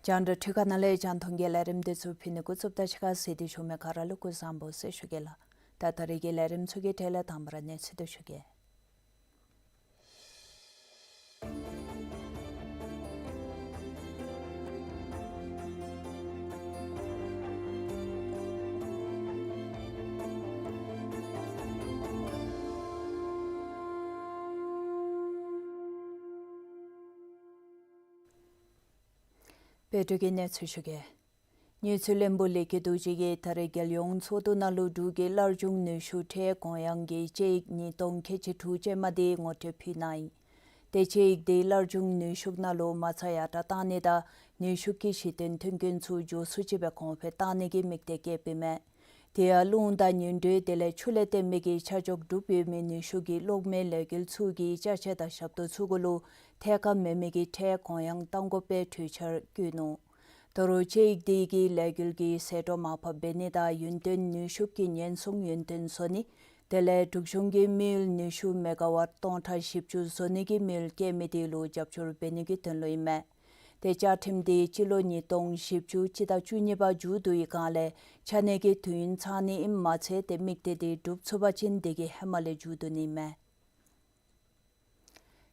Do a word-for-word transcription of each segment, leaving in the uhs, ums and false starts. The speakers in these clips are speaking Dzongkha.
རྒྱང་བསྒྲགས་འཕྲུལ་ཁང་ནང་ལས་རྒྱང་མཐོང་གི་ལས་རིམ་འདི་ཚུ་ཕུལ་ནི་འགོ་བཙུགསཔ་ད་གཞི་ཁར་གསན་ཏེ་བཞུགས་མི་ག་ར་ལུ་སྐུ་གཟུགས་བཟང་པོ་ཟེར་ཞུ་གེ་ལགས། ད་ད་རེས་ཀྱི་ལས་རིམ་ཚུ་གི་གྲས་ལས་དང་པ་ར་གནས་ཚུལ་འདི་ཞུ་གེ། བོད་དུས་ཀྱི་གནས་ཚུལ་ཞུ་གེ། དངུལ་རྩིས་བློན་པོ་ལས་འགུལ་རྡོ་རྗེ་གིས་ད་རེས་རྒྱལ་ཡོངས་ཚོགས་འདུ་ནང་ལུ་འབྲུག་གི་སླར་འབྱུང་ནུས་ཤུགས་ཁྲལ་གོང་ཡངས་ཀྱི་དཔྱད་ཡིག་ཉིས་སྟོང་ཁལ་གཅིག་དྲུག་ཅན་མ་འདི་ངོ་སྤྲོད་ཕུལ་གནང་ཡི། ཏེ་དཔྱད་ཡིག་འདི་སླར་འབྱུང་ནུས་ཤུགས་ནང་ལུ་མ་རྩ་ཡར་དྲག་གཏང་ནི་དང་ནུས་ཤུགས་ཀྱི་གཞི་རྟེན་མཐུན་རྐྱེན་ཚུ་མགྱོགས་སུ་ཅིག་སྦེ་གོང་འཕེལ་གཏང་ནི་གི་དམིགས་གཏད་བསྐྱེདཔ་ཨིན་མས། དེ་ཡང་རླུང་དང་ཉི་དྲོད་དེ་ལས་ཆུ་ལས་བརྟེན་མི་གི་ཆ་འཇོག་གྲུབ་ཡོད་མི་ནུས་ཤུགས་ཀྱི་གློག་མེ་ལས་འགུལ་ཚུ་གི་ཅ་ཆས་དང་ཞབས་ཏོག་ཚུ་གུ་ལུ་ཐད་ཀར་མེད་མི་གི་ཁྲལ་གོང་ཡངས་གཏང་དགོཔ་སྦེ་གྲོས་འཆར་བཀོད་ནུག། ད་རུང་དཔྱད་ཡིག་འདི་གིས་ལས་འགུལ་གྱི་ཟད་འགྲོ་མར་ཕབ་འབད་ནི་དང་ཡུན་བརྟན་ནུས་ཤུགས་ཀྱི་ཉེན་སྲུང་ཡུན་བརྟན་བཟོ་ནི། དེ་ལས་འབྲུག་གཞུང་གི་དམིགས་ཡུལ་ནུས་ཤུགས་མེ་ག་ཝཊ་སྟོང་ཕྲག་བཞི་བཅུ་བཟོ་ནི་གི་དམིགས་ཡུལ་བསྐྱེད་མི་དེ་ལུ་རྒྱབ་སྐྱོར་འབད་ནི་གི་དོན་ལུ་ཨིན་མས། ཏེ་བཅའ་ཁྲིམས་དེ་སྤྱི་ལོ་ཉིས་སྟོང་བཞི་བཅུ་སྤྱི་ཟླ་བཅུ་གཉིས་པ་མཇུག་བསྡུ་བའི་སྒང་ལས་ཆ་གནས་ཀྱི་དུས་ཡུན་ཚང་ནི་ཨིནམ་མ་ཚད་ཏེ་དམིགས་གཏད་དེ་འགྲུབ་ཚུགས་པ་ཅིན་དེ་གི་ཧེ་མ་ལས་མཇུག་བསྡུ་ནི་ཨིན་མས།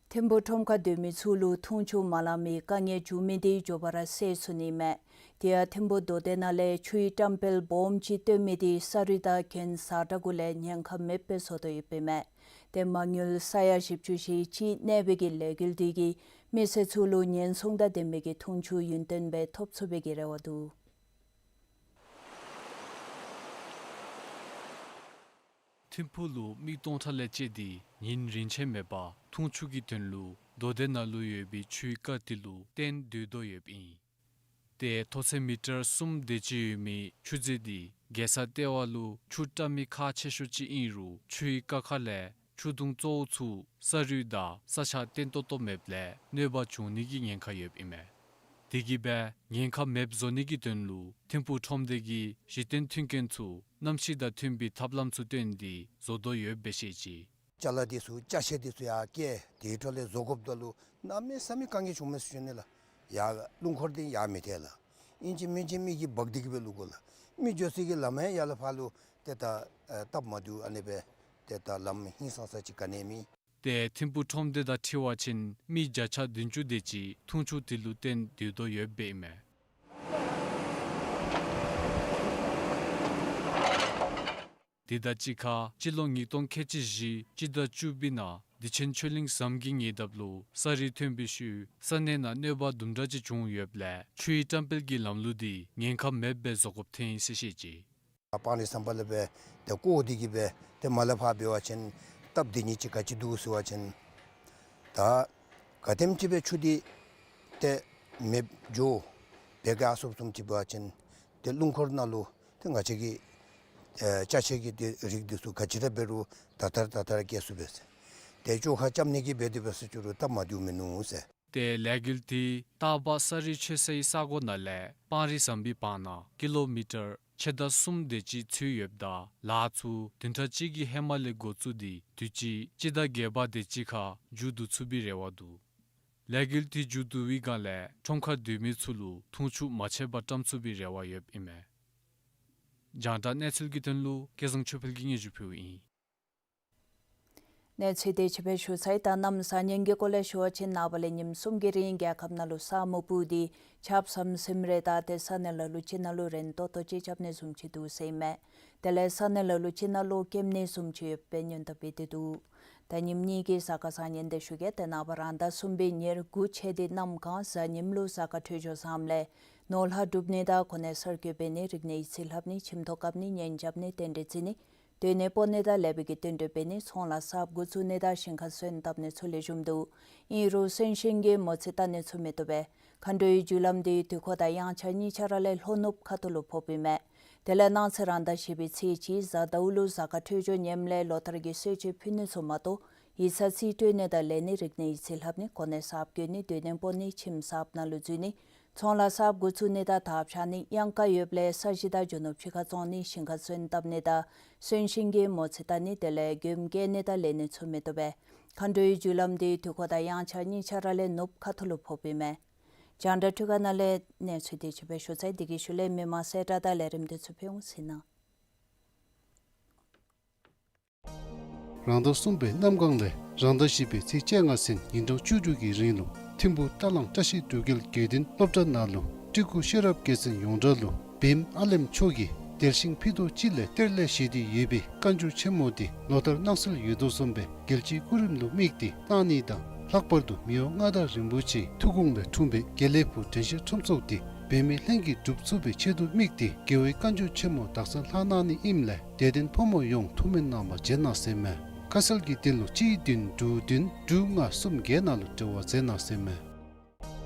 ཐིམ་ཕུག་ཁྲོམ་ཁར་སྡོད་མི་ཚུ་ལུ་འཐུང་ཆུ་མ་ལང་མི་དཀའ་ངལ་འབྱུང་མི་དེ་མགྱོགས་པ་ར་སེལ་ཚུགས་ནི་ཨིན་མས། དེ་ཡང་ཐིམ་ཕུག་མདོ་སྡེ་ནང་ལས་ཆུའི་བཀྲམ་སྤེལ་སྦོམ་ཅིག་བཏོན་མི་དེ་ས་རུད་དང་གྱེན་ས་བཀྲ་གུ་ལས་ཉེན་ཁ་མེདཔ་སྦེ་བཟོ་དོ་ཡོདཔ་ཨིན་མས། ཏེ་མ་དངུལ་ས་ཡ་བཞི་བཅུ་ཞེ་གཅིག་གནས་པའི་གི་ལས་འགུལ་དེ་གིས་མི་སེར་ཚུ་ལུ་ཉེན་སྲུང་དང་ལྡན་པའི་གི་འཐུང་ཆུ་ཡུན་བརྟན་སྦེ་ཐོབ་ཚུགས་པའི་གི་རེ་བ་འདུག། ཐིམ་ཕུག་ལུ་མི་སྟོང་ཕྲག་ལས་བཅད་དེ་ཉིན་རིན་ཆེན་མེད་པར་འཐུང་ཆུ་གི་དོན་ལུ་མདོ་སྡེ་ནང་ལུ་ཡོད་པའི་ཆུའི་རྐ་དེ་ལུ་བརྟེན་སྡོད་དོ་ཡོདཔ་ཨིན། ཏེ་མཐོ་ཚད་མི་ཊར་གསུམ་དེ་ཅིག་ཡོད་མི་ཆུ་མཛོད་དེ་རྒྱལ་ས་ལྟེ་བ་ལུ་ཆུ་བཀྲམ་མི་ཁག་ཆེ་ཤོས་ཅིག་ཨིན་རུང་ཆུའི་རྐ་ཁ་ལས་ཆུ་དུང་གཙོ་བོ་ཚུ་ས་རུད་དང་ས་ཆ་བརྟན་ཏོག་ཏོ་མེདཔ་ལས་གནོད་པ་བྱུང་ནི་གི་ཉེན་ཁ་ཡོདཔ་ཨིན་མས། དེ་གིས་སྦེ་ཉེན་ཁ་མེདཔ་བཟོ་ནི་གི་དོན་ལུ་ཐིམ་ཕུག་ཁྲོམ་སྡེ་གིས་གཞི་རྟེན་མཐུན་རྐྱེན་ཚུ་གནམ་གཤིས་དང་མཐུན་པའི་ཐབས་ལམ་ཚུ་བཏོན་ཏེ་བཟོ་དོ་ཡོདཔ་སྦེ་བཤད་ཅི། ཅ་ལ་དེ་ཚུ་ཅ་ཆས་དེ་ཚུ་ཡར་བསྐྱལ་དེའི་འཕྲོ་ལས་བཟོ་དགོཔ་ད་ལུ་གནམ་མེད་ས་མེད་དཀའ་ངལ་བྱུངམ་མས་ཟེར་ཞུ་ནི་ལགས། ཡར་རླུང་འཁོར་དེ་ཡར་མི་ཐལ་ལགས། ཨིན་ཅི་མིན་ཅི་མི་གིས་འབག་སྟེ་གི་སྦེ་བླུག་དགོ་ལགས། མི་འགྱོ་སའི་གི་ལམ་ཡང་ཡར་ལས་ཕར་ལུ་ཏེ་ད་ཨེ་སྟབས་མ་བདེཝ་ཨ་ནི་སྦེ་ཏེ་ད་ལམ་ཧིང་སངས་ས་ཅིག་ག་ནི་མེད། ཏེ་ཐིམ་ཕུག་ཁྲོམ་སྡེ་དང་འཁྲིལ་བ་ཅིན་མི་བརྒྱ་ཆ་བདུན་ཅུ་དེ་ཅིག་འཐུང་ཆུ་དེ་ལུ་བརྟེན་སྡོད་དོ་ཡོདཔ་ཨིན་མས། དེ་དང་གཅིག་ཁར་སྤྱི་ལོ་ཉིས་སྟོང་ཁལ་གཅིག་བཞི་སྤྱི་ཟླ་བཅུ་པའི་ནང་བདེ་ཆེན་ཆོས་གླིང་ཟམ་གྱི་ཉེ་འདབས་ལུ་ས་རུད་ཐོན་པའི་ཤུལ་ས་གནས་ནང་གནོད་པ་དུམ་གྲ་ཅིག་བྱུང་ཡོདཔ་ལས་ཆུའི་བཀྲམ་སྤེལ་གྱི་ལམ་ལུགས་དེ་ཉེན་ཁ་མེདཔ་སྦེ་བཟོ་དགོཔ་ཐོན་ཡི་ཟེར་བཤད་ཅི། སྤང་རི་ཟམ་པ་ལས་སྦེ་ཏེ་བསྐོར་ཏེ་གི་སྦེ་ཏེ་མར་ལས་ཕར་འབད་བ་ཅིན་སྟབས་བདེ་ནི་ཅིག་ག་ཅི་འདུག་ཟེར་བ་ཅིན་ད་ག་དེམ་ཅིག་སྦེ་ཆུ་དེ་ཏེ་མེདཔ་འགྱོ་སྦེ་ག་སོབ་སོབ་ཅིག་འབད་བ་ཅིན་ཏེ་རླུང་འཁོར་ནང་ལུ་ཏེ་ང་བཅས་ཀྱི་ཨེ་ཅ་ཆས་ཀྱི་ཏེ་རིགས་དེ་ཚུ་ག་ཅི་ར་འབད་རུང་ད་ལྟོ་ར་ད་ལྟོ་ར་སྐྱེལ་ཚུགས་པས་ཟེར། ཏེ་བཅོ་ཁ་རྐྱབ་ནི་གི་འབད་དེ་འབད་ཟེར་ཞུ་རུང་སྟབས་མ་བདེཝ་མིན་ནུག་ཟེར། ཏེ་ལས་འགུལ་དེ་སྟག་འབག་ས་རུད་ཆོད་སའི་ས་གོ་ནང་ལས་སྤང་རི་ཟམ་པའི་བར་ན་ཀི་ལོ་མི་ཊར་ཕྱེད་དང་གསུམ་དེ་ཅིག་ཚུད་ཡོདཔ་ད་ལཱ་ཚུ་བདུན་ཕྲག་གཅིག་གི་ཧེ་མ་ལས་འགོ་བཙུགས་ཏེ་དུས་ཅི་སྤྱི་ཟླ་བརྒྱད་པ་དེ་ཅིག་ཁར་མཇུག་བསྡུ་ཚུགས་པའི་རེ་བ་འདུག། ལས་འགུལ་དེ་མཇུག་བསྡུ་བའི་སྒང་ལས་ཁྲོམ་ཁར་སྡོད་མི་ཚུ་ལུ་འཐུང་ཆུ་མ་ཆད་པར་བཀྲམ་ཚུགས་པའི་རེ་བ་ཡོདཔ་ཨིན་མས། རྒྱང་བསྒྲགས་གནས་ཚུལ་གྱི་དོན་ལུ་སྐལ་བཟང་ཆོས་འཕེལ་གྱིས་སྙན་ཞུ་ཕུལཝ་ཨིན། གནས་ཚུལ་དེ་ཕྱི་སྦེ་ཞུ་ཚར་ཡི། ད་གནམ་གཤིས་ཉེན་ཁའི་སྐོར་ལས་ཞུ་བ་ཅིན་ནངས་པ་ལས་ཉིནམ་གསུམ་གྱི་རིང་རྒྱལ་ཁབ་ནང་ལུ་ས་སྨུག་སྤུབས་ཏེ་ཆརཔ་ཟམ་ཟིམ་རེ་དང་ཏེ་ས་གནས་ལ་ལུ་ཅིག་ནང་ལུ་རན་ཏོག་ཏོ་ཅིག་རྐྱབ་ནི་བཟུམ་ཅིག་འདུག་ཟེར་ཨིན་མས། དེ་ལས་ས་གནས་ལ་ལུ་ཅིག་ནང་ལུ་སྐེམ་ནི་བཟུམ་ཅིག་ཡོདཔ་སྦེ་སྙན་ཐོ་སྤེལ་ཏེ་འདུག། ད་ཉིནམ་གཉིས་ཀྱི་གཟའ་སྐར་བཟང་ངན་དེ་ཞུ་གེ། ཏེ་ནངས་པ་རང་ཟླ་གསུམ་པའི་ཉེར་དགུ་ཚེས་དེ་གནམ་གང་གཟའ་ཉིམ་ལུ་གཟའ་སྐར་འཕྲོད་སྦྱོར་བཟངམ་ལས་ནོར་ལྷག་སྒྲུབ་ནི་དང་གོ་གནས་གསར་བསྐོ་འབད་ནི་རིག་གནས་ཡིག་རྩིས་ལྷབ་ནི་ཁྱིམ་ཐོག་བཀབ་ནི་གཉེན་རྐྱབ་ནི་རྟེན་འབྲེལ་བརྩི་ནི་སྡོད་གནས་སྤོ་ནི་དང་ལེགས་པའི་གི་རྟེན་འབྲེལ་འབད་ནི་ཚོང་ལཱ་གསརཔ་འགོ་བཙུགས་ནི་དང་ཞིང་ཁ་སོན་བཏབ་ནི་ཚུ་ལེགས་ཤོམ་འདུག། ཨིན་རུང་གསོན་གཤིན་གྱི་མོ་རྩིས་བལྟ་ནི་ཚུ་མི་བཏུབ་པས། མཁའ་འགྲོའི་རྒྱུ་ལམ་དེ་དུས་འཁོར་དང་དབྱངས་འཆར་གཉིས་ཆ་ར་ལས་ལྷོ་ནུབ་ཁ་ཐུག་ལུ་ཕོགཔ་ཨིན་མས། དེ་ལས་གནངས་ཚེ་རང་ཟླ་བཞི་པའི་ཚེས་གཅིག་གཟའ་ཟླཝ་ལུ་གཟའ་སྐར་འཕྲོད་སྦྱོར་ངནམ་ལས་ལོ་ལྟར་གྱི་གསོལ་མཆོད་ཕུལ་ནི་ཚུ་མ་གཏོགས་ཡིག་ཚང་རྩིས་སྤྲོད་ནི་དང་ལེན་ནི་རིག་གནས་ཡིག་རྩིས་ལྷབ་ནི་གོ་གནས་གསརཔ་བསྐོ་ནི་སྡོད་གནས་སྤོ་ནི་ཁྱིམ་གསརཔ་ནང་ལུ་འཛུལ་ནི་ཚོང་ལཱ་གསརཔ་འགོ་བཙུགས་ནི་དང་དར་འཕྱར་ནི་གཡང་ཀ་ཡོདཔ་ལས་ས་གཞི་དང་རྒྱུ་ནོར་ཕྱི་ཁར་བཙོང་ནི་ཞིང་ཁ་སོན་བཏབ་ནི་དང་གསོན་གཤིན་གྱི་མོ་རྩིས་བལྟ་ནི་དེ་ལས་མགྱོནམ་བསྐྱལ་ནི་དང་ལེན་ནི་ཚུ་མི་བཏུབ་པས། མཁའ་འགྲོའི་རྒྱུ་ལམ་དེ་དུས་འཁོར་དང་དབྱངས་འཆར་གཉིས་ཆ་ར་ལས་ནུབ་ཁ་ཐུག་ལུ་ཕོགཔ་ཨིན་མས། རྒྱང་བསྒྲགས་འཕྲུལ་ཁང་ནང་ལས་གནས་ཚུལ་དེ་ཅིག་སྦེ་ཞུ་ཚར། དེ་གི་ཤུལ་ལས་མི་མང་གསལ་བསྒྲགས་དང་ལས་རིམ་དེ་ཚུ་ཕུལ་འོང་ཟེར་ན། རང་ཟླ་གསུམ་པའི་གནམ་གང་ལས་རང་ཟླ་བཞི་པའི་ཚེས་བཅོ་ལྔ་ཚུན་ཉིན་གྲངས་བཅུ་དྲུག་གི་རིང་ལུ་ཐིམ་ཕུ་ཏ་གླང་བཀྲ་ཤིས་འབྲུག་རྒྱལ་དགེ་འདུན་སློབ་གྲྭ་ནང་ལུ་སྤྲུལ་སྐུ་ཤེས་རབ་རྒྱལ་མཚན་ཡོངས་གྲགས་ལུ་བེམ་ཨ་ལེམ་མཆོག་གིས་དལ་ཞིང་ཕུད་རྡོག་གཅིག་ལས་གཏེར་ལས་བཞེས་ཏེ་ཡོད་པའི་བཀའ་འགྱུར་ཆེན་མོ་དེ་ལོ་ལྟར་གནང་སྲོལ་ཡོད་དོ་བཟུམ་སྦེ་རྒྱལ་སྤྱིའི་སྐུ་རིམ་ལུ་དམིགས་ཏེ་གནང་ནི་དང་ལྷག་པར་དུ་མི་དབང་མངའ་བདག་རིན་པོ་ཆེའི་ཐུགས་དགོངས་ལས་འཁྲུངས་པའི་དགེ་ལེགས་ཕུག་དྲན་ཤེས་ཁྲོམ་ཚོགས་དེ་བེམ་མའི་ལྷན་གྱིས་སྒྲུབ་ཚུགས་པའི་ཆེད་དུ་དམིགས་ཏེ་རྒྱལ་བའི་བཀའ་འགྱུར་ཆེན་མོ་དག་ས་ལྷག་གནང་ནི་ཨིནམ་ལས་དད་ལྡན་ཕོ་མོ་ཡོངས་ཐུགས་སྨོན་གནང་བར་བྱོན་གནང་ཟེར་མས། ཁ་གསལ་གྱི་དོན་ལུ་གཅིག་བདུན་དྲུག་བདུན་དྲུག་ལྔ་གསུམ་བརྒྱད་ནང་ལུ་འབྲེལ་བ་མཛད་གནང་ཟེར་མས།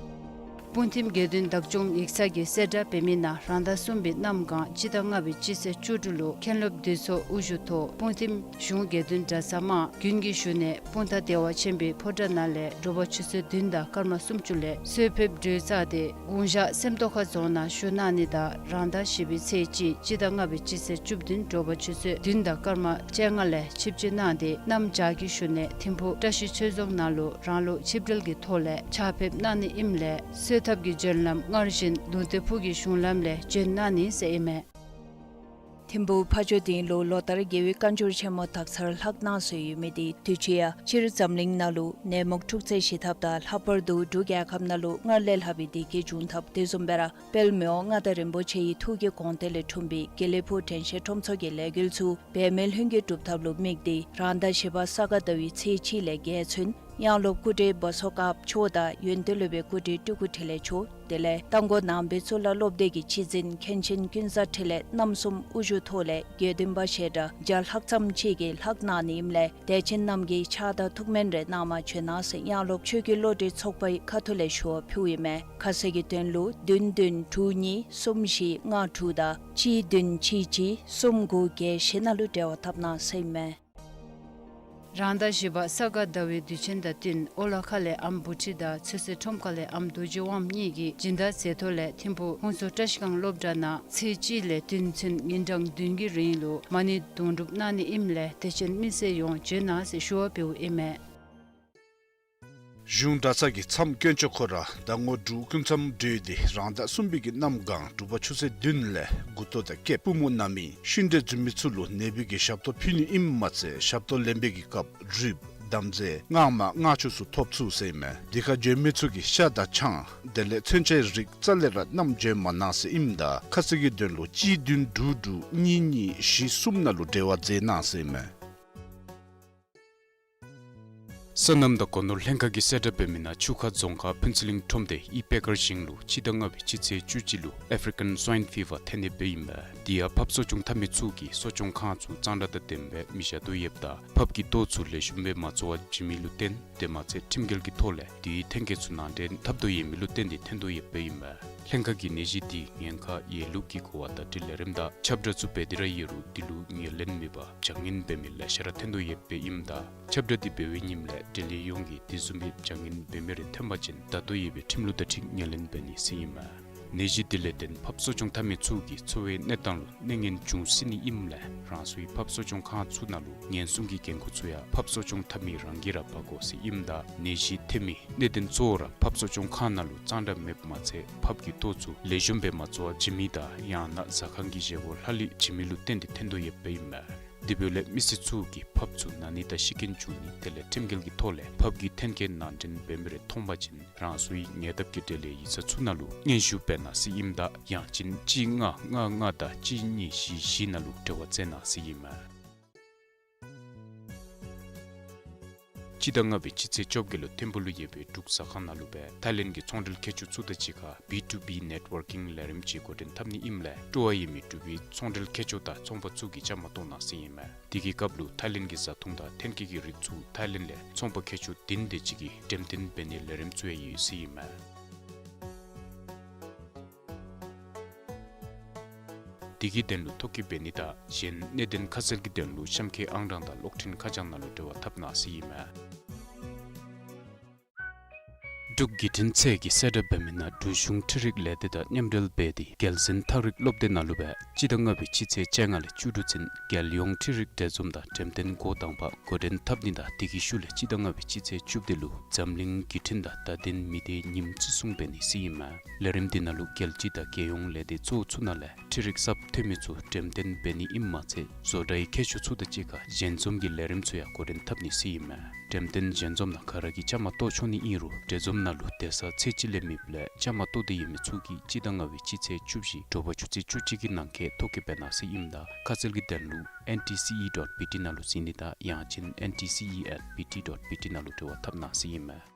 སྤུངས་ཐིམ་དགེ་འདུན་བདག་སྐྱོང་ཡིག་ཚང་གི་གསལ་བསྒྲགས་འབད་མི་ནང་རང་ཟླ་གསུམ་པའི་གནམ་གང་སྤྱི་ཟླ་ལྔ་པའི་སྤྱི་ཚེས་བཅུ་དྲུག་ལུ་མཁན་སློབ་འདུས་ཚོགས་དབུ་བཞུགས་ཐོག་སྤུངས་ཐིམ་གཞུང་དགེ་འདུན་གྲྭ་ཚང་དམངས་དགུན་གྱི་བཞུགས་གནས་སྤུངས་ཐང་བདེ་བ་ཆེན་པོའི་ཕོ་བྲང་ནང་ལས་དྲོ་པ་ཆུ་ཚོད་བདུན་དང་སྐར་མ་སུམ་ཅུ་ལས་གསོལ་ཕེབས་གྲོལ་ཚར་ཏེ་དགུང་ཞག་སེམས་རྟོགས་ཁ་རྫོང་ནང་བཞུགས་གནང་ནི་དང་རང་ཟླ་བཞི་པའི་ཚེས་གཅིག་སྤྱི་ཟླ་ལྔ་པའི་སྤྱི་ཚེས་བཅུ་བདུན་དྲོ་པ་ཆུ་ཚོད་བདུན་དང་སྐར་མ་བཅོ་ལྔ་ལས་ཆིབས་བསྒྱུར་གནང་སྟེ་གནམ་བྱཱར་གྱི་བཞུགས་གནས་ཐིམ་ཕུ་བཀྲ་ཤིས་ཆོས་རྫོང་ནང་ལུ་རང་ལུགས་ཆིབས་གྲལ་གྱི་ཐོག་ལས་ཕྱག་ཕེབས་གནང་ནི་ཨིནམ་ལས་གསོལ་ཐབ་ཀྱི་བྱོན་ལམ་སྔར་བཞིན་ལུང་བསྟན་ཕུག་གི་གཞུང་ལམ་ལས་བྱོན་གནང་ནི་ཟེར་ཨིན་མས། ཐིམ་ཕུ་ཕ་ཇོ་སྡིངས་ལུ་ལོ་ལྟར་རྒྱལ་བའི་བཀའ་འགྱུར་ཆེན་མོ་དག་སར་ལྷག་གནང་སྲོལ་ཡོད་མི་དེ་དུས་ཅི་ཡང་སྤྱིར་འཛམ་གླིང་ནང་ལུ་ནད་མུག་འཁྲུག་རྩོད་ཞི་ཐབས་དང་ལྷག་པར་དུ་འབྲུག་རྒྱལ་ཁབ་ནང་ལུ་སྔར་ལས་ལྷག་པའི་བདེ་སྐྱིད་འབྱུང་ཐབས་དེ་བཟུམ་སྦེ་ར་དཔལ་མི་དབང་མངའ་བདག་རིན་པོ་ཆེའི་ཐུགས་ཀྱི་དགོངས་གཏེར་ལས་འཁྲུངས་པའི་དགེ་ལེགས་ཕུག་དྲན་ཤེས་ཁྲོམ་ཚོགས་ཀྱི་ལས་འགུལ་ཚུ་བེམ་མའི་ལྷུན་གྱིས་གྲུབ་ཐབས་ལུ་དམིགས་ཏེ་རང་ཟླ་བཞི་པ་ས་ག་ཟླ་བའི་ཚེས་གཅིག་ལས་བརྒྱད་ཚུན་དབྱངས་སློབ་སྐུ་བགྲེས་བ་སོ་དཀར་མཆོག་དང་ཡོན་ཏན་སློབ་དཔོན་སྐུ་བགྲེས་སྤྲུལ་སྐུ་འཕྲིན་ལས་མཆོག་དེ་ལས་རྟ་མགོ་ནང་པའི་གཙུག་ལག་སློབ་སྡེ་གི་སྤྱི་འཛིན་མཁན་ཆེན་ཀུན་བཟང་འཕྲིན་ལས་རྣམ་གསུམ་དབུ་བཞུགས་ཐོག་ལས་དགེ་འདུན་པ་ཞལ་གྲངས་བརྒྱ་ལྷག་ཙམ་ཅིག་གིས་ལྷག་གནང་ནི་ཨིནམ་ལས་དད་ཅན་རྣམས་ཀྱིས་ཕྱག་དང་ཐུགས་སྨོན་རེ་གནང་བར་བྱོན་གནང་ཟེར་དབྱངས་སློབ་ཆོས་ཀྱི་བློ་གྲོས་ཚོགས་པའི་ཁ་ཐུག་ལས་ཞུ་བ་ཕུལཝ་ཨིན་མས། ཁ་གསལ་གྱི་དོན་ལུ་བདུན་བདུན་དྲུག་གཉིས་གསུམ་བཞི་ལྔ་དྲུག་དང་གཅིག་བདུན་གཅིག་གཅིག་གསུམ་དགུ་བརྒྱད་བཞི་ནང་ལུ་འབྲེལ་བ་འཐབ་གནང་ཟེར་ཨིན་མས། རང་ཟླ་བཞི་པ་ས་ག་ཟླ་བའི་དུས་ཆེན་དང་བསྟུན་ཨོ་ལ་ཁ་ལས་ཨམ་བུ་ཁྲིད་དང་ཚོད་བསྲེ་ཁྲོམ་ཁ་ལས་ཨམ་རྡོ་རྗེ་དབངམོ་གཉིས་ཀྱིས་སྦྱིན་བདག་མཛད་ཐོག་ལས་ཐིམ་ཕུ་ཧུན་སུར་བཀྲ་ཤིས་སྒང་སློབ་གྲྭ་ནང་ཚེས་གཅིག་ལས་བདུན་ཚུན་ཉིན་གྲངས་བདུན་གྱི་རིང་ལུ་མ་ཎི་དུང་སྒྲུབ་གནང་ནི་ཨིནམ་ལས་དད་ཅན་མི་སེར་ཡོངས་བྱོན་གནང་ཟེར་ཞུ་བ་ཕུལཝ་ཨིན་མས། གཞུང་གྲྭ་ཚང་གི་མཚམས་དཀོན་མཆོག་ཁོ་ར་ཟླ་ངོ་དྲུག་སྐུ་མཚམས་གྲོལ་ཏེ་རང་ཟླ་གསུམ་པའི་གི་གནམ་གང་དྲོ་པ་ཆུ་ཚོད་བདུན་ལས་མགུ་ཏོ་དང་སྐེདཔ་པུས་མོ་ན་མི་ཤི་འདྲེ་འཛོམས་མི་ཚུ་ལུ་ནད་པའི་གི་ཞབས་ཏོག་ཕུལ་ནི་ཨིནམ་མ་ཚད་ཞབས་ཏོག་ལེན་པའི་གི་སྐབས་རུས་དམ་རྫས་སྔགས་མ་སྔགས་ཆུ་ཚུ་ཐོབ་ཚུགས་ཟེར་ཨིན་མས། དེ་ཁར་བྱོན་མི་ཚུ་གིས་ཤ་དང་ཆང་དེ་ལས་མཚོན་ཆའི་རིགས་རྩ་ལས་ར་བསྣམས་བྱོན་མ་གནང་ཟེར་ཨིནམ་ད་ཁ་གསལ་གྱི་དོན་ལུ་གཅིག་བདུན་དྲུག་དྲུག་གཉིས་གཉིས་བཞི་གསུམ་ནང་ལུ་འབྲེལ་བ་མཛད་གནང་ཟེར་ཨིན་མས། སོ་ནམ་དང་སྒོ་ནོར་ལྷན་ཁག་གིས་གསལ་བསྒྲགས་འབད་མི་ནང་ཆུ་ཁ་རྫོང་ཁག་ཕུན་ཚོགས་གླིང་ཁྲོམ་སྡེ་ཨི་པེ་ཀར་ཞིང་ལུ་སྤྱི་ཟླ་ལྔ་པའི་སྤྱི་ཚེས་བཅུ་གཅིག་ལུ་ཨེཕ་རི་ཀན་སཝའིན་ཕི་བར་ཐོན་ནི་སྦེ་ཨིན་པས། དེ་ཡང་ཕགཔ་གསོ་སྐྱོང་འཐབ་མི་ཚུ་གིས་གསོ་སྐྱོང་ཁང་ཚུ་གཙང་སྦྲ་དང་ལྡནམ་སྦེ་མི་བཞག་དོ་ཡོདཔ་ད་ཕགཔ་གི་ལྟོ་ཚུ་ལེགས་ཤོམ་སྦེ་མ་བཙོ་བར་བྱིན་མི་ལུ་བརྟེན་དེ་མ་ཚད་ཁྲིམས་འགལ་གྱི་ཐོག་ལས་དེའི་ཐོན་སྐྱེད་ཚུ་ནང་འདྲེན་འཐབ་དོ་ཡོད་མི་ལུ་བརྟེན་ཏེ་ཐོན་དོ་ཡོདཔ་སྦེ་ཨིན་པས། ལྷན་ཁག་གིས་ནད་གཞི་དེའི་ཉེན་ཁ་ཡོད་ལུགས་ཀྱི་གོ་བ་བརྡ་སྤྲོད་ལས་རིམ་དང་ཁྱབ་བསྒྲགས་ཚུ་འབད་དེ་ར་ཡོད་རུང་དེ་ལུ་ངོས་ལེན་མེད་པར་བྱ་ངན་འབད་མི་ལེ་ཤ་ར་ཐོན་དོ་ཡོདཔ་སྦེ་ཨིནམ་ད་ཁྱབ་བསྒྲགས་དེ་འབད་བའི་ཉིནམ་ལས་འབྲེལ་ཡོད་ཡོངས་ཀྱིས་དེ་བཟུམ་མའི་བྱ་ངན་འབད་མི་རེ་ཐོན་པ་ཅིན་བརྡ་ཐོ་ཡོད་པའི་ཁྲིམས་ལུགས་དང་འཁྲིལ་ངོས་ལེན་འབད་ནི་ཟེར་ཨིན་མས། ནད་གཞི་དེ་ལས་བརྟེན་ཕགཔ་གསོ་སྐྱོང་འཐབ་མི་ཚུ་གི་འཚོ་བའི་གནས་སྟངས་ལུ་གནོད་ངན་འབྱུང་སྲིད་ནི་ཨིནམ་ལས་རང་སོའི་ཕགཔ་གསོ་སྐྱོང་ཁང་ཚུ་ནང་ལུ་ཉེན་སྲུང་གི་འགན་ཁུར་ཚུ་ཡང་ཕགཔ་གསོ་སྐྱོང་འཐབ་མི་རང་གིས་ར་འབག་དགོ་ཟེར་ཨིནམ་ད་ནད་གཞི་ཐོན་མི་གནད་དོན་གཙོ་བོ་ར་ཕགཔ་གསོ་སྐྱོང་ཁང་ནང་ལུ་གཙང་སྦྲ་མེདཔ་མ་ཚད་ཕགཔ་གི་ལྟོ་ཚུ་ལེགས་ཤོམ་སྦེ་མ་བཙོ་བར་བྱིན་མི་དང་ཡང་ན་ཟ་ཁང་གི་བཞེས་སྒོ་ལྷག་ལུས་བྱིན་མི་ལུ་བརྟེན་ཏེ་ཐོན་དོ་ཡོདཔ་སྦེ་ཨིན་མས། དེ་འབདཝ་ལས་མི་སེར་ཚུ་གིས་ཕགཔ་ཚུ་ན་ནི་དང་ཤི་རྐྱེན་བྱུང་ནི་དེ་ལས་ཁྲིམས་འགལ་གྱི་ཐོག་ལས་ཕགཔ་གི་ཐོན་སྐྱེད་ནང་འདྲེན་འབད་མི་རེ་མཐོང་པ་ཅིན་རང་སོའི་ཉེ་འདབས་ཀྱི་འབྲེལ་ཡོད་ཡིག་ཚང་ཚུ་ནང་ལུ་སྙན་ཞུ་འབད་གནང་ཟེར་ཨིནམ་ད་ཡང་ཅིན་གཅིག་ལྔ་ལྔ་ལྔ་དང་གཅིག་གཉིས་བཞི་བཞི་ནང་ལུ་འབྲེལ་བ་མཛད་གནང་ཟེར་ཨིན་མས། སྤྱི་ཟླ་ལྔ་པའི་སྤྱི་ཚེས་བཅོ་བརྒྱད་ལུ་ཐིམ་ཕུ་ལུ་ཡོད་པའི་འབྲུག་ཟ་ཁང་ནང་ལུ་སྦེ་ཐའི་ལེནཌ་གི་ཚོང་འབྲེལ་མཁས་མཆོག་ཚུ་དང་གཅིག་ཁར་བི་ཊུ་བི་ནེཊ་ཝར་ཀིང་ལས་རིམ་ཅིག་འགོ་འདྲེན་འཐབ་ནི་ཨིནམ་ལས་སྤྲོ་བ་ཡོད་མི་འབྲུག་པའི་ཚོང་འབྲེལ་མཁས་མཆོག་དང་ཚོང་པ་ཚུ་གིས་བཅའ་མར་གཏོགས་གནང་ཟེར་ཨིན་མས། དེ་གི་སྐབས་ལུ་ཐའི་ལེནཌ་གི་བཟའ་འཐུང་དང་ཐོན་སྐྱེད་ཀྱི་རིགས་ཚུ་ཐའི་ལེནཌ་ལས་ཚོང་པ་མཁས་མཆོག་བདུན་དེ་ཅིག་གིས་འགྲེམས་སྟོན་འབད་ནིའི་ལས་རིམ་ཚུ་ཡང་ཡོད་ཟེར་ཨིན་མས། དེ་གི་དོན་ལུ་ཐོ་བཀོད་འབད་ནི་དང་གཞན་གནད་དོན་ཁ་གསལ་གྱི་དོན་ལུ་གཤམ་འཁོད་ཨང་གྲངས་དང་གློག་འཕྲིན་ཁ་བྱང་ནང་ལུ་འབྲེལ་བ་འཐབ་གནང་ཟེར་ཨིན་མས། འབྲུག་བརྒྱུད་འཕྲིན་ཚད་ཀྱི་གསལ་བསྒྲགས་འབད་མི་ནང་འབྲུག་གཞུང་འཕྲུལ་རིག་ལས་སྡེ་དང་མཉམ་འབྲེལ་འབད་དེ་རྒྱལ་འཛིན་ཐག་རིང་སློབ་སྡེ་ནང་ལུ་སྦེ་སྤྱི་ཟླ་ལྔ་པའི་སྤྱི་ཚེས་བཅོ་ལྔ་ལས་བཅུ་དྲུག་ཚུན་རྒྱལ་ཡོངས་འཕྲུལ་རིག་གྲལ་འཛོམས་དང་འགྲེམས་སྟོན་འགོ་དང་པ་འགོ་འདྲེན་འཐབ་ནི་དང་དེ་གི་ཤུལ་ལས་སྤྱི་ཟླ་ལྔ་པའི་སྤྱི་ཚེས་བཅུ་བདུན་ལུ་འཛམ་གླིང་བརྒྱུད་འཕྲིན་དང་བརྡ་དོན་མི་སྡེ་ཉིནམ་བརྩི་སྲུང་འབད་ནི་ཟེར་ཨིན་མས། ལས་རིམ་འདི་ནང་ལུ་རྒྱལ་སྤྱི་དང་རྒྱལ་ཡོངས་ལས་སྡེ་གཙོ་བོ་ཚུ་ནང་ལས་འཕྲུལ་རིག་གསརཔ་ཐོན་མི་ཚུ་འགྲེམས་སྟོན་འབད་ནི་ཨིནམ་མ་ཚད་བཟོ་གྲྭའི་མཁས་མཆོག་ཚུ་དང་གཅིག་ཁར་ཞལ་འཛོམས་ཀྱི་ལས་རིམ་ཚུ་ཡང་འགོ་འདྲེན་འཐབ་ནི་ཟེར་ཨིན་མས། འགྲེམས་སྟོན་ཞལ་འཛོམས་ནང་ག་ར་གིས་བཅའ་མར་གཏོགས་ཆོག་ནི་ཨིན་རུང་གྲལ་འཛོམས་ནང་ལུ་སྡོད་ས་ཚད་ཅིག་ལས་མེདཔ་ལས་བཅའ་མར་གཏོགས་ཏེ་ཡོད་མི་ཚུ་གིས་སྤྱི་ཟླ་ལྔ་པའི་སྤྱི་ཚེས་བཅུ་བཞི་དྲོ་པ་ཆུ་ཚོད་བཅུ་གཅིག་གི་ནང་འཁོད་ཐོ་བཀོད་འབད་གནང་ཟེར་ཨིནམ་ད་ཁ་གསལ་གྱི་དོན་ལུ་ཨེན་ཊི་སི་ཨི་ཌོཊ་བི་ཊི་ནང་ལུ་གཟིགས་ནི་དང་ཡང་ཅིན་ཨེན་ཊི་སི་ཨི་ཨེཊ་བི་ཊི་ཌོཊ་བི་ཊི་ནང་ལུ་འབྲེལ་བ་འཐབ་གནང་ཟེར་ཨིན་མས།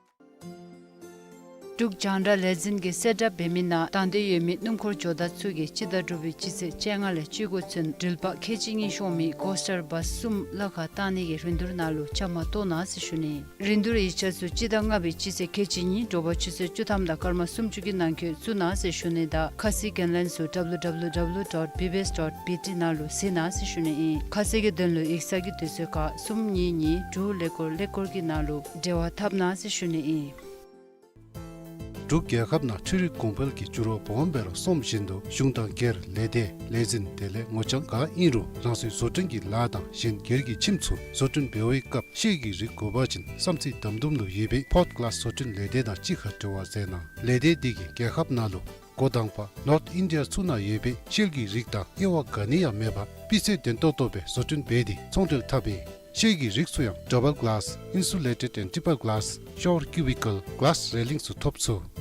འབྲུག་རྒྱང་བསྒྲགས་ལས་འཛིན་གྱི་གསལ་བསྒྲགས་འབད་མི་ནང་དང་འདོད་ཡོད་མི་སྣུམ་འཁོར་ཇོ་བདག་ཚུ་གིས་སྤྱི་ཟླ་དྲུག་པའི་སྤྱི་ཚེས་བཅོ་ལྔ་ལས་བཅུ་དགུ་ཚུན་འགྲུལ་པ་ཁལ་གཅིག་གཉིས་ཤོང་མི་ཀོ་སི་ཊར་བཱས་གསུམ་གླ་ཁར་བཏང་ནི་གི་རིན་བསྡུར་ནང་ལུ་བཅའ་མར་གཏོགས་གནང་ཟེར་ཞུ་ནི། རིན་བསྡུར་ཡིག་ཆ་ཚུ་སྤྱི་ཟླ་ལྔ་པའི་སྤྱི་ཚེས་ཁལ་གཅིག་གཉིས་དྲོ་པ་ཆུ་ཚོད་བཅུ་ཐམ་དང་སྐར་མ་སུམ་ཅུ་གི་ནང་འཁོད་བཙུགས་གནང་ཟེར་ཞུ་ནི་དང་ཁ་གསལ་གྱི་དོན་ལུ་ཌབ་ལུ་ཌབ་ལུ་ཌབ་ལུ་ཌོཊ་བི་བི་ཨེསི་ཌོཊ་བི་ཊི་ནང་ལུ་གཟིགས་གནང་ཟེར་ཞུ་ནི་ཨིན། ཁ་གསལ་གྱི་དོན་ལུ་ཡིག་ཚང་གི་དུས་ཚོད་ཁར་གསུམ་གཉིས་གཉིས་དྲུག་ཀླད་ཀོར་ཀླད་ཀོར་གྱི་ནང་ལུ་འབྲེལ་བ་འཐབ་གནང་ཟེར་ཞུ་ནི་ཨིན། འབྲུག་རྒྱལ་ཁབ་ནང་འཕྲུལ་རིག་གོང་འཕེལ་གྱི་འགྱུར་བ་སྦོམ་སྦེ་ར་སོངམ་བཞིན་དུ་གཞུང་དང་སྒེར་ལས་སྡེ་ལས་འཛིན་དེ་ལས་ངོ་རྐྱང་ག་ཨིན་རུང་རང་སོའི་བཟོ་སྐྲུན་གྱི་ལཱ་དང་གཞན་སྒེར་གྱི་ཁྱིམ་ཚུ་བཟོ་སྐྲུན་འབད་བའི་སྐབས་ཤེལ་གྱི་རིགས་དགོ་པ་ཅིན་བསམ་རྩེ་དམ་དུམ་ལུ་ཡོད་པའི་ཕོརཌ་གླཱསི་བཟོ་སྐྲུན་ལས་སྡེ་དང་གཅིག་ཁར་འབྲེལ་བ་མཛད་གནང་། ལས་སྡེ་འདི་གིས་རྒྱལ་ཁབ་ནང་ལུ་འགོ་དང་པ་ནོརཐ་ཨིན་ཌི་ཡ་ཚུ་ནང་ཡོད་པའི་ཤེལ་གྱི་རིགས་དང་དབྱེ་བ་ག་ནི་ཡང་མེད་པར་སྤུས་ཚད་ལྡན་ཏོག་ཏོ་སྦེ་བཟོ་སྐྲུན་འབད་དེ་ཚོང་འབྲེལ་འཐབ་ཨིན། ཤེལ་གྱི་རིགས་ཚུ་ཡང་ཌབ་བཱལ་གླཱསི་ཨིན་སུ་ལེ་ཊེཌ་ཨེནཌ་ཊི་པར་གླཱསི་ཤོར་ཀིའུ་བི་ཀཱལ་གླཱསི་རེ་ལིང་ཚུ་ཐོབ་ཚུགས།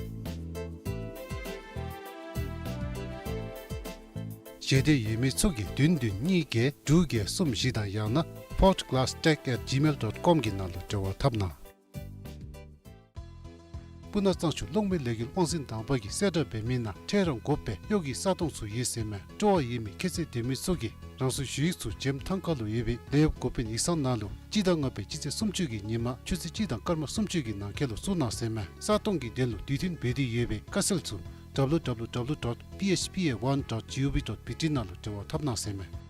ཞལ་འདེབས་ཡོད་མི་ཚུ་གིས་བདུན་བདུན་གཉིས་བརྒྱད་དྲུག་བརྒྱད་གསུམ་བཞི་དང་ཡང་ན་ཕོརཌ་གླཱསི་ཊེཀ་ཨེཊ་ཇི་མེལ་ཌོཊ་ཀོམ་གྱི་ནང་ལུ་འབྲེལ་བ་འཐབ་གནང་། སྤུ་ན་གཙང་ཆུ་གློག་མེ་ལས་འགུལ་དབང་འཛིན་དང་པ་གིས་གསལ་བསྒྲགས་འབད་མི་ནང་འཕྲལ་རང་དགོ་པའི་གཡོག་གི་ས་སྟོང་ཚུ་ཡོད་ཟེར་མས། སྤྲོ་བ་ཡོད་མི་ཁྱད་ཚད་ལྡན་མི་ཚུ་གིས་རང་སོའི་ཞུ་ཡིག་ཚུ་འཇམ་ཐང་ཁ་ལུ་ཡོད་པའི་ལས་གཡོག་འགོ་དཔོན་ཡིག་ཚང་ནང་ལུ་སྤྱི་ཟླ་ལྔ་པའི་སྤྱི་ཚེས་སུམ་ཅུ་གི་ཉིན་མ་ཆུ་ཚོད་གཅིག་དང་སྐར་མ་སུམ་ཅུ་གི་ནང་འཁོད་ལུ་བཙུགས་གནང་ཟེར་མས། ས་སྟོང་གི་དོན་ལུ་དུས་མཐུན་འབད་དེ་ཡོད་པའི་དཀའ་སེལ་ཚུ་ཌབ་ལུ་ཌབ་ལུ་ཌབ་ལུ་ཌོཊ་པི་ཨེཆ་པི་ཨེ་ཝན་ཌོཊ་ཇི་ཨོ་ཝི་ཌོཊ་བི་ཊི་ནང་ལུ་འབྲེལ་བ་འཐབ་གནང་ཟེར་མས།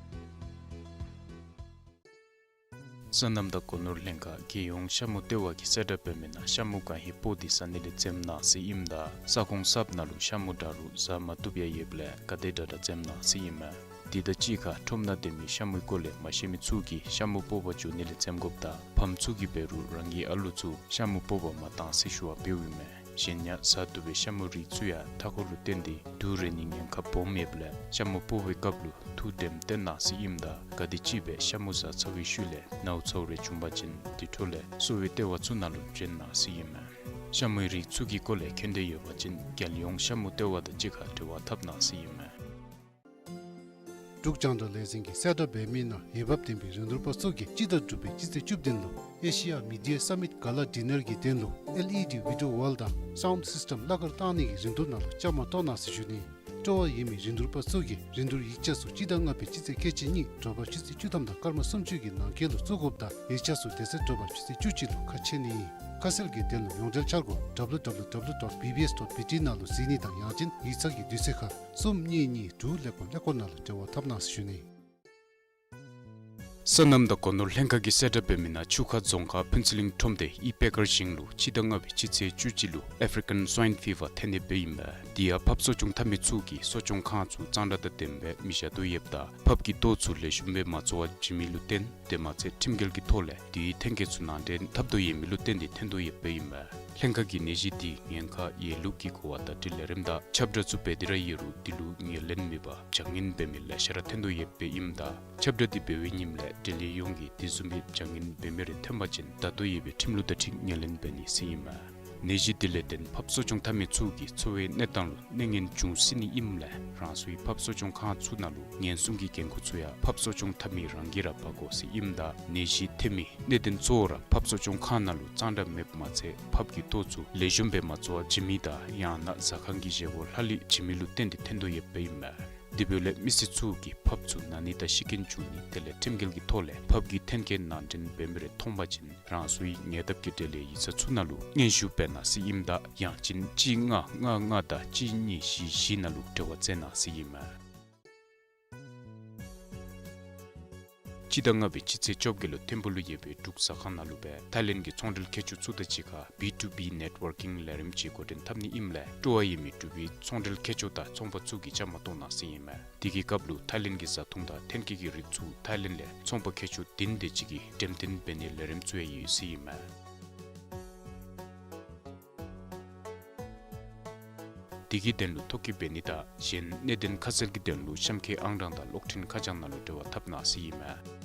སོ་ནམ་དང་སྒོ་ནོར་ལྷན་ཁག་རྒྱལ་ཡོངས་ཤ་མུ་ལྟེ་བ་གིས་གསལ་བསྒྲགས་འབད་མི་ནང་ཤ་མུ་གང་ཧེ་པོ་འདི་ཟ་ནི་ལས་འཛེམ་གནང་ཟེར་ཨིནམ་ད་ས་ཁོངས་གསརཔ་ནང་ལུ་ཤ་མུ་འདྲ་རུང་ཟ་མ་བཏུབ་ཡང་ཡོདཔ་ལས་ག་དེ་དྲག་དྲག་འཛེམ་གནང་ཟེར་ཨིན་མས། དེ་དང་གཅིག་ཁར་ཁྲོམ་ནང་སྡོད་མི་ཤ་མུའི་སྐོར་ལས་མ་ཤེས་མི་ཚུ་གིས་ཤ་མུ་སྤོག་པར་འགྱོ་ནི་ལས་འཛེམ་དགོཔ་དང་ཕམ་ཚུ་གིས་འབད་རུང་རང་གི་ཨ་ལུ་ཚུ་ཤ་མུ་སྤོག་པར་མ་གཏང་ཟེར་ཞུ་བ་འབདཝ་ཨིན་མས། གཞན་ཡང་ཟ་བཏུབ་པའི་ཤ་མུ་རིགས་ཚུ་ཡང་མཐའ་འཁོར་ལུ་བརྟེན་ཏེ་དུག་རེག་ནིའི་ཉེན་ཁ་སྦོམ་ཡོདཔ་ལས་ཤ་མུ་སྤོག་པའི་སྐབས་ལུ་ཐུགས་དྲནམ་བཏོན་གནང་ཟེར་ཨིནམ་ད་ག་དེམ་ཅིག་སྦེ་ཤ་མུ་ཟ་ཚར་བའི་ཤུལ་ལས་ནཝ་ཚཝ་རེ་བྱུང་པ་ཅིན་དེ་འཕྲོ་ལས་གསོ་བའི་ལྟེ་བ་ཚུ་ནང་ལུ་བྱོན་གནང་ཟེར་ཨིན་མས། ཤ་མུའི་རིགས་ཚུ་གི་སྐོར་ལས་མཁྱེན་འདོད་ཡོད་པ་ཅིན་རྒྱལ་ཡོངས་ཤ་མུ་ལྟེ་བ་དང་གཅིག་ཁར་འབྲེལ་བ་འཐབ་གནང་ཟེར་ཨིན་མས། འབྲུག་རྒྱང་བསྒྲགས་ལས་འཛིན་གྱིས་གསལ་བསྒྲགས་འབད་མི་ནང་འོས་འབབ་ལྡན་པའི་རིན་བསྡུར་པ་ཚུ་གིས་སྤྱི་ཟླ་དྲུག་པའི་སྤྱི་ཚེས་བཅུ་བདུན་ལུ་ཨེ་ཤི་ཡ་མི་ཌི་ཡ་སམ་མིཊ་ག་ལ་ཌི་ནར་གྱི་དོན་ལུ་ཨེལ་ཨི་ཌི་བི་ཌི་ཡོ་ཝཱལ་དང་སའུནཌ་སིསི་ཊེམ་གླ་ཁར་བཏང་ནི་གི་རིན་བསྡུར་ནང་ལུ་བཅའ་མར་གཏོགས་གནང་ཟེར་ཞུ་ནི། སྤྲོ་བ་ཡོད་མི་རིན་བསྡུར་པ་ཚུ་གིས་རིན་བསྡུར་ཡིག་ཆ་ཚུ་སྤྱི་ཟླ་ལྔ་པའི་སྤྱི་ཚེས་ཁལ་གཅིག་གཉིས་དྲོ་པ་ཆུ་ཚོད་བཅུ་ཐམ་དང་སྐར་མ་སུམ་ཅུ་གི་ནང་འཁོད་ལུ་བཙུགས་དགོཔ་དང་ཡིག་ཆ་ཚུ་དེ་ཚེ་དྲོ་པ་ཆུ་ཚོད་བཅུ་གཅིག་ལུ་ཁ་ཕྱེ་ནི་ཨིན། ཁ་གསལ་གྱི་དོན་ལུ་ཡོངས་འབྲེལ་འཆར་སྒོ་ཌབ་ལུ་ཌབ་ལུ་ཌབ་ལུ་ཌོཊ་བི་བི་ཨེསི་ཌོཊ་བི་ཊི་ནང་ལུ་གཟིགས་ནི་དང་ཡང་ཅིན་ཡིག་ཚང་གི་དུས་ཚོད་ཁར་གསུམ་གཉིས་གཉིས་དྲུག་ཀླད་ཀོར་ཀླད་ཀོར་ནང་ལུ་འབྲེལ་བ་འཐབ་གནང་ཟེར་ཞུ་ནི། སོ་ནམ་དང་སྒོ་ནོར་ལྷན་ཁག་གིས་གསལ་བསྒྲགས་འབད་མི་ནང་ཆུ་ཁ་རྫོང་ཁག་ཕུན་ཚོགས་གླིང་ཁྲོམ་སྡེ་ཨི་པེ་ཀར་ཞིང་ལུ་སྤྱི་ཟླ་ལྔ་པའི་སྤྱི་ཚེས་བཅུ་གཅིག་ལུ་ཨེཕ་རི་ཀན་སུའིན་ཕི་བར་ཐོན་ནི་སྦེ་ཨིན་མས། དེ་ཡང་ཕགཔ་གསོ་སྐྱོང་འཐབ་མི་ཚུ་གིས་གསོ་སྐྱོང་ཁང་ཚུ་གཙང་སྦྲ་དང་ལྡནམ་སྦེ་མི་བཞག་དོ་ཡོདཔ་ད་ཕགཔ་གི་ལྟོ་ཚུ་ལེགས་ཤོམ་སྦེ་མ་བཙོ་བར་བྱིན་མི་ལུ་བརྟེན་དེ་མ་ཚད་ཁྲིམས་འགལ་གྱི་ཐོག་ལས་དེའི་ཐོན་སྐྱེད་ཚུ་ནང་འདྲེན་འཐབ་དོ་ཡོད་མི་ལུ་བརྟེན་ཏེ་ཐོན་དོ་ཡོདཔ་ཨིན་མས། ལྷན་ཁག་གིས་ནད་གཞི་དེའི་ཉེན་ཁ་ཡོད་ལུགས་ཀྱི་གོ་བ་བརྡ་སྤྲོད་ལས་རིམ་དང་ཁྱབ་བསྒྲགས་ཚུ་འབད་དེ་ར་ཡོད་རུང་དེ་ལུ་ངོས་ལེན་མེད་པར་བྱ་ངན་འབད་མི་ལེ་ཤ་ར་ཐོན་དོ་ཡོདཔ་ཨིནམ་ད་ཁྱབ་བསྒྲགས་དེ་འབད་བའི་ཉིནམ་ལས་འབྲེལ་ཡོད་ཡོངས་ཀྱིས་དེ་བཟུམ་སྦེ་བྱ་ངན་འབད་མི་རེ་ཐོན་པ་ཅིན་བརྡ་ཐོ་ཡོད་པའི་ཁྲིམས་ལུགས་དང་འཁྲིལ་ངོས་ལེན་འབད་ནི་ཟེར་ཨིན་མས། ནད་གཞི་དེ་ལས་བརྟེན་ཕགཔ་གསོ་སྐྱོང་འཐབ་མི་ཚུ་གི་འཚོ་བའི་གནས་སྟངས་ལུ་གནོད་ངན་འབྱུང་སྲིད་ནི་ཨིནམ་ལས་རང་སོའི་ཕགཔ་གསོ་སྐྱོང་ཁང་ཚུ་ནང་ལུ་ཉེན་སྲུང་གི་འགན་ཁུར་ཚུ་ཡང་ཕགཔ་གསོ་སྐྱོང་འཐབ་མི་རང་གིས་ར་འབག་དགོ་ཟེར་ཨིནམ་ད་ནད་གཞི་ཐོན་མི་གནད་དོན་གཙོ་བོ་ར་ཕགཔ་གསོ་སྐྱོང་ཁང་ནང་ལུ་གཙང་སྦྲ་མེདཔ་མ་ཚད་ཕགཔ་གི་ལྟོ་ཚུ་ལེགས་ཤོམ་སྦེ་མ་བཙོ་བར་བྱིན་མི་དང་ཡང་ན་ཟ་ཁང་གི་བཞེས་སྒོ་ལྷག་ལུས་བྱིན་མི་ལུ་བརྟེན་ཏེ་ཐོན་དོ་ཡོདཔ་ཨིན་མས། དེ་འབདཝ་ལས་མི་སེར་ཚུ་གིས་ཕགཔ་ཚུ་ན་ནི་དང་ཤི་རྐྱེན་འབྱུང་ནི་དེ་ལས་ཁྲིམས་འགལ་གྱི་ཐོག་ལས་ཕགཔ་གི་ཐོན་སྐྱེད་ནང་འདྲེན་འབད་མི་རེ་མཐོང་པ་ཅིན་རང་སོའི་ཉེ་འདབས་ཀྱི་འབྲེལ་ཡོད་ཡིག་ཚང་ཚུ་ནང་ལུ་སྙན་ཞུ་འབད་གནང་ཟེར་ཨིནམ་ད་ཡང་ཅིན་གཅིག་ལྔ་ལྔ་ལྔ་དང་གཅིག་གཉིས་བཞི་བཞི་ནང་ལུ་འབྲེལ་བ་མཛད་གནང་ཟེར་ཨིན་མས། སྤྱི་ཟླ་ལྔ་པའི་སྤྱི་ཚེས་བཅོ་བརྒྱད་ལུ་ཐིམ་ཕུག་ལུ་ཡོད་པའི་འབྲུག་ཟ་ཁང་ནང་ལུ་སྦེ་ཐའི་ལེནཌ་གི་ཚོང་འབྲེལ་མཁས་མཆོག་ཚུ་དང་གཅིག་ཁར་བི་ཊུ་བི་ནེཊ་ཝར་ཀིང་ལས་རིམ་ཅིག་འགོ་འདྲེན་འཐབ་ནི་ཨིནམ་ལས་སྤྲོ་བ་ཡོད་མི་འབྲུག་པའི་ཚོང་འབྲེལ་མཁས་མཆོག་དང་ཚོང་པ་ཚུ་གིས་བཅའ་མར་གཏོགས་གནང་ཟེར་ཨིན་མས། དེ་གི་སྐབས་ལུ་ཐའི་ལེནཌ་གི་བཟའ་འཐུང་དང་ཐོན་སྐྱེད་ཀྱི་རིགས་ཚུ་ཐའི་ལེནཌ་ལས་ཚོང་པ་མཁས་མཆོག་བདུན་དེ་ཅིག་གིས་འགྲེམས་སྟོན་འབད་ནིའི་ལས་རིམ་ཚུ་ཡང་ཡོད་ཟེར་ཨིན་མས། དེ་གི་དོན་ལུ་ཐོ་བཀོད་འབད་ནི་དང་གཞན་གནད་དོན་ཁ་གསལ་གྱི་དོན་ལུ་གཤམ་འཁོད་ཨང་གྲངས་དང་གློག་འཕྲིན་ཁ་བྱང་ནང་ལུ་འབྲེལ་བ་འཐབ་གནང་ཟེར་ཨིན་མས།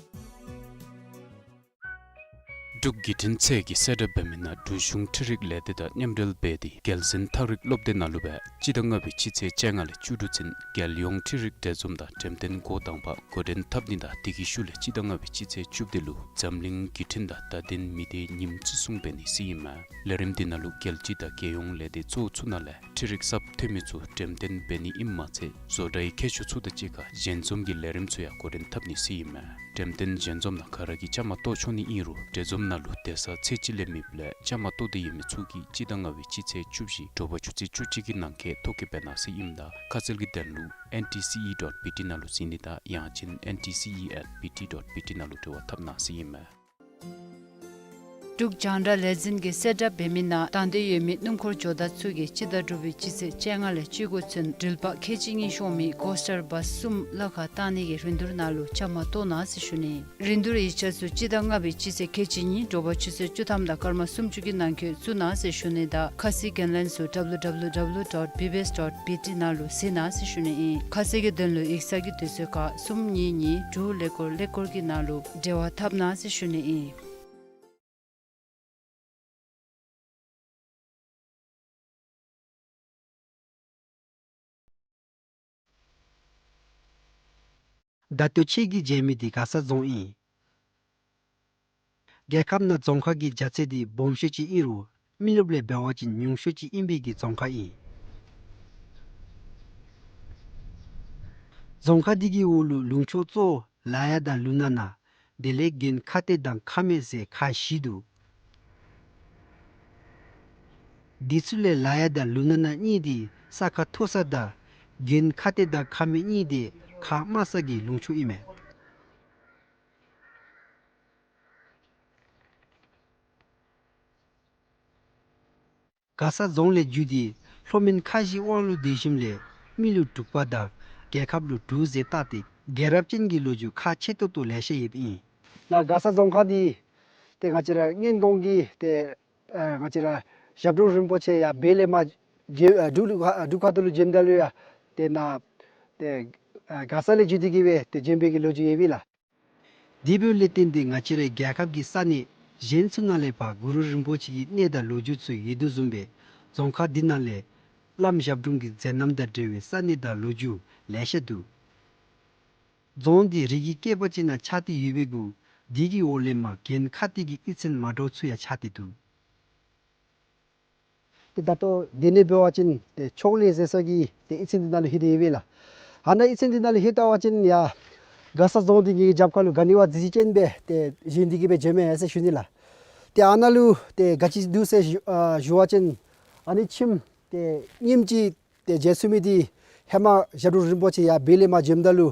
འབྲུག་བརྒྱུད་འཕྲིན་ཚད་ཀྱི་གསལ་བསྒྲགས་འབད་མི་ནང་འབྲུག་གཞུང་འཕྲུལ་རིག་ལས་སྡེ་དང་མཉམ་འབྲེལ་འབད་དེ་རྒྱལ་གཞུང་ཐག་རིང་སློབ་སྡེ་ནང་ལུ་སྦེ་སྤྱི་ཟླ་ལྔ་པའི་སྤྱི་ཚེས་བཅོ་ལྔ་ལས་བཅུ་དྲུག་ཚུན་རྒྱལ་ཡོངས་འཕྲུལ་རིག་འབྲེལ་འཛོམས་དང་འགྲེམས་སྟོན་འགོ་དང་པ་འགོ་འདྲེན་འཐབ་ནི་དང་དེ་གི་ཤུལ་ལས་སྤྱི་ཟླ་ལྔ་པའི་སྤྱི་ཚེས་བཅུ་བདུན་ལུ་འཛམ་གླིང་བརྒྱུད་འཕྲིན་དང་བརྡ་དོན་མི་སྡེ་ཉིནམ་བརྩི་སྲུང་འབད་ནི་ཟེར་ཨིན་མས། ལས་རིམ་འདི་ནང་ལུ་རྒྱལ་སྤྱི་དང་རྒྱལ་ཡོངས་ལས་སྡེ་གཙོ་བོ་ཚུ་ནང་ལས་འཕྲུལ་རིག་གསརཔ་ཐོན་མི་ཚུ་འགྲེམས་སྟོན་འབད་ནི་ཨིནམ་མ་ཚད་བཟོ་གྲྭའི་མཁས་མཆོག་ཚུ་དང་གཅིག་ཁར་ཞལ་འཛོམས་ཀྱི་ལས་རིམ་ཚུ་ཡང་འགོ་འདྲེན་འཐབ་ནི་ཟེར་ཨིན་མས། འགྲེམས་སྟོན་ཞལ་འཛོམས་ནང་ག་ར་གིས་བཅའ་མར་གཏོགས་ཆོག་ནི་ཨིན་རུང་འབྲེལ་འཛོམས་ནང་ལུ་སྡོད་ས་ཚོད་ཅིག་ལས་མེདཔ་ལས་བཅའ་མར་གཏོགས་འདོད་ཡོད་མི་ཚུ་གིས་སྤྱི་ཟླ་ལྔ་པའི་སྤྱི་ཚེས་བཅུ་བཞི་དྲོ་པ་ཆུ་ཚོད་བཅུ་གཅིག་གི་ནང་འཁོད་ཐོ་བཀོད་འབད་གནང་ཟེར་ཨིནམ་ད་ཁ་གསལ་གྱི་དོན་ལུ་ཨེན་ཊི་སི་ཨི་ཌོཊ་བི་ཊི་ནང་ལུ་གཟིགས་ནི་དང་ཡང་ཅིན་ཨེན་ཊི་སི་ཨི་ཨེཊ་བི་ཊི་ཌོཊ་བི་ཊི་ནང་ལུ་འབྲེལ་བ་འཐབ་གནང་ཟེར་ཨིན་མས། འབྲུག་རྒྱང་བསྒྲགས་ལས་འཛིན་གྱིས་གསལ་བསྒྲགས་འབད་མི་ནང་དང་འདོད་ཡོད་མི་སྣུམ་འཁོར་ཇོ་བདག་ཚུ་གིས་སྤྱི་ཟླ་དྲུག་པའི་སྤྱི་ཚེས་བཅོ་ལྔ་ལས་བཅུ་དགུ་ཚུན་འགྲུལ་པ་ཁལ་གཅིག་གཉིས་ཤོང་མི་ཀོ་སི་ཊར་བཱསི་གསུམ་གླ་ཁར་བཏང་ནི་གི་རིན་བསྡུར་ནང་ལུ་བཅའ་མར་གཏོགས་གནང་ཟེར་ཞུ་ནི། རིན་བསྡུར་ཡིག་ཆ་ཚུ་སྤྱི་ཟླ་ལྔ་པའི་སྤྱི་ཚེས་ཁལ་གཅིག་གཉིས་དྲོ་པ་ཆུ་ཚོད་བཅུ་ཐམ་དང་སྐར་མ་སུམ་ཅུ་གི་ནང་འཁོད་བཙུགས་གནང་ཟེར་ཞུ་ནི་དང་ཁ་གསལ་གྱི་ལན་ཚུ་ཌབ་ལུ་ཌབ་ལུ་ཌབ་ལུ་ཌོཊ་བི་བི་ཨེསི་ཌོཊ་བི་ཊི་ནང་ལུ་གཟིགས་གནང་ཟེར་ཞུ་ནི་ཨིན། ཁ་གསལ་གྱི་དོན་ལུ་ཡིག་ཚང་གི་དུས་ཚོད་ཁར་གསུམ་གཉིས་གཉིས་དྲུག་ཀླད་ཀོར་ཀླད་ཀོར་གྱི་ནང་ལུ་འབྲེལ་བ་འཐབ་གནང་ཟེར་ཞུ་ནི་ཨིན། ད་ལྟོ་ཁྱེད་ཀྱིས་མཇལ་མི་འདི་མགར་ས་རྫོང་ཨིན། རྒྱལ་ཁབ་ནང་རྫོང་ཁག་གི་རྒྱ་ཚད་འདི་སྦོམ་ཤོས་ཅིག་ཨིན་རུང་མི་རློབས་ལས་འབད་བ་ཅིན་ཉུང་ཤོས་ཅིག་ཨིན་པའི་གི་རྫོང་ཁག་ཨིན། རྫོང་ཁག་འདི་གི་འོག་ལུ་ལུང་ཕྱོགས་གཙོ་བོ་ལ་ཡ་དང་ལུ་ན་ན་དེ་ལས་དགོན་ཁ་སྟོད་དང་ཁ་སྨད་ཟེར་ཁག་བཞི་འདུག། འདི་ཚུ་ལས་ལ་ཡ་དང་ལུ་ན་ན་གཉིས་འདི་ས་ཁ་མཐོ་ས་དང་དགོན་ཁ་སྟོད་དང་ཁ་སྨད་གཉིས་འདི་ཁག་དམའ་ས་གི་ལུང་ཕྱོགས་ཨིན་མས། མགར་ས་རྫོང་ལས་བརྒྱུད་དེ་ལྷོ་མོན་ཁ་བཞིའི་དབང་ལུ་སྡོད་ཞིནམ་ལས་མི་ལུ་འབྲུག་པ་དང་རྒྱལ་ཁབ་ལུ་འབྲུག་ཟེར་བཏགས་ཏེ་རྒྱལ་རབས་ཅན་གྱི་ལོ་རྒྱུས་ཁག་ཆེ་ཏོག་ཏོ་ལེ་ཤ་ཡོདཔ་ཨིན། ནཱ་མགར་ས་རྫོང་ཁག་འདི་ཏེ་ང་བཅས་ར་སྔོན་གོང་གི་ཏེ་ཨ་ང་བཅས་ར་ཞབས་དྲུང་རིན་པོ་ཆེ་ཡར་བོད་ལས་མར་བྱོན་ཨ་འབྲུག་ལུ་ཨ་འབྲུག་ཁ་ཐུག་ལུ་བྱོནམ་ད་ལུ་ཡང་ཏེ་ནཱ་ཏེ་ཨ་མགར་ས་ལས་བརྒྱུད་དེ་གི་སྦེ་ཏེ་བྱོན་པའི་གི་ལོ་རྒྱུས་ཡོད་པས་ལགས། དེ་འབདཝ་ལས་བརྟེན་ཏེ་ང་བཅས་རའི་རྒྱལ་ཁབ་ཀྱི་ས་གནས་གཞན་ཚུ་ནང་ལས་ཕར་གུ་རུ་རིན་པོ་ཆེ་གི་གནས་དང་ལོ་རྒྱུས་ཚུ་ཡོད་དོ་བཟུམ་སྦེ་རྫོང་ཁག་འདི་ནང་ལས་བླམ་ཞབས་དྲུང་གི་མཛད་རྣམ་དང་འབྲེལ་བའི་ས་གནས་དང་ལོ་རྒྱུས་ལེ་ཤ་འདུག། རྫོང་འདི་རི་གི་སྐེད་པ་ཅིག་ནང་ཆགས་ཏེ་ཡོད་པའི་གུ་འདི་གི་འོག་ལས་མར་དགོན་ཁ་སྟོད་ཀྱི་གཡུས་ཚན་མ་འདྲཝ་ཚུ་ཡང་ཆགས་ཏེ་འདུག། ཏེ་ད་ལྟོ་འདི་ནང་འབད་བ་ཅིན་ཏེ་ཕྱོགས་ལས་ཟེར་ས་གི་ཏེ་གཡུས་ཚན་འདི་ནང་ལུ་ལྷོད་དེ་ཡོད་པས་ལགས། ཨ་ནཱ་གཡུས་ཚན་འདི་ནང་ལུ་ལྷོད་བལྟ་བ་ཅིན་ཡར་མགར་ས་རྫོང་འདི་ངེ་གི་རྒྱབ་ཁ་ལུ་ག་ནི་བ་གཟི་བརྗིད་ཅན་སྦེ་ཏེ་བཞེངས་ཏེ་གི་སྦེ་བྱོན་མས་ཟེར་ཞུ་ནི་ལགས། ཏེ་ཨ་ནཱ་ལུ་ཏེ་ག་ཅི་འདུག་ཟེར་ཞུ་ཨ་ཞུ་བ་ཅིན་ཨ་ནི་ཁྱིམ་ཏེ་ཉིནམ་གཅིག་ཏེ་མཇལ་ཚུགས་མི་འདི་ཧེ་མ་ཞབས་དྲུང་རིན་པོ་ཆེ་ཡར་བོད་ལས་མར་བྱོནམ་ད་ལུ་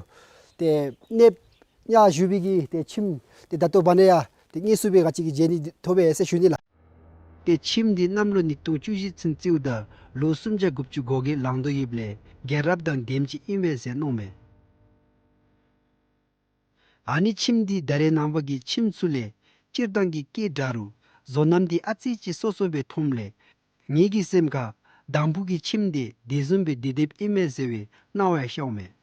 ཏེ་གནསཔོ་གཉིས་བཞུགས་པའི་གི་ཏེ་ཁྱིམ་འདི་ད་ལྟོ་བར་ན་ཡང་ཏེ་དངོས་སུ་སྦེ་ག་ཅི་གི་མཇལ་ནི་ཐོབ་པས་ཟེར་ཞུ་ནི་ལགས། ཏེ་ཁྱིམ་འདི་གནམ་ལོ་ཉིས་སྟོང་བཅུ་བཞི་ཚུན་རྩིཝ་ད་ལོ་སུམ་བརྒྱ་དགུ་བཅུ་གོ་བརྒྱད་ལང་དོ་ཡོདཔ་ལས་རྒྱལ་རབས་དང་ལྡནམ་ཅིག་ཨིན་པས་ཟེར་མནོཝ་མས། ཨ་ནི་ཁྱིམ་འདི་ད་རེས་ནངས་པ་གི་ཁྱིམ་ཚུ་ལས་སྤྱིར་བཏང་གི་སྐད་འདྲ་རུང་བཟོ་རྣམ་འདི་ཨ་ཙི་ཅིག་སོ་སོ་སྦེ་མཐོངམ་ལས་ངེ་གི་སེམས་ཁར་དང་ཕུ་གི་ཁྱིམ་འདི་དེ་བཟུམ་སྦེ་སྡོད་སྡོདཔ་ཨིན་མས་ཟེར་བའི་སྣང་བ་ཡང་ཤརཝ་མས།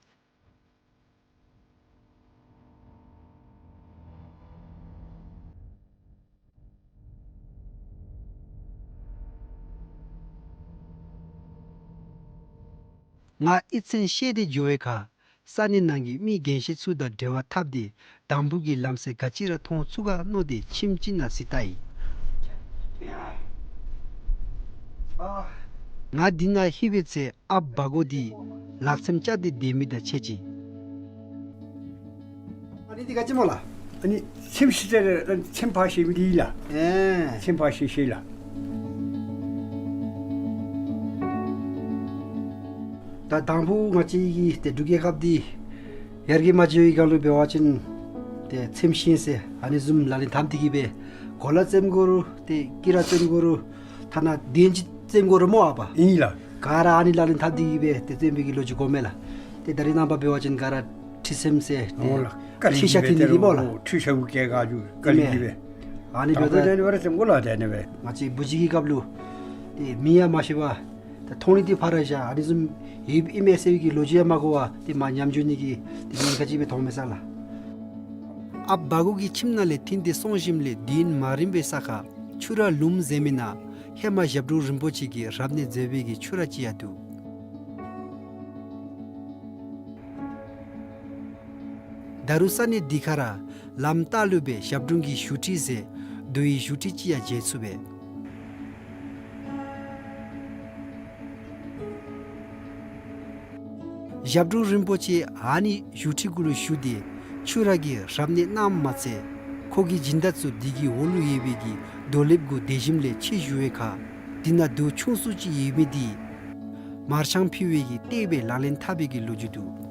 ང་གཡུས་ཚན་བཤལ་ཏེ་འགྱོ་བའི་ཁར་ས་གནས་ནང་གི་མི་རྒན་ཤོས་ཚུ་དང་འབྲེལ་བ་འཐབ་སྟེ་དང་ཕུ་གི་ལམ་སེལ་ག་ཅི་ར་མཐོང་ཚུགས་ག་མནོ་སྟེ་ཁྱིམ་ཅིག་ནང་གཟིགས་བལྟ་ཡི། ང་འདི་ནང་ལྷོད་པའི་ཚེ་ཨཔ་བ་གོ་འདི་ལག་ཚེམ་བཅག་སྟེ་སྡོད་མི་དང་ཕྱད་ཅི། ཨ་ནི་འདི་ག་ཅི་སྨོ་ལགས། ཨ་ནི་ཚེམ་བཤལ་ཏེ་ཚེམ་ཕར་བཤལ་མི་འདི་ལགས། ཨེ། ཚེམ་ཕར་བཤལ་བཤལ་ལགས། ད་དང་ཕུ་ང་བཅས་ཀྱི་ཏེ་འབྲུག་རྒྱལ་ཁབ་འདི་ཡར་རྒྱས་མ་འགྱོ་བའི་སྒང་ལུ་འབད་བ་ཅིན་ཏེ་ ཚེམས་ཤིང་ཟེར་ཨ་ནི་བཟུམ་ལག་ལེན་འཐབ་སྟེ་གི་སྦེ་གོ་ལ་བཙེམ་དགོ་རུང་ཏེ་དཀྱི་ར་བཙེམ་དགོ་རུང་ཐ་ན་གདན་ཅིག་བཙེམ་དགོ་རུང་སྨོ་ཨ་པ། ཨིན་ལགས། ག་ར་ཨ་ནི་ལག་ལེན་འཐབ་སྟེ་གི་སྦེ་ཏེ་བཙེམ་པའི་གི་ལོ་རྒྱུས་གོ་མས་ལགས། ཏེ་ད་རེས་ནངས་པ་འབད་བ་ཅིན་ག་ར་ཁྲི་ཚེམས་ཟེར་ཏེ་འོ་ལགས། ཁྲི་ཤ་ཏི་ནི་གི་སྨོ་ལགས། ཁྲི་ཤ་བུ་སྐྱེ་ག་ཅུ་ཀ་ལི་གི་སྦེ། ཨ་ནི་འབདཝ་ད་ཨ་ནི་སྦེ་ར་བཙེམ་དགོ་ལགས། ཏེ་ཨ་ནི་སྦེ་ང་བཅས་བུ་གཞི་གི་སྐབས་ལུ་ཏེ་མིང་ཡང་མ་ཤེས་པར་ད་མཐོང་ནི་འདི་ཕར་བཞག་ཨ་ནི་བཟུམ་ཡོདཔ་ཨིན་མས་ཟེར་བའི་གི་ལོ་རྒྱུས་ཡང་མ་གོ་བར་ཏེ་མར་ཉམས་འགྱོ་ནི་གི་ཏེ་ཉེན་ཁ་ཅིག་སྦེ་མཐོང་མས་ས་ལགས། ཨཔ་བ་གུ་གི་ཁྱིམ་ནང་ལས་ཐོན་ཏེ་སོང་ཞིནམ་ལས་དུས་ཡུན་མ་རིང་བའི་ས་ཁར་ཆུ་ར་ལུངམ་ཟེར་མི་ནང་ཧེ་མ་ཞབས་དྲུང་རིན་པོ་ཆེ་གིས་རབ་གནས་མཛད་པའི་གི་ཆུ་ར་ཅིག་ཡང་འདུག། ད་རུང་ས་གནས་འདི་ཁར་ལམ་ལྟག་ལུ་སྦེ་ཞབས་དྲུང་གི་བཞུགས་ཁྲི་ཟེར་རྡོ་ཡི་བཞུགས་ཁྲི་ཅིག་ཡང་མཇལ་ཚུགས་པས། ཞབས་དྲུང་རིན་པོ་ཆེ་ཨ་ནི་བཞུགས་ཁྲི་གུ་ལུ་བཞུགས་ཏེ་ཆུ་ར་གི་རབ་གནས་གནངམ་མ་ཚད་ཁོ་གི་སྦྱིན་བདག་ཚུ་འདི་གི་འོག་ལུ་ཡོད་པའི་གི་རྡོ་ལེབ་གུ་སྡོད་ཞིནམ་ལས་ཕྱེ་བཞུ་བའི་ཁར་འདི་ནང་རྡོ་ཆུང་སུ་ཅིག་ཡོད་མི་འདི་མར་ཆང་ཕུལ་བའི་གི་ལྟེ་བའི་ལག་ལེན་འཐབ་པའི་གི་ལོ་རྒྱུས་འདུག།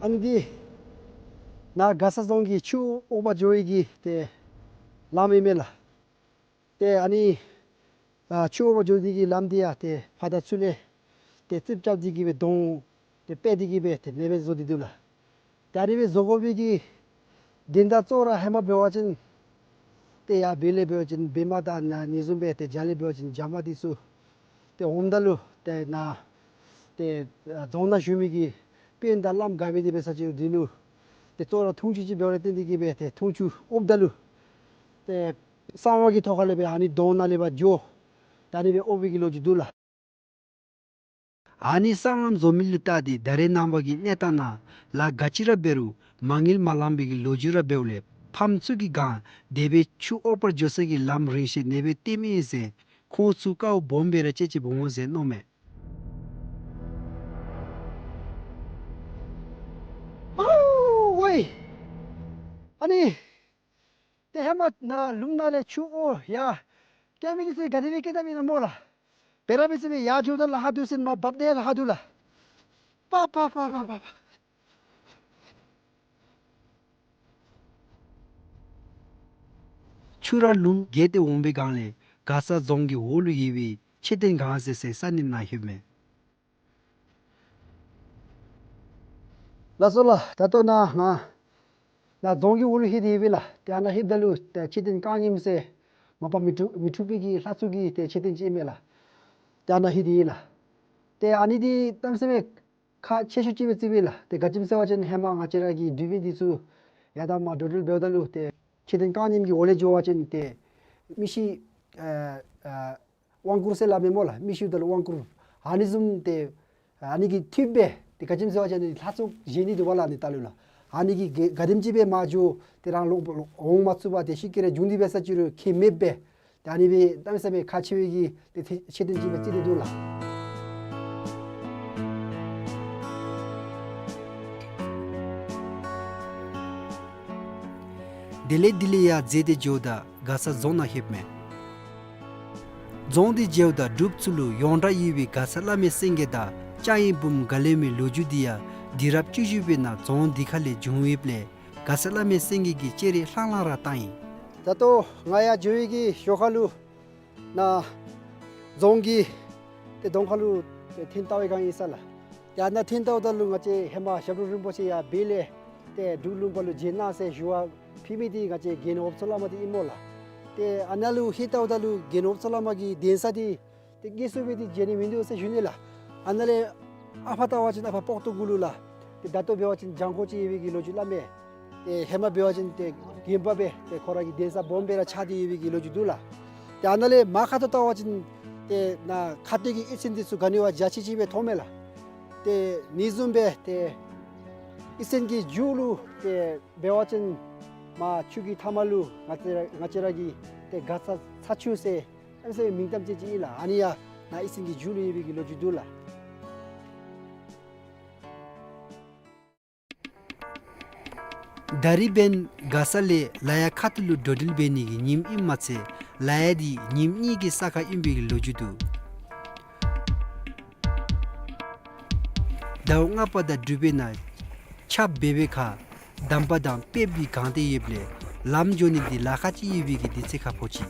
ཨ་ནི་འདི་ནཱ་མགར་ས་རྫོང་གི་ཆུ་དབོག་པར་འགྱོ་བའི་གི་ཏེ་ལམ་ཨིན་མས་ལགས། ཏེ་ཨ་ནི་ཨ་ཆུ་དབོག་པར་འགྱོ་ནི་གི་ལམ་འདི་ཡང་ཏེ་ཕར་དང་ཚུར་ལས་ཏེ་རྩིགཔ་རྐྱབ་སྟེ་གི་སྦེ་དོང་ཏེ་སྤེལ་ཏེ་གི་སྦེ་ཏེ་ཨ་ནི་སྦེ་བཟོ་སྟེ་འདུག་ལགས། ཏེ་ཨ་ནི་སྦེ་བཟོ་དགོ་པའི་གི་དོན་དག་གཙོ་བོ་ར་ཧེ་མ་འབད་བ་ཅིན་ཏེ་ཡར་བོད་ལས་འབད་བ་ཅིན་བོད་དམག་དང་ཨ་ནི་བཟུམ་སྦེ་ཏེ་རྒྱ་ལས་འབད་བ་ཅིན་རྒྱ་དམག་འདི་ཚུ་ཏེ་འོངམ་ད་ལུ་ཏེ་ནཱ་ཏེ་ཨ་རྫོང་ནང་བཞུགས་མི་གི་དཔོན་དང་བླམ་ག་འབད་དེ་འབད་ས་ཅིག་རུང་འདི་ལུ་ཏེ་གཙོ་བོ་ར་འཐུང་ཆུ་ཅིག་འབདཝ་ལས་བརྟེན་ཏེ་གི་སྦེ་ཏེ་འཐུང་ཆུ་དབོགཔ་ད་ལུ་ཏེ་གསང་བ་གི་ཐོག་ཁ་ལས་སྦེ་ཨ་ནི་དོང་ནང་ལས་ཕར་འགྱོ། ད་ཨ་ནི་སྦེ་དབོག་པའི་གི་ལོ་རྒྱུས་འདུག་ལགས། ཨ་ནི་སྲང་ལམ་བཟོ་མི་ལུ་བལྟ་སྟེ་ད་རེས་ནངས་པ་གི་གནས་སྟངས་ནང་ལཱ་ག་ཅི་ར་འབད་རུང་མ་དངུལ་མ་ལང་པའི་གི་ལོ་རྒྱུས་ར་འབདཝ་ལས་ཕམ་ཚུ་གི་སྒང་དེ་སྦེ་ཆུ་དབོག་པར་འགྱོ་ས་གི་ལམ་རིང་ཤོས་ཨ་ནི་སྦེ་སྟོནམ་ཨིན་ཟེར་ཁོང་ཚུ་དཀའཝ་སྦོམ་སྦེ་ར་སྤྱད་ཅི་འབོ་འོང་ཟེར་མནོཝ་མས། ཨའུ་ཝའི། ཨ་ནི་ཏེ་ཧེ་མ་ནཱ་ལུངམ་ནང་ལས་ཆུ་དབོག་ཡར་བསྐྱལ་མི་འདི་ཚུ་ག་དེ་སྦེ་བསྐྱལ་ད་མི་ཨིན་ན་སྨོ་ལགས། བེ་ར་མི་ཚུ་སྦེ་ཡར་འགྱོཝ་ད་ལཱ་ཁག་འདུག་ཟེར་མར་འབབ་ད་ལཱ་ཁག་འདུག་ལགས། པ་པ་པ། ཆུ་ར་ལུང་བརྒལ་ཏེ་འོང་པའི་སྒང་ལས་མགར་ས་རྫོང་གི་འོག་ལུ་ཡོད་པའི་མཆོད་རྟེན་སྒང་ཟེར་སའི་ས་གནས་ནང་ལྷོདཔ་མས། ལགས་སོ་ལགས། ད་ལྟོ་ནཱ་ང་ནཱ་རྫོང་གི་འོག་ལུ་ལྷོད་དེ་ཡོད་པས་ལགས། ཏེ་ཨ་ནཱ་ལྷོདཔ་ད་ལུ་ཏེ་མཆོད་རྟེན་རྐང་གཉིསམ་ཟེར་མ་པ་མི་འཁྲུགས་མི་འཁྲུགས་པའི་གི་ལྷ་ཚོགས་ཀྱི་ཏེ་མཆོད་རྟེན་ཅིག་ཨིན་མས་ལགས། ཏེ་ཨ་ནཱ་ལྷོད་དེ་ཡོད་ལགས། ཏེ་ཨ་ནི་འདི་གནམ་མེད་ས་མེད་ཁག་ཆེ་ཤོས་ཅིག་སྦེ་བརྩིཝ་མས་ལགས། ཏེ་ག་ཅི་སྨོ་ཟེར་བ་ཅིན་ཧེ་མ་ང་བཅས་ར་གི་འབྲུག་པའི་འདི་ཚུ་ཡར་དང་མར་འགྲོ་འགྲུལ་འབདཝ་ད་ལུ་ཏེ་མཆོད་རྟེན་རྐང་གཉིསམ་གྱི་འོག་ལས་འགྱོ་བ་ཅིན་ཏེ་མི་ཤི་ཨ་ཨ་དབང་བསྐུར་ཟེར་སླབ་མས་སྨོ་ལགས། མི་ཤིཝ་ད་ལུ་དབང་བསྐུར། ཨ་ནི་བཟུམ་ཏེ་ཨ་ནི་གི་ཐིབས་སྦེ་ཏེ་ག་ཅི་སྨོ་ཟེར་བ་ཅིན་ཨ་ནི་ལྷ་ཚོགས་བཞེངས་ནི་འདུག་པ་ལགས། ཨ་ནི་ལྟག་ལུ་ལགས། ཨ་ནི་གིས་ག་ག་དེམ་ཅིག་སྦེ་མར་འགྱོ་ཏེ་རང་ལོག་ལོག་འོང་མ་ཚུགས་པར་ཏེ་ཤི་ཀི་རེ་བྱུང་སྟེ་འབད་ས་ཅིག་རུང་ཁྱད་མེདཔ་སྦེ་ཏེ་ཨ་ནི་སྦེ་གནམ་མེད་ས་མེད་ཁག་ཆེ་བའི་གི་ཏེ་ཏེ་མཆོད་རྟེན་ཅིག་སྦེ་བརྩི་སྟེ་འདུག་ལགས། དེ་ལས་དེ་ལས་ཡར་འཛེགས་ཏེ་འགྱོཝ་ད་མགར་ས་རྫོང་ནང་ལྷོདཔ་མས། རྫོང་འདི་མཇལཝ་ད་འབྲུགཔ་ཚུ་ལུ་ཡོངས་གྲགས་ཡོད་པའི་མགར་ས་བླ་མའི་སེང་གེ་དང་ལྕང་ཡི་བུམོ་ག་ལེན་མི་ལོ་རྒྱུས་འདི་ཡང་དུས་རབས་བཅུ་བཞི་པའི་ནང་རྫོང་འདི་ཁ་ལས་བྱུང་ཡོདཔ་ལས་མགར་ས་བླ་མའི་སེང་གེ་གི་སྤྱན་རས་ལྷང་ལྷང་ར་བཏང་ཡི། ད་ལྟོ་ང་ཡར་འགྱོ་བའི་གི་ཞོར་ཁ་ལུ་ནཱ་རྫོང་གི་ཏེ་གདོང་ཁ་ལུ་ཏེ་ཐོན་ལྟ་བའི་སྒང་ཨིན་ས་ལགས། ཏེ་ཨ་ནཱ་ཐོན་ལྟཝ་ད་ལུ་ང་བཅས་ཧེ་མ་ཞབས་དྲུང་རིན་པོ་ཆེ་ཡར་བོད་ལས་ཏེ་འབྲུག་ལུང་པ་ལུ་མཇལ་གནང་ཟེར་ཞུ་བ་ཕུལ་མི་འདི་ང་བཅས་རྒན་འོབ་མཚོ་བླ་མ་འདི་ཨིན་སྨོ་ལགས། ཏེ་ཨ་ནཱ་ལུ་ལྷོད་ལྟཝ་ད་ལུ་རྒན་འོབ་མཚོ་བླ་མ་གི་གདན་ས་འདི་ཏེ་སྐྱེལ་སོང་པས། ཏེ་མཇལ་ནི་མིན་འདུག་ཟེར་ཞུ་ནི་ལགས། ཨ་ནཱ་ལས་ཨ་ཕར་བལྟ་བ་ཅིན་ཨ་ཕར་སྤོག་ཏོ་གུ་ལུ་ལགས། ཏེ་ད་ལྟོ་འབད་བ་ཅིན་གྱང་ཁོག་ཅིག་ཡོད་པའི་གི་ལོ་རྒྱུས་སླབ་མས། ཏེ་ཧེ་མ་འབད་བ་ཅིན་ཏེ་དགོན་པ་སྦེ་ཏེ་ཁོ་ར་གི་གདན་ས་སྦོམ་སྦེ་ར་ཆགས་ཏེ་ཡོད་པའི་གི་ལོ་རྒྱུས་འདུག་ལགས། ཏེ་ཨ་ནཱ་ལས་མར་ཁ་ཐུག་བལྟ་བ་ཅིན་ཏེ་ནཱ་ཁ་སྟོད་ཀྱི་གཡུས་ཚན་འདི་ཚུ་ག་ནི་བ་འཇའ་ཆི་ཆི་སྦེ་མཐོངམ་མས་ལགས། ཏེ་ཨ་ནི་བཟུམ་སྦེ་ཏེ་གཡུས་ཚན་གྱི་མཇུག་ལུ་ཏེ་འབད་བ་ཅིན་ མ་ཆུ་གི་མཐའ་མ་ལུ་ང་བཅས་ར་ང་བཅས་ར་གིས་ཏེ་མགར་ས་ཚ་ཆུ་ཟེར་ཨ་ནི་ཟེར་མིང་བཏགས་ཅི་ཅི་ཨིན་ལགས། ཨ་ནི་ཡང་ནཱ་ཨི་སིང་གི་མཇུག་ལུ་ཡོད་པའི་གི་ལོ་རྒྱུས་འདུག་ལགས། ད་རིས་འབདན་མགར་ས་ལས་ལ་ཡ་ཁ་ཐུག་ལུ་འགྲོ་འགྲུལ་འབད་ནི་གི་ཉིནམ་ཨིནམ་མ་ཚད་ལ་ཡ་འདི་ཉིནམ་གཉིས་ཀྱི་ས་ཁར་ཨིན་པའི་གི་ལོ་རྒྱུས་འདུག། ཟླཝ་ལྔ་པ་དང་དྲུག་པའི་ནང་ཆརཔ་འབེབས་པའི་ཁར་འདམ་པ་དང་པེབ་ཀྱིས་གང་སྟེ་ཡོདཔ་ལས་ལམ་འགྱོ་ནི་འདི་ལཱ་ཁག་ཅིག་ཡོད་པའི་གི་དུས་ཚོད་ཁར་འབོ་ཅི།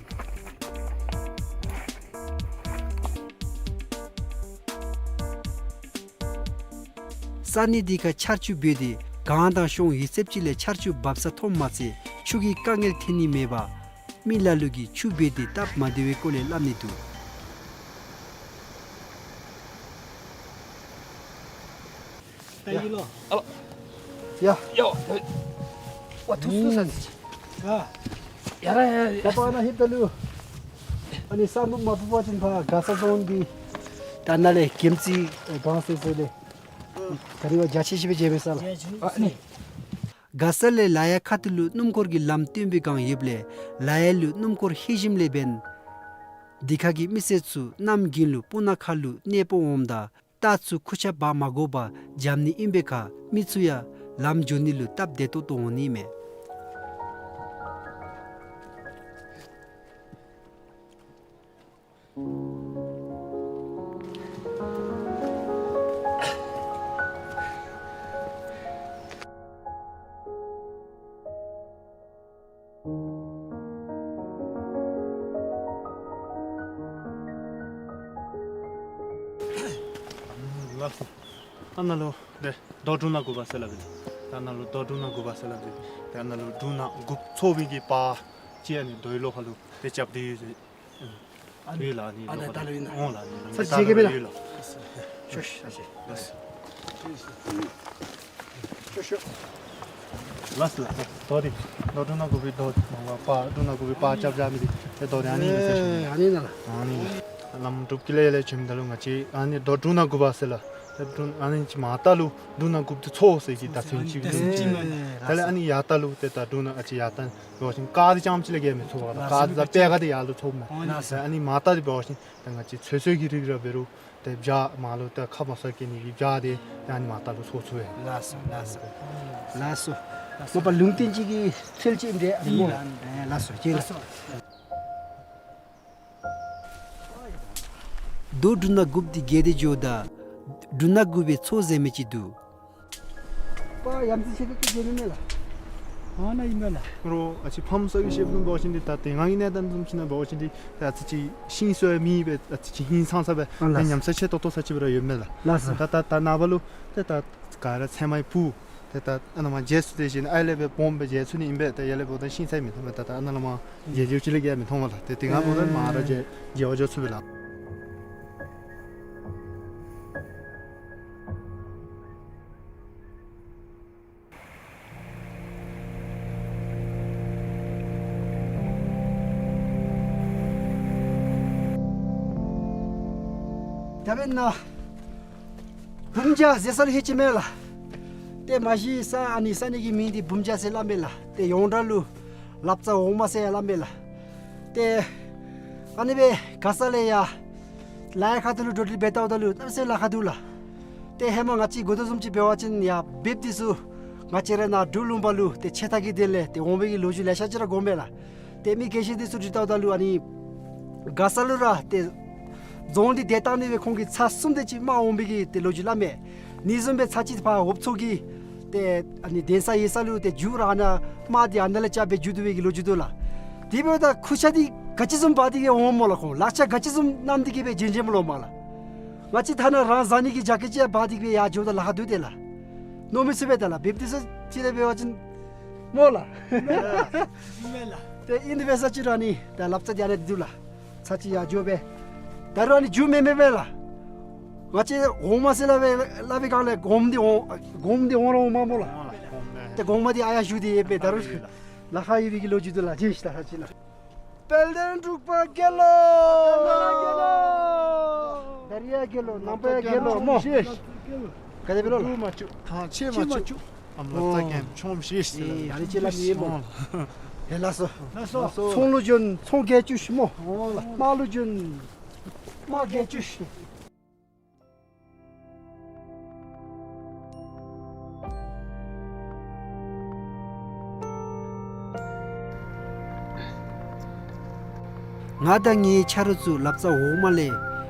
ས་གནས་འདི་ཁར་ཆར་ཆུ་འབབ་སྟེ་གངས་དང་གཤོང་ཡོད་ཚད་ཅིག་ལས་ཆར་ཆུ་འབབ་ས་མཐོངམ་མ་ཚད་ཆུ་གི་དཀའ་ངལ་འཕྲད་ནི་མེད་པར་མི་ལ་ལུ་གིས་ཆུ་འབབ་སྟེ་སྟབས་མ་བདེ་བའི་སྐོར་ལས་སླབ་ནི་འདུག། ད་ཡིན་ལོ། ཨ་ལོ། ཡ། ཡ། ཝ་ཐུགས་སུ་ས་ཟེར་ཅི། ཨ། ཡ་ར་ཡ་ཡ། ད་པ་ན་ཧིབ་ད་ལུ། ཨ་ནི་ས་མུག་མ་ཕུ་བ་ཅིན་ཕར་མགར་ས་རྫོང་འདི། ད་ནཱ་ལས་གྱིམ་ཙི་གང་སེ་སེ་ལས། ག་རི་བ་རྒྱ་ཆེ་ཤོས་སྦེ་མཇལ་མས་ས་ལགས། ཨ་ནི། མགར་ས་ལས་ལ་ཡ་ཁ་ཐུག་ལུ་སྣུམ་འཁོར་གྱི་ལམ་སྟོན་པའི་སྒང་ཡོདཔ་ལས་ལ་ཡ་ལུ་སྣུམ་འཁོར་ལྷོད་ཞིནམ་ལས་འབདན། འདི་ཁ་གི་མི་སེར་ཚུ་གནམ་དགུན་ལུ་སྤུ་ན་ཁ་ལུ་གནས་སྤོ་འོངམ་ད་རྟ་ཚུ་ཁུར་ཆ་འབག་མ་དགོ་པར་འཇམ་ནི་ཨིན་པའི་ཁར་མི་ཚུ་ཡང་ལམ་འགྱོ་ནི་ལུ་སྟབས་བདེ་ཏོག་ཏོ་འོང་ནི་མས། ལགས་སོ། ཨ་ནཱ་ལུ་ཏེ་རྡོ་འབྲུ་སྣ་དགུ་པ་ཟེར་སླབ་ཨིན། ཨ་ནཱ་ལུ་རྡོ་འབྲུ་སྣ་དགུ་པ་ཟེར་སླབ་ཨིན། ཏེ་ཨ་ནཱ་ལུ་འབྲུ་སྣ་དགུཔ་ཚོགས་པའི་གི་པར་ཅིག་ཨ་ནི་རྡོའི་ལོགས་ཁ་ལུ་ཏེ་རྐྱབ་སྟེ་ཡོད་ཟེར། ཨ་ནི་ཡོད་ལགས། ཨ་ནི་ཨ་ནི་ལོགས་ད་ལུ་ཡོད་ན། འོང་ལགས། ཨ་ནི་ལོགས་ས་ཅིག་ད་ལུ་ཡོད་ལགས། ཤོ་ཤ་ཤ། ཤོ་ཤོ། ལགས་སོ་ལགས་སོ། རྡོ་འདི་རྡོ་འབྲུ་སྣ་དགུ་པའི་རྡོ་མ་པར་འབྲུ་སྣ་དགུ་པའི་པར་རྐྱབ་བཞག་མི་འདི་ཏེ་རྡོ་འདི་ཨ་ནི་ཨིན་ཟེར་ཞུ་ནི། ཨ་ནི་ན་ལགས། ཨ་ནི་ལམ་འབྲུག་གི་ལས་ལས་བྱོནམ་ད་ལུ་ང་བཅས་ཨ་ནི་རྡོ་འབྲུ་སྣ་དགུ་པ་ཟེར་ལགས། ཏེ་འབྲུ་ཨ་ནི་ཅིག་མར་ལྟ་ལུ་འབྲུ་སྣ་དགུཔ་འདི་ཚོགས་ཟེར་གྱི་ད་ཚུན་ཅིག་ད་ཚུན་ཅིག་མ་ད་ལས་ཨ་ནི་ཡར་ལྟ་ལུ་ཏེ་ད་འབྲུ་སྣ་ཨ་ཅིག་ཡར་ལྟ་འབད་བ་ཅིན་དཀརཔོ་འདི་རྐྱངམ་ཅིག་ལས་བརྒལ་མི་ཚུགས་པས། དཀརཔོ་དང་པད་དཀརཔོ་འདི་ཡར་ལུ་ཚོགས་མས། ཨ་ནི་མར་ལྟ་འདི་འབད་བ་ཅིན་ད་ང་བཅས་ཚོད་བསྲེ་གི་རིགས་ར་འབད་རུང་ཏེ་བྱག་མར་ལུ་ཏེ་ཁ་མ་སོ་སྐྱེ་ནི་གི་བྱག་འདི་ཡང་ཨ་ནི་མར་ལྟ་ལུ་ཚོགས་ཚུགས་པས། ལགས་སོ་ལགས་སོ། ལགས་སོ། མ་པ་ལུང་བསྟན་ཅིག་གི་ཚུལ་ཅིག་འདྲ་ཨ་ནི་སྨོ། ཨེ་ལགས་སོ་ཅིག་ལགས། རྡོ་འབྲུ་སྣ་དགུཔ་འདི་བརྒལ་ཏེ་འགྱོཝ་ད་འབྲུ་སྣ་དགུ་པའི་མཚོ་ཟེར་མི་ཅིག་འདུག། པ་ཡ་མཚན་ཆེ་ཏོག་ཏོ་ཅིག་ཨིན་མས་ལགས། ཨ་ནཱ་ཨིན་མས་ལགས། རོགས་ཨ་ཙི་ཕམ་སོགས་ཀྱིས་བཤདཔ་བཟུམ་འབད་བ་ཅིན་འདི་ད་དེ་སྔ་གི་གནས་སྟངས་བཟུམ་ཅིག་ནང་འབད་བ་ཅིན་འདི་ད་ཨ་ཙི་ཅིག་ཤིང་སོགས་མེད་པས། ཨ་ཙི་ཅིག་ཧིང་སངས་ས་སྦེ་ཨ་ལགས། ད་ཉམས་ས་ཆེ་ཏོག་ཏོ་ས་ཅིག་སྦེ་ར་ཡོད་མས་ལགས། ལགས་སོ། ད་ད་ད་ནངས་པ་ལུ་ཏེ་ད་ག་ར་ཚལ་མ་ཡང་ཕུ། ཏེ་ད་ཨ་ནཱ་མར་མཇལ་ཚུགས་ཏེ་ཞིནམ་ཨའི་ལས་སྦེ་སྦོམ་སྦེ་མཇལ་ཚུགས་ནི་ཨིན་པས། ད་ཡར་ལས་འབདཝ་ད་ཤིང་ཚལ་མི་མཐོང་མས། ད་ད་ཨ་ནཱ་ལས་མར་མཇལ་རྒྱུ་ཅིག་ལས་བརྒལ་མི་མཐོང་བས་ལགས། ཏེ་དེ་སྒང་འབདཝ་ད་མར་ར་མཇལ་མཇལ་བར་འགྱོ་ཚུགས་པས་ལགས། ད་འབདན་ནཱ་བུམ་རྒྱ་ཟེར་ས་ལུ་ལྷོད་ཅི་མས་ལགས། ཏེ་མ་གཞི་ས་ཨ་ནི་ས་གནས་ཀྱི་མིང་འདི་བུམ་རྒྱ་ཟེར་སླབ་མས་ལགས། ཏེ་ཡོངས་གྲགས་ལུ་ལབ་རྩ་འོག་མ་ཟེར་ཡང་སླབ་མས་ལགས། ཏེ་ཨ་ནི་སྦེ་མགར་ས་ལས་ཡར་ལ་ཡ་ཁ་ཐུག་ལུ་འགྲོ་འགྲུལ་འབད་ལྟཝ་ད་ལུ་གནམ་མེད་ས་མེད་ལཱ་ཁག་འདུག་ལགས། ཏེ་ཧེ་མ་ང་བཅས་གོ་དོ་བཟུམ་ཅིག་འབད་བ་ཅིན་ཡར་འབདཝ་འདི་ཚུ་ང་བཅས་ར་ནཱ་འབྲུག་ལུང་པ་ལུ་ཏེ་ཆད་ལྟ་གི་དོན་ལས་ཏེ་འོང་བའི་གི་ལོ་རྒྱུས་ལེ་ཤ་ཅིག་ར་གོཝ་མས་ལགས། ཏེ་མི་དགེ་བཤེས་འདི་ཚུ་འདྲི་ལྟཝ་ད་ལུ་ཨ་ནི་མགར་ས་ལུ་ར་ཏེ་རྫོང་འདི་བརྡལ་བཏང་ནི་སྦེ་ཁོང་གིས་ཚར་གསུམ་དེ་ཅིག་དམག་འོང་བའི་གི་ཏེ་ལོ་རྒྱུས་སླབ་མས། ཨ་ནི་བཟུམ་སྦེ་ཚར་གཅིག་ཕར་འོབ་མཚོ་གི་ཏེ་ཨ་ནི་གདན་ས་ཡོད་ས་ལུ་ཏེ་རྒྱུག་ར་ཨ་ནཱ་དམག་འདི་ཨ་ནཱ་ལས་རྐྱབ་སྦེ་རྒྱུག་སྡོད་པའི་གི་ལོ་རྒྱུས་འདུག་ལགས། དེ་འབདཝ་ད་ཁུར་ཆ་འདི་ག་ཅི་བཟུམ་འབག་སྟེ་གི་འོངམ་སྨོ་ལགས། ཁོང་ལག་ཆ་ག་ཅི་བཟུམ་བསྣམས་ཏེ་གི་སྦེ་བྱོན་བྱོནམ་སྨོ་ལགས། ང་བཅས་ཐ་ན་རང་བཟའ་ནི་གི་ཇ་ཀེཊ་ཅིག་ཡང་འབག་སྟེ་གི་སྦེ་ཡར་འགྱོཝ་ད་ལཱ་ཁག་འདུག་ཏེ་ལགས། མནོ་མི་ཚུགས་པས་ད་ལགས། འབདཝ་འདི་ཚུ་ཅིག་ལས་འབད་བ་ཅིན་སྨོ་ལགས། ཏེ་ཨིན་དེ་འབད་ས་ཅིག་ར་ཨ་ནི་ད་ལབ་རྩ་འདི་ཨ་ནཱ་འདི་འདུག་ལགས། ཚར་གཅིག་ཡར་འགྱོ་སྦེ་ད་རུང་ཨ་ནི་རྒྱུག་མེད་མེད་མས་ལགས། ང་བཅས་འོག་མ་ཟེར་སླབ་པའི་སླབ་པའི་སྒང་ལས་གོངམ་འདི་འོང་གོངམ་འདི་འོང་ར་འོངམ་སྨོ་ལགས། ཏེ་གོངམ་འདི་ཨ་ཡར་ཞུ་སྟེ་ཡོད་པས། ད་རུང་ལཱ་ཁག་ཡོད་པའི་གི་ལོ་རྒྱུས་འདུག་ལགས། ཅིག་ལགས་ཅིག་ལགས། དཔལ་ལྡན་འབྲུག་པ་རྒྱལ་ལོ། ད་རིས་ཡང་རྒྱལ་ལོ། ནངས་པ་ཡང་རྒྱལ་ལོ་སྨོ། ག་དེ་སྦེ་ལོ་ལགས། ཐང་ཆད་མ་བཅུག། ལག་རྩལ་མཁན་ཆུང་ཤོས་ཤིག་ཨེ་ཨ་ནི་ཅིག་ལ་མི་ཡེ་སྨོ། ཨེ་ལགས་སོ། ལགས་སོ། ཚོང་ལུ་བྱོན་ཚོང་རྒྱལ་བཅུ་ཤོས་སྨོ། ཨོ་ལགས། དམག་ལུ་བྱོན་དམག་རྒྱལ་བཅུ་ཤོས། ང་དང་ངེའི་ཆ་རོགས་ཚུ་ལབ་རྩ་འོག་མ་ལས་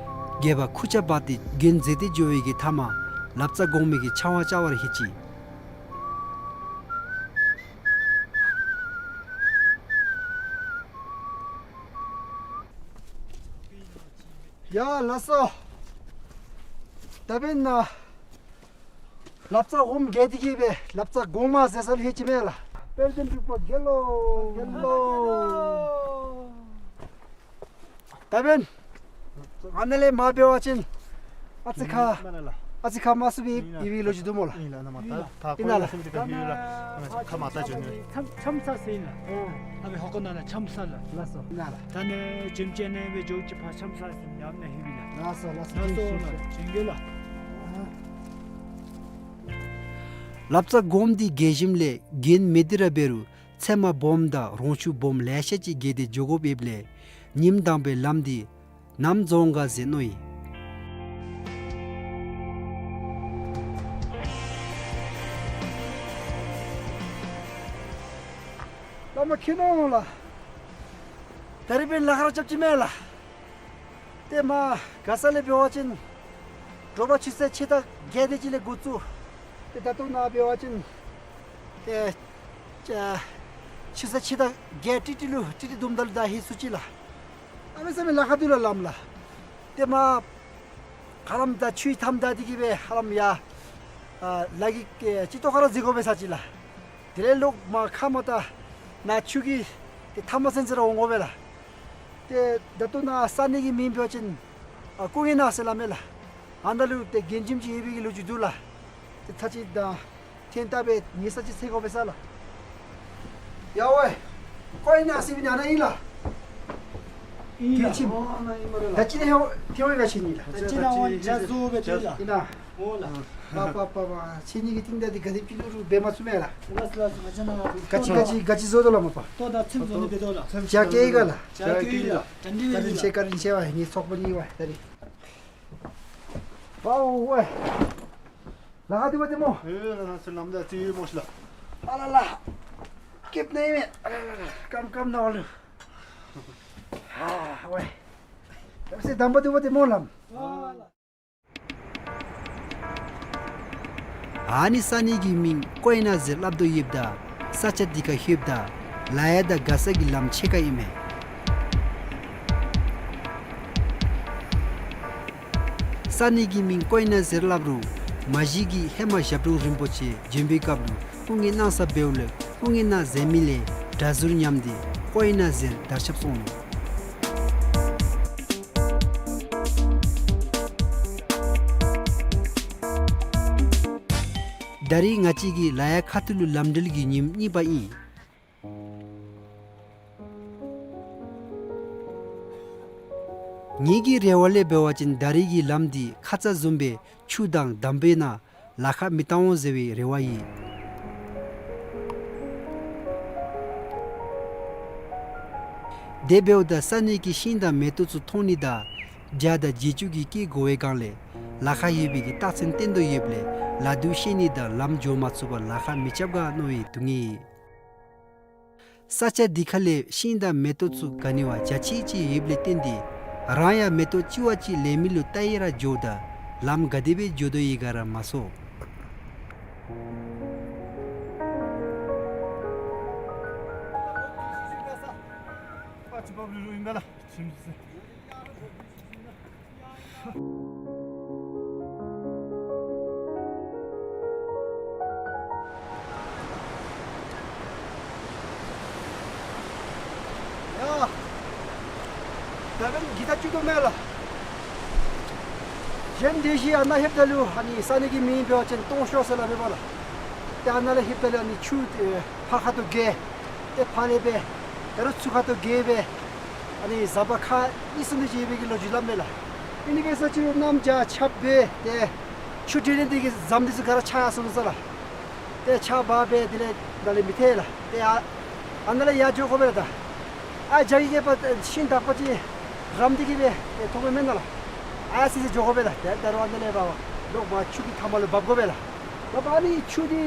རྒྱལ་པོ་ཁུར་ཆ་འབག་སྟེ་གྱེན་འཛེགས་ཏེ་འགྱོ་བའི་གི་མཐའ་མ་ལབ་རྩ་གོང་མའི་གི་ཕྱག་དབང་བཅར་བར་ལྷོད་ཅི། ཡ་ལགས་སོ། ད་འབདན་ན་ལབ་རྩ་འོགམ་བརྒལ་ཏེ་གི་སྦེ་ལབ་རྩ་གོང་མ་ཟེར་ས་ལྷོད་ཅི་མས་ལགས། དཔལ་ལྡན་འབྲུག་པ་རྒྱལ་ལོ། རྒྱལ་ལོ། ད་འབདན་ཨ་ནཱ་ལས་མར་འབད་བ་ཅིན་ཨ་ཙི་ཁ་ཨ་ཙི་ཁ་དམའ་སུ་སྦེ་ཡིབ་པའི་ལོ་རྒྱུས་འདུག་སྨོ་ལགས། ཨིན་ལགས། ཨིན་ལགས། ད་ད་ཨིན་ལགས། ཁམས་ས་ཟེར་ཨིན་ལགས། ཨ་སྦེ་ཧོ་ཀོ་ནང་ལུ་ཁམས་ས་ལགས། ལགས་སོ། ཨིན་ལགས། ད་ནི་ཇིམ་ཅན་ནི་སྦེ་འགྱོ་ཅི་ཕར་ཁམས་ས་ཟེར་ཡར་ནཱ་ལྷོད་པས་ལགས། ལགས་སོ་ལགས་སོ། ལགས་སོ་ལགས། ཇིང་གེ་ལགས། ལབ་རྩ་གོང་འདི་བརྒལ་ཞིནམ་ལས་གྱེན་མེ་འདི་ར་འབད་རུང་ཚལ་མ་སྦོམ་དང་རོང་ཆུ་སྦོམ་ལེ་ཤ་ཅིག་བརྒལ་ཏེ་འགྱོ་དགོཔ་ཡོདཔ་ལས་ཉིནམ་དང་པའི་ལམ་འདི་ནམ་རྫོགས་ག་ཟེར་མནོ་ཡི། བླ་མ་མཁྱེན་ནོ་ལགས། ད་རིས་འབདན་ལཱ་ཁག་ར་རྐྱབ་ཅི་མས་ལགས། ཏེ་མར་མགར་ས་ལས་འབད་བ་ཅིན་དྲོ་པ་ཆུ་ཚོད་ཕྱེད་དང་བརྒྱད་དེ་ཅིག་ལས་འགོ་བཙུགས། ཏེ་ད་ལྟོ་ནཱ་འབད་བ་ཅིན་ཏེ་ཨ་ཆུ་ཚོད་ཕྱེད་དང་བརྒྱད་ཏིག་ཏིག་ལུ་ཏིག་ཏིག་དུམ་ད་ལུ་ད་ལྷོད་ཚུགས་ཅི་ལགས། ཨ་མི་ས་མི་ལཱ་ཁག་འདུག་ལགས་ལམ་ལགས། ཏེ་མར་ཁ་ལམ་ད་ཆུའི་མཐའམ་ད་འདི་གིས་སྦེ་ཧ་ལམ་ཡར་ཨ་ལ་གི་ཨེ་སྤྱི་ཏོག་ཁར་འཛེགས་དགོ་པས་ཟེར་ཅི་ལགས། དེ་ལས་ལོག་མར་ཁ་མར་ད་ནཱ་ཆུ་གི་ཏེ་མཐའ་མ་ཚུན་ཚོད་ར་འོང་དགོ་པས་ལགས། ཏེ་ད་ལྟོ་ནཱ་ས་གནས་ཀྱི་མིང་འབད་བ་ཅིན་ཨ་ཀུ་ངེ་ན་ཟེར་སླབ་མས་ལགས། ཨ་ནཱ་ལུ་ཏེ་རྒན་ཁྱིམ་ཅིག་ཡོད་པའི་གི་ལོ་རྒྱུས་འདུག་ལགས། ཏེ་ཚར་ཅིག་ད་ཐེངས་ད་སྦེ་ཉལ་ས་ཅིག་འཚོལ་དགོ་པས་ཟེར་ལགས། ཡ་ཝའེ། ཀོའི་ན་ཟེར་མི་ཨ་ནཱ་ཨིན་ལགས། ཨིན་ལགས། ཨོ་ཨ་ནཱ་ཨིན་སྨ་རེ་ལགས། ད་ཅི་ནི་ཧེ་ཐེ་བའི་ག་ཆི་ནི་ལགས། ད་ཅི་ནཱ་འོང་ཇ་བཟོ་སྦེ་ཏེ་ལགས། ཨིན་ན། ཨོ་ལགས། པ་པ་པ་པ་ཆི་ནི་གི་ཏིང་ད་འདི་ག་དེ་ཕི་ལུ་རུ་འབད་མ་ཚུགས་མས་ལགས། ལགས་ལགས་ལགས། ག་ཅི་ག་ཅི་ག་ཅི་བཟོ་དོ་ལགས་མ་པ། ལྟོ་དང་ཚིམ་བཟོ་ནི་འབད་དོ་ལགས། ཇ་གི་ག་ལགས། ཇ་གི་ལགས། ད་འདི་ལགས། བཀའ་དྲིན་ཆེ་བཀའ་དྲིན་ཆེ་བ་ངེའི་ཚོགས་པ་ནི་བ་ད་རིས། ཝའོ་ཝའེ། ལཱ་ཁག་འདུག་པ་ཏེ་སྨོ། ཨེ་ལགས་ལགས་ལམ་ད་ཅིག་ཡོད་སྨོ་ཤི་ལགས། ཨ་ལ་ལ། སྐེདཔ་ནང་ཨིན་མས། ཨ་ལ་ལ་ལ། སྐམ་སྐམ་ནང་ལུ། ཨ་ཝའེ། ཡབ་སྲས་དམ་པ་འདུག་པ་ཏེ་སྨོ་ལམ། ཨ་ནི་ས་གནས་ཀྱི་མིང་ཀོའི་ན་ཟེར་སླབ་དོ་ཡོདཔ་ད་ས་ཆ་འདི་ཁར་ལྷོདཔ་ད་ལ་ཡ་དང་མགར་ས་གི་ལམ་ཕྱེད་ཀ་ཨིན་མས། ས་གནས་ཀྱི་མིང་ཀོའི་ན་ཟེར་སླབ་རུང་མ་གཞི་གིས་ཧེ་མ་ཞབས་དྲུང་རིན་པོ་ཆེ་བྱོན་པའི་སྐབས་ལུ་སྐུ་ངལ་གནང་ས་འབདཝ་ལས་སྐུ་ངལ་གནང་ཟེར་མི་ལས་སྒྲ་ཟུར་ཉམས་ཏེ་ཀོའི་ན་ཟེར་དར་ཁྱབ་སོང་ནུག། ད་རིས་ང་བཅས་ཀྱི་ལ་ཡ་ཁ་ཐུག་ལུ་ལམ་འགྲུལ་གྱི་ཉིནམ་གཉིས་པ་ཨིན། ངེ་གི་རེ་བ་ལས་འབད་བ་ཅིན་ད་རིས་ཀྱི་ལམ་འདི་ཁ་ཙ་བཟུམ་སྦེ་ཆུ་དང་འདམ་སྦེ་ན་ལཱ་ཁག་མི་བཏང་འོང་ཟེར་བའི་རེ་བ་ཡོད། དེ་འབདཝ་ད་ས་གནས་ཀྱི་ཤིང་དང་མེ་ཏོག་ཚུ་མཐོང་ནི་དང་བྱ་དང་བྱི་ཅུང་གིས་སྐྱེ་དགོ་པའི་སྒང་ལས་ལཱ་ཁག་ཡོད་པའི་གི་རྟགས་མཚན་བསྟན་དོ་ཡོདཔ་ལས་ལ་དུ་ཤེས་ནི་དང་ལམ་འགྱོ་མ་ཚུགས་པར་ལཱ་ཁག་མི་རྐྱབ་ག་མནོ་བའི་སྡུག་བསྔལ་ཡོད། ས་ཆ་འདི་ཁ་ལས་ཤིང་དང་མེ་ཏོག་ཚུ་ག་ནི་བ་འཇའ་ཆི་ཆི་ཡོདཔ་ལས་བརྟེན་ཏེ་རང་ཡང་མེ་ཏོག་ཅི་བ་ཅིག་ལེན་མི་ལུ་ལྟ་ཡི་ར་འགྱོཝ་ད་ལམ་ག་དེ་སྦེ་འགྱོ་དོ་ཡོད་ག་ར་མ་ཚོར། ཡ། ད་འབདན་གི་ད་ཅིག་དོ་མེན་ལགས། གཞན་དེ་བཞིན་ཨ་ནཱ་ལྷོདཔ་ད་ལུ་ཨ་ནི་ས་གནས་ཀྱི་མིང་འབད་བ་ཅིན་སྟོང་ཤོག་ཟེར་སླབ་མས་པ་ལགས། ཏེ་ཨ་ནཱ་ལས་ལྷོདཔ་ད་ལུ་ཨ་ནི་ཆུ་ཏེ་ཕར་ཁ་ཐུག་བརྒལ། ཏེ་ཕར་ལས་སྦེ་ད་རུང་ཚུར་ཁ་ཐུག་བརྒལ་སྦེ་ཨ་ནི་ཟམ་པ་ཁག་གཉིས་གསུམ་དེ་ཅིག་ཡོད་པའི་གི་ལོ་རྒྱུས་སླབ་མས་ལགས། ཨ་ནི་འབད་ས་ཅིག་རུང་གནམ་བྱཱར་ཆརཔ་འབད་ཏེ་ཆུ་འདྲེན་ནི་དེ་གིས་ཟམ་དེ་ཚུ་ག་ར་ཆག་སོང་ནུག་ཟེར་ལགས། ཏེ་ཆརཔ་འབབ་སྦེ་དེ་ལས་ནཱ་ལས་མི་ཐལ་ལགས། ཏེ་ཨ་ཨ་ནཱ་ལས་ཡར་འགྱོ་དགོ་པས་ལགས། ད་ཨ་རྒྱ་གི་སྐད་པ་ཤིང་དག་པ་ཅིག་རམ་སྟེ་གི་སྦེ་ཏེ་མཐོང་མི་མེན་ན་ལགས། ཨ་ཡར་བསིལ་བསིལ་འགྱོ་དགོ་པས་ལགས། ཏེ་ད་རུང་ཨ་ནཱ་ལས་འབབ་ལོག་མར་ཆུ་གི་མཐའ་མ་ལུ་འབབ་དགོ་པས་ལགས། ད་ཨ་ནི་ཆུ་འདི་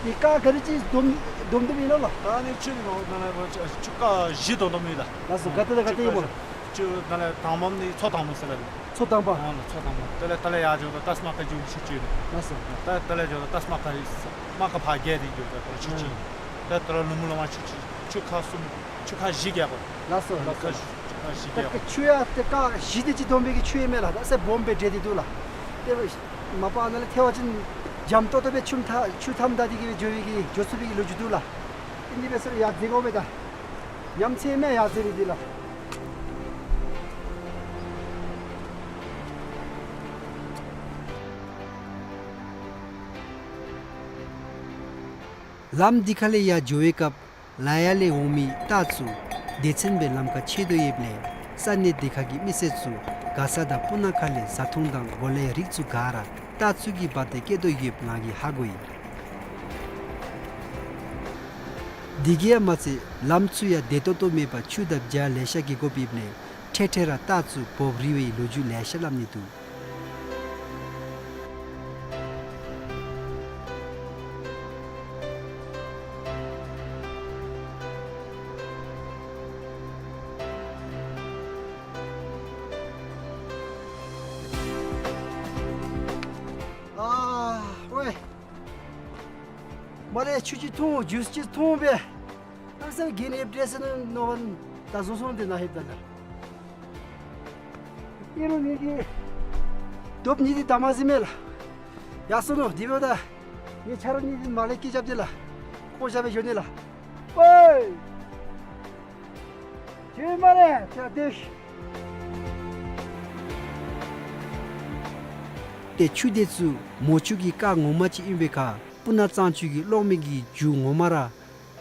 འདི་རྐ་ག་དེ་ཅིག་སྡོམ་སྡོམ་སྡོམ་ཨིན་ན་ལགས། ད་ཨ་ནི་ཆུ་འདི་ནཱ་ལས་ཆུ་རྐ་བཞི་སྡོམ་སྡོམ་ཨིན་ལགས། ལགས་སོ། ག་ཏེ་ལས་ག་ཏེ་ཨིན་སྨོ་ལགས། ཆུ་ནཱ་ལས་དང་པམ་འདི་མཚོ་དང་པོ་ཟེར་ལགས། མཚོ་དང་པ། ཨ་ནི་མཚོ་དང་པོ། དེ་ལས་དེ་ལས་ཡར་འགྱོཝ་ད་ཏཱས་མ་ཀ་འགྱོ་མི་ཆུ་ཆུ་ཨིན། ལགས་སོ། ད་དེ་ལས་འགྱོཝ་ད་ཏཱས་མ་ཀ་རི་མ་ཀ་ཕར་བརྒལ་ཏེ་འགྱོཝ་ད་ཆུ་ཆུ་ཨིན། ད་དེ་ལས་ལུ་མུ་ལུ་མ་ཆུ་ཆུ་ཆུ་རྐ་གསུམ་ཆུ་རྐ་བཞི་བརྒལ་དགོ། ལགས་སོ། ལགས་སོ། ཆུ་རྐ་བཞི་བརྒལ་དགོ། ད་ཆུ་ཡང་ཏེ་རྐ་བཞི་དེ་ཅིག་སྡོམ་པའི་གི་ཆུ་ཨིན་མས་ལགས། ད་ཟེར་སྦོམ་སྦེ་འདྲེས་ཏེ་འདུག་ལགས། ཏེ་མ་པ་ནཱ་ལས་ཐལ་བ་ཅིན་འཇམ་ཏོག་ཏོ་སྦེ་ཆུ་མཐའ་ཆུ་མཐའམ་བདའ་སྟེ་གི་སྦེ་འགྱོ་བའི་གི་འགྱོ་ཚུགས་པའི་གི་ལོ་རྒྱུས་འདུག་ལགས། ཨིན་ཏེ་འབད་ས་ར་ཡར་འཛེག་དགོ་པས། ད་ཉམས་ཚད་མེད་ཡར་འཛེག་ནི་འདི་ལགས། ལམ་འདི་ཁ་ལས་ཡར་འགྱོ་བའི་སྐབས་ལ་ཡ་ལས་འོང་མི་སྟག་ཚུ་སྡེ་ཚན་སྦེ་ལམ་ཁར་ཆས་དོ་ཡོདཔ་ལས་ས་གནས་དེ་ཁ་གི་མི་སེར་ཚུ་མགར་ས་དང་སྤུ་ན་ཁ་ལས་བཟའ་འཐུང་དང་གོ་ལའི་རིགས་ཚུ་ག་ར་སྟག་ཚུ་གིས་འབག་སྟེ་སྐྱེལ་དོ་ཡོདཔ་ང་གིས་ཧ་གོ་ཡི། དེ་གིས་ཡང་མ་ཚད་ལམ་ཚུ་ཡང་བདེ་ཏོག་ཏོ་མེད་པར་ཆུ་དང་བྱ་ལེ་ཤ་གིས་དགོཔ་ཨིནམ་ལས་འཕྲལ་འཕྲལ་ར་སྟག་ཚུ་འབོབ་རིལ་བའི་ལོ་རྒྱུས་ལེ་ཤ་སླབ་ནི་འདུག། ཨ་ཝེ། མར་ལས་ཆུ་ཅིག་འཐུང་ཇུས་ཅིག་འཐུང་སྦེ་ཨ་ས་གི་ནི་ཌེ་སི་ནི་ནོ་བན་ད་བཟོ་སོང་། དེ་ནང་ལྷོདཔ་ད་ལགས། ཨིན་རུང་ངེ་གི་དོབ་གཉིས་འདི་དམར་ཟེར་མས་ལགས། ཡར་སོང་ནུག། དེ་འབདཝ་ད་ངེ་ཆ་རོགས་གཉིས་འདི་མར་ལས་སྐྱེལ་རྐྱབ་སྟེ་ལགས། བཀོ་བཞག་སྦེ་འགྱོ་ནི་ལགས། ཝེ། ཇེ་མ་རེ་ཏེ་དེ་ཤི། ཏེ་ཆུ་དེ་ཚུ་མོ་ཆུ་གི་རྐ་ངོ་མ་ཅིག་ཨིན་པའི་ཁར་སྤུ་ན་གཙང་ཆུ་གིས་སློག་མི་གི་རྒྱུ་ངོ་མ་ར་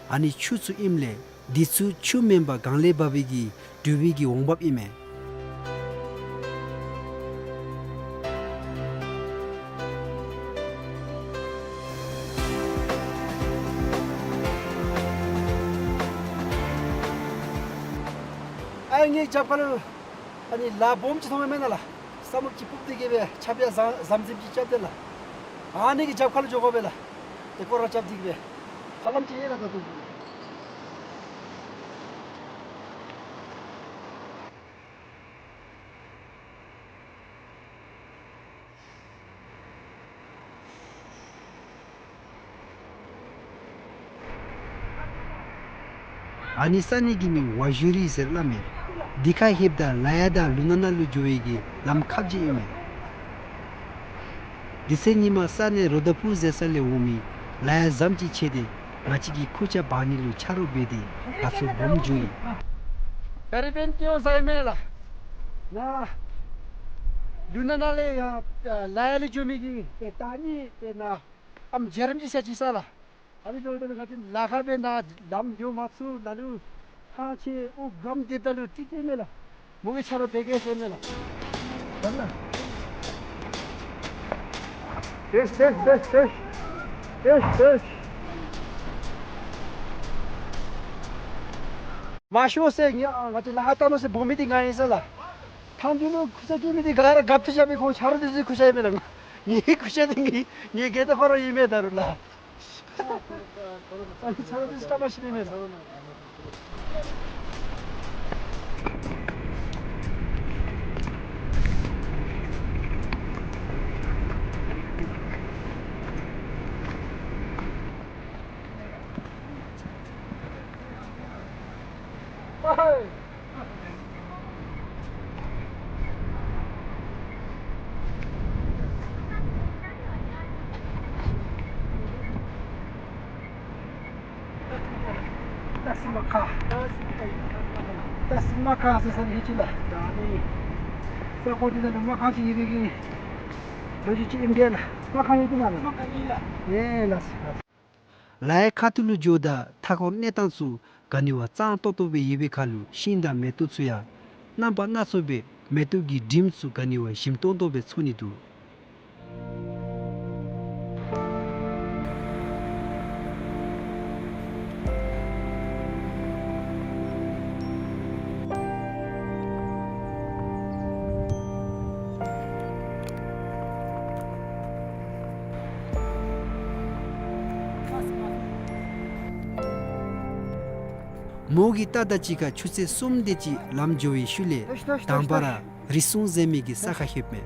ཨ་ནི་ཆུ་ཚུ་ཨིནམ་ལས་འདི་ཚུ་ཆུ་མེན་པར་གངས་ལས་འབབ་པའི་གི་འགྲུལ་པའི་གི་འོང་འབབ་ཨིན་མས། ཨ་ངེའི་རྒྱབ་ཁ་ལུ་ཨ་ནི་ལ་སྦོམ་ཅིག་མཐོང་མི་མེན་ན་ལགས། ས་སྨུག་ཅིག་སྤུབས་ཏེ་གི་སྦེ་ཆརཔ་ཡང་ཟམ་ཟམ་ཟིམ་ཅིག་རྐྱབ་སྟེ་ལགས། ཨ་ནི་གི་རྒྱབ་ཁ་ལུ་འགྱོ་དགོ་པས་ལགས། ཏེ་སྐོར་ར་རྐྱབ་སྟེ་གི་སྦེ་ཧ་ལམ་ཅིག་ཡལ་ལགས་ད་ལྟོ། ཨ་ནི་ས་གནས་ཀྱི་མིང་ཝ་ཞུ་རི་ཟེར་སླབ་མས། འདི་ཁར་ལྷོདཔ་ད་ལ་ཡ་དང་ལུ་ན་ན་ལུ་འགྱོ་བའི་གི་ལམ་ཁབ་ཅིག་ཨིན་མས། དེ་ཚེ་ཉིན་མ་ས་གནས་རོ་དྷ་པུར་ཟེར་ས་ལས་འོང་མི་ལ་ཡ་ཟམ་ཅིག་ཆས་ཏེ་ང་བཅས་ཀྱི་ཁུར་ཆ་འབག་ནི་ལུ་ཆ་རོགས་འབད་དེ་ང་ཚུ་སྦོམ་འགྱོ་ཡི། ད་རིས་འབདན་སྐྱིད་པོ་ཟ་ཡི་མས་ལགས། ནཱ་ལུ་ན་ན་ལས་ཡར་ལ་ཡ་ལུ་འགྱོ་མི་གི་ཏེ་ད་ནི་ཏེ་ནཱ་ཨམ་རྒྱལ་རམ་ཅིག་ཟེར་ཅིག་ཟ་ལགས། ཨ་ནི་འབདཝ་ད་ང་བཅས་ལ་ཁ་སྦེ་ནཱ་ལམ་འགྱོ་མ་ཚུགས། ནཱ་ལུ་ཁང་ཆེ་ཨོ་སྒམ་སྡེབ་ད་ལུ་ཏིག་ཏིག་མས་ལགས། མོ་གིས་ཆ་རོགས་འབད་གེ་ཟེར་མས་ལགས། ད་ལགས། ཨེ་ཤ་ཨེ་ཤ་ཨེ་ཤ་ཨེ་ཤ་ཨེ་ཤ། མ་ཤོར་ཟེར་ང་ང་བཅས་ལ་ཁ་བཏང་ནུག་ཟེར་འབོ་མི་འདི་ང་ཨིན་ཟེར་ལགས། ཐང་འདི་ལུ་ཁུར་ཆ་སྐྱེལ་མི་འདི་ག་ར་རྒཔོ་ཐུག་བཞག་པའི་ཁོང་ཆ་རོགས་འདི་ཚུ་ཁུར་ཆ་ཨིན་མས་ལགས། ངེའི་ཁུར་ཆ་འདི་ངེའི་ངེའི་སྒལ་ཏོ་ཁོ་ར་ཨིན་མས་ད་རུང་ལགས། ཏ་སི་མ་ཁ། ཏ་སི་མ་ཁ་ཟེར་ས་ནི་ཧེ་ཅི་ལགས། ད་ནི་ས་གོ་འདི་ནང་ལུ་མ་ཁང་ཅིག་ཡོད་པའི་གི་ལོ་རྒྱུས་ཅིག་ཨིན་པས་ལགས། མ་ཁང་ཡོད་དེ་ན་ལགས། མ་ཁང་ཡོད་ལགས། ཨེ་ལགས་སོ། ལ་ཡའི་ཁ་ཐུག་ལུ་འགྱོཝ་ད་མཐའ་འཁོར་གནས་སྟངས་ཚུ་ག་ནི་བ་གཙང་ཏོག་ཏོ་སྦེ་ཡོད་པའི་ཁར་ལུ་ཤིང་དང་མེ་ཏོག་ཚུ་ཡང་རྣམ་པ་སྣ་ཚོགས་སྦེ་མེ་ཏོག་གི་དྲིམ་ཚུ་ག་ནི་བ་ཞིམ་ཏོང་ཏོ་སྦེ་ཚོར་ནི་འདུག། མོ་གིས་ལྟ་དང་གཅིག་ཁར་ཆུ་ཚོད་གསུམ་དེ་ཅིག་ལམ་འགྱོ་བའི་ཤུལ་ལས་དང་པ་ར་རི་སྲུང་ཟེར་མི་གི་ས་ཁར་ལྷོདཔ་མས།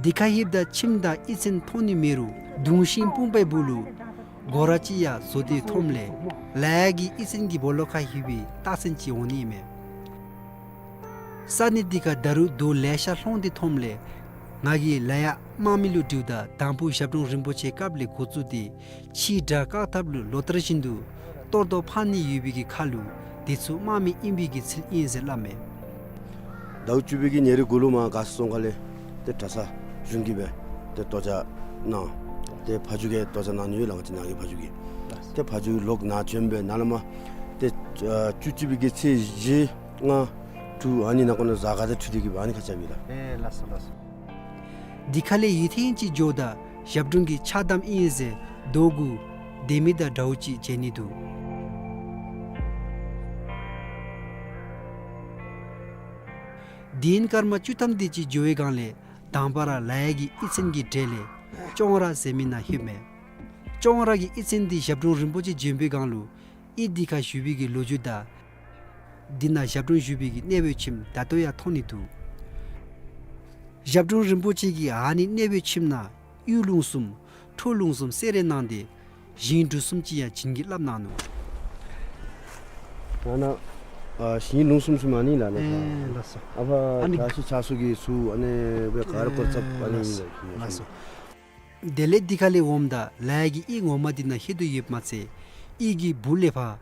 དེ་ཁར་ལྷོདཔ་ད་ཁྱིམ་དང་གཡུས་ཚན་མཐོང་ནི་མེད་རུང་གདུང་ཤིང་སྤུངས་པའི་སྦུག་ལུ་སྒོ་ར་ཅིག་ཡང་བཟོ་སྟེ་མཐོངམ་ལས་ལ་ཡ་གི་གཡུས་ཚན་གྱི་སྦོ་ལོགས་ཁར་ལྷོད་པའི་རྟགས་མཚན་ཅིག་འོང་ནི་ཨིན་མས། ས་གནས་དེ་ཁར་ད་རུང་རྡོ་ལེ་ཤ་ལྷོང་སྟེ་མཐོངམ་ལས་ང་གིས་ལ་ཡ་དམག་མི་ལུ་དྲིཝ་ད་དང་ཕུ་ཞབས་དྲུང་རིན་པོ་ཆེ་སྐབས་ལས་འགོ་བཙུགས་ཏེ་ཕྱིའི་དགྲ་བཀག་ཐབས་ལུ་ལོ་ལྟར་བཞིན་དུ་གཏོར་རྡོ་འཕང་ནི་ཡོད་པའི་གི་ཁར་ལུ་དེ་ཚུ་དམག་མི་ཨིན་པའི་གི་ཚུལ་ཨིན་ཟེར་སླབ་མས། ཟླཝ་བཅུ་པའི་གི་ཉེར་དགུ་ལུ་མར་མགར་ས་རྫོང་ཁག་ལས་ཏེ་གྲྭ་ཚང་གཞུང་གིས་སྦེ་ཏེ་རྡོ་བཅག་གནང་། ཏེ་ཕ་ཇོ་གིས་རྡོ་བཅག་གནང་ནི་ཡོད་ལགས། ང་བཅས་ནང་གི་ཕ་ཇོ་གིས། ཏེ་ཕ་ཇོ་ལོག་ནཱ་བྱོན་སྦེ་ནཱ་ལས་མར་ཏེ་ཨ་བཅུ་གཅིག་པའི་གི་ཚེས་བཞི་ལྔ་དྲུག་ཨ་ནི་ནང་འཁོད་ནང་གཟའ་སྐར་དང་འཁྲིལ་ཏེ་གི་སྦེ་ཨ་ནི་ཁར་རྐྱབ་ཨིན་ལགས། ཨེ་ལགས་སོ་ལགས་སོ། དེ་ཁ་ལས་ཡུན་ཐུང་ཅིག་འགྱོཝ་ད་ཞབས་དྲུང་གི་ཕྱག་དམ་ཨིན་ཟེར་རྡོ་གུ་ལྡེ་མིག་དང་འདྲཝ་ཅིག་མཇལ་ནི་འདུག། དེ་ཡང་སྐར་མ་བཅུ་ཐམ་དེ་ཅིག་འགྱོ་བའི་སྒང་ལས་དང་པ་ར་ལ་ཡ་གི་གཡུས་ཚན་གྱི་གྲལ་ལས་ཅོང་ར་ཟེར་མི་ནང་ལྷོདཔ་མས། ཅོང་ར་གི་གཡུས་ཚན་འདི་ཞབས་དྲུང་རིན་པོ་ཆེ་བྱོན་པའི་སྒང་ལུ་གཡུས་འདི་ཁར་བཞུགས་པའི་གི་ལོ་རྒྱུས་དང་འདི་ནང་ཞབས་དྲུང་བཞུགས་པའི་གི་གནས་པའི་ཁྱིམ་ད་ལྟོ་ཡང་མཐོང་ནི་འདུག། ཞབས་དྲུང་རིན་པོ་ཆེ་གིས་ཨ་ནི་གནས་པའི་ཁྱིམ་ནང་གཡུ་ལུང་གསུམ་ཁྲོ་ལུང་གསུམ་གསེར་རས་གནང་སྟེ་ཞིང་འབྲུ་གསུམ་ཅིག་ཡང་བྱིན་གྱིས་བརླབས་གནང་ནུག། ཨ་ནཱ་ཨ་ཞིང་ལུང་གསུམ་ཟེར་མི་ཨ་ནི་ལགས་ནཱ། ཨེ་ལགས་སོ། ཨ་ཕ་ཨ་ནི་བཀྲ་ཤིས་ཆགས་སོ་གི་ཚུ་ཨ་ནི་སྦེ་ག་ར་སྐོར་ར་ཨ་ནི་ཨེ་ལགས་སོ། ལགས་སོ། དེ་ལས་དེ་ཁ་ལས་འོངམ་ད་ལ་ཡ་གི་གཡུས་ངོ་མ་འདི་ནང་ལྷོད་དོ་ཡོདཔ་མ་ཚད་གཡུས་ཀྱི་སྦུག་ལས་ཕར་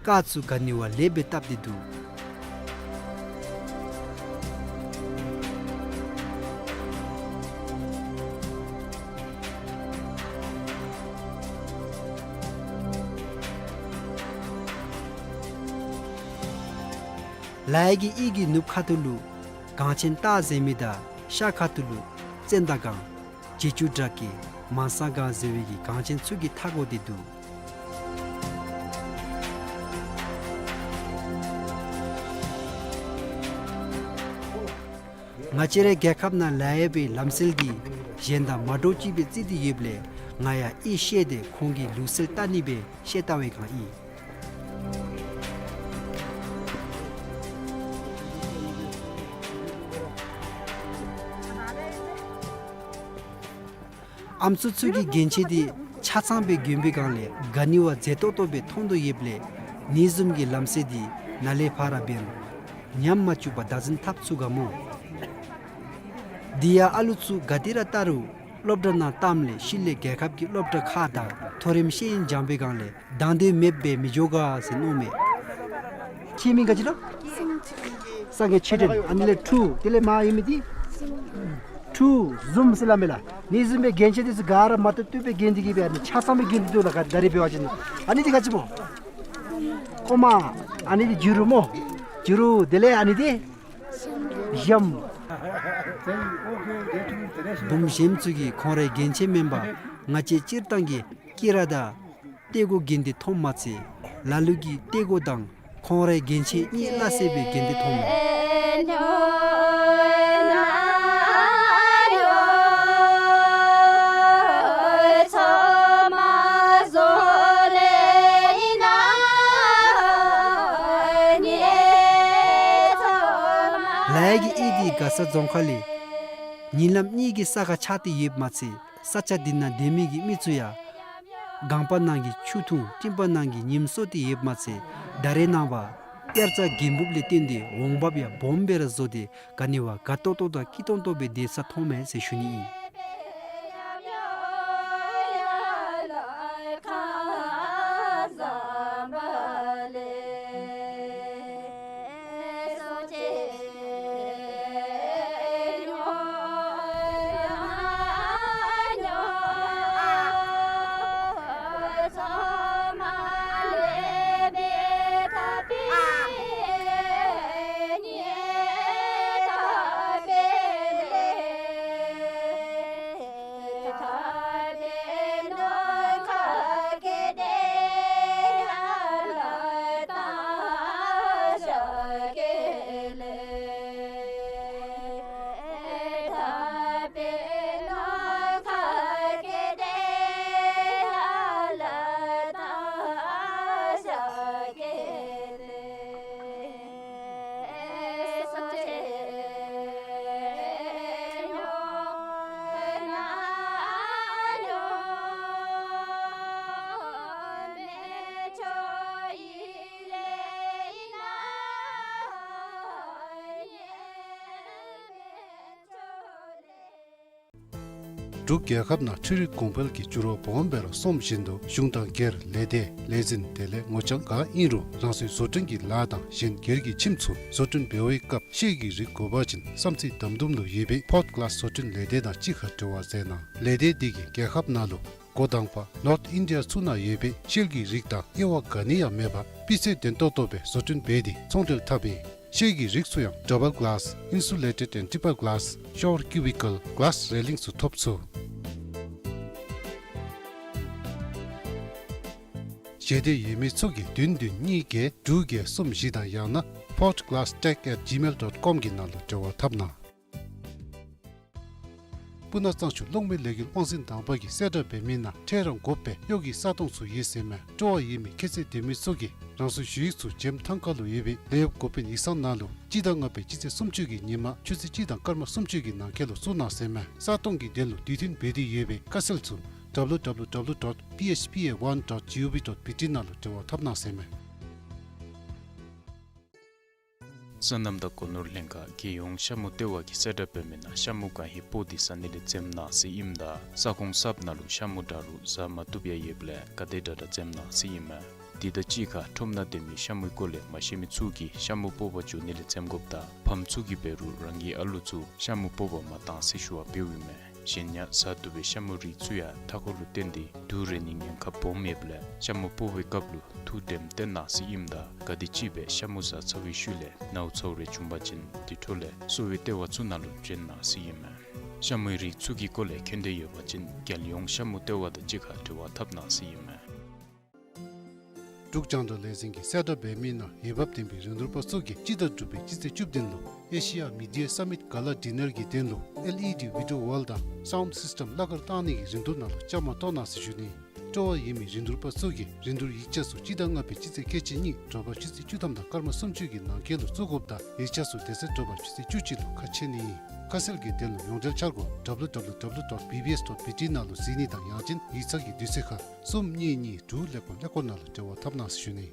སྐར་ཚུ་ག་ནི་བ་ལེགས་སྦེ་བཏབ་སྟེ་འདུག། ལ་ཡ་གི་གཡུས་ཀྱི་ནུབ་ཁ་ཐུག་ལུ་གངས་ཆེན་སྟག་ཟེར་མི་དང་ཤར་ཁ་ཐུག་ལུ་ཙན་དན་སྒང་བྱེ་ཆུ་བྲག་གི་མང་སང་སྒང་ཟེར་བའི་གི་གངས་ཆེན་ཚུ་གིས་མཐའ་བསྐོར་ཏེ་འདུག། ང་བཅས་རའི་རྒྱལ་ཁབ་ནང་ལ་ཡ་སྦེ་ལམ་སྲོལ་འདི་གཞན་དང་མ་འདྲཝ་ཅིག་སྦེ་བརྩི་སྟེ་ཡོདཔ་ལས་ང་ཡང་གཡུས་བཤལ་ཏེ་ཁོང་གི་ལུགས་སྲོལ་བལྟ་ནི་སྦེ་བཤལ་བལྟ་བའི་སྒང་ཨིན། ཨམ་སྲུ་ཚུ་གིས་རྒྱན་ཆས་འདི་ཆ་ཚང་སྦེ་གྱོན་པའི་སྒང་ལས་ག་ནི་བ་མཛེས་ཏོག་ཏོ་སྦེ་མཐོང་དོ་ཡོདཔ་ལས་ནི་བཟུམ་གྱི་ལམ་སྲོལ་འདི་ནཱ་ལས་ཕར་འབདན་ཉམས་མ་བཅུག་པར་བདག་འཛིན་འཐབ་ཚུགས་ག་སྨོ། དེ་ཡང་ཨ་ལུ་ཚུ་ག་ཏེ་ར་བལྟ་རུང་སློབ་གྲྭ་ནང་བཏངམ་ལས་ཤུལ་ལས་རྒྱལ་ཁབ་ཀྱི་སློབ་གྲྭ་ཁག་དང་མཐོ་རིམ་ཤེས་ཡོན་སྦྱང་བའི་སྒང་ལས་དང་འདོད་མེདཔ་སྦེ་མི་འགྱོ་ག་ཟེར་མནོཝ་མས། ཁྱོད་མིང་ག་ཅི་ལོ། སངས་རྒྱས་ཆོས་སྒྲོན། ཨ་ནི་ལས་ཁྲུ་དེ་ལས་མར་ཡོད་མི་འདི་ཁྲུ་བཟུམ་ཟེར་སླབ་མས་ལགས། ནི་བཟུམ་སྦེ་རྒྱན་ཆས་འདི་ཚུ་ག་ར་མ་བཏུབ་བཏུབ་སྦེ་གྱོན་ཏེ་གི་སྦེ་ཨ་ནི་ཆ་ཚང་སྦེ་གྱོན་ཏེ་འདུག་ལགས། ག་ད་རིས་འབད་བ་ཅིན་ཨ་ནི་འདི་ག་ཅི་སྨོ། ཀོ་མ། ཨ་ནི་འདི་བྱུ་རུ་སྨོ། བྱུ་རུ་དེ་ལས་ཨ་ནི་འདི་གཞམ། བུམོ་གཞོནམ་ཚུ་གིས་ཁོང་རའི་རྒྱན་ཆས་མེན་པར་ང་བཅས་སྤྱིར་བཏང་གི་དཀྱི་ར་དང་ཏེ་གོ་གྱོན་ཏེ་མཐོངམ་མ་ཚད་ལ་ལུ་གིས་ཏེ་གོ་དང་ཁོང་རའི་རྒྱན་ཆས་གཉིས་སླ་བསྲེ་སྦེ་གྱོན་ཏེ་མཐོངམ་མས། ལ་ཡ་གི་གཡུས་འདི་མགར་ས་རྫོང་ཁག་ལས་ཉིན་ལམ་གཉིས་ཀྱི་ས་ཁར་ཆགས་ཏེ་ཡོདཔ་མ་ཚད་ས་ཆ་འདི་ནང་སྡོད་མི་གི་མི་ཚུ་ཡང་གངས་པ་ནང་གི་ཆུ་འཐུང་སྤྲིན་པ་ནང་གི་ཉིམ་སྲོ་སྟེ་ཡོདཔ་མ་ཚད་ད་རེས་ནངས་པ་དབྱར་རྩྭ་འགེངས་འབུབ་ལས་བརྟེན་ཏེ་འོང་འབབ་ཡང་སྦོམ་སྦེ་ར་བཟོ་སྟེ་ག་ནི་བ་དགའ་ཏོག་ཏོ་དང་སྐྱིད་ཏོང་ཏོ་སྦེ་སྡོད་ས་མཐོངམ་མས་ཟེར་ཞུ་ནི་ཨིན། འབྲུག་རྒྱལ་ཁབ་ནང་འཕྲུལ་རིག་གོང་འཕེལ་གྱི་འགྱུར་བ་སྦོམ་སྦེ་ར་སོངམ་བཞིན་དུ་གཞུང་དང་སྒེར་ལས་སྡེ་ལས་འཛིན་དེ་ལས་ངོ་རྐྱང་ག་ཨིན་རུང་རང་སོའི་བཟོ་སྐྲུན་གྱི་ལཱ་དང་གཞན་སྒེར་གྱི་ཁྱིམ་ཚུ་བཟོ་སྐྲུན་འབད་བའི་སྐབས་ཤེལ་གྱི་རིགས་དགོ་པ་ཅིན་བསམ་རྩེ་དམ་དུམ་ལུ་ཡོད་པའི་Port Glass་བཟོ་སྐྲུན་ལས་སྡེ་དང་གཅིག་ཁར་འབྲེལ་བ་མཛད་གནང་། ལས་སྡེ་འདི་གིས་རྒྱལ་ཁབ་ནང་ལུ་འགོ་དང་པ་North India་ཚུ་ནང་ཡོད་པའི་ཤེལ་གྱི་རིགས་དང་དབྱེ་བ་ག་ནི་ཡང་མེད་པར་སྤུས་ཚད་ལྡན་ཏོག་ཏོ་སྦེ་བཟོ་སྐྲུན་འབད་དེ་ཚོང་འབྲེལ་འཐབ་ཨིན། ཤེལ་གྱི་རིགས་ཚུ་ཡང་Double Glass, Insulated and Triple Glass, Shower Cubicle, Glass Railing་ཚུ་ཐོབ་ཚུགས། ཞལ་འདེབས་ཡོད་མི་ཚུ་གིས་བདུན་བདུན་གཉིས་བརྒྱད་དྲུག་བརྒྱད་གསུམ་བཞི་དང་ཡང་ན་Port Glass Tech at gmail dot com་གི་ནང་ལུ་འབྲེལ་བ་འཐབ་གནང་། སྤུ་ན་གཙང་ཆུ་གློག་མེ་ལས་འགུལ་དབང་འཛིན་དང་པ་གིས་གསལ་བསྒྲགས་འབད་མི་ནང་འཕྲལ་རང་དགོ་པའི་གཡོག་གི་ས་སྟོང་ཚུ་ཡོད་ཟེར་མས། སྤྲོ་བ་ཡོད་མི་ཁྱད་ཚད་ལྡན་མི་ཚུ་གིས་རང་སོའི་ཞུ་ཡིག་ཚུ་འཇམ་ཐང་ཁ་ལུ་ཡོད་པའི་ལས་གཡོག་འགོ་དཔོན་ཡིག་ཚང་ནང་ལུ་སྤྱི་ཟླ་ལྔ་པའི་སྤྱི་ཚེས་སུམ་ཅུ་གི་ཉིན་མ་ཆུ་ཚོད་གཅིག་དང་སྐར་མ་སུམ་ཅུ་གི་ནང་འཁོད་ལུ་བཙུགས་གནང་ཟེར་མས། ས་སྟོང་གི་དོན་ལུ་དུས་མཐུན་འབད་དེ་ཡོད་པའི་ཁ་གསལ་ཚུ་W W W dot P H P A one dot G O V dot B T ནང་ལུ་འབྲེལ་བ་འཐབ་གནང་ཟེར་མས། སོ་ནམ་དང་སྒོ་ནོར་ལྷན་ཁག་རྒྱལ་ཡོངས་ཤ་མུ་ལྟེ་བ་གིས་གསལ་བསྒྲགས་འབད་མི་ནང་ཤ་མུ་ག་ཧེ་སྤོ་སྟེ་ཟ་ནི་ལས་འཛེམ་གནང་ཟེར་ཨིནམ་ད་ས་ཁོངས་གསརཔ་ནང་ལུ་ཤ་མུ་འདྲ་རུང་ཟ་མ་བཏུབ་ཡང་ཡོདཔ་ལས་ག་དེ་དྲག་དྲག་འཛེམ་གནང་ཟེར་ཨིན་མས། དེ་དང་གཅིག་ཁར་ཁྲོམ་ནང་སྡོད་མི་ཤ་མུའི་སྐོར་ལས་མ་ཤེས་མི་ཚུ་གིས་ཤ་མུ་སྤོ་བར་འགྱོ་ནི་ལས་འཛེམ་དགོཔ་དང་ཕམ་ཚུ་གིས་འབད་རུང་རང་གི་ཨ་ལུ་ཚུ་ཤ་མུ་སྤོ་བར་མ་གཏང་ཟེར་ཞུ་བ་འབདཝ་ཨིན་མས། གཞན་ཡང་ཟ་བཏུབ་པའི་ཤ་མུ་རིགས་ཚུ་ཡང་མཐའ་འཁོར་ལུ་བརྟེན་ཏེ་དུག་རེག་ནིའི་ཉེན་ཁ་སྦོམ་ཡོདཔ་ལས་ཤ་མུ་སྤོ་བའི་སྐབས་ལུ་ཐུགས་དྲནམ་བཏོན་གནང་ཟེར་ཨིནམ་ད་ག་དེམ་ཅིག་སྦེ་ཤ་མུ་ཟ་ཚར་བའི་ཤུལ་ལས་ནཝ་ཚཝ་རེ་བྱུང་པ་ཅིན་དེ་འཕྲོ་ལས་གསོ་བའི་ལྟེ་བ་ཚུ་ནང་ལུ་བྱོན་གནང་ཟེར་ཨིན་མས། ཤ་མུའི་རིགས་ཚུ་གི་སྐོར་ལས་མཁྱེན་འདོད་ཡོད་པ་ཅིན་རྒྱལ་ཡོངས་ཤ་མུ་ལྟེ་བ་དང་གཅིག་ཁར་འབྲེལ་བ་འཐབ་གནང་ཟེར་ཨིན་མས། འབྲུག་རྒྱང་བསྒྲགས་ལས་འཛིན་གྱིས་གསལ་བསྒྲགས་འབད་མི་ནང་འོས་འབབ་ལྡན་པའི་རིན་བསྡུར་པ་ཚུ་གིས་སྤྱི་ཟླ་དྲུག་པའི་སྤྱི་ཚེས་བཅུ་བདུན་ལུ་Asia Media Summit Gala Dinner་གི་དོན་ལུ་L E D video wall དང་sound system་གླ་གར་བཏང་ནི་གི་རིན་བསྡུར་ནང་ལུ་བཅའ་མར་གཏོགས་གནང་ཟེར་ཞུ་ནི། སྤྲོ་བ་ཡོད་མི་རིན་བསྡུར་པ་ཚུ་གིས་རིན་བསྡུར་ཡིག་ཆ་ཚུ་སྤྱི་ཟླ་ལྔ་པའི་སྤྱི་ཚེས་ཁལ་གཅིག་གཉིས་དྲོ་པ་ཆུ་ཚོད་བཅུ་ཐམ་དང་སྐར་མ་སུམ་ཅུ་གི་ནང་འཁོད་ལུ་བཙུགས་དགོཔ་དང་ཡིག་ཆ་ཚུ་དེ་ཚེ་དྲོ་པ་ཆུ་ཚོད་བཅུ་གཅིག་ལུ་ཁ་ཕྱེ་ནི་ཨིན། ཁ་གསལ་གྱི་དོན་ལུ་ཡོངས་འབྲེལ་འཆར་སྒོ་W W W dot B B S dot B T ནང་ལུ་གཟིགས་ནི་དང་ཡང་ཅིན་ཡིག་ཚང་གི་དུས་ཚོད་ཁར་གསུམ་གཉིས་གཉིས་དྲུག་ཀླད་ཀོར་ཀླད་ཀོར་ནང་ལུ་འབྲེལ་བ་འཐབ་གནང་ཟེར་ཞུ་ནི།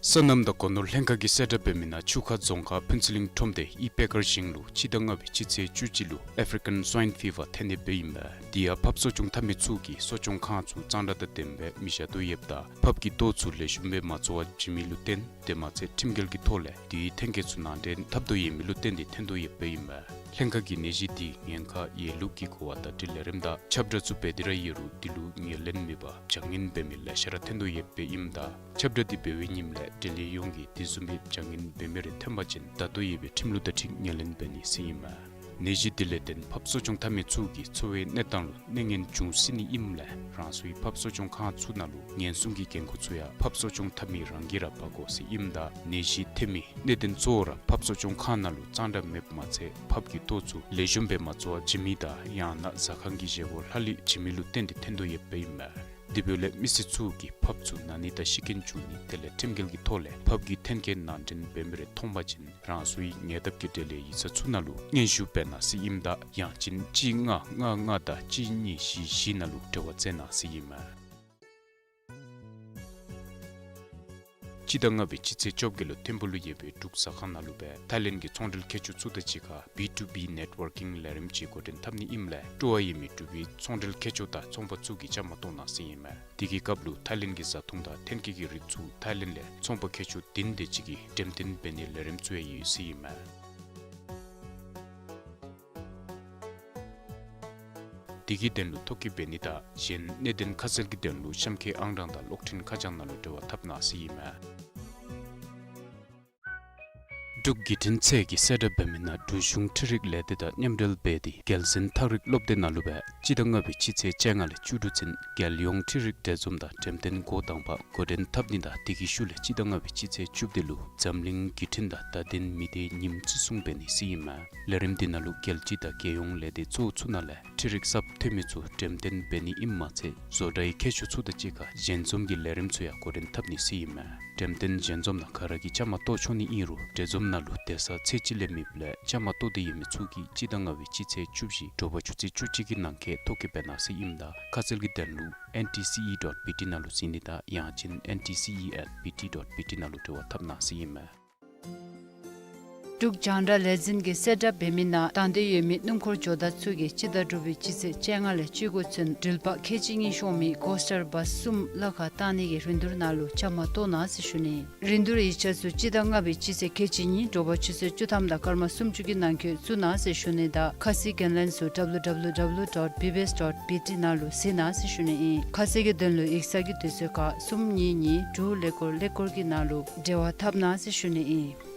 སོ་ནམ་དང་སྒོ་ནོར་ལྷན་ཁག་གིས་གསལ་བསྒྲགས་འབད་མི་ནང་ཆུ་ཁ་རྫོང་ཁག་ཕུན་ཚོགས་གླིང་ཁྲོམ་སྡེ་ཨི་པེ་ཀར་ཞིང་ལུ་སྤྱི་ཟླ་ལྔ་པའི་སྤྱི་ཚེས་བཅུ་གཅིག་ལུ་African Swine Fever་ཐོན་ནི་སྦེ་ཨིན་པས། དེ་ཡང་ཕགཔ་གསོ་སྐྱོང་འཐབ་མི་ཚུ་གིས་གསོ་སྐྱོང་ཁང་ཚུ་གཙང་སྦྲ་དང་ལྡནམ་སྦེ་མི་བཞག་དོ་ཡོདཔ་ད་ཕགཔ་གི་ལྟོ་ཚུ་ལེགས་ཤོམ་སྦེ་མ་བཙོ་བར་བྱིན་མི་ལུ་བརྟེན་དེ་མ་ཚད་ཁྲིམས་འགལ་གྱི་ཐོག་ལས་དེའི་ཐོན་སྐྱེད་ཚུ་ནང་འདྲེན་འཐབ་དོ་ཡོད་མི་ལུ་བརྟེན་ཏེ་ཐོན་དོ་ཡོདཔ་སྦེ་ཨིན་པས། ལྷན་ཁག་གིས་ནད་གཞི་དེ་ཉེན་ཁ་ཡོད་ལུགས་ཀྱི་གོ་བ་དང་འཁྲིལ་ལས་རིམ་དང་ཁྱབ་བསྒྲགས་ཚུ་འབད་དེ་ར་ཡོད་རུང་དེ་ལུ་ངོས་ལེན་མེད་པར་བྱ་ངན་འབད་མི་ལེ་ཤ་ར་ཐོན་དོ་ཡོདཔ་སྦེ་ཨིནམ་ད་ཁྱབ་བསྒྲགས་དེ་འབད་བའི་ཉིནམ་ལས་འབྲེལ་ཡོད་ཡོངས་ཀྱིས་དེ་བཟུམ་སྦེ་བྱ་ངན་འབད་མི་རེ་ཐོན་པ་ཅིན་ད་ལྟོ་ཡོད་པའི་ཁྲིམས་ལུགས་དང་འཁྲིལ་ངོས་ལེན་འབད་ནི་ཟེར་ཨིན་མས། ནད་གཞི་དེ་ལས་བརྟེན་ཕགཔ་གསོ་སྐྱོང་འཐབ་མི་ཚུ་གི་འཚོ་བའི་གནས་སྟངས་ལུ་གནོད་ངན་འབྱུང་སྲིད་ནི་ཨིནམ་ལས་རང་སོའི་ཕགཔ་གསོ་སྐྱོང་ཁང་ཚུ་ནང་ལུ་ཉེན་སྲུང་གི་འགན་ཁུར་ཚུ་ཡང་ཕགཔ་གསོ་སྐྱོང་འཐབ་མི་རང་གིས་ར་འབག་དགོ་ཟེར་ཨིནམ་ད་ནད་གཞི་ཐོན་མི་གནད་དོན་གཙོ་བོ་ར་ཕགཔ་གསོ་སྐྱོང་ཁང་ནང་ལུ་གཙང་སྦྲ་མེདཔ་མ་ཚད་ཕགཔ་གི་ལྟོ་ཚུ་ལེགས་ཤོམ་སྦེ་མ་བཙོ་བར་བྱིན་མི་དང་ཡང་ན་ཟ་ཁང་གི་བཞེས་སྒོ་ལྷག་ལུས་བྱིན་མི་ལུ་བརྟེན་ཏེ་ཐོན་དོ་ཡོདཔ་སྦེ་ཨིན་མས། དེ་འབདཝ་ལས་མི་སེར་ཚུ་གིས་ཕགཔ་ཚུ་ན་ནི་དང་ཤི་རྐྱེན་འབྱུང་ནི་དེ་ལས་ཁྲིམས་འགལ་གྱི་ཐོག་ལས་ཕགཔ་གི་ཐོན་སྐྱེད་ནང་འདྲེན་འབད་མི་རེ་མཐོང་པ་ཅིན་རང་སོའི་ཉེ་འདབས་ཀྱི་འབྲེལ་ཡོད་ཡིག་ཚང་ཚུ་ནང་ལུ་སྙན་ཞུ་འབད་གནང་ཟེར་ཨིནམ་ད་ཡང་ཅིན་གཅིག་ལྔ་ལྔ་ལྔ་དང་གཅིག་གཉིས་བཞི་བཞི་ནང་ལུ་འབྲེལ་བ་མཛད་གནང་ཟེར་ཨིན་མས། སྤྱི་ཟླ་ལྔ་པའི་སྤྱི་ཚེས་བཅོ་བརྒྱད་ལུ་ཐིམ་ཕུག་ལུ་ཡོད་པའི་འབྲུག་ཟ་ཁང་ནང་ལུ་སྦེ་ཐའི་ལེནཌ་གི་ཚོང་འབྲེལ་མཁས་མཆོག་ཚུ་དང་གཅིག་ཁར་བི་ཊུ་བི་ནེཊ་ཝར་ཀིང་ལས་རིམ་ཅིག་འགོ་འདྲེན་འཐབ་ནི་ཨིནམ་ལས་སྤྲོ་བ་ཡོད་མི་འབྲུག་པའི་ཚོང་འབྲེལ་མཁས་མཆོག་དང་ཚོང་པ་ཚུ་གིས་བཅའ་མར་གཏོགས་གནང་ཟེར་ཨིན་མས། དེ་གི་སྐབས་ལུ་ཐའི་ལེནཌ་གི་བཟའ་འཐུང་དང་ཐོན་སྐྱེད་ཀྱི་རིགས་ཚུ་ཐའི་ལེནཌ་ལས་ཚོང་པ་མཁས་མཆོག་བདུན་དེ་ཅིག་གིས་འགྲེམས་སྟོན་འབད་ནིའི་ལས་རིམ་ཚུ་ཡང་ཡོད་ཟེར་ཨིན་མས། དེ་གི་དོན་ལུ་ཐོ་བཀོད་འབད་ནི་དང་གཞན་གནད་དོན་ཁ་གསལ་གྱི་དོན་ལུ་གཤམ་འཁོད་ཨང་གྲངས་དང་གློག་འཕྲིན་ཁ་བྱང་ནང་ལུ་འབྲེལ་བ་འཐབ་གནང་ཟེར་ཨིན་མས། འབྲུག་བརྒྱུད་འཕྲིན་ཚད་ཀྱིས་གསལ་བསྒྲགས་འབད་མི་ནང་འབྲུག་གཞུང་འཕྲུལ་རིག་ལས་སྡེ་དང་མཉམ་འབྲེལ་འབད་དེ་རྒྱལ་གསུང་ཐག་རིང་སློབ་སྡེ་ནང་ལུ་སྦེ་སྤྱི་ཟླ་ལྔ་པའི་སྤྱི་ཚེས་བཅོ་ལྔ་ལས་བཅུ་དྲུག་ཚུན་རྒྱལ་ཡོངས་འཕྲུལ་རིག་གྲལ་འཛོམས་དང་འགྲེམས་སྟོན་འགོ་དང་པ་འགོ་འདྲེན་འཐབ་ནི་དང་དེ་གི་ཤུལ་ལས་སྤྱི་ཟླ་ལྔ་པའི་སྤྱི་ཚེས་བཅུ་བདུན་ལུ་འཛམ་གླིང་བརྒྱུད་འཕྲིན་དང་བརྡ་དོན་མི་སྡེ་ཉིནམ་བརྩི་སྲུང་འབད་ནི་ཟེར་ཨིན་མས། ལས་རིམ་འདི་ནང་ལུ་རྒྱལ་སྤྱི་དང་རྒྱལ་ཡོངས་ལས་སྡེ་གཙོ་བོ་ཚུ་ནང་ལས་འཕྲུལ་རིག་གསརཔ་ཐོན་མི་ཚུ་འགྲེམས་སྟོན་འབད་ནི་ཨིནམ་མ་ཚད་བཟོ་གྲྭའི་མཁས་མཆོག་ཚུ་དང་གཅིག་ཁར་ཞལ་འཛོམས་ཀྱི་ལས་རིམ་ཚུ་ཡང་འགོ་འདྲེན་འཐབ་ནི་ཟེར་ཨིན་མས། འགྲེམས་སྟོན་ཞལ་འཛོམས་ནང་ག་ར་གིས་བཅའ་མར་གཏོགས་ཆོག་ནི་ཨིན་རུང་གྲལ་འཛོམས་ནང་ལུ་སྡོད་ས་ཚོད་གཅིག་ལས་མེདཔ་ལས་བཅའ་མར་གཏོགས་ཏེ་ཡོད་མི་ཚུ་གིས་སྤྱི་ཟླ་ལྔ་པའི་སྤྱི་ཚེས་བཅུ་བཞི་དྲོ་པ་ཆུ་ཚོད་བཅུ་གཅིག་གི་ནང་འཁོད་ཐོ་བཀོད་འབད་གནང་ཟེར་ཨིནམ་ད་ཁ་གསལ་གྱི་དོན་ལུ་N T C E dot B T ནང་ལུ་གཟིགས་ནི་དང་ཡང་ཅིན་N T C E at B T dot B T ནང་ལུ་འབྲེལ་བ་འཐབ་གནང་ཟེར་ཨིན་མས། འབྲུག་རྒྱང་བསྒྲགས་ལས་འཛིན་གྱིས་གསལ་བསྒྲགས་འབད་མི་ནང་དང་འདོད་ཡོད་མི་སྣུམ་འཁོར་ཇོ་བདག་ཚུ་གིས་སྤྱི་ཟླ་དྲུག་པའི་སྤྱི་ཚེས་བཅོ་ལྔ་ལས་བཅུ་དགུ་ཚུན་འགྲུལ་པ་ཁལ་གཅིག་གཉིས་ཤོང་མི་ཀོ་སི་ཊར་བཱསི་གསུམ་གླ་ཁར་བཏང་ནི་གི་རིན་བསྡུར་ནང་ལུ་བཅའ་མར་གཏོགས་གནང་ཟེར་ཞུ་ནི། རིན་བསྡུར་ཡིག་ཆ་ཚུ་སྤྱི་ཟླ་ལྔ་པའི་སྤྱི་ཚེས་ཁལ་གཅིག་གཉིས་དྲོ་པ་ཆུ་ཚོད་བཅུ་ཐམ་དང་སྐར་མ་སུམ་ཅུ་གི་ནང་འཁོད་བཙུགས་གནང་ཟེར་ཞུ་ནི་དང་ཁ་གསལ་གྱི་ལན་ཚུ་ཌབ་ལུ་ཌབ་ལུ་ཌབ་ལུ་ཌོཊ་བི་བི་ཨེསི་ཌོཊ་བི་ཊི་ནང་ལུ་གཟིགས་གནང་ཟེར་ཞུ་ནི་ཨིན། ཁ་གསལ་གྱི་དོན་ལུ་ཡིག་ཚང་གི་དུས་ཚོད་ཁར་གསུམ་གཉིས་གཉིས་དྲུག་ཀླད་ཀོར་ཀླད་ཀོར་གྱི་ནང་ལུ་འབྲེལ་བ་འཐབ་གནང་ཟེར་ཞུ་ནི་ཨིན།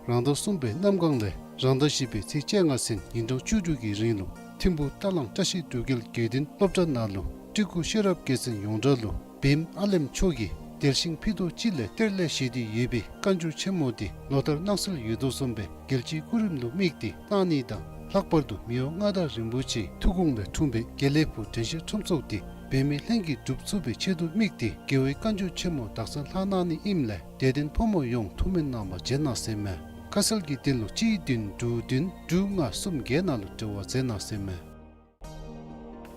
རང་ཟླ་གསུམ་པའི་གནམ་གང་ལས་རང་ཟླ་བཞི་པའི་ཚེས་བཅོ་ལྔ་ཚུན་ཉིན་གྲངས་བཅུ་དྲུག་གི་རིང་ལུ་ཐིམ་ཕུག་ཏ་ལང་བཀྲ་ཤིས་འབྲུག་རྒྱལ་དགེ་འདུན་སློབ་གྲྭ་ནང་ལུ་སྤྲུལ་སྐུ་ཤེས་རབ་རྒྱལ་མཚན་ཡོངས་གྲགས་ལུ་བེམ་ཨ་ལེམ་མཆོག་གིས་དལ་ཞིང་ཕུད་རྡོག་ཅིག་ལས་གཏེར་ལས་བཞེས་ཏེ་ཡོད་པའི་བཀའ་འགྱུར་ཆེན་མོ་འདི་ལོ་ལྟར་གནང་སྲོལ་ཡོད་དོ་བཟུམ་སྦེ་རྒྱལ་སྤྱིའི་སྐུ་རིམ་ལུ་དམིགས་ཏེ་གནང་ནི་དང་ལྷག་པར་དུ་མི་དབང་མངའ་བདག་རིན་པོ་ཆེའི་ཐུགས་དགོངས་ལས་འཁྲུངས་པའི་དགེ་ལེགས་ཕུག་དྲན་ཤེས་ཁྲོམ་ཚོགས་འདི་འབད་མེད་ལྷན་གྱིས་སྒྲུབ་ཚུགས་པའི་ཆེད་དུ་དམིགས་ཏེ་རྒྱལ་བའི་བཀའ་འགྱུར་ཆེན་མོ་དག་ཚར་ལྷག་གནང་ནི་ཨིནམ་ལས་དད་ལྡན་ཕོ་མོ་ཡོངས་ཐུགས་སྨོན་གནང་བར་མཇལ་གནང་ཟེར་མས། ཁ་གསལ་གྱི་དོན་ལུ་གཅིག་བདུན་དྲུག་བདུན་དྲུག་ལྔ་གསུམ་བརྒྱད་ནང་ལུ་འབྲེལ་བ་མཛད་གནང་ཟེར་མས།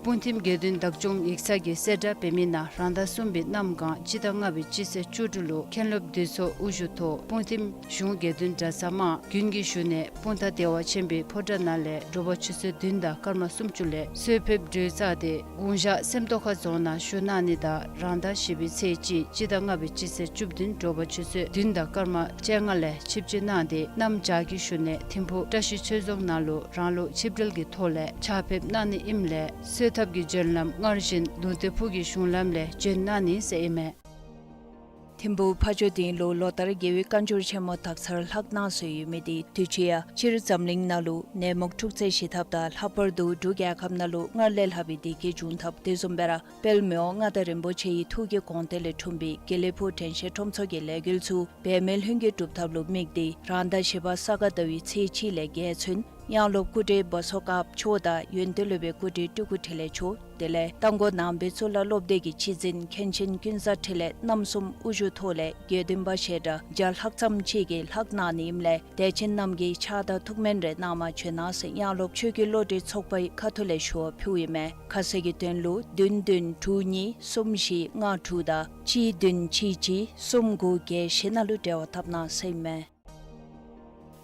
སྤུངས་ཐིམ་དགེ་འདུན་བདག་སྐྱོང་ཡིག་ཚང་གིས་གསལ་བསྒྲགས་འབད་མི་ནང་རང་ཟླ་གསུམ་པའི་གནམ་གང་སྤྱི་ཟླ་ལྔ་པའི་སྤྱི་ཚེས་བཅུ་དྲུག་ལུ་མཁན་སློབ་འདུས་ཚོགས་དབུ་བཞུགས་ཐོག་སྤུངས་ཐིམ་གཞུང་དགེ་འདུན་གྲྭ་ཚང་དམངས་དགུན་གྱི་བཞུགས་གནས་སྤུངས་ཐང་བདེ་བ་ཆེན་པོའི་ཕོ་བྲང་ནང་ལས་དྲོ་པ་ཆུ་ཚོད་བདུན་དང་སྐར་མ་སུམ་ཅུ་ལས་གསོལ་ཕེབས་གྲོལ་ཚར་ཏེ་དགུང་ཞག་སེམས་རྟོགས་ཁ་རྫོང་ནང་བཞུགས་གནང་ནི་དང་རང་ཟླ་བཞི་པའི་ཚེས་གཅིག་སྤྱི་ཟླ་ལྔ་པའི་སྤྱི་ཚེས་བཅུ་བདུན་དྲོ་པ་ཆུ་ཚོད་བདུན་དང་སྐར་མ་བཅོ་ལྔ་ལས་ཆིབས་བསྒྱུར་གནང་སྟེ་གནམ་བྱཱར་གྱི་བཞུགས་གནས་ཐིམ་ཕུག་བཀྲ་ཤིས་ཆོས་རྫོང་ནང་ལུ་རང་ལུགས་ཆིབས་གྲལ་གྱི་ཐོག་ལས་ཕྱག་ཕེབས་གནང་ནི་ཨིནམ་ལས་གསོལ་ཐབ་ཀྱི་བྱོན་ལམ་སྔར་བཞིན་ལུང་བསྟན་ཕུག་གི་གཞུང་ལམ་ལས་བྱོན་གནང་ནི་ཟེར་ཨིན་མས། ཐིམ་ཕུག་ཕ་ཇོ་སྡིངས་ལུ་ལོ་ལྟར་རྒྱལ་བའི་བཀའ་འགྱུར་ཆེན་མོ་དག་ཚར་ལྷག་གནང་སྲོལ་ཡོད་མི་འདི་དུས་ཅི་ཡང་སྤྱིར་འཛམ་གླིང་ནང་ལུ་ནད་མུག་འཁྲུག་རྩོད་ཞི་ཐབས་དང་ལྷག་པར་དུ་འབྲུག་རྒྱལ་ཁབ་ནང་ལུ་སྔར་ལས་ལྷག་པའི་བདེ་སྐྱིད་འབྱུང་ཐབས་དེ་བཟུམ་སྦེ་ར་དཔལ་མི་དབང་མངའ་བདག་རིན་པོ་ཆེའི་ཐུགས་ཀྱི་དགོངས་གཏེར་ལས་འཁྲུངས་པའི་དགེ་ལེགས་ཕུག་དྲན་ཤེས་ཁྲོམ་ཚོགས་ཀྱི་ལས་འགུལ་ཚུ་འབད་མེད་ལྷུན་གྱིས་གྲུབ་ཐབས་ལུ་དམིགས་ཏེ་རང་ཟླ་བཞི་པ་ས་ག་ཟླ་བའི་ཚེས་གཅིག་ལས་བརྒྱད་ཚུན་དབྱངས་སློབ་སྐུ་བགྲེས་བ་སོ་དཀར་མཆོག་དང་ཡོན་ཏན་སློབ་དཔོན་སྐུ་བགྲེས་སྤྲུལ་སྐུ་འཕྲིན་ལས་མཆོག་དེ་ལས་རྟ་མགོ་ནང་པའི་གཙུག་ལག་སློབ་སྡེ་གི་སྤྱི་འཛིན་མཁན་ཆེན་ཀུན་བཟང་འཕྲིན་ལས་རྣམ་གསུམ་དབུ་བཞུགས་ཐོག་ལས་དགེ་འདུན་པ་ཞལ་གྲངས་བརྒྱ་ལྷག་ཙམ་ཅིག་གིས་ལྷག་གནང་ནི་ཨིནམ་ལས་དད་ཅན་རྣམས་ཀྱིས་ཕྱག་དང་ཐུགས་སྨོན་རེ་གནང་བར་བྱོན་གནང་ཟེར་དབྱངས་སློབ་ཆོས་ཀྱི་བློ་གྲོས་ཚོགས་པའི་ཁ་ཐུག་ལས་ཞུ་བ་ཕུལཝ་ཨིན་མས། ཁ་གསལ་གྱི་དོན་ལུ་བདུན་བདུན་དྲུག་གཉིས་གསུམ་བཞི་ལྔ་དྲུག་དང་གཅིག་བདུན་གཅིག་གཅིག་གསུམ་དགུ་བརྒྱད་བཞི་ནང་ལུ་འབྲེལ་བ་འཐབ་གནང་ཟེར་ཨིན་མས།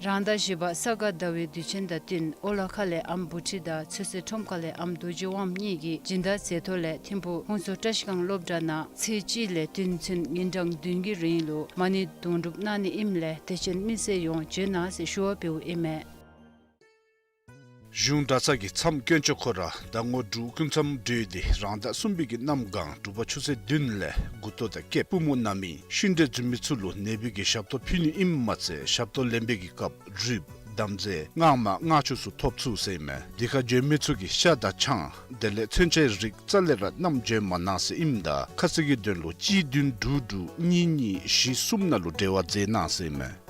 རང་ཟླ་བཞི་པ་ས་ག་ཟླ་བའི་དུས་ཆེན་དང་བསྟུན་ཨོ་ལ་ཁ་ལས་ཨམ་བུ་ཁྲིད་དང་ཚོད་བསྲེ་ཁྲོམ་ཁ་ལས་ཨམ་རྡོ་རྗེ་དབངམོ་གཉིས་ཀྱིས་སྦྱིན་བདག་མཛད་ཐོག་ལས་ཐིམ་ཕུག་ཧོང་སུ་བཀྲ་ཤིས་སྒང་སློབ་གྲྭ་ནང་ཚེས་གཅིག་ལས་བདུན་ཚུན་ཉིན་གྲངས་བདུན་གྱི་རིང་ལུ་མ་ཎི་དུང་སྒྲུབ་གནང་ནི་ཨིནམ་ལས་དད་ཅན་མི་སེར་ཡོངས་བྱོན་གནང་ཟེར་ཞུ་བ་ཕུལཝ་ཨིན་མས། གཞུང་གྲྭ་ཚང་གི་མཚམས་དཀོན་མཆོག་ཁོ་ར་ཟླ་ངོ་དྲུག་སྐུ་མཚམས་གྲོལ་ཏེ་རང་ཟླ་གསུམ་པའི་གི་གནམ་གང་དྲོ་པ་ཆུ་ཚོད་བདུན་ལས་མགུ་ཏོ་དང་སྐེདཔ་པུས་མོ་ན་མི་ཤི་འདྲེ་འཛུལ་མི་ཚུ་ལུ་ནད་པའི་གི་ཞབས་ཏོག་ཕུལ་ནི་ཨིནམ་མ་ཚད་ཞབས་ཏོག་ལེན་པའི་གི་སྐབས་རུས་དམ་རྫས་སྔགས་མ་སྔགས་ཆུ་ཚུ་ཐོབ་ཚུགས་ཟེར་ཨིན་མས། དེ་ཁར་བྱོན་མི་ཚུ་གིས་ཤ་དང་ཆང་དེ་ལས་མཚོན་ཆའི་རིགས་རྩ་ལས་ར་བསྣམས་བྱོན་མ་གནང་ཟེར་ཨིནམ་ད་ཁ་གསལ་གྱི་དོན་ལུ་གཅིག་བདུན་དྲུག་དྲུག་གཉིས་གཉིས་བཞི་གསུམ་ནང་ལུ་འབྲེལ་བ་མཛད་གནང་ཟེར་ཨིན་མས།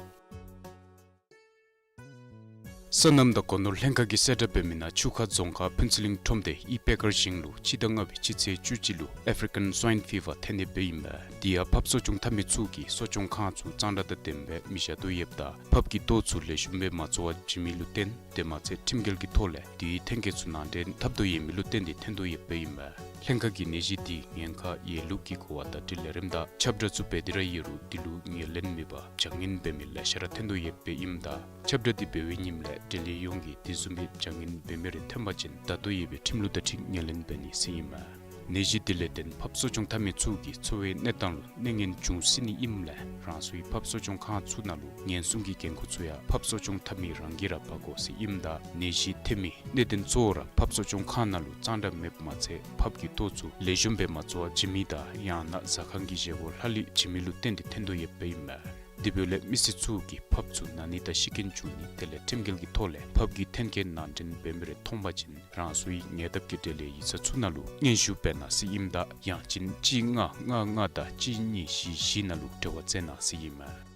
སོ་ནམ་དང་སྒོ་ནོར་ལྷན་ཁག་གིས་གསལ་བསྒྲགས་འབད་མི་ནང་ཆུ་ཁ་རྫོང་ཁག་ཕུན་ཚོགས་གླིང་ཁྲོམ་སྡེ་ཨི་པེ་ཀར་ཞིང་ལུ་སྤྱི་ཟླ་ལྔ་པའི་སྤྱི་ཚེས་བཅུ་གཅིག་ལུ་ཨེཕ་རི་ཀན་སྭའིན་ཕི་བར་ཐོན་ནི་སྦེ་ཨིན་མས། དེ་ཡང་ཕགཔ་གསོ་སྐྱོང་འཐབ་མི་ཚུ་གིས་གསོ་སྐྱོང་ཁང་ཚུ་གཙང་སྦྲ་དང་ལྡནམ་སྦེ་མི་བཞག་དོ་ཡོདཔ་ད་ཕགཔ་གི་ལྟོ་ཚུ་ལེགས་ཤོམ་སྦེ་མ་བཙོ་བར་བྱིན་མི་ལུ་བརྟེན་དེ་མ་ཚད་ཁྲིམས་འགལ་གྱི་ཐོག་ལས་དེའི་ཐོན་སྐྱེད་ཚུ་ནང་འདྲེན་འཐབ་དོ་ཡོད་མི་ལུ་བརྟེན་ཏེ་ཐོན་དོ་ཡོདཔ་ཨིན་མས། ལྷན་ཁག་གིས་ནད་གཞི་དེ་ཉེན་ཁ་ཡོད་ལུགས་ཀྱི་གོ་བ་བརྡ་སྤྲོད་ལས་རིམ་དང་ཁྱབ་བསྒྲགས་ཚུ་འབད་དེ་ར་ཡོད་རུང་དེ་ལུ་ངོས་ལེན་མེད་པར་བྱ་ངན་འབད་མི་ལེ་ཤ་ར་ཐོན་དོ་ཡོདཔ་ཨིནམ་ད་ཁྱབ་བསྒྲགས་དེ་འབད་བའི་ཉིནམ་ལས་འབྲེལ་ཡོད་ཡོངས་ཀྱིས་དེ་བཟུམ་མའི་བྱ་ངན་འབད་མི་རེ་ཐོན་པ་ཅིན་ད་ལྟོ་ཡོད་པའི་ཁྲིམས་ལུགས་དང་འཁྲིལ་ངོས་ལེན་འབད་ནི་ཟེར་ཨིན་མས། ནད་གཞི་དེ་ལས་བརྟེན་ཕགཔ་གསོ་སྐྱོང་འཐབ་མི་ཚུ་གི་འཚོ་བའི་གནས་སྟངས་ལུ་གནོད་ངན་འབྱུང་སྲིད་ནི་ཨིནམ་ལས་རང་སོའི་ཕགཔ་གསོ་སྐྱོང་ཁང་ཚུ་ནང་ལུ་ཉེན་སྲུང་གི་འགན་ཁུར་ཚུ་ཡང་ཕགཔ་གསོ་སྐྱོང་འཐབ་མི་རང་གིས་ར་འབག་དགོ་ཟེར་ཨིནམ་ད་ནད་གཞི་ཐོན་མི་གནད་དོན་གཙོ་བོ་ར་ཕགཔ་གསོ་སྐྱོང་ཁང་ནང་ལུ་གཙང་སྦྲ་མེདཔ་མ་ཚད་ཕགཔ་གི་ལྟོ་ཚུ་ལེགས་ཤོམ་སྦེ་མ་བཙོ་བར་བྱིན་མི་དང་ཡང་ན་ཟ་ཁང་གི་བཞེས་སྒོ་ལྷག་ལུས་བྱིན་མི་ལུ་བརྟེན་ཏེ་ཐོན་དོ་ཡོདཔ་ཨིན་མས། དེ་འབདཝ་ལས་མི་སེར་ཚུ་གིས་ཕགཔ་ཚུ་ན་ནི་དང་ཤི་རྐྱེན་འབྱུང་ནི་དེ་ལས་ཁྲིམས་འགལ་གྱི་ཐོག་ལས་ཕགཔ་གི་ཐོན་སྐྱེད་ནང་འདྲེན་འབད་མི་རེ་མཐོང་པ་ཅིན་རང་སོའི་ཉེ་འདབས་ཀྱི་འབྲེལ་ཡོད་ཡིག་ཚང་ཚུ་ནང་ལུ་སྙན་ཞུ་འབད་གནང་ཟེར་ཨིནམ་ད་ཡང་ཅིན་གཅིག་ལྔ་ལྔ་ལྔ་དང་གཅིག་གཉིས་བཞི་བཞི་ནང་ལུ་འབྲེལ་བ་མཛད་གནང་ཟེར་ཨིན་མས།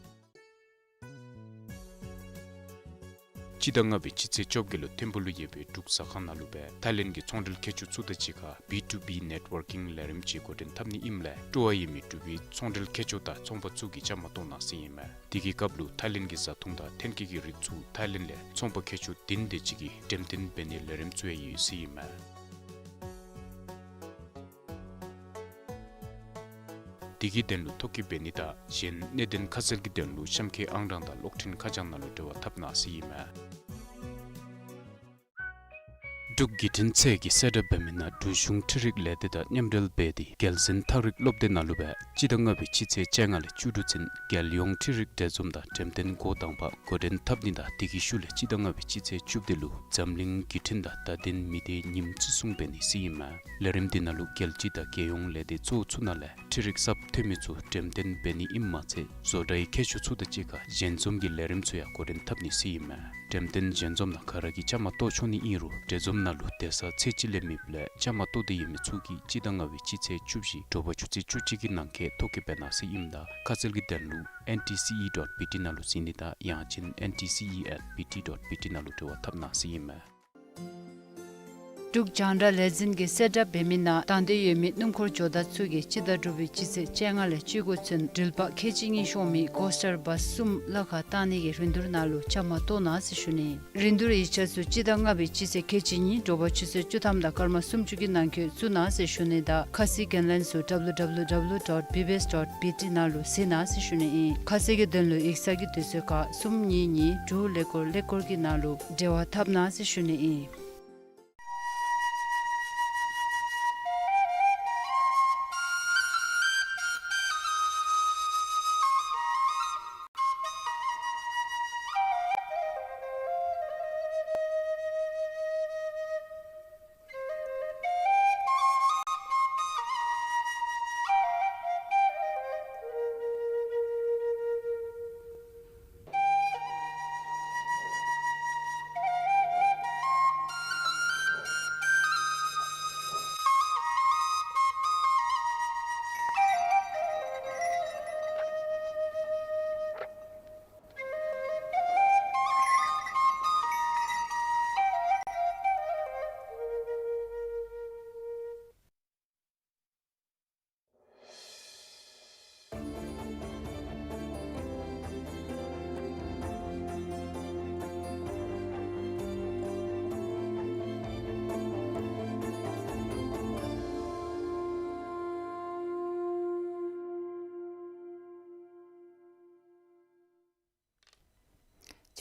སྤྱི་ཟླ་ལྔ་པའི་སྤྱི་ཚེས་བཅོ་བརྒྱད་ལུ་ཐིམ་ཕུག་ལུ་ཡོད་པའི་འབྲུག་ཟ་ཁང་ནང་ལུ་སྦེ་ཐའི་ལེནཌ་གི་ཚོང་འབྲེལ་མཁས་མཆོག་ཚུ་དང་གཅིག་ཁར་བི་ཊུ་བི་ནེཊ་ཝར་ཀིང་ལས་རིམ་ཅིག་འགོ་འདྲེན་འཐབ་ནི་ཨིནམ་ལས་སྤྲོ་བ་ཡོད་མི་འབྲུག་པའི་ཚོང་འབྲེལ་མཁས་མཆོག་དང་ཚོང་པ་ཚུ་གིས་བཅའ་མར་གཏོགས་གནང་ཟེར་ཨིན་མས། དེ་གི་སྐབས་ལུ་ཐའི་ལེནཌ་གི་བཟའ་འཐུང་དང་ཐོན་སྐྱེད་ཀྱི་རིགས་ཚུ་ཐའི་ལེནཌ་ལས་ཚོང་པ་མཁས་མཆོག་བདུན་དེ་ཅིག་གིས་འགྲེམས་སྟོན་འབད་ནིའི་ལས་རིམ་ཚུ་ཡང་ཡོད་ཟེར་ཨིན་མས། དེ་གི་དོན་ལུ་ཐོ་བཀོད་འབད་ནི་དང་གཞན་གནད་དོན་ཁ་གསལ་གྱི་དོན་ལུ་གཤམ་འཁོད་ཨང་གྲངས་དང་གློག་འཕྲིན་ཁ་བྱང་ནང་ལུ་འབྲེལ་བ་འཐབ་གནང་ཟེར་ཨིན་མས། འབྲུག་བརྒྱུད་འཕྲིན་ཚད་ཀྱིས་གསལ་བསྒྲགས་འབད་མི་ནང་འབྲུག་གཞུང་འཕྲུལ་རིག་ལས་སྡེ་དང་མཉམ་འབྲེལ་འབད་དེ་རྒྱལ་གསུང་ཐག་རིང་སློབ་སྡེ་ནང་ལུ་སྦེ་སྤྱི་ཟླ་ལྔ་པའི་སྤྱི་ཚེས་བཅོ་ལྔ་ལས་བཅུ་དྲུག་ཚུན་རྒྱལ་ཡོངས་འཕྲུལ་རིག་འབྲེལ་འཛོམས་དང་འགྲེམས་སྟོན་འགོ་དང་པ་འགོ་འདྲེན་འཐབ་ནི་དང་དེ་གི་ཤུལ་ལས་སྤྱི་ཟླ་ལྔ་པའི་སྤྱི་ཚེས་བཅུ་བདུན་ལུ་འཛམ་གླིང་བརྒྱུད་འཕྲིན་དང་བརྡ་དོན་མི་སྡེ་ཉིནམ་བརྩི་སྲུང་འབད་ནི་ཟེར་ཨིན་མས། ལས་རིམ་འདི་ནང་ལུ་རྒྱལ་སྤྱི་དང་རྒྱལ་ཡོངས་ལས་སྡེ་གཙོ་བོ་ཚུ་ནང་ལས་འཕྲུལ་རིག་གསརཔ་ཐོན་མི་ཚུ་འགྲེམས་སྟོན་འབད་ནི་ཨིནམ་མ་ཚད་བཟོ་གྲྭའི་མཁས་མཆོག་ཚུ་དང་གཅིག་ཁར་ཞལ་འཛོམས་ཀྱི་ལས་རིམ་ཚུ་ཡང་འགོ་འདྲེན་འཐབ་ནི་ཟེར་ཨིན་མས། འགྲེམས་སྟོན་ཞལ་འཛོམས་ནང་ག་ར་གིས་བཅའ་མར་གཏོགས་ཆོག་ནི་ཨིན་རུང་འབྲེལ་འཛོམས་ནང་ལུ་སྡོད་ས་ཚད་ཅིག་ལས་མེདཔ་ལས་བཅའ་མར་གཏོགས་ཏེ་ཡོད་མི་ཚུ་གིས་སྤྱི་ཟླ་ལྔ་པའི་སྤྱི་ཚེས་བཅུ་བཞི་དྲོ་པ་ཆུ་ཚོད་བཅུ་གཅིག་གི་ནང་འཁོད་ཐོ་བཀོད་འབད་གནང་ཟེར་ཨིནམ་ད་ཁ་གསལ་གྱི་དོན་ལུ་ཨེན་ཊི་སི་ཨི་ཌོཊ་བི་ཊི་ནང་ལུ་གཟིགས་ནི་དང་ཡང་ཅིན་ཨེན་ཊི་སི་ཨི་ཨེཊ་བི་ཊི་ཌོཊ་བི་ཊི་ནང་ལུ་འབྲེལ་བ་འཐབ་གནང་ཟེར་ཨིན་མས། འབྲུག་རྒྱང་བསྒྲགས་ལས་འཛིན་གྱིས་གསལ་བསྒྲགས་འབད་མི་ནང་དང་འདོད་ཡོད་མི་སྣུམ་འཁོར་ཇོ་བདག་ཚུ་གིས་སྤྱི་ཟླ་དྲུག་པའི་སྤྱི་ཚེས་བཅོ་ལྔ་ལས་བཅུ་དགུ་ཚུན་འགྲུལ་པ་ཁལ་གཅིག་གཉིས་ཤོང་མི་ཀོ་སི་ཊར་བཱསི་གསུམ་གླ་ཁར་བཏང་ནི་གི་རིན་བསྡུར་ནང་ལུ་བཅའ་མར་གཏོགས་གནང་ཟེར་ཞུ་ནི། རིན་བསྡུར་ཡིག་ཆ་ཚུ་སྤྱི་ཟླ་ལྔ་པའི་སྤྱི་ཚེས་ཁལ་གཅིག་གཉིས་དྲོ་པ་ཆུ་ཚོད་བཅུ་ཐམ་དང་སྐར་མ་སུམ་ཅུ་གི་ནང་འཁོད་བཙུགས་གནང་ཟེར་ཞུ་ནི་དང་ཁ་གསལ་གྱི་ལན་ཚུ་ཌབ་ལུ་ཌབ་ལུ་ཌབ་ལུ་ཌོཊ་བི་བི་ཨེསི་ཌོཊ་བི་ཊི་ནང་ལུ་གཟིགས་གནང་ཟེར་ཞུ་ནི་ཨིན། ཁ་གསལ་གྱི་དོན་ལུ་ཡིག་ཚང་གི་དུས་ཚོད་ཁར་གསུམ་གཉིས་གཉིས་དྲུག་ཀླད་ཀོར་ཀླད་ཀོར་གྱི་ནང་ལུ་འབྲེལ་བ་འཐབ་གནང་ཟེར་ཞུ་ནི་ཨིན།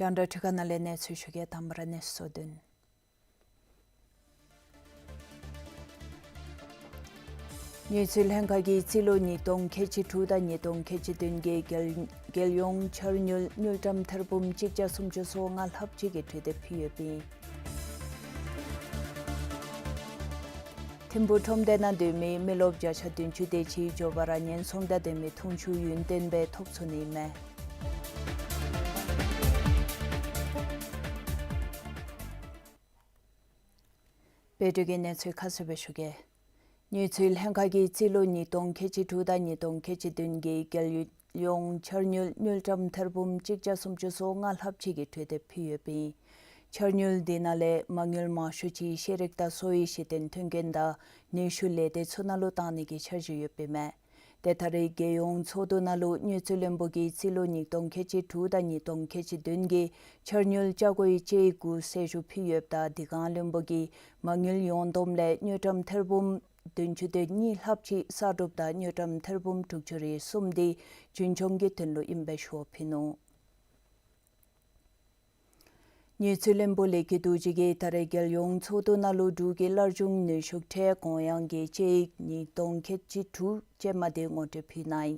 རྒྱང་བསྒྲགས་ཁྲི་ཀ་ནང་ལས་གནས་ཚུལ་ཞུ་གེ། དང་པ་ར་གནས་ཚུལ་དོན། དངུལ་རྩིས་ལྷན་ཁག་གིས་རྩིས་ལོ་ཉིས་སྟོང་ཁལ་གཅིག་དྲུག་དང་ཉིས་སྟོང་ཁལ་གཅིག་བདུན་གྱི་རྒྱལ་རྒྱལ་ཡོངས་འཆར་དངུལ་དངུལ་ཀྲམ་ཐེར་འབུམ་གཅིག་བརྒྱ་སུམ་ཅུ་སོ་ལྔ་ལྷགཔ་ཅིག་གི་གྲོས་འདེབས་ཕུལ་ཡོདཔ་ཨིན། ཐིམ་ཕུག་ཁྲོམ་སྡེ་ནང་སྡོད་མི་མི་རློབས་བརྒྱ་ཆ་བདུན་ཅུ་དེ་ཅིག་མགྱོགས་པ་ར་ཉེན་སྲུང་དང་ལྡན་མི་འཐུང་ཆུ་ཡུན་བརྟན་སྦེ་ཐོབ་ཚུགས་ནི་ཨིན་མས། དཔལ་འབྱོར་གྱི་གནས་ཚུལ་ཁ་གསལ་སྦེ་ཞུ་གེ། དངུལ་རྩིས་ལྷན་ཁག་གིས་རྩིས་ལོ་ཉིས་སྟོང་ཁལ་གཅིག་དྲུག་དང་ཉིས་སྟོང་ཁལ་གཅིག་བདུན་གྱི་རྒྱལ་ཡོངས་འཆར་དངུལ་དངུལ་ཀྲམ་ཐེར་འབུམ་གཅིག་བརྒྱ་སུམ་ཅུ་སོ་ལྔ་ལྷགཔ་ཅིག་གི་གྲོས་འདེབས་ཕུལ་ཡོདཔ་ཨིན། འཆར་དངུལ་འདི་ནང་ལས་མ་དངུལ་མང་ཤོས་ཅིག་ཤེས་རིག་དང་གསོ་བའི་གཞི་རྟེན་མཐུན་རྐྱེན་དང་ནུས་ཤུགས་ལས་སྡེ་ཚུ་ནང་ལུ་བཏང་ནི་གི་འཆར་གཞི་ཡོདཔ་ཨིན་མས། ཏེ་ད་རེས་རྒྱལ་ཡོངས་ཚོགས་འདུ་ནང་ལུ་དངུལ་རྩིས་བློན་པོ་གིས་རྩིས་ལོ་ཉིས་སྟོང་ཁལ་གཅིག་དྲུག་དང་ཉིས་སྟོང་ཁལ་གཅིག་བདུན་གྱི་འཆར་དངུལ་བཅའ་སྒོའི་དཔྱད་ཡིག་གུ་གསལ་ཞུ་ཕུལ་ཡོདཔ་ད་དེ་སྒང་བློན་པོ་གིས་མ་དངུལ་ཡོངས་བསྡོམས་ལས་དངུལ་ཀྲམ་ཐེར་འབུམ་བདུན་ཅུ་དོན་གཉིས་ལྷགཔ་ཅིག་གསར་སྒྲུབ་དང་དངུལ་ཀྲམ་ཐེར་འབུམ་དྲུག་ཅུ་རེ་གསུམ་དེ་རྒྱུན་འཁྱོངས་ཀྱི་དོན་ལུ་ཨིནམ་སྦེ་ཞུ་བ་ཕུལ་ནུག། དངུལ་རྩིས་བློན་པོ་ལས་ཀྱི་རྡོ་རྗེ་གིས་ད་རེས་རྒྱལ་ཡོངས་ཚོགས་འདུ་ནང་ལུ་འབྲུག་གི་སླར་འབྱུང་ནུས་ཤུགས་ཁྲལ་དགོངས་ཡངས་ཀྱི་དཔྱད་ཡིག་ཉིས་སྟོང་ཁལ་གཅིག་དྲུག་ཅེས་མ་དེ་ངོ་སྤྲོད་ཕུལ་གནང་ཡི།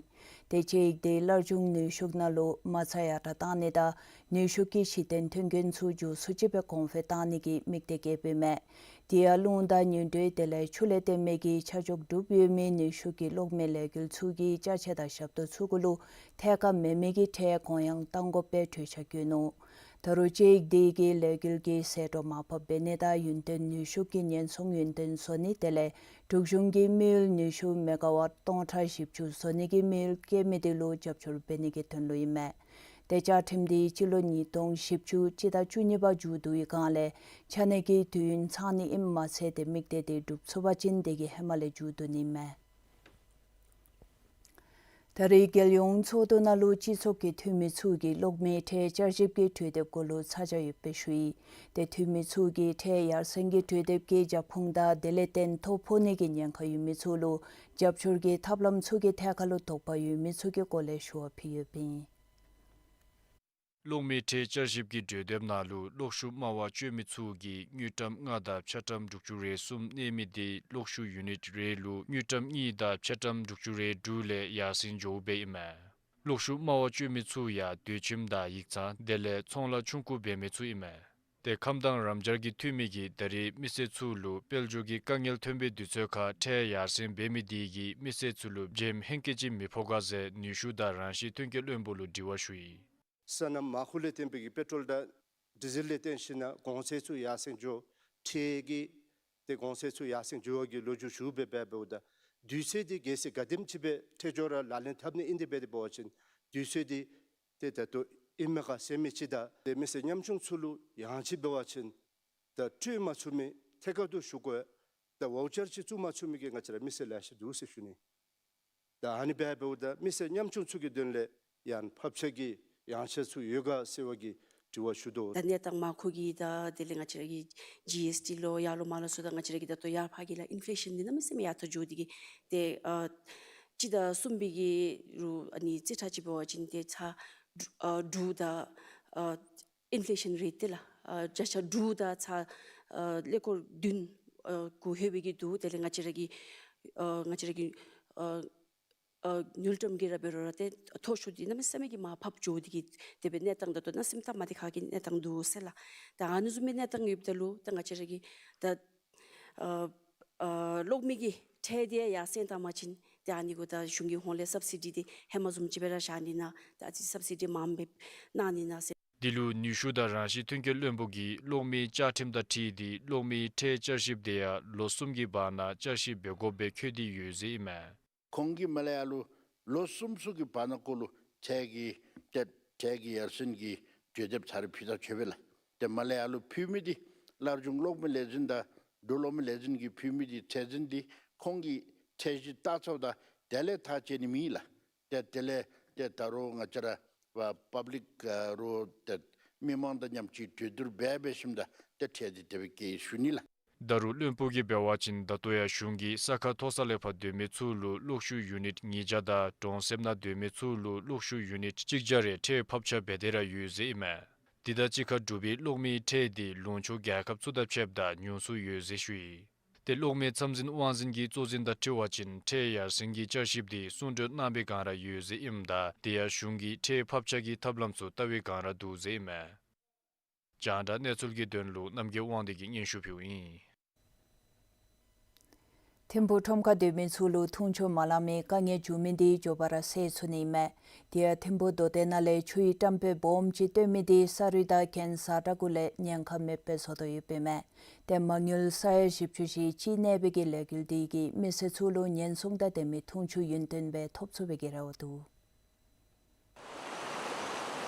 ཏེ་དཔྱད་ཡིག་དེ་སླར་འབྱུང་ནུས་ཤུགས་ནང་ལུ་མ་རྩ་ཡར་དྲག་བཏང་ནི་དང་ནུས་ཤུགས་ཀྱི་གཞི་རྟེན་མཐུན་རྐྱེན་ཚུ་མགྱོགས་སུ་ཅིག་སྦེ་གོང་འཕེལ་བཏང་ནི་གི་དམིགས་གཏད་བསྐྱེདཔ་ཨིན་མས། དེ་ཡང་རླུང་དང་ཉི་དྲོད་དེ་ལས་ཆུ་ལས་བརྟེན་མི་གི་ཆ་འཇོག་གྲུབ་ཡོད་མི་ནུས་ཤུགས་ཀྱི་གློག་མེ་ལས་འགུལ་ཚུ་གི་ཅ་ཆས་དང་ཞབས་ཏོག་ཚུ་གུ་ལུ་ཐད་ཀར་མེན་མི་གི་ཁྲལ་དགོངས་ཡངས་བཏང་དགོཔ་སྦེ་གྲོས་འཆར་བཀོད་ནུག། ད་རུང་དཔྱད་ཡིག་དེ་གིས་ལས་འགུལ་གྱི་ཟད་འགྲོ་མར་ཕབ་འབད་ནི་དང་ཡུན་བརྟན་ནུས་ཤུགས་ཀྱི་ཉེན་སྲུང་ཡུན་བརྟན་བཟོ་ནི་དེ་ལས་འབྲུག་གཞུང་གི་དམིགས་ཡུལ་ནུས་ཤུགས་མེ་ག་ཝཊ་སྟོང་ཕྲག་བཞི་བཅུ་བཟོ་ནི་གི་དམིགས་ཡུལ་བསྐྱེད་མི་དེ་ལུ་རྒྱབ་སྐྱོར་འབད་ནི་གི་དོན་ལུ་ཨིན་མས། ཏེ་བཅའ་ཁྲིམས་དེ་སྤྱི་ལོ་ཉིས་སྟོང་བཞི་བཅུ་སྤྱི་ཟླ་བཅུ་གཉིས་པ་མཇུག་བསྡུ་བའི་སྒང་ལས་ཆ་གནས་ཀྱི་དུས་ཡུན་ཚང་ནི་ཨིནམ་མ་ཚད་དེ་དམིགས་གཏད་དེ་འགྲུབ་ཚུགས་པ་ཅིན་དེ་གི་ཧེ་མ་ལས་མཇུག་བསྡུ་ནི་ཨིན་མས། ད་རེས་རྒྱལ་ཡོངས་ཚོགས་འདུ་ནང་ལུ་སྤྱི་ཚོགས་ཀྱི་འཐུས་མི་ཚུ་གིས་གློག་མེའི་ཁྲལ་བསྐྱར་ཞིབ་ཀྱི་གྲོས་འདེབས་སྐོར་ལུ་ཚ་གྱང་ཡོདཔ་སྦེ་ཞུ་ཡི། ཏེ་འཐུས་མི་ཚུ་གིས་ཁྲལ་ཡར་སེང་གི་གྲོས་འདེབས་ཀྱི་རྒྱབ་ཁུངས་དང་དེ་ལས་བརྟེན་ཐོ་ཕོག་ནི་གི་ཉེན་ཁ་ཡོད་མི་ཚུ་ལུ་རྒྱབ་སྐྱོར་གྱི་ཐབས་ལམ་ཚུ་གི་ཐད་ཁར་ལུ་དོགས་པ་ཡོད་མི་ཚུ་གི་སྐོར་ལས་ཞུ་བ་ཕུལ་ཡོདཔ་ཨིན། གློག་མེའི་ཁྲལ་བསྐྱར་ཞིབ་ཀྱི་གྲོས་འདེབས་ནང་ལུ་གློག་ཤུགས་དམའ་བ་སྤྱོད་མི་ཚུ་གིས་དངུལ་ཀྲམ་ལྔ་དང་ཆ་ཀྲམ་དྲུག་ཅུ་རེ་གསུམ་གནས་མི་དེ་གློག་ཤུགས་ཡུ་ནིཊ་རེ་ལུ་དངུལ་ཀྲམ་གཉིས་དང་ཆ་ཀྲམ་དྲུག་ཅུ་རེ་དྲུག་ལས་ཡར་སེང་འགྱོཝ་སྦེ་ཨིན་མས། གློག་ཤུགས་དམའ་བ་སྤྱོད་མི་ཚུ་ཡང་སྡོད་ཁྱིམ་དང་ཡིག་ཚང་དེ་ལས་ཚོང་ལཱ་ཆུང་ཀུ་འབད་མི་ཚུ་ཨིན་མས། ཏེ་ཁམས་དྭངས་རམ་སྦྱར་གྱི་འཐུས་མི་གིས་ད་རེས་མི་སེར་ཚུ་ལུ་དཔལ་འབྱོར་གྱི་དཀའ་ངལ་ཐོན་པའི་དུས་ཚོད་ཁར་ཁྲལ་ཡར་སེང་འབད་མི་དེ་གིས་མི་སེར་ཚུ་ལུ་འཇམ་ཧེང་སྐལ་ཅིག་མི་ཕོག་ག་ཟེར་ནུས་ཤུགས་དང་རང་བཞིན་ཐོན་སྐྱེད་བློན་པོ་ལུ་དྲི་བ་ཞུ་ཡི། སོ་ནམ་མ་ཁུ་ལས་བརྟེན་པའི་གི་པེ་ཊོལ་དང་ཌི་ཟེལ་ལས་བརྟེན་ཞིན་ན་གོང་ཚད་ཚུ་ཡར་སེང་འགྱོ་ཁྲལ་གྱི་ཏེ་གོང་ཚད་ཚུ་ཡར་སེང་འགྱོ་བ་གི་ལོ་རྒྱུས་ཞུ་སྦེ་འབདཝ་ད་དུས་ཚོད་འདི་གལ་སྲིད་ག་དེམ་ཅིག་སྦེ་ཁྲལ་སྦྱོར་ར་ལག་ལེན་འཐབ་ནི་ཨིན་ཏེ་འབད་དེ་འབད་བ་ཅིན་དུས་ཚོད་འདི་ཏེ་ད་ལྟོ་ཨིན་མས་ག་ཟེར་མི་ཅིག་དང་ཏེ་མི་སེར་ཉམ་ཆུང་ཚུ་ལུ་ཡང་ཅིན་འབད་བ་ཅིན་ད་སྤྲོད་མ་ཚུགས་མི་ཐད་ཀར་དུ་ཞུ་དགོ་ད་ཝའུ་ཅར་ཅིག་བཙུགས་མ་ཚུགས་མི་གི་ང་བཅས་ར་མི་སེར་ལེ་ཤ་འདུག་ཟེར་ཞུ་ནི། ད་ཨ་ནི་སྦེ་འབདཝ་ད་མི་སེར་ཉམ་ཆུང་ཚུ་གི་དོན་ལས་ཡང་ཕབ་ཆག་གི་ཡང་ཆ་ཚུ་ཡོད་ག་ཟེར་བ་གི་དྲི་བ་ཞུ་དོ། ད་གནས་སྟངས་མ་ཁུ་གི་ད་དེ་ལས་ང་བཅས་ར་གི་ཇི་ཨེསི་ཊི་ལོ་ཡར་ལོང་མར་ལོང་ཚུ་དང་ང་བཅས་ར་གི་ད་ལྟོ་ཡར་ཕར་གྱི་ལགས་ཨིན་ཕི་ལེ་ཤཱན་འདི་གནམ་མེད་ས་མེད་ཡར་ཐོན་འགྱོ་དེ་གིས་ཏེ་ཨ་སྤྱི་ཟླ་གསུམ་པའི་གི་རུ་ཨ་ནི་རྩིས་ཁྲ་ཅིག་འབད་བ་ཅིན་ཏེ་ཚ་ཨ་དྲུག་དང་ཨ་ཨིན་ཕི་ལེ་ཤཱན་རེཊ་དེ་ལགས་ཨ་བརྒྱ་ཆ་དྲུག་དང་ཚ་ཨ་ཀླད་ཀོར་བདུན་ཨ་གུ་ལྷོད་པའི་གི་འདུག། དེ་ལས་ང་བཅས་ར་གི་ཨ་ང་བཅས་ར་གི་ཨ་ཨ་དངུལ་ཀྲམ་གྱི་ར་འབད་རུང་ར་ཏེ་མཐོ་ཤོས་འདི་གནམ་མེད་ས་མེད་ཀྱི་མར་ཕབ་འགྱོ་དེ་གིས་དེ་སྦེ་གནས་སྟངས་ད་ལྟོ་གནམ་མེད་ས་མེད་སྟབས་མ་བདེ་ཁག་གི་གནས་སྟངས་འདུག་ཟེར་ལགས། ད་ཨ་ནི་བཟུམ་མའི་གནས་སྟངས་ཡོདཔ་ད་ལུ་ད་ང་བཅས་ར་གི་ད་ཨ་ཨ་གློག་མེ་གི་ཁྲལ་འདི་ཡར་སེང་བཏང་པ་ཅིན་ཏེ་ཨ་ནི་གུ་ད་གཞུང་གི་ཧོངས་ལས་སབ་སི་ཌི་འདི་ཧེ་མ་བཟུམ་ཅིག་སྦེ་ར་བཞག་ནི་ན་ད་ཨ་ཙི་སབ་སི་ཌི་མངམ་སྦེ་གནང་ནི་ན་ཟེར། འདི་ལུ་ནུས་ཤུགས་དང་རང་བཞིན་ཐོན་སྐྱེད་བློན་པོ་གིས་གློག་མེའི་བཅའ་ཁྲིམས་དང་འཁྲིལ་ཏེ་གློག་མེའི་ཁྲལ་བསྐྱར་ཞིབ་དེ་ཡང་ལོ་གསུམ་གྱི་བར་ན་བསྐྱར་ཞིབ་འབད་དགོཔ་སྦེ་འཁོད་དེ་ཡོད་ཟེར་ཨིན་མས། ཁོང་གིས་མར་ལས་ཡར་ལུ་ལོ་གསུམ་ཚུ་གི་བར་ན་ཀོ་ལུ་ཁྲལ་གྱི་ཏེ་ཁྲལ་གྱི་ཡར་སེང་གི་གྲོས་འདེབས་ཚར་རེ་ཕུལ་ཚར་ཡོད་པས་ལགས། ཏེ་མར་ལས་ཡར་ལུ་ཕུལ་མི་འདི་སླར་འབྱུང་གློག་མེ་ལས་འཛིན་དང་འབྲུག་གློག་མེ་ལས་འཛིན་གྱིས་ཕུལ་མི་འདི་ཁྲལ་འཛིན་འདི་ཁོང་གིས་ཁྲལ་གཞི་བལྟ་ཚརཝ་ད་དེ་ལས་ཐག་བཅད་ནི་མེད་ལགས། ཏེ་དེ་ལས་ཏེ་ད་རུང་ང་བཅས་ར་པ་པབ་ལིཀ་ཨ་རུང་ཏེ་མི་མང་དང་མཉམ་གཅིག་གྲོས་བསྡུར་འབད་འབད་ཞིནམ་ད་ཏེ་ཁྲལ་འདི་དེ་སྦེ་བཀལ་ཡི་ཞུ་ནི་ལགས། ད་རུང་བློན་པོ་གིས་འབད་བ་ཅིན་ད་ལྟོ་ཡང་གཞུང་གིས་ས་ཁ་མཐོ་ས་ལས་ཕར་སྡོད་མི་ཚུ་ལུ་གློག་ཤུགས་ཡུ་ནིཊ་ཉིས་བརྒྱ་དང་གྲོང་གསེབ་ནང་སྡོད་མི་ཚུ་ལུ་གློག་ཤུགས་ཡུ་ནིཊ་གཅིག་བརྒྱ་རེ་ཁྲལ་ཕབ་ཆག་འབད་དེ་ར་ཡོད་ཟེར་ཨིན་མས། དེ་དང་གཅིག་ཁར་འབྲུག་པའི་གློག་མེའི་ཁྲལ་དེ་ལུང་ཕྱོགས་རྒྱལ་ཁབ་ཚུ་དང་ཕྱདཔ་ད་ཉུང་སུ་ཡོད་ཟེར་ཞུ་ཡི། ཏེ་གློག་མེ་ཚམ་འཛིན་དབང་འཛིན་གྱི་གཙོ་འཛིན་དང་འཁྲིལ་བ་ཅིན་ཁྲལ་ཡར་སེང་གི་བསྐྱར་ཞིབ་དེ་གསུང་གྲོས་གནང་པའི་སྒང་ར་ཡོད་ཟེར་ཨིནམ་ད་དེ་ཡང་གཞུང་གིས་ཁྲལ་ཕབ་ཆག་གི་ཐབས་ལམ་ཚུ་བལྟ་བའི་སྒང་ར་འདུག་ཟེར་ཨིན་མས། རྒྱང་བསྒྲགས་གནས་ཚུལ་གྱི་དོན་ལུ་རྣམ་རྒྱལ་དབང་འདུས་ཀྱིས་སྙན་ཞུ་ཕུལཝ་ཨིན། ཐིམ་ཕུག་ཁྲོམ་ཁར་སྡོད་མི་ཚུ་ལུ་འཐུང་ཆུ་མ་ལང་མི་དཀའ་ངལ་འབྱུང་མི་དེ་མགྱོགས་པ་ར་སེལ་ཚུགས་ནི་མས། དེ་ཡང་ཐིམ་ཕུག་མདོ་སྟོད་ནང་ལས་ཆུའི་བཀྲམ་སྤེལ་སྦོམ་ཅིག་བཏོན་མི་དེ་ས་རུད་དང་གྱེན་ས་བཀྲ་གུ་ལས་ཉེན་ཁ་མེདཔ་སྦེ་བཟོ་དོ་ཡོདཔ་ཨིན་མས། ཏེ་མ་དངུལ་ས་ཡ་བཞི་བཅུ་ཞིག་གཅིག་གནས་པའི་གི་ལས་འགུལ་དེ་གིས་མི་སེར་ཚུ་ལུ་ཉེན་སྲུང་དང་ལྡན་མི་འཐུང་ཆུ་ཡུན་བརྟན་སྦེ་ཐོབ་ཚུགས་པའི་གི་རེ་བ་འདུག།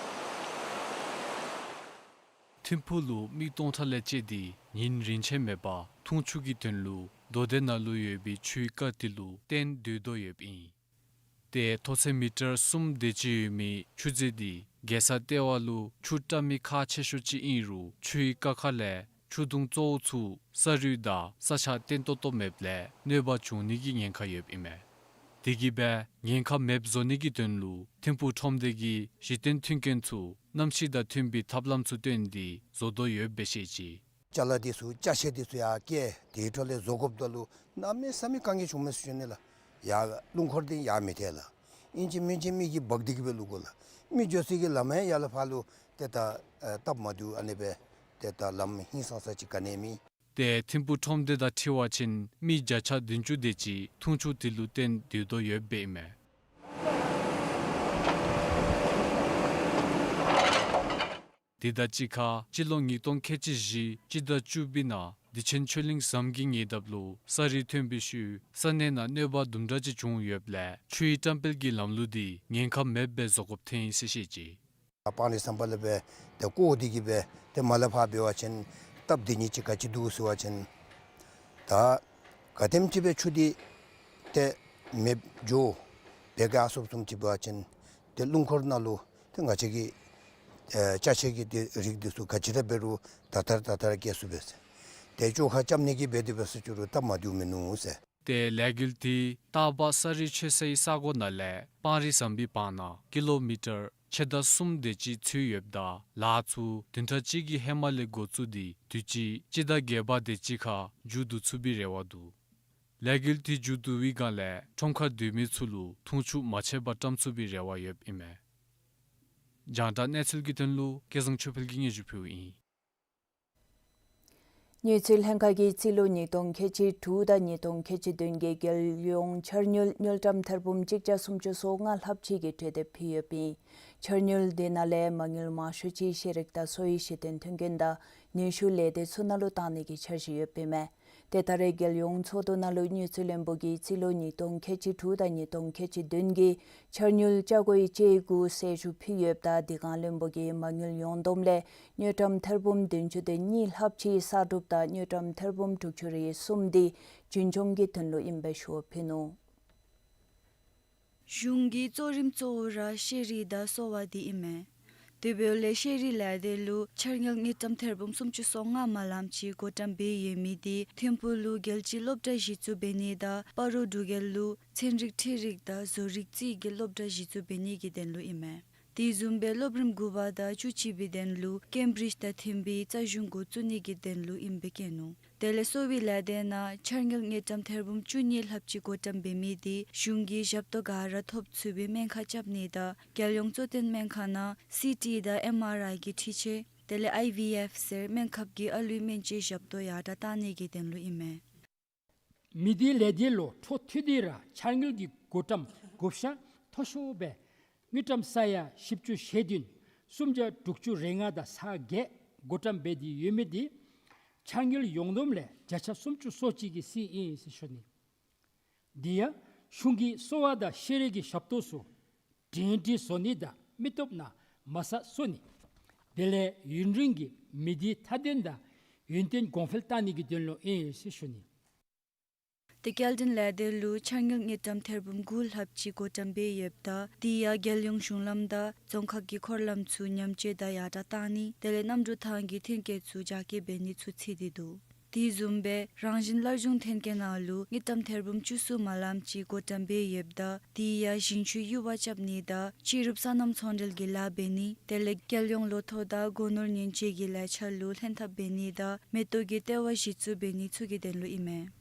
ཐིམ་ཕུག་ལུ་མི་སྟོང་ཕྲག་ལས་བཅད་དེ་ཉིན་རིན་ཆེན་མེད་པར་འཐུང་ཆུ་གི་དོན་ལུ་མདོ་སྟོད་ནང་ལུ་ཡོད་པའི་ཆུའི་ཀ་དེ་ལུ་བརྟེན་སྡོད་དོ་ཡོདཔ་ཨིན། ཏེ་མཐོ་ཚད་མི་ཊར་གསུམ་དེ་ཅིག་ཡོད་མི་ཆུ་མཛོད་དེ་རྒྱལ་ས་ལྟེ་བ་ལུ་ཆུ་བཀྲམ་མི་ཁག་ཆེ་ཤོས་ཅིག་ཨིན་རུང་ཆུའི་ཀ་ཁ་ལས་ཆུ་དུང་གཙོ་བོ་ཚུ་ས་རུད་དང་ས་ཆ་བརྟན་ཏོག་ཏོ་མེདཔ་ལས་གནོད་པ་བྱུང་ནི་གི་ཉེན་ཁ་ཡོདཔ་ཨིན་མས། དེ་གིས་སྦེ་ཉེན་ཁ་མེདཔ་བཟོ་ནི་གི་དོན་ལུ་ཐིམ་ཕུག་ཁྲོམ་སྡེ་གིས་གཞི་རྟེན་མཐུན་རྐྱེན་ཚུ་གནམ་གཤིས་དང་མཐུན་པའི་ཐབས་ལམ་ཚུ་བཏོན་ཏེ་བཟོ་དོ་ཡོདཔ་སྦེ་བཤད་ཅི། ཅ་ལ་དེ་ཚུ་ཅ་ཆས་དེ་ཚུ་ཡར་བསྐྱལ་དེའི་འཕྲོ་ལས་བཟོ་དགོཔ་ད་ལུ་གནམ་མེད་ས་མེད་དཀའ་ངལ་བྱུངམ་མས་ཟེར་ཞུ་ནི་ལགས། ཡར་རླུང་འཁོར་དེ་ཡར་མི་ཐལ་ལགས། ཨིན་ཅི་མིན་ཅི་མི་གིས་འབག་སྟེ་གི་སྦེ་བླུག་དགོ་ལགས། མི་འགྱོ་སའི་གི་ལམ་ཡང་ཡར་ལས་ཕར་ལུ་ཏེ་ད་ཨ་སྟབས་མ་བདེཝ་ཨ་ནི་སྦེ་ཏེ་ད་ལམ་ཧིང་སངས་ས་ཅིག་ག་ནི་མེད། ཏེ་ཐིམ་ཕུག་ཁྲོམ་སྡེ་དང་འཁྲིལ་བ་ཅིན་མི་བརྒྱ་ཆ་བདུན་ཅུ་དེ་ཅིག་འཐུང་ཆུ་དེ་ལུ་བརྟེན་སྡོད་དོ་ཡོདཔ་ཨིན་མས། དེ་དང་གཅིག་ཁར་སྤྱི་ལོ་ཉིས་སྟོང་ཁལ་གཅིག་བཞི་སྤྱི་ཟླ་བཅུ་པའི་ནང་བདེ་ཆེན་ཆོས་གླིང་ཟམ་གྱི་ཉེ་འདབས་ལུ་ས་རུད་ཐོན་པའི་ཤུལ་ས་གནས་ནང་གནོད་པ་དུམ་གྲ་ཅིག་བྱུང་ཡོདཔ་ལས་ཆུའི་བཀྲམ་སྤེལ་གྱི་ལམ་ལུགས་དེ་ཉེན་ཁ་མེདཔ་སྦེ་བཟོ་དགོཔ་ཐོན་ཡི་ཟེར་བཤད་ཅི། སྤང་རི་ཟམ་པ་ལས་སྦེ་ཏེ་བསྐོར་ཏེ་གི་སྦེ་ཏེ་མར་ལས་ཕར་འབད་བ་ཅིན་སྟབས་བདེ་ནི་ཅིག་ག་ཅི་འདུག་ཟེར་བ་ཅིན་ད་ག་དེམ་ཅིག་སྦེ་ཆུ་འདི་ཏེ་མེདཔ་འགྱོ་ འབད་ག་ཨ་སོབ་སོབ་ཅིག་འབད་བ་ཅིན་ཏེ་རླུང་འཁོར་ནང་ལུ་ཏེ་ང་བཅས་ཀྱི་ཨེ་ཅ་ཆས་ཀྱི་ཏེ་རིགས་འདི་ཚུ་ག་ཅི་ར་འབད་རུང་ད་ལྟར་ད་ལྟར་སྐྱེལ་ཚུགས་པས་ཟེར། ཏེ་བཅོ་ཁ་རྐྱབ་ནི་གི་འབད་དེ་འབད་སོང་ཅི་རུང་སྟབས་མ་བདེཝ་མིན་ནུག་ཟེར། ཏེ་ལས་འགུལ་དེ་སྟག་འབའ་ས་རུད་ཆོས་སའི་ས་གོ་ནང་ལས་སྤང་རི་ཟམ་པའི་བར་ན་ཀི་ལོ་མི་ཊར་ཕྱེད་དང་གསུམ་དེ་ཅིག་ཚུད་ཡོདཔ་ད་ལཱ་ཚུ་བདུན་ཕྲག་གཅིག་གི་ཧེ་མ་ལས་འགོ་བཙུགས་ཏེ་དུས་ཅི་སྤྱི་ཟླ་བརྒྱད་པ་དེ་ཅིག་ཁར་མཇུག་བསྡུ་ཚུགས་པའི་རེ་བ་འདུག། ལས་འགུལ་དེ་མཇུག་བསྡུ་བའི་སྒང་ལས་ཁྲོམ་ཁར་སྡོད་མི་ཚུ་ལུ་འཐུང་ཆུ་མ་ཆད་པར་བཀྲམ་ཚུགས་པའི་རེ་བ་ཡོདཔ་ཨིན་མས། རྒྱང་བསྒྲགས་གནས་ཚུལ་གྱི་དོན་ལུ་སྐལ་བཟང་ཆོས་འཕེལ་གྱིས་སྙན་ཞུ་ཕུལཝ་ཨིན། དངུལ་རྩིས་ལྷན་ཁག་གིས་རྩིས་ལོ་ཉིས་སྟོང་ཁལ་གཅིག་དྲུག་དང་ཉིས་སྟོང་ཁལ་གཅིག་བདུན་གྱི་རྒྱལ་ཡོངས་འཆར་དངུལ་དངུལ་ཀྲམ་ཐེར་འབུམ་གཅིག་བརྒྱ་སུམ་ཅུ་སོ་ལྔ་ལྷགཔ་ཅིག་གི་གྲོས་འདེབས་ཕུལ་ཡོདཔ་ཨིན། འཆར་དངུལ་དེ་ནང་ལས་མ་དངུལ་མང་ཤོས་ཅིག་ཤེས་རིག་དང་གསོ་བའི་གཞི་རྟེན་མཐུན་རྐྱེན་དང་ནུས་ཤུགས་ལས་སྡེ་ཚུ་ནང་ལུ་བཏང་ནི་གི་འཆར་གཞི་ཡོདཔ་ཨིན་མས། ཏེ་ད་རེས་རྒྱལ་ཡོངས་ཚོགས་འདུ་ནང་ལུ་དངུལ་རྩིས་བློན་པོ་གིས་རྩིས་ལོ་ཉིས་སྟོང་ཁལ་གཅིག་དྲུག་དང་ཉིས་སྟོང་ཁལ་གཅིག་བདུན་གྱི་འཆར་དངུལ་ཅ་གོ་ཡི་ཅིག་གུ་གསལ་ཞུ་ཕུལ་ཡོདཔ་ད་དེ་སྒང་བློན་པོ་གིས་མ་དངུལ་ཡོངས་བསྡོམས་ལས་དངུལ་ཀྲམ་ཐེར་འབུམ་བདུན་ཅུ་དོན་གཉིས་ལྷགཔ་ཅིག་གསར་སྒྲུབ་དང་དངུལ་ཀྲམ་ཐེར་འབུམ་དྲུག་ཅུ་རེ་གསུམ་དེ་རྒྱུན་སྐྱོང་གི་དོན་ལུ་ཨིན་པའི་ཞུ་བ་ཕུལ་ནུག། གཞུང་གི་གཙོ་རིམ་གཙོ་བོ་ར་ཤེས་རིག་དང་གསོ་བ་དེ་ཨིན་མས། དེ་འབདཝ་ལས་ཤེས་རིག་ལས་སྡེ་ལུ་འཆར་དངུལ་དངུལ་ཀྲམ་ཐེར་འབུམ་སུམ་ཅུ་སོ་ལྔ་མ་ལམ་ཅིག་བགོ་བཀྲམ་འབད་ཡོད་མི་དེ་ཐིམ་ཕུག་ལུ་རྒྱལ་སྤྱིའི་སློབ་གྲྭ་གཞི་བཙུགས་འབད་ནི་དང་སྤ་རོ་འབྲུག་རྒྱལ་ལུ་ཚན་རིག་འཕྲུལ་རིག་དང་བཟོ་རིག་རྩིས་ཀྱི་སློབ་གྲྭ་གཞི་བཙུགས་འབད་ནི་གི་དོན་ལུ་ཨིན་མས། དེ་བཟུམ་སྦེ་སློབ་རིམ་དགུ་པ་དང་བཅུ་གཅིག་པའི་དོན་ལུ་ཀེམ་བི་རིཇ་དང་མཐུན་པའི་རྩ་གཞུང་འགོ་བཙུགས་ནི་གི་དོན་ལུ་ཨིནམ་སྦེ་བཀོད་ནུག། དེ་ལས་གསོ་བའི་ལས་སྡེ་ནང་འཆར་དངུལ་དངུལ་ཀྲམ་ཐེར་འབུམ་བཅུ་གཉིས་ལྷགཔ་ཅིག་བགོ་བཀྲམ་འབད་མི་དེ་གཞུང་གི་ཞབས་ཏོག་ག་ར་ཐོབ་ཚུགས་པའི་སྨན་ཁང་རྐྱབ་ནི་དང་རྒྱལ་ཡོངས་གཙོ་བསྟེན་སྨན་ཁང་ནང་སི་ཊི་དང་ཨེམ་ཨར་ཨའི་གི་འཕྲུལ་ཆས་དེ་ལས་ཨའི་ཝི་ཨེཕ་ཟེར་སྨན་ཁབ་ཀྱི་ཨ་ལུའི་སྨན་བཅོས་ཞབས་ཏོག་ཡར་དྲགས་གཏང་ནི་གི་དོན་ལུ་ཨིན་མས། མི་སྡེ་ལས་སྡེ་ལུ་འཕྲོ་མཐུད་དེ་ར་འཆར་དངུལ་གྱི་བགོ་བཀྲམ་བགོ་བཤའ་མཐོ་ཤོས་སྦེ་དངུལ་ཀྲམ་ས་ཡ་བཞི་བཅུ་ཞེ་བདུན་སུམ་བརྒྱ་དྲུག་ཅུ་རེ་ལྔ་དང་ས་བརྒྱད་བགོ་བཀྲམ་འབད་དེ་ཡོད་མི་དེ་འཆར་དངུལ་ཡོངས་བསྡོམས་ལས་བརྒྱ་ཆ་སུམ་ཅུ་སོ་གཅིག་གི་རྩིས་ཨིན་ཟེར་ཞུ་ནི། དེ་ཡང་གཞུང་གི་གསོ་བ་དང་ཤེས་རིག་གི་ཞབས་ཏོག་ཚུ་འབྲེལ་འདྲིས་བཟོ་ནི་དང་མི་སྟོབས་ནང་མ་རྩ་བཙུགས་ནི། དེ་ལས་ཡུན་རིང་གི་མི་སྡེ་མཐའ་དོན་དང་ཡུན་བརྟན་གོང་འཕེལ་གཏང་ནི་གི་དོན་ལུ་ཨིན་ཟེར་ཞུ་ནི། དེ་སྐྱེལ་འདྲེན་ལས་སྡེ་ལུ་འཆར་དངུལ་དངུལ་ཀྲམ་ཐེར་འབུམ་དགུ་ལྷགཔ་ཅིག་བགོ་བཀྲམ་འབད་ཡོདཔ་ད་དེ་ཡང་རྒྱལ་ཡོངས་གཞུང་ལམ་དང་རྫོང་ཁག་གི་འཁོར་ལམ་ཚུ་ཉམས་བཅོས་དང་ཡར་དྲགས་གཏང་ནི་དེ་ལས་གནམ་གྲུ་ཐང་གི་ཐོན་སྐྱེད་ཚུ་རྒྱ་སྐྱེད་འབད་ནི་ཚུ་ཚུད་དེ་འདུག། དེ་བཟུམ་སྦེ་རང་བཞིན་སླར་འབྱུང་ཐོན་སྐྱེད་ནང་ལུ་དངུལ་ཀྲམ་ཐེར་འབུམ་བཅུ་གསུམ་མ་ལམ་ཅིག་བགོ་བཀྲམ་འབད་ཡོདཔ་ད་དེ་ཡང་ཞིང་ཆུའི་ཡུར་བ་རྐྱབ་ནི་དང་ཕྱི་རུབ་སོ་ནམ་ཚོང་འབྲེལ་གྱི་ལཱ་འབད་ནི་དེ་ལས་རྒྱལ་ཡོངས་ལོ་ཐོག་དང་སྒོ་ནོར་ཉེན་བཅོལ་གྱི་ལས་འཆར་ལུ་ལྷན་ཐབས་འབད་ནི་དང་མེ་ཏོག་གི་ལྟེ་བ་གཞི་བཙུགས་འབད་ནི་ཚུ་གི་དོན་ལུ་ཨིན་མས།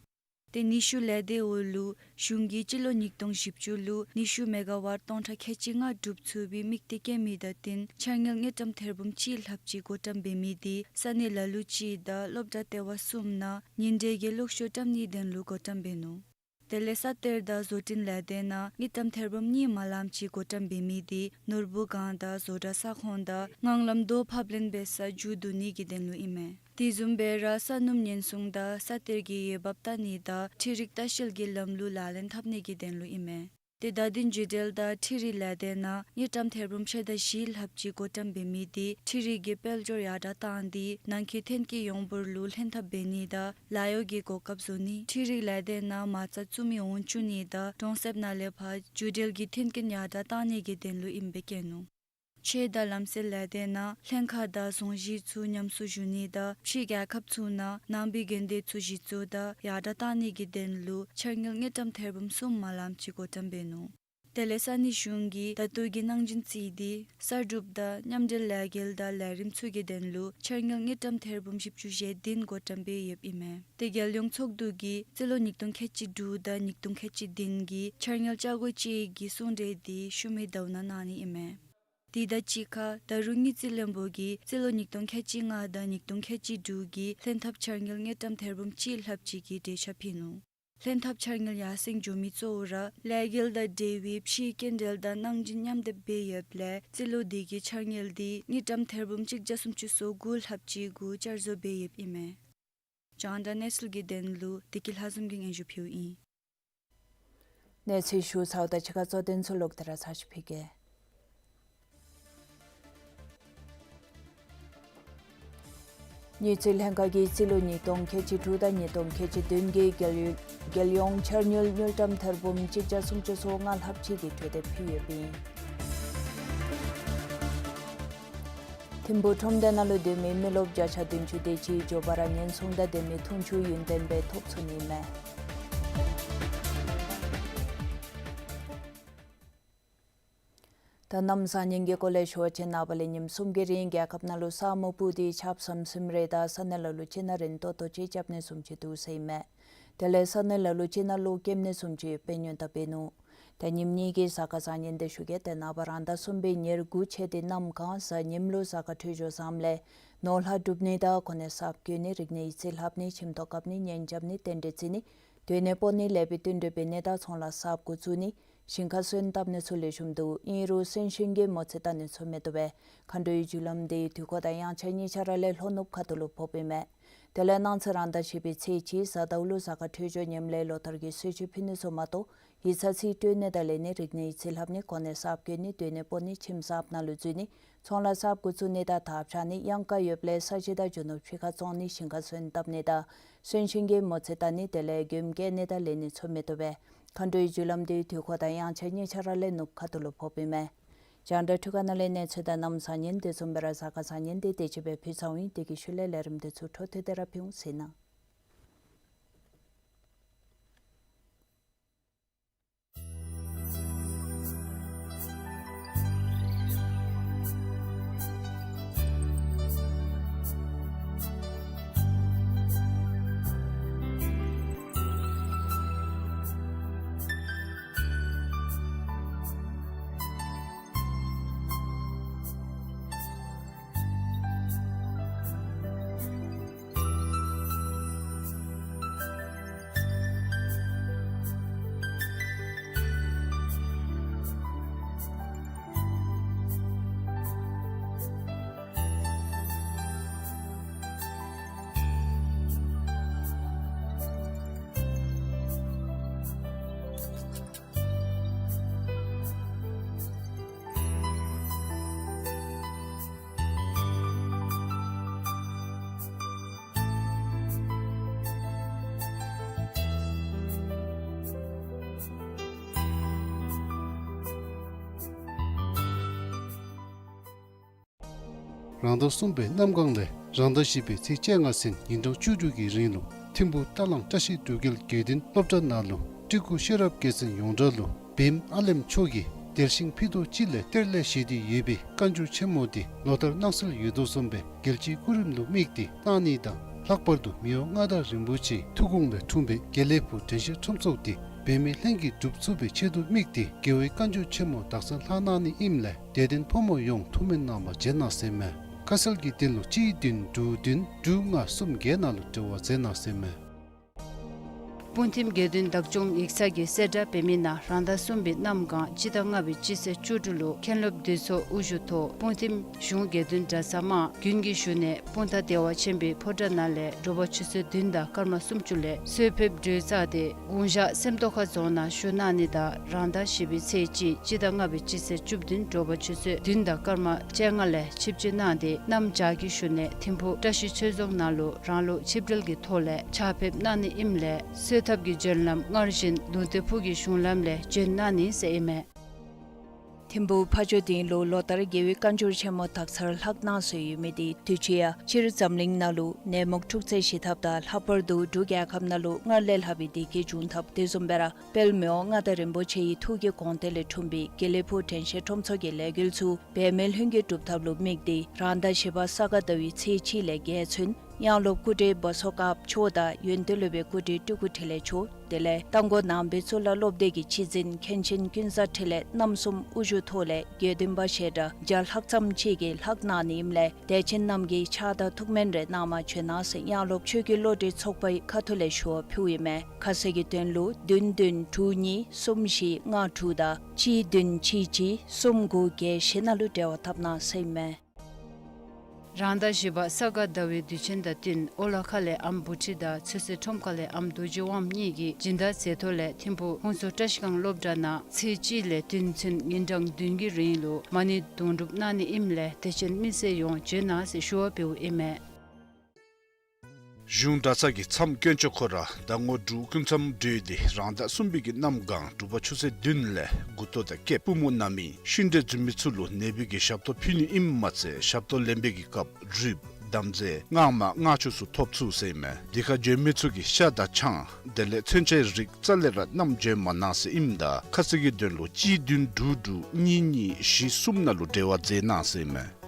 དེ་ནུས་ཤུགས་ལས་སྡེ་འོག་ལུ་གཞུང་གིས་སྤྱི་ལོ་ཉིས་སྟོང་བཞི་བཅུ་ལུ་ནུས་ཤུགས་མེ་ག་ཝཊ་སྟོང་ཕྲག་ཁལ་གཅིག་ལྔ་སྒྲུབ་ཚུགས་པའི་དམིགས་གཏད་བསྐྱེད་མི་དང་བསྟུན་འཆར་དངུལ་དངུལ་ཀྲམ་ཐེར་འབུམ་གཅིག་ལྷགཔ་ཅིག་བགོ་བཀྲམ་འབད་མི་དེ་ས་གནས་ལ་ལུ་ཅིག་དང་སློབ་གྲྭ་ལྟེ་བ་གསུམ་ནང་ཉིན་དྲོད་ཀྱི་གློག་ཤུགས་བཀྲམ་ནིའི་དོན་ལུ་བགོ་བཀྲམ་འབད་ནུག། དེ་ལས་ས་གཏེར་དང་བཟོ་སྐྲུན་ལས་སྡེ་ནང་དངུལ་ཀྲམ་ཐེར་འབུམ་གཉིས་མ་ལམ་ཅིག་བགོ་བཀྲམ་འབད་མི་དེ་ནོར་བུ་སྒང་དང་བཟོ་གྲྭ་ས་ཁོངས་དང་ངང་ལམ་རྡོ་ཕབ་ལེན་འབད་ས་མཇུག་བསྡུ་ནི་གི་དོན་ལུ་ཨིན་མས། དེ་བཟུམ་སྦེ་ར་ས་སྣུམ་ཉེན་སྲུང་དང་ས་གཏེར་གྱི་འོས་འབབ་བལྟ་ནི་དང་འཕྲུལ་རིག་ལྟ་བཤལ་གྱི་ལམ་ལུགས་ལག་ལེན་འཐབ་ནི་གི་དོན་ལུ་ཨིན་མས། དེ་བརྡ་དོན་བརྒྱུད་འབྲེལ་དང་འཕྲུལ་རིག་ལས་སྡེ་ནང་དངུལ་ཀྲམ་ཐེར་འབུམ་ཕྱེད་དང་བཞི་ལྷགཔ་ཅིག་བགོ་བཀྲམ་འབད་མི་དེ་འཕྲུལ་རིག་གི་དཔལ་འབྱོར་ཡར་དྲགས་བཏང་སྟེ་ནང་འཁོད་ཐོན་སྐྱེད་ཡོངས་འབོར་ལུ་ལྷན་ཐབས་འབད་ནི་དང་ལཱ་གཡོག་གི་གོ་སྐབས་བཟོ་ནི་འཕྲུལ་རིག་ལས་སྡེ་ནང་མ་རྩ་བཙུགས་མི་འོང་བཅུག་ནི་དང་གྲོང་གསེབ་ནང་ལས་ཕར་བརྒྱུད་འབྲེལ་གྱི་མཐུན་རྐྱེན་ཡར་དྲགས་བཏང་ནི་གི་དོན་ལུ་ཨིནམ་སྦེ་བཀོད་ནུག། ཆོས་དང་ལམ་སྲོལ་ལས་སྡེ་ནང་ལྷན་ཁག་དང་རྫོང་གཞིས་ཚུ་ཉམས་གསོ་ཞུ་ནི་དང་ཕྱི་རྒྱལ་ཁབ་ཚུ་ནང་ནང་པའི་དགོན་སྡེ་ཚུ་གཞི་བཙུགས་དང་ཡར་དྲགས་བཏང་ནི་གི་དོན་ལུ་འཆར་དངུལ་དངུལ་ཀྲམ་ཐེར་འབུམ་གསུམ་མ་ལམ་ཅིག་བགོ་བཀྲམ་འབད་ནུག། དེ་ལས་ས་གནས་གཞུང་གིས་ད་ལྟོ་གི་གནང་སྦྱིན་བརྩིས་ཏེ་གསར་སྒྲུབ་དང་མཉམ་འབྲེལ་ལས་འགུལ་དང་ལས་རིམ་ཚུ་གི་དོན་ལུ་འཆར་དངུལ་དངུལ་ཀྲམ་ཐེར་འབུམ་བཞི་བཅུ་ཞེ་བདུན་བགོ་བཀྲམ་འབད་ཡོདཔ་ཨིན་མས། དེ་རྒྱལ་ཡོངས་ཚོགས་འདུ་གིས་རྩིས་ལོ་ཉིས་སྟོང་ཁལ་གཅིག་དྲུག་དང་ཉིས་སྟོང་ཁལ་གཅིག་བདུན་གྱི་འཆར་དངུལ་ཅ་གོ་གཅིག་གི་གསུང་གྲོས་དེ་ཤུལ་མའི་ཟླཝ་ནང་གནང་ནི་ཨིན་མས། དེ་དང་གཅིག་ཁར་ད་རུང་དངུལ་རྩིས་བློན་པོ་གིས་རྩིས་ལོ་ཉིས་སྟོང་ཁལ་གཅིག་ལྔ་དང་ཉིས་སྟོང་ཁལ་གཅིག་དྲུག་གི་ལྷན་ཐབས་འཆར་དངུལ་དངུལ་ཀྲམ་ཐེར་འབུམ་གཅིག་ལྷགཔ་ཅིག་གི་གྲོས་འཆར་ཕུལ་ནུག། ལྷན་ཐབས་འཆར་དངུལ་ཡར་སེང་འགྱོ་མི་གཙོ་བོ་ར་ལས་འགུལ་དང་འབྲེལ་བའི་ཕྱིའི་སྐྱིན་འགྲུལ་དང་གནང་སྦྱིན་མཉམ་སྡེབ་འབད་ཡོདཔ་ལས་རྩིས་ལོ་དེ་གི་འཆར་དངུལ་དེ་དངུལ་ཀྲམ་ཐེར་འབུམ་གཅིག་བརྒྱ་སུམ་ཅུ་སོ་དགུ་ལྷགཔ་ཅིག་གུ་བསྐྱར་བཟོ་འབད་ཡོདཔ་ཨིན་མས། རྒྱང་བསྒྲགས་གནས་ཚུལ་གྱི་དོན་ལུ་བདེ་སྐྱིད་ལྷ་འཛོམས་ཀྱིས་སྙན་ཞུ་ཕུལཝ་ཨིན། གནས་ཚུལ་ཞུ་ཚརཝ་ད་ཕྱི་ཁ་གཙོ་དོན་ཚུ་ལོག་སྟེ་ར་ཚར་ཅིག་ཕུལ་གེ། དངུལ་རྩིས་ལྷན་ཁག་གིས་རྩིས་ལོ་ཉིས་སྟོང་ཁལ་གཅིག་དྲུག་དང་ཉིས་སྟོང་ཁལ་གཅིག་བདུན་གྱི་རྒྱལ་ཡོངས་རྒྱལ་ཡོངས་འཆར་དངུལ་དངུལ་ཀྲམ་ཐེར་འབུམ་གཅིག་བརྒྱ་སུམ་ཅུ་སོ་ལྔ་ལྷགཔ་ཅིག་གི་གྲོས་འདེབས་ཕུལ་ཡོདཔ་ཨིན། ཐིམ་ཕུག་ཁྲོམ་སྡེ་ནང་ལུ་སྡོད་མི་མི་རློབས་བརྒྱ་ཆ་བདུན་ཅུ་དེ་ཅིག་མགྱོགས་པ་ར་ཉེན་སྲུང་དང་ལྡན་མི་འཐུང་ཆུ་ཡུན་བརྟན་སྦེ་ཐོབ་ཚུགས་ནི་མས། ད་གནམ་བཟང་ངན་གྱི་སྐོར་ལས་ཞུ་བ་ཅིན་ནངས་པ་ལས་ཉིནམ་གསུམ་གྱི་རིང་རྒྱལ་ཁབ་ནང་ལུ་ས་སྨུག་སྤུབས་ཏེ་ཆརཔ་ཟམ་ཟིམ་རེ་དང་ས་གནས་ལ་ལུ་ཅིག་ནང་རན་ཏོག་ཏོ་ཅིག་རྐྱབ་ནི་བཟུམ་ཅིག་འདུག་ཟེར་ཨིན་མས། དེ་ལས་ས་གནས་ལ་ལུ་ཅིག་ནང་གློག་ཀེམ་ནི་བཟུམ་ཅིག་འབད་ནི་ཡོདཔ་ད་འབད་ནུག། ད་ཉིནམ་གཉིས་ཀྱི་གཟའ་སྐར་བཟང་ངན་འདི་ཞུ་གེ། ཏེ་ནངས་པ་རང་ཟླ་གསུམ་པའི་ཉེར་དགུ་ཚེས་འདི་གནམ་གང་གཟའ་ཉིམ་ལུ་གཟའ་སྐར་འཕྲོད་སྦྱོར་བཟངམ་ལས་ནོར་ལྷག་སྒྲུབ་ནི་དང་གོ་གནས་གསརཔ་བསྐོ་ནི་རིག་གནས་ཡིག་རྩིས་ལྷབ་ནི་ཁྱིམ་ཐོག་བཀབ་ནི་གཉེན་རྐྱབ་ནི་རྟེན་འབྲེལ་བརྩི་ནི་སྡོད་གནས་སྤོ་ནི་ལེགས་པའི་བསྟུན་གྲོས་འབད་ནི་དང་ཚོང་ལཱ་གསརཔ་འགོ་བཙུགས་ནི་ཞིང་ཁ་སོན་བཏབ་ནི་ཚུ་ལེགས་ཤོམ་འདུག། ཨིན་རུང་སོན་ཤིང་གི་མོ་རྩིས་བལྟ་ནི་ཚུ་མི་བཏུབ་པས། མཁའ་འགྲོའི་རྒྱུ་ལམ་འདི་དུས་འཁོར་དང་དབྱངས་འཆར་གཉིས་ཆ་ར་ལས་ལྷོ་ནུབ་ཁ་ཐུག་ལུ་ཕོགཔ་ཨིན་མས། དེ་ལས་གནངས་ཚེ་རང་ཟླ་བཞི་པའི་ཚེས་གཅིག་གཟའ་ཟླཝ་ལུ་གཟའ་སྐར་འཕྲོད་སྦྱོར་ངནམ་ལས་ལོ་ལྟར་གྱི་གསོལ་མཆོད་ཕུལ་ནི་ཚུ་མ་གཏོགས་ཡིག་ཚང་རྩིས་སྤྲོད་ནི་དང་ལེན་ནི་རིག་གནས་ཡིག་རྩིས་ལྷབ་ནི་གོ་གནས་གསརཔ་བསྐོ་ནི་སྡོད་གནས་སྤོ་ནི་ཁྱིམ་གསརཔ་ནང་ལུ་འཛུལ་ནི་ཚོང་ལཱ་གསརཔ་འགོ་བཙུགས་ནི་དང་དར་འཕྱར་ནི་གཡང་ཀ་ཡོདཔ་ལས་ས་གཞི་དང་རྒྱུ་ནོར་ཕྱི་ཁར་བཙོང་ནི་ཞིང་ཁ་སོན་བཏབ་ནི་དང་སོན་ཤིང་གི་མོ་རྩིས་བལྟ་ནི་དེ་ལས་མགྱོནམ་བསྐྱལ་ནི་དང་ལེན་ནི་ཚུ་མི་བཏུབ་པས། མཁའ་འགྲོའི་རྒྱུ་ལམ་འདི་དུས་འཁོར་དང་དབྱངས་འཆར་གཉིས་ཆ་ར་ལས་ནུབ་ཁ་ཐུག་ལུ་ཕོགཔ་ཨིན་མས། རྒྱང་བསྒྲགས་འཕྲུལ་ཁང་ནང་ལས་གནས་ཚུལ་དང་གནམ་བཟང་ངན་དེ་བཟུམ་སྦེ་ར་གཟའ་སྐར་བཟང་ངན་དེ་དེ་ཅིག་སྦེ་ཕུལ་ཚརཝ་ཨིན། དེ་གི་ཤུལ་ལས་ལས་རིམ་དེ་ཚུ་འཕྲོ་མཐུད་དེ་ར་ཕུལ་འོང་ཟེར་ཨིན། རང་ཟླ་གསུམ་པའི་གནམ་གང་ལས་རང་ཟླ་བཞི་པའི་ཚེས་བཅོ་ལྔ་ཚུན་ཉིན་གྲངས་བཅུ་དྲུག་གི་རིང་ལུ་ཐིམ་ཕུག་ཏ་ལང་བཀྲ་ཤིས་འབྲུག་རྒྱལ་དགེ་ལྡན་སློབ་གྲྭ་ནང་ལུ་སྤྲུལ་སྐུ་ཤེས་རབ་རྒྱལ་མཚན་ཡོངས་གྲགས་ལུ་བེམ་ཨ་ལེམ་མཆོག་གིས་དལ་ཞིང་ཕུད་རྡོག་ཅིག་ལས་གཏེར་ལས་བཞེས་ཏེ་ཡོད་པའི་བཀའ་འགྱུར་ཆེན་མོ་འདི་ལོ་ལྟར་གནང་སྲོལ་ཡོད་དོ་བཟུམ་སྦེ་རྒྱལ་སྤྱིའི་སྐུ་རིམ་ལུ་དམིགས་ཏེ་གནང་ནི་དང་ལྷག་པར་དུ་མི་དབང་མངའ་བདག་རིན་པོ་ཆེའི་ཐུགས་དགོངས་ལས་འཁྲུངས་པའི་དགེ་ལེགས་ཕུག་དྲན་ཤེས་ཁྲོམ་ཚོགས་འདི་བེམ་མའི་ལྷན་གྱིས་སྒྲུབ་ཚུགས་པའི་ཆེད་དུ་དམིགས་ཏེ་རྒྱལ་བའི་བཀའ་འགྱུར་ཆེན་མོ་དག་ཚར་ལྷག་གནང་ནི་ཨིནམ་ལས་དད་ལྡན་ཕོ་མོ་ཡོངས་ཐུགས་སྨོན་གནང་བར་བྱོན་གནང་ཟེར་མས། ཁ་གསལ་གྱི་དོན་ལུ་གཅིག་བདུན་དྲུག་བདུན་དྲུག་ལྔ་གསུམ་བརྒྱད་ནང་ལུ་འབྲེལ་བ་མཛད་གནང་ཟེར་མས། སྤུངས་ཐིམ་དགེ་འདུན་བདག་སྐྱོང་ཡིག་ཚང་གི་གསལ་བསྒྲགས་འབད་མི་ནང་རང་ཟླ་གསུམ་པའི་གནམ་གང་སྤྱི་ཟླ་ལྔ་པའི་སྤྱི་ཚེས་བཅུ་དྲུག་ལུ་མཁན་སློབ་འདུས་ཚོགས་དབུ་བཞུགས་ཐོག་སྤུངས་ཐིམ་གཞུང་དགེ་འདུན་གྲྭ་ཚང་དམངས་རྒྱུན་གྱི་ཞུ་ནས་སྤུངས་ཐང་བདེ་བ་ཆེན་པོའི་ཕོ་བྲང་ནང་ལས་དྲོ་པ་ཆུ་ཚོད་བདུན་དང་སྐར་མ་སུམ་ཅུ་ལས་གསོལ་ཕེབས་གྲོལ་ཚར་ཏེ་དགུང་ཞག་སེམས་རྟོགས་ཁ་རྫོང་ནང་བཞུགས་གནང་ནི་དང་རང་ཟླ་བཞི་པའི་ཚེས་གཅིག་སྤྱི་ཟླ་ལྔ་པའི་སྤྱི་ཚེས་བཅུ་བདུན་དྲོ་པ་ཆུ་ཚོད་བདུན་དང་སྐར་མ་བཅོ་ལྔ་ལས་ཆིབས་བསྒྱུར་གནང་སྟེ་གནམ་བྱཱར་གྱི་ཞུ་ནས་ཐིམ་ཕུག་བཀྲ་ཤིས་ཆོས་རྫོང་ནང་ལུ་རང་ལུགས་ཆིབས་གྲལ་གྱི་ཐོག་ལས་ཕྱག་ཕེབས་གནང་ནི་ཨིནམ་ལས་གསོལ་ཐབ་ཀྱི་བྱོན་ལམ་སྔར་བཞིན་ལུང་བསྟན་ཕུག་གི་གཞུང་ལམ་ལས་བྱོན་གནང་ནི་ཟེར་ཨིན་མས། ཐིམ་ཕུག་ཕ་ཇོ་སྡིངས་ལུ་ལོ་ལྟར་རྒྱལ་བའི་བཀའ་འགྱུར་ཆེན་མོ་དག་ཚར་ལྷག་གནང་སྲོལ་ཡོད་མི་དེ་དུས་ཅི་ཡང་སྤྱིར་འཛམ་གླིང་ནང་ལུ་ནད་མུག་འཁྲུག་རྩོད་ཞི་ཐབས་དང་ལྷག་པར་དུ་འབྲུག་རྒྱལ་ཁབ་ནང་ལུ་སྔར་ལས་ལྷག་པའི་བདེ་སྐྱིད་འབྱུང་ཐབས་དེ་བཟུམ་སྦེ་ར་དཔལ་མི་དབང་མངའ་བདག་རིན་པོ་ཆེ་ཡི་ཐུགས་ཀྱི་དགོངས་གཏེར་ལས་འཁྲུངས་པའི་དགེ་ལེགས་ཕུག་དྲན་ཤེས་ཁྲོམ་ཚོགས་ཀྱི་ལས་འགུལ་ཚུ་བེམ་མའི་ལྷུན་གྱིས་གྲུབ་ཐབས་ལུ་དམིགས་ཏེ་རང་ཟླ་བཞི་པ་ས་ག་ཟླ་བའི་ཚེས་གཅིག་ལས་བརྒྱད་ཚུན་དབྱངས་སློབ་སྐུ་བགྲེས་བ་སོ་དཀར་མཆོག་དང་ཡོན་ཏན་སློབ་དཔོན་སྐུ་བགྲེས་སྤྲུལ་སྐུ་འཕྲིན་ལས་མཆོག་དེ་ལས་རྟ་མགོ་ནང་པའི་གཙུག་ལག་སློབ་སྡེ་གི་སྤྱི་འཛིན་མཁན་ཆེན་ཀུན་བཟང་འཕྲིན་ལས་རྣམ་གསུམ་དབུ་བཞུགས་ཐོག་ལས་དགེ་འདུན་པ་ཞལ་གྲངས་བརྒྱ་ལྷག་ཙམ་ཅིག་གིས་ལྷག་གནང་ནི་ཨིནམ་ལས་དད་ཅན་རྣམས་ཀྱིས་ཕྱག་དང་ཐུགས་སྨོན་རེ་གནང་མ་བྱོན་གནང་ཟེར་དབྱངས་སློབ་ཆོས་ཀྱི་བློ་གྲོས་ཚོགས་པའི་ཁ་ཐུག་ལས་ཞུ་བ་ཕུལཝ་ཨིན་མས། ཁ་གསལ་གྱི་དོན་ལུ་བདུན་བདུན་དྲུག་གཉིས་གསུམ་བཞི་ལྔ་དྲུག་དང་གཅིག་བདུན་གཅིག་གཅིག་གསུམ་དགུ་བརྒྱད་བཞི་ནང་ལུ་འབྲེལ་བ་འཐབ་གནང་ཟེར་ཨིན་མས། རང་ཟླ་བཞི་པ་ས་ག་ཟླ་བའི་དུས་ཆེན་དང་བསྟུན་ཨོ་ལ་ཁ་ལས་ཨམ་བུ་ཁྲིད་དང་ཚོད་བསྲེ་ཁྲོམ་ཁ་ལས་ཨམ་རྡོ་རྗེ་དབངམོ་གཉིས་ཀྱིས་སྦྱིན་བདག་མཛད་ཐོག་ལས་ཐིམ་ཕུག་ཧུན་སུར་བཀྲ་ཤིས་སྒང་སློབ་གྲྭ་ནང་ཚེས་གཅིག་ལས་བདུན་ཚུན་ཉིན་གྲངས་བདུན་གྱི་རིང་ལུ་མ་ཎི་དུང་སྒྲུབ་གནང་ནི་ཨིནམ་ལས་དད་ཅན་མི་སེར་ཡོངས་བྱོན་གནང་ཟེར་ཞུ་བ་འབདཝ་ཨིན་མས། གཞུང་གྲྭ་ཚང་གི་མཚམས་དཀོན་མཆོག་ཁོ་ར་ཟླ་ངོ་དྲུག་སྐུ་མཚམས་གྲོལ་ཏེ་རང་ཟླ་གསུམ་པའི་གི་གནམ་གང་དྲོ་པ་ཆུ་ཚོད་བདུན་ལས་མགུ་ཏོ་དང་སྐེདཔ་པུས་མོ་ན་མི་ཤི་འདྲེ་འཛོམས་མི་ཚུ་ལུ་ནད་པའི་གི་ཞབས་ཏོག་ཕུལ་ནི་ཨིནམ་མ་ཚད་ཞབས་ཏོག་ལེན་པའི་གི་སྐབས་རུས་དམ་རྫས་སྔགས་མ་སྔགས་ཆུ་ཚུ་ཐོབ་ཚུགས་ཟེར་ཨིན་མས། དེ་ཁར་འབྱོན་མི་ཚུ་གིས་ཤ་དང་ཆང་དེ་ལས་མཚོན་ཆའི་རིགས་རྩ་ལས་ར་བསྣམས་འབྱོན་མ་གནང་ཟེར་ཨིནམ་ད་ཁ་གསལ་གྱི་དོན་ལུ་གཅིག་བདུན་དྲུག་དྲུག་གཉིས་གཉིས་བཞི་གསུམ་ནང་ལུ་འབྲེལ་བ་མཛད་གནང་ཟེར་ཨིན་མས།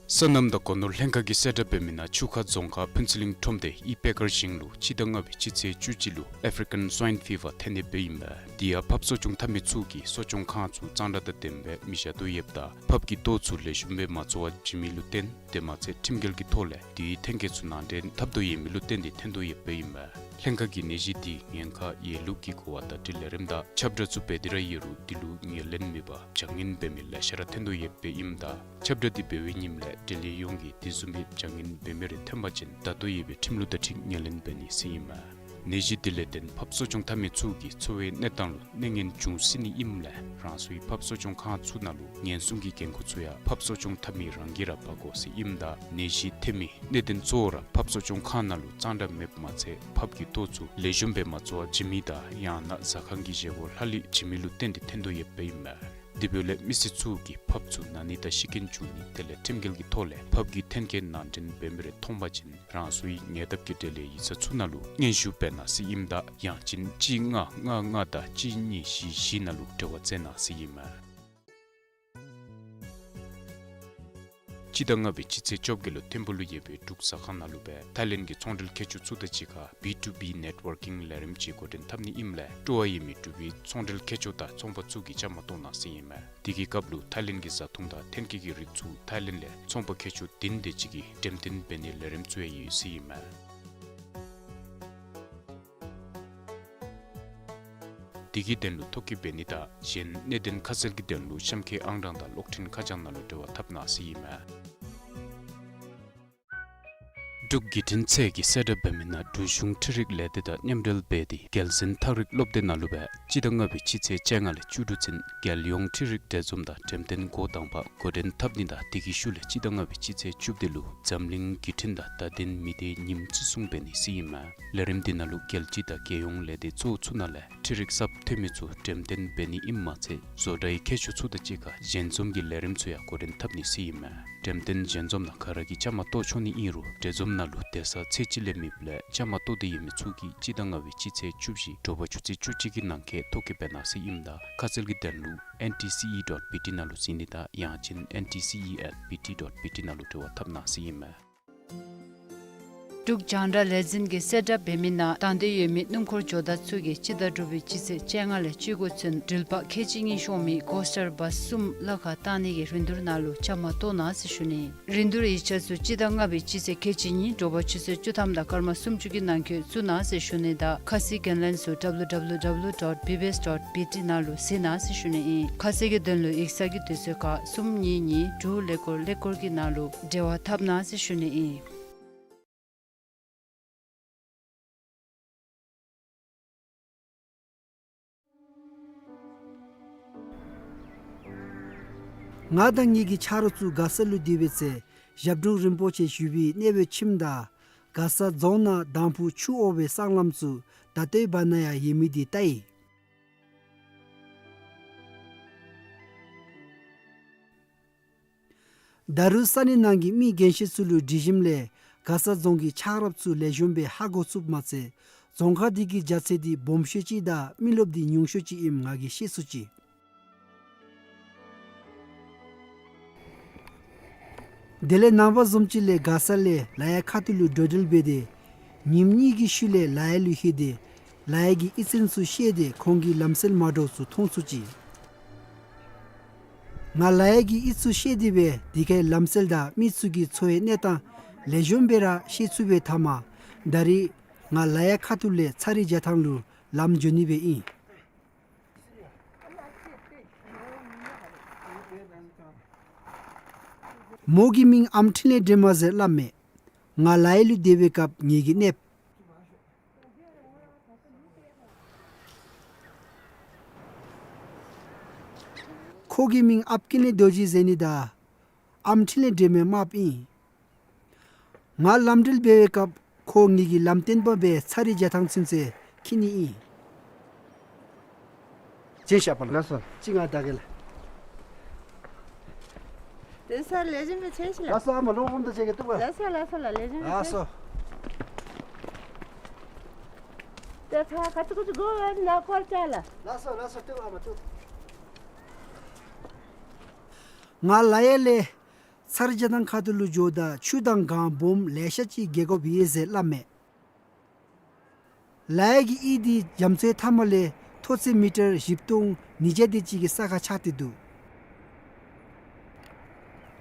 སོ་ནམ་དང་སྒོ་ནོར་ལྷན་ཁག་གིས་གསལ་བསྒྲགས་འབད་མི་ནང་ཆུ་ཁ་རྫོང་ཁག་ཕུན་ཚོགས་གླིང་ཁྲོམ་སྡེ་ཨི་པེ་ཀར་ཞིང་ལུ་སྤྱི་ཟླ་ལྔ་པའི་སྤྱི་ཚེས་བཅུ་གཅིག་ལུ་ཨེཕ་རི་ཀན་སུའིན་ཕི་བར་ཐོན་ནི་སྦེ་ཨིན་མས། དེ་ཡང་ཕགཔ་གསོ་སྐྱོང་འཐབ་མི་ཚུ་གིས་གསོ་སྐྱོང་ཁང་ཚུ་གཙང་སྦྲ་དང་ལྡནམ་སྦེ་མི་བཞག་དོ་ཡོདཔ་ད་ཕགཔ་གི་ལྟོ་ཚུ་ལེགས་ཤོམ་སྦེ་མ་བཙོ་བར་བྱིན་མི་ལུ་བརྟེན་དེ་མ་ཚད་ཁྲིམས་འགལ་གྱི་ཐོག་ལས་དེའི་ཐོན་སྐྱེད་ཚུ་ནང་འདྲེན་འཐབ་དོ་ཡོད་མི་ལུ་བརྟེན་ཏེ་ཐོན་དོ་ཡོདཔ་ཨིན་མས། ལྷན་ཁག་གིས་ནད་གཞི་དེའི་ཉེན་ཁ་ཡོད་ལུགས་ཀྱི་གོ་བ་བརྡ་སྤྲོད་ལས་རིམ་དང་ཁྱབ་བསྒྲགས་ཚུ་འབད་དེ་ར་ཡོད་རུང་དེ་ལུ་ངོས་ལེན་མེད་པར་བྱ་ངན་འབད་མི་ལེ་ཤ་ར་ཐོན་དོ་ཡོདཔ་ཨིནམ་ད་ཁྱབ་བསྒྲགས་དེ་འབད་བའི་ཉིནམ་ལས་འབྲེལ་ཡོད་ཡོངས་ཀྱིས་དེ་བཟུམ་མའི་བྱ་ངན་འབད་མི་རེ་ཐོན་པ་ཅིན་ད་ལྟོ་ཡོད་པའི་ཁྲིམས་ལུགས་དང་འཁྲིལ་ངོས་ལེན་འབད་ནི་ཟེར་ཨིན་མས། ནད་གཞི་དེ་ལས་བརྟེན་ཕགཔ་གསོ་སྐྱོང་འཐབ་མི་ཚུ་གི་འཚོ་བའི་གནས་སྟངས་ལུ་གནོད་ངན་འབྱུང་སྲིད་ནི་ཨིནམ་ལས་རང་སོའི་ཕགཔ་གསོ་སྐྱོང་ཁང་ཚུ་ནང་ལུ་ཉེན་སྲུང་གི་འགན་ཁུར་ཚུ་ཡང་ཕགཔ་གསོ་སྐྱོང་འཐབ་མི་རང་གིས་ར་འབག་དགོ་ཟེར་ཨིནམ་ད་ནད་གཞི་ཐོན་མི་གནད་དོན་གཙོ་བོ་ར་ཕགཔ་གསོ་སྐྱོང་ཁང་ནང་ལུ་གཙང་སྦྲ་མེདཔ་མ་ཚད་ཕགཔ་གི་ལྟོ་ཚུ་ལེགས་ཤོམ་སྦེ་མ་བཙོ་བར་བྱིན་མི་དང་ཡང་ན་ཟ་ཁང་གི་བཞེས་སྒོ་ལྷག་ལུས་བྱིན་མི་ལུ་བརྟེན་ཏེ་ཐོན་དོ་ཡོདཔ་ཨིན་མས། དེ་འབདཝ་ལས་མི་སེར་ཚུ་གིས་ཕགཔ་ཚུ་ན་ནི་དང་ཤི་རྐྱེན་བྱུང་ནི་དེ་ལས་ཁྲིམས་འགལ་གྱི་ཐོག་ལས་ཕགཔ་གི་ཐོན་སྐྱེད་ནང་འདྲེན་འབད་མི་རེ་མཐོང་པ་ཅིན་རང་སོའི་ཉེ་འདབས་ཀྱི་འབྲེལ་ཡོད་ཡིག་ཚང་ཚུ་ནང་ལུ་སྙན་ཞུ་འབད་གནང་ཟེར་ཨིནམ་ད་ཡང་ཅིན་གཅིག་ལྔ་ལྔ་ལྔ་དང་གཅིག་གཉིས་བཞི་བཞི་ནང་ལུ་འབྲེལ་བ་མཛད་གནང་ཟེར་ཨིན་མས། སྤྱི་ཟླ་ལྔ་པའི་སྤྱི་ཚེས་བཅོ་བརྒྱད་ལུ་ཐིམ་ཕུག་ལུ་ཡོད་པའི་འབྲུག་ཟ་ཁང་ནང་ལུ་སྦེ་ཐའི་ལེནཌ་གི་ཚོང་འབྲེལ་མཁས་མཆོག་ཚུ་དང་གཅིག་ཁར་བི་ཊུ་བི་ནེཊ་ཝར་ཀིང་ལས་རིམ་ཅིག་འགོ་འདྲེན་འཐབ་ནི་ཨིནམ་ལས་སྤྲོ་བ་ཡོད་མི་འབྲུག་པའི་ཚོང་འབྲེལ་མཁས་མཆོག་དང་ཚོང་པ་ཚུ་གིས་བཅའ་མར་གཏོགས་གནང་ཟེར་ཨིན་མས། དེ་གི་སྐབས་ལུ་ཐའི་ལེནཌ་གི་བཟའ་འཐུང་དང་ཐོན་སྐྱེད་ཀྱི་རིགས་ཚུ་ཐའི་ལེནཌ་ལས་ཚོང་པ་མཁས་མཆོག་བདུན་དེ་ཅིག་གིས་འགྲེམས་སྟོན་འབད་ནིའི་ལས་རིམ་ཚུ་ཡང་ཡོད་ཟེར་ཨིན་མས། དེ་གི་དོན་ལུ་ཐོ་བཀོད་འབད་ནི་དང་གཞན་གནད་དོན་ཁ་གསལ་གྱི་དོན་ལུ་གཤམ་འཁོད་ཨང་གྲངས་དང་གློག་འཕྲིན་ཁ་བྱང་ནང་ལུ་འབྲེལ་བ་འཐབ་གནང་ཟེར་ཨིན་མས། འབྲུག་བརྒྱུད་འཕྲིན་ཚད་ཀྱིས་གསལ་བསྒྲགས་འབད་མི་ནང་འབྲུག་གཞུང་འཕྲུལ་རིག་ལས་སྡེ་དང་མཉམ་འབྲེལ་འབད་དེ་རྒྱལ་གསུམ་ཐག་རིག་སློབ་སྡེ་ནང་ལུ་སྦེ་སྤྱི་ཟླ་ལྔ་པའི་སྤྱི་ཚེས་བཅོ་ལྔ་ལས་བཅུ་དྲུག་ཚུན་རྒྱལ་ཡོངས་འཕྲུལ་རིག་གྲལ་འཛོམས་དང་འགྲེམས་སྟོན་འགོ་དང་པ་འགོ་འདྲེན་འཐབ་ནི་དང་དེ་གི་ཤུལ་ལས་སྤྱི་ཟླ་ལྔ་པའི་སྤྱི་ཚེས་བཅུ་བདུན་ལུ་འཛམ་གླིང་བརྒྱུད་འཕྲིན་དང་བརྡ་དོན་མི་སྡེའི་ཉིནམ་བརྩི་སྲུང་འབད་ནི་ཟེར་ཨིན་མས། ལས་རིམ་འདི་ནང་ལུ་རྒྱལ་སྤྱི་དང་རྒྱལ་ཡོངས་ལས་སྡེ་གཙོ་བོ་ཚུ་ནང་ལས་འཕྲུལ་རིག་གསརཔ་ཐོན་མི་ཚུ་འགྲེམས་སྟོན་འབད་ནི་ཨིནམ་མ་ཚད་བཟོ་གྲྭའི་མཁས་མཆོག་ཚུ་དང་གཅིག་ཁར་ཞལ་འཛོམས་ཀྱི་ལས་རིམ་ཚུ་ཡང་འགོ་འདྲེན་འཐབ་ནི་ཟེར་ཨིན་མས། འགྲེམས་སྟོན་ཞལ་འཛོམས་ནང་ག་ར་གིས་བཅའ་མར་གཏོགས་ཆོག་ནི་ཨིན་རུང་གྲལ་འཛོམས་ནང་ལུ་སྡོད་ས་ཚད་ཅིག་ལས་མེདཔ་ལས་བཅའ་མར་གཏོགས་འདོད་ཡོད་མི་ཚུ་གིས་སྤྱི་ཟླ་ལྔ་པའི་སྤྱི་ཚེས་བཅུ་བཞི་དྲོ་པ་ཆུ་ཚོད་བཅུ་གཅིག་གི་ནང་འཁོད་ཐོ་བཀོད་འབད་གནང་ཟེར་ཨིནམ་ད་ཁ་གསལ་གྱི་དོན་ལུ་ཨེན་ཊི་སི་ཨི་ཌོཊ་བི་ཊི་ནང་ལུ་གཟིགས་ནི་དང་ཡང་ཅིན་ཨེན་ཊི་སི་ཨི་ཨེཊ་བི་ཊི་ཌོཊ་བི་ཊི་ནང་ལུ་འབྲེལ་བ་འཐབ་གནང་ཟེར་ཨིན་མས། འབྲུག་རྒྱང་བསྒྲགས་ལས་འཛིན་གྱིས་གསལ་བསྒྲགས་འབད་མི་ནང་དང་འདོད་ཡོད་མི་སྣུམ་འཁོར་ཇོ་བདག་ཚུ་གིས་སྤྱི་ཟླ་དྲུག་པའི་སྤྱི་ཚེས་བཅོ་ལྔ་ལས་བཅུ་དགུ་ཚུན་འགྲུལ་པ་ཁལ་གཅིག་གཉིས་ཤོང་མི་ཀོ་སི་ཊར་བཱསི་གསུམ་གླ་ཁར་བཏང་ནི་གི་རིན་བསྡུར་ནང་ལུ་བཅའ་མར་གཏོགས་གནང་ཟེར་ཞུ་ནི། རིན་བསྡུར་ཡིག་ཆ་ཚུ་སྤྱི་ཟླ་ལྔ་པའི་སྤྱི་ཚེས་ཁལ་གཅིག་གཉིས་དྲོ་པ་ཆུ་ཚོད་བཅུ་ཐམ་དང་སྐར་མ་སུམ་ཅུ་གི་ནང་འཁོད་བཙུགས་གནང་ཟེར་ཞུ་ནི་དང་ཁ་གསལ་གྱི་ལན་ཚུ་ཌབ་ལུ་ཌབ་ལུ་ཌབ་ལུ་ཌོཊ་བི་བི་ཨེསི་ཌོཊ་བི་ཊི་ནང་ལུ་གཟིགས་གནང་ཟེར་ཞུ་ནི་ཨིན། ཁ་གསལ་གྱི་དོན་ལུ་ཡིག་ཚང་གི་དུས་ཚོད་ཁར་གསུམ་གཉིས་གཉིས་དྲུག་ཀླད་ཀོར་ཀླད་ཀོར་གྱི་ནང་ལུ་འབྲེལ་བ་འཐབ་གནང་ཟེར་ཞུ་ནི་ཨིན། ང་དང་ངེ་གི་ཆ་རོགས་ཚུ་མགར་ས་ལུ་སྡོད་པའི་ཚེ་ཞབས་དྲུང་རིན་པོ་ཆེ་བཞུགས་པའི་གནས་སྦེ་ཁྱིམ་དང་མགར་ས་རྫོང་ནང་དང་ཕུ་ཆུ་འོ་བའི་སྲང་ལམ་ཚུ་ད་ལྟོའི་བར་ན་ཡང་ཡོད་མི་འདི་བལྟ་ཡི། ད་རུང་ས་གནས་ནང་གི་མི་རྒན་ཤོས་ཚུ་ལུ་དྲི་ཞིནམ་ལས་མགར་ས་རྫོང་གི་ཆགས་རབས་ཚུ་ལེགས་ཤོམ་སྦེ་ཧ་གོ་ཚུགསཔ་མ་ཚད་རྫོང་ཁག་འདི་གི་རྒྱ་ཚད་འདི་སྦོམ་ཤོས་ཅིག་དང་མི་རློབས་འདི་ཉུང་ཤོས་ཅིག་ཨིནམ་ང་གིས་ཤེས་ཚུགས་ཅི། དེ་ལས་ནངས་པ་བཟུམ་ཅིག་ལས་མགར་ས་ལས་ལ་ཡ་ཁ་ཐུག་ལུ་འགྲོ་འགྲུལ་འབད་དེ་ཉིནམ་གཉིས་ཀྱི་ཤུལ་ལས་ལ་ཡ་ལུ་ལྷོད་དེ་ལ་ཡ་གི་ཨི་ཙི་ཚུ་བཤལ་ཏེ་ཁོང་གི་ལམ་སྲོལ་མ་འདྲཝ་ཚུ་མཐོང་ཚུགས་ཅི། ང་ལ་ཡ་གི་ཨི་ཙི་བཤལ་ཏེ་སྦེ་དེ་ཁའི་ལམ་སྲོལ་དང་མི་ཚུ་གི་འཚོ་བའི་གནས་སྟངས་ལེགས་ཤོམ་སྦེ་ར་ཤེས་ཚུགས་པའི་མཐའ་མར་ད་རིས་ང་ལ་ཡ་ཁ་ཐུག་ལས་ཚ་རི་རྒྱ་ཐང་ལུ་ལམ་འགྱོ་ནི་སྦེ་ཨིན། མོ་གི་མིང་ཨམ་འཕྲིན་ལས་སྒྲོལ་མ་ཟེར་སླབ་མས། ང་ལ་ཡ་ལུ་སྡོད་པའི་སྐབས་ངེ་གི་གནསཔ། ཁོ་གི་མིང་ཨཔ་ཀི་ནེ་རྡོ་རྗེ་ཟེར་ནི་དང་ཨམ་འཕྲིན་ལས་སྒྲོལ་མའི་རྨགཔ་ཨིན། ང་ལམ་འགྲུལ་འབད་བའི་སྐབས་ཁོ་ངེ་གི་ལམ་སྟོན་པ་སྦེ་ཚ་རི་རྒྱ་ཐང་ཚུན་ཚོད་འཁྱིད་ནི་ཨིན། ཅིན་ཤ་པ་ལགས། ལགས་སོ། ཅིག་ང་བདའ་གེ་ལགས། ཏེ་ས་ལེགས་ཤོམ་སྦེ་ཆེ་ཤི་ལགས། ལགས་སོ། ཨ་མ་ལོ་ཧོམ་དུ་ཆེ་གེ་ཏུ་བ། ལགས་སོ་ལགས་སོ་ལགས། ལེགས་ཤོམ་སྦེ་ལགས་ཆེ། སོ། ཏེ་ཁ་ཁ་ཐུག་ཐུག་གོ་ན་ཀོར་ཅ་ལགས། ལགས་སོ་ལགས་སོ། ཏེ་ཨ་མ་ཏུ། ང་ལ་ཡ་ལས་ཚ་རི་རྒྱ་ཐང་ཁ་ཐུག་ལུ་འགྱོཝ་ད་ཆུ་དང་གངས་སྦོམ་ལེ་ཤ་ཅིག་བརྒལ་དགོཔ་ཡོད་ཟེར་སླབ་མས། ལ་ཡ་གི་ཡུལ་འདི་རྒྱ་མཚོའི་མཐའ་མ་ལས་མཐོ་ཚད་མི་ཊར་བཞི་སྟོང་ཉིས་བརྒྱ་དེ་ཅིག་གི་ས་ཁར་ཆགས་ཏེ་འདུག།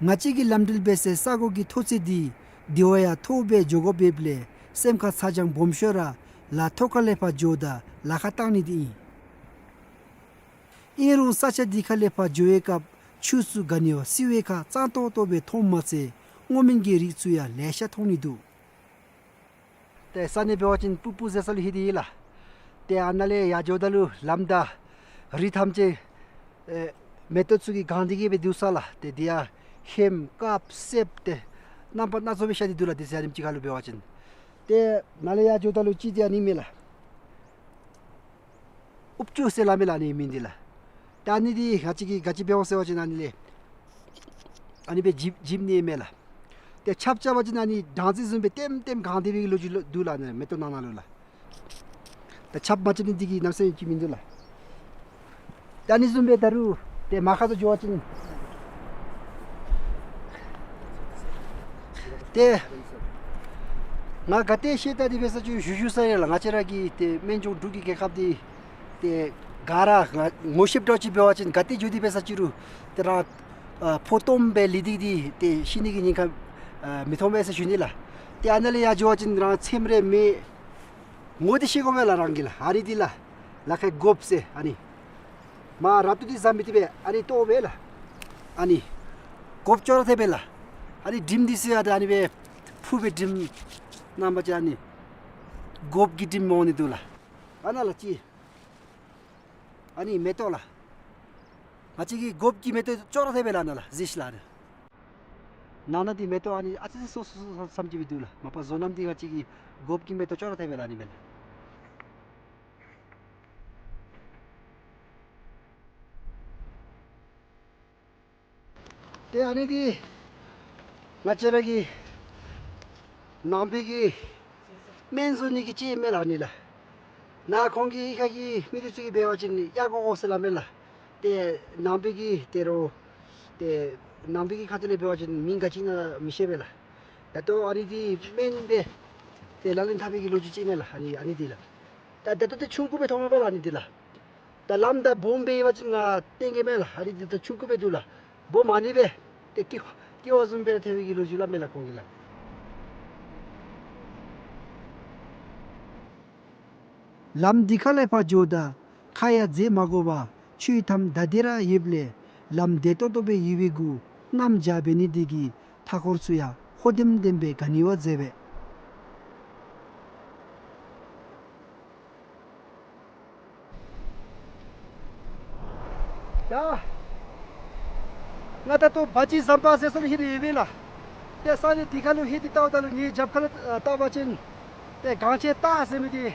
ང་བཅས་ཀྱིས་ལམ་འགྲུལ་འབད་སའི་ས་གོ་གི་མཐོ་ཚད་འདི་དེ་བ་ཡང་མཐོ་སྦེ་འགྱོ་དགོཔ་ཡོདཔ་ལས་སེམས་ཁར་ཚ་གྱང་སྦོམ་ཤོས་ར་ལ་མཐོ་ཁ་ལས་ཕར་འགྱོཝ་ད་ལ་ཁ་བཏང་ནི་འདི་ཨིན། ཨིན་རུང་ས་ཆ་འདི་ཁ་ལས་ཕར་འགྱོ་བའི་སྐབས་ཆུ་ཚུ་ག་ནི་བ་བསིལ་བའི་ཁར་གཙང་ཏོག་ཏོ་སྦེ་མཐོངམ་མ་ཚད་སྔོ་སྨན་གྱི་རིགས་ཚུ་ཡང་ལེ་ཤ་མཐོང་ནི་འདུག། ཏེ་ས་གནས་འབད་བ་ཅིན་སྤུ་སྤུ་ཟེར་ས་ལུ་ལྷོད་དེ་ཡོད་ལགས། ཏེ་ཨ་ནཱ་ལས་ཡར་འགྱོཝ་ད་ལུ་ལམ་དང་རི་ཐམས་ཅད་ཨེ་མེ་ཏོག་ཚུ་གིས་གང་སྟེ་གི་སྦེ་འདུག་ས་ལགས། ཏེ་དེ་ཡང་ཧེམ་དཀརཔོ་སེརཔོ་ཏེ་རྣམ་པ་སྣ་ཚོགས་སྦེ་ཤར་ཏེ་འདུག་ལགས། ཏེ་ཟེར་རིམ་ཅིག་ཁ་ལུ་འབད་བ་ཅིན། ཏེ་ནཱ་ལས་ཡར་འགྱོཝ་ད་ལུ་ཅིག་ཏེ་ཨ་ནི་མས་ལགས། ཨུབ་ཅུ་ཟེར་སླབ་མས་ལགས་ཨ་ནི་མིང་འདི་ལགས། ཏེ་ཨ་ནི་འདི་ང་བཅས་ཀྱིས་ག་ཅི་འབད་འོང་ཟེར་བ་ཅིན་ཨ་ནི་ལས་ཨ་ནི་སྦེ་འཇིབ་འཇིབ་ནི་མས་ལགས། ཏེ་ཆརཔ་རྐྱབ་པ་ཅིན་ཨ་ནི་སྦྲང་རྩི་བཟུམ་སྦེ་ལྟེམ་ལྟེམ་གང་སྟེ་སྦེ་གི་ལོ་རྒྱུས་འདུག་ལགས་ཨ་ནི་མེ་ཏོག་ནང་ན་ལུ་ལགས། ཏེ་ཆརཔ་མ་རྐྱབ་ནི་འདི་གིས་གནམ་མེད་ས་མེད་ཅིག་མིན་འདུག་ལགས། ཏེ་ཨ་ནི་བཟུམ་སྦེ་ད་རུང་ཏེ་མར་ཁ་ཐུག་འགྱོ་བ་ཅིན་ཏེ་ང་ག་ཏེ་ཤེས་ད་འདི་འབད་ས་ཅིག་རུང་ཞུ་ཞུ་ས་ཡོད་ལགས། ང་བཅས་ར་གི་ཏེ་སྨན་ལྗོངས་འབྲུག་གི་རྒྱལ་ཁབ་འདི་ཏེ་ག་ར་ང་ངོ་ཤེསཔ་འདྲཝ་ཅིག་འབད་བ་ཅིན་ག་ཏེ་འགྱོ་སྟེ་འབད་ས་ཅིག་རུང་ཏེ་རང་ཨ་ཕོ་སྟོངམ་སྦེ་ལུས་ཏེ་གི་ཏེ་ཤི་ནི་གི་ཉེན་ཁ་ཨ་མི་མཐོང་པས་ཟེར་ཞུ་ནི་ལགས། ཏེ་ཨ་ནཱ་ལས་ཡར་འགྱོ་བ་ཅིན་རང་ཚེམས་རེ་མེད། ངོ་འདི་ཤེས་དགོ་པས་ལགས་རང་གིས་ལགས། ཨ་ནི་འདི་ལགས་ལ་ཁའི་སྒོགཔ་ཟེར་ཨ་ནི། མར་རབ་ཏུ་འདི་ཟ་མི་བཏུབ་པས། ཨ་ནི་ལྟོཝ་སྦེ་ལགས། ཨ་ནི་སྒོགཔ་ཅོག་ར་འཐདཔ་སྦེ་ལགས། ཨ་ནི་དྲིམ་འདི་ཟེར་ཡང་ཏེ་ཨ་ནི་སྦེ་ཕུ་སྦེ་དྲིམ་གནམ་མེད་ས་མེད་ཨ་ནི་སྒོགཔ་གི་དྲིམ་འོང་ནི་འདུག་ལགས། ཨ་ནཱ་ལགས་ཅིག། ཨ་ནི་མེ་ཏོག་ལགས། ང་བཅས་ཀྱི་སྒོགཔ་གི་མེ་ཏོག་ཅོག་ར་འཐདཔ་སྦེ་ལགས་ནཱ་ལགས་གཟིགས་ཤིག་ལགས། ནང་ན་འདི་མེ་ཏོག་ཨ་ནི་ཨ་ཙི་ཙི་སོ་སོ་སོ་སོ་བསམ་གྱི་སྦེ་འདུག་ལགས། མ་པ་བཟོ་རྣམ་འདི་ང་བཅས་ཀྱི་སྒོགཔ་གི་མེ་ཏོག་ཅོག་ར་འཐདཔ་སྦེ་ལགས་ཨ་ནི་སྦེ་ལགས། ཏེ་ཨ་ནི་འདི་ང་བཅས་ར་གི་ནང་པའི་གི་སྨན་བཟོ་ནི་གི་ཅིག་མས་ལགས་ཨ་ནི་ལགས། ནཱ་ཁོང་གི་ཁ་གི་མི་འདི་ཚུ་གིས་འབད་བ་ཅིན་གཡག་སྒོག་སྒོག་ཟེར་སླབ་མས་ལགས། ཏེ་ནང་པའི་གི་ཏེ་རོགས་ཏེ་ནང་པའི་གི་ཁ་ཐུག་ལས་འབད་བ་ཅིན་མིང་ག་ཅི་ཨིན་ན་མི་ཤེས་པས་ལགས། ད་ལྟོ་ཨ་ནི་འདི་སྨན་སྦེ་ཏེ་ལག་ལེན་འཐབ་པའི་གི་ལོ་རྒྱུས་ཅིག་མས་ལགས། ཨ་ནི་ཨ་ནི་འདི་ལགས། ད་ད་ལྟོ་ཏེ་ཆུང་ཀུ་སྦེ་མཐོངམ་མས་ལགས་ཨ་ནི་འདི་ལགས། ད་ལམ་ད་སྦོམ་སྦེ་ཡོད་པ་ཅིན་ང་སྟོན་གེ་མས་ལགས། ཨ་ནི་འདི་ད་ཆུང་ཀུ་སྦེ་འདུག་ལགས། སྦོམ་ཨ་ནི་སྦེ་ཏེ་ཀི་ཀི་བ་བཟུམ་སྦེ་ཐལ་བའི་གི་ལོ་རྒྱུས་སླབ་མས་ལགས་ཁོང་གིས་ལགས། ལམ་འདི་ཁ་ལས་ཕར་འགྱོཝ་ད་ཁ་ཡང་འཛེམ་མ་དགོ་པར་ཆུའི་མཐའམ་ད་དེ་ར་ཡོདཔ་ལས་ལམ་བདེ་ཏོག་ཏོ་སྦེ་ཡོད་པའི་གུ་གནམ་བྱཱར་འབད་ནི་འདི་གིས་མཐའ་འཁོར་ཚུ་ཡང་ཧོ་ལྡེམ་ལྡེམ་སྦེ་ག་ནི་བ་མཛེས་པས། ཡ། ང་ད་ལྟོ་བ་ཅི་ཟམ་པ་ཟེར་ས་ལུ་ལྷོད་དེ་ཡོད་པས་ལགས། ཏེ་ས་གནས་འདི་ཁ་ལུ་ལྷོད་དེ་བལྟཝ་ད་ལུ་ངེའི་རྒྱབ་ཁ་ལུ་ཨ་བལྟ་བ་ཅིན་ཏེ་གངས་ཅན་སྟག་ཟེར་མི་འདི་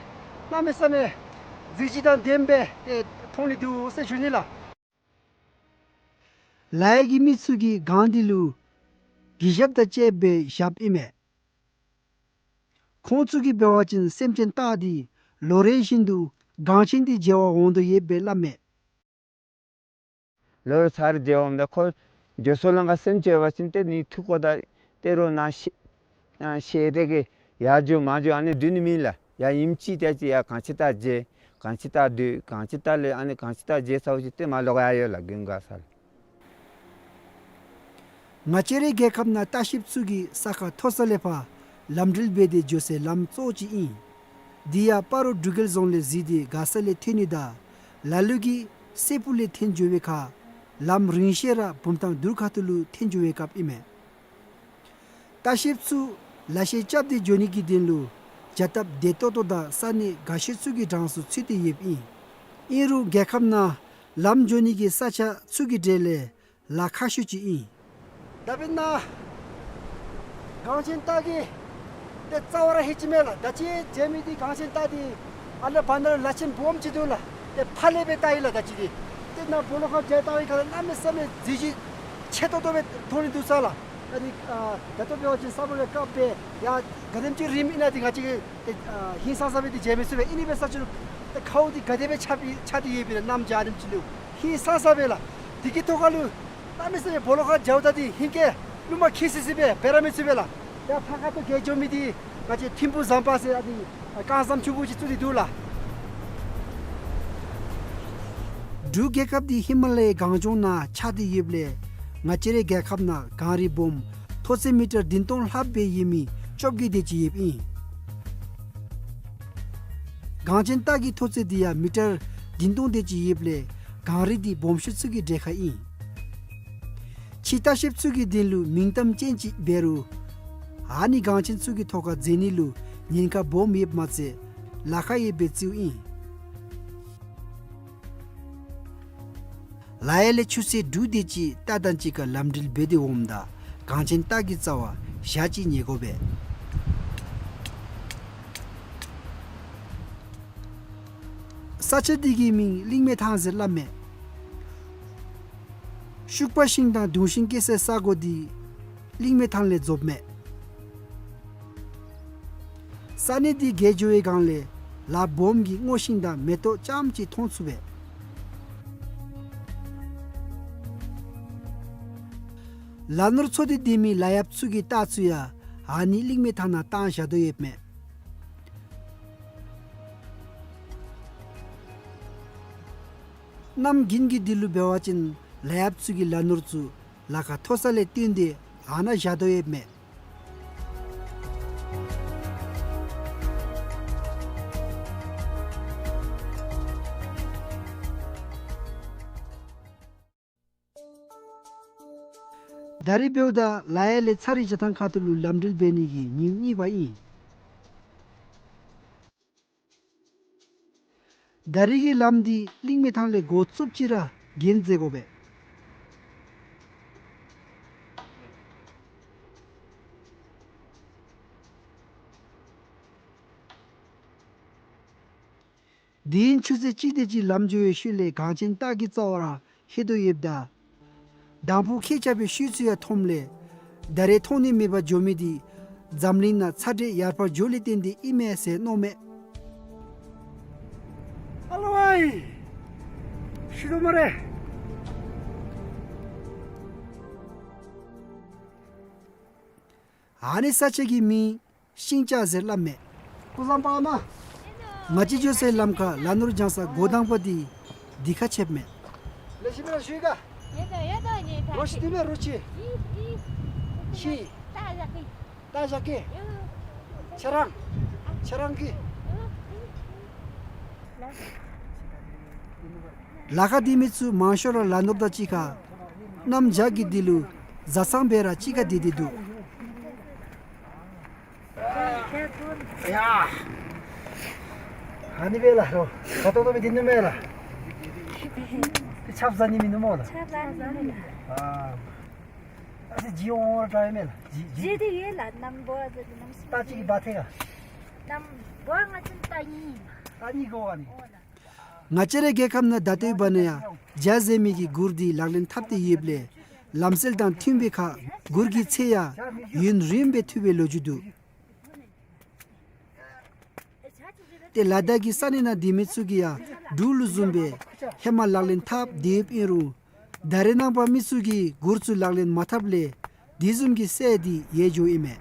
གནམ་མེད་ས་མེད་གཟི་བརྗིད་དང་ལྡནམ་སྦེ་ཏེ་མཐོང་ནི་འདུག་ཟེར་ཞུ་ནི་ལགས། ལ་ཡ་གི་མི་ཚུ་གིས་གངས་འདི་ལུ་གུས་ཞབས་དང་བཅསཔ་སྦེ་བཞགཔ་ཨིན་མས། ཁོང་ཚུ་གིས་འབད་བ་ཅིན་སེམས་ཅན་སྟག་འདི་ལོ་རེ་བཞིན་དུ་གངས་ཅན་འདི་མཇལ་བར་འོང་དོ་ཡོདཔ་སྦེ་སླབ་མས། ལོ་རེ་ཚར་མཇལ་འོངམ་ད་ཁོ་འགྱོ་སོ་ལང་ཀ་སེམས་ཅན་འབད་བ་ཅིན་ཏེ་ནི་ཐུག་དགོ་ད་ཏེ་རོགས་ནཱ་ཤེ་ཨ་ཤེས་རེ་གི་ཡར་འགྱོ་མར་འགྱོ་ཨ་ནི་སྡོད་ནི་མེད་ལགས། ཡར་ཨིནམ་ཅིག་ཏེ་ཅིག་ཡར་གངས་ཅན་སྟག་མཇལ་གངས་ཅན་སྟག་སྡོད་གངས་ཅན་སྟག་ལས་ཨ་ནི་གངས་ཅན་སྟག་མཇལ་ཚརཝ་ཅིག་ཏེ་མར་ལོག་ཡར་ཡོད་ལགས་དགུན་ཁ་ས་ལུ། ང་བཅས་རའི་རྒྱལ་ཁབ་ནང་ལྟ་བཤལཔ་ཚུ་གིས་ས་ཁ་མཐོ་ས་ལས་ཕར་ལམ་འགྲུལ་འབད་དེ་འགྱོ་སའི་ལམ་གཙོ་བོ་ཅིག་ཨིན། འདི་ཡང་སྤ་རོ་འབྲུག་རྒྱལ་རྫོང་ལས་གཟིགས་ཏེ་དགའ་ས་ལས་ཐོན་ནི་དང་ལ་ལུ་གིས་སྲས་སྤུ་ལས་འཐོན་འགྱོ་བའི་ཁར་ལམ་རིང་ཤོས་ར་བུམ་ཐང་དུར་ཁ་ཐུག་ལུ་འཐོན་འགྱོ་བའི་སྐབས་ཨིན་མས། ལྟ་བཤལཔ་ཚུ་ལག་ཤེས་རྐྱབ་སྟེ་འགྱོ་ནི་གི་དོན་ལུ་བྱ་སྟབས་བདེ་ཏོག་ཏོ་དང་ས་གནས་འགའ་ཤས་ཚུ་གི་གྲངས་སུ་ཚུད་དེ་ཡོདཔ་ཨིན། ཨིན་རུང་རྒྱལ་ཁབ་ནང་ལམ་འགྱོ་ནི་གི་ས་ཆ་ཚུ་གི་གྲས་ལས་ལཱ་ཁག་ཤོས་ཅིག་ཨིན། ད་འབདན་ན་གངས་ཅན་སྟག་གི་ ཏེ་རྩ་བ་ར་ལྷོད་ཅི་མས་ལགས། ད་ཅི་མཇལ་མི་འདི་གངས་ཅན་སྟག་འདི་ཨ་ལས་ཕར་ནང་ལ་ལ་ཆེན་སྦོམ་ཅིག་འདུག་ལགས། ཏེ་ཕར་ལས་སྦེ་བལྟ་ཡི་ལགས། ད་ཅི་འདི་ཏེ་ནཱ་སྦོ་ལོགས་ཁར་མཇལ་བལྟ་བའི་ཁར་གནམ་མེད་ས་མེད་མཛེས་ལྗོངས་ཆེ་ཏོག་ཏོ་སྦེ་མཐོང་ནི་འདུག་ས་ལགས། ད་འདི་ཨ་ད་ལྟོ་འབད་བ་ཅིན་ས་སྦོམ་སྦེ་བཀབ་སྦེ་ཡར་ག་དེམ་ཅིག་རིངམ་ཨིན་ན་འདི་ང་བཅས་ཀྱིས་ཏེ་ཨ་ཧིང་སངས་ས་སྦེ་འདི་མཇལ་མི་ཚུགས་པས། ཨིན་ནི་འབད་ས་ཅིན་ཏེ་ཁཝ་འདི་ག་དེ་སྦེ་ཆགས་ཏེ་ཆགས་ཏེ་ཡོདཔ་ཨིན་ན་གནམ་བྱཱར་རིངམ་ཅིག་ལུ་ཧིང་སངས་ས་སྦེ་ལགས། འདི་གི་ཐོག་ཁ་ལུ་གནམ་མེད་ས་མེད་སྦོ་ལོགས་ཁར་མཇལཝ་ད་འདི་ཧིང་སྐལ་རླུང་མ་འཁྱིལ་སི་སི་སྦེ་འབད་ར་མི་ཚུགས་པས་ལགས། ཡར་ཕར་ཁ་ཐུག་རྒལ་འགྱོ་མི་འདི་ང་བཅས་ཐིམ་ཕུག་ཟམ་པ་ཟེར་ཨ་འདི་རྐང་ཟམ་ཆུང་ཀུ་ཅིག་བཙུགས་ཏེ་འདུག་ལགས། འབྲུག་རྒྱལ་ཁབ་འདི་ཧི་མ་ལ་ཡའི་གངས་ལྗོངས་ནང་ཆགས་ཏེ་ཡོདཔ་ལས་ང་བཅས་རའི་རྒྱལ་ཁབ་ནང་གངས་རི་སྦོམ་མཐོ་ཚད་མི་ཊར་བདུན་སྟོང་ལྷགཔ་སྦེ་ཡོད་མི་བཅོ་བརྒྱད་དེ་ཅིག་ཡོདཔ་ཨིན། གངས་ཅན་སྟག་གི་མཐོ་ཚད་འདི་ཡང་མི་ཊར་བདུན་སྟོང་དེ་ཅིག་ཡོདཔ་ལས་གངས་རི་འདི་སྦོམ་ཤོས་ཚུ་གི་གྲས་ཁར་ཨིན། ཕྱི་ལྟ་བཤལཔ་ཚུ་གི་དོན་ལུ་མིང་གཏམ་ཅན་ཅིག་འབད་རུང་ཨ་ནི་གངས་ཅན་ཚུ་གི་ཐོག་ཁར་འཛེགས་ནི་ལུ་ཉེན་ཁ་སྦོམ་ཡོདཔ་མ་ཚད་ལཱ་ཁག་ཡོདཔ་སྦེ་བརྩིཝ་ཨིན། ལ་ཡ་ལས་ཆུ་ཚོད་དྲུག་དེ་ཅིག་རྟ་དང་གཅིག་ཁར་ལམ་འགྲུལ་འབད་དེ་འོངམ་ད་གངས་ཅན་སྟག་གི་རྩ་བར་ཞག་གཅིག་ཉལ་དགོ་པས། ས་ཆ་འདི་གི་མིང་གླིང་མེ་ཐང་ཟེར་སླབ་མས། ཤུག་པ་ཤིང་དང་དུང་ཤིང་སྐྱེ་སའི་ས་གོ་འདི་གླིང་མེ་ཐང་ལས་རྫོགསཔ་མས། ས་གནས་འདི་བརྒལ་འགྱོ་བའི་སྒང་ལས་ལ་སྦོམ་གྱི་སྔོ་ཤིང་དང་མེ་ཏོག་ཙམ་ཅིག་མཐོང་ཚུགས་པས། ལ་ནོར་འཚོ་སྟེ་སྡོད་མི་ལ་ཡབ་ཚུ་གི་རྟ་ཚུ་ཡང་ཨ་ནི་གླིང་མེ་ཐང་ནང་བཏང་བཞག་དོ་ཡོདཔ་མས། གནམ་དགུན་གྱི་དུས་ལུ་འབད་བ་ཅིན་ལ་ཡབ་ཚུ་གི་ལ་ནོར་ཚུ་ལ་ཁ་མཐོ་ས་ལས་བཏོན་ཏེ་ཨ་ནཱ་བཞག་དོ་ཡོདཔ་མས། ད་རིས་འབདཝ་ད་ལ་ཡ་ལས་ཚ་རི་བྱ་ཐང་ཁ་ཐུག་ལུ་ལམ་འགྲུལ་འབད་ནི་གི་ཉིནམ་གཉིས་པ་ཨིན། ད་རིས་ཀྱི་ལམ་འདི་གླིང་མེ་ཐང་ལས་འགོ་བཙུགསཔ་ཅིག་ར་གྱོན་མཛད་དགོ་པས། དེ་ཡང་ཆུ་ཚོད་གཅིག་དེ་ཅིག་ལམ་འགྱོ་བའི་ཤུལ་ལས་གངས་ཅན་སྟག་གི་རྩ་བར་ལྷོད་དོ་ཡོདཔ་ད་དང་ཕུ་ཁྱེག་རྐྱབ་པའི་ཤུལ་ཚུ་ཡང་མཐོངམ་ལས་ད་རེས་མཐོང་ནི་མེད་པར་འགྱོ་མི་འདི་འཛམ་གླིང་ནང་ཚ་དྲོད་ཡར་འཕར་འགྱོ་ལས་བརྟེན་ཏེ་ཨིན་མས་ཟེར་མནོཝ་མས། ཨ་ལོ་ཝའི། ཤི་དོ་སྨ་རེ། ཨ་ནི་ས་ཆ་གི་མིང་ཤིང་བྱ་ཟེར་སླབ་མས། སྐུ་གཟུགས་བཟང་པ་མ། ང་བཅས་འགྱོ་སའི་ལམ་ཁར་ལ་ནོར་བྱང་ས་འགོ་དང་པ་འདི་འདི་ཁར་ཆགསཔ་མས། ལེགས་ཤོམ་སྦེ་ར་བཞུགས་ག། ཡོད་དོ་ཡོད་དོ་ངེ་ད་རོ་ཤི་དེ་མས་རོ་ཤི། ཤི། ད་བཞག་གི། ད་བཞག་གི། ཡོད། ཁྱེད་རང་། ཁྱེད་རང་གི། ཡོད། ལ་ཁར་སྡོད་མི་ཚུ་མང་ཤོས་ར་ལ་ནོར་དང་གཅིག་ཁར་གནམ་བྱཱར་གྱི་དུས་ལུ་བཟའ་ཚང་སྦེ་ར་གཅིག་ཁར་སྡོད་དེ་འདུག། ཡ། ཨ་ནི་སྦེ་ལགས་རོ། ཁ་ཏོག་ཏོ་སྦེ་སྡོད་ནི་མས་ལགས། ཏེ་ཆབ་ཟ་ནི་མིན་ནུག་སྨོ་ལགས། ཆབ་ཟ་ནི་མིན་ལགས། ཨ། ཨ་ཙི་ཇི་འོང་འོང་ར་དྲག་ཡོད་མས་ལགས། ཇི་ཇི། ཇི་འདི་ཡོད་ལགས། གནམ་སྒོ་ཨ་ཙི་གནམ་རྟ་གཅིག་གིས་འབག་ཐལ་ག། གནམ་སྒོ་ང་བཅས་རྟ་གཉིས་ལགས། རྟ་གཉིས་དགོ་ག་ནི། འོ་ལགས། ང་བཅས་རའི་རྒྱལ་ཁབ་ནང་ད་ལྟོའི་བར་ན་ཡང་བྱཱར་ཟེར་མི་གི་གུར་འདི་ལག་ལེན་འཐབ་སྟེ་ཡོདཔ་ལས་ལམ་སྲོལ་དང་མཐུན་པའི་ཁར་གུར་གྱི་ཚད་ཡང་ཡུན་རིངམོ་སྦེ་ཐུབ་པའི་ལོ་རྒྱུས་འདུག། ཏེ་ལ་དྭགས་ཀྱི་ས་གནས་ནང་སྡོད་མི་ཚུ་གིས་ཡང་འབྲུག་ལུ་བཟུམ་སྦེ་ཧེ་མ་ལག་ལེན་འཐབ་སྡོདཔ་ཨིན་རུང་ད་རེས་ནངས་པ་མི་ཚུ་གིས་གུར་ཚུ་ལག་ལེན་མ་འཐབ་ལས་དེ་བཟུམ་གྱི་སྲོལ་འདི་ཡལ་འགྱོཝ་ཨིན་མས།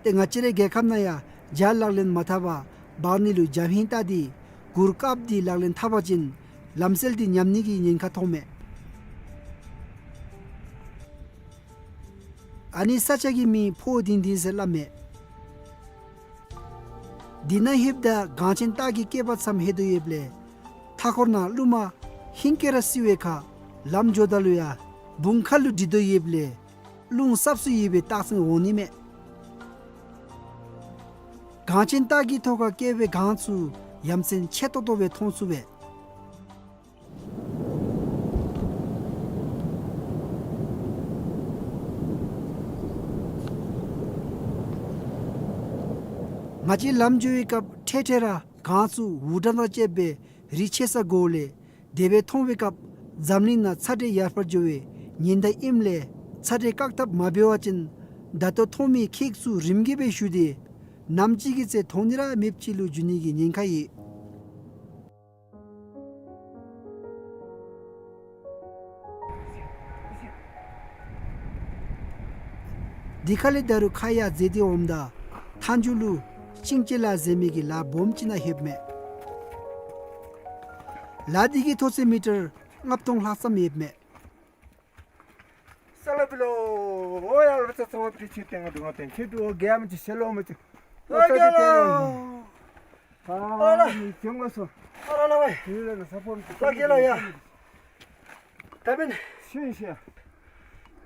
ཏེ་ང་བཅས་རའི་རྒྱལ་ཁབ་ནང་ཡང་བྱཱར་ལག་ལེན་མ་འཐབ་པར་འབག་ནི་ལུ་རྒྱབ་ཧིང་བལྟ་སྟེ་གུར་བཀབ་སྟེ་ལག་ལེན་འཐབ་པ་ཅིན་ལམ་སྲོལ་འདི་ཉམས་ནི་གི་ཉེན་ཁ་མཐོངམ་མས། ཨ་ནི་ས་ཆ་གི་མིང་ཕོ་ལྡིང་ལྡིང་ཟེར་སླབ་མས། འདི་ནང་ལྷོདཔ་ད་གངས་ཅན་སྟག་གི་སྐྱེས་པ་ཙམ་ལྷོད་དོ་ཡོདཔ་ལས་མཐའ་འཁོར་ནང་རླུང་མ་ཧིང་སྐལ་ར་བསིལ་བའི་ཁར་ལམ་འགྱོཝ་ད་ལུ་ཡང་བུང་ཁ་ལུ་སྒྲིལ་དོ་ཡོདཔ་ལས་རླུང་སྲབ་སུ་ཡོད་པའི་རྟགས་མཚན་འོང་ནི་མས། གངས་ཅན་སྟག་གི་ཐོག་ཁར་སྐྱེ་བའི་གངས་ཚུ་ཡ་མཚན་ཆེ་ཏོག་ཏོ་སྦེ་མཐོང་ཚུགས་པས། ང་བཅས་ལམ་འགྱོ་བའི་སྐབས་འཕྲལ་འཕྲལ་ར་གངས་ཚུ་འུར་སྒྲ་དང་བཅསཔ་སྦེ་རི་ཆེ་ས་གོ་ལས་དེ་སྦེ་མཐོང་བའི་སྐབས་འཛམ་གླིང་ནང་ཚ་དྲོད་ཡར་འཕར་འགྱོ་བའི་ཉིན་ཟླ་ཨིནམ་ལས་ཚ་དྲོད་བཀག་ཐབས་མ་འབད་བ་ཅིན་ད་ལྟོ་མཐོང་མི་ཁྱེག་ཚུ་རིམ་གྱིས་སྦེ་ཞུ་སྟེ་ནམ་ཅིག་གི་ཚེ་མཐོང་ནི་ར་མེདཔ་ཅིག་ལུ་འགྱུར་ནི་གི་ཉེན་ཁ་ཡོད། དེ་ཁ་ལས་ད་རུང་ཁ་ཡར་འཛེགས་ཏེ་འོངམ་ད་མཐའ་མཇུག་ལུ་ཤིང་བྱི་ལ་ཟེར་མི་གི་ལ་སྦོམ་ཅིག་ནང་ལྷོདཔ་མས། ལ་དེ་གི་མཐོ་ཚད་མི་ཊར་ལྔ་སྟོང་ལྷག་ཙམ་ཡོདཔ་མས། ས་ལ་བི་ལོ། ཨོ་ཡ་ལ་ཚ་ཚ་བ་པི་ཆུ་ཏེང་ག་དུང་ང་ཏེང་ཁྱེད་དུ་ཨོ་གེ་མ་ཅི་ཤེ་ལོ་མ་ཅི། ཨོ་གེ་ལོ། ཨ་ལ་ནི་ཅོང་ལ་སོ། ཨ་ལ་ལ་ཝེ། ཡུལ་ལ་ས་ཕོམ་ལ་གེ་ལོ་ཡ། ད་བན་ཤིན་ཤ།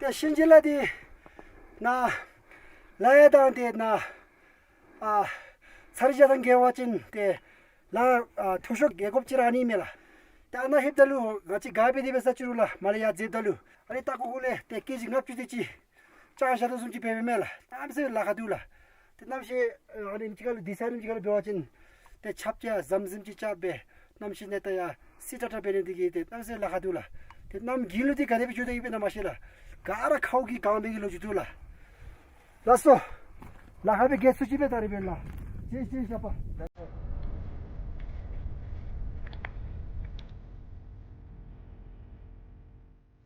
ཏེ་ཤིན་ཅི་ལ་དེ་ན་ལ་ཡ་དང་དེ་ན། ཨ་ཚར་བཞག་དང་འགལ་བ་ཅིན་ཏེ་ལ་ཨ་མཐོ་ཤོས་རྒྱལ་ཁབ་ཅིག་ར་ཨ་ནི་མས་ལགས། ཏེ་ཨ་ནཱ་ལྷོདཔ་ད་ལུ་ང་བཅས་ག་སྦེ་དེ་སྦེ་ས་ཆུ་རུ་ལགས་མར་ལས་ཡར་འཛེགསཔ་ད་ལུ་ཨ་ནི་ལྟ་ཁོ་ཁོ་ལས་ཏེ་ཀེ་ཇི་ལྔ་བཅུ་དེ་ཅིག་ལྕང་ཤ་དོ་བཟུམ་ཅིག་འབད་འབདཝ་མས་ལགས། གནམ་མེད་ས་མེད་ལཱ་ཁག་འདུག་ལགས། ཏེ་གནམ་གཤིས་ཨ་ནི་ཅིག་ཁ་ལུ་དེ་ས་ཨ་ནི་ཅིག་ཁ་ལུ་འབད་བ་ཅིན་ཏེ་ཆརཔ་ཅིག་ཡར་ཟམ་ཟིམ་ཅིག་རྐྱབ་སྦེ་གནམ་གཤིས་གནས་སྟངས་ཡར་སི་ཏྲ་ཏྲ་འབད་ནི་དེ་གིས་ཏེ་གནམ་མེད་ས་མེད་ལཱ་ཁག་འདུག་ལགས། ཏེ་གནམ་དགུན་ལུ་དེ་ག་དེ་སྦེ་འགྱོ་དོ་ཡོདཔ་ཨིན་ན་མ་ཤེས་ལགས། ག་ར་ཁཝ་གིས་གང་སྦེ་གི་ལོ་འགྱོ་དོ་ལགས། ལགས་སོ། ལཱ་ཁག་སྦེ་གི་ཚུ་ཅིག་སྦེ་ད་རེས་འབདན་ལགས། ཇེ་ཇེ་ཞབས་པ།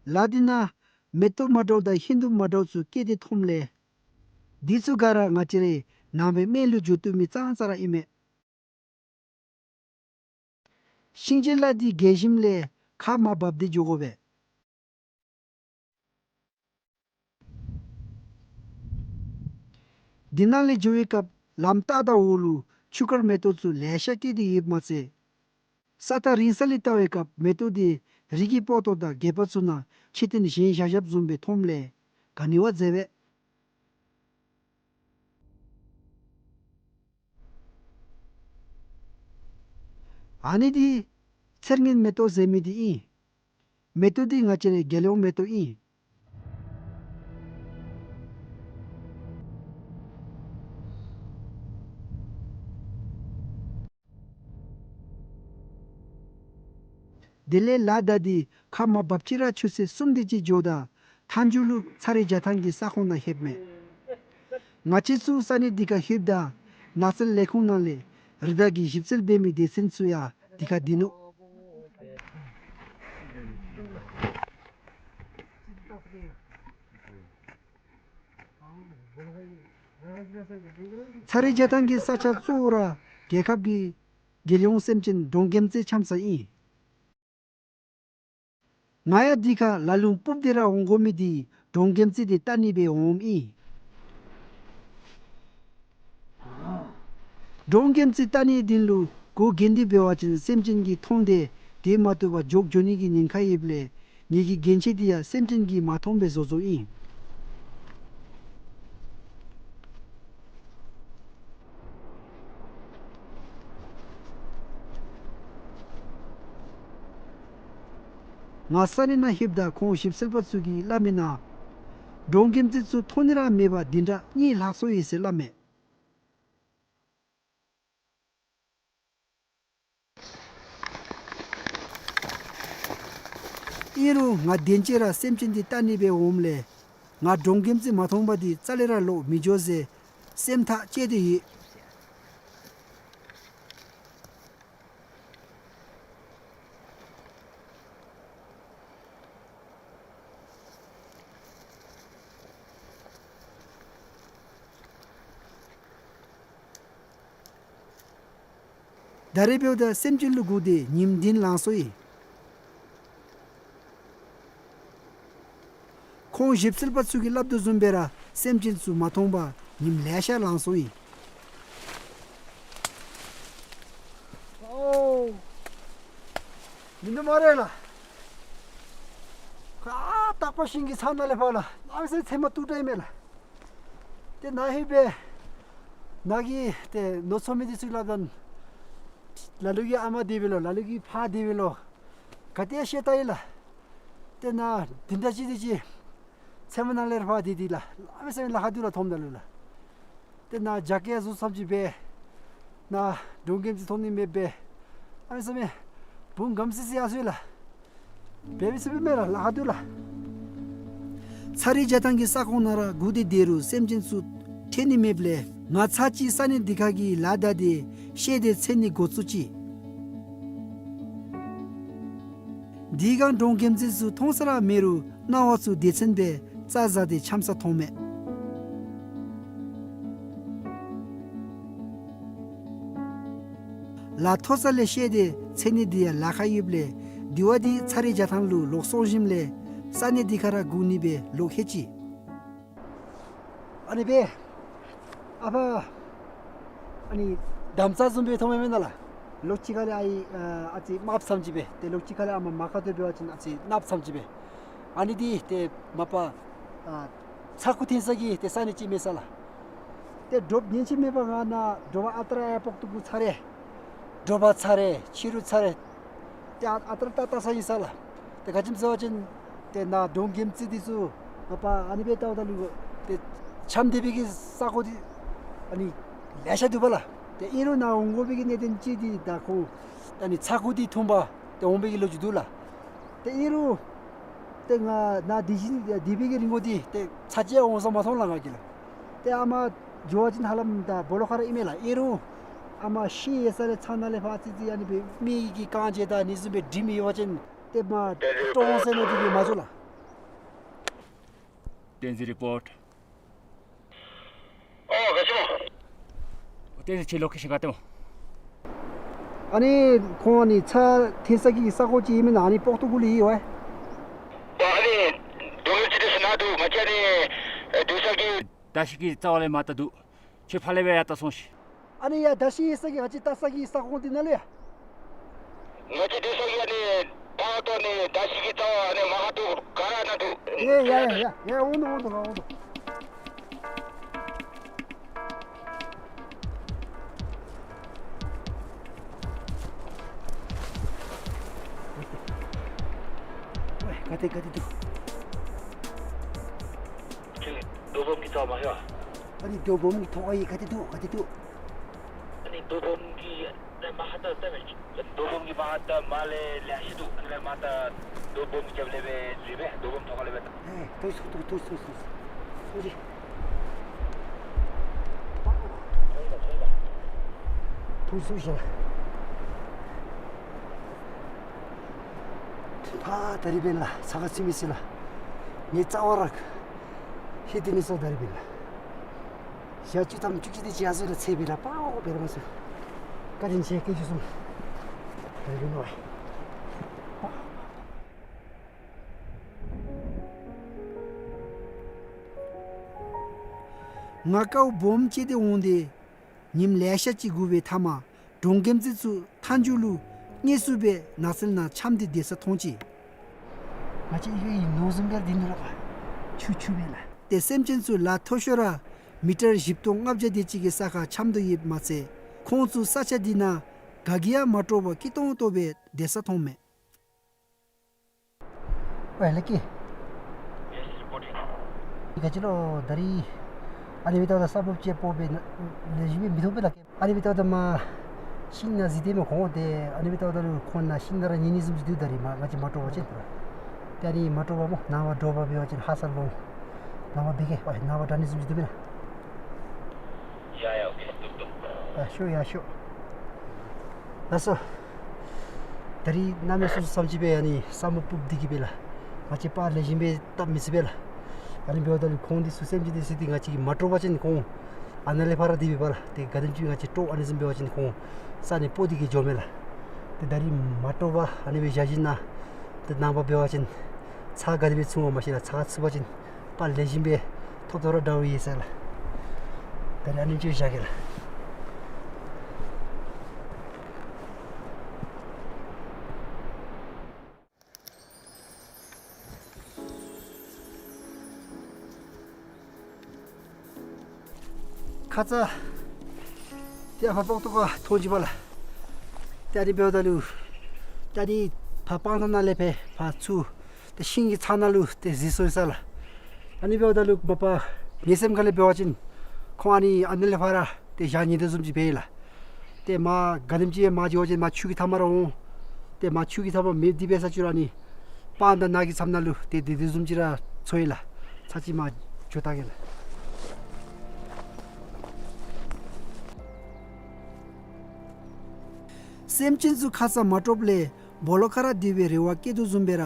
ལ་དེ་ནང་མེ་ཏོག་མ་འདྲཝ་དང་ཧིང་སྡུག་མ་འདྲཝ་ཚུ་སྐྱེས་ཏེ་མཐོངམ་ལས་དེ་ཚུ་ག་ར་ང་བཅས་རའི་ནང་པའི་སྨན་ལུ་འགྱོ་བཏུབ་མི་ཙང་ཙ་ར་ཨིན་མས། ཤིང་བྱི་ལ་དེ་རྒལ་ཞིནམ་ལས་ཁ་མར་འབབ་སྟེ་འགྱོ་དགོ་པས། དེ་ནང་ལས་འགྱོ་བའི་སྐབས་ལམ་ལྟག་དང་འོག་ལུ་ཆུ་དཀར་མེ་ཏོག་ཚུ་ལེ་ཤ་སྐྱེས་ཏེ་ཡོདཔ་མ་ཚད་ས་ཐག་རིང་ས་ལས་བལྟ་བའི་སྐབས་མེ་ཏོག་དེ་རི་གི་སྤོ་ཏོ་དང་སྒལ་པ་ཚུ་ནང་མཆོད་རྟེན་བཞེངས་བཞག་བཞགཔ་བཟུམ་སྦེ་མཐོངམ་ལས་ག་ནི་བ་མཛེས་པས། ཨ་ནི་འདི་ཚེར་ངན་མེ་ཏོག་ཟེར་མི་འདི་ཨིན། མེ་ཏོག་འདི་ང་བཅས་རའི་རྒྱལ་ཡོངས་མེ་ཏོག་ཨིན། དེ་ལས་ལ་བདའ་སྟེ་ཁ་མར་འབབ་ཅི་ར་ཆུ་ཚོད་གསུམ་དེ་ཅིག་འགྱོཝ་ད་མཐའ་མཇུག་ལུ་ཚ་རེ་རྒྱ་ཐང་གི་ས་ཁོངས་ནང་ལྷོདཔ་མས། ང་བཅས་ཚུ་ས་གནས་འདི་ཁར་ལྷོདཔ་ད་ནགས་ཚལ་ལས་ཁུངས་ནང་ལས་རི་དྭགས་ཀྱི་ཞིབ་འཚོལ་འབད་མི་སྡེ་ཚན་ཚུ་ཡང་འདི་ཁར་སྡོད་ནུག། ཚ་རེ་རྒྱ་ཐང་གི་ས་ཆ་གཙོ་བོ་ར་རྒྱལ་ཁབ་ཀྱི་རྒྱལ་ཡོངས་སེམས་ཅན་འབྲོང་རྒྱལ་མཚན་འཁྱམས་ས་ཨིན། ང་ཡང་འདི་ཁར་ལ་ལུང་སྤུབས་ཏེ་ར་འོང་དགོ་མི་འདི་འབྲོང་རྒྱལ་མཚན་འདི་བལྟ་ནི་སྦེ་འོངམ་ཨིན། འབྲོང་རྒྱལ་མཚན་བལྟ་ནི་འདི་ལུ་གོ་གེན་འདི་འབད་བ་ཅིན་སེམས་ཅན་གྱིས་མཐོང་སྟེ་དེ་མ་བཏུབ་པར་འཇོག་འགྱོ་ནི་གི་ཉེན་ཁ་ཡོདཔ་ལས་ངེ་གི་གྱོན་ཆས་འདི་ཡང་སེམས་ཅན་གྱིས་མ་མཐོང་པའི་བཟོ་བཟོཝ་ཨིན། ང་ས་གནས་ནང་ལྷོདཔ་ད་ཁོང་ཞིབ་འཚོལ་པ་ཚུ་གིས་སླབ་མི་ནང་འབྲོང་རྒྱལ་མཚན་ཚུ་མཐོང་ནི་ར་མེད་པར་བདུན་ཕྲག་གཉིས་ལྷག་སོ་ཡི་ཟེར་སླབ་མས། ཨིན་རུང་ང་དེན་ཅིག་ར་སེམས་ཅན་འདི་བལྟ་ནི་སྦེ་འོངམ་ལས་ང་འབྲོང་རྒྱལ་མཚན་མ་མཐོང་པ་འདི་རྩ་ལས་ར་ལོག་མི་འགྱོ་ཟེར་སེམས་ཐག་བཅད་དེ་ཡོད། ད་རེས་འབདཝ་ད་སེམས་ཅན་ལུ་སྒུག་སྟེ་ཉིནམ་བདུན་ལང་སོ་ཡི། ཁོང་ཞིབ་འཚོལ་པ་ཚུ་གིས་སླབ་དོ་བཟུམ་སྦེ་ར་སེམས་ཅན་ཚུ་མ་མཐོང་པར་ཉིནམ་ལེ་ཤ་ལང་སོ་ཡི། ཨོ། མིན་འདུག་སྨ་རེ་ལགས། ཁ་སྟག་པ་ཤིང་གི་ཚང་ནང་ལས་ཕར་ལགས། གནམ་མེད་ས་མེད་མཚན་མོ་སྟུག་དྲགས་ཨིན་མས་ལགས། ཏེ་ནཱ་ལྷོད་སྦེ་ནཱ་གི་ཏེ་ནོར་འཚོ་མི་འདི་ཚུ་སླབ་ད་ལ་ལུ་གི་ཨ་མ་དེ་སྦེ་ལོ། ལ་ལུ་གི་ཕ་དེ་སྦེ་ལོ། ག་ཏེ་ཤེས་ད་ཡི་ལགས། ཏེ་ནཱ་བདུན་ཕྲག་གཅིག་དེ་ཅིག་མཚན་མོ་ནང་ལས་ཕར་དེ་དེ་ལགས། གནམ་མེད་ས་མེད་ལཱ་ཁག་འདུག་ལགས་མཐོངམ་ད་ལུ་ལགས། ཏེ་ནཱ་རྒྱ་སྐྱེགས་བཟོ་བཟོཝ་ཅིག་སྦེ་ ནཱ་འབྲོང་རྒྱལ་མཚན་མཐོང་ནི་མེདཔ་སྦེ། ཨ་ནི་ཟེར་མས། བུམོ་སྒམ་སི་སི་ཡར་སོ་ཡི་ལགས། འབད་མི་ཚུགས་པས་མེན་ལགས། ལཱ་ཁག་འདུག་ལགས། ཚ་རེ་རྒྱ་ཐང་གི་ས་ཁོངས་ནང་ར་སྒུག་སྟེ་སྡོད་རུང་སེམས་ཅན་ཚུ་འཕྲད་ནི་མེདཔ་ལས་ང་ཚར་གཅིག་ས་གནས་འདི་ཁར་གྱི་ལཱ་བདའ་སྟེ་བཤལ་ཏེ་འཚོལ་ནི་འགོ་བཙུགས་ཅི། དེ་སྒང་འབྲོང་རྒྱལ་མཚན་ཚུ་མཐོང་ས་ར་མེད་རུང་གནམ་འོག་ཚུ་སྡེ་ཚན་སྦེ་རྩྭ་ཟ་སྟེ་འཁྱམས་ས་མཐོང་མས། ལཱ་མཐོ་ས་ལས་བཤལ་ཏེ་འཚོལ་ནི་འདི་ཡང་ལཱ་ཁག་ཡོདཔ་ལས་དེ་བ་འདི་ཚ་རེ་རྒྱ་ཐང་ལུ་ལོག་སོང་ཞིནམ་ལས་ས་གནས་འདི་ཁར་ར་སྒུག་ནི་སྦེ་ལོག་ལྷོད་ཅི། ཨ་ནི་སྦེ་ཨ་ཕར་ཨ་ནི་དམ་རྩྭ་བཟུམ་སྦེ་མཐོང་མས་མེན་ན་ལགས། ལོགས་གཅིག་ཁ་ལས་ཨའི་ཨ་ཨ་ཙི་དམརཔོ་ཙམ་ཅིག་སྦེ་ཏེ་ལོགས་གཅིག་ཁ་ལས་ཨ་མར་མ་ཁ་ཐུག་འབད་བ་ཅིན་ཨ་ཙི་གནགཔོ་ཙམ་ཅིག་སྦེ། ཨ་ནི་འདི་ཏེ་མ་པ་ཨ་ཚ་ཁུ་འཐེན་ས་གི་ཏེ་ས་གནས་ཅིག་མས་ས་ལགས། ཏེ་འདྲོག་ཉན་ཅི་མེད་པར་ང་ནཱ་དྲོ་པ་ཨ་རྟག་ར་ཡར་སྤོག་ཐུག་གུ་ཚར་རེ། དྲོ་པ་ཚར་རེ་ཕྱི་རུ་ཚར་རེ། ཏེ་ཨ་ཨ་རྟག་ར་ལྟ་ལྟ་ས་ཨིན་ས་ལགས། ཏེ་ག་ཅི་སྨོ་ཟེར་བ་ཅིན་ཏེ་ནཱ་འབྲོང་རྒྱལ་མཚན་འདི་ཚུ་མ་པ་ཨ་ནི་སྦེ་བལྟཝ་ད་ལུ་ཏེ་འཁྱམས་སྡོད་པའི་གི་ས་གོ་འདི་ཨ་ནི་ལེ་ཤ་འདུག་པ་ལགས། ཏེ་ཨིན་རུང་ནཱ་འོང་དགོ་པའི་གི་གནད་དོན་ཅིག་འདི་ད་ཁོང་ཨ་ནི་ཚ་ཁུ་འདི་འཐུང་པར་ཏེ་འོང་པའི་གི་ལོ་རྒྱུས་འདུག་ལགས། ཏེ་ཨིན་རུང་ཏེ་ང་ནཱ་དེ་བཞིན་སྡོད་པའི་གི་རིང་གོ་འདི་ཏེ་ཚ་ཅིག་འོང་ས་མ་མཐོང་ལགས་ང་གིས་ལགས། ཏེ་ཨ་མ་འགྱོ་བ་ཅིན་ཧ་ལམ་ད་སྦོ་ལོགས་ཁར་ཨིན་མས་ལགས། ཨིན་རུང་ཨ་མ་ཤི་ཡོད་ས་ལས་ཚང་ནང་ལས་ཕར་ཙི་ཙི་ཨ་ནི་སྦེ་མི་གི་རྐང་རྗེས་དང་ཨ་ནི་བཟུམ་སྦེ་འགྲིམ་ཡོད་པ་ཅིན་ཏེ་མ་ཀྲོང་ཟེར་ནི་འདི་གིས་མ་འགྱོ་ལགས། བསྟན་འཛིན་རི་པོརཊ། ཨོ་ག་ཅི་སྨོ། བསྟན་འཛིན་ཁྱོད་ལོ་ཀེ་ཤཱན་ག་ཏེ་སྨོ། ཨ་ནི་ཁོང་ཨ་ནི་ཚ་འཐེན་ས་གི་ས་གོ་ཅིག་ཨིན་མེན་ན། ཨ་ནི་སྤོག་ཐུག་གུ་ལུ་ཡོད་ཨེ། ཨ་ནི་འབྲོང་རྒྱལ་མཚན་འདི་ཚུ་ནཱ་འདུག། ང་བཅས་ཨ་ནི་འདུག་ས་གི་དར་ཤིང་གི་རྩ་བ་ལས་མར་ལྟ་འདུག། ཁྱོད་ཕར་ལས་སྦེ་ཡར་ལྟ་སོང་ཤིག། ཨ་ནི་ཡར་དར་ཤིང་ཡོད་ས་གི་ང་བཅས་ལྟ་ས་གི་ས་གོ་འདི་ནང་ལུ་ཡ། ང་བཅས་འདུག་ས་གི་ཨ་ནི་ཕར་ལྟ་ནི་དར་ཤིང་གི་རྩ་བ་ཨ་ནི་མར་ཁ་ཐུག་ག་ར་ནཱ་འདུག། ཡ་ཡ་ཡ་ཡ་ཡ་འོང་དོ་འོང་དོ་ང་འོང་དོ། ཝའི་ག་ཏེ་ག་ཏེ་འདུག། ཁྱོད་རྡོ་སྦོམ་གྱི་རྩ་བར་མ་ཤོག། ཨ་ནི་རྡོ་སྦོམ་གྱི་ཐོག་ཁར་ག་ཏེ་འདུག། ག་ཏེ་འདུག། ཨ་ནི་རྡོ་སྦོམ་གྱི་མར་ལྟ་ལྟ་མས། རྡོ་སྦོམ་གྱི་མར་ལྟ་མར་ལས་ལེ་ཤ་འདུག། ཨ་ནི་ལས་མར་ལྟ་རྡོ་སྦོམ་གྱི་རྒྱབ་ལས་སྦེ་འཛུལ་སྦེ་རྡོ་སྦོམ་ཐོག་ཁ་ལས་སྦེ་ལྟ། ཨེ་ཐོན་སོང་ཐོན་སོང་ཐོན་སོང་། སོང་ཅི། ཐོན་སོང་ཤིག་ལགས། ཕར་ད་རིས་འབདན་ལགས་ཚ་ཁ་ཚུད་མི་ཚུགས་ལགས། ངེའི་རྩ་བ་ར་ལྷོད་དེ་ནི་སོང་ད་རིས་འབདན་ལགས། ཞག་བཅུ་ཐམ་བཅུ་གཅིག་དེ་ཅིག་ཡར་སོང་ལགས། ཚེ་འབད་ལགས་པའོ་འབད་ར་མ་སོང་། བཀའ་དྲིན་ཆེ་སྐྱེས་མཆོག་གསུམ། ད་རིས་འབདན་ལགས། ང་དཀའཝ་སྦོམ་སྤྱད་དེ་འོང་སྟེ་ཉིནམ་ལེ་ཤ་ཅིག་སྒུག་པའི་མཐའ་མར་འབྲོང་རྒྱལ་མཚན་ཚུ་མཐའ་མཇུག་ལུ་དངོས་སུ་སྦེ་ནགས་ཚལ་ནང་འཁྱམས་ཏེ་སྡོད་ས་མཐོང་ཅི། ང་བཅས་ཨི་ཁའི་ནོར་བཟུམ་སྦེ་སྡོད་ནུག་ལགས། ཆུ་ཆུ་སྦེ་ལགས། ཏེ་སེམས་ཅན་ཚུ་ལཱ་མཐོ་ཤོས་ར་མི་ཊར་བཞི་སྟོང་ལྔ་བརྒྱ་དེ་ཅིག་གི་ས་ཁར་འཁྱམས་དོ་ཡོདཔ་མ་ཚད་ཁོང་ཚུ་ས་ཆ་འདི་ནང་ག་གིས་ཡང་མ་དཀྲོག་པར་སྐྱིད་ཏོང་ཏོ་སྦེ་སྡོད་ས་མཐོང་མས། ཝའི་ལགས་ཀྱིས། ག་ཅི་ལོ་ད་རིས་ཨ་ནི་སྦེ་ལྟཝ་ད་ས་སྦོམ་ཅིག་སྤོ་སྦེ་ལེགས་ཤོམ་སྦེ་མི་མཐོང་པས་ལགས། ཨ་ནི་སྦེ་ལྟཝ་ད་མར་ཤིང་ནང་གཟིགས་དེས་མས་ཁོང་ཏེ། ཨ་ནི་སྦེ་ལྟཝ་ད་ལུ་ཁོང་ནཱ་ཤིང་ནང་ར་ཉལ་ནི་བཟུམ་ཅིག་འདུག། ད་རིས་མར་ང་བཅས་མ་དཀྲོག་པ་ཅིན། ཏེ་ཨ་ནི་མ་དཀྲོག་པར་སྨོ་ནངས་པ་དྲོ་པ་འབད་བ་ཅིན་ཧ་སག་ལོང་། ནངས་པ་འབད་གེ། ཨ་ནངས་པ་དྲག་ནི་བཟུམ་ཅིག་འདུག་མེན་ན། ཡ་ཡ་ཨོ་ཀེ་འདུག་འདུག། ཨ་ཤོག་ཡ་ཤོག། ལགས་སོ། ད་རིས་གནམ་མེད་ས་མེད་ཙམ་ཅིག་སྦེ་ཨ་ནི་ས་སྨུག་སྤུབས་ཏེ་གི་སྦེ་ལགས། ང་བཅས་པར་ལེགས་ཤོམ་སྦེ་བལྟ་མི་ཚུགས་པས་ལགས། ཨ་ནི་འབདཝ་ད་ལུ་ཁོང་འདི་ཚུ་སེམས་ཅན་འདི་ཚུ་ཏེ་ང་བཅས་ཀྱིས་མ་དཀྲོག་པ་ཅིན་ཁོང་ཨ་ནཱ་ལས་ཕར་ར་སྡོད་པས་པ་ལགས། ཏེ་ག་དེམ་ཅིག་ང་བཅས་དཀྲོག་ཨ་ནི་བཟུམ་འབད་བ་ཅིན་ཁོང་ས་ནང་སྤོ་སྟེ་གི་འགྱོཝ་མས་ལགས། ཏེ་ད་རིས་མ་དཀྲོག་པར་ཨ་ནི་སྦེ་བཞག་ཞིནམ་ལས་ཏེ་ནངས་པ་འབད་བ་ཅིན་ཚ་ག་དེ་སྦེ་ཚུདཔ་མ་ཤེས་ལགས། ཚ་ཚུད་པ་ཅིན་པར་ལེགས་ཤོམ་སྦེ་ཐོབ་ཐོབ་ར་འདྲཝ་ཡོད་ཟེར་ལགས། ད་རིས་ཨ་ནེམ་ཅིག་བཞག་གེ་ལགས། ཁ་ཙ་ཏེ་ཨ་ཕར་སྤོག་ཐོག་ཁར་མཐོང་ཅི་པ་ལགས། ཏེ་ཨ་ནི་འབདཝ་ད་ལུ་ཏེ་ཨ་ནི་ཕར་སྤང་ཐང་ནང་ལས་ཕར་ཕར་ཚུར་ཏེ་ཤིང་གི་ཚང་ནང་ལུ་ཏེ་གཟིགས་སོང་ཡི་ས་ལགས། ཨ་ནི་འབདཝ་ད་ལུ་མ་པ་ངེའི་སེམས་ཁ་ལས་འབད་བ་ཅིན་ཁོང་ཨ་ནི་ཨ་ནི་ལས་ཕར་ར་ཏེ་བཞག་ནི་དོ་བཟུམ་ཅིག་འབད་ཡི་ལགས། ཏེ་མར་ག་དེམ་ཅིག་མར་འགྱོ་བ་ཅིན་མར་ཆུ་གི་མཐའ་མར་ར་འོང་། ཏེ་མར་ཆུ་གི་མཐའ་མར་མེདཔ་འདི་འབད་ས་ཅིག་ར་ཨ་ནི་སྤང་དང་ནགས་ཀྱི་མཚམས་ནང་ལུ་ཏེ་དེ་དེ་བཟུམ་ཅིག་ར་ཚོར་ཡི་ལགས། ཚར་གཅིག་མར་འགྱོ་བལྟ་གེ་ལགས། སེམས་ཅན་ཚུ་ཁ་ཙ་མ་དཀྲོགཔ་ལས་སྦོ་ལོགས་ཁར་ར་སྡོད་པའི་རེ་བ་བསྐྱེད་དོ་བཟུམ་སྦེ་ར་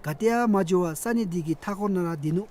ག་ཏེ་ཡང་མ་འགྱོ་བར་ས་གནས་འདི་གི་མཐའ་འཁོར་ནང་ར་སྡོད་ནུག།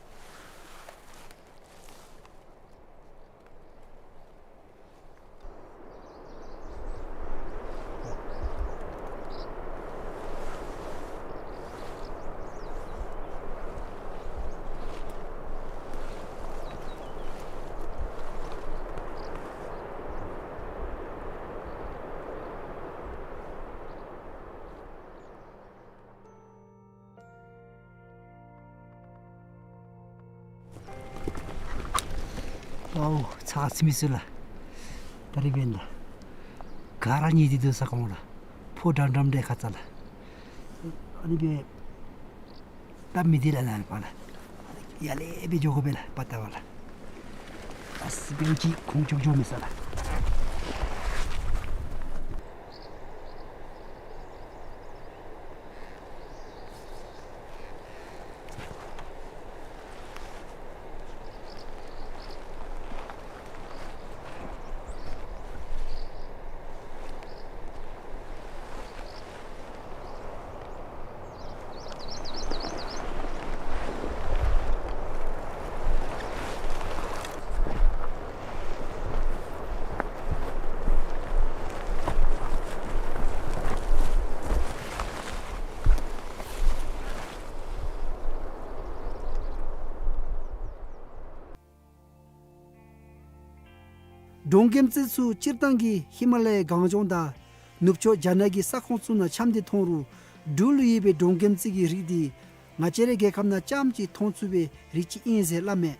ཨའུ་ཚ་ཚིམ་སོ་ལགས། ད་རིས་འབདན་ལགས། ག་ར་ཉལ་ཏེ་སྡོད་ས་ཁོང་ལགས། ཕོ་འགྲམ་འགྲམ་འདི་ཁ་ཙ་ལགས། ཨ་ནི་སྦེ་སྟབས་མི་བདེ་ལགས་ལགས་པ་ལགས། ཡར་ལས་སྦེ་འགྱོ་དགོ་པས་ལགས་པ་ཏ་བ་ལགས། ཨ་སི་བེ་ཅིག་ཁོང་ཅོག་འགྱོ་མི་ས་ལགས། འབྲོང་རྒྱལ་མཚན་ཚུ་སྤྱིར་བཏང་གི་ཧི་མ་ལ་ཡའི་གངས་ལྗོངས་དང་ནུབ་ཕྱོགས་རྒྱ་ནག་གི་ས་ཁོངས་ཚུ་ནང་འཁྱམས་ཏེ་མཐོང་རུང་འབྲུག་ལུ་ཡོད་པའི་འབྲོང་རྒྱལ་མཚན་གྱི་རིགས་འདི་ང་བཅས་རའི་རྒྱལ་ཁབ་ནང་རྐྱངམ་ཅིག་མཐོང་ཚུགས་པའི་རིགས་ཅིག་ཨིན་ཟེར་སླབ་མས།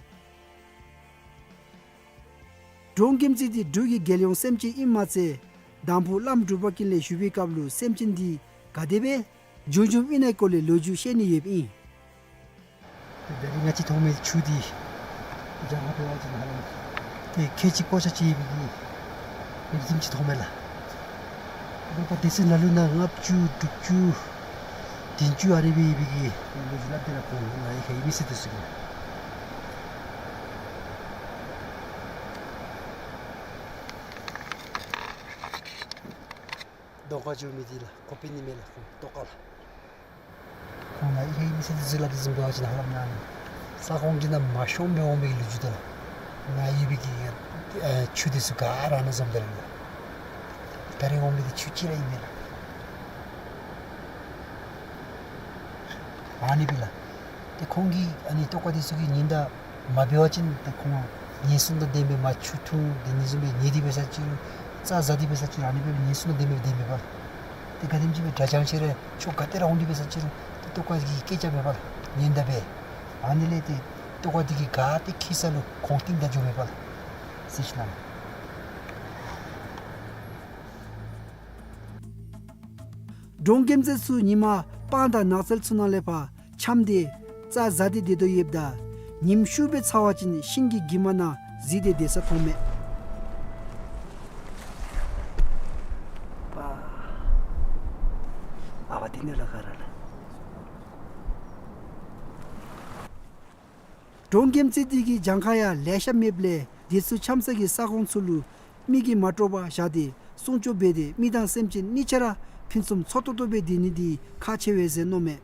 འབྲོང་རྒྱལ་མཚན་འདི་འབྲུག་གི་རྒྱལ་ཡོངས་སེམས་ཅན་ཨིནམ་མ་ཚད་དང་ཕུ་བླམ་འབྲུག་པ་ཀུན་ལེགས་བཞུགས་པའི་སྐབས་ལུ་སེམས་ཅན་འདི་ག་དེ་སྦེ་བྱུང་བྱུངམ་ཨིན་ནའི་སྐོར་ལས་ལོ་རྒྱུས་བཤད་ནི་ཡོདཔ་ཨིན། ད་རིས་ང་བཅས་མཐོང་མི་ཆུ་འདི་རྒྱ་ཧ་འབད་བ་ཅིན་ཧ་ལམ་ཏེ་ཁལ་གཅིག་ཀོ་ཆ་ཅིག་ཡོད་པའི་གི་རིགས་ཅིག་མཐོང་མས་ལགས། ད་ལྟོ་དེ་ཚུ་ནང་ལུ་ནང་ལྔ་བཅུ་དྲུག་ཅུ་བདུན་ཅུ་ཨ་རི་སྦེ་ཡོད་པའི་གི་ལོ་རྒྱུས་སླབ་སྟེ་ར་ཁོང་ང་ཡི་ཁར་ཡོད་མི་སེར་དེ་ཚུ་གིས། གདོང་ཁར་འགྱོ་མི་འདི་ལགས་ཀོ་པི་ནི་མས་ལགས། ཁོང་ལྟོ་ཁ་ལགས། ཁོང་ང་ཡི་ཁར་ཡོད་མི་སེར་དེ་ཚུ་སླབ་དོ་བཟུམ་འབད་བ་ཅིན་ཧ་ལམ་ནཱ་ས་ཁོངས་ཀྱི་ནང་མ་ཤོངམ་སྦེ་འོང་མི་གི་ལོ་རྒྱུས་དེ་ལགས། ནཱ་ཡོད་པའི་གི་ཨེ་ཆུ་དེ་ཚུ་ག་ར་ནཱ་འཛོམས་ཏེ་ར་ལགས། ད་རིས་འོང་མི་འདི་ཆུ་ཅིག་ར་ཨིན་མས་ལགས། ཨ་ནི་སྦེ་ལགས། ཏེ་ཁོང་གིས་ཨ་ནི་ལྟོ་ཁ་དེ་ཚུ་གིས་ཉིན་དང་མ་འབད་བ་ཅིན་ཏེ་ཁོང་ངལ་གསོ་དང་ལྡན་སྦེ་མར་ཆུ་འཐུང་དེ་ནི་བཟུམ་སྦེ་ཉལ་ཏེ་འབད་ས་ཅིག་རུང་རྩྭ་ཟ་སྟེ་འབད་ས་ཅིག་རུང་ཨ་ནི་སྦེ་ངལ་གསོ་དང་ལྡན་སྦེ་སྡོདཔ་མས་པ་ལགས། ཏེ་ག་དེམ་ཅིག་སྦེ་དྲག་ཅན་ཤེས་ར་ཕྱོགས་ག་ཏེ་ར་འོང་སྟེ་འབད་ས་ཅིག་རུང་ཏེ་ལྟོ་ཁ་གིས་སྐད་རྐྱབ་མས་པ་ལགས། ཉན་ད་འབད། ཨ་ནི་ལས་ཏེ་ལྟོ་ཁ་དེ་གིས་ག་ཏེ་འཁྱིད་ས་ལུ་ཁོང་རྟིང་བདའ་འགྱོཝ་མས་པ་ལགས། ཟེར་ཞུ་ནི་ལགས། འབྲོང་རྒྱལ་མཚན་ཚུ་ཉིན་མ་སྤང་དང་ནགས་ཚལ་ཚུ་ནང་ལས་ཕར་འཁྱམས་ཏེ་རྩྭ་ཟ་སྟེ་སྡོད་དོ་ཡོདཔ་ད་ཉིམ་ཤུགས་སྦེ་ཚ་བ་ཅིན་ཤིང་གི་གྱིབ་མ་ནང་གཟིགས་ཏེ་སྡོད་ས་མཐོང་མས། པ། ཨ་བ་འདི་ནི་ལ་ག་ར་ལགས། འབྲོང་རྒྱལ་མཚན་འདི་གི་གྱངས་ཁ་ཡང་ལེ་ཤ་མེདཔ་ལས་དེ་ཚུ་འཁྱམས་ས་གི་ས་ཁོངས་ཚུ་ལུ་མི་གིས་མ་དཀྲོག་པར་བཞག་སྟེ་སྲུང་སྐྱོབ་འབད་དེ་མི་དང་སེམས་ཅན་གཉིས་ཆ་ར་ཕུན་སུམ་ཚོགས་ཏོག་ཏོ་སྦེ་སྡོད་ནི་འདི་ཁག་ཆེ་བས་ཟེར་མནོཝ་མས།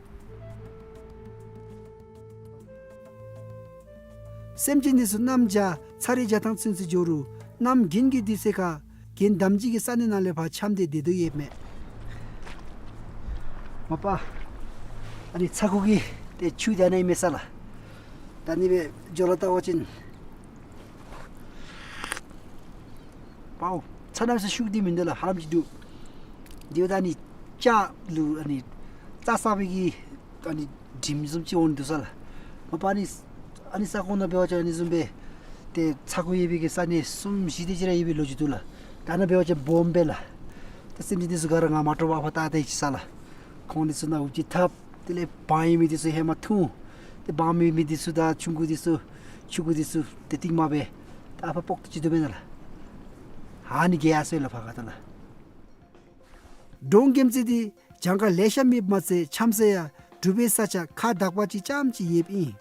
སེམས་ཅན་འདི་ཚུ་གནམ་བྱཱར་ཚར་རེ་བྱཱར་ཐང་ཚུན་ཚོད་འགྱོ་རུང་གནམ་དགུན་གྱི་དུས་ཚོད་ཁར་གྱེན་འདམ་གྱི་གི་ས་གནས་ནང་ལས་ཕར་འཁྱམས་ཏེ་སྡོད་དོ་ཡོདཔ་མས། མ་པ། ཨ་ནི་ཚ་ཁུ་གི་ཏེ་ཆུ་འདི་ཨ་ནཱ་ཨིན་མས་ས་ལགས། ད་ཨ་ནི་སྦེ་འགྱོ་ར་བལྟ་བ་ཅིན་པའོ་ཚ་གནམ་ས་ཤུགས་འདི་མིན་འདུག་ལགས། ཧ་ལམ་ཅིག་འདུག། དེ་འབདཝ་ད་ཨ་ནི་ལྕགས་ལུ་ཨ་ནི་རྩྭ་ཟ་བའི་གི་ཨ་ནི་དྲིམ་བཟུམ་ཅིག་འོང་འདུག་ས་ལགས། མ་པ་ཨ་ནི་ཨ་ནི་ས་ཁོངས་ནང་འབད་བ་ཅིན་ཨ་ནི་བཟུམ་སྦེ་ཏེ་ཚ་ཁུ་ཡོད་པའི་གི་ས་གནས་གསུམ་བཞི་དེ་ཅིག་ར་ཡོད་པའི་ལོ་རྒྱུས་འདུག་ལགས། ད་ནཱ་འབད་བ་ཅིན་སྦོམ་སྦེ་ལགས། ད་སེམས་ཅན་འདི་ཚུ་ག་ར་ང་མ་དཀྲོག་པར་ཨ་ཕར་བལྟ་སྟེ་ཅིག་ས་ལགས། ཁོང་འདི་ཚུ་ནཱ་འུ་ཅིག་འཐབ། དེ་ལས་སྦང་ཡོད་མི་འདི་ཚུ་ཧེ་མ་འཐུང་། ཏེ་སྦང་མེད་མི་འདི་ཚུ་དང་ཆུང་ཀུ་འདི་ཚུ་ཆུང་ཀུ་འདི་ཚུ་ཏེ་རྟིང་མ་སྦེ་ད་ཨ་ཕར་སྤོག་ཏེ་ཅིག་སྡོདཔ་མས་ན་ལགས། ཨ་ནི་གི་ཡ་སོ་ཡི་ལགས་ཕར་ཁ་ཐུག་ལགས། འབྲོང་རྒྱལམོ་རྩེ་འདི་གྱངས་ཁ་ལེ་ཤ་མེདཔ་མ་ཚད་ཆམ་ས་ཡང་འབྲུག་པའི་ས་ཆ་ཁག་དག་པ་ཅིག་རྐྱངམ་ཅིག་ཡོདཔ་ཨིན།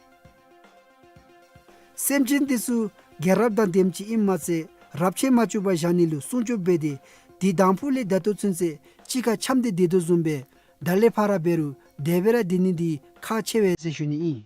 སེམས་ཅན་འདི་ཚུ་རྒྱལ་རབས་དང་ལྡནམ་ཅིག་ཨིནམ་མ་ཚད་རབས་ཆད་མ་བཅུག་པར་བཞག་ནི་ལུ་སྲུང་སྐྱོབ་འབད་དེ་དེ་དང་ཕུ་ལས་ད་ལྟོ་ཚུན་ཚོད་གཅིག་ཁར་འཁྱམས་ཏེ་སྡོད་དོ་བཟུམ་སྦེ་ད་ལས་ཕར་འབད་རུང་དེ་སྦེ་ར་སྡོད་ནི་འདི་ཁག་ཆེ་བས་ཟེར་ཞུ་ནི་ཨིན།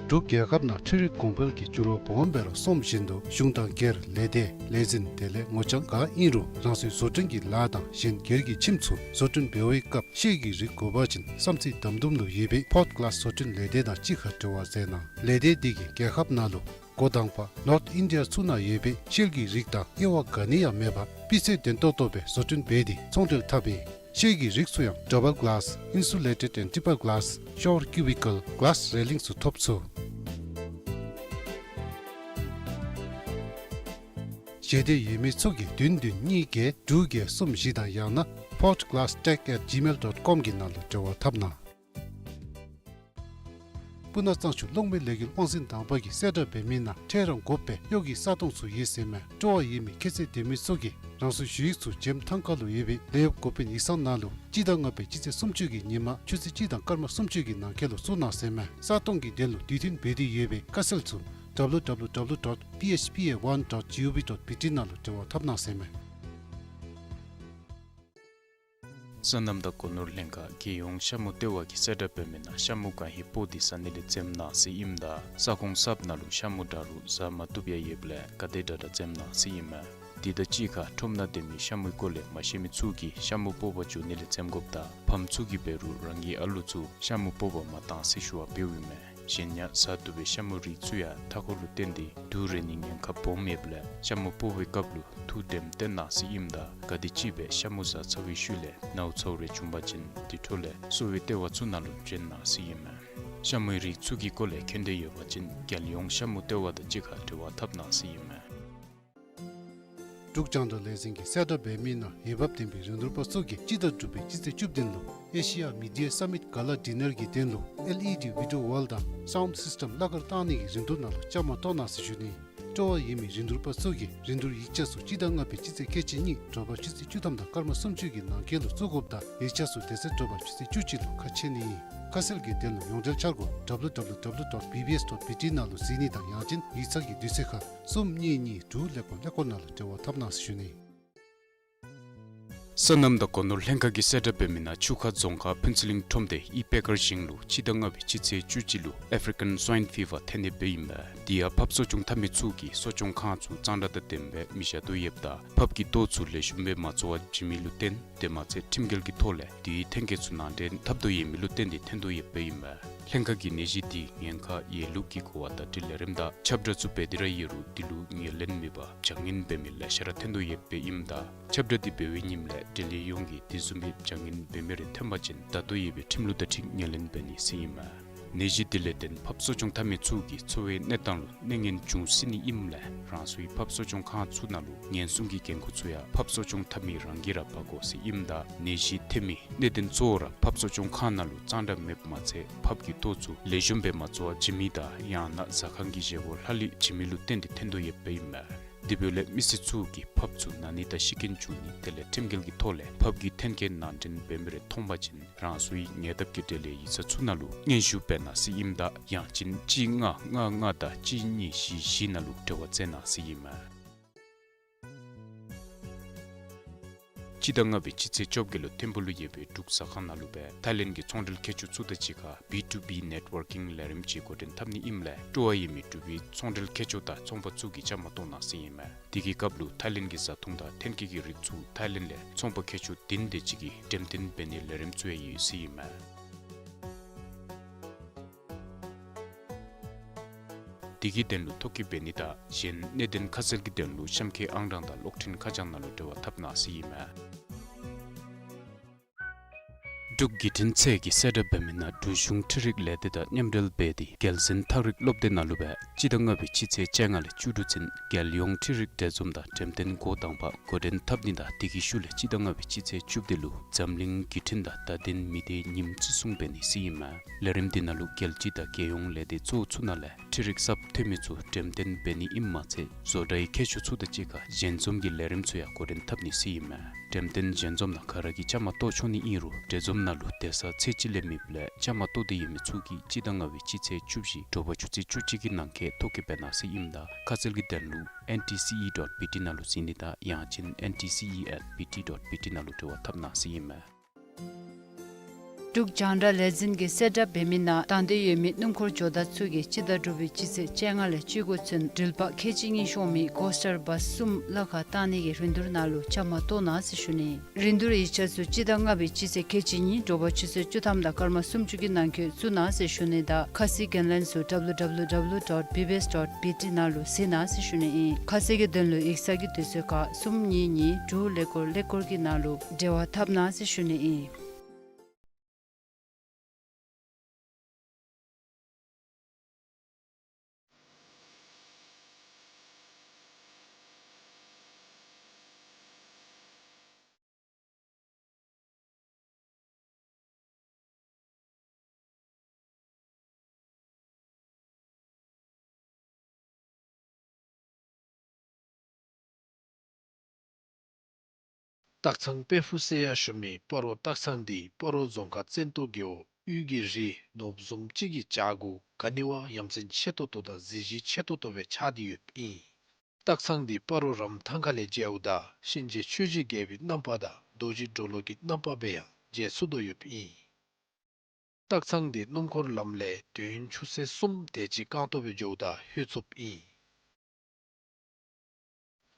འབྲུག་རྒྱལ་ཁབ་ནང་འཕྲུལ་རིག་གོང་འཕེལ་གྱི་འགྱུར་བ་སྦོམ་སྦེ་ར་སོངམ་བཞིན་དུ་གཞུང་དང་སྒེར་ལས་སྡེ་ལས་འཛིན་དེ་ལས་ངོ་རྐྱང་ག་ཨིན་རུང་རང་སོའི་བཟོ་སྐྲུན་གྱི་ལཱ་དང་གཞན་སྒེར་གྱི་ཁྱིམ་ཚུ་བཟོ་སྐྲུན་འབད་བའི་སྐབས་ཤེལ་གྱི་རིགས་དགོ་པ་ཅིན་བསམ་རྩེ་དམ་དུམ་ལུ་ཡོད་པའི་ཕོརཊ་གླཱསི་བཟོ་སྐྲུན་ལས་སྡེ་དང་གཅིག་ཁར་འབྲེལ་བ་མཛད་གནང་། ལས་སྡེ་འདི་གིས་རྒྱལ་ཁབ་ནང་ལུ་འགོ་དང་པ་ནོརཐ་ཨིན་ཌི་ཡ་ཚུ་ནང་ཡོད་པའི་ཤེལ་གྱི་རིགས་དང་དབྱེ་བ་ག་ནི་ཡང་མེད་པར་སྤུས་ཚད་ལྡན་ཏོག་ཏོ་སྦེ་བཟོ་སྐྲུན་འབད་དེ་ཚོང་འབྲེལ་འཐབ་ཨིན། ཤེལ་གྱི་རིགས་ཚུ་ཡང་ཌབ་བཱལ་གླཱསི་ཨིན་སུ་ལེ་ཊེཌ་ཨེནཌ་ཊི་པཱལ་གླཱསི་ཤོར་ཀིའུ་བི་ཀཱལ་གླཱསི་རེ་ལིང་ཚུ་ཐོབ་ཚུགས། ཞལ་འདེབས་ཡོད་མི་ཚུ་གིས་བདུན་བདུན་གཉིས་བརྒྱད་དྲུག་བརྒྱད་གསུམ་བཞི་དང་ཡང་ན་ཕོརཊ་གླཱསི་ཊེག་ཨེཊ་ཇི་མེལ་ཌོཊ་ཀོམ་གྱི་ནང་ལུ་འབྲེལ་བ་འཐབ་གནང་། སྤུ་ན་གཙང་ཆུ་གློག་མེ་ལས་འགུལ་དབང་འཛིན་དང་པ་གིས་གསལ་བསྒྲགས་འབད་མི་ནང་འཕྲལ་རང་དགོ་པའི་གཡོག་གི་ས་སྟོང་ཚུ་ཡོད་ཟེར་མས། སྤྲོ་བ་ཡོད་མི་ཁྱད་ཚད་ལྡན་མི་ཚུ་གིས་རང་སོའི་ཞུ་ཡིག་ཚུ་འཇམ་ཐང་ཁ་ལུ་ཡོད་པའི་ལས་གཡོག་འགོ་དཔོན་ཡིག་ཚང་ནང་ལུ་སྤྱི་ཟླ་ལྔ་པའི་སྤྱི་ཚེས་སུམ་ཅུ་གི་ཉིན་མ་ཆུ་ཚོད་གཅིག་དང་སྐར་མ་སུམ་ཅུ་གི་ནང་འཁོད་ལུ་བཙུགས་གནང་ཟེར་མས། ས་སྟོང་གི་དོན་ལུ་དུས་མཐུན་འབད་དེ་ཡོད་པའི་དཀའ་སེལ་ཚུ་ཌབ་ལུ་ཌབ་ལུ་ཌབ་ལུ་ཌོཊ་པི་ཨེཆ་པི་ཨེ་ཝན་ཌོཊ་ཇི་ཨོ་ཝི་ཌོཊ་བི་ཊི་ནང་ལུ་འབྲེལ་བ་འཐབ་གནང་ཟེར་མས། སོ་ནམ་དང་སྒོ་ནོར་ལྷན་ཁག་རྒྱལ་ཡོངས་ཤ་མུ་ལྟེ་བ་གིས་གསལ་བསྒྲགས་འབད་མི་ནང་ཤ་མུ་གང་ཧེ་སྤོག་སྟེ་ཟ་ནི་ལས་འཛེམ་གནང་ཟེར་ཨིནམ་ད་ས་ཁོངས་གསརཔ་ནང་ལུ་ཤ་མུ་དྲག་རུང་ཟ་མ་བཏུབ་ཡང་ཡོདཔ་ལས་ག་དེ་དྲག་དྲག་འཛེམ་གནང་ཟེར་ཨིན་མས། དེ་དང་གཅིག་ཁར་ཁྲོམ་ནང་སྡོད་མི་ཤ་མུའི་སྐོར་ལས་མ་ཤེས་མི་ཚུ་གིས་ཤ་མུ་སྤོག་པར་འགྱོ་ནི་ལས་འཛེམ་དགོཔ་དང་ཕམ་ཚུ་གིས་འབད་རུང་རང་གི་ཨ་ལུ་ཚུ་ཤ་མུ་སྤོག་པར་མ་གཏང་ཟེར་ཞུ་བ་འབདཝ་ཨིན་མས། གཞན་ཡང་ཟ་བཏུབ་པའི་ཤ་མུ་རིགས་ཚུ་ཡང་མཐའ་འཁོར་ལུ་བརྟེན་ཏེ་དུག་རེག་ནིའི་ཉེན་ཁ་སྦོམ་ཡོདཔ་ལས་ཤ་མུ་སྤོག་པའི་སྐབས་ལུ་ཐུགས་དམ་བཏོན་གནང་ཟེར་ཨིནམ་ད་ག་དེམ་ཅིག་སྦེ་ཤ་མུ་ཟ་ཚར་བའི་ཤུལ་ལས་ནཝ་ཚཝ་རེ་བྱུང་པ་ཅིན་དེ་འཕྲོ་ལས་གསོ་བའི་ལྟེ་བ་ཚུ་ནང་ལུ་བྱོན་གནང་ཟེར་ཨིན་མས། ཤ་མུའི་རིགས་ཚུ་གི་སྐོར་ལས་མཁྱེན་འདོད་ཡོད་པ་ཅིན་རྒྱལ་ཡོངས་ཤ་མུ་ལྟེ་བ་དང་གཅིག་ཁར་འབྲེལ་བ་འཐབ་གནང་ཟེར་ཨིན་མས། འབྲུག་རྒྱང་བསྒྲགས་ལས་འཛིན་གྱིས་གསལ་བསྒྲགས་འབད་མི་ནང་འོས་འབབ་ལྡན་པའི་རིན་བསྡུར་པ་ཚུ་གིས་སྤྱི་ཟླ་དྲུག་པའི་སྤྱི་ཚེས་བཅུ་བདུན་ལུ་ཨེ་ཤི་ཡ་མི་ཌི་ཡ་སམ་མིཊ་ག་ལ་ཌི་ནར་གྱི་དོན་ལུ་ཨེལ་ཨི་ཌི་བི་ཌི་ཡོ་ཝཱལ་དང་སའུནཌ་སིསི་ཊེམ་གླ་གར་བཏང་ནི་གི་རིན་བསྡུར་ནང་ལུ་བཅའ་མར་གཏོགས་གནང་ཟེར་ཞུ་ནི། སྤྲོ་བ་ཡོད་མི་རིན་བསྡུར་པ་ཚུ་གིས་རིན་བསྡུར་ཡིག་ཆ་ཚུ་སྤྱི་ཟླ་ལྔ་པའི་སྤྱི་ཚེས་ཁལ་གཅིག་གཉིས་དྲོ་པ་ཆུ་ཚོད་བཅུ་ཐམ་དང་སྐར་མ་སུམ་ཅུ་གི་ནང་འཁོད་ལུ་བཙུགས་དགོཔ་དང་ཡིག་ཆ་ཚུ་དེ་ཚེ་དྲོ་པ་ཆུ་ཚོད་བཅུ་གཅིག་ལུ་ཁ་ཕྱེ་ནི་ཨིན། ཁ་གསལ་གྱི་དོན་ལུ་ཡོངས་འབྲེལ་འཆར་སྒོ་ཌབ་ལུ་ཌབ་ལུ་ཌབ་ལུ་ཌོཊ་བི་བི་ཨེསི་ཌོཊ་བི་ཊི་ནང་ལུ་གཟིགས་ནི་དང་ཡང་ཅིན་ཡིག་ཚང་གི་དུས་ཚོད་ཁར་གསུམ་གཉིས་གཉིས་དྲུག་ཀླད་ཀོར་ཀླད་ཀོར་ནང་ལུ་འབྲེལ་བ་འཐབ་གནང་ཟེར་ཞུ་ནི། སོ་ནམ་དང་སྒོ་ནོར་ལྷན་ཁག་གིས་གསལ་བསྒྲགས་འབད་མི་ནང་ཆུ་ཁ་རྫོང་ཁག་ཕུན་ཚོགས་གླིང་ཁྲོམ་སྡེ་ཨི་པེ་ཀར་ཞིང་ལུ་སྤྱི་ཟླ་ལྔ་པའི་སྤྱི་ཚེས་བཅུ་གཅིག་ལུ་ཨེཕ་རི་ཀན་སྭའིན་ཕི་བར་ཐོན་ནི་སྦེ་ཨིན་མས། དེ་ཡང་ཕགཔ་གསོ་སྐྱོང་འཐབ་མི་ཚུ་གིས་གསོ་སྐྱོང་ཁང་ཚུ་གཙང་སྦྲ་དང་ལྡནམ་སྦེ་མི་བཞག་དོ་ཡོདཔ་དང་ཕགཔ་གི་ལྟོ་ཚུ་ལེགས་ཤོམ་སྦེ་མ་བཙོ་བར་བྱིན་མི་ལུ་བརྟེན་དེ་མ་ཚད་ཁྲིམས་འགལ་གྱི་ཐོག་ལས་དེའི་ཐོན་སྐྱེད་ཚུ་ནང་འདྲེན་འཐབ་དོ་ཡོད་མི་ལུ་བརྟེན་ཏེ་ཐོན་དོ་ཡོདཔ་ཨིན་མས། ལྷན་ཁག་གིས་ནད་གཞི་དེ་ཉེན་ཁ་ཡོད་ལུགས་ཀྱི་གོ་བ་བརྡ་སྤྲོད་ལས་རིམ་དང་ཁྱབ་བསྒྲགས་ཚུ་འབད་དེ་ར་ཡོད་རུང་དེ་ལུ་ངོས་ལེན་མེད་པར་བྱ་ངན་འབད་མི་ལེ་ཤ་ར་ཐོན་དོ་ཡོདཔ་ཨིནམ་ད་ཁྱབ་བསྒྲགས་དེ་འབད་བའི་ཉིནམ་ལས་འབྲེལ་ཡོད་ཡོངས་ཀྱིས་དེ་བཟུམ་མའི་བྱ་ངན་འབད་མི་རེ་ཐོན་པ་ཅིན་ད་ལྟོ་ཡོད་པའི་ཁྲིམས་ལུགས་དང་འཁྲིལ་ངོས་ལེན་འབད་ནི་ཟེར་ཨིན་མས། ནད་གཞི་དེ་ལས་བརྟེན་ཕགཔ་གསོ་སྐྱོང་འཐབ་མི་ཚུ་གི་འཚོ་བའི་གནས་སྟངས་ལུ་གནོད་ཉེན་འབྱུང་སྲིད་ནི་ཨིནམ་ལས་རང་སོའི་ཕགཔ་གསོ་སྐྱོང་ཁང་ཚུ་ནང་ལུ་ཉེན་སྲུང་གི་འགན་ཁུར་ཚུ་ཡང་ཕགཔ་གསོ་སྐྱོང་འཐབ་མི་རང་གིས་ར་འབག་དགོ་ཟེར་ཨིནམ་ད་ནད་གཞི་ཐོན་མི་གནད་དོན་གཙོ་བོ་ར་ཕགཔ་གསོ་སྐྱོང་ཁང་ནང་ལུ་གཙང་སྦྲ་མེདཔ་མ་ཚད་ཕགཔ་གི་ལྟོ་ཚུ་ལེགས་ཤོམ་སྦེ་མ་བཙོ་བར་བྱིན་མི་དང་ཡང་ན་ཟ་ཁང་གི་བཞེས་སྒོ་ལྷག་ལུས་བྱིན་མི་ལུ་བརྟེན་ཏེ་ཐོན་དོ་ཡོདཔ་ཨིན་མས། དེ་འབདཝ་ལས་མི་སེར་ཚུ་གིས་ཕགཔ་ཚུ་ན་ནི་དང་ཤི་རྐྱེན་འབྱུང་ནི་དེ་ལས་ཁྲིམས་འགལ་གྱི་ཐོག་ལས་ཕགཔ་གི་ཐོན་སྐྱེད་ནང་འདྲེན་འབད་མི་རེ་མཐོང་པ་ཅིན་རང་སོའི་ཉེ་འདབས་ཀྱི་འབྲེལ་ཡོད་ཡིག་ཚང་ཚུ་ནང་ལུ་སྙན་ཞུ་འབད་གནང་ཟེར་ཨིནམ་ད་ཡང་ཅིན་གཅིག་ལྔ་ལྔ་ལྔ་དང་གཅིག་གཉིས་བཞི་བཞི་ནང་ལུ་འབྲེལ་བ་མཛད་གནང་ཟེར་ཨིན་མས། སྤྱི་ཟླ་ལྔ་པའི་སྤྱི་ཚེས་བཅོ་བརྒྱད་ལུ་ཐིམ་ཕུག་ལུ་ཡོད་པའི་འབྲུག་ཟ་ཁང་ནང་ལུ་སྦེ་ཐའི་ལེནཌ་གི་ཚོང་འབྲེལ་མཁས་མཆོག་ཚུ་དང་གཅིག་ཁར་བི་ཊུ་བི་ནེཊ་ཝར་ཀིང་ལས་རིམ་ཅིག་འགོ་འདྲེན་འཐབ་ནི་ཨིནམ་ལས་སྤྲོ་བ་ཡོད་མི་འབྲུག་པའི་ཚོང་འབྲེལ་མཁས་མཆོག་དང་ཚོང་པ་ཚུ་གིས་བཅའ་མར་གཏོགས་གནང་ཟེར་ཨིན་མས། དེ་གི་སྐབས་ལུ་ཐའི་ལེནཌ་གི་བཟའ་འཐུང་དང་ཐོན་སྐྱེད་ཀྱི་རིགས་ཚུ་ཐའི་ལེནཌ་ལས་ཚོང་པ་མཁས་མཆོག་བདུན་དེ་ཅིག་གིས་འགྲེམས་སྟོན་འབད་ནིའི་ལས་རིམ་ཚུ་ཡང་ཡོད་ཟེར་ཨིན་མས། དེ་གི་དོན་ལུ་ཐོ་བཀོད་འབད་ནི་དང་གཞན་གནད་དོན་ཁ་གསལ་གྱི་དོན་ལུ་གཤམ་འཁོད་ཨང་གྲངས་དང་གློག་འཕྲིན་ཁ་བྱང་ནང་ལུ་འབྲེལ་བ་འཐབ་གནང་ཟེར་ཨིན་མས། འབྲུག་བརྒྱུད་འཕྲིན་ཚད་ཀྱི་གསལ་བསྒྲགས་འབད་མི་ནང་འབྲུག་གཞུང་འཕྲུལ་རིག་ལས་སྡེ་དང་མཉམ་འབྲེལ་འབད་དེ་རྒྱལ་གསུང་ཐག་རིང་སློབ་སྡེ་ནང་ལུ་སྦེ་སྤྱི་ཟླ་ལྔ་པའི་སྤྱི་ཚེས་བཅོ་ལྔ་ལས་བཅུ་དྲུག་ཚུན་རྒྱལ་ཡོངས་འཕྲུལ་རིག་འབྲེལ་འཛོམས་དང་འགྲེམས་སྟོན་འགོ་དང་པ་འགོ་འདྲེན་འཐབ་ནི་དང་དེ་གི་ཤུལ་ལས་སྤྱི་ཟླ་ལྔ་པའི་སྤྱི་ཚེས་བཅུ་བདུན་ལུ་འཛམ་གླིང་བརྒྱུད་འཕྲིན་དང་བརྡ་དོན་མི་སྡེ་ཉིནམ་བརྩི་སྲུང་འབད་ནི་ཟེར་ཨིན་མས། ལས་རིམ་འདི་ནང་ལུ་རྒྱལ་སྤྱི་དང་རྒྱལ་ཡོངས་ལས་སྡེ་གཙོ་བོ་ཚུ་ནང་ལས་འཕྲུལ་རིག་གསརཔ་ཐོན་མི་ཚུ་འགྲེམས་སྟོན་འབད་ནི་ཨིནམ་མ་ཚད་བཟོ་གྲྭའི་མཁས་མཆོག་ཚུ་དང་གཅིག་ཁར་ཞལ་འཛོམས་ཀྱི་ལས་རིམ་ཚུ་ཡང་འགོ་འདྲེན་འཐབ་ནི་ཟེར་ཨིན་མས། འགྲེམས་སྟོན་ཞལ་འཛོམས་ནང་ག་ར་གིས་བཅའ་མར་གཏོགས་ཆོག་ནི་ཨིན་རུང་འབྲེལ་འཛོམས་ནང་ལུ་སྡོད་ས་ཚོད་ཅིག་ལས་མེདཔ་ལས་བཅའ་མར་གཏོགས་འདོད་ཡོད་མི་ཚུ་གིས་སྤྱི་ཟླ་ལྔ་པའི་སྤྱི་ཚེས་བཅུ་བཞི་དྲོ་པ་ཆུ་ཚོད་བཅུ་གཅིག་གི་ནང་འཁོད་ཐོ་བཀོད་འབད་གནང་ཟེར་ཨིནམ་ད་ཁ་གསལ་གྱི་དོན་ལུ་ཨེན་ཊི་སི་ཨི་ཌོཊ་བི་ཊི་ནང་ལུ་གཟིགས་ནི་དང་ཡང་ཅིན་ཨེན་ཊི་སི་ཨི་ཨེཊ་བི་ཊི་ཌོཊ་བི་ཊི་ནང་ལུ་འབྲེལ་བ་འཐབ་གནང་ཟེར་ཨིན་མས། འབྲུག་རྒྱང་བསྒྲགས་ལས་འཛིན་གྱིས་གསལ་བསྒྲགས་འབད་མི་ནང་དང་འདོད་ཡོད་མི་སྣུམ་འཁོར་ཇོ་བདག་ཚུ་གིས་སྤྱི་ཟླ་དྲུག་པའི་སྤྱི་ཚེས་བཅོ་ལྔ་ལས་བཅུ་དགུ་ཚུན་འགྲུལ་པ་ཁལ་གཅིག་གཉིས་ཤོང་མི་ཀོ་སི་ཊར་བཱསི་གསུམ་གླ་ཁར་བཏང་ནི་གི་རིན་བསྡུར་ནང་ལུ་བཅའ་མར་གཏོགས་གནང་ཟེར་ཞུ་ནི། རིན་བསྡུར་ཡིག་ཆ་ཚུ་སྤྱི་ཟླ་ལྔ་པའི་སྤྱི་ཚེས་ཁལ་གཅིག་གཉིས་དྲོ་པ་ཆུ་ཚོད་བཅུ་ཐམ་དང་སྐར་མ་སུམ་ཅུ་གི་ནང་འཁོད་བཙུགས་གནང་ཟེར་ཞུ་ནི་དང་ཁ་གསལ་གྱི་ལན་ཚུ་ཌབ་ལུ་ཌབ་ལུ་ཌབ་ལུ་ཌོཊ་བི་བི་ཨེསི་ཌོཊ་བི་ཊི་ནང་ལུ་གཟིགས་གནང་ཟེར་ཞུ་ནི་ཨིན། ཁ་གསལ་གྱི་དོན་ལུ་ཡིག་ཚང་གི་དུས་ཚོད་ཁར་གསུམ་གཉིས་གཉིས་དྲུག་ཀླད་ཀོར་ཀླད་ཀོར་གྱི་ནང་ལུ་འབྲེལ་བ་འཐབ་གནང་ཟེར་ཞུ་ནི་ཨིན། སྟག་ཚང་དཔལ་ཕུག་ཟེར་ཡང་ཞུ་མི་སྤ་རོ་སྟག་ཚང་འདི་སྤ་རོ་རྫོང་ཁག་བཙན་ཏོ་རྒེད་འོག་དབུས་ཀྱི་རི་ནོར་བུ་བཟུམ་ཅིག་གི་བྱག་གུ་ག་ནི་བ་ཡ་མཚན་ཆེ་ཏོག་ཏོ་དང་གཟི་བརྗིད་ཆེ་ཏོག་ཏོ་སྦེ་ཆགས་ཏེ་ཡོདཔ་ཨིན། སྟག་ཚང་འདི་སྤ་རོ་རམ་ཐང་ཁ་ལས་མཇལཝ་ད་གཤིན་རྗེ་ཆོས་རྗེ་རྒྱལ་པོའི་རྣམ་པ་དང་རྡོ་རྗེ་གྲོ་ལོད་ཀྱི་རྣམ་པ་སྦེ་ཡང་མཇལ་ཚུགས་དོ་ཡོདཔ་ཨིན། སྟག་ཚང་འདི་སྣུམ་འཁོར་ལམ་ལས་དུས་ཡུན་ཆུ་ཚོད་གསུམ་དེ་ཅིག་རྐང་སྟོང་སྦེ་འགྱོཝ་ད་ལྷོད་ཚུགསཔ་ཨིན།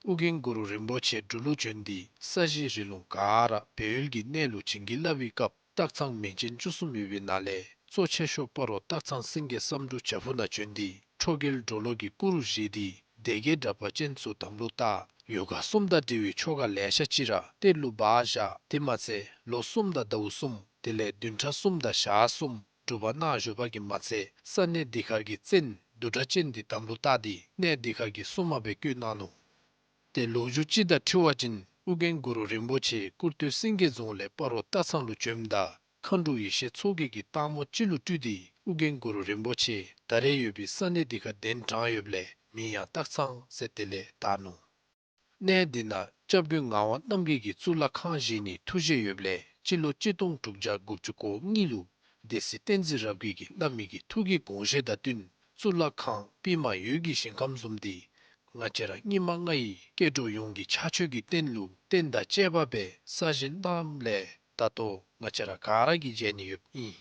ཨོ་རྒྱན་གུ་རུ་རིན་པོ་ཆེ་འབྲུག་ལུ་བྱོན་ཏེ་ས་གཞི་རི་ལུང་ག་ར་སྦས་ཡུལ་གྱི་གནས་ལུ་བྱིན་གྱིས་བརླབས་པའི་སྐབས་སྟག་ཚང་མིང་ཅན་བཅུ་གསུམ་ཡོད་པའི་ནང་ལས་གཙོ་ཆེ་ཤོས་སྤ་རོ་སྟག་ཚང་སེང་གེ་བསམ་འགྲུབ་བྱག་ཕུག་ནང་བྱོན་ཏེ་ཁྲོ་རྒྱལ་གྲོ་ལོད་ཀྱི་སྐུ་རུ་བཞེངས་ཏེ་སྡེ་བརྒྱད་དྲེགས་པ་ཅན་ཚུ་དམ་ལུ་བཏགས། ཡོ་ག་གསུམ་དང་འབྲེལ་བའི་ཆོ་ག་ལེ་ཤ་ཅིག་ར་གཏེར་ལུ་སྦ་བཞག། དེ་མ་ཚད་ལོ་གསུམ་དང་ཟླཝ་གསུམ་དེ་ལས་བདུན་ཕྲག་གསུམ་དང་ཞག་གསུམ་སྒྲུབ་པ་གནང་བཞུགས་པ་གིས་མ་ཚད་ས་གནས་འདི་ཁར་གྱི་བཙན་བདུད་དྲེགས་ཅན་འདི་དམ་ལུ་བཏགས་ཏེ་གནས་འདི་ཁར་གྱི་སྲུང་མ་སྦེ་བསྐོས་གནང་ནུག། ཏེ་ལོ་རྒྱུས་ཅིག་དང་འཁྲིལ་བ་ཅིན་ཨོ་རྒྱན་གུ་རུ་རིན་པོ་ཆེ་ཀུར་སྟོད་སེང་གེ་རྫོང་ལས་སྤ་རོ་སྟག་ཚང་ལུ་བྱོནམ་ད་མཁའ་འགྲོ་ཡེ་ཤེས་མཚོ་རྒྱལ་གྱིས་སྟག་མོ་ཅིག་ལུ་སྤྲུལ་ཏེ་ཨོ་རྒྱན་གུ་རུ་རིན་པོ་ཆེ་ད་རེས་ཡོད་པའི་ས་གནས་འདི་ཁར་གདན་དྲངས་ཡོདཔ་ལས་མིང་ཡང་སྟག་ཚང་ཟེར་དེ་ལས་བཏགས་ནུག། གནས་འདི་ནང་སྐྱབས་མགོན་ངག་དབང་རྣམ་རྒྱལ་གྱི་གཙུག་ལག་ཁང་བཞེངས་ནིའི་ཐུགས་བཞེད་ཡོདཔ་ལས་སྤྱི་ལོ་གཅིག་སྟོང་དྲུག་བརྒྱ་དགུ་བཅུ་གོ་གཉིས་ལུ་སྡེ་སྲིད་བསྟན་འཛིན་རབ་རྒྱས་ཀྱིས་བླ་མའི་གི་ཐུགས་ཀྱི་དགོངས་བཞེད་དང་བསྟུན་གཙུག་ལག་ཁང་པདྨ་འོད་ཀྱི་ཞིང་ཁམས་བཟུམ་འདི་ང་བཅས་ར་སྙིགས་མ་ལྔ་ཡི་སྐྱེ་འགྲོ་ཡོངས་ཀྱི་ཕྱག་མཆོད་ཀྱི་རྟེན་ལུ་རྟེན་དང་བཅས་པ་སྦེ་གསར་བཞེངས་གནངམ་ལས་ད་ལྟོ་ང་བཅས་ར་ག་ར་གིས་མཇལ་ནི་ཡོདཔ་ཨིན།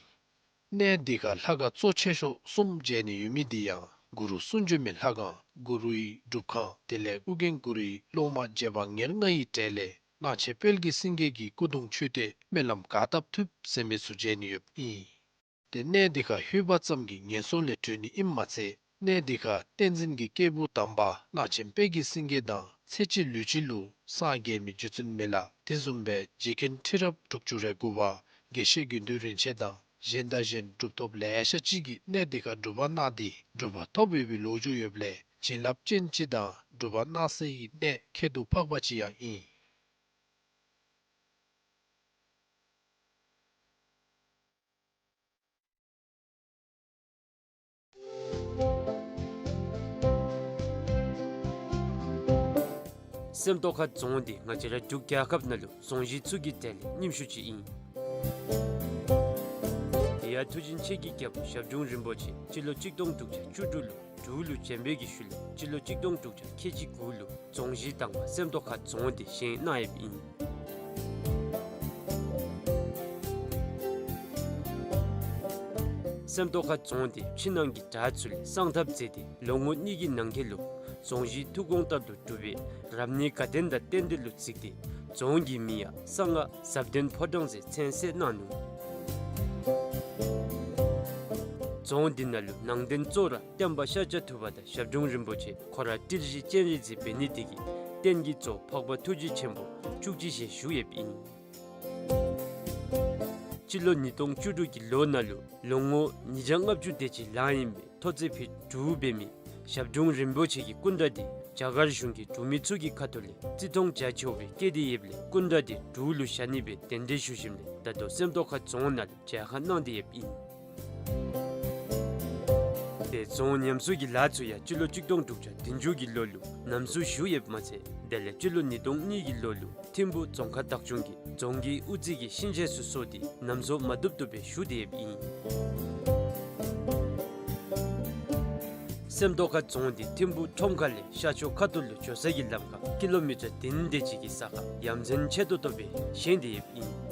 གནས་འདི་ཁར་ལྷ་ཁང་གཙོ་ཆེ་ཤོས་གསུམ་མཇལ་ནི་ཡོད་མི་འདི་ཡང་གུ་རུ་གསུང་བྱོན་མའི་ལྷ་ཁང་གུ་རུའི་སྒྲུབ་ཁང་དེ་ལས་ཨོ་རྒྱན་གུ་རུའི་སློབ་མ་རྗེ་འབངས་ཉེར་ལྔ་ཡི་གྲས་ལས་གླང་ཆེན་དཔལ་གྱི་སེང་གེ་གི་སྐུ་གདུང་མཆོད་རྟེན་སྨོན་ལམ་ག་བཏབ་ཐུབ་ཟེར་མི་ཚུ་མཇལ་ནི་ཡོདཔ་ཨིན། ཏེ་གནས་འདི་ཁར་ལྷོད་པ་ཙམ་གྱིས་ངན་སོང་ལས་གྲོལ་ནི་ཨིནམ་མ་ཚད་གནས་འདི་ཁར་བསྟན་འཛིན་གྱི་སྐྱེས་བུ་དམ་པ་གླང་ཆེན་དཔལ་གྱི་སེང་གེ་དང་ཚེ་གཅིག་ལུས་གཅིག་ལུ་སངས་རྒྱས་མི་རྗེ་བཙུན་མི་ལ་དེ་བཟུམ་སྦེ་རྗེ་མཁན་ཁྲི་རབས་དྲུག་ཅུ་རེ་དགུ་པ་དགེ་བཤེས་དགེ་འདུན་རིན་ཆེན་དང་གཞན་དང་གཞན་གྲུབ་ཐོབ་ལེ་ཤ་ཅིག་གིས་གནས་འདི་ཁར་སྒྲུབ་པ་གནང་སྟེ་གྲུབ་པ་ཐོབ་ཡོད་པའི་ལོ་རྒྱུས་ཡོདཔ་ལས་བྱིན་རླབས་ཅན་ཅིག་དང་སྒྲུབ་པ་གནང་སའི་གནས་ཁྱད་དུ་འཕགས་པ་ཅིག་ཡང་ཨིན། སེམས་རྟོགས་ཁ་རྫོང་འདི་ང་བཅས་ར་འབྲུག་རྒྱལ་ཁབ་ནང་ལུ་རྫོང་གཞི་ཚུ་གི་གྲས་ལས་རྙིང་ཤོས་ཅིག་ཨིན། དེ་ཡང་ཐུགས་རྗེ་ཆེན་གྱི་རྒྱལ་པོ་ཞབས་དྲུང་རིན་པོ་ཆེ་སྤྱི་ལོ་གཅིག་སྟོང་དྲུག་བརྒྱ་བཅུ་དྲུག་ལུ་འབྲུག་ལུ་བྱོན་པའི་གི་ཤུལ་ལས་སྤྱི་ལོ་གཅིག་སྟོང་དྲུག་བརྒྱ་ཁལ་གཅིག་དགུ་ལུ་རྫོང་གཞི་དང་པ་སེམས་རྟོགས་ཁ་རྫོང་འདི་བཞེངས་གནང་ཡོདཔ་ཨིན། སེམས་རྟོགས་ཁ་རྫོང་འདི་ཕྱི་ནང་གི་དྲག་ཚུ་ལས་གསང་ཐབས་མཛད་དེ་ལོ་ངོ་གཉིས་ཀྱི་ནང་འཁོད་ལུ་རྫོང་གཞི་ཐུགས་དགོངས་ལྟར་དུ་གྲུབ་པའི་རབ་གནས་དགའ་ལྡན་དང་རྟེན་འབྲེལ་ལུ་བརྩིས་ཏེ་རྫོང་གི་མིང་ཡང་གསང་སྔགས་ཟབ་དོན་ཕོ་བྲང་ཟེར་མཚན་གསོལ་གནང་ནུག། རྫོང་འདི་ནང་ལུ་ནང་རྟེན་གཙོ་བོ་ར་སྟོན་པ་ཤཱཀྱ་ཐུབ་པ་དང་ཞབས་དྲུང་རིན་པོ་ཆེ་ཁོ་ར་ཏིལ་བཞི་སྤྱན་རས་གཟིགས་འབད་ནི་དེ་གིས་རྟེན་གྱི་གཙོ་འཕགས་པ་ཐུགས་རྗེ་ཆེན་པོ་བཅུ་གཅིག་ཞལ་བཞུགས་ཡོདཔ་ཨིན། སྤྱི་ལོ་ཉིས་སྟོང་བཅུ་དྲུག་གི་ལོ་ནང་ལུ་ལོ་ངོ་ཉིས་བརྒྱ་ལྔ་བཅུ་དེ་ཅིག་ལང་ཡི་མི་ཐོག་བརྩེགས་ཕུད་དྲུག་འབད་མི་ཞབས་དྲུང་རིན་པོ་ཆེ་གི་སྐུ་འདྲ་འདི་རྒྱ་གར་གཞུང་གིས་འབྲུག་མི་ཚུ་གི་ཁ་ཐུག་ལས་བརྩི་མཐོང་རྒྱ་ཆེ་བའི་བསྐྱེད་དེ་ཡོདཔ་ལས་སྐུ་འདྲ་འདི་འབྲུག་ལུ་བཞག་ནི་སྦེ་གདན་འདྲེན་ཞུ་ཞིནམ་ལས་ད་ལྟོ་སེམས་རྟོགས་ཁ་རྫོང་ནང་ལུ་མཇལ་ཁ་གནང་སྟེ་ཡོདཔ་ཨིན། དེ་རྫོང་ཉམས་གསོ་གི་ལཱ་ཚུ་ཡང་སྤྱི་ལོ་གཅིག་སྟོང་དྲུག་བརྒྱ་བདུན་ཅུ་གི་ལོ་ལུ་ཉམས་གསོ་ཞུ་ཡོདཔ་མ་ཚད་དེ་ལས་སྤྱི་ལོ་ཉིས་སྟོང་གཉིས་ཀྱི་ལོ་ལུ་ཐིམ་ཕུ་རྫོང་ཁག་བདག་སྐྱོང་གིས་རྫོང་གི་དབུ་རྩེ་གི་ཤིང་ཆས་ཚུ་བཟོ་སྟེ་ཉམས་གསོ་མ་བཏུབ་བཏུབ་སྦེ་ཞུ་སྟེ་ཡོདཔ་ཨིན། སེམས་རྟོགས་ཁ་རྫོང་འདི་ཐིམ་ཕུ་ཁྲོམ་ཁ་ལས་ཤར་ཕྱོགས་ཁ་ཐུག་ལུ་འགྱོ་ས་གི་ལམ་ཁར་ཀི་ལོ་མི་ཊར་བདུན་དེ་ཅིག་གི་ས་ཁར་ཡ་མཚན་ཆེ་ཏོག་ཏོ་སྦེ་བཞེངས་ཏེ་ཡོདཔ་ཨིན།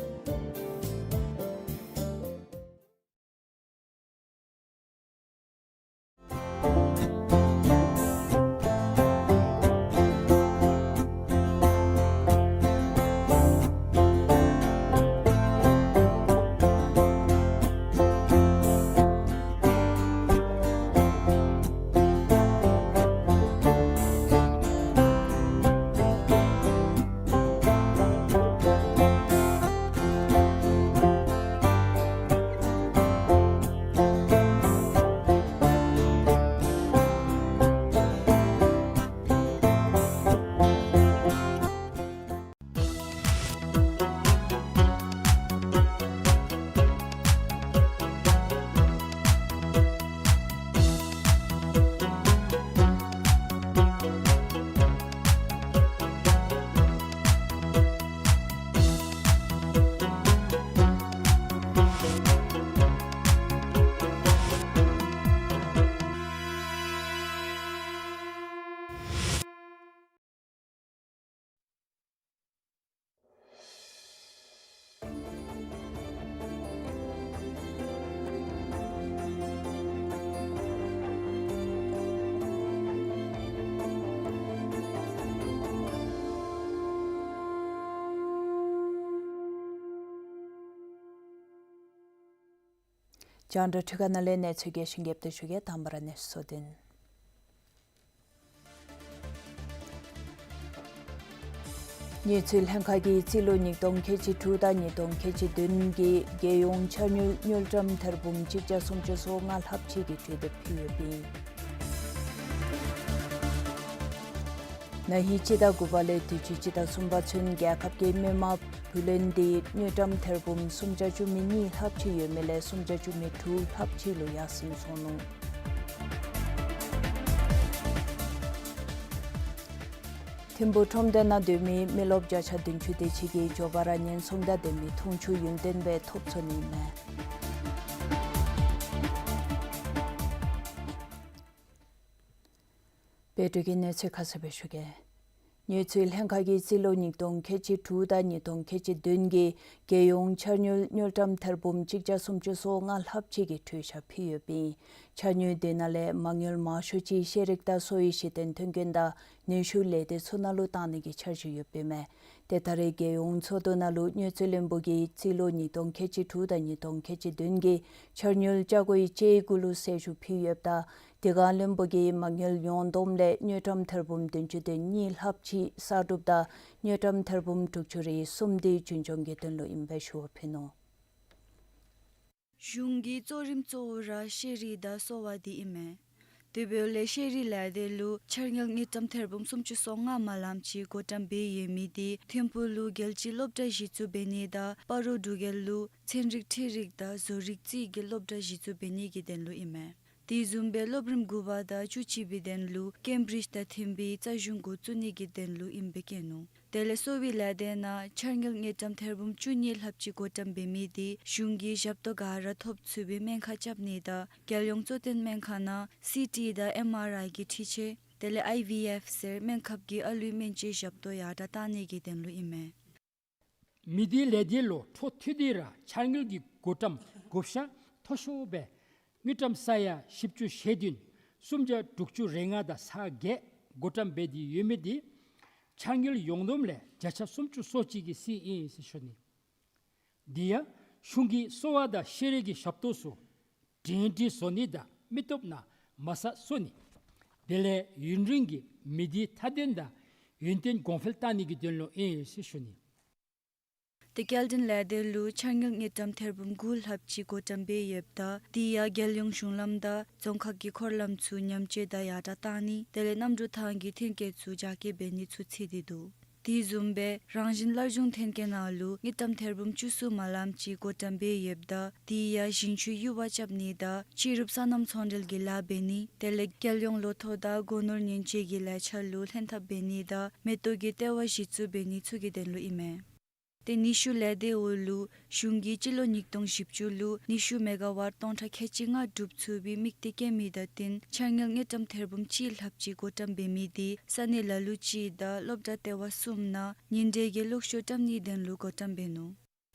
རྒྱང་བསྒྲགས་འཕྲུལ་ཁང་ནང་ལས་གནས་ཚུལ་རྒྱས་ཤིང་རྒྱས་པ་ཞུ་གེ། དང་པ་ར་གནས་ཚུལ་གཙོ་དོན། དངུལ་རྩིས་ལྷན་ཁག་གིས་རྩིས་ལོ་ཉིས་སྟོང་ཁལ་གཅིག་དྲུག་དང་ཉིས་སྟོང་ཁལ་གཅིག་བདུན་གྱི་རྒྱལ་ཡོངས་འཆར་དངུལ་དངུལ་ཀྲམ་ཐེར་འབུམ་གཅིག་བརྒྱ་སུམ་ཅུ་སོ་ལྔ་ལྷགཔ་ཅིག་གི་གྲོས་འདེབས་ཕུལ་ཡོདཔ་ཨིན། ན་ཧིང་སྤྱི་ཟླ་དགུ་པ་ལས་དུས་ཅི་སྤྱི་ཟླ་གསུམ་པ་ཚུན་རྒྱལ་ཁབ་ཀྱི་མི་དམངས་བུ་ལོན་འདི་དངུལ་ཀྲམ་ཐེར་འབུམ་སུམ་བརྒྱ་བཅུ་མེད་གཉིས་ལྷགཔ་ཅིག་ཡོད་མི་ལས་སུམ་བརྒྱ་བཅུ་མེད་དྲུག་ལྷགཔ་ཅིག་ལུ་ཡར་སེང་སོང་ནུག། ཐིམ་ཕུ་ཁྲོམ་སྡེ་ནང་སྡོད་མི་མི་རློབས་བརྒྱ་ཆ་བདུན་ཅུ་དེ་ཅིག་གིས་མགྱོགས་པ་ར་ཉེན་སྲུང་དང་ལྡན་མི་འཐུང་ཆུ་ཡུན་བརྟན་སྦེ་ཐོབ་ཚུགས་ནི་ཨིན་མས། བོད་ཀྱི་གནས་ཚུལ་ཁ་གསལ་སྦེ་ཞུ་གེ། དངུལ་རྩིས་ལྷན་ཁག་གིས་རྩིས་ལོ་ཉིས་སྟོང་ཁལ་གཅིག་དྲུག་དང་ཉིས་སྟོང་ཁལ་གཅིག་བདུན་གྱི་རྒྱལ་ཡོངས་འཆར་དངུལ་དངུལ་ཀྲམ་ཐེར་འབུམ་གཅིག་བརྒྱ་སུམ་ཅུ་སོ་ལྔ་ལྷགཔ་ཅིག་གི་གྲོས་འཆར་ཕུལ་ཡོདཔ་ཨིན། འཆར་དངུལ་དེ་ནང་ལས་མ་དངུལ་མང་ཤོས་ཅིག་ཤེས་རིག་དང་གསོ་བའི་གཞི་རྟེན་མཐུན་རྐྱེན་དང་ནུས་ཤུགས་ལས་སྡེ་ཚུ་ནང་ལུ་བཏང་ནི་གི་འཆར་གཞི་ཡོདཔ་ཨིན་མས། ཏེ་ད་རེས་རྒྱལ་ཡོངས་ཚོགས་འདུ་ནང་ལུ་དངུལ་རྩིས་བློན་པོ་གིས་རྩིས་ལོ་ཉིས་སྟོང་ཁལ་གཅིག་དྲུག་དང་ཉིས་སྟོང་ཁལ་གཅིག་བདུན་གྱི་འཆར་དངུལ་བཅའ་སྒོ་གི་དཔྱད་ཡིག་གུ་ལུ་གསལ་ཞུ་ཕུལ་ཡོདཔ་ད་དེ་སྒང་བློན་པོ་གིས་མ་དངུལ་ཡོངས་བསྡོམས་ལས་དངུལ་ཀྲམ་ཐེར་འབུམ་བདུན་ཅུ་དོན་གཉིས་ལྷགཔ་ཅིག་གསར་སྒྲུབ་དང་དངུལ་ཀྲམ་ཐེར་འབུམ་དྲུག་ཅུ་རེ་གསུམ་དེ་རྒྱུན་སྐྱོང་གི་དོན་ལུ་ཨིན་པའི་ཞུ་བ་ཕུལ་ནུག། གཞུང་གི་གཙོ་རིམ་གཙོ་བོ་ར་ཤེས་རིག་དང་གསོ་བ་དེ་ཨིན་མས། དེ་འབདཝ་ལས་ཤེས་རིག་ལས་སྡེ་ལུ་འཆར་དངུལ་དངུལ་ཀྲམ་ཐེར་འབུམ་སུམ་ཅུ་སོ་ལྔ་མ་ལངམ་ཅིག་བགོ་བཀྲམ་འབད་ཡོད་མི་དེ་ཐིམ་ཕུག་ལུ་རྒྱལ་སྤྱིའི་སློབ་གྲྭ་གཞི་བཙུགས་འབད་ནི་དང་སྤ་རོ་འབྲུག་རྒྱལ་ལུ་ཚན་རིག་འཕྲུལ་རིག་དང་བཟོ་རིག་རྩིས་ཀྱི་སློབ་གྲྭ་གཞི་བཙུགས་འབད་ནི་གི་དོན་ལུ་ཨིན་མས། དེ་བཟུམ་སྦེ་སློབ་རིམ་དགུ་པ་དང་བཅུ་གཅིག་པའི་དོན་ལུ་ཀེམ་བྲིཇ་དང་མཐུན་པའི་རྩ་གཞུང་འགོ་བཙུགས་ནི་གི་དོན་ལུ་ཨིནམ་སྦེ་བཀོད་ནུག། དེ་ལས་གསོ་བའི་ལས་སྡེ་ནང་འཆར་དངུལ་དངུལ་ཀྲམ་ཐེར་འབུམ་བཅུ་གཉིས་ལྷགཔ་ཅིག་བགོ་བཀྲམ་འབད་མི་དེ་གཞུང་གི་ཞབས་ཏོག་ག་ར་ཐོབ་ཚུགས་པའི་སྨན་ཁང་རྐྱབ་ནི་དང་རྒྱལ་ཡོངས་གཙོ་བསྟེན་སྨན་ཁང་ནང་སི་ཊི་དང་ཨེམ་ཨར་ཨའི་གི་འཕྲུལ་ཆས་དེ་ལས་ཨའི་ཝི་ཨེཕ་ཟེར་སྨན་ཁབ་ཀྱི་ཨ་ལུའི་སྨན་བཅོས་ཞབས་ཏོག་ཡར་དྲག་གཏང་ནི་གི་དོན་ལུ་ཨིན་མས། མི་སྡེ་ལས་སྡེ་ལུ་འཕྲོ་མཐུད་དེ་ར་འཆར་དངུལ་གྱི་བགོ་བཀྲམ་བགོ་བཤའ་མཐོ་ཤོས་སྦེ་ དངུལ་ཀྲམ་ས་ཡ་བཞི་བཅུ་ཞེ་བདུན་སུམ་བརྒྱ་དྲུག་ཅུ་རེ་ལྔ་དང་ས་བརྒྱད་བགོ་བཀྲམ་འབད་དེ་ཡོད་མི་དེ་འཆར་དངུལ་ཡོངས་བསྡོམས་ལས་བརྒྱ་ཆ་སུམ་ཅུ་སོ་གཅིག་གི་རྩིས་ཨིན་ཟེར་ཞུ་ནི། དེ་ཡང་གཞུང་གི་གསོ་བ་དང་ཤེས་རིག་གི་ཞབས་ཏོག་ཚུ་འབྲེལ་འདྲིས་བཟོ་ནི་དང་མི་སྟོབས་ནང་མ་རྩ་གསོ་ནི། དེ་ལས་ཡུན་རིང་གི་མི་སྡེའི་མཐའ་དོན་དང་ཡུན་བརྟན་གོང་འཕེལ་བཏང་ནི་གི་དོན་ལུ་ཨིན་ཟེར་ཞུ་ནི། ཏེ་སྐྱེལ་འདྲེན་ལས་སྡེ་ལུ་འཆར་དངུལ་དངུལ་ཀྲམ་ཐེར་འབུམ་དགུ་ལྷགཔ་ཅིག་བགོ་བཀྲམ་འབད་ཡོདཔ་ད་དེ་ཡང་རྒྱལ་ཡོངས་གཞུང་ལམ་དང་རྫོང་ཁག་གི་འཁོར་ལམ་ཚུ་ཉམས་བཅོས་དང་ཡར་དྲགས་བཏང་ནི་དེ་ལས་གནམ་གྲུ་ཐང་གི་ཐོན་སྐྱེད་ཚུ་རྒྱ་སྐྱེད་འབད་ནི་ཚུ་ཚུད་དེ་འདུག། དེ་བཟུམ་སྦེ་རང་བཞིན་སླར་འབྱུང་ཐོན་སྐྱེད་ནང་ལུ་དངུལ་ཀྲམ་ཐེར་འབུམ་བཅུ་གསུམ་མ་ལངམ་ཅིག་བགོ་བཀྲམ་འབད་ཡོདཔ་ད་དེ་ཡང་ཞིང་ཆུའི་ཡུར་བ་རྐྱབ་ནི་དང་ཕྱི་རུབ་སོ་ནམ་ཚོང་འབྲེལ་གྱི་ལཱ་འབད་ནི་དེ་ལས་རྒྱལ་ཡོངས་ལོ་ཐོག་དང་སྒོ་ནོར་ཉེན་བཅོལ་གྱི་ལས་འཆར་ལུ་ལྷན་ཐབས་འབད་ནི་དང་མེ་ཏོག་གི་ལྟེ་བ་གཞི་བཙུགས་འབད་ནི་ཚུ་གི་དོན་ལུ་ཨིན་མས། ཏེ་ནུས་ཤུགས་ལས་སྡེ་འོག་ལུ་གཞུང་གིས་སྤྱི་ལོ་ཉིས་སྟོང་བཞི་བཅུ་ལུ་ནུས་ཤུགས་མེ་ག་ཝཊ་སྟོང་ཕྲག་ཁལ་གཅིག་ལྔ་སྒྲུབ་ཚུགས་པའི་དམིགས་གཏད་བསྐྱེད་མི་དང་བསྟུན་འཆར་དངུལ་དངུལ་ཀྲམ་ཐེར་འབུམ་གཅིག་ལྷགཔ་ཅིག་བགོ་བཀྲམ་འབད་མི་དེ་ས་གནས་ལ་ལུ་གཅིག་དང་སློབ་གྲྭ་ལྟེ་བ་གསུམ་ནང་ཉིན་དྲོད་ཀྱི་གློག་ཤུགས་བཀྲམ་ནིའི་དོན་ལུ་བགོ་བཀྲམ་འབད་ནུག།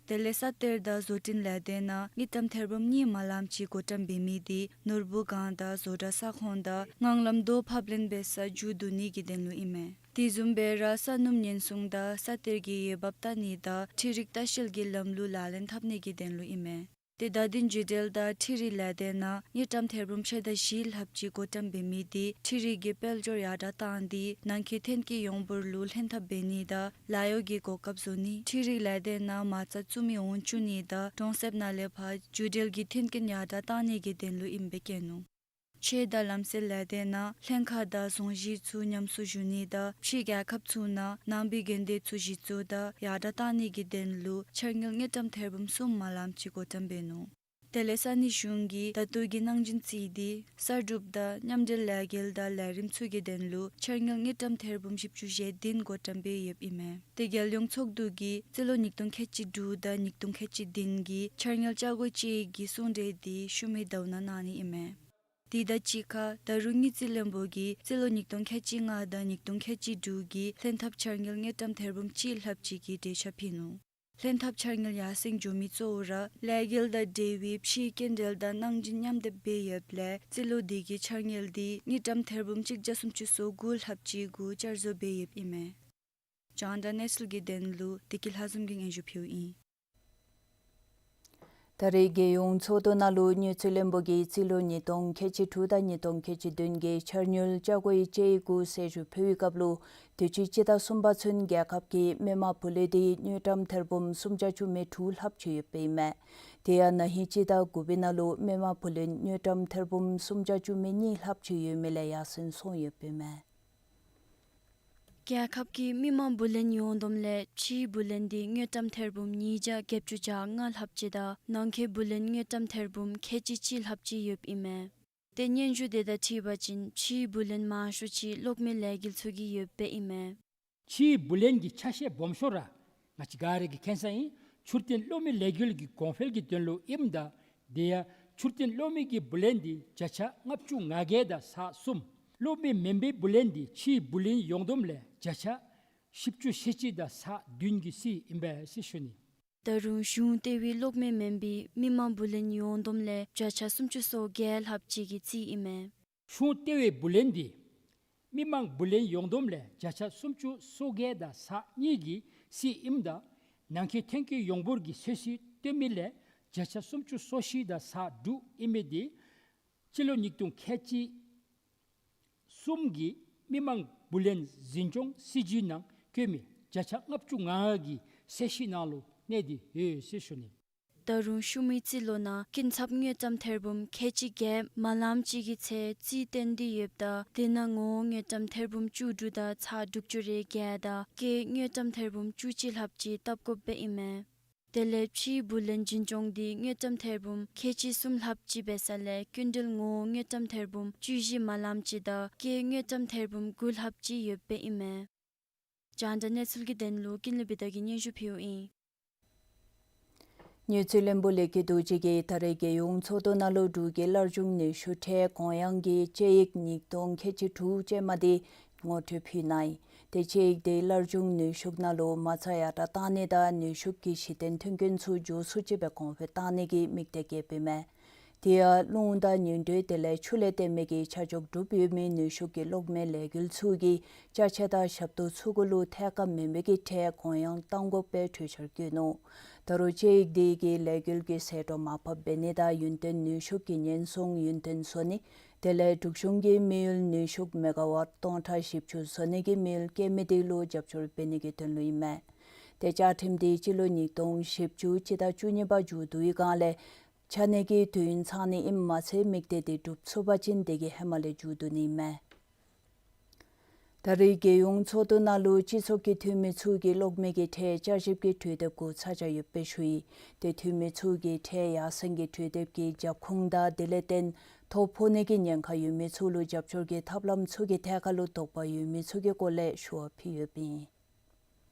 དེ་ལས་ས་གཏེར་དང་བཟོ་སྐྲུན་ལས་སྡེ་ནང་དངུལ་ཀྲམ་ཐེར་འབུམ་གཉིས་མ་ལངམ་ཅིག་བགོ་བཀྲམ་འབད་མི་དེ་ནོར་བུ་སྒང་དང་བཟོ་གྲྭ་ས་ཁོངས་དང་ངང་ལམ་རྡོ་ཕབ་ལེན་འབད་སར་མཇུག་བསྡུ་ནིའི་དོན་ལུ་ཨིན་མས། དེ་བཟུམ་སྦེ་ར་ས་སྣུམ་ཉེན་སྲུང་དང་ས་གཏེར་གྱི་འོས་འབབ་བལྟ་ནི་དང་འཕྲུལ་རིག་ལྟ་བཤལ་གྱི་ལམ་ལུགས་ལག་ལེན་འཐབ་ནིའི་དོན་ལུ་ཨིན་མས། ཏེ་བརྡ་དོན་བརྒྱུད་འབྲེལ་དང་འཕྲུལ་རིག་ལས་སྡེ་ནང་དངུལ་ཀྲམ་ཐེར་འབུམ་ཕྱེད་དང་བཞི་ལྷགཔ་ཅིག་བགོ་བཀྲམ་འབད་མི་དེ་འཕྲུལ་རིག་གི་དཔལ་འབྱོར་ཡར་དྲགས་བཏང་སྟེ་ནང་འཁོད་ཐོན་སྐྱེད་ཡོངས་འབོར་ལུ་ལྷན་ཐབས་འབད་ནི་དང་ལཱ་གཡོག་གི་གོ་སྐབས་བཟོ་ནི། འཕྲུལ་རིག་ལས་སྡེ་ནང་མ་རྩ་བཙུགས་མི་འོང་བཅུག་ནི་དང་གྲོང་གསེབ་ནང་ལས་ཕར་བརྒྱུད་འབྲེལ་གྱི་མཐུན་རྐྱེན་ཡར་དྲགས་བཏང་ནིའི་དོན་ལུ་ཨིནམ་སྦེ་བཀོད་ནུག། ཆོས་དང་ལམ་སྲོལ་ལས་སྡེ་ནང་ལྷན་ཁག་དང་རྫོང་གཞིས་ཚུ་ཉམས་གསོ་ཞུ་ནི་དང་ཕྱི་རྒྱལ་ཁབ་ཚུ་ནང་ནང་པའི་དགོན་སྡེ་ཚུ་གཞི་བཙུགས་དང་ཡར་དྲགས་བཏང་ནིའི་དོན་ལུ་འཆར་དངུལ་དངུལ་ཀྲམ་ཐེར་འབུམ་གསུམ་མ་ལངམ་ཅིག་བགོ་བཀྲམ་འབད་ནུག། དེ་ལས་ས་གནས་གཞུང་གིས་ད་ལྟོ་གི་གནང་སྦྱིན་བརྩིས་ཏེ་གསར་སྒྲུབ་དང་མཉམ་འབྲེལ་ལས་འགུལ་དང་ལས་རིམ་ཚུ་གི་དོན་ལུ་འཆར་དངུལ་དངུལ་ཀྲམ་ཐེར་འབུམ་བཞི་བཅུ་ཞེ་བདུན་བགོ་བཀྲམ་འབད་ཡོདཔ་ཨིན་མས། ཏེ་རྒྱལ་ཡོངས་ཚོགས་འདུ་གིས་རྩིས་ལོ་ཉིས་སྟོང་ཁལ་གཅིག་དྲུག་དང་ཉིས་སྟོང་ཁལ་གཅིག་བདུན་གྱི་འཆར་དངུལ་བཅའ་སྒོ་བཅས་ཀྱི་གསུང་གྲོས་དེ་ཤུལ་མའི་ཟླཝ་ནང་གནང་ནི་ཨིན་མས། དེ་དང་གཅིག་ཁར་ད་རུང་དངུལ་རྩིས་བློན་པོ་གིས་རྩིས་ལོ་ཉིས་སྟོང་ཁལ་གཅིག་ལྔ་དང་ཉིས་སྟོང་ཁལ་གཅིག་དྲུག་གི་ལྷན་ཐབས་འཆར་དངུལ་དངུལ་ཀྲམ་ཐེར་འབུམ་གཅིག་ལྷགཔ་ཅིག་གི་འགྲེལ་བཤད་ཕུལ་ནུག། ལྷན་ཐབས་འཆར་དངུལ་ཡར་སེང་འགྱོ་མི་གཙོ་བོ་ར་ལས་འགུལ་དང་འབྲེལ་བའི་ཕྱིའི་སྐྱིན་འགྲུལ་དང་གནང་སྦྱིན་མཉམ་སྡེབ་འབད་ཡོདཔ་ལས་རྩིས་ལོ་དེ་གི་འཆར་དངུལ་དེ་དངུལ་ཀྲམ་ཐེར་འབུམ་གཅིག་བརྒྱ་སུམ་ཅུ་སོ་དགུ་ལྷགཔ་ཅིག་གུ་བསྐྱར་བཟོ་འབད་ཡོདཔ་ཨིན་མས། རྒྱང་བསྒྲགས་གནས་ཚུལ་གྱི་དོན་ལུ་བདེ་སྐྱིད་ལྷ་འཛོམས་ཀྱིས་སྙན་ཞུ་ཕུལཝ་ཨིན། ད་རེས་རྒྱལ་ཡོངས་ཚོགས་འདུ་ནང་ལུ་དངུལ་རྩིས་བློན་པོ་གིས་རྩིས་ལོ་ཉིས་སྟོང་ཁལ་གཅིག་དྲུག་དང་ཉིས་སྟོང་ཁལ་གཅིག་བདུན་གྱི་འཆར་དངུལ་བཅའ་སྒོའི་དཔྱད་ཡིག་གུ་གསལ་ཞུ་ཕུལ་བའི་སྐབས་ལུ་དུས་ཅི་སྤྱི་ཟླ་གསུམ་པ་ཚུན་རྒྱལ་ཁབ་ཀྱི་མི་མང་བུ་ལོན་དེ་དངུལ་ཀྲམ་ཐེར་འབུམ་སུམ་བརྒྱ་བཅུ་མེད་དྲུག་ལྷགཔ་ཅིག་ཡོདཔ་ཨིན་མས། དེ་ཡང་ན་ཧིང་སྤྱི་ཟླ་དགུ་པའི་ནང་ལུ་མི་མང་བུ་ལོན་དངུལ་ཀྲམ་ཐེར་འབུམ་སུམ་བརྒྱ་བཅུ་མེད་གཉིས་ལྷགཔ་ཅིག་ཡོད་མི་ལས་ཡར་སེང་སོང་ཡོདཔ་ཨིན་མས། རྒྱལ་ཁབ་ཀྱི་མི་མང་བུ་ལོན་ཡོངས་བསྡོམས་ལས་ཕྱིའི་བུ་ལོན་དེ་དངུལ་ཀྲམ་ཐེར་འབུམ་ཉིས་བརྒྱ་བརྒྱད་ཅུ་གྱ་ལྔ་ལྷགཔ་ཅིག་དང་ནང་འཁོད་བུ་ལོན་དངུལ་ཀྲམ་ཐེར་འབུམ་ཁལ་གཅིག་གཅིག་ལྷགཔ་ཅིག་ཡོདཔ་ཨིན་མས། ཏེ་སྙན་ཞུ་དེ་དང་འཁྲིལ་བ་ཅིན་ཕྱིའི་བུ་ལོན་མང་ཤོས་ཅིག་གློག་མེ་ལས་འགུལ་ཚུ་གི་ཡོདཔ་ཨིན་མས། ཕྱིའི་བུ་ལོན་གྱི་ཆ་ཤས་སྦོམ་ཤོས་ར་ང་བཅས་ག་ར་གིས་མཁྱེན་ས་ཨིན། འཕྲུལ་བསྟུན་གློག་མེ་ལས་འགུལ་གྱི་གོང་འཕེལ་གྱི་དོན་ལུ་ཨིནམ་ད་དེ་ཡང་འཕྲུལ་བསྟུན་གློག་མེ་གི་བུ་ལོན་དེ་བརྒྱ་ཆ་ལྔ་བཅུ་ང་བརྒྱད་དང་ས་གསུམ། གློག་མེ་མེན་པའི་བུ་ལོན་དེ་ཕྱིའི་བུ་ལོན་ཡོངས་བསྡོམས་ལས་བརྒྱ་ཆ་བཞི་བཅུ་ཞེ་གཅིག་དང་ས་བདུན་གྱི་རྩིས་ཨིན་པས་ཟེར་ཞུ་ནི། ད་རུང་གཞུང་ལྟེ་བའི་གློག་མེ་མེན་པའི་མི་མང་བུ་ལོན་ཡོངས་བསྡོམས་ལས་བརྒྱ་ཆ་སུམ་ཅུ་སོ་བརྒྱད་ལྷགཔ་ཅིག་གི་རྩིས་ཨིན་མས། གཞུང་ལྟེ་བའི་བུ་ལོན་དེ་མི་མང་བུ་ལོན་ཡོངས་བསྡོམས་ལས་བརྒྱ་ཆ་སུམ་ཅུ་སོ་བརྒྱད་དང་ས་གཉིས་ཀྱི་རྩིས་ཨིནམ་ད་ནང་འཁོད་ཐོན་སྐྱེད་ཡོངས་འབོར་གྱི་ཚོད་བསྲེ་བཏོན་མི་ལས་བརྒྱ་ཆ་སུམ་ཅུ་སོ་བཞི་དང་ས་དྲུག་ཨིན་མི་དེ་སྤྱི་ལོ་ཉིས་སྟོང་ཁལ་གཅིག་གསུམ་གྱི་མི་མང་བུ་ལོན་འཛིན་སྐྱོང་སྲིད་བྱུས་ནང་བཀོད་མི་བརྒྱ་ཆ་ལྔ་བཅུ་ང་ལྔ་གི་ཚད་གཞི་ནང་ལུ་གནས་ཏེ་ཡོད་ཟེར་ཞུ་ནི། ད་རུང་ཤུལ་མའི་རྩིས་ལོ་ནང་སྐྱིན་ཚབ་དངུལ་ཀྲམ་ཐེར་འབུམ་ཁལ་གཅིག་བརྒྱད་མ་ལངམ་ཅིག་གི་ཚད་རྩིས་བཏོན་ཏེ་ཡོདཔ་ད་དེ་ནང་ངོ་བོ་དངུལ་ཀྲམ་ཐེར་འབུམ་བཅུ་དྲུག་དང་ཚག་དྲུག་ཅུ་རེ་བརྒྱད་དང་སྐྱེད་དངུལ་ཀྲམ་ཐེར་འབུམ་བཅུ་གཅིག་ལྷགཔ་ཅིག་བཏབ་དགོཔ་སྦེ་ཨིན་མས། དེ་ལས་ཕྱིའི་བུ་ལོན་འཛིན་སྐྱོང་དེ་དངུལ་ཀྲམ་ཐེར་འབུམ་ཁལ་གཅིག་གསུམ་ལྷགཔ་ཅིག་འབད་ས་ལས་སྐྱིན་འགྲུལ་ངོ་བོ་དངུལ་ཀྲམ་ཐེར་འབུམ་བཅུ་བཞི་མ་ལངམ་ཅིག་དང་སྐྱེད་དངུལ་ཀྲམ་ཐེར་འབུམ་དགུ་ལྷགཔ་ཅིག་ཡོདཔ་སྦེ་ཨིན་མས། རྒྱང་བསྒྲགས་གནས་ཚུལ་གྱི་དོན་ལུ་ཀུན་ལེགས་བི་དྷ་གིས་སྙན་ཞུ་ཕུལཝ་ཨིན། དངུལ་རྩིས་བློན་པོ་ལས་ཀྱི་རྡོ་རྗེ་གིས་ད་རེས་རྒྱལ་ཡོངས་ཚོགས་འདུ་ནང་ལུ་འབྲུག་གི་སླར་འབྱུང་ནུས་ཤུགས་ཐད་གུ་ཡངས་ཀྱི་དཔྱད་ཡིག་ཉིས་སྟོང་ཁལ་གཅིག་དྲུག་ཅན་མ་དེ་ངོ་སྤྲོད་ཕུལ་གནང་ཡི། དེ་དཔྱད་ཡིག་དེ་སླར་འབྱུང་ནུས་ཤུགས་ནང་ལུ་མ་རྩ་ཡར་དྲགས་གཏང་ནི་དང་ནུས་ཤུགས་ཀྱི་གཞི་རྟེན་མཐུན་རྐྱེན་ཚུ་མགྱོགས་སུ་ཅིག་སྦེ་གོང་འཕེལ་གཏང་ནི་གི་དམིགས་གཏད་བསྐྱེདཔ་ཨིན་མས། དེ་ཡང་རླུང་དང་ཉི་དྲོད་དེ་ལས་ཆུ་ལས་བརྟེན་མི་གི་ཆ་འཇོག་གྲུབ་ཡོད་མི་ནུས་ཤུགས་ཀྱི་གློག་མེ་ལས་འགུལ་ཚུ་གིས་ཅ་ཆས་དང་ཞབས་ཏོག་ཚུ་གུ་ལུ་ཐད་ཀར་མེན་པའི་གི་ཁྲལ་དགོངས་ཡངས་གཏང་དགོ་པའི་གྲོས་འཆར་བཀོད་ནུག། ད་རུང་དཔྱད་ཡིག་དེ་གིས་ལས་འགུལ་གྱི་ཟད་འགྲོ་མར་ཕབ་འབད་ནི་དང་ཡུན་བརྟན་ནུས་ཤུགས་ཀྱི་ཉེན་སྲུང་ཡུན་བརྟན་བཟོ་ནི། དེ་ལས་འབྲུག་གཞུང་གིས་མི་ཡུལ་ནུས་ཤུགས་མེ་ག་ཝཊ་སྟོང་ཕྲག་བཞི་བཅུ་བཟོ་ནི་གི་མི་ཡུལ་སྐྱེལ་མི་དེ་ལུ་རྒྱབ་སྐྱོར་འབད་ནི་གི་དོན་ལུ་ཨིན་མས། ཏེ་བཅའ་ཁྲིམས་དེ་སྤྱི་ལོ་ཉིས་སྟོང་བཞི་བཅུ་སྤྱི་ཟླ་བཅུ་གཉིས་པ་མཇུག་བསྡུ་བའི་སྒང་ལས་ཆ་གནས་ཀྱི་དུས་ཡུན་ཚང་ནི་ཨིནམ་མ་ཚད་དམིགས་གཏད་དེ་འགྲུབ་ཚུགས་པ་ཅིན་དེ་གི་ཧེ་མ་ལས་མཇུག་བསྡུ་ནི་ཨིན་མས། ད་རེས་རྒྱལ་ཡོངས་ཚོགས་འདུ་ནང་ལུ་སྤྱི་ཚོགས་ཀྱི་འཐུས་མི་ཚུ་གིས་གློག་མེ་གི་ཁྲལ་བསྐྱར་ཞིབ་ཀྱི་གྲོས་འདེབས་གུ་ཚ་གྱང་ཡོདཔ་སྦེ་ཞུ་ཡི། ཏེ་འཐུས་མི་ཚུ་གིས་ཁྲལ་ཡར་སེང་གི་གྲོས་འདེབས་ཀྱི་རྒྱབ་ཁུངས་དང་དེ་ལས་བརྟེན་ཐོ་ཕོག་ནི་གི་ཉེན་ཁ་ཡོད་མི་ཚུ་ལུ་རྒྱབ་སྐྱོར་གྱི་ཐབས་ལམ་ཚུ་གི་ཐད་ཁར་ལུ་དོགས་པ་ཡོད་མི་ཚུ་གི་སྐོར་ལས་ཞུ་བ་ཕུལ་ཡོདཔ་ཨིན།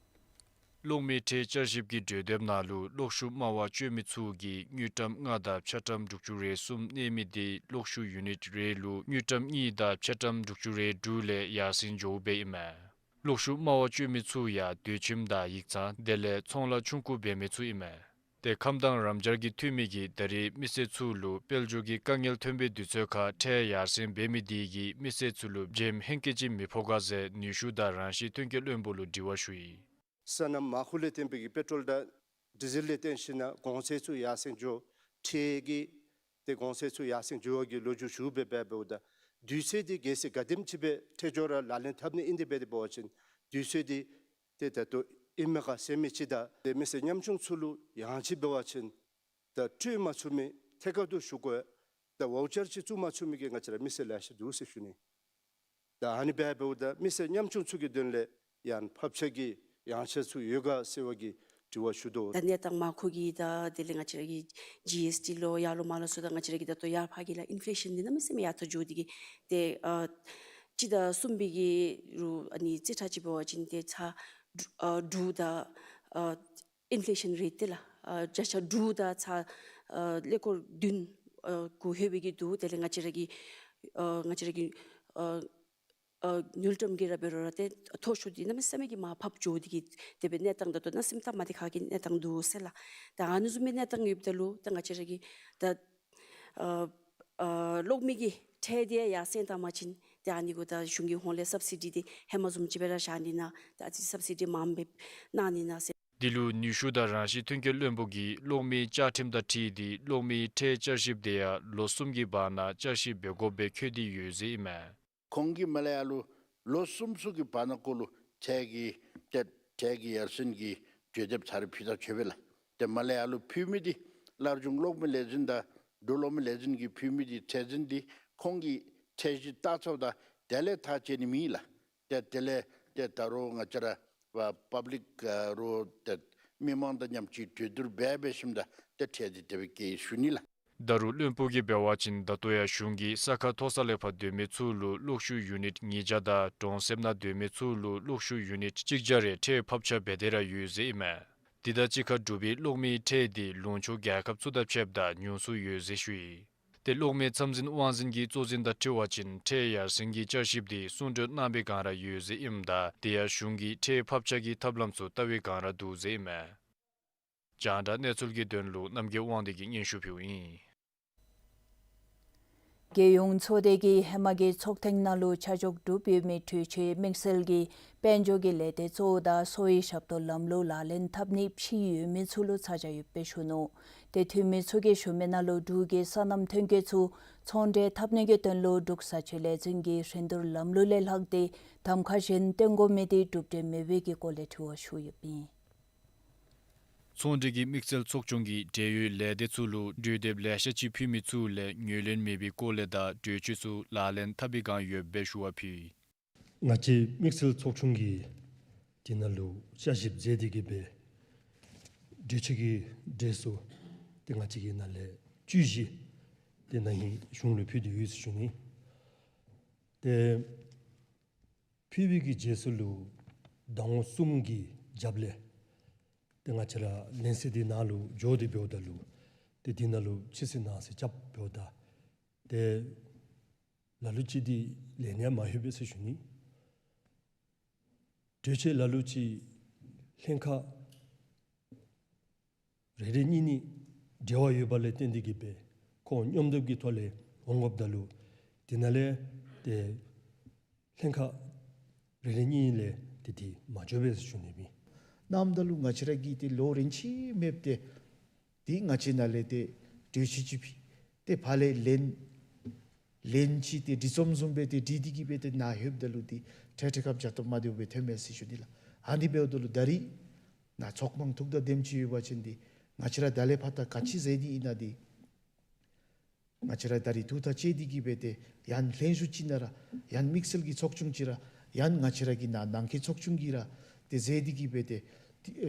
གློག་མེ་ཁྲལ་བསྐྱར་ཞིབ་ཀྱི་གྲོས་འདེབས་ནང་ལུ་གློག་ཤུགས་དམའ་བ་སྤྱོད་མི་ཚུ་གིས་དངུལ་ཀྲམ་ལྔ་དང་ཕྱ་ཀྲམ་དྲུག་ཅུ་རེ་གསུམ་གནས་མི་དེ་གློག་ཤུགས་ཡུ་ནིཊ་རེ་ལུ་དངུལ་ཀྲམ་གཉིས་དང་ཕྱ་ཀྲམ་དྲུག་ཅུ་རེ་དྲུག་ལས་ཡར་སེང་འགྱོཝ་སྦེ་ཨིན་མས། གློག་ཤུགས་དམའ་བ་སྤྱོད་མི་ཚུ་ཡང་སྡོད་ཁྱིམ་དང་ཡིག་ཚང་དེ་ལས་ཚོང་ལཱ་ཆུང་ཀུ་འབད་མི་ཚུ་ཨིན་མས། ཏེ་ཁམས་དང་རམ་ཅཱར་གྱི་འཐུས་མི་གིས་ད་རེས་མི་སེར་ཚུ་ལུ་དཔལ་འབྱོར་གྱི་དཀའ་ངལ་ཐོན་པའི་དུས་ཚོད་ཁར་ཁྲལ་ཡར་སེང་འབད་མི་དེ་གིས་མི་སེར་ཚུ་ལུ་འཇམ་ཧེང་སྐལ་ཅིག་མི་ཕོག་ག་ཟེར་ནུས་ཤུགས་དང་རང་བཞིན་ཐོན་སྐྱེད་བློན་པོ་ལུ་དྲི་བ་ཞུ་ཡི། སོ་ནམ་མར་ཁུ་ལས་བརྟེན་པའི་གི་པེ་ཊོལ་དང་ཌི་ཟེལ་ལས་བརྟེན་ཞིན་ན་གོང་ཚད་ཚུ་ཡར་སེང་འགྱོ། ཁྲལ་གྱི་ཏེ་གོང་ཚད་ཚུ་ཡར་སེང་འགྱོ་བ་གི་ལོ་རྒྱུས་ཞུ་སྦེ་འབདཝ་ད་དུས་ཚོད་འདི་གལ་སྲིད་ག་དེམ་ཅིག་སྦེ་ཁྲལ་སྦྱོར་ར་ལག་ལེན་འཐབ་ནི་ཨིན་ཏེ་འབད་དེ་འབད་བ་ཅིན་དུས་ཚོད་འདི་ཏེ་ད་ལྟོ་ཨིན་མས་ག་ཟེར་མི་ཅིག་དང་ཏེ་མི་སེར་ཉམ་ཆུང་ཚུ་ལུ་ཡང་ཅིན་འབད་བ་ཅིན་ད་སྤྲོད་མ་ཚུགས་མི་ཐད་ཀར་དུ་ཞུ་དགོ། ད་ཝའུ་ཅར་ཅིག་བཙུགས་མ་ཚུགས་མི་གི་ང་བཅས་ར་མི་སེར་ལེ་ཤ་འདུག་ཟེར་ཞུ་ནི། ད་ཨ་ནི་འབད་འབདཝ་ད་མི་སེར་ཉམ་ཆུང་ཚུ་གི་དོན་ལས་ཡང་ཕབ་ཆག་གི་ཡང་ཆ་ཚུ་ཡོད་ག་ཟེར་བ་གི་དྲི་བ་ཞུ་དོ། ད་གནས་སྟངས་མར་ཁུ་གི་ད་དེ་ལས་ང་བཅས་ར་གི་ཇི་ཨེསི་ཊི་ལོ་ཡར་ལོ་མར་ལོ་ཚུ་ད་ང་བཅས་ར་གི་ད་ལྟོ་ཡར་ཕར་གི་ལགས་ཨིན་ཕི་ལེ་ཤཱན་འདི་གནམ་མེད་ས་མེད་ཡར་འཐོན་འགྱོ་དེ་གིས་ཏེ་ཨ་སྤྱི་ཟླ་གསུམ་པའི་གི་རུ་ཨ་ནི་རྩིས་ཁྲ་ཅིག་འབད་བ་ཅིན་ཏེ་ཚར་དྲུག་ཨ་དྲུག་དང་ཨ་ཨིན་ཕི་ལེ་ཤཱན་རེཊ་དེ་ལགས་ཨ་བརྒྱ་ཆ་དྲུག་དང་ཚར་ཨ་ཀླད་ཀོར་བདུན་ཨ་གུ་ལྷོད་པའི་གི་འདུག། དེ་ལས་ང་བཅས་ར་གི་ཨ་ང་བཅས་ར་གི་ཨ་ཨ་དངུལ་ཀྲམ་གྱི་ར་འབད་རུང་ར་ཏེ་མཐོ་ཤོས་འདི་གནམ་མེད་ས་མེད་ཀྱི་མར་ཕབ་འགྱོ་དེ་གིས་དེ་སྦེ་གནས་སྟངས་ད་ལྟོ་གནམ་མེད་ས་མེད་སྟབས་མ་བདེ་ཁག་གི་གནས་སྟངས་འདུག་ཟེར་ལགས། ད་ཨ་ནི་བཟུམ་མའི་གནས་སྟངས་ཡོདཔ་ད་ལུ་ད་ང་བཅས་ར་གི་ད་ཨ་ཨ་གློག་མེ་གི་ཁྲལ་འདི་ཡར་སེང་བཏང་པ་ཅིན་ཏེ་ཨ་ནི་གུ་ད་གཞུང་གི་ཧོངས་ལས་སབ་སི་ཌི་འདི་ཧེ་མ་བཟུམ་ཅིག་སྦེ་ར་བཞག་ནི་ན་ད་ཨ་ཙི་སབ་སི་ཌི་མངམ་སྦེ་གནང་ནི་ན་ཟེར། འདི་ལུ་ནུས་ཤུགས་དང་རང་བཞིན་ཐོན་སྐྱེད་བློན་པོ་གིས་གློག་མེའི་བཅའ་ཁྲིམས་དང་འཁྲིལ་ཏེ་གློག་མེའི་ཁྲལ་བསྐྱར་ཞིབ་དེ་ཡང་ལོ་གསུམ་གྱི་བར་ན་བསྐྱར་ཞིབ་འབད་དགོཔ་སྦེ་འཁོད་དེ་ཡོད་ཟེར་ཨིན་མས། ཁོང་གིས་མར་ལས་ཡར་ལུ་ལོ་གསུམ་ཚུ་གི་བར་ན་ཁོང་ལུ་ཁྲལ་གྱི་ཏེ་ཁྲལ་གྱི་ཡར་སེང་གི་གྲོས་འདེབས་ཚར་རེ་ཕུལ་ད་ཆོག་པས་ལགས། ཏེ་མར་ལས་ཡར་ལུ་ཕུལ་མི་འདི་སླར་འབྱུང་གློག་མེ་ལས་འཛིན་དང་འབྲུག་གློག་མེ་ལས་འཛིན་གྱིས་ཕུལ་མི་འདི་ཁྲལ་འཛིན་འདི་ཁོང་གིས་ཁྲལ་གཞི་བལྟ་ཚརཝ་ད་དེ་ལས་ཐག་བཅད་ནི་མེད་ལགས། ཏེ་དེ་ལས་ཏེ་ད་རུང་ང་བཅས་ར་པ་པབ་ལིཀ་ཨ་རུང་ཏེ་མི་མང་དང་མཉམ་གཅིག་གྲོས་བསྡུར་འབད་འབད་ཞིནམ་ད་ཏེ་ཁྲལ་འདི་དེ་སྦེ་བཀལ་ཞུ་ནི་ལགས། ད་རུང་བློན་པོ་གིས་འབད་བ་ཅིན་ད་ལྟོ་ཡང་གཞུང་གིས་ས་ཁ་མཐོ་ས་ལས་ཕར་སྡོད་མི་ཚུ་ལུ་གློག་ཤུགས་ཡུ་ནིཊ་ཉིས་བརྒྱ་དང་གྲོང་གསེབ་ནང་སྡོད་མི་ཚུ་ལུ་གློག་ཤུགས་ཡུ་ནིཊ་གཅིག་བརྒྱ་རེ་ཁྲལ་ཕབ་ཆག་འབད་དེ་ར་ཡོད་ཟེར་ཨིན་མས། དེ་དང་གཅིག་ཁར་འབྲུག་པའི་གློག་མེའི་ཁྲལ་འདི་ལུང་ཕྱོགས་རྒྱལ་ཁབ་ཚུ་དང་ཕྱདཔ་ད་ཉུང་སུ་ཡོད་ཟེར་ཞུ་ཡི། ཏེ་གློག་མེ་ཚམ་འཛིན་དབང་འཛིན་གྱི་གཙོ་འཛིན་དང་འཁྲིལ་བ་ཅིན་ཁྲལ་ཡར་སེང་གི་བསྐྱར་ཞིབ་འདི་གསུང་གྲོས་གནང་བའི་བསྒང་ར་ཡོད་ཟེར་ཨིནམ་ད་དེ་ཡང་གཞུང་གིས་ཁྲལ་ཕབ་ཆག་གི་ཐབས་ལམ་ཚུ་བལྟ་བའི་བསྒང་ར་འདུག་ཟེར་ཨིན་མས། རྒྱང་བསྒྲགས་གནས་ཚུལ་གྱི་དོན་ལུ་རྣམ་རྒྱལ་དབང་འདུས་ཀྱིས་སྙན་ཞུ་ཕུལཝ་ཨིན། རྒྱལ་ཡོངས་ཚོགས་སྡེ་གིས་ཧེ་མ་གི་ཚོགས་ཐེངས་ནང་ལུ་ཆ་འཇོག་གྲུབ་ཡོད་མི་གྲོས་ཆོད་དམིགས་བསལ་གྱི་དཔལ་འབྱོར་གྱི་ལས་སྡེ་གཙོ་བོ་དང་གསོ་བའི་ཞབས་ཏོག་ལམ་ལུགས་ལག་ལེན་འཐབ་ནི་ཕྱིའི་ཡོད་མི་ཚུ་ལུ་ཚ་གྱང་ཡོདཔ་སྦེ་ཞུ་ནུག། ཏེ་འཐུས་མི་ཚུ་གིས་ཞུ་མི་ནང་ལུ་འབྲུག་གི་སོ་ནམ་ཐོན་སྐྱེད་ཚུ་ཚོང་འབྲེལ་འཐབ་ནི་གི་དོན་ལུ་འབྲུག་བཟའ་སྤྱོད་ལས་འཛིན་གྱི་ཧྲིན་ཏུར་ལམ་ལུགས་ལས་ལྷག་སྟེ་གདམ་ཁ་གཞན་བཏོན་དགོ་མི་དེ་གྲུབ་འབྲས་མེད་པའི་གི་སྐོར་ལས་དྲི་བ་ཞུ་ཡོདཔ་ཨིན། ཚོང་འབྲེལ་གྱི་དམིགས་བསལ་ཚོགས་ཆུང་གིས་འབྲེལ་ཡོད་ལས་སྡེ་ཚུ་ལུ་གྲོས་འདེབས་ལེ་ཤ་ཅིག་ཕུལ་མི་ཚུ་ལས་ངོས་ལེན་མེད་པའི་སྐོར་ལས་དང་གྲོས་ཆོད་ཚུ་ལག་ལེན་འཐབ་པའི་བསྒང་ཡོདཔ་སྦེ་ཞུ་བ་ཕུལ། ང་བཅས་དམིགས་བསལ་ཚོགས་ཆུང་གིས་དེ་ནང་ལུ་བསྐྱར་ཞིབ་མཛད་དེ་གིས་སྦེ་གྲོས་ཆོད་ཀྱི་གྲས་ཚུ་ཏེ་ང་བཅས་ཀྱི་ནང་ལས་བཅུ་བཞི་དེ་ན་ཧིང་གཞུང་ལུ་ཕུལ་ཏེ་ཡོད་ཟེར་ཞུ་ནི། ཏེ་ཕུལ་བའི་གི་རྗེས་སུ་ལུ་ཟླ་ངོ་གསུམ་གྱི་རྒྱབ་ལས་ཏེ་ང་བཅས་ར་ལན་གསལ་འདི་ནང་ལུ་འགྱོ་སྟེ་འབདཝ་ད་ལུ་ཏེ་འདི་ནང་ལུ་ཕྱིར་བསུབ་གནང་ཟེར་རྐྱབ་འབདཝ་ད་ཏེ་ལ་ལུ་ཅིག་འདི་ལན་ཡང་མ་ལྷོད་པས་ཟེར་ཞུ་ནི། གྲོས་ཆོད་ལ་ལུ་ཅིག་ལྷན་ཁག་རེ་རེ་གཉིས་གཉིས་འབྲེལ་བ་ཡོད་པ་ལས་བརྟེན་ཏེ་གིས་སྦེ་ ཁོང་མཉམ་སྡེབ་ཀྱི་ཐོག་ལས་འོང་དགོཔ་ད་ལུ་དེ་ནང་ལས་ཏེ་ལྷན་ཁག་རེ་རེ་གཉིས་ལས་ཏེ་དེ་མ་འགྱོ་བས་ཟེར་ཞུ་ནི་ཨིན། ནམ་ད་ལུ་ང་བཅས་ར་གིས་ཏེ་ལོ་རིམ་ཅིག་མེདཔ་ཏེ་དེ་ང་བཅས་ནང་ལས་ཏེ་གྲོས་ཆོད་ཅིག་ཕུལ་ཏེ་ཕར་ལས་ལན་ལན་ཅིག་ཏེ་འབྲི་རྩོམ་བཟུམ་སྦེ་ཏེ་བྲིས་ཏེ་གིས་སྦེ་ཏེ་ནཱ་ལྷོདཔ་ད་ལུ་ཏེ་ཁྲལ་ཁྲལ་ཁ་བྱ་སྟབས་མ་བདེཝ་སྦེ་ཐོནམ་མས་ཟེར་ཞུ་ནི་ལགས། ཨ་ནི་འབདཝ་ད་ལུ་ད་རིས་ནཱ་ཚོགས་དཔང་ཐུགས་དང་ལྡནམ་ཅིག་ཡོད་པ་ཅིན་ཏེ་ང་བཅས་ར་ད་ལས་ཕར་ད་ག་ཅི་མཛད་དེ་ཨིན་ན་ཏེ་ང་བཅས་ར་ད་རིས་ཐུགས་ཐག་བཅད་དེ་གིས་སྦེ་ཏེ་ཡང་ལྷན་བཞུགས་ཅིག་ནང་ར་ཡང་དམིགས་བསལ་གྱི་ཚོགས་ཆུང་ཅིག་ར་ཡང་ང་བཅས་ར་གི་ནཱ་ནང་འཁོད་ཚོགས་ཆུང་གིས་ར་ཏེ་མཛད་དེ་གིས་སྦེ་ཏེ་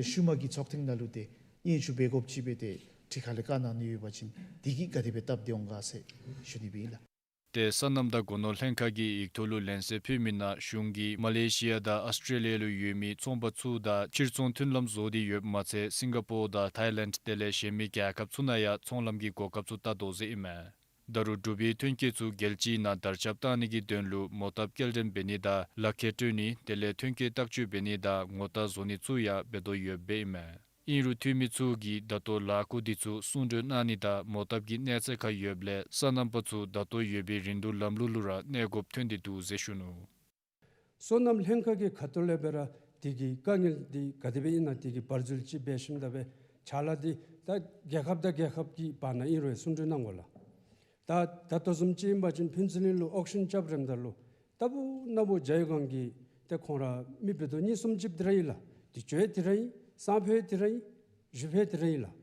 ཤུལ་མ་གི་ཚོགས་ཐེངས་ནང་ལུ་ཏེ་སྙན་ཞུ་འབད་དགོཔ་ཅིག་སྦེ་ཏེ་ཁྲི་ཁ་ལས་བཀའ་གནང་ནི་ཡོད་པ་ཅིན་དེ་གིས་ག་དེ་སྦེ་སྟབས་བདེ་འོང་ག་ཟེར་ཞུ་ནི་སྦེ་ཨིན་ལགས། ཏེ་སོ་ནམ་དང་སྒོ་ནོར་ལྷན་ཁག་གིས་ཡིག་ཐོག་ལུ་ལན་གསལ་ཕུལ་མི་ནང་གཞུང་གིས་མ་ལེ་ཤི་ཡ་དང་ཨཱོས་ཊྲེ་ལི་ཡ་ལུ་ཡོད་མི་ཚོང་པ་ཚུ་དང་ཕྱིར་ཚོང་མཐུན་ལམ་བཟོ་སྟེ་ཡོདཔ་མ་ཚད་སིང་ག་པོར་དང་ཐཱའི་ལེནཌ་དེ་ལས་གཞན་མི་རྒྱལ་ཁབ་ཚུ་ནང་ཡང་ཚོང་ལམ་གྱི་གོ་སྐབས་ཚུ་བལྟ་དོ་ཟེར་ཨིན་མས། ད་རུང་འབྲུག་པའི་ཐོན་སྐྱེད་ཚུ་རྒྱལ་སྤྱིའི་ནང་དར་ཁྱབ་གཏང་ནི་གི་དོན་ལུ་མོ་བཏབ་སྐྱེལ་འདྲེན་འབད་ནི་དང་ལག་ཁྱེར་སྤྲོད་ནི་དེ་ལས་ཐོན་སྐྱེད་བརྟག་དཔྱད་འབད་ནི་དང་ངོ་རྟགས་བཟོ་ནི་ཚུ་ཡང་འབད་དོ་ཡོདཔ་སྦེ་ཨིན་མས། ཨིན་རུང་འཐུས་མི་ཚུ་གིས་ད་ལྟོ་ལཱ་བཀོད་འདི་ཚུ་གསུང་གྲོས་གནང་ནི་དང་མོ་བཏབ་ཀྱི་གནས་ཚད་ཁར་ཡོདཔ་ལས་སོ་ནམ་པ་ཚུ་ད་ལྟོ་ཡོད་པའི་རིན་བསྡུར་ལམ་ལུགས་ལུ་ར་གནས་དགོཔ་ཐོན་ཏེ་འདུག་ཟེར་ཞུ་ནུག། སོ་ནམ་ལྷན་ཁག་གི་ཁ་ཐུག་ལས་སྦེ་ར་དེ་གི་དཀའ་ངལ་འདི་ག་དེ་སྦེ་ཨིན་ན་དེ་གི་བར་འཛུལ་ཅིག་འབད་ཞིནམ་ད་སྦེ་ཕྱག་ལཱ་འདི་ད་རྒྱལ་ཁབ་དང་རྒྱལ་ཁབ་ཀྱི་བར་ན་ཨིན་རུང་གསུང་གྲོས་གནང་དགོ་ལགས། ད་ད་ལྟོ་བཟུམ་ཅིག་ཨིན་པ་ཅིན་ཕུན་ཚོགས་གླིང་ལུ་ཨོག་ཤན་རྐྱབ་རནམ་ད་ལུ་ད་བུ་ན་བུ་ཇའི་སྒང་གི་ཏེ་ཁོང་ར་མི་འབད་དོ་གཉིས་གསུམ་ཅིག་འདི་ར་ཨིན་ལགས། དེ་ཇོ་དེ་ར་ཨིན། སང་ཕོད་དེ་ར་ཨིན། གཞེས་ཕོད་དེ་ར་ཨིན་ལགས།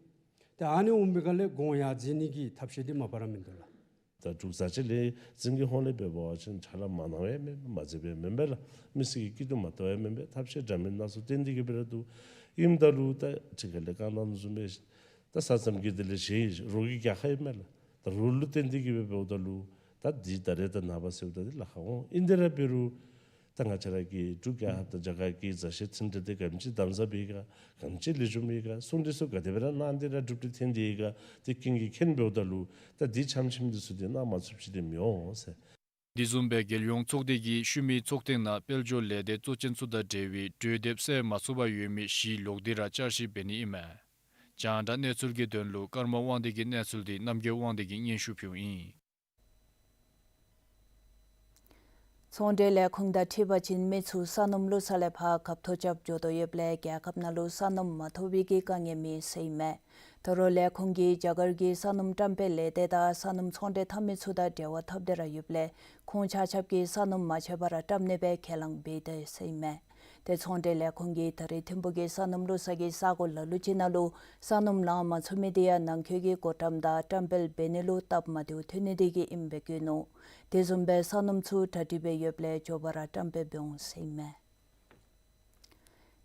ཏེ་ཨ་ནི་འོང་པའི་སྒང་ལས་གོང་ཡར་འཛེགས་ནི་གི་ཐབས་ཤེས་འདི་མ་པ་ར་མིན་འདུག་ལགས། ད་འབྲུག་བཟའ་ཆས་ལས་འཛིན་གྱི་ཧོང་ལས་འབད་བ་ཅིན་ཕྱག་ལཱ་མ་གནང་བའི་མེན་པས། མ་མཛད་པའི་མེན་པས་ལགས། མི་སེར་གྱི་སྐྱིད་སྡུག་མ་བལྟ་བའི་མེན་པས། ཐབས་ཤེས་འདྲ་མིན་སྣ་ཚོགས་བཏོན་ཏེ་གིས་སྦེ་ར་འདུག། ཨིནམ་ད་ལུ་ད་ཁྲི་ཁ་ལས་བཀའ་གནང་བཟུམ་སྦེ་ད་ས་མཚམས་ཀྱི་དེ་ལས་གཞན་རོགས་ཀྱི་རྒྱལ་ཁབ་ཨིན་མས་ལགས། ད་རོགས་ལུ་བརྟེན་ཏེ་གིས་སྦེ་འབདཝ་ད་ལུ་ད་འདི་ད་རེས་ད་ནངས་པ་ཟེརཝ་ད་འདི་ལཱ་ཁག་འོང་། ཨིན་དེ་ར་འབད་རུང་ད་ང་བཅས་ར་གི་འབྲུག་རྒྱལ་ཁབ་དང་རྒྱ་གར་གྱི་མཛའ་བཤེས་མཐུན་འབྲེལ་འདི་ག་དེམ་ཅིག་དམ་ཟབ་ཨིན་ག་ག་དེམ་ཅིག་ལེགས་ཤོམ་ཨིན་ག་གསུང་གྲོས་ཚུ་ག་དེ་སྦེ་ར་གནང་སྟེ་ར་གྲུབ་འབྲས་ཐོན་ཏེ་ཡོད་ག་དེ་ཀུན་གྱིས་མཁྱེན་འབདཝ་ད་ལུ་ད་འདི་འཆམ་འཆམ་འདི་ཚུ་འདི་གནང་མ་ཚུགསཔ་ཅིག་འདི་མི་འོང་ཟེར། འདི་བཟུམ་སྦེ་རྒྱལ་ཡོངས་ཚོགས་སྡེ་གིས་ཤུལ་མའི་ཚོགས་ཐེངས་ནང་དཔལ་འབྱོར་ལས་སྡེ་གཙོ་ཅན་ཚུ་དང་འབྲེལ་བའི་གྲོས་འདེབས་སེལ་མ་ཚུགས་པར་ཡོད་མི་བཞི་ལོག་སྟེ་ར་བསྐྱར་ཞིབ་འབད་ནི་ཨིན་མས། རྒྱང་བསྒྲགས་གནས་ཚུལ་གྱི་དོན་ལུ་ཀརྨ་དབང་འདུས་ཀྱི་གནས་ཚུལ་འདི་རྣམ་རྒྱལ་དབང་འདུས་ཀྱིས་སྙན་ཞུ་ཕུལཝ་ཨིན། ཚོང་འབྲེལ་ལས་ཁུངས་དང་འཁྲིལ་བ་ཅིན་མི་ཚུ་ས་སྣུམ་བླུགས་ས་ལས་ཕར་རྒཔོ་ཐོ་རྐྱབ་འགྱོ་དོ་ཡོདཔ་ལས་རྒྱལ་ཁབ་ནང་ལུ་ས་སྣུམ་མ་ཐོབ་པའི་གི་དཀའ་ངལ་མེད་ཟེར་ཨིན་མས། ད་རུང་ལས་ཁུངས་ཀྱིས་རྒྱ་གར་གྱི་ས་སྣུམ་བཀྲམ་སྤེལ་ལས་སྡེ་དང་ས་སྣུམ་ཚོང་འབྲེལ་འཐབ་མི་ཚུ་དང་འབྲེལ་བ་འཐབ་སྟེ་ར་ཡོདཔ་ལས་ཁོང་ཆ་ཁྱབ་ཀྱིས་ས་སྣུམ་མ་ཆད་པར་ར་བཀྲམ་ནི་སྦེ་ཁས་བླངས་འབད་དེས་ཟེར་ཨིན་མས། ཏེ་ཚོང་འབྲེལ་ལས་ཁུངས་ཀྱིས་ད་རེས་ཐིམ་ཕུག་གི་ས་སྣུམ་བླུགས་ས་གི་ས་གོ་ལ་ལུ་ཅིག་ནང་ལུ་ས་སྣུམ་ལང་མ་ཚུགས་མི་དེ་ཡང་ནང་འཁོད་ཀྱི་སྒོ་འགྲམ་དང་བཀྲམ་སྤེལ་འབད་ནི་ལུ་སྟབས་མ་བདེཝ་ཐོན་ནི་དེ་གིས་ཨིནམ་སྦེ་བཀོད་ནུག། དེ་བཟུམ་སྦེ་ས་སྣུམ་ཚུ་གྲ་སྒྲིག་འབད་ཡོདཔ་ལས་མགྱོགས་པ་ར་བཀྲམ་སྤེལ་འབད་འོང་ཟེར་ཨིན་མས།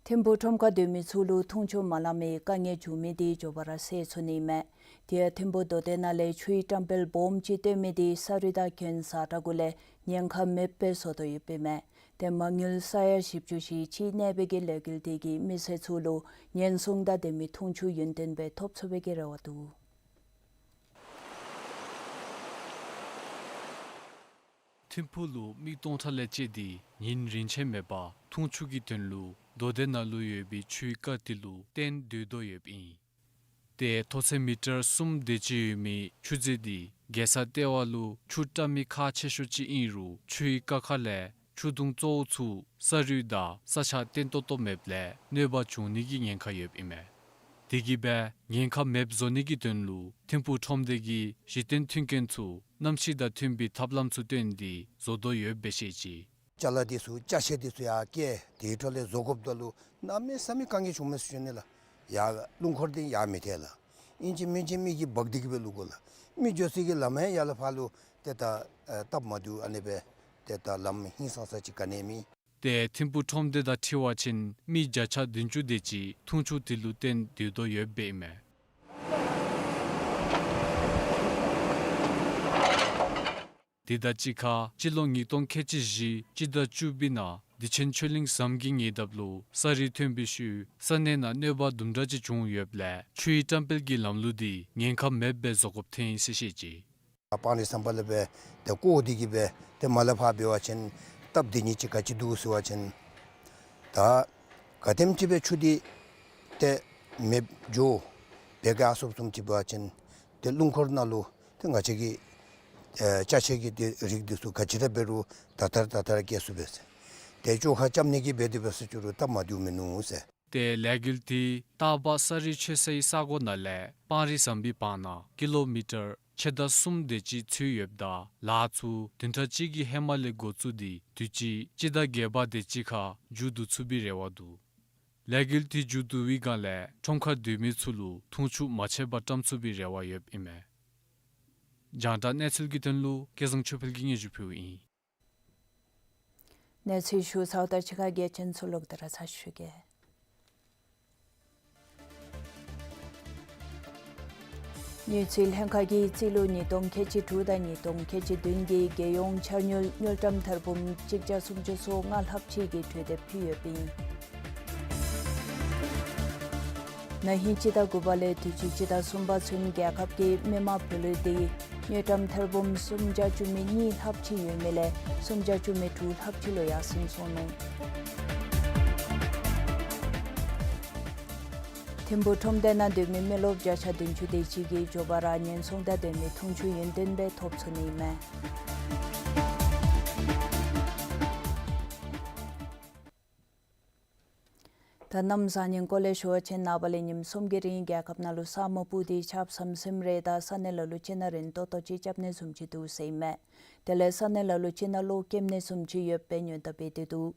ཐིམ་ཕུག་ཁྲོམ་ཁར་སྡོད་མི་ཚུ་ལུ་འཐུང་ཆུ་མ་ལང་མི་དཀའ་ངལ་བྱུང་མི་དེ་མགྱོགས་པ་ར་སེལ་ཚུགས་ནི་ཨིན་མས། དེ་ཡང་ཐིམ་ཕུག་མདོ་སྟོད་ནང་ལས་ཆུའི་བཀྲམ་སྤེལ་སྦོམ་ཅིག་བཏོན་མི་དེ་ས་རུད་དང་གྱོན་ཟ་ཁྲ་གུ་ལས་ཉེན་ཁ་མེདཔ་སྦེ་བཟོ་དོ་ཡོདཔ་ཨིན་མས། ཏེ་མ་དངུལ་ས་ཡ་བཞི་བཅུ་ཞིག་ཕྱིས་གནས་སྦེ་གི་ལས་འགུལ་དེ་གིས་མི་སེར་ཚུ་ལུ་ཉེན་སྲུང་དང་ལྡན་མི་འཐུང་ཆུ་ཡུན་བརྟན་སྦེ་ཐོབ་ཚུགས་པའི་གི་རེ་བ་འདུག། ཐིམ་ཕུག་ལུ་མི་སྟོང་ཕྲག་ལས་བཅད་དེ་ཉིན་རིན་ཆེན་མེད་པར་འཐུང་ཆུ་གི་དོན་ལུ་མདོ་སྟོད་ནང་ལུ་ཡོད་པའི་ཆུའི་རྐ་དེ་ལུ་བརྟེན་སྡོད་དོ་ཡོདཔ་ཨིན། ཏེ་མཐོ་ཚད་མི་ཊར་གསུམ་དེ་ཅིག་ཡོད་མི་ཆུ་མཛོད་འདི་རྒྱལ་ས་ལྟེ་བ་ལུ་ཆུ་བཀྲམ་མི་ཁག་ཆེ་ཤོས་ཅིག་ཨིན་རུང་ཆུའི་རྐ་ཁ་ལས་ཆུ་དུང་གཙོ་བོ་ཚུ་ས་རུད་དང་ས་ཆ་བརྟན་ཏོག་ཏོ་མེདཔ་ལས་གནོད་པ་བྱུང་ནི་གི་ཉེན་ཁ་ཡོདཔ་ཨིན་མས། དེ་གིས་སྦེ་ཉེན་ཁ་མེདཔ་བཟོ་ནི་གི་དོན་ལུ་ཐིམ་ཕུག་ཁྲོམ་སྡེ་གིས་གཞི་རྟེན་མཐུན་རྐྱེན་ཚུ་གནམ་གཤིས་དང་མཐུན་པའི་ཐབས་ལམ་ཚུ་བཏོན་ཏེ་བཟོ་དོ་ཡོདཔ་སྦེ་བཤད་ཅི། ཅ་ལ་དེ་ཚུ་ཅ་ཆས་དེ་ཚུ་ཡར་བསྐྱལ་དེའི་འཕྲོ་ལས་བཟོ་དགོཔ་ད་ལུ་གནམ་མེད་ས་མེད་དཀའ་ངལ་བྱུངམ་མས་ཟེར་ཞུ་ནི་ལགས། ཡར་རླུང་འཁོར་དེ་ཡར་མི་ཐལ་ལགས། ཨིན་ཅི་མིན་ཅི་མི་གིས་འབག་སྟེ་གིས་སྦེ་བླུག་དགོ་ལགས། མི་འགྱོ་ས་གི་ལམ་ཡང་ཡར་ལས་ཕར་ལུ་ཏེ་ད་ཨེ་སྟབས་མ་བདེཝ་ཨ་ནི་སྦེ་ཏེ་ད་ལམ་ཧིང་སངས་ས་ཅིག་ག་ནི་ཡང་མེད། ཏེ་ཐིམ་ཕུག་ཁྲོམ་སྡེ་དང་འཁྲིལ་བ་ཅིན་མི་བརྒྱ་ཆ་བདུན་ཅུ་དེ་ཅིག་འཐུང་ཆུ་དེ་ལུ་བརྟེན་སྡོད་དོ་ཡོདཔ་ཨིན་མས། དེ་དང་གཅིག་ཁར་སྤྱི་ལོ་ཉིས་སྟོང་ཁལ་གཅིག་བཞི་སྤྱི་ཟླ་བཅུ་པའི་ནང་བདེ་ཆེན་ཆོས་གླིང་ཟམ་གྱི་ཉེ་འདབས་ལུ་ས་རུད་ཐོན་པའི་ཤུལ་ས་གནས་ནང་གནོད་པ་དུམ་གྲ་ཅིག་བྱུང་ཡོདཔ་ལས་ཆུའི་བཀྲམ་སྤེལ་གྱི་ལམ་ལུགས་འདི་ཉེན་ཁ་མེདཔ་སྦེ་བཟོ་དགོཔ་ཐོན་ཡི་ཟེར་བཤད་ཅི། སྤང་རི་ཟམ་པ་ལས་སྦེ་ཏེ་བསྐོར་ཏེ་གིས་སྦེ་ཏེ་མར་ལས་ཕར་འབད་བ་ཅིན་སྟབས་བདེ་ནི་ཅིག་ག་ཅི་འདུག་ཟེར་བ་ཅིན་ད་ག་དེམ་ཅིག་སྦེ་ཆུ་འདི་ཏེ་མེདཔ་འགྱོ་བའི་ག་སོབ་སོབ་ཅིག་འབད་བ་ཅིན་ཏེ་རླུང་འཁོར་ནང་ལུ་ ཏེ་ང་བཅས་ཀྱི་ཨེ་ཅ་ཆས་ཀྱི་དེ་རིགས་འདི་ཚུ་ག་ཅི་ར་འབད་རུང་ད་ལྟོ་ར་ད་ལྟོ་ར་སྐྱེལ་ཚུགས་པས་ཟེར། ཏེ་བཅོ་ཁ་རྐྱབ་ནི་གི་འབད་དེ་འབད་ཟེར་ཅི་རུང་སྟབས་མ་བདེཝ་མིན་ནུག་ཟེར། ཏེ་ལས་འགུལ་དེ་སྟག་འབག་ས་རི་ཆོས་སའི་ས་གོ་ནང་ལས་སྤང་རི་ཟམ་པའི་བར་ན་ཀི་ལོ་མི་ཊར་ཕྱེད་དང་གསུམ་དེ་ཅིག་ཚུད་ཡོདཔ་ད་ལཱ་ཚུ་བདུན་ཕྲག་གཅིག་གི་ཧེ་མ་ལས་འགོ་བཙུགས་ཏེ་དུས་ཅི་སྤྱི་ཟླ་བརྒྱད་པ་དེ་ཅིག་ཁར་མཇུག་བསྡུ་ཚུགས་པའི་རེ་བ་འདུག། ལས་འགུལ་དེ་མཇུག་བསྡུ་བའི་སྒང་ལས་ཁྲོམ་ཁར་སྡོད་མི་ཚུ་ལུ་འཐུང་ཆུ་མ་ཆད་པར་བཀྲམ་ཚུགས་པའི་རེ་བ་ཡོདཔ་ཨིན་མས། རྒྱང་བསྒྲགས་གནས་ཚུལ་གྱི་དོན་ལུ་སྐལ་བཟང་ཆོས་འཕེལ་གྱིས་སྙན་ཞུ་ཕུལཝ་ཨིན། གནས་ཚུལ་ཞུ་ཚརཝ་ད་ཕྱི་ཁ་གལ་ཆེན་ཚུ་ལོག་སྟེ་ར་ཚར་ཞུ་གེ། དངུལ་རྩིས་ལྷན་ཁག་གིས་རྩིས་ལོ་ཉིས་སྟོང་ཁལ་གཅིག་དྲུག་དང་ཉིས་སྟོང་ཁལ་གཅིག་བདུན་གྱི་རྒྱལ་ཡོངས་འཆར་དངུལ་དངུལ་ཀྲམ་ཐེར་འབུམ་གཅིག་བརྒྱ་སུམ་ཅུ་སོ་ལྔ་ལྷགཔ་ཅིག་གི་གྲོས་འདེབས་ཕུལ་ཡོདཔ་ཨིན། ན་ཧིང་སྤྱི་ཟླ་དགུ་པ་ལས་དུས་ཅི་སྤྱི་ཟླ་གསུམ་པ་ཚུན་རྒྱལ་ཁབ་ཀྱི་མི་མང་བུ་ལོན་དེ་དངུལ་ཀྲམ་ཐེར་འབུམ་སུམ་བརྒྱ་བཅུ་མེད་གཉིས་ལྷགཔ་ཅིག་ཡོད་མི་ལས་སུམ་བརྒྱ་བཅུ་མེད་དྲུག་ལྷགཔ་ཅིག་ལུ་ཡར་སེང་སོང་ནུག། ཐིམ་ཕུག་ཁྲོམ་སྡེ་ནང་སྡོད་མི་མི་རློབས་བརྒྱ་ཆ་བདུན་ཅུ་དེ་ཅིག་གིས་མགྱོགས་པ་ར་ཉེན་སྲུང་དང་ལྡན་མི་འཐུང་ཆུ་ཡུན་བརྟན་སྦེ་ཐོབ་ཚུགས་ནི་ཨིན་མས། ད་གནམ་བཟང་ངན་སྐོར་ལས་ཞུ་བ་ཅིན་ནངས་པ་ལས་ཉིནམ་གསུམ་གྱི་རིང་རྒྱལ་ཁབ་ནང་ལུ་ས་སྨུག་སྤུབས་ཏེ་ཆརཔ་ཟམ་ཟིམ་རེ་དང་ས་གནས་ལ་ལུ་ཅིག་ནང་རན་ཏོག་ཏོ་ཅིག་རྐྱབ་ནི་བཟུམ་ཅིག་འདུག་ཟེར་ཨིན་མས། དེ་ལས་ས་གནས་ལ་ལུ་ཅིག་ནང་གློག་སྐྱེམ་ནི་བཟུམ་ཅིག་ཡོདཔ་སྦེ་ཉེན་བརྡ་འབད་དེ་འདུག།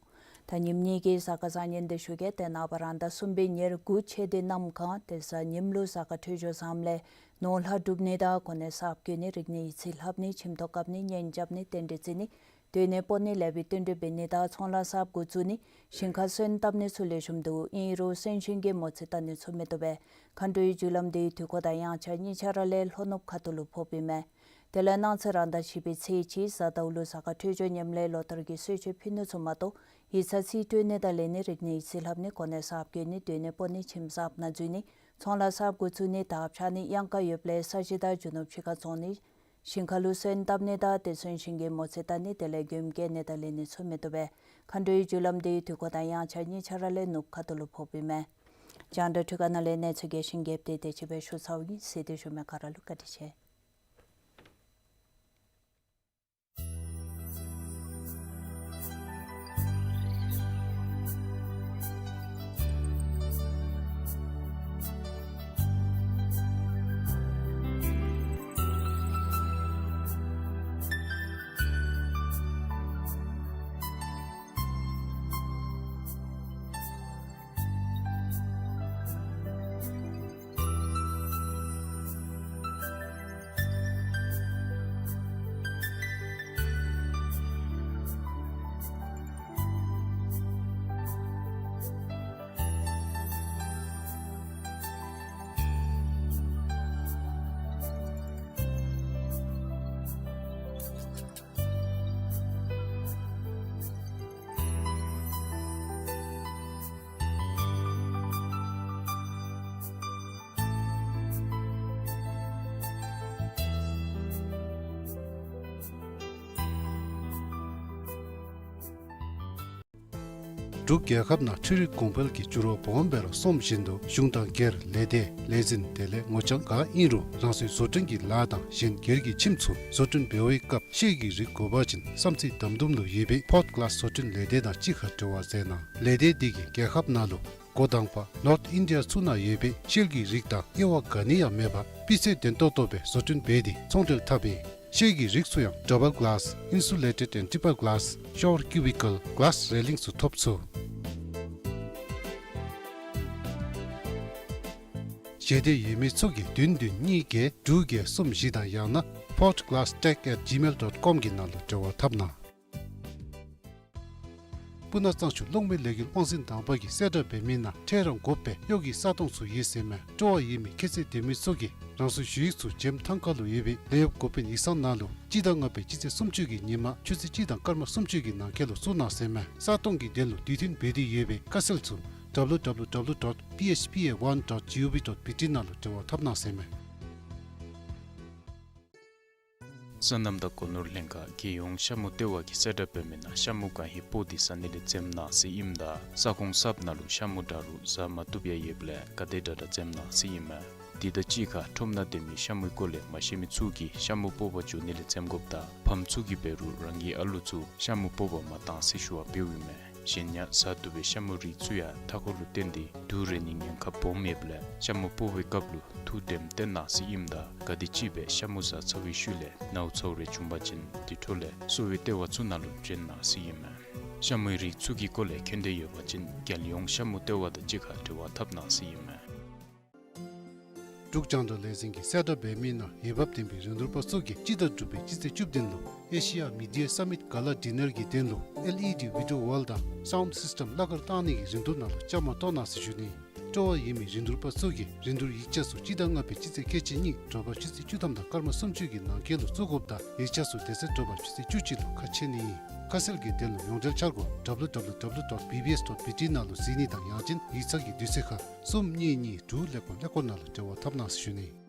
ད་ཉིནམ་གཉིས་ཀྱི་གཟའ་སྐར་བཟང་ངན་དེ་ཞུ་གེ། ཏེ་ནངས་པ་རང་ཟླ་གསུམ་པའི་ཉེར་དགུ་ཚེས་དེ་གནམ་གང་དེ་གཟའ་ཉིམ་ལུ་གཟའ་སྐར་འཕྲོད་སྦྱོར་བཟངམ་ལས་ནོར་ལྷག་སྒྲུབ་ནི་དང་གོ་གནས་གསརཔ་བསྐོ་ནི་རིག་གནས་ཡིག་རྩིས་ལྷབ་ནི་ཁྱིམ་ཐོག་བཀབ་ནི་གཉེན་རྐྱབ་ནི་རྟེན་འབྲེལ་བརྩི་ནི་སྡོད་གནས་སྤོ་ནི་ལེགས་པའི་རྟེན་འབྲེལ་འབད་ནི་དང་ཚོང་ལཱ་གསརཔ་འགོ་བཙུགས་ནི་ཞིང་ཁར་སོན་བཏབ་ནི་ཚུ་ལེགས་ཤོམ་འདུག། ཨིན་རུང་སོན་ཞིང་གི་མོ་རྩིས་བལྟ་ནི་ཚུ་མི་བཏུབ་པས། མཁའ་འགྲོའི་རྒྱུ་ལམ་དེ་དུས་འཁོར་དང་དབྱངས་འཆར་གཉིས་ཆ་ར་ལས་ལྷོ་ནུབ་ཁ་ཐུག་ལུ་ཕོགཔ་ཨིན་མས། དེ་ལས་གནངས་ཚེ་རང་ཟླ་བཞི་པའི་ཚེས་གཅིག་གཟའ་ཟླཝ་ལུ་གཟའ་སྐར་འཕྲོད་སྦྱོར་ངནམ་ལས་ལོ་ལྟར་གྱི་གསོལ་མཆོད་ཕུལ་ནི་ཚུ་མ་གཏོགས་ཡིག་ཚང་རྩིས་སྤྲོད་ནི་དང་ལེན་ནི་རིག་གནས་ཡིག་རྩིས་ལྷབ་ནི་གོ་གནས་གསརཔ་བསྐོ་ནི་སྡོད་གནས་སྤོ་ནི་ཁྱིམ་གསརཔ་ནང་འཛུལ་ནི་ཚོང་ལཱ་གསརཔ་འགོ་བཙུགས་ནི་དར་ཁྱབ་ནི་གཡང་ཁ་ཡོདཔ་ལས་ས་གཞི་དང་རྒྱུ་ནོར་ཕྱི་ཁར་བཙོང་ནི་ཞིང་ཁར་ལུ་སོན་བཏབ་ནི་དང་དེ་སོན་ཞིང་གི་མོ་རྩིས་བལྟ་ནི་དེ་ལས་མགྱོནམ་བསྐྱལ་ནི་དང་ལེན་ནི་ཚུ་མི་བཏུབ་པས། མཁའ་འགྲོའི་རྒྱུ་ལམ་དེ་དུས་འཁོར་དང་དབྱངས་འཆར་གཉིས་ཆ་ར་ལས་ནུབ་ཁ་ཐུག་ལུ་ཕོགཔ་ཨིན་མས། རྒྱང་བསྒྲགས་འཕྲུལ་ཁང་ནང་ལས་གནས་ཚུལ་རྒྱས་ཤིང་རྒྱསཔ་དེ་དེ་ཅིག་སྦེ་ཞུ་ཚརཝ་ཨིན། གཟིགས་ཏེ་བཞུགས་མི་ག་ར་ལུ་བཀའ་དྲིན་ཆེ། འབྲུག་རྒྱལ་ཁབ་ནང་འཕྲུལ་རིག་གོང་འཕེལ་གྱི་འགྱུར་བ་སྦོམ་སྦེ་ར་སོངམ་བཞིན་དུ་གཞུང་དང་སྒེར་ལས་སྡེ་ལས་འཛིན་དེ་ལས་ངོ་རྐྱང་ག་ཨིན་རུང་རང་སོའི་བཟོ་སྐྲུན་གྱི་ལཱ་དང་གཞན་སྒེར་གྱི་ཁྱིམ་ཚུ་བཟོ་སྐྲུན་འབད་བའི་སྐབས་ཤེལ་གྱི་རིགས་དགོ་པ་ཅིན་བསམ་རྩེ་དམ་དུམ་ལུ་ཡོད་པའི་ཕོརཌ་ཀླཱས་བཟོ་སྐྲུན་ལས་སྡེ་དང་གཅིག་ཁར་འབྲེལ་བ་མཛད་གནང་། ལས་སྡེ་འདི་གིས་རྒྱལ་ཁབ་ནང་ལུ་འགོ་དང་པ་ནོརཐ་ཨིན་ཌི་ཡ་ཚུ་ནང་ཡོད་པའི་ཤེལ་གྱི་རིགས་དང་དབྱེ་བ་ག་ནི་ཡང་མེད་པར་སྤུས་ཚད་ལྡན་ཏོག་ཏོ་སྦེ་བཟོ་སྐྲུན་འབད་དེ་ཚོང་འབྲེལ་འཐབ་ཨིན། ཤེལ་གྱི་རིགས་ཚུ་ཡང་ཌབ་བཱལ་ཀླཱས་ཨིན་སུ་ལེ་ཊེཌ་ཨེནཌ་ཊི་པར་ཀླཱས་ཤ་ཝར་ཀིའུ་བི་ཀཱལ་ཀླཱས་རེ་ལིང་ཚུ་ཐོབ་ཚུགས། ཞལ་འདེབས་ཡོད་མི་ཚུ་གིས་བདུན་བདུན་གཉིས་བརྒྱད་དྲུག་བརྒྱད་གསུམ་བཞི་དང་ཡང་ན་ཕོརཌ་ཀླཱས་ཊེག་ཨེཊ་ཇི་མེལ་ཌོཊ་ཀོམ་གྱི་ནང་ལུ་འབྲེལ་བ་འཐབ་གནང་། སྤུ་ན་གཙང་ཆུ་གློག་མེ་ལས་འགུལ་དབང་འཛིན་དང་པ་གིས་གསལ་བསྒྲགས་འབད་མི་ནང་ཁྲལ་རང་དགོ་པའི་གཡོག་གི་ས་སྟོང་ཚུ་ཡོད་ཟེར་མས། སྤྲོ་བ་ཡོད་མི་ཁྱད་ཚད་ལྡན་མི་ཚུ་གིས་རང་སོའི་ཞུ་ཡིག་ཚུ་འཇམ་ཐང་ཁ་ལུ་ཡོད་པའི་ལས་གཡོག་འགོ་དཔོན་ཡིག་ཚང་ནང་ལུ་སྤྱི་ཟླ་ལྔ་པའི་སྤྱི་ཚེས་སུམ་ཅུ་གི་ཉིན་མ་ཆུ་ཚོད་གཅིག་དང་སྐར་མ་སུམ་ཅུ་གི་ནང་འཁོད་ལུ་བཙུགས་གནང་ཟེར་མས། ས་སྟོང་གི་དོན་ལུ་དུས་མཐུན་འབད་དེ་ཡོད་པའི་དཀའ་སེལ་ཚུ་ཌབ་ལུ་ཌབ་ལུ་ཌབ་ལུ་ཌོཊ་པི་ཨེཆ་པི་ཨེ་ཝན་ཌོཊ་ཇི་ཨོ་ཝི་ཌོཊ་བི་ཊི་ནང་ལུ་འབྲེལ་བ་འཐབ་གནང་ཟེར་མས། སོ་ནམ་དང་སྒོ་ནོར་ལྷན་ཁག་རྒྱལ་ཡོངས་ཤ་མུ་ལྟེ་བ་གིས་གསལ་བསྒྲགས་འབད་མི་ནང་ཤ་མུ་གང་ཧེ་སྤོ་སྟེ་ཟ་ནི་ལས་འཛེམ་གནང་ཟེར་ཨིནམ་ད་ས་ཁོངས་གསརཔ་ནང་ལུ་ཤ་མུ་འདྲ་རུང་ཟ་མ་བཏུབ་ཡང་ཡོདཔ་ལས་ག་དེ་དྲག་དྲག་འཛེམ་གནང་ཟེར་ཨིན་མས། དེ་དང་གཅིག་ཁར་ཁྲོམ་ནང་སྡོད་མི་ཤ་མུའི་སྐོར་ལས་མ་ཤེས་མི་ཚུ་གིས་ཤ་མུ་སྤོག་པར་འགྱོ་ནི་ལས་འཛེམ་དགོཔ་དང་ཕམ་ཚུ་གིས་འབད་རུང་རང་གི་ཨ་ལུ་ཚུ་ཤ་མུ་སྤོག་པར་མ་གཏང་ཟེར་ཞུ་བ་འབདཝ་ཨིན་མས། གཞན་ཡང་བཟའ་བཏུབ་པའི་ཤ་མུ་རིགས་ཚུ་ཡང་མཐའ་འཁོར་ལུ་བརྟེན་ཏེ་དུག་རེག་ནི་ཉེན་ཁ་སྦོམ་ཡོདཔ་ལས་ཤ་མུ་སྤོག་པའི་སྐབས་ལུ་ཐུགས་དྲནམ་བཏོན་གནང་ཟེར་ཨིནམ་ད་ག་དེམ་ཅིག་སྦེ་ཤ་མུ་བཟའ་ཚར་བའི་ཤུལ་ལས་ནཝ་ཚཝ་རེ་བྱུང་པ་ཅིན་དེ་འཕྲོ་ལས་གསོ་བའི་ལྟེ་བ་ཚུ་ནང་ལུ་འདྲེན་གནང་ཟེར་ཨིན་མས། ཤ་མུའི་རིགས་ཚུ་གི་སྐོར་ལས་མཁྱེན་འདོད་ཡོད་པ་ཅིན་རྒྱལ་ཡོངས་ཤ་མུ་ལྟེ་བ་དང་གཅིག་ཁར་འབྲེལ་བ་འཐབ་གནང་ཟེར་ཨིན་མས། འབྲུག་རྒྱང་བསྒྲགས་ལས་འཛིན་གྱིས་གསལ་བསྒྲགས་འབད་མི་ནང་འོས་འབབ་ལྡན་པའི་རིན་བསྡུར་པ་ཚུ་གིས་སྤྱི་ཟླ་དྲུག་པའི་སྤྱི་ཚེས་བཅུ་བདུན་ལུ་ཨེ་ཤི་ཡ་མི་ཌི་ཡ་སམ་མིཊ་ག་ལ་ཌི་ནར་གྱི་དོན་ལུ་ཨེལ་ཨི་ཌི་བི་ཌི་ཡོ་ཝཱལ་དང་སའུནཌ་སིསི་ཊམ་གླ་གར་བཏང་ནི་གི་རིན་བསྡུར་ནང་ལུ་བཅའ་མར་གཏོགས་གནང་ཟེར་ཞུ་ནི། སྤྲོ་བ་ཡོད་མི་རིན་བསྡུར་པ་ཚུ་གིས་རིན་བསྡུར་ཡིག་ཆ་ཚུ་སྤྱི་ཟླ་ལྔ་པའི་སྤྱི་ཚེས་ཁལ་གཅིག་གཉིས་དྲོ་པ་ཆུ་ཚོད་བཅུ་ཐམ་དང་སྐར་མ་སུམ་ཅུ་གི་ནང་འཁོད་ལུ་བཙུགས་དགོཔ་དང་ཡིག་ཆ་ཚུ་དེ་ཚེ་དྲོ་པ་ཆུ་ཚོད་བཅུ་གཅིག་ལུ་ཁ་ཕྱེ་ནི་ཨིན། ཁ་གསལ་གྱི་དོན་ལུ་ཡོངས་འབྲེལ་འཆར་སྒོ་W W W dot B B S dot B T ནང་ལུ་གཟིགས་ནི་དང་ཡང་ཅིན་ཡིག་ཚང་གི་དུས་ཚོད་ཁར་གསུམ་གཉིས་གཉིས་དྲུག་ཀླད་ཀོར་ཀླད་ཀོར་ནང་ལུ་འབྲེལ་བ་འཐབ་གནང་ཟེར་ཞུ་ནི།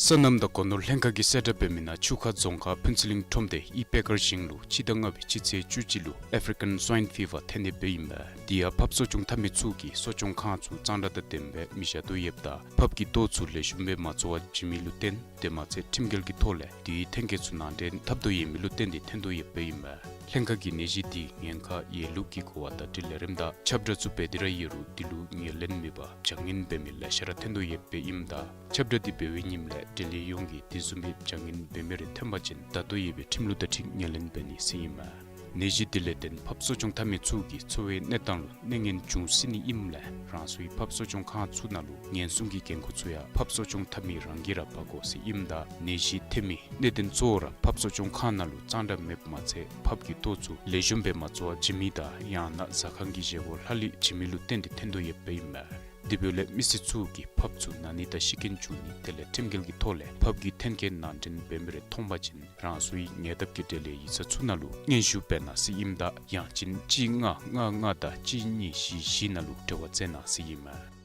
སོ་ནམ་དང་སྒོ་ནོར་ལྷན་ཁག་གིས་གསལ་བསྒྲགས་འབད་མི་ནང་ཆུ་ཁ་རྫོང་ཁག་ཕུན་ཚོགས་གླིང་ཁྲོམ་སྡེ་ཨི་པེ་ཀར་ཞིང་ལུ་སྤྱི་ཟླ་ལྔ་པའི་སྤྱི་ཚེས་བཅུ་གཅིག་ལུ་ཨེཕ་རི་ཀན་སུའིན་ཕི་བར་ཐོན་ནི་སྦེ་ཨིན་པས། དེ་ཡང་ཕགཔ་གསོ་སྐྱོང་འཐབ་མི་ཚུ་གིས་གསོ་སྐྱོང་ཁང་ཚུ་གཙང་སྦྲ་དང་ལྡནམ་སྦེ་མི་བཞག་དོ་ཡོདཔ་ད་ཕགཔ་གི་ལྟོ་ཚུ་ལེགས་ཤོམ་སྦེ་མ་བཙོ་བར་བྱིན་མི་ལུ་བརྟེན་དེ་མ་ཚད་ཁྲིམས་འགལ་གྱི་ཐོག་ལས་དེའི་ཐོན་སྐྱེད་ཚུ་ནང་འདྲེན་འཐབ་དོ་ཡོད་མི་ལུ་བརྟེན་ཏེ་ཐོན་དོ་ཡོདཔ་ཨིན་པས། ལྷན་ཁག་གིས་ནད་གཞི་དེ་ཉེན་ཁ་ཡོད་ལུགས་ཀྱི་གོ་བ་བརྡ་སྤྲོད་ལས་རིམ་དང་ཁྱབ་བསྒྲགས་ཚུ་འབད་དེ་ར་ཡོད་རུང་དེ་ལུ་ངོས་ལེན་མེད་པར་བྱ་ངན་འབད་མི་ལེ་ཤ་ར་ཐོན་དོ་ཡོདཔ་ཨིནམ་ད་ཁྱབ་བསྒྲགས་དེ་འབད་བའི་ཉིནམ་ལས་འབྲེལ་ཡོད་ཡོངས་ཀྱིས་དེ་བཟུམ་མའི་བྱ་ངན་འབད་མི་རེ་ཐོན་པ་ཅིན་ད་ལྟོ་ཡོད་པའི་ཁྲིམས་ལུགས་དང་འཁྲིལ་ངོས་ལེན་འབད་ནི་ཟེར་ཨིན་མས། ནད་གཞི་དེ་ལས་བརྟེན་ཕགཔ་གསོ་སྐྱོང་འཐབ་མི་ཚུ་གི་འཚོ་བའི་གནས་སྟངས་ལུ་གནོད་ཉེན་འབྱུང་སྲིད་ནི་ཨིནམ་ལས་རང་སོའི་ཕགཔ་གསོ་སྐྱོང་ཁང་ཚུ་ནང་ལུ་ཉེན་སྲུང་གི་འགན་ཁུར་ཚུ་ཡང་ཕགཔ་གསོ་སྐྱོང་འཐབ་མི་རང་གིས་ར་འབག་དགོ་ཟེར་ཨིནམ་ད་ནད་གཞི་ཐོན་མི་གནད་དོན་གཙོ་བོ་ར་ཕགཔ་གསོ་སྐྱོང་ཁང་ནང་ལུ་གཙང་སྦྲ་མེདཔ་མ་ཚད་ཕགཔ་གི་ལྟོ་ཚུ་ལེགས་ཤོམ་སྦེ་མ་བཙོ་བར་བྱིན་མི་དང་ཡང་ན་ཟ་ཁང་གི་བཞེས་སྒོ་ལྷག་ལུས་བྱིན་མི་ལུ་བརྟེན་ཏེ་ཐོན་དོ་ཡོདཔ་ཨིན་མས། དེ་འབདཝ་ལས་མི་སེར་ཚུ་གིས་ཕགཔ་ཚུ་ན་ནི་དང་ཤི་རྐྱེན་འབྱུང་ནི་དེ་ལས་ཁྲིམས་འགལ་གྱི་ཐོག་ལས་ཕགཔ་གི་ཐོན་སྐྱེད་ནང་འདྲེན་འབད་མི་རེ་མཐོང་པ་ཅིན་རང་སོའི་ཉེ་འདབས་ཀྱི་འབྲེལ་ཡོད་ཡིག་ཚང་ཚུ་ནང་ལུ་སྙན་ཞུ་འབད་གནང་ཟེར་ཨིནམ་ད་ཡང་ཅིན་གཅིག་ལྔ་ལྔ་ལྔ་དང་གཅིག་གཉིས་བཞི་བཞི་ནང་ལུ་འབྲེལ་བ་མཛད་གནང་ཟེར་ཨིན་མས།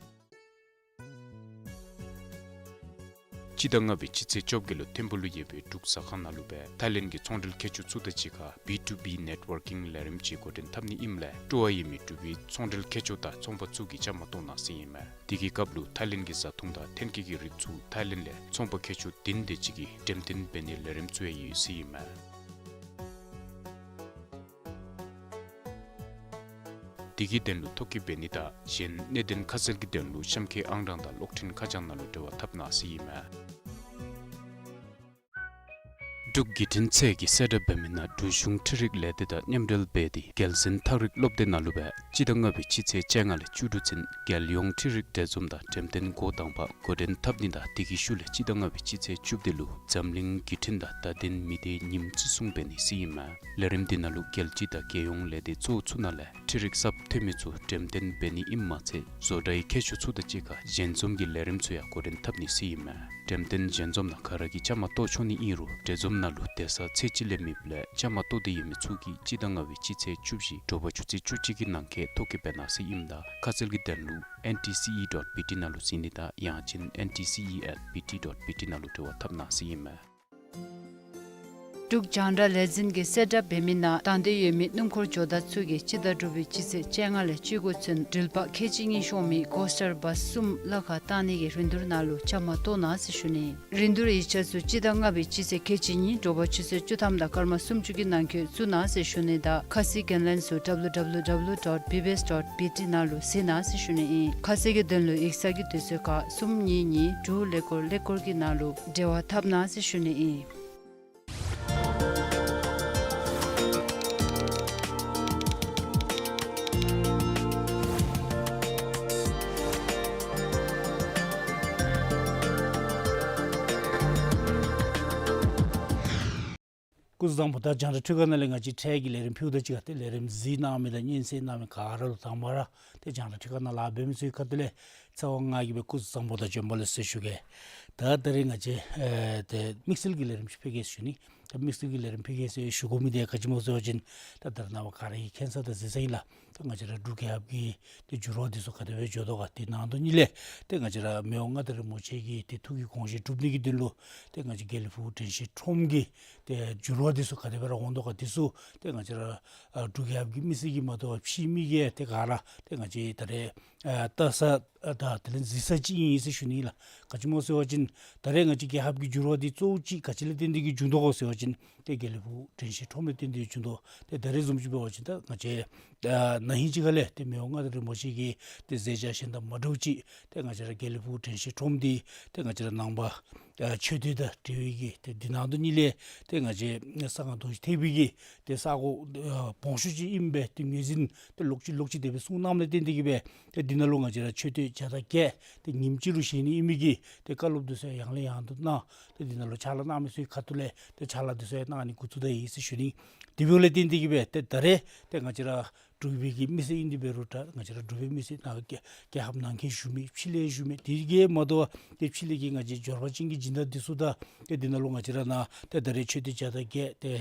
སྤྱི་ཟླ་ལྔ་པའི་སྤྱི་ཚེས་བཅོ་བརྒྱད་ལུ་ཐིམ་ཕུག་ལུ་ཡོད་པའི་འབྲུག་ཟ་ཁང་ནང་ལུ་སྦེ་ཐའི་ལེནཌ་གི་ཚོང་འབྲེལ་མཁས་མཆོག་ཚུ་དང་གཅིག་ཁར་བི་ཊུ་བི་ནེཊ་ཝར་ཀིང་ལས་རིམ་ཅིག་འགོ་འདྲེན་འཐབ་ནི་ཨིནམ་ལས་སྤྲོ་བ་ཡོད་མི་འབྲུག་པའི་ཚོང་འབྲེལ་མཁས་མཆོག་དང་ཚོང་པ་ཚུ་གིས་བཅའ་མར་གཏོགས་གནང་ཟེར་ཨིན་མས། དེ་གི་སྐབས་ལུ་ཐའི་ལེནཌ་གི་བཟའ་འཐུང་དང་ཐོན་སྐྱེད་ཀྱི་རིགས་ཚུ་ཐའི་ལེནཌ་ལས་ཚོང་པ་མཁས་མཆོག་བདུན་དེ་ཅིག་གིས་འགྲེམས་སྟོན་འབད་ནིའི་ལས་རིམ་ཚུ་ཡང་ཡོད་ཟེར་ཨིན་མས། དེ་གི་དོན་ལུ་ཐོ་བཀོད་འབད་ནི་དང་གཞན་གནད་དོན་ཁ་གསལ་གྱི་དོན་ལུ་གཤམ་འཁོད་ཨང་གྲངས་དང་གློག་འཕྲིན་ཁ་བྱང་ནང་ལུ་འབྲེལ་བ་འཐབ་གནང་ཟེར་ཨིན་མས། འབྲུག་བརྒྱུད་འཕྲིན་ཚད་ཀྱིས་གསལ་བསྒྲགས་འབད་མི་ནང་འབྲུག་གཞུང་འཕྲུལ་རིག་ལས་སྡེ་དང་མཉམ་འབྲེལ་འབད་དེ་རྒྱལ་གསུང་ཐག་རིང་སློབ་སྡེ་ནང་ལུ་སྦེ་སྤྱི་ཟླ་ལྔ་པའི་སྤྱི་ཚེས་བཅོ་ལྔ་ལས་བཅུ་དྲུག་ཚུན་རྒྱལ་ཡོངས་འཕྲུལ་རིག་གྲོས་འཛོམས་དང་འགྲེམས་སྟོན་འགོ་དང་པ་འགོ་འདྲེན་འཐབ་ནི་དང་དེ་གི་ཤུལ་ལས་སྤྱི་ཟླ་ལྔ་པའི་སྤྱི་ཚེས་བཅུ་བདུན་ལུ་འཛམ་གླིང་བརྒྱུད་འཕྲིན་དང་བརྡ་དོན་མི་སྡེ་ཉིནམ་བརྩི་སྲུང་འབད་ནི་ཟེར་ཨིན་མས། ལས་རིམ་འདི་ནང་ལུ་རྒྱལ་སྤྱི་དང་རྒྱལ་ཡོངས་ལས་སྡེ་གཙོ་བོ་ཚུ་ནང་ལས་འཕྲུལ་རིག་གསརཔ་ཐོན་མི་ཚུ་འགྲེམས་སྟོན་འབད་ནི་ཨིནམ་མ་ཚད་བཟོ་གྲྭའི་མཁས་མཆོག་ཚུ་དང་གཅིག་ཁར་ཞལ་འཛོམས་ཀྱི་ལས་རིམ་ཚུ་ཡང་འགོ་འདྲེན་འཐབ་ནི་ཟེར་ཨིན་མས། འགྲེམས་སྟོན་ཞལ་འཛོམས་ནང་ག་ར་གིས་བཅའ་མར་གཏོགས་ཆོག་ནི་ཨིན་རུང་གྲོས་འཛོམས་ནང་ལུ་སྡོད་ས་ཚོད་ཅིག་ལས་མེདཔ་ལས་བཅའ་མར་གཏོགས་ཏེ་ཡོད་མི་ཚུ་གིས་སྤྱི་ཟླ་ལྔ་པའི་སྤྱི་ཚེས་བཅུ་བཞི་དྲོ་པ་ཆུ་ཚོད་བཅུ་གཅིག་གི་ནང་འཁོད་ཐོ་བཀོད་འབད་གནང་ཟེར་ཨིནམ་ད་ཁ་གསལ་གྱི་དོན་ལུ་ཨེན་ཊི་སི་ཨི་ཌོཊ་བི་ཊི་ནང་ལུ་གཟིགས་ནི་དང་ཡང་ཅིན་ཨེན་ཊི་སི་ཨི་ཨེཊ་བི་ཊི་ཌོཊ་བི་ཊི་ནང་ལུ་འབྲེལ་བ་འཐབ་གནང་ཟེར་ཨིན་མས། འབྲུག་རྒྱང་བསྒྲགས་ལས་འཛིན་གྱིས་གསལ་བསྒྲགས་འབད་མི་ནང་དང་འདོད་ཡོད་མི་སྣུམ་འཁོར་ཇོ་བདག་ཚུ་གིས་སྤྱི་ཟླ་དྲུག་པའི་སྤྱི་ཚེས་བཅོ་ལྔ་ལས་བཅུ་དགུ་ཚུན་འགྲུལ་པ་ཁལ་གཅིག་གཉིས་ཤོང་མི་ཀོ་སི་ཊར་བཱས་གསུམ་གླ་ཁར་བཏང་ནི་གི་རིན་བསྡུར་ནང་ལུ་བཅའ་མར་གཏོགས་གནང་ཟེར་ཞུ་ནི། རིན་བསྡུར་ཡིག་ཆ་ཚུ་སྤྱི་ཟླ་ལྔ་པའི་སྤྱི་ཚེས་ཁལ་གཅིག་གཉིས་དྲོ་པ་ཆུ་ཚོད་བཅུ་ཐམ་དང་སྐར་མ་སུམ་ཅུ་གི་ནང་འཁོད་བཙུགས་གནང་ཟེར་ཞུ་ནི་དང་ཁ་གསལ་གྱི་དོན་ལུ་ཌབ་ལུ་ཌབ་ལུ་ཌབ་ལུ་ཌོཊ་བི་བི་ཨེསི་ཌོཊ་བི་ཊི་ནང་ལུ་གཟིགས་གནང་ཟེར་ཞུ་ནི་ཨིན། ཁ་གསལ་གྱི་དོན་ལུ་ཡིག་ཚང་གི་དུས་ཚོད་ཁར་གསུམ་གཉིས་གཉིས་དྲུག་ཀླད་ཀོར་ཀླད་ཀོར་གྱི་ནང་ལུ་འབྲེལ་བ་འཐབ་གནང་ཟེར་ཞུ་ནི་ཨིན། སྐུ་གཟུགས་བཟང་པོ། ད་རྒྱང་བསྒྲགས་ཐོག་ཁ་ནང་ལས་ང་བཅས་འཕྲལ་གྱི་ལས་རིམ་ཕུལཝ་ད་གཅིག་ཁར་ཏེ་ལས་རིམ་གཟིགས་གནང་མི་དང་སྙན་གསན་གནང་མི་ག་ར་ལུ་དང་པ་ར་ཏེ་རྒྱང་བསྒྲགས་ཐོག་ཁ་ནང་ལཱ་འབད་མི་ཚུ་གི་ཁ་ཐུག་ལས་ཚེ་དབང་ང་གིས་སྦེ་སྐུ་གཟུགས་བཟང་པོ་དང་བྱོན་པ་ལེགས་ཟེར་ཞུ་གེ། ད་ད་རིས་ང་བཅས་ཨེ་ཏེ་དམིགས་བསལ་གྱི་ལས་རིམ་ཅིག་ཕུལ་གེ་ཟེར་ཞུ་ནི། ད་དམིགས་བསལ་གྱི་ལས་རིམ་ཕུལ་གེ་ཟེར་ཞུ་དགོ་མི་འདི་ག་ཅི་སྨོ་ཟེར་བ་ཅིན་ད་ད་རེས་ནངས་པ་ག་ར་གིས་མཁྱེན་ས་དང་གཟིགས་ས་ཨིན་ལགས། ད་ང་བཅས་ར་འབྲུག་རྒྱལ་ཁབ་ཀྱི་ཏེ་འགྱུར་བ་འདི་ཚུ་ག་དེ་སྦེ་འགྱོ་དོ་ག། དེ་ནང་དོན་ཉིད་ལས་ཏེ་ང་བཅས་ར་མི་དབང་མངའ་བདག་རིན་པོ་ཆེ་གི་ཏེ་ཐུགས་ཀྱི་དགོངས་བཞེད་འགྲུབ་ནི་གི་དོན་ལུ་ཏེ་ང་བཅས་དགེ་ལེགས་ཕུག་དྲན་ཤེས་ཁྲོམ་གྱི་ཏེ་འགྱུར་བ་འདི་ཚུ་ག་དེ་སྦེ་ར་འོང་དོ་ག། འདི་ཚུ་ཏེ་ང་བཅས་ར་ཨ་འབྲུག་རྒྱལ་ཁབ་ཀྱི་མི་སེར་གྱིས་མ་གཏོགས་ཕྱི་མི་གིས་ཏེ་ག་ར་ཏེ་ང་བཅས་ད་རེས་ཨ་ལྟ་ས་ཨ་ ད་དེ་ལས་གཟིགས་ས་ཅིག་ཨིན་ཟེར་ཞུ་ནི་ལགས། ག་ཅི་སྨོ་ཟེར་བ་ཅིན་ད་རེས་ང་བཅས་རྒྱལ་ཁབ་ཀྱི་འགྱུར་བ་འདི་གཙོ་བོ་ཅིག་ག་ཅི་ལས་བརྟེན་ཏེ་གིས་བྱུང་དོ་གོ་ཟེར་བ་ཅིན་ཏེ་དགེ་ལེགས་ཕུག་དྲན་ཤེས་ཁྲོམ་ལས་བརྟེན་ཏེ་བྱུང་དོ། ཏེ་ད་རེས་བཟུམ་ཅིག་འབད་བ་ཅིན་ད་ང་བཅས་ཨ་ན་ཧིང་ཅིག་ཁ་ལས་ཏེ་མི་དབང་མངའ་བདག་རིན་པོ་ཆེ་གི་ཏེ་མཛད་བྱ་གཞན་དང་མ་འདྲཝ་ཅིག་ཏེ་ང་བཅས་ར་དགེ་ལེགས་ཕུག་དྲན་ཤེས་ཁྲོམ་འདི་ཏེ་ང་བཅས་ར་ནང་པ་ཨ་ཆོས་སྡེ་དང་འབྲེལ་བའི་གི་ཏེ་འདི་ནང་དུ་གཉིས་ལས་ཏེ་ང་བཅས་གསང་སྔགས་རྡོ་རྗེ་ཐེག་པའི་གི་ཏེ་ས་གོ་ཨ་སྦོམ་ཤོས་ཅིག་ཨིན་པས། ཏེ་ངོས་འཛིན་ཏེ་ལོག་ཅི་ལོག་ཅི་དེ་སྦེ་གསུངས་གནངམ་ལས་བརྟེན་ཏེ་གིས་སྦེ་ཏེ་འདི་ནང་ལུ་ང་བཅས་ར་མཆོད་རྟེན་བརྒྱ་དང་བརྒྱད་ཏེ་ཉིནམ་གཅིག་ལུ་བཞེངས་ནི་ཨིན་མི་གི་ཏེ་བཀའ་སློབ་འདི་ཚུ་ཡང་ལས་ཡང་དུ་གནང་། ཏེ་འདི་ནང་ལུ་ཕྱག་ལཱ་གནང་མི་ཚུ་གི་ཁ་ཐུག་ལས་ཏེ་ཕྱག་ལཱ་འདི་ཚུ་ཡང་གནང་ནི་འགོ་བཙུགས་ད་ཡི་ཟེར་ཞུ་ནི། དེ་འབདཝ་ལས་བརྟེན་ཏེ་གིས་སྦེ་ཏེ་ད་རེས་ཏེ་ང་བཅས་ར་འབྲུག་པའི་གི་མི་སེར་ཨིན་ཏེ་འབད་རུང་འདྲ་ང་བཅས་ར་འབྲུག་པའི་མི་སེར་ནང་རྒྱལ་རྒྱལ་ཁབ་ནང་འཁོད་བཞུགས་མི་ཕྱི་ལས་བཞུགས་མི་དེ་གིས་མ་དོ་བར་ཏེ་ཕྱི་ལས་ཀྱི་ང་བཅས་འབྱོར་པ་ཅན་གྱི་སྦྱིན་བདག་འདི་ཚུ་དང་ཏེ་འདི་ནང་ལུ་ང་བཅས་ར་ནཱ་ཏེ་ད་རེས་མཆོད་རྟེན་བརྒྱ་དང་བརྒྱད་ཏེ་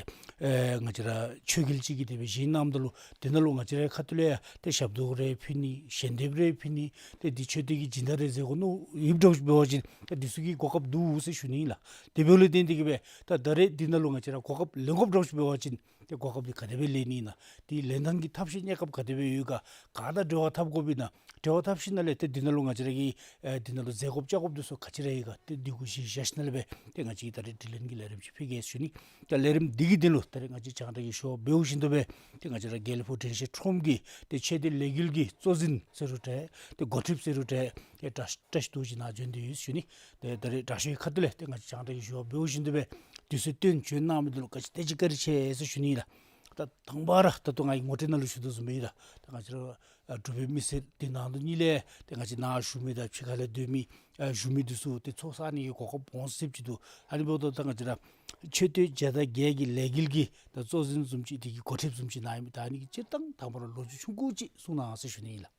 ཨེ་ང་བཅས་ར་ཆོས་འགེལ་ཅིག་གི་དེ་སྦེ་བཞེངས་གནངམ་ད་ལུ་འདི་ནང་ལུ་ང་བཅས་རའི་ཁ་ཐུག་ལས་ཡང་ཏེ་ཞབས་ཏོག་རེ་ཕུལ་ནི་ཞལ་འདེབས་རེ་ཕུལ་ནི་ཏེ་འདི་མཆོད་རྟེན་གྱི་སྦྱིན་བདག་རེ་མཛད་དགོ་མནོ་ཡོདཔ་འདྲཝ་ཅིག་འབད་བ་ཅིན་ཏེ་འདི་ཚུ་གི་གོ་སྐབས་འདུག་ཟེར་ཞུ་ནི་ཨིན་ལགས། དེ་འབདཝ་ལས་བརྟེན་ཏེ་གིས་སྦེ་ད་ད་རེས་འདི་ནང་ལུ་ང་བཅས་ར་གོ་སྐབས་ལེན་དགོཔ་འདྲཝ་ཅིག་འབད་བ་ཅིན་ཏེ་གོ་སྐབས་འདི་ག་དེ་སྦེ་ལེན་ནི་ཨིན་ན། དེ་ལེན་ཐངས་ཀྱི་ཐབས་ཤེས་གནས་སྐབས་ག་དེ་སྦེ་ཡོད་ག། ག་དང་འབྲེལ་བ་འཐབ་དགོཔ་ཨིན་ན། འབྲེལ་བ་འཐབ་ཞིནམ་ལས་ཏེ་འདི་ནང་ལུ་ང་བཅས་ར་གིས་ཨེ་འདི་ནང་ལུ་མཛད་དགོཔ་བཅར་དགོཔ་འདི་ཚུ་ག་ཅི་ར་ཡོད་ག། ཏེ་འདི་གུ་གཞི་བཞག་ཞིནམ་ལས་སྦེ་ཏེ་ང་བཅས་ཀྱིས་ད་རེས་དྲི་ལན་གྱི་ལས་རིམ་ཅིག་ཕུལ་གེ་ཟེར་ཞུ་ནི། ད་ལས་རིམ་འདི་གི་དོན་ལུ་ད་རེས་ང་བཅས་རྒྱང་བསྒྲགས་ཀྱི་ཞུ་བ་འབདཝ་བཞིན་དུ་སྦེ་ཏེ་ང་བཅས་ར་དགེ་ལེགས་ཕུག་དྲན་ཤེས་ཁྲོམ་གྱི་ཏེ་མཆོད་རྟེན་ལས་འགུལ་གྱི་གཙོ་འཛིན་ཟེར་རུང་འདྲ་ཏེ་འགོ་ཁྲིདཔ་ཟེར་རུང་འདྲ་ཏེ་བཀྲ་བཀྲ་ཤིས་རྡོ་རྗེ་ནཱ་བྱོན་ཏེ་ཡོད་ཟེར་ཞུ་ནི། ཏེ་ད་རེས་དྲག་ཤོས་ཁ་ཐུག་ལས་ཏེ་ང་བཅས་རྒྱང་བསྒྲགས་ཀྱི་ཞུ་བ་འབདཝ་བཞིན་དུ་སྦེ་དུས་ཚོད་བཏོན་བྱོན་གནང་མི་འདི་ལུ་ག་ཅི་དེ་ཅིག་བཀའ་དྲིན་ཆེ་ཟེར་ཞུ་ནི་ལགས། ད་དང་པ་ར་ད་ལྟོ་ང་གིས་ངོ་སྤྲོད་ནང་ལུ་ཞུ་དོ་བཟུམ་སྦེ་ཨིན་ལགས། ད་ང་བཅས་ར་ཨ་འབྲུག་པའི་མི་སེར་འདི་ནང་དུ་གཉིས་ལས་ཏེ་ང་བཅས་ནཱ་བཞུགས་མི་དང་ཕྱི་ཁ་ལས་སྡོད་མི་ཨ་བཞུགས་མི་འདི་ཚུ་ཏེ་ཚོགས་བསག་ནི་གི་གོ་སྐབས་སྦོམ་སེམས་ཅིག་འདུག། ཨ་ནི་འབདཝ་ད་ད་ང་བཅས་ར་མཆོད་རྟེན་བརྒྱ་དང་བརྒྱད་ཀྱི་ལས་འགུལ་གྱི་ད་གཙོ་འཛིན་བཟུམ་ཅིག་དེ་གི་འགོ་ཁྲིདཔ་བཟུམ་ཅིག་ནཱ་ཨིན་མི་ད་ཨ་ནི་གི་སྤྱིར་བཏང་དང་པ་ར་ལོ་རྒྱུས་ཆུང་ཀུ་ཅིག་གསུང་གནང་ཟེར་ཞུ་ནི་ཨིན་ལགས།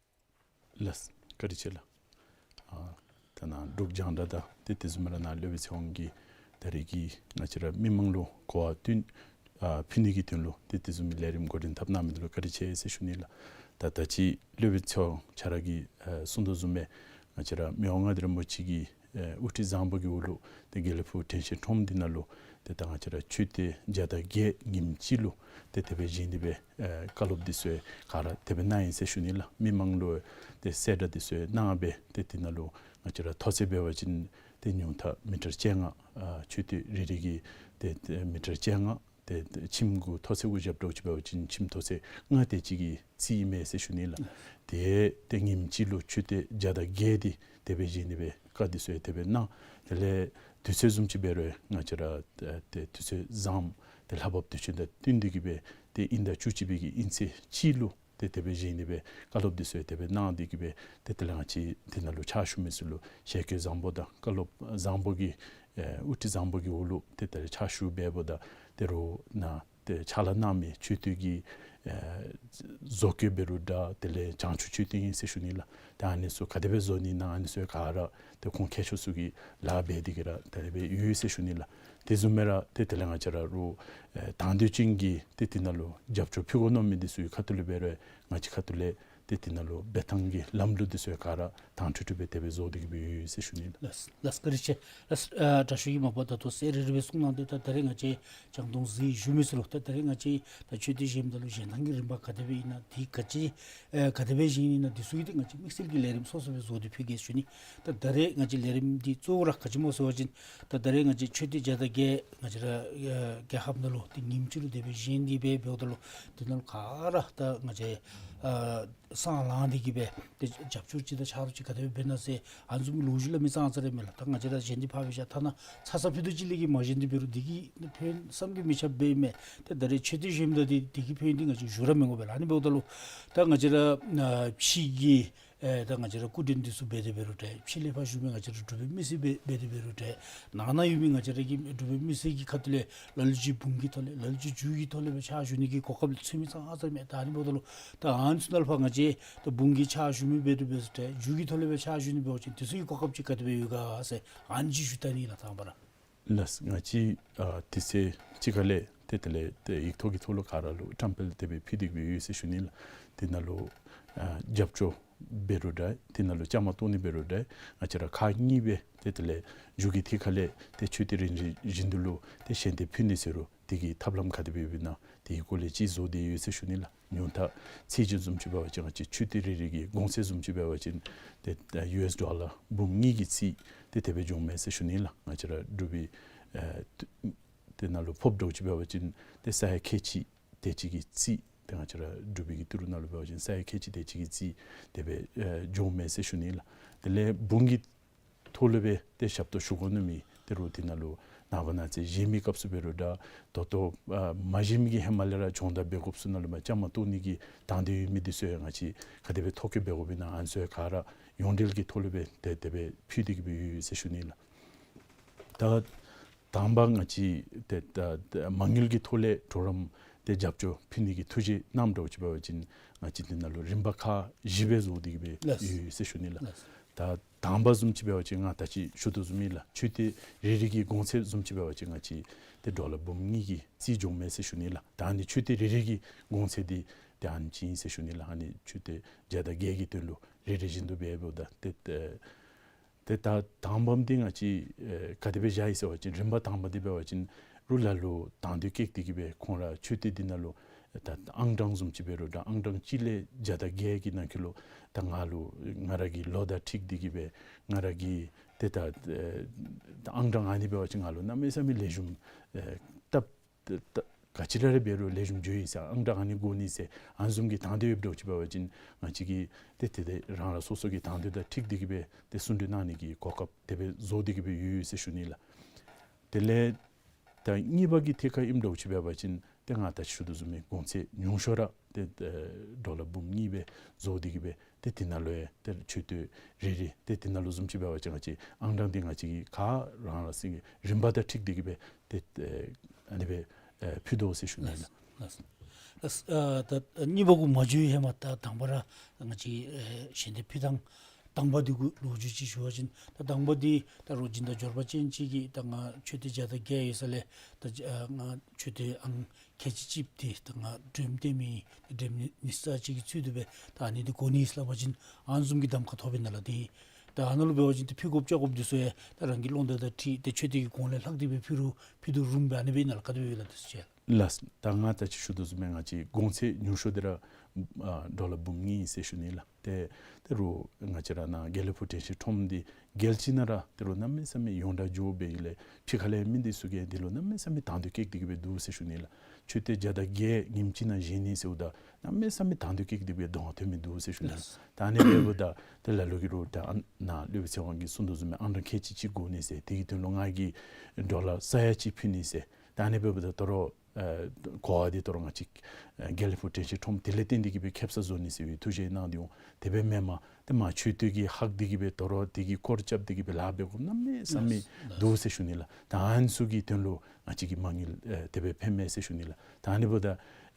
ལགས། བཀའ་དྲིན་ཆེ་ལགས། ཨ་ད་ནཱ་འབྲུག་རྒྱང་བསྒྲགས་དང་ཏེ་དེ་བཟུམ་ར་ནཱ་སློབ་དཔོན་ཚེ་དབང་གིས་ད་རེས་ཀྱི་ང་བཅས་ར་མི་མང་ལུ་གོ་བ་བསྟུན་ཨ་ཕུལ་ནི་གི་དོན་ལུ་ཏེ་དེ་བཟུམ་མའི་ལས་རིམ་འགོ་འདྲེན་འཐབ་གནང་མི་འདི་ལུ་བཀའ་དྲིན་ཆེ་ཟེར་ཞུ་ནི་ལགས། ད་ད་ཅི་སློབ་དཔོན་ཚེ་དབང་ཁྱོད་ར་གིས་ཨ་གསུང་དོ་བཟུམ་སྦེ་ང་བཅས་ར་མི་དབང་མངའ་བདག་རིན་པོ་ཆེ་གི་ཨེ་དབུ་ཁྲིད་བཟང་པོ་གི་འོག་ལུ་ཏེ་དགེ་ལེགས་ཕུག་དྲན་ཤེས་ཁྲོམ་འདི་ནང་ལུ་ཏེ་ད་ང་བཅས་ར་མཆོད་རྟེན་བརྒྱ་དང་བརྒྱད་ཉིནམ་གཅིག་ལུ་ཏེ་དེ་སྦེ་བཞེངས་ཏེ་སྦེ་ཨེ་བཀའ་སློབ་འདི་ཚུ་ག་ར་དེ་སྦེ་གནང་ཡི་ཟེར་ཞུ་ནི་ལགས། མི་མང་ལུ་ཏེ་གསལ་བསྒྲགས་འདི་ཚུ་གནང་སྦེ་ཏེ་དེ་ནང་ལུ་ང་བཅས་ར་མཐོ་ཚད་འབད་བ་ཅིན་ཏེ་ཉུང་མཐའ་མི་ཊར་བཅོ་ལྔ་ཨ་མཆོད་རྟེན་རེ་རེ་གི་ཏེ་ཏེ་མི་ཊར་བཅོ་ལྔ་ཏེ་ཏེ་ཁྱིམ་གུ་མཐོ་ཚད་གུ་རྐྱབ་འདྲཝ་ཅིག་འབད་བ་ཅིན་ཁྱིམ་མཐོ་ཚད་ལྔ་དེ་ཅིག་གི་རྩིས་ཨིན་མས་ཟེར་ཞུ་ནི་ལགས། ཏེ་ཏེ་ཉིནམ་གཅིག་ལུ་མཆོད་རྟེན་བརྒྱ་དང་བརྒྱད་འདི་དེ་སྦེ་བཞེངས་ཏེ་སྦེ་བཀའ་འདི་ཚུ་ཡང་དེ་སྦེ་གནང་། དེ་ལས་དུས་ཚོད་བཟུམ་ཅིག་འབད་རུང་ང་བཅས་ར་ཏེ་དུས་ཚོད་བཟངམ་ཏེ་ལྷ་བབས་དུས་ཆེན་དང་བསྟུན་ཏེ་གིས་སྦེ་ཏེ་དབྱིན་ཟླ་བཅུ་གཅིག་པའི་གི་དབྱིན་ཚེས་གཅིག་ལུ་ཏེ་དེ་སྦེ་བཞེངས་ཏེ་སྦེ་བཀའ་སློབ་འདི་ཚུ་ཡང་དེ་སྦེ་གནང་སྟེ་གིས་སྦེ་ཏེ་དེ་ལས་ང་བཅས་དེ་ནང་ལུ་ཕྱག་ཞུ་མི་ཚུ་ལུ་ཞལ་བཀོད་བཟང་པོ་དང་བཀའ་སློབ་བཟང་པོ་གི་ཨེ་དབུ་ཁྲིད་བཟང་པོ་གི་འོག་ལུ་ཏེ་དེ་ལས་ཕྱག་ཞུ་འབདཝ་ད་ཏེ་རོགས་ནཱ་ཏེ་ཕྱག་ལཱ་གནང་མི་མཆོད་རྟེན་གྱི་ཨེ་བཟོ་བཀོད་འབད་རུང་འདྲ་དེ་ལས་བྱང་ཆུབ་མཆོད་རྟེན་ཨིན་ཟེར་ཞུ་ནི་ལགས། ཏེ་ཨ་ནི་ཚུ་ག་དེ་སྦེ་བཟོ་ནི་ཨིན་ན་ཨ་ནི་ཚུ་ག་ར་ཏེ་ཁོང་མཁས་མཆོག་ཚུ་གིས་ལཱ་འབད་དེ་གིས་ར་དེ་སྦེ་ཡོད་ཟེར་ཞུ་ནི་ལགས། དེ་བཟུམ་སྦེ་ར་ཏེ་དེ་ལས་ང་བཅས་ར་རོགས་ཨེ་དང་འདོད་ཅན་གྱིས་ཏེ་དེ་ནང་ལུ་རྒྱབ་སྐྱོར་ཕུལ་དགོ་མནོ་མི་འདི་ཚུ་གི་ཁ་ཐུག་ལུ་འབད་རུང་ང་བཅས་ཁ་ཐུག་ལས་ཏེ་དེ་ནང་ལུ་འབད་ཐངས་ཀྱི་ལམ་ལུགས་འདི་ཚུ་ག་ར་དྭངས་འཕྲོས་འཕྲོས་སྦེ་དེ་སྦེ་བཟོ་སྟེ་གིས་སྦེ་ཡོད་ཟེར་ཞུ་ནི་ལགས། ལགས་ལགས་བཀའ་དྲིན་ཆེ། ལགས་ཨ་དྲག་ཤོས་ཀྱིས་མ་པ་ད་ལྟོ་གསལ་རི་རི་སྦེ་གསུངས་གནང་སྟེ་ད་ད་རེས་ང་བཅས་རྒྱང་མཐོང་གཟིགས་བཞུགས་མི་ཚུ་ལུ་ད་ད་རེས་ང་བཅས་ད་མཆོད་རྟེན་བཞེངསམ་ད་ལུ་བཞེངས་ཐངས་ཀྱི་རིམ་པ་ག་དེ་སྦེ་ཨིན་ན་དེ་ག་ཅི་ཨེ་ག་དེ་སྦེ་བཞེངས་ནི་ཨིན་ན་འདི་ཚུ་གི་ཏེ་ང་བཅས་དམིགས་བསལ་གྱི་ལས་རིམ་སོ་སོ་སྦེ་བཟོ་སྟེ་ཕུལ་གེ་ཟེར་ཞུ་ནི། ད་ད་རེས་ང་བཅས་ལས་རིམ་འདི་གཙོ་བོ་ར་ག་ཅི་སྨོ་ཟེར་བ་ཅིན་ད་ད་རེས་ང་བཅས་མཆོད་རྟེན་བརྒྱ་དང་བརྒྱད་ང་བཅས་ར་ཨེ་རྒྱལ་ཁབ་ནང་ལུ་ཏེ་ཉིནམ་གཅིག་ལུ་དེ་སྦེ་བཞེངས་ཏེ་སྦེ་འབདཝ་ད་ལུ་དེ་ནང་ལུ་ག་ར་ད་ང་བཅས་ཨ་སང་ལངས་ཏེ་གིས་སྦེ་ཏེ་རྒྱབ་སྐྱོར་ཅིག་དང་ཕྱག་རོགས་ཅིག་ག་དེ་སྦེ་འབད་ན་ཟེར་ཨ་ནི་བཟུམ་ལོ་རྒྱུས་སླབ་མི་ཙང་ཙ་ར་མེད་ལགས། ད་ང་བཅས་ར་གཞན་འདི་ཕར་སྦེ་བཞག་ཐ་ན་ཚ་ཚ་ཕུད་རྡོག་ཅིག་ལས་ཀྱི་མ་བཞེངས་ཏེ་འབད་རུང་འདི་གིས་ཕན་བསམ་གྱིས་མི་ཁྱབ་སྦེ་མས། ཏེ་ད་རེས་མཆོད་རྟེན་བཞེངསམ་ད་འདི་འདི་གིས་ཕན་འདི་ང་བཅས་ཞུ་ར་མི་དགོ་པས་ལགས། ཨ་ནི་འབདཝ་ད་ལུ་ད་ང་བཅས་ར་ཨ་ཕྱི་གི་ཨེ་ད་ང་བཅས་ར་སྐུ་མགྲོན་འདི་ཚུ་འབད་དེ་འབད་རུང་འདྲ་ཕྱི་ལས་ཕར་བཞུགས་མི་ང་བཅས་ར་འབྲུག་པའི་མི་སེར་འབད་འབད་དེ་འབད་རུང་འདྲ་ནང་ན་ཡོད་མི་ང་བཅས་ར་གི་འབྲུག་པའི་མི་སེར་གྱི་ཁ་ཐུག་ལས་ལ་ལུ་ཅིག་འབུང་གི་ཐོག་ལས་ལ་ལུ་ཅིག་རྒྱུ་གི་ཐོག་ལས་སྦེ་ཕྱག་ཞུ་ནི་གི་གོ་སྐབས་ཚུད་མི་ཙང་ཙ་མེད། ད་ཨ་ནི་འབདཝ་ད་ལུ་ད་ཨ་ནི་ཚུ་ནང་ལུ་ཕར་ང་བཅས་ད་འབུང་གི་ཕྱག་ཞུ་མི་འབད་དེ་འབད་རུང་འདྲ་རྒྱུ་གི་ཐོག་ལས་སྦེ་ཕྱག་ཞུ་ནི་འབད་བ་ཅིན་འདི་ཚུ་གི་གོ་སྐབས་ཅིག་ག་དེ་སྦེ་ཡོད་ག་ཟེར་ཨ་ནི་ཅིག་ཞུ་ད་ནི་ལགས། དང་པ་ར་ལགས་ང་བཅས་ཨ་དུས་ཚོད་ཅིག་ཁ་ལས་ཏེ་དེ་ལས་ཏེ་ཡིག་ཐོག་གི་ཐོག་ལུ་ག་ར་ལུ་བཀྲམ་སྤེལ་དེ་སྦེ་ཕུལ་ཏེ་སྦེ་ཡོད་ཟེར་ཞུ་ནི་ལགས། དེ་ནང་ལུ་ཨ་རྒྱབ་སྐྱོར་འབད་རུང་འདྲ་དེ་ནང་ལུ་བཅའ་མར་གཏོགས་ནི་འབད་རུང་འདྲ་ང་བཅས་ར་ཁག་གཉིས་སྦེ་ཏེ་དེ་ལས་མཇུག་གི་ཐད་ཁ་ལས་ཏེ་མཆོད་རྟེན་རིམ་བཞིན་བཞིན་དུ་ལུ་ཏེ་ཞལ་འདེབས་ཕུལ་ནི་ཟེར་རུང་ དེ་གི་ཐབས་ལམ་ག་དེ་སྦེ་ཡོདཔ་ཨིན་ན་དེ་གི་སྐོར་ལས་ཅིག་བཟོ་སྟེ་ཡོད་ཟེར་ཞུ་ནི་ལགས། ཉུང་མཐའ་ཚད་གཞི་བཟུམ་ཅིག་འབད་བ་ཅིན་ང་བཅས་མཆོད་རྟེན་རེ་རེ་གི་གོང་ཚད་བཟུམ་ཅིག་འབད་བ་ཅིན་ཏེ་ཡུ་ཨེསི་ཌོ་ལར་འབུམ་གཉིས་ཀྱི་རྩིས་ཏེ་དེ་སྦེ་འགྱོཝ་མས་ཟེར་ཞུ་ནི་ལགས། ང་བཅས་ར་འབྲུག་པའི་ཨེ་ཏེ་ནང་ལུ་ཕོགཔ་འདྲཝ་ཅིག་འབད་བ་ཅིན་ཏེ་ས་ཡ་ཁལ་གཅིག་དེ་ཅིག་གི་རྩིས་ཏེ་ང་བཅས་ར་འབྲུག་པའི་གི་ཏི་རུ་ནང་ལུ་འབད་བ་ཅིན་ས་ཡ་ཁལ་གཅིག་དེ་ཅིག་གི་རྩིས་དེ་སྦེ་ཨེ་འགྱོཝ་མས་ཟེར་ཞུ་ནི་ལགས། དེ་ལས་འབུམ་གྱི་ཐོག་ལས་སྦེ་ཏེ་ཞབས་ཏོག་ཞུ་དགོ་ནི་མི་ཏི་རུ་དེ་ནང་ལུ་ནངས་པ་གནངས་ཚེ་གཞན་མི་སྐབས་སུ་འབད་རུང་འདྲ་ད་ལྟོ་ཨ་མ་བཞེངས་མི་གི་ཧེ་མ་ལས་ར་སྦྱོང་བརྡར་འབད་དགོཔ་ཚུ་ནང་ལུ་མ་བཅའ་མར་གཏོགས་ནི་གི་དང་འདོད་ཡོད་མི་འདི་ཚུ་ཡང་ང་བཅས་ག་དེ་སྦེ་ཐོ་བཀོད་འབད་དགོཔ་ཨིན་ན་ཨ་ནི་ཚུ་ཡང་ག་ར་ཡོངས་འབྲེལ་གྱི་ཐོག་ལས་སྦེ་ཏེ་དེ་སྦེ་ཕུལ་ཏེ་གི་སྦེ་ཡོད་ཟེར་ཞུ་ནི་ལགས། ད་དང་པ་ང་བཅས་ཏེ་ད་ད་མ་དངུལ་གྱི་ཐོག་ལས་གྲོགས་རམ་ཏེ་རྒྱབ་སྐྱོར་ཕུལ་ནི་གི་ཐུགས་བཞེད་གནངམ་འདྲཝ་ཅིག་འབད་བ་ཅིན་ང་བཅས་འདི་ནང་ལུ་རིམ་པ་ཁག་བཞི་སྦེ་བཟོ་སྟེ་གི་སྦེ་ལགས། ཡོད་ཟེར་ཞུ་ནི་ལགས། ལགས། ད་དང་པ་བཟུམ་ཅིག་འབད་བ་ཅིན་ང་ད་ཅི་ཞུ་དོ་བཟུམ་ཨིན་ལགས། མཆོད་རྟེན་རེ་རེ་གི་གོང་ཚད་བཟུམ་ཅིག་འབད་བ་ཅིན་ང་བཅས་ཏེ་ཌོ་ལར་འབུམ་གཉིས་ཀྱི་རྩིས་འགྱོཝ་མས་ཟེར་ཞུ་ནི་ལགས། ད་ཨ་ནི་མཆོད་རྟེན་རེ་རེ་གི་གོང་ཚད་འདི་ཏེ་ཨ་ནི་ཅིག་ཨིན་ཟེར་ཞུ་ནི་ལགས། ཨ་ནི་མཆོད་རྟེན་བརྒྱ་དང་བརྒྱད་ཀྱི་དོན་ལུ་རེ་རེ་བཞིན་དུ་འབད་འབདཝ་ད་ཏེ་ཏེ་ཏེ་ད་དང་པམ་འདི་ང་བཅས་ཨེ་ག་དེ་སྦེ་བཞག་ཡི་ཟེར་བ་ཅིན་རིམ་པ་དང་པ་འདི་འབད་བ་ཅིན་རུང་ལ་ལུ་དང་འདོད་བསྐྱེད་དེ་གི་སྦེ་ཁོང་ར་མཆོད་རྟེན་འདི་ནང་ལུ་ད་ཨང་གྲངས་བཟུམ་ཅིག་འབད་རུང་ད་ཨང་གྲངས་གཅིག་ལས་བརྒྱ་དང་བརྒྱད་ཀྱི་ནང་འཁོད་ལུ་ད་ང་ལུ་ང་ར་གི་ལོ་དང་འཁྲིལ་ཏེ་གི་སྦེ་ང་ར་གི་ཏེ་ད་ཨེ་ད་ཨང་གྲངས་ཨ་ནི་འབད་བ་ཅིན་ང་ལུ་གནམ་མེད་ས་མེད་ལེགས་ཤོམ་ཨེ་སྟབས་ད་ད་ག་ཅི་ར་ར་འབད་རུང་ལེགས་ཤོམ་འགྱོ་ཡི་ཟེར་ཨང་གྲངས་ཨ་ནི་དགོ་ནི་ཟེར་ཨ་ནི་བཟུམ་གྱི་དང་འདོད་ཡོདཔ་འདྲཝ་ཅིག་འབད་བ་ཅིན་ང་བཅས་ཀྱིས་ཏེ་ཏེ་ཏེ་རང་རང་སོ་སོ་གི་དང་འདོད་དང་འཁྲིལ་ཏེ་གི་སྦེ་ཏེ་གསུང་གྲོས་གནང་ནི་གི་གོ་སྐབས་དེ་སྦེ་བཟོ་སྟེ་གི་སྦེ་ཡོད་ཡོད་ཟེར་ཞུ་ནི་ལགས། དེ་ལས་ད་གཉིས་པ་གི་ཐད་ཁར་ཨིནམ་འདྲཝ་ཅིག་འབད་བ་ཅིན་ཏེ་ང་ད་ཅི་ཞུ་དོ་བཟུམ་མའི་གོང་ཚད་ཉུང་ཤོས་ར་ཏེ་ཨེ་ཌོ་ལར་འབུམ་གཉིས་སྦེ་བཟོ་སྟེ་གི་སྦེ་ཏེ་དེ་ནང་ལུ་ཡང་ཏེ་མཆོད་རྟེན་རེ་རེ་ཏེ་དེ་ནང་ལུ་བཟུམ་ཅིག་འབད་བ་ཅིན་ང་བཅས་ཨང་གྲངས་འདི་ང་བཅས་ཀྱིས་ག་རང་རང་སོ་སོ་གི་རིམ་པ་དང་འཁྲིལ་ཏེ་གི་སྦེ་ཏེ་ཨ་ནི་སྦེ་ཨེ་ཕུལ་དོ་ཟེར་ཞུ་ནི་ལགས། ལགས། ལགས། ཨ་ད་གཉིས་པ་གུ་མ་འགྱོ་བའི་ཧེ་མ་ད་དང་པ་ར་ང་བཅས་ཨེ་ཞལ་འདེབས་ཕུལ་ཐངས་དང་པ་འདི་གུ་ལོ་རྒྱུས་ཅིག་ཞུ་བ་ཅིན་ད་དང་པ་འདི་ད་རུང་སྦྱིན་བདག་འབྱོར་པ་ཅན་ཅིག་གིས་ད་ང་མཆོད་རྟེན་བརྒྱ་དང་བརྒྱད་ཡོད་ས་ལས་ད་ཨ་ང་མཆོད་རྟེན་ཨང་ཁལ་གཅིག་གཅིག་འདི་ད་ང་འགྲེམས་སྟོན་མི་འགྲེམས་ནི་ས་ཅིག་གི་ཚུལ་དུ་སྦེ་ད་ཨ་ནི་འདི་དགོ་ནི་ཟེར་སླབ་པ་ཅིན་ཨ་ནི་བཟུམ་གྱི་གདམ་ཁ་ཐོབ་ཨིན་ན་ལགས། ཏེ་ད་ཨ་ནཱ་ལུ་འབད་བ་ཅིན་ཏེ་ཕུལ་དགོཔ་བཅའ་དགོཔ་འདི་ཚུ་ཡང་ད་རང་གི་ལོ་ཟླ་དང་འཁྲིལ་ཏེ་མཆོད་རྟེན་གྱི་གོང་ལས་ལྷག་སྟེ་སྦེ་ཕུལ་རུང་ཕུལ་དུ་རུང་སྦེ་ཨ་ནི་སྦེ་ཨིན་ན་ལགས། ག་དེ་སྦེ་ཡོད་ལགས། དེ་ཚུ་ཅིག་ཡང་ལགས། ད་ང་ད་ཅི་ཞུ་དོ་བཟུམ་སྦེ་ང་བཅས་གོང་ཚད་ཉུང་ཤོས་འདི་ར་ཨ་ཌོ་ལར་འབུམ་གཉིས་ཨིན་ཟེར་ཞུ་ནི་ལགས། ཏེ་ད་རུང་ང་བཅས་ར་ནཱ་དགེ་ལེགས་ཕུག་དྲན་ཤེས་ཁྲོམ་འདི་རྒྱལ་སྤྱི་ནང་ར་ད་རུང་གནམ་མེད་ས་མེད་ཡོངས་གྲགས་འགྱོ་སྦེ་ཨིན་ལས་ཕྱི་ཁ་ལས་མི་འདི་ཚུ་གིས་འདི་ལུ་གནམ་མེད་ས་མེད་དང་འདོད་བསྐྱེད་དེ་གི་སྦེ་འདུག་ཟེར་ཞུ་ནི་ལགས། མཆོད་རྟེན་བརྒྱ་དང་བརྒྱད་ཉིནམ་གཅིག་ནང་བཞེངས་ནི་ཟེརཝ་ད་གནམ་མེད་ས་མེད་དང་འདོད་བསྐྱེད་དེ་གི་སྦེ་གདོང་ཁར་ཐོན་མི་འདུག་ཟེར་ཞུ་ནི་ལགས། ད་ཨ་ནི་འབདཝ་ད་ཏེ་ལ་ལུ་གིས་རུང་ད་ཨ་ནཱ་སློབ་དཔོན་ཚེ་དབང་གིས་གསུང་དོ་བཟུམ་སྦེ་ཨང་གྲངས་ཁལ་གཅིག་གཅིག་དགོ་ནི་ཟེར་དེ་གི་དོན་ལུ་ང་གིས་ཌོ་ལར་ས་ཡ་གཅིག་ཕུལ་ནི་ཟེར། ད་ཨ་ནི་འབདཝ་ད་ད་རུང་ཨེ་གོ་བ་འདི་ད་རུང་ང་བཅས་ཨེ་དགེ་ལེགས་ཕུག་དྲན་ཤེས་ཁྲོམ་དེ་ལས་བརྟེན་ཏེ་གི་སྦེ་ཁེབ་ས་བཟོ་ནི་ཟེར་བའི་ཐུགས་བཞེད་གནང་སྟེ་འོང་། དེ་སྦེ་མེན་པར་ཏེ་མ་མཆོད་རྟེན་གྱི་ཧེག་སྟེ་གི་སྦེ་ད་རུང་དེ་གི་སྐོར་རྐྱབ་སྟེ་གི་སྦེ་ལཱ་འབད་དགོཔ་གནམ་མེད་ས་མེད་འདུག་ཟེར་ཞུ་ནི་ལགས། ད་ཨ་ནི་ཚུ་གི་དོན་ལུ་ང་བཅས་ཀྱི་མ་དངུལ་ཨེ་དེ་སྦེ་ཕན་མས་ཟེར་ཞུ་ནི་ལགས། ད་ཨ་ནི་འབདཝ་ད་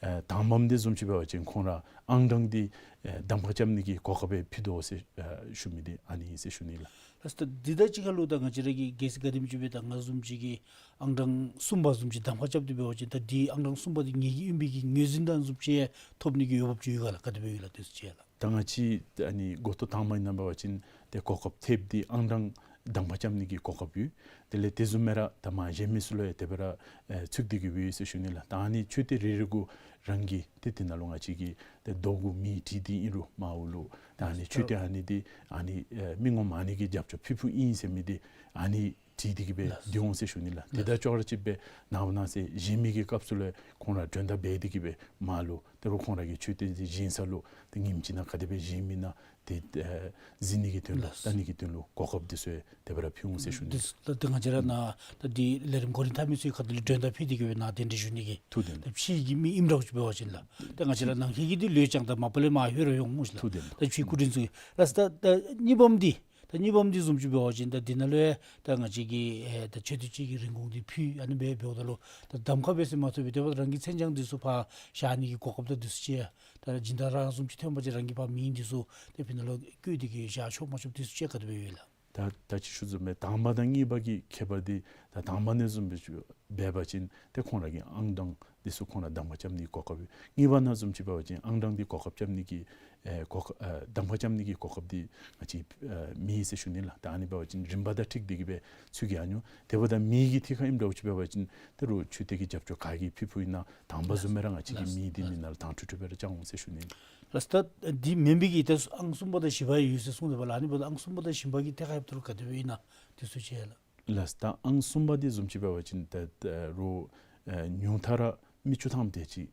ཨེ་དང་པམ་འདི་བཟུམ་ཅིག་འབད་བ་ཅིན་ཁོང་ར་ཨང་གྲངས་འདི་ཨེ་གདམ་ཁ་རྐྱབ་ནི་གི་གོ་སྐབས་སྦེ་ཕུལ་དོ་ཟེར་ཨེ་ཞུ་མི་འདི་ཨ་ནི་ཨིན་ཟེར་ཞུ་ནི་ལགས། ལགས། ད་འདི་དང་གཅིག་ཁར་ལུ་ད་ང་བཅས་ར་གི་གལ་སྲིད་ག་དེམ་ཅིག་སྦེ་ད་ང་བཟུམ་ཅིག་གིས་ཨང་གྲངས་གསུམ་པ་བཟུམ་ཅིག་གདམ་ཁ་རྐྱབ་སྟེ་འབད་བ་ཅིན་ད་འདི་ཨང་གྲངས་གསུམ་པ་འདི་ངེ་གི་ཨིན་པའི་གི་ངོས་འཛིན་དང་བཟུམ་ཅིག་ཐོབ་ནི་གི་འོས་འབབ་ཅིག་ཡོད་ག་ལགས། ག་དེ་སྦེ་ཡོད་ལགས། དེ་ཚུ་ཅིག་ལགས། ད་ང་བཅས་ཨ་ནི་འགོ་ཐོག་དང་པ་ཨིན་ན་འབད་བ་ཅིན་ཏེ་གོ་སྐབས་ཐེབས་འདི་ཨང་གྲངས་གདམ་ཁ་རྐྱབ་ནི་གི་གོ་སྐབས་ཡོད། དེ་ལས་དེ་བཟུམ་སྦེ་ར་ད་མ་གཞན་མི་ཚུ་ལུ་ཡང་དེ་སྦེ་ར་ཨེ་ཚུད་དེ་གི་སྦེ་ཡོད་ཟེར་ཞུ་ནི་ལགས། ད་ཨ་ནི་མཆོད་རྟེན་རེ་རེ་གུ་རང་གི་ཏེ་དེ་ནང་ལུ་ང་བཅས་ཀྱི་ཏེ་རྡོ་གུ་མེ་བྲིས་ཏེ་ཨིན་རུང་མར་ལུ་ད་ཨ་ནི་མཆོད་རྟེན་ཨ་ནི་འདི་ཨ་ནི་ཨེ་མི་ངོམ་ཨ་ནི་གིས་རྒྱབ་སྐྱོར་ཕུལ་ཕུལཝ་ཨིན་ཟེར་མི་འདི་ཨ་ནི་བྲིས་ཏེ་གི་སྦེ་ལགས། སྡོད་འོང་ཟེར་ཞུ་ནི་ལགས། དེ་དང་ཅོག་ར་གཅིག་སྦེ་ནངས་པ་གནངས་ཚེ་བཞེངས་མི་གི་སྐབས་སུ་ལུ་ཁོང་ར་མགྲོན་བརྡ་འབད་དེ་གི་སྦེ་མར་ལུ་ད་རུང་ཁོང་ར་གི་མཆོད་རྟེན་འདི་བཞེངས་ས་ལུ་ཏེ་ཉིནམ་གཅིག་ནང་ག་དེ་སྦེ་བཞེངསམ་ཨིན་ན་ཏེ་ཨེ་གཟིགས་ནི་གི་དོན་ལུ་ལགས། བལྟ་ནི་གི་དོན་ལུ་གོ་སྐབས་འདི་ཚུ་དེ་སྦེ་ར་ཕུལ་འོང་ཟེར་ཞུ་ནི། འདི་ད་ཏེ་ང་བཅས་ར་ནཱ་ད་འདི་ལས་རིམ་གོ་རིམ་འཐབ་མི་ཚུ་གིས་ག་དེ་ལས་མགྲོན་བརྡ་ཕུལ་ཏེ་གི་སྦེ་ནཱ་གདན་འདྲེན་ཞུ་ནི་གི་ཐུགས་བདེན། ད་ཕྱི་གི་མི་ཨིནམ་འདྲཝ་ཅིག་འབད་བ་ཅིན་ལགས། ད་ང་བཅས་ར་ནང་འཁོད་ཀྱི་འདི་ལོས་ཀྱང་ད་མ་པ་ལས་མར་ལྷོད་ར་འོང་སྨོ་ལགས། ཐུགས་བདེན། ད་ཕྱི་སྐུ་མགྲོན་ཚུ་ལགས། ད་ད་གཉིས་པམ་འདི་ད་གཉིས་པམ་འདི་བཟུམ་ཅིག་འབད་བ་ཅིན་ད་འདི་ནང་ལུ་ཡང་ད་ང་བཅས་ཀྱིས་ཨེ་ད་མཆོད་རྟེན་ཅིག་གི་རིན་གོང་འདི་ཕུལ་ཨ་ནི་སྦེ་འབདཝ་ད་ལུ་ད་གདམ་ཁ་འབད་ཟེར་མ་ཚུགས་པས། དེ་འབདཝ་ད་རང་གི་མཚན་བྱང་འདི་ཚུ་ཕར་བཞག་ནི་གི་གོ་སྐབས་དང་འདི་ཚུ་ཅིག་ཡང་ད་སྦྱིན་བདག་རང་བཟུམ་ཅིག་ཐོན་པ་ཅིན་རང་གི་ཕར་མིང་འདི་ཚུ་ཏེ་ཕི་ནང་ལུ་བཀོད་དེ་གི་བཞག་ཆོག་མ་ཆོག་འདི་ཚུ་ཅིག་ག་དེ་སྦེ་ཡོད་ལགས། ད་ད་ཅི་ཞུ་བཟུམ་སྦེ་དང་པ་དང་གཉིས་པ་གི་ཁྱད་པར་འདི་ད་ ད་དང་པ་ནང་བཟུམ་སྦེ་འབད་བ་ཅིན་ཏེ་ཁོང་ར་གི་ཨང་གྲངས་འདི་ཚུ་ཁོང་ར་གདམ་ཁ་རྐྱབ་ནི་གོ་སྐབས་ཡོད། གཉིས་པ་ནང་བཟུམ་ཅིག་འབད་བ་ཅིན་ཨང་གྲངས་འདི་གོ་སྐབས་རྐྱབ་ནི་གི་ཨེ་གོ་སྐབས་ཨེ་གདམ་ཁ་རྐྱབ་ནི་གི་གོ་སྐབས་འདི་ང་བཅས་ཨེ་མེད་ཟེར་ཞུ་ནི་ལགས། ད་ཨ་ནི་འབད་བ་ཅིན་རིམ་པ་དང་འཁྲིལ་ཏེ་གི་སྦེ་ཚུད་ཀྱི་ཨ་ནི་འོང་། དེ་འབདཝ་ད་མི་གི་ཐད་ཁར་ཨིནམ་འདྲཝ་ཅིག་འབད་བ་ཅིན་ད་རུང་ཆོས་སྡེ་གི་རྒྱབ་སྐྱོར་ག་གིས་ཕུལ་ཕུལཝ་ཨིན་ན་དང་པ་བཟུམ་སྦེ་ར་ང་བཅས་ཀྱིས་མི་འདི་མི་ནང་ལུ་དྭངས་ཁྲིག་ཁྲི་སྦེ་ར་བཅང་འོང་ཟེར་ཞུ་ནི་ལགས། ལགས་སོ། ད་འདི་མེན་པའི་གི་ད་ཨང་གསུམ་པ་དང་བཞི་པ་ཡོད་ཟེར་གསུངས་ཏེ་འབདཝ་ལས་ཨ་ནི་འབདཝ་ད་ཨང་གསུམ་པ་དང་བཞི་པ་གི་ཐད་ཁར་ཡོདཔ་ད་རུང་ག་དེ་སྦེ་ཨིན་ན་དེ་ཚུ་ཅིག་ལགས། ལགས་སོ། ད་ཨང་གསུམ་པ་འདི་བཟུམ་ཅིག་འབད་བ་ཅིན་ད་ད་རུང་ཨེ་ཉུང་མཐའ་ར་མི་བཅུ་ཐམ་དེ་ཅིག་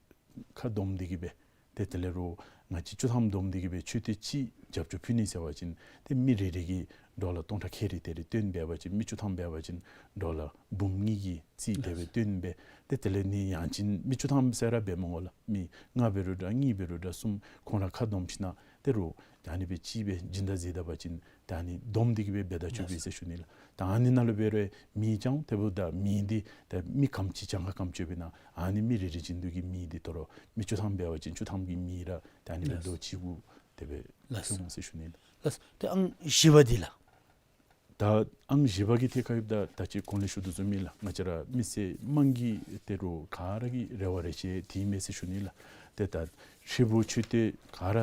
ཁ་བསྡོམས་ཏེ་གི་སྦེ་ཏེ་དེ་ལས་རུང་ང་བཅས་བཅུ་ཐམ་བསྡོམས་ཏེ་གི་སྦེ་ཆོས་སྡེ་གཅིག་རྒྱབ་སྐྱོར་ཕུལ་ནི་ཟེར་བ་ཅིན་ཏེ་མི་རེ་རེ་གིས་ཌོ་ལར་སྟོང་ཕྲག་ཁལ་རེ་དེ་རེ་བཏོན་འབད་བ་ཅིན་མི་བཅུ་ཐམ་འབད་བ་ཅིན་ཌོ་ལར་འབུམ་གཉིས་ཀྱི་རྩིས་དེ་སྦེ་བཏོན་སྦེ་ཏེ་དེ་ལས་ནི་ཡང་ཅིན་མི་བཅུ་ཐམ་ཟེར་ར་འབད་མི་དགོ་ལགས། མི་ལྔ་འབད་རུང་འདྲ་གཉིས་འབད་རུང་འདྲ་གསུམ་ཁོང་ར་ཁ་བསྡོམས་ཞིན་ན་ད་རུང་ད་ཨ་ནི་སྦེ་ཅིག་སྦེ་སྦྱིན་བདག་མཛད་ད་པ་ཅིན་ད་ཨ་ནི་བསྡོམས་ཏེ་གི་སྦེ་འབད་ད་ཆོག་པས་ཟེར་ཞུ་ནི་ལགས། ད་ཨ་ནི་ནང་ལུ་འབད་རུང་མི་ཙང་དེ་འབདཝ་ད་མི་འདི་ད་མི་ག་དེམ་ཅིག་གྱངས་ཁ་ག་དེམ་ཅིག་ཡོདཔ་ཨིན་ན་ཨ་ནི་མི་རེ་རེ་བཞིན་དུ་གི་མི་འདི་དོ་རུང་མི་བཅུ་ཐམ་འབད་བ་ཅིན་བཅུ་ཐམ་གྱི་མི་ར་ད་ཨ་ནི་སྦེ་ལགས། རྡོག་གཅིག་གུ་དེ་སྦེ་ལགས། ཐོན་འོང་ཟེར་ཞུ་ནི་ལགས། ལགས། ཏེ་ཨང་བཞི་པ་འདི་ལགས། ད་ཨང་བཞི་པ་གི་ཐད་ཁར་ཡོདཔ་ད་ད་ཅི་གོང་ལས་ཞུ་དོ་བཟུམ་ཨིན་ལགས། ང་བཅས་ར་མི་སེར་དམངས་ཀྱི་ད་རུང་ག་ར་གི་རེ་བ་རེ་ཆེ་འདི་ཨིན་མས་ཟེར་ཞུ་ནི་ལགས། ཏེ་ད་ཧྲིལ་པོ་ཆོས་སྡེ་ག་ར་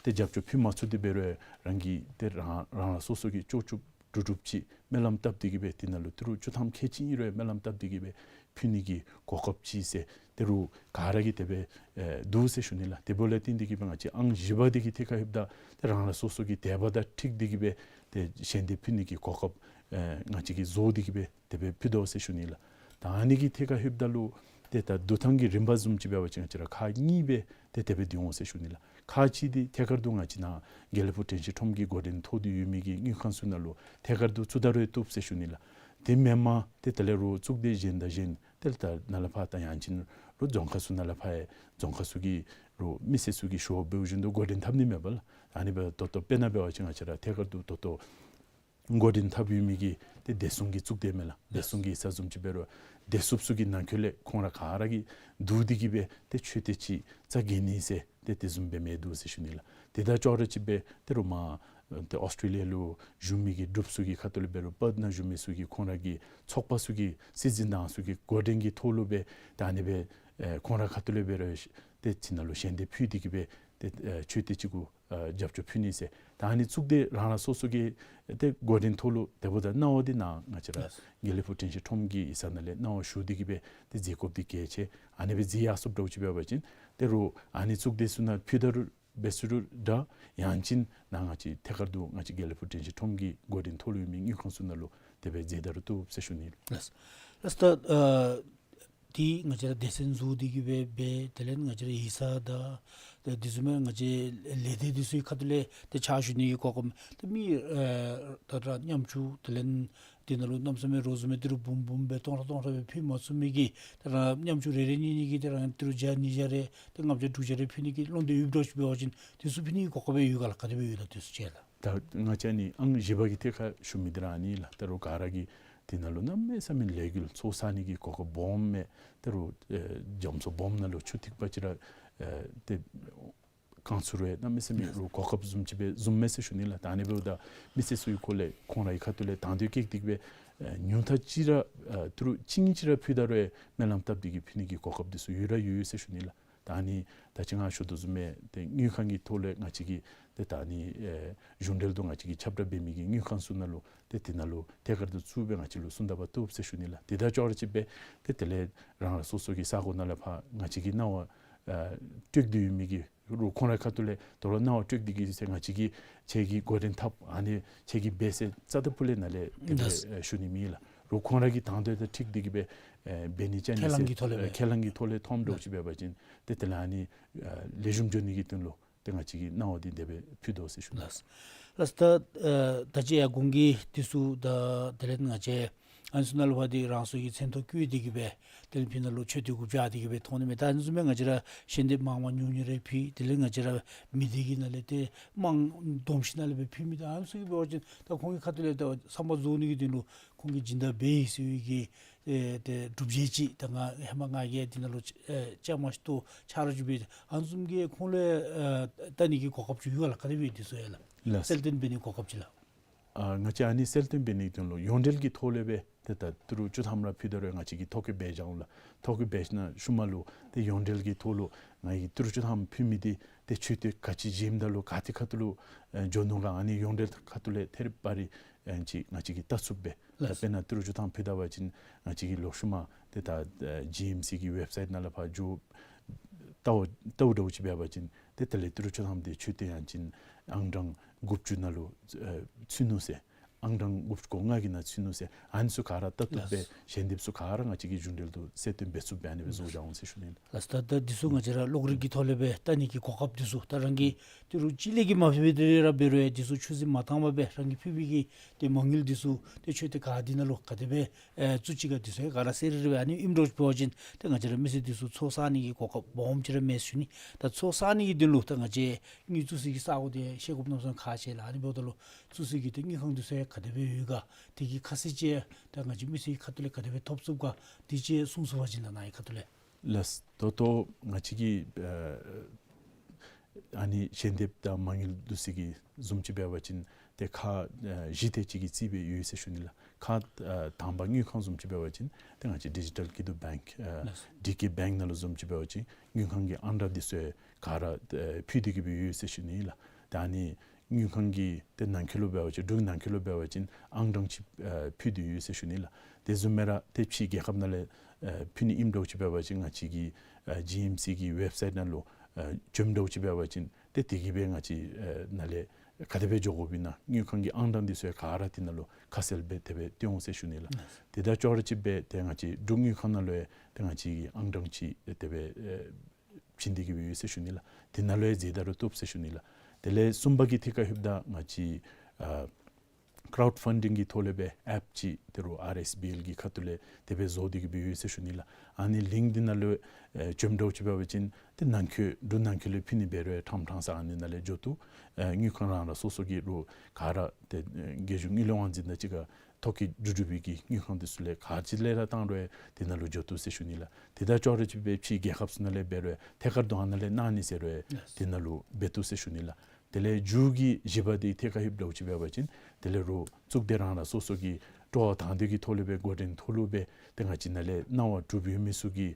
ཏེ་རྒྱབ་སྐྱོར་ཕུལ་མ་ཚུགས་ཏེ་འབད་རུང་རང་གིས་ཏེ་རང་རང་ལ་སོ་སོ་གིས་ལྕོགས་ལྕོགས་གྲུབ་གྲུབ་ཅིག་སྨོན་ལམ་བཏབ་སྟེ་གི་སྦེ་དེ་ནང་ལུ་ད་རུང་བཅུ་ཐམ་ཁལ་གཅིག་ཨིན་རུང་སྨོན་ལམ་བཏབ་སྟེ་གི་སྦེ་ཕུལ་ནི་གི་གོ་སྐབས་ཅིག་ཟེར་ད་རུང་ག་ར་གིས་དེ་སྦེ་ཨེ་འདུག་ཟེར་ཞུ་ནི་ལགས། དེ་འབདཝ་ལས་བརྟེན་ཏེ་གི་སྦེ་ང་བཅས་ཨང་བཞི་པ་འདི་གི་ཐད་ཁར་ཡོདཔ་ད་ཏེ་རང་ལ་སོ་སོ་གི་དད་པ་དང་འཁྲིལ་ཏེ་གི་སྦེ་ཏེ་ཞལ་འདེབས་ཕུལ་ནི་གི་གོ་སྐབས་ཨེ་ང་བཅས་ཀྱིས་བཟོ་སྟེ་གི་སྦེ་དེ་སྦེ་ཕུལ་དོ་ཟེར་ཞུ་ནི་ལགས། ད་ཨ་ནི་གི་ཐད་ཁར་ལྷོདཔ་ད་ལུ་ཏེ་ད་བསྡུ་ཐངས་ཀྱི་རིམ་པ་བཟུམ་ཅིག་འབད་བ་ཅིན་ང་བཅས་ར་ཁག་གཉིས་སྦེ་ཏེ་དེ་སྦེ་བསྡུ་འོང་ཟེར་ཞུ་ནི་ལགས། ཁག་གཅིག་འདི་ཐད་ཀར་དུ་ང་བཅས་ནཱ་དགེ་ལེགས་ཕུག་དྲན་ཤེས་ཁྲོམ་གྱི་འགོ་འདྲེན་ཐོག་ཏུ་ཡོད་མི་གི་དངུལ་ཁང་ཚུ་ནང་ལུ་ཐད་ཀར་དུ་བཙུགས་ད་རུང་བཏུབ་ཟེར་ཞུ་ནི་ལགས། དེ་མེན་པར་ཏེ་དེ་ལས་རུང་གཙུག་སྡེ་གཞན་དང་གཞན་ཏེ་ད་ནཱ་ལས་ཕར་ད་ཡང་ཅིན་རུང་རྫོང་ཁག་ཚུ་ནང་ལས་ཕར་ཡང་རྫོང་ཁག་ཚུ་གི་རུང་མི་སེར་ཚུ་གིས་ཞུ་བ་འབདཝ་བཞིན་དུ་འགོ་འདྲེན་འཐབ་ནི་མེད་པ་ལགས། ཨ་ནི་སྦེ་ད་ལྟོ་དཔེར་ན་འབད་བ་ཅིན་ང་བཅས་ར་ཐད་ཀར་དུ་ད་ལྟོ་འགོ་འདྲེན་འཐབ་ཡོད་མི་གི་ཏེ་བདེ་སྲུང་གི་གཙུག་སྡེ་མས་ལགས། བདེ་སྲུང་གི་ས་བཟུམ་ཅིག་འབད་རུང་བདེ་སྲུངཔ་ཚུ་གི་ནང་འཁོད་ལས་ཁོང་ར་ག་ར་གིས་བསྡུ་སྟེ་གི་སྦེ་ཏེ་ཆོས་སྡེ་ཅིག་རྩ་འགེངས་ནི་ཟེར་ཏེ་དེ་བཟུམ་སྦེ་མིན་འདུག་ཟེར་ཞུ་ནི་ལགས། དེ་དང་ཅོག་ར་ཅིག་སྦེ་ད་རུང་མར་ཏེ་ཨོསི་ཊེ་ལི་ཡ་ལུ་བཞུགས་མི་གི་འབྲུགཔ་ཚུ་གི་ཁ་ཐུག་ལས་འབད་རུང་པརཐ་ནང་བཞུགས་མི་ཚུ་གི་ཁོང་ར་གི་ཚོགས་པ་ཚུ་གི་སྲིད་འཛིན་དང་ཚུ་གི་འགོ་འདྲེན་གྱི་ཐོག་ལུ་སྦེ་ད་ཨ་ནི་སྦེ་ཨེ་ཁོང་ར་ཁ་ཐུག་ལས་འབད་རུང་ཏེ་ཅིག་ནང་ལུ་ཞལ་འདེབས་ཕུལ་ཏེ་གི་སྦེ་ཏེ་ཨེ་ཆོས་སྡེ་ཅིག་གུ་ཨ་རྒྱབ་སྐྱོར་ཕུལ་ནི་ཟེར། ད་ཨ་ནི་གཙུག་སྡེ་རང་རང་སོ་སོ་གི་ཏེ་འགོ་འདྲེན་ཐོག་ལུ་དེ་འབདཝ་ད་གནང་བ་འདི་ནཱ་ང་བཅས་ར་ལགས། དགེ་ལེགས་ཕུག་དྲན་ཤེས་ཁྲོམ་གྱི་ཡིག་ཚང་ནང་ལས་གནང་བ་ཞུ་སྟེ་གི་སྦེ་ཏེ་མཛད་དགོཔ་འདི་གལ་ཆེ། ཨ་ནི་སྦེ་མཛད་ཡར་སོཔ་འདྲཝ་ཅིག་འབད་བ་ཅིན་ད་རུང་ཨ་ནི་གཙུག་སྡེ་ཚུ་ནང་ཕུལ་ད་རུང་འབད་ཚུགས་རུང་འདྲ། ཡང་ཅིན་ནཱ་ང་བཅས་ཐད་ཀར་དུ་ང་བཅས་དགེ་ལེགས་ཕུག་དྲན་ཤེས་ཁྲོམ་གྱི་འགོ་འདྲེན་ཐོག་ལུ་ཡོད་མི་དངུལ་ཁང་ཚུ་ནང་ལུ་དེ་སྦེ་མཛད་ད་རུང་བཏུབ་ཟེར་ཞུ་ནི་ལགས། ལགས་སོ། ད་ཨ་ཏེ་ང་བཅས་ར་སྡེ་ཚན་བཟོ་སྟེ་གི་སྦེ་འབད་དེ་ལས་ང་བཅས་ར་ཡིག་ཚང་དང་ཏེ་དེ་བཟུམ་སྦེ་ང་བཅས་ལས་སྡེ་འདི་ཚུ་གི་ཁ་ཐུག་ལས་ཏེ་ཕྱག་ཞུ་ནི་གི་གོ་སྐབས་ཏེ་མི་ཨ་ད་ར་ཉམ་ཆུང་དེ་ལས་དེ་ནང་ལུ་གནམ་མེད་ས་མེད་རོགས་བཟུམ་སྦེ་ཏི་རུ་འབུམ་འབུམ་སྦེ་སྟོང་ཕྲག་སྟོང་ཕྲག་སྦེ་ཕུལ་མ་ཚུགས་མི་གི་ཏེ་ར་ཉམ་ཆུང་རེ་རེ་གཉིས་གཉིས་ཀྱིས་ཏེ་ར་ཏི་རུ་བརྒྱ་ཉིས་བརྒྱ་རེ་ཏེ་ལྔ་བརྒྱ་དྲུག་བརྒྱ་རེ་ཕུལ་ནི་གི་བློ་འདོད་ཡོདཔ་འདྲཝ་ཅིག་འབད་བ་ཅིན་དེ་ཚུ་ཕུལ་ནི་གི་གོ་སྐབས་ཡོད་ག་ལགས། ག་དེ་སྦེ་ཡོད་ལགས་དེ་ཚུ་ཅིག་ལགས། ད་ང་བཅས་ཨ་ནི་ཨང་བཞི་པ་གི་ཐད་ཁར་ཞུ་མི་འདི་ར་ཨ་ནི་ལགས། ད་རུང་ག་ར་གིས་དེ་ནང་ལུ་གནམ་མེད་ས་མེད་ལས་འགུལ་ཚོགས་བསག་ནི་གི་གོ་སྐབས་སྦོམ་མས། ད་རུང་ཨེ་རྒྱ་མཚོ་སྦོམ་ནང་ལུ་ཆུ་ཐིགས་པ་ཅིག་ར་ཨེ་ཏེ་བཀང་ཚུགས་རུང་གནམ་མེད་ས་མེད་རུང་གོ་སྐབས་བཟུམ་ཅིག་སྦེ་བཟུམ་མས་ཟེར་ཞུ་ནི་ལགས། ད་ཨ་ནི་འབདཝ་ད་མི་སེར་ཚུ་གི་ཁ་ཐུག་ལས་ཁོང་ར་གི་ཁ་ཐུག་ལས་དང་འདོད་བསྐྱེད་དེ་གི་སྦེ་ཨེ་ཉུང་མཐའ་ཅིག་ར་ཨེ་ཏི་རུ་གཅིག་གཉིས་ཅིག་ར་ཕུལ་ད་རུང་ཨེ་སྨོན་ལམ་བཏབ་སྟེ་གི་ཕུལ་ནི་གི་གོ་སྐབས་འདི་ཚུ་ཡོད་ར་ཡོད་ཡོད་ཟེར་ཞུ་ནི་ལགས། ད་ཨ་ནི་ད་ཅི་ང་ཞུ་དོ་བཟུམ་སྦེ་ཏེ་དངུལ་ཁང་གི་ཐོག་ལས་ང་བཅས་ཀྱིས་ཏེ་ད་ཨ་ནི་ཨེ་གཞུང་འབྲེལ་དུ་ང་བཅས་ཀྱིས་ཁྱབ་བསྒྲགས་འབད་མི་གི་དངུལ་ཁང་ཚུ་ནང་ལུ་ཏེ་དེ་ནང་ལུ་ཐད་ཀར་དུ་བཙུགས་སྦེ་ང་བཅས་ལུ་སོང་ད་པ་བཏུབ་ཟེར་ཞུ་ནི་ལགས། དེ་དང་ཅོག་ར་ཅིག་སྦེ་ཏེ་དེ་ལས་རང་རང་སོ་སོ་གི་ས་གོ་ནང་ལས་ཕར་ང་བཅས་ཀྱིས་གནང་བ་ཨེ་སྤྲོད་དེ་ཡོད་མི་གི་རུང་ཁོང་རའི་ཁ་ཐུག་ལས་དོ་རུང་གནང་བ་སྤྲོད་དེ་གི་ཟེར་ང་བཅས་ཀྱིས་ཁྱེད་ཀྱིས་འགོ་འདྲེན་འཐབ་ཨ་ནི་ཁྱེད་ཀྱིས་འབད་ཟེར་རྩ་དང་ཕུ་ལས་ནཱ་ལས་ཏེ་ལགས། ཨེ་ཞུ་ནི་མེད་ལགས། རུང་ཁོང་ར་གི་དང་འདོད་དང་འཁྲིལ་ཏེ་གི་སྦེ་ཨེ་འབད་ནི་བཅའ་ནི་ཁས་བླངས་ཟེར་ཀྱི་ཐོག་ལས་ཨེ་སྦེ་ཁས་བླངས་ཀྱི་ཐོག་ལས་ཐོནམ་འདྲཝ་ཅིག་འབད་བ་ཅིན་ཏེ་དེ་ལས་ཨ་ནི་ཨེ་ལེགས་ཤོམ་འགྱོ་ནི་གི་དོན་ལུ་ཏེ་ང་བཅས་ཀྱིས་གནང་བ་འདི་དེ་སྦེ་ཕུལ་དོ་ཟེར་ཞུ་ནི། ལགས། ལགས་ད་ཨེ་ད་ཅི་ཡར་གོང་གི་འདི་ཚུ་ད་དེ་ལས་ང་བཅས་ཨ་ནི་ཚུ་ནང་ལུ་ཕར་འདི་རང་སོའི་གི་མཚན་ཐོ་བཀོད་དེ་གི་སྦེ་དེ་ལས་ཕར་ནང་ལུ་ཆོས་སྡེ་གུ་བཅར་ཏེ་གི་སྦེ་ཐོན་ནི་མས། ད་ཨ་ནི་ཚུ་མས་ང་བཅས་ར་ཞལ་འདེབས་མང་མང་ཉུང་ཉུང་རེ་ཕུལ། དེ་ལས་ང་བཅས་ར་མི་སྡེ་གི་ནང་ལས་ཏེ་དམངས་བསྡོམས་ཞིནམ་ལས་སྦེ་ཕུལ་མི་ད་ཨ་ནི་ཚུ་གིས་འབད་བ་ཅིན་ད་ཁོང་གི་ཁ་ཐུག་ལས་ད་བསམ་པ་རྫོགས་ནི་གི་དོན་ལུ་ཁོང་གིས་སྦྱིན་བདག་འབད་ཡི་ཟེར་བའི་གི་ཨེ་ཏེ་སྒྲུབ་བྱེད་ཅིག་ད་ང་ཧེ་མ་ང་གིས་འདི་ནང་ལུ་ཨེ་བཅའ་མར་གཏོགས་ཆ་རོགས་ཅིག་འབད་ཨ་ནི་བཟུམ་གྱི་ཁོང་ལུ་ཨེ་བལྟ་ནི་གི་གོ་སྐབས་ཅིག་ཡོད་ག་ལགས། ག་དེ་སྦེ་འདི་ཚུ་ཡོད་ལགས། ལགས། གསལ་སྟོན་འབད་ནི་གོ་སྐབས་ཅིག་ལགས། ཨ་ང་བཅས་ཨ་ནི་གསལ་སྟོན་འབད་ནིའི་དོན་ལུ་ཡོངས་འབྲེལ་གྱི་ཐོག་ལས་སྦེ་ཏེ་ད་ཏི་རུ་བཅུ་ཐམ་ར་ཕུལ་ད་རུང་ང་བཅས་ཀྱིས་ཐོ་བཀོད་འབད་བཞག་འོང་ལགས། ཐོ་བཀོད་འབད་ཞིནམ་ལས་ཤུལ་མ་ལུ་ཏེ་ཡོངས་འབྲེལ་གྱི་ཐོག་ལུ་ང་གིས་ཏི་རུ་བཅུ་ཐམ་ཕུལ་མི་འདི་ཏེ་མཆོད་རྟེན་ག་ཅི་བཞེངསམ་ད་ལུ་ག་ཏེ་ཁ་ཐུག་ལུ་ཨེ་འགྱོ་ནུག་ག། ཨ་ནི་ཡོངས་འབྲེལ་ཁ་ཐུག་ལས་ཐད་རི་བ་རི་ཨེ་ཅིག་ང་བཅས་ཀྱིས་བལྟ་ཚུགསཔ་སྦེ། ལགས། ད་དཔེར་ན་ཏི་རུ་བཅུ་ཐམ་ཕུལ་ད་པ་ཅིན་ང་བཅས་ཀྱིས་ལོག་ཤུལ་མ་ཏེ་ད་ཨེ་ཇི་ཨེམ་སི་གི་ཝེབ་སའིཊ་ནང་ལས་ཕར་འགྱོ་བལྟཝ་བལྟཝ་འདྲཝ་ཅིག་འབད་བ་ཅིན་ཏེ་དེ་ལས་ཏི་རུ་བཅུ་ཐམ་འདི་མཆོད་རྟེན་ཡང་ཅིན་ཨང་གྲངས་དགུ་བཅུ་ནང་ལུ་ཨེ་ཚུད་ནུག་ཟེར། ཨང་གྲངས་དགུ་བཅུ་གོ་ལྔ་གི་ནང་ཚུད་ནུག་ཟེར། ཨ་ནི་ཚུ་ག་ར་བལྟ་བཏུབ་སྦེ། ལགས། ཞལ་འདེབས་ཚུ་ག་ར་ང་བཅས་ཀྱིས་གཞུང་འབྲེལ་དུ་གསལ་སྟོན་འབད་ཚུགསཔ་སྦེ་ཨ་ནི་སྦེ་བཟོ་བཞག་འོང་ཟེར་ཞུ་ནི་ལགས། ལགས། ད་ད་འདི་ཚུ་ང་བཅས་ར་གློག་རིག་གི་ཐོག་ལས་སྦེ་བལྟ་ནི་གི་གོ་སྐབས་འདི་ཚུ་ད་རང་གིས་ཏི་རུ་གཅིག་ལས་ཀྱི་མ་ཕུལ་བའི་དེ་ར་འབད་རུང་ཡང་འདི་ཚུ་ཆུད་ཟིན་མ་བཏང་པར་སྦེ་རང་གིས་ཕུལ་བའི་གི་ཏེ་མ་དངུལ་འདི་ཚུ་ཏེ་མཆོད་རྟེན་ག་འདི་ནང་ལུ་ག་དེ་སྦེ་ཨེ་བཙུགས་ཅི་ག་འདི་ཚུ་ཡང་ག་ར་གསལ་རི་རི་སྦེ་ཨ་ནི་ཨིནམ་འདྲཝ་ཅིག་འབད་བ་ཅིན་ཏེ་ང་བཅས་ར་མི་སེར་འདི་ཚུ་ཚོགས་བསག་ནི་གི་གོ་སྐབས་སྦོམ་ཅིག་ར་མེད་ཟེར་ཞུ་ནི། ད་ཚོགས་བསག་ནི་གི་དོན་ལུ་ད་ང་བཅས་དངུལ་བཙུགས་སའི་གི་ས་གོ་དེ་ཤེས་དགོཔ་མནོ་བསམ་ཁག་ཆེ་ལགས། ཨ་ནི་འབདཝ་ད་ལུ་བཙུགས་སའི་གི་ཏེ་དངུལ་ཁང་འདི་ཚུ་ཡང་ག་དེ་སྦེ་ཡོད་ག། དེ་གི་ཁ་གསལ་ཅིག་ད་ང་བཅས་མི་སེར་གྱི་ཁ་ཐུག་ལས་ག་དེ་སྦེ་ཐོབ་ཚུགས་ག། དེ་ཅིག་གསུང་ཚུགས་པ་ཅིན་ལགས་ནཱ་གི་ཁ་ཐུག་ལས། ལགས། ད་ལྟོ་ང་བཅས་ཀྱིས་ཨ་ཨ་ནི་ཞལ་འདེབས་དང་མ་དངུལ་བསྡུ་སའི་གི་བཟུམ་ཅིག་འབད་བ་ཅིན་ཏེ་ཁག་ཨ་བཞི་དེ་ཅིག་གིས་རྩིས་སྦེ་ཡོད་ཟེར་ཞུ་ནི་ལགས། ཁག་ཨ་དང་པ་དངུལ་ཁང་བཟུམ་ཅིག་འབད་བ་ཅིན་ཏེ་ང་བཅས་ཌི་ཇི་ཊལ་ཀི་དུ་བེངཀ་ཨ་ལགས། ཌི་ཀེ་བེངཀ་ནང་ལུ་བཟུམ་ཅིག་འབད་བ་ཅིན་དངུལ་ཁང་གི་ཨང་གྲངས་འདི་ཚུ་ཡང་ག་ར་ཨ་ཕུལ་ཏེ་གི་སྦེ་ཡོད་ཟེར་ཞུ་ནི་ལགས། ད་ཨ་ནི་དངུལ་ཁང་གི་ཏེ་ནང་འཁོད་ལུ་འབད་བ་ཅིན་འབྲུག་ནང་འཁོད་ལུ་འབད་བ་ཅིན་ཨང་གྲངས་ཅིག་ཨ་ཕུལ་ཏེ་ཡོད་ཟེར་ཞུ་ནི་ལགས། དེ་བཟུམ་སྦེ་ར་ཏེ་ཕྱི་རྒྱལ་ཁབ་ནང་ལས་ཨ་ཕུལ་ནི་ཨིནམ་འདྲཝ་ཅིག་འབད་བ་ཅིན་ང་བཅས་ཀྱི་ཨ་ཇི་ཨེམ་སི་གི་ཝེབ་སའིཊ་ནང་ལུ་ཨ་བྱོནམ་འདྲཝ་ཅིག་འབད་བ་ཅིན་ཏེ་དེ་གིས་སྦེ་ང་བཅས་ཨ་ནཱ་ལས་ག་དེ་སྦེ་འགྱོ་དགོཔ་ཨིན་ན་དངུལ་ཁང་གི་ཨང་གྲངས་འདི་ཚུ་ཡང་ག་ར་དེ་ནང་ལུ་ཁ་གསལ་སྦེ་དེ་སྦེ་སྟོན་འོང་ཟེར་ཞུ་ནི་ལགས། དེ་དང་ཅོག་ར་གཅིག་སྦེ་ཏེ་ང་བཅས་འབྲུག་དངུལ་ཁང་ནང་ལུ་ཡང་ཏེ་ང་བཅས་ཀྱི་ཨང་གྲངས་ཅིག་དེ་སྦེ་ཨ་བྱིན་ཏེ་གི་སྦེ་ཡོད་ཟེར་ཞུ་ནི་ལགས། དེ་ནང་ལུ་ཡང་འཛུལ་ད་རུང་བཏུབ་ཟེར་ཞུ་ནི་ལགས། དེ་ལས་གསུམ་པ་གི་ཐད་ཁར་ལྷོདཔ་ད་ང་བཅས་ཨ་ཀྲའུཌ་ཕན་ཌིང་གི་ཐོག་ལས་སྦེ་ཨེཔ་ཅིག་ཏི་རུ་ཨར་ཨེསི་བི་ཨེལ་གྱི་ཁ་ཐུག་ལས་དེ་སྦེ་བཟོ་སྟེ་གི་སྦེ་ཡོད་ཟེར་ཞུ་ནི་ལགས། ཨ་ནི་ལིངཀ་འདི་ནང་ལུ་ཨེ་བྱོནམ་འདྲཝ་ཅིག་འབད་བ་ཅིན་ཏེ་ནང་འཁོད་འབྲུག་ནང་འཁོད་ལུ་ཕུལ་ནི་འབད་རུང་ཡང་ཕྲང་ཕྲང་ས་ཨ་ནི་ནང་ལས་འགྱོ་བཏུབ། ཨེ་དངུལ་ཁང་རང་རང་སོ་སོ་གི་རུང་ག་ར་ཏེ་ཨེ་རྒྱལ་གཞུང་དངུལ་ལས་དབང་འཛིན་དང་གཅིག་ཁར་ཐོ་བཀོད་འབྲུ་འབྲུ་བའི་གི་དངུལ་ཁང་འདི་ཚུ་ལས་ག་ཅི་ལས་ར་བཏང་རུང་ཡང་དེ་ནང་ལུ་འགྱོ་བཏུབ་ཟེར་ཞུ་ནི་ལགས། དེ་དང་ཅོག་ར་གཅིག་སྦེ་ཕྱི་རྒྱལ་ཁབ་ཚུ་ནང་ལས་འབད་རུང་ཡང་ཐད་ཀར་དུ་ཨ་ནཱ་ལས་གནང་ནི་ཟེར་རུང་ཡང་དེ་ནང་ལུ་འབད་བཏུབ་ཟེར་ཞུ་ནི་ལགས། དེ་ལས་མཇུག་གི་བཞི་པ་འདི་ཐད་ཁར་ལྷོདཔ་འདྲཝ་ཅིག་འབད་བ་ཅིན་དེ་ལས་རུང་གཙུག་སྡེ་རང་རང་སོ་སོ་གི་སྤྲོ་བ་དང་འདོད་ཀྱི་ཐོག་ལས་སྦེ་འགོ་འདྲེན་ཐོག་ལུ་སྦེ་ཏེ་ང་བཅས་ནཱ་ལས་གནང་བ་གྲུབ་ཡོད་མི་ཚུ་གི་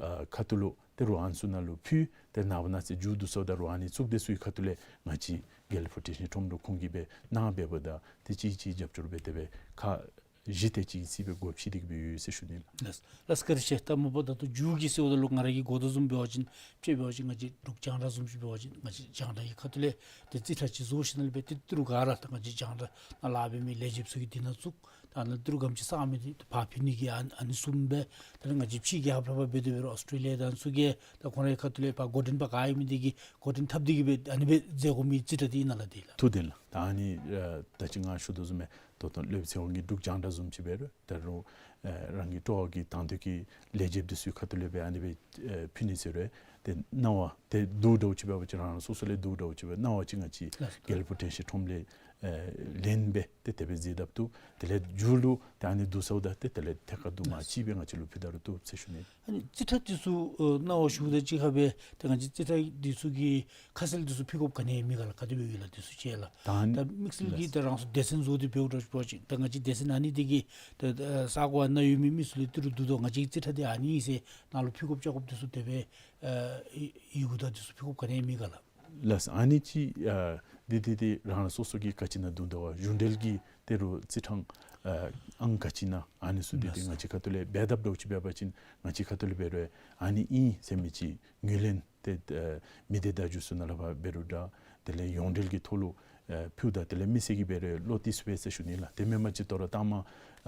ཨ་ཁ་ཐུག་ལུ་ཏི་རུ་ཨ་ནི་ཚུ་ནང་ལུ་ཕུལ། ཏེ་ནངས་པ་གནངས་ཚེ་མཇུག་བསྡུ་ཚརཝ་ད་རུང་ཨ་ནི་གཙུག་སྡེ་ཚུ་གི་ཁ་ཐུག་ལས་ང་བཅས་རྒྱལ་ཕུར་དྲན་ཤེས་ཁྲོམ་ལུ་ཁོང་གིས་སྦེ་གནང་འབདཝ་ད་ཏེ་གཅིག་གཅིག་རྒྱབ་སྐྱོར་འབད་དེ་སྦེ་ཁག་བཞི་དེ་ཅིག་རྩིས་སྦེ་སྒོ་ཕྱེ་སྟེ་གི་སྦེ་ཡོད་ཟེར་ཞུ་ནི་ལགས། ལགས། ལགས་བཀའ་དྲིན་ཆེ། ད་མ་པ་ད་ལྟོ་མཇུག་གི་ཟེརཝ་ད་ལུ་ང་ར་གིས་གོ་དོ་བཟུམ་འབད་བ་ཅིན་དཔྱེ་འབད་བ་ཅིན་ང་བཅས་འབྲུག་རྒྱང་བསྒྲགས་བཟུམ་ཅིག་འབད་བ་ཅིན་ང་བཅས་རྒྱང་བསྒྲགས་ཀྱི་ཁ་ཐུག་ལས་ཏེ་རྩིས་ཁྲ་ཅིག་བཟོ་ཞིནམ་ལས་སྦེ་ཏེ་ཏི་རུ་ག་ར་ད་ང་བཅས་རྒྱང་བསྒྲགས་ནང་ལཱ་འབད་མི་ལས་བྱེདཔ་ཚུ་གི་དེ་ནང་བཙུགས། ད་ནཱ་ཏི་རུ་ག་དེམ་ཅིག་བསགས་མི་འདི་ཕར་ཕུལ་ནི་གི་ཨ་ཨ་ནི་བཟུམ་སྦེ་ད་ང་བཅས་ཕྱི་རྒྱལ་ཁབ་ལུ་འབད་དེ་འབད་རུང་ཨོསི་ཊེ་ལི་ཡ་དང་ཚུ་གིས་ད་ཁོང་རའི་ཁ་ཐུག་ལས་ཕར་འགོ་འདྲེན་པ་ག་ཨིན་མི་འདི་གིས་འགོ་འདྲེན་འཐབ་སྟེ་གི་སྦེ་ཨ་ནི་སྦེ་མཛད་དགོ་མི་རྩིས་ཁྲ་འདི་ཨིན་ན་ལགས། དེ་ལགས། ཐུགས་བདེན་ལགས། ད་ཨ་ནི་ཨ་ད་ཅི་ང་ཞུ་དོ་བཟུམ་སྦེ་ད་ལྟོ་སློབ་ཚན་ཁོང་གི་འབྲུག་རྒྱང་བསྒྲགས་བཟུམ་ཅིག་འབད་རུང་ད་རུང་ཨ་རང་གི་སྤྲོ་བ་གི་དང་འདོད་ཀྱི་ལས་བྱེདཔ་འདི་ཚུ་གི་ཁ་ཐུག་ལས་སྦེ་ཨ་ནི་སྦེ་ཨེ་ཕུལ་ནི་ཟེར་རུང་ཏེ་གནང་བ་ཏེ་བསྡུ་འདྲཝ་ཅིག་འབད་བ་ཅིན་རང་རང་སོ་སོ་ལས་བསྡུ་འདྲཝ་ཅིག་འབད་གནང་བ་ཅིན་ང་བཅས་ལགས། རྒྱལ་ཕུར་དྲན་ཤེས་ཁྲོམ་ལས་ཨེ་ལེན་སྦེ་ཏེ་དེ་སྦེ་མཛད་ད་བཏུབ། དེ་ལས་མཇུག་ལུ་ཏེ་ཨ་ནི་བསྡུ་ཚརཝ་ད་ཏེ་དེ་ལས་ཐད་ཀར་དུ་མ་ལགས། གཅིག་སྦེ་ང་བཅས་ལུ་ཕུལ་ད་རུང་བཏུབ་ཟེར་ཞུ་ནི། ཨ་ནི་རྩིས་ཁྲ་འདི་ཚུ་ཨ་གནང་བ་ཞུཝ་ད་གཅིག་ཁར་སྦེ་ཏེ་ང་བཅས་རྩིས་ཁྲ་འདི་ཚུ་གི་ཁ་གསལ་འདི་ཚུ་ཕུལ་དགོཔ་ག་ནི་ཡང་མེད་ག་ལགས། ག་དེ་སྦེ་ཡོད་ལགས་འདི་ཚུ་ཅིག་ལགས། ད་ཨ་ནི་ད་དམིགས་བསལ་གྱིས་ལགས། ད་རང་སོ་སྡེ་ཚན་བཟོ་སྟེ་འབདཝ་འདྲཝ་ཅིག་འབད་བ་ཅིན་ད་ང་བཅས་སྡེ་ཚན་ཨ་ནི་འདི་གིས་ད་ཨ་ས་གོ་ཨ་ནཱ་ཡོད་མི་མི་ཚུ་ལུ་ཏི་རུ་བསྡུ་དོ་ང་བཅས་ཀྱི་རྩིས་ཁྲ་འདི་ཨ་ནི་ཨིན་ཟེར་ནཱ་ལུ་ཕུལ་དགོཔ་བཅར་དགོཔ་འདི་ཚུ་དེ་སྦེ་ཨ་ཡི་ཡི་གུ་དང་འདི་ཚུ་ཕུལ་དགོཔ་ག་ནི་ཡང་མེད་ག་ལགས། ལགས། ཨ་ནི་ཅིག་ཨ་འདི་འདི་འདི་རང་རང་སོ་སོ་གིས་ག་ཅི་ནང་བསྡུ་དོ་བ་གཞུང་འབྲེལ་གྱི་ཏི་རུ་རྩིས་ཁྲ་ཨ་ཨང་ག་ཅི་ནང་ཨ་ནི་ཚུ་འདི་འདི་ལགས། ང་བཅས་ཁ་ཐུག་ལས་འབད་དཔ་འདྲཝ་ཅིག་འབད་བ་ཅིན་ང་བཅས་ཁ་ཐུག་ལས་འབད་རུང་ཨ་ནི་ཨིན་ཟེར་མི་ཅིག་ངོས་ལེན་ཏེ་ཨ་མི་སྡེ་བརྡ་བརྒྱུད་ཚུ་ནང་ལུ་ཕར་འབད་རུང་འདྲ་དེ་ལས་ཡོངས་འབྲེལ་གྱི་ཐོག་ལུ་ཨ་ཕུལཝ་ད་དེ་ལས་མི་སེར་གྱིས་འབད་རུང་བློ་གཏད་ཚུགས་པས་ཟེར་ཞུ་ནི་ལགས། དེ་མེན་པ་ཅིན་དོ་རུང་ལྟ་མ་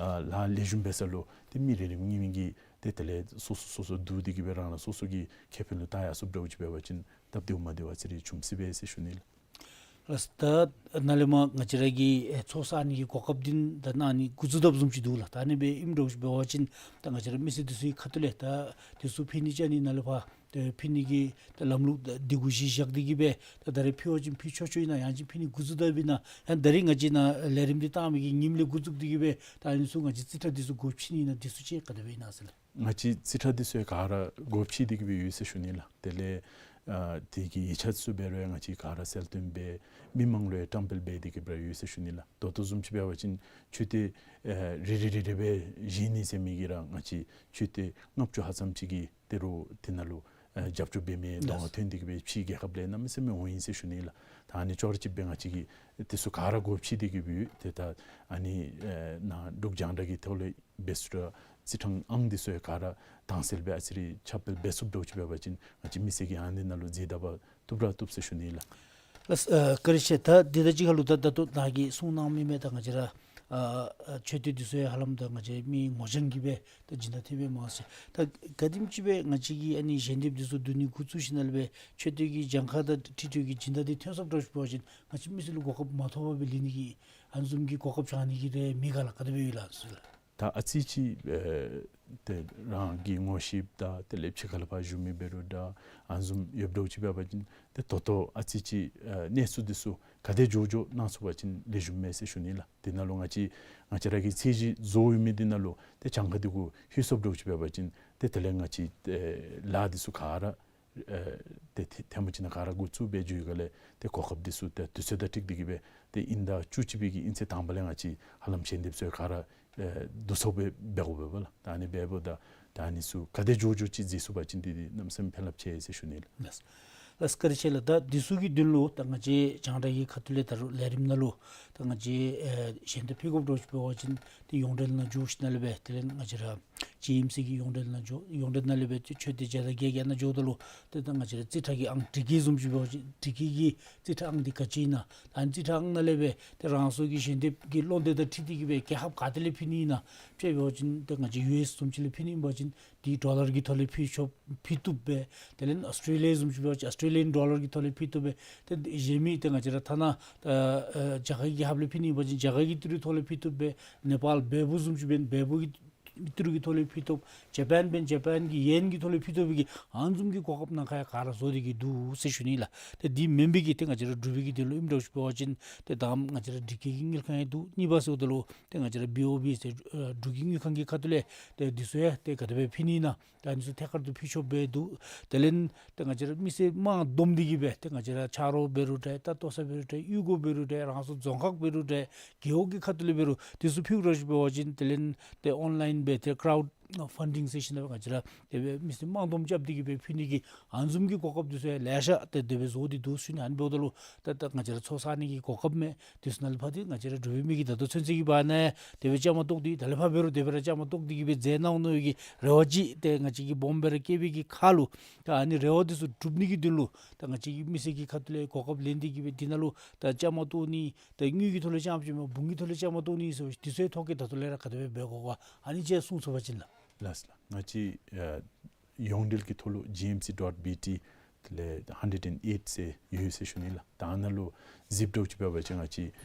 ཨ་ལཱ་ལེགས་ཤོམ་འབད་ས་ལུ་ཏེ་མི་རེ་རེ་གཉིས་གཉིས་ཀྱིས་ཏེ་དེ་ལས་སོ་སོ་སོ་སོ་བསྡུ་སྟེ་གི་སྦེ་རང་རང་སོ་སོ་གི་ཁེ་ཕན་ལུ་བལྟ་ཡར་སོཔ་འདྲཝ་ཅིག་འབད་བ་ཅིན་སྟབས་བདེཝ་མ་བདེཝ་ཨ་ཙི་རེ་བྱུང་སྲིད་པས་ཟེར་ཞུ་ནི་ལགས། ལགས། ད་ནཱ་ལས་མར་ང་བཅས་ར་གི་ཨེ་ཚོགས་བསག་ནི་གི་གོ་སྐབས་འདི་ད་གནང་ནི་འགོ་བཙུགས་དཔ་བཟུམ་ཅིག་འདུག་ལགས། ད་ཨ་ནི་སྦེ་ཨིནམ་འདྲཝ་ཅིག་འབད་བ་ཅིན་ད་ང་བཅས་ར་མི་སེར་འདི་ཚུ་གི་ཁ་ཐུག་ལས་ད་འདི་ཚུ་ཕུལ་ནི་བཅར་ནི་ནང་ལས་ཕར་ཏེ་ཕུལ་ནི་གི་ད་ལམ་ལུགས་ད་འདི་གུ་གཞི་བཞག་སྟེ་གི་སྦེ་ད་ད་རེས་ཕུལ་བ་ཅིན་ཕུལ་ཆོག་ཆོག་ཨིན་ན་ཡང་ཅིན་ཕུལ་ནི་འགོ་བཙུགས་དཔ་ཨིན་ན་ཡང་ད་རེས་ང་བཅས་ནཱ་ལས་རིམ་འདི་བཏང་མི་གི་ཉིནམ་ལས་འགོ་བཙུགས་ཏེ་གི་སྦེ་ད་ཨ་ནི་ཚུ་ང་བཅས་རྩིས་ཁྲ་འདི་ཚུ་སྒོ་ཕྱེ་ནི་ཨིན་ན་འདི་ཚུ་ཅིག་ག་དེ་སྦེ་ཨིན་ན་ཟེར་ལགས། ང་བཅས་རྩིས་ཁྲ་འདི་ཚུ་ཡང་ག་ར་སྒོ་ཕྱེ་སྟེ་གི་སྦེ་ཡོད་ཟེར་ཞུ་ནི་ལགས། དེ་ལས་ ཨ་དེ་གི་ཡིག་ཆ་ཚུ་འབད་རུང་ང་བཅས་ག་ར་གསལ་སྟོན་འབད་མི་མང་ལུ་ཡང་བཀྲམ་སྤེལ་འབད་དེ་གི་སྦེ་ར་ཡོད་ཟེར་ཞུ་ནི་ལགས། ད་ལྟོ་བཟུམ་ཅིག་འབད་བ་ཅིན་མཆོད་རྟེན་ཨ་རེ་རེ་རེ་རེ་སྦེ་བཞེངས་ནི་ཟེར་མི་གི་ར་ང་བཅས་མཆོད་རྟེན་ལྔ་བཅུ་ལྷག་ཙམ་ཅིག་གི་ཏེ་རུང་དེ་ནང་ལུ་ཨ་རྒྱབ་སྐྱོར་འབད་མི་གདོང་ཁར་ཐོན་ཏེ་གི་སྦེ་ཕྱིའི་རྒྱལ་ཁབ་ལས་གནམ་མེད་ས་མེད་འོང་ཡི་ཟེར་ཞུ་ནི་ལགས། ད་ཨ་ནི་ཅོག་ར་གཅིག་སྦེ་ང་བཅས་ཀྱིས་དེ་ཚུ་ག་ར་སྒོ་ཕྱེ་སྟེ་གི་སྦེ་ཡོད། ཏེ་ད་ཨ་ནི་ཨ་ནཱ་འབྲུག་རྒྱང་བསྒྲགས་ཀྱི་ཐོག་ལས་འབད་ཚུགས་ར་རྩིས་ཁྲ་ཨང་འདི་ཚུ་ཡང་ག་ར་དྭངས་གསལ་སྦེ་ཨ་ཙི་རེ་ཁྱབ་སྤེལ་འབད་ཚུགསཔ་འདྲཝ་ཅིག་འབད་བ་ཅིན་ང་བཅས་མི་སེར་གྱིས་ཨ་ནི་ནང་ལུ་གཟིགས་ད་པ་བཏུབ་ར་བཏུབ་ཟེར་ཞུ་ནི་ལགས། ལགས་སོ། ཨ་བཀའ་དྲིན་ཆེ། ད་འདི་དང་གཅིག་ཁར་ལུ་ད་ད་ལྟོ་ནཱ་གིས་གསུངས་གནང་མི་མེན་ན། ད་ང་བཅས་ར་ཨ་ཨ་མཆོད་རྟེན་འདི་ཚུ་ཡང་ཧ་ལམ་ད་ང་བཅས་མི་ངོ་རྐྱང་གིས་སྦེ་ད་སྦྱིན་བདག་འཐོན་མི་མང་ཆེ། ད་ག་དེམ་ཅིག་སྦེ་ང་བཅས་ཀྱིས་ཨ་ནི་ཞལ་འདེབས་འདི་ཚུ་བསྡུ་ནི་འགོ་བཙུགས་ཞིནམ་ལས་སྦེ་མཆོད་རྟེན་གྱི་གྱངས་ཁ་དང་འཁྲིལ་ཏེ་གི་སྦྱིན་བདག་འདི་ཐོན་སོངམ་འདྲཝ་ཅིག་འབད་བ་ཅིན་ང་བཅས་མི་སེར་ལུ་གོ་སྐབས་མ་ཐོབ་པར་སྦེ་ལེན་ནི་གི་ཨ་ནི་བཟུམ་གྱི་གོ་སྐབས་བྱང་ནི་གི་རེ་མེད་ག་ལགས། ག་དེ་སྦེ་ཡོད་ལགས་ཟེར་ལགས། ད་ཨ་ཙི་ཅིག་ཨེ་ཏེ་རང་གི་ངོ་ཤེསཔ་དང་དེ་ལས་ཕྱི་ཁ་ལས་ཕར་བཞུགས་མི་འབད་རུང་འདྲ་ཨ་ནི་བཟུམ་ཡོདཔ་འདྲཝ་ཅིག་འབད་བ་ཅིན་ཏེ་ད་ལྟོ་ཨ་ཙི་ཅིག་ཨེ་གནས་ཚུལ་འདི་ཚུ་ག་དེ་མགྱོགས་མགྱོགས་གནང་ཚུགས་པ་ཅིན་ལེགས་ཤོམ་མས་ཟེར་ཞུ་ནི་ལགས། དེ་ནང་ལུ་ང་བཅས་ང་བཅས་ར་གི་ཚད་གཞི་བཟོ་ཡོད་མི་འདི་ནང་ལུ་ཏེ་གྱངས་ཁ་འདི་གུ་ལྷོད་སོངམ་འདྲཝ་ཅིག་འབད་བ་ཅིན་ཏེ་དེ་ལས་ང་བཅས་ཨེ་ལཱ་འདི་ཚུ་ག་ར་ཨེ་ཏེ་ཐེ་ཐེངས་མ་ཅིག་ནང་ག་ར་འགོ་བཙུགས་སྦེ་འགྱོ་ཡི་ག་ལས་ཏེ་གོ་སྐབས་འདི་ཚུ་ཏེ་དུས་ཚོད་དང་འཁྲིལ་ཏེ་གི་སྦེ་ཏེ་དབྱིན་ཟླ་བཅུ་གཅིག་པའི་གི་དབྱིན་ཚེས་དང་པ་ལས་ང་བཅས་ཧ་ལམ་ཞལ་འདེབས་ཚུ་ག་ར་ཨེ་བསྡུ་ཚུགསཔ་སྦེ་འབད་དགོ་པས་ལགས། ད་ཨ་ནི་འབདཝ་ད་ད་ཨ་ནི་ཚུ་ག་དེ་མགྱོགས་མགྱོགས་ཅིག་མཛད་ཚུགས་པ་ཅིན་འདི་འདི་གནམ་མེད་ས་མེད་ཕན་རླབས་ཆེ་ཟེར་ཞུ་ནི་ལགས། ལགས་སོ། བཀའ་དྲིན་ཆེ་ལགས། ད་འདི་ཚུ་གི་དོན་ལུ་ད་ང་བཅས་རྒྱང་བསྒྲགས་ཀྱི་ཁ་ཐུག་ལས་ད་རུང་ལས་རིམ་ནང་ལུ་ད་ང་བཅས་ཨེ་ཞལ་འདེབས་ཕུལ་དགོཔ་འདྲཝ་ཅིག་འབད་བ་ཅིན་ཏེ་ཡོངས་འབྲེལ་ནང་འགྱོ་ཞིནམ་ལས་སྦེ་དེ་ལས་ང་བཅས་ར་ཇི་ཨེམ་སི་གི་ཡོངས་འབྲེལ་ནང་འགྱོ། ཡོངས་འབྲེལ་ནང་ལས་སྦེ་ཏེ་མཆོད་རྟེན་བརྒྱ་དང་བརྒྱད་བརྒྱ་ནང་འགྱོཝ་ད་ལུ་ཏེ་ད་ང་བཅས་ར་རྩིས་ཁྲ་གི་ཨང་སྒྲིག་བཀོད་བཟུམ་ཅིག་འབད་བ་ཅིན་སྒྲིག་བཀོད་ཀྱི་རྩིས་ཁྲ་ཨང་འདི་ག་ཅི་ཨིན་ན། ད་ཨ་ནི་རྩིས་ཁྲ་ཨང་ནང་ལས་སྦེ་ཏེ་རང་སོའི་གི་ཞལ་འདེབས་ཀྱི་ལོ་ཟླ་དང་འཁྲིལ་ཏེ་གི་སྦེ་རྒྱལ་ཁབ་ག་ཏེ་ལས་ཕུལ་ནི་ཨིན་ན། དཔེ་འབད་བ་ཅིན་ཏེ་ང་བཅས་ཡུ་ཨེསི་བཟུམ་ཅིག་ལས་ཕུལ་ནི་ཨིན་པ་ཅིན་ཏེ་ཌོ་ལར་གྱི་ཐོག་ལས་ཕུལ་ཆོག་ཕུལ་བཏུབ་པས། དེ་ལས་ཨོསི་ཊེ་ལི་ཡ་བཟུམ་ཅིག་འབད་བ་ཅིན་ཨོསི་ཊེ་ལི་ཡཱན་ཌོ་ལར་གྱི་ཐོག་ལས་ཕུལ་བཏུབ་པས། ཏེ་གཞན་མི་ཏེ་ང་བཅས་ར་ཐ་ན་ཨ་ཨ་རྒྱ་གར་གྱི་ཧབ་ལས་ཕུལ་ནི་ཨིན་པ་ཅིན་རྒྱ་གར་གྱི་ཏི་རུ་ཐོག་ལས་ཕུལ་བཏུབ་པས། ནེ་པཱལ་བལ་པོ་བཟུམ་ཅིག་འབད་བལ་པོ་གི་ཏི་རུ་གི་ཐོག་ལས་ཕུལ་བཏུབ། ཇ་པཱན་འབད་ཇ་པཱན་གྱི་ཡེན་གྱི་ཐོག་ལས་ཕུལ་བཏུབ་པའི་གི་ཨ་ནི་བཟུམ་གྱི་གོ་སྐབས་ནང་ཁར་ཡང་ག་ར་བཟོ་སྟེ་གི་འདུག་ཟེར་ཞུ་ནི་ལགས། ཏེ་འདི་མེན་པའི་གི་ཏེ་ང་བཅས་ར་འབྲུག་པའི་གི་དོན་ལུ་ཨིནམ་འདྲཝ་ཅིག་འབད་བ་ཅིན་ཏེ་ད་ང་བཅས་ར་སྒྲིག་བཀོད་ཀྱི་དངུལ་ཁང་ཡང་འདུག། གཉིས་པ་ཟེརཝ་ད་ལུ་ཏེ་ང་བཅས་ར་བི་ཨོ་བི་ཟེར་ཨ་འབྲུག་གི་དངུལ་ཁང་གི་ཁ་ཐུག་ལས་ཏེ་འདི་ཚུ་ཡང་ཏེ་ག་དེ་སྦེ་ཕུལ་ནི་ཨིན་ན། ད་ཨ་ནི་ཚུ་ཐད་ཀར་དུ་ཕུལ་ཆོགཔ་སྦེ་འདུག། དེ་ལས་ཏེ་ང་བཅས་ར་མི་སེར་དམངས་བསྡོམས་ཏེ་གི་སྦེ་ཏེ་ང་བཅས་ར་ཆ་རོགས་འབད་རུང་འདྲ། ད་ལྟོ་ས་འབད་རུང་འདྲ། གཡུས་སྒོ་འབད་རུང་འདྲ། རང་སོའི་རྫོང་ཁག་འབད་རུང་འདྲ། རྒེད་འོག་གི་ཁ་ཐུག་ལས་འབད་རུང་འདི་ཚུ་ཕུལ་ར་ཅིག་འབད་བ་ཅིན་དེ་ལས་ཏེ་ཨོན་ལའིན་སྦེ་ཏེ་ཀརའུཌ་ཕན་ཌིང་ཟེར་ཞིནམ་ལས་ང་བཅས་ར་དེ་སྦེ་མི་སེར་དམངས་བསྡོམས་རྐྱབ་སྟེ་གི་སྦེ་ཕུལ་ནི་གི་ཨ་ནི་བཟུམ་གྱི་གོ་སྐབས་འདི་ཚུ་ཡང་ལེ་ཤ་ཏེ་དེ་སྦེ་བཟོ་སྟེ་འདུག་ཟེར་ཞུ་ནི། ཨ་ནི་འབདཝ་ད་ལུ་ཏེ་ད་ང་བཅས་ར་ཚོགས་བསག་ནི་གི་གོ་སྐབས་མས། དེ་ཚུ་ནང་ལས་ཕར་ཏེ་ང་བཅས་ར་འབྲུག་པའི་མི་གིས་ད་ལྟོ་ཚུན་ཚོད་ཀྱི་བར་ན་ཡང་དེ་སྦེ་བཅའ་མར་གཏོགས་ཏེ་ད་ལས་ཕར་འབད་རུང་དེ་སྦེ་ར་བཅའ་མར་གཏོགས་ཏེ་གི་སྦེ་མཛད་གནང་ནི་གི་རེ་བ་ཅིག་ཏེ་ང་བཅས་ཀྱིས་སྦོམ་སྦེ་ར་བསྐྱེད་པའི་གི་ཁར་ལུ་ད་ཨ་ནི་རེ་བ་འདི་ཚུ་འགྲུབ་ནི་གི་དོན་ལུ་ད་ང་བཅས་ཀྱིས་མི་སེར་གྱི་ཁ་ཐུག་ལས་གོ་སྐབས་ལེན་ཏེ་གི་སྦེ་འདི་ནང་ལུ་ད་བཅའ་མར་གཏོགས་ནི་ད་དངུལ་གྱི་ཐོག་ལས་བཅའ་མར་གཏོགས་མི་འབུམ་གྱི་ཐོག་ལས་བཅའ་མར་གཏོགས་ནི་ཟེར་བ་ཅིན་འདི་ཚུ་ཐོག་གི་ད་ལྟོ་ལས་ར་ག་དེ་སྦེ་འབད་དགོ་ག། ཨ་ནི་ཅིག་གསུང་ཚུགས་པ་ཅིན་ལགས། ལགས་སོ་ལགས། ང་བཅས་ཨ་ཡོངས་འབྲེལ་གྱི་ཐོག་ལུ་ཇི་ཨེམ་སི་ཌོཊ་བི་ཊི་དེ་ལས་ཧན་ཌེཌ་ཨེན་ཨེཊ་ཟེར་ཡོད་ཟེར་ཞུ་ནི་ལགས། ད་ཨ་ནཱ་ལུ་གཟིགསཔ་འདྲཝ་ཅིག་འབད་བ་ཅིན་ང་བཅས་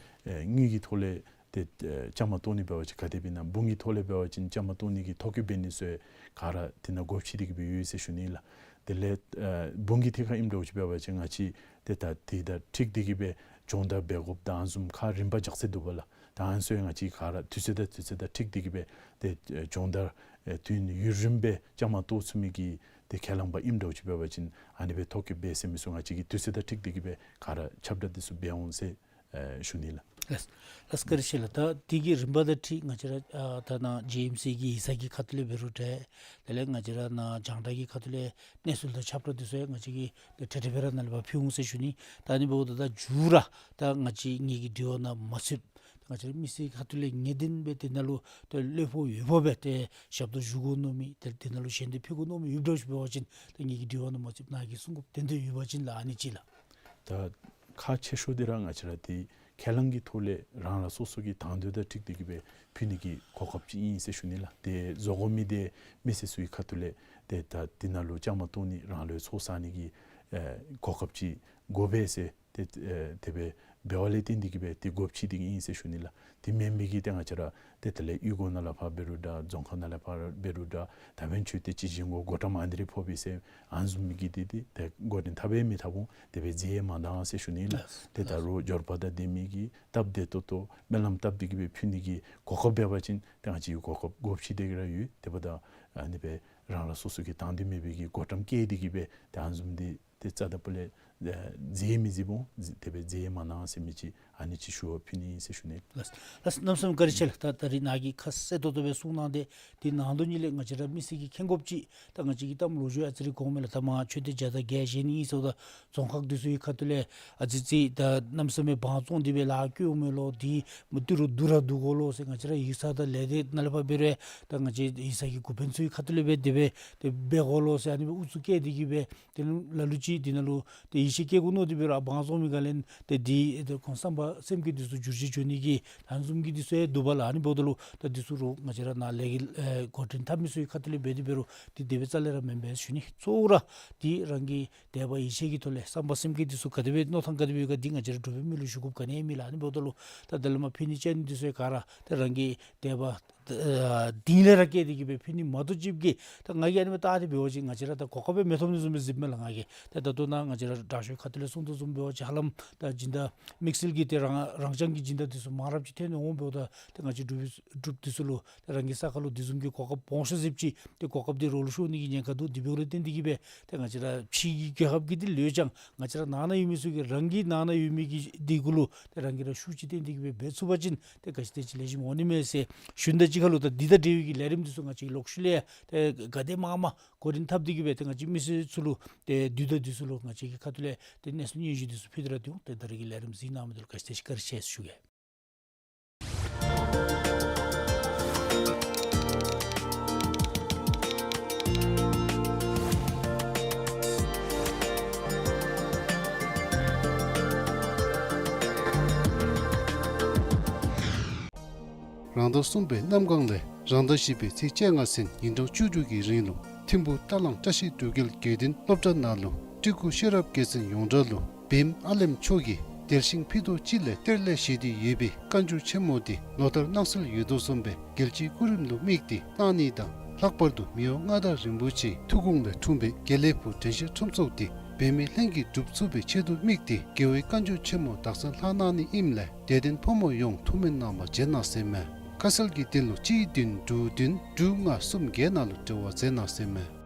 ཨེ་དངུལ་གྱི་ཐོག་ལས་ཏེ་ཨེ་བཅའ་མར་གཏོགས་ནི་འབད་བ་ཅིན་ག་དེ་སྦེ་ཨིན་ན། འབུམ་གྱི་ཐོག་ལས་འབད་བ་ཅིན་བཅའ་མར་གཏོགས་ནི་གི་ཐོ་བཀོད་འབད་ནི་ཚུ་ག་ར་དེ་ནང་སྒོ་ཕྱེ་སྟེ་གི་སྦེ་ཡོད་ཟེར་ཞུ་ནི་ལགས། དེ་ལས་ཨེ་འབུམ་གྱི་ཐད་ཁར་ཨིནམ་འདྲཝ་ཅིག་འབད་བ་ཅིན་ང་བཅས་ཏེ་ད་དེ་དང་འཁྲིལ་ཏེ་གི་སྦེ་སྦྱོང་བརྡར་འབད་དགོཔ་དང་ཨ་ནི་བཟུམ་ཁག་རིམ་པ་རྒྱགས་ཚད་འདུག་པ་ལགས། ད་ཨ་ནི་ཚུ་ཡང་ང་བཅས་ག་ར་དུས་ཚོད་དང་དུས་ཚོད་དང་འཁྲིལ་ཏེ་གི་སྦེ་ཏེ་ཨེ་སྦྱོང་བརྡར་ཨེ་དུས་ཡུན་རིངམོ་སྦེ་བཅའ་མར་གཏོགས་ཚུགས་མི་གི་ཏེ་ཁས་བླངས་པ་ཨིནམ་འདྲཝ་ཅིག་འབད་བ་ཅིན་ཨ་ནི་སྦེ་ཐོ་བཀོད་འབད་ཟེར་མི་ཚུ་ང་བཅས་ཀྱིས་དུས་ཚོད་དང་འཁྲིལ་ཏེ་གི་སྦེ་ག་ར་ཁྱབ་བསྒྲགས་འདི་ཚུ་འབད་འོང་ཟེར་ཨེ་ཞུ་ནི་ལགས། ལགས། ལགས་སོ་བཀའ་དྲིན་ཆེ་ལགས། ད་དེ་གི་རིམ་པ་དང་འཁྲིལ་ང་བཅས་ར་ཨ་ད་ནཱ་ཇི་ཨེམ་སི་གི་ཡིག་ཚང་གི་ཁ་ཐུག་ལས་འབད་རུང་འདྲ། དེ་ལས་ང་བཅས་ར་ནཱ་རྒྱང་བསྒྲགས་ཀྱི་ཁ་ཐུག་ལས་གནས་ཚུལ་དང་ཁྱབ་བསྒྲགས་འདི་ཚུ་ཡང་ང་བཅས་ཀྱིས་ཏེ་ཏེ་དེ་སྦེ་ར་ནཱ་ལས་ཕར་ཕུལ་འོང་ཟེར་ཞུ་ནི། ད་ཨ་ནི་འབདཝ་ད་ད་མཇུག་ར་ད་ང་བཅས་ངེ་གི་དྲི་བ་ནང་མ་ཚུདཔ་ད་ང་བཅས་ར་མི་སེར་ཁ་ཐུག་ལས་ངེས་བདེན་སྦེ་དེ་ནང་ལུ་ཏེ་ལྷོད་ཕོག་ཡོདཔ་སྦེ་ཏེ་ཞབས་ཏོག་ཞུ་དགོ་མནོ་མི་ཏེ་དེ་ནང་ལུ་ཞལ་འདེབས་ཕུལ་དགོ་མནོ་མི་ཡོདཔ་འདྲཝ་ཅིག་འབད་བ་ཅིན་ད་ངེ་གི་དྲི་བ་ནང་མ་ཚུདཔ་ནཱ་གིས་གསུང་དགོཔ་ཏན་ཏན་ཡོད་པ་ཅིན་ལགས། ཨ་ནི་ཅིག་ལགས། ད་ཁག་ཆེ་ཤོས་འདི་ར་ང་བཅས་ར་ཏེ་ཁས་བླངས་ཀྱི་ཐོག་ལས་རང་རང་སོ་སོ་གི་དང་འདོད་དང་འཁྲིལ་ཏེ་གི་སྦེ་ཕུལ་ནི་གི་གོ་སྐབས་ཅིག་ཨིན་ཟེར་ཞུ་ནི་ལགས། ཏེ་བཟོ་དགོ་མི་འདི་མི་སེར་ཚུ་གི་ཁ་ཐུག་ལས་ཏེ་ད་འདི་ནང་ལུ་བཅའ་མར་གཏོགས་ནི་རང་ལུ་ཚོགས་བསག་ནི་གི་ཨེ་གོ་སྐབས་ཅིག་དགོ་པས་ཟེར་ཏེ་ཨེ་དེ་སྦེ་འབད་བ་ལས་བརྟེན་ཏེ་གི་སྦེ་ཏེ་སྒོ་ཕྱེ་སྟེ་གི་ཨིན་ཟེར་ཞུ་ནི་ལགས། དེ་མེན་པའི་གི་ཏེ་ང་བཅས་ར་ཏེ་དེ་ལས་གཡུས་སྒོ་ནང་ལས་ཕར་འབད་རུང་འདྲ། རྫོང་ཁག་ནང་ལས་ཕར་འབད་རུང་འདྲ། ད་འབདན་ཁྱོད་ཏེ་ཅིག་གཞན་གྱི་མགོ་བཀྲམ་ཨ་ནི་རེ་ཕོག་པས་ཟེར་ཨ་ནི་བཟུམ་མའི་གི་འདི་འདི་ཏེ་འགོ་འདྲེན་འཐབ་པའི་མི་འཐབ་འོང་། དེ་སྦེ་མཛད་མ་གནང་ཟེར་ཞུ་ནི་ལགས། ལགས། ཏེ་ད་རུང་འབྱོར་པ་དང་ལྡན་མི་གི་སྟབས་བདེ་ཏོག་ཏོ་སྨོན་ལམ་བཏབ་སྟེ་གི་སྦེ་ཕུལ་ནི་གི་གོ་སྐབས་འབད་བ་ཅིན་ཏེ་ང་བཅས་ཀྱིས་གོ་སྐབས་སྒོ་ཕྱེ་སྟེ་གི་ར་ཡོད། དེ་འབདཝ་ད་ཨ་ནི་སྦེ་རང་རང་སོ་སོ་གི་དང་འདོད་མེད་པའི་གི་མགོ་བཀྲམ་བཀལ་ཏེ་གི་སྦེ་ཏེ་ཨ་ནི་བཟུམ་འདི་ ཏེ་རྩ་དང་པོ་ལས་ཨ་མཛད་མི་མཛདཔ་འོང་། མཛད་དེ་སྦེ་མཛད་མ་གནང་ཟེར་མི་ཅིག་ཨ་ནི་ཅིག་ཞུ་བ་ཕུལ་ནི་ཟེར་ཞུ་ནི། ལགས་ལགས། གནམ་མེད་ས་མེད་བཀའ་དྲིན་ཆེ་ལགས། ད་ད་རིས་ནཱ་གིས་ཁ་གསལ་ཏོག་ཏོ་སྦེ་གསུངས་གནང་སྟེ་དེ་ནང་དོན་ཉིད་ལས་ང་བཅས་ར་མི་སེར་གྱིས་མཁྱེན་དགོཔ་ཅིག། ད་ང་བཅས་ཀྱིས་གཏམ་ལོ་རྒྱུས་ཨ་ཙི་རེ་གོ་མས་ལགས། ད་མར་ཆོས་སྡེ་བརྒྱ་དང་བརྒྱད་བཞེངས་ནི་ཨིན་ཟེརཝ་ད་རྫོང་ཁག་འདི་ཚུ་གི་ཁ་ཐུག་ལས་ཨ་ཙི་ཅིག་ད་གནམ་མེད་ས་མེད་དབང་བཙོང་སྟེ་སྦེ་ལཱ་བཀོལཝ་མས་ལོ། དེ་མ་ཏི་རུ་བསྡུ་ར་བསྡུ་དགོ་ལོ་ཟེར། ང་བཅས་ར་ཡིག་ཚང་དང་ལས་སྡེ་ནང་ལས་ཕར་འབད་རུང་ད་ང་བཅས་ཡིག་ཚང་གི་འགོ་དཔོན་ཚུ་གི་ཁ་ཐུག་ལས་སྦེ་དེ་སྦེ་དེ་འབད་དགོ་ལོ་ཟེར་ཨ་ནི་སྦེ་ཨུ་ཚུགས་བསྐྱེད་དེ་གིས་སྦེ་དེ་ལས་ལ་ལུ་ཅིག་དེ་ནང་ལུ་ཏེ་ཡིད་ཆེས་བསྐྱེད་དགོ་མནོ་སྟེ་འབད་རུང་དབང་བཙོང་མི་ག་ལས་ཏེ་དེ་ཏེ་ཁོང་བསམ་པ་སེམས་བསྐྱེད་འདི་ཚུ་འགྱུར་བཅོས་འགྱོ་ནི་གི་ད་བཟུམ་གྱི་འདི་ཚུ་ཡང་འདུག་པ་ལགས། ཨ་ནི་འབདཝ་ད་ལུ་ད་འདི་ཚུ་རུང་ང་བཅས་ར་ནཱ་ལས་ཀྱི་ཨེ་འགོ་འདྲེན་འཐབ་མི་ཚུ་གི་ཁ་ཐུག་ལས་འབད་དེ་འབད་རུང་དེ་དེ་སྦེ་རྩ་ལས་ར་མེན་པས་ཞུ་ནི། གཙོ་བོ་ར་དེ་རང་གི་དད་པ་ཡིད་ཆེས་ཀྱི་ཐོག་ལས་བསམ་པ་སེམས་བསྐྱེད་འདི་ཚུ་ག་དེ་སྦེ་མནོ་ཐངས་ག་དེ་སྦེ་ཡོད་ག་འདི་ང་བཅས་ར་འབྲུག་པའི་མི་ལུ་ཞུ་དགོཔ་ག་ནི་ཡང་མེད་ལགས། ཨ་ནི་འབདཝ་ད་ལུ་ད་དེ་ལས་མར་ཕུལ་ནི་ཅིག་ཨ་ནི་འདི་ཚུ་ཡང་ག་ར་ད་རང་གི་དད་པ་ཨ་གཏིང་ལས་ར་བསྐྱེད་དེ་གིས་སྦེ་ཕུལ་ནི་མ་གཏོགས་ཅིག་གིས་ད་ང་གིས་ཨ་ནི་སྦེ་བལྟ་སྟེ་འབད་བ་ཅིན་ང་བཅས་ར་ད་གོ་སྐབས་སྦེ་མི་ཐོབ་ནི་བཟུམ་སྦེ་གཟིགསཝ་མས་ལགས། ང་གིས་ད་ད་ལྟོ་ནཱ་ང་བཅས་ར་དྲག་ཤོས་ཁ་ཐུག་ལས་གསུངས་དོ་བཟུམ་འབད་བ་ཅིན་ཧ་ལམ་ད་སྦྱིན་བདག་དམིགས་བསལ་གྱི་ཏེ་རང་རང་རྐྱང་གི་སྦྱིན་བདག་འདི་ཚུ་མང་རབས་ཅིག་ཐོན་ནི་འོང་། འབདཝ་ད་ཏེ་ང་བཅས་འབྲུག་པའི་འབྲུགཔ་འདི་ཚུ་ལུ་ཏེ་རང་གི་ས་ཁར་ལུ་དེ་བཟུམ་གྱི་གོ་སྐབས་སྦོམ་ཤོས་ཅིག་ཏེ་གོ་སྐབས་འདི་རོགས་ལུ་ཤོར་ནི་གི་ཉེན་ཁ་འདུག། དེ་འབདཝ་ལས་བརྟེན་ཏེ་གིས་སྦེ་ཏེ་ང་བཅས་ར་ཕྱི་གི་རྒྱལ་ཁབ་ཀྱི་འདི་ལོས་ཀྱང་ང་བཅས་ར་ནང་ན་ཡོད་མི་ཚུ་གིས་རང་གི་ནང་ན་ཡོད་མི་གི་འདི་གུ་ལུ་ཏེ་རང་གིས་ར་ཤུགས་ཅིག་བཏོན་ཏེ་གིས་སྦེ་འབད་ཚུགས་པ་ཅིན་ཏེ་ག་ཅི་དེ་ཅིག་ལེགས་ཤོམ་འོང་ནི་མས་ཟེར་ཞུ་ནི་དང་གཅིག་ཁར་ལུ་ད་འདི་དང་འབྲེལ་བའི་གི་ལས་རིམ་འདི་ཚུ་ང་བཅས་ལོག་ཤུལ་ལས་ཡང་ཏེ་ག་དེ་མང་མང་འགོ་འདྲེན་འཐབ་སྟེ་གིས་སྦེ་ཏེ་ང་བཅས་མི་སེར་ཚུ་ལུ་ཏེ་དུས་དང་དུས་སུ་ལུ་ང་བཅས་ཀྱི་ཁ་ཐུག་ལས་ཏེ་གནས་ཚུལ་སྙན་ཞུ་འདི་ཚུ་ཕུལ་ཏེ་ར་སྡོད་འོང་། ཏེ་ད་རིས་ཀྱི་ལས་རིམ་གཟིགས་གནང་མི་འདི་ལུ་ག་ཅི་དེ་ཅིག་བཀའ་དྲིན་ཆེ་ཟེར་ཞུ་གེ། རང་ཟླ་གསུམ་པའི་གནམ་གང་ལས་རང་ཟླ་བཞི་པའི་ཚེས་བཅོ་ལྔ་ཚུན་ཉིན་གྲངས་བཅུ་དྲུག་གི་རིང་ལུ་ཐིམ་ཕུག་ཏ་གླང་བཀྲ་ཤིས་འབྲུག་རྒྱལ་དགེ་ལྡན་སློབ་གྲྭ་ནང་ལུ་སྤྲུལ་སྐུ་ཤེས་རབ་རྒྱལ་མཚན་ཡོངས་གྲགས་ལུ་བེམ་ཨ་ལེམ་མཆོག་གིས་དལ་ཞིང་ཕུད་རྡོག་ཅིག་ལས་གཏེར་ལས་བཞེས་ཏེ་ཡོད་པའི་བཀའ་འགྱུར་ཆེན་མོ་འདི་ལོ་ལྟར་གནང་སྲོལ་ཡོད་དོ་བཟུམ་སྦེ་རྒྱལ་སྤྱིའི་སྐུ་རིམ་ལུ་དམིགས་ཏེ་གནང་ནི་དང་ལྷག་པར་དུ་མི་དབང་མངའ་བདག་རིན་པོ་ཆེའི་ཐུགས་དགོངས་ལས་འཁྲུངས་པའི་དགེ་ལེགས་ཕུག་དྲན་ཤེས་ཁྲོམ་ཚོགས་འདི་བེམ་མའི་ལྷན་གྱིས་འགྲུབ་ཚུགས་པའི་ཆེད་དུ་དམིགས་ཏེ་རྒྱལ་བའི་བཀའ་འགྱུར་ཆེན་མོ་དག་ས་ལྷག་གནང་ནི་ཨིནམ་ལས་དད་ལྡན་ཕོ་མོ་ཡོངས་ཐུགས་སྨོན་གནང་བར་བྱོན་གནང་ཟེར་མས། ཁ་གསལ་གྱི་དོན་ལུ་གཅིག་བདུན་དྲུག་བདུན་དྲུག་ལྔ་གསུམ་བརྒྱད་ནང་ལུ་འབྲེལ་བ་མཛད་གནང་ཟེར་མས།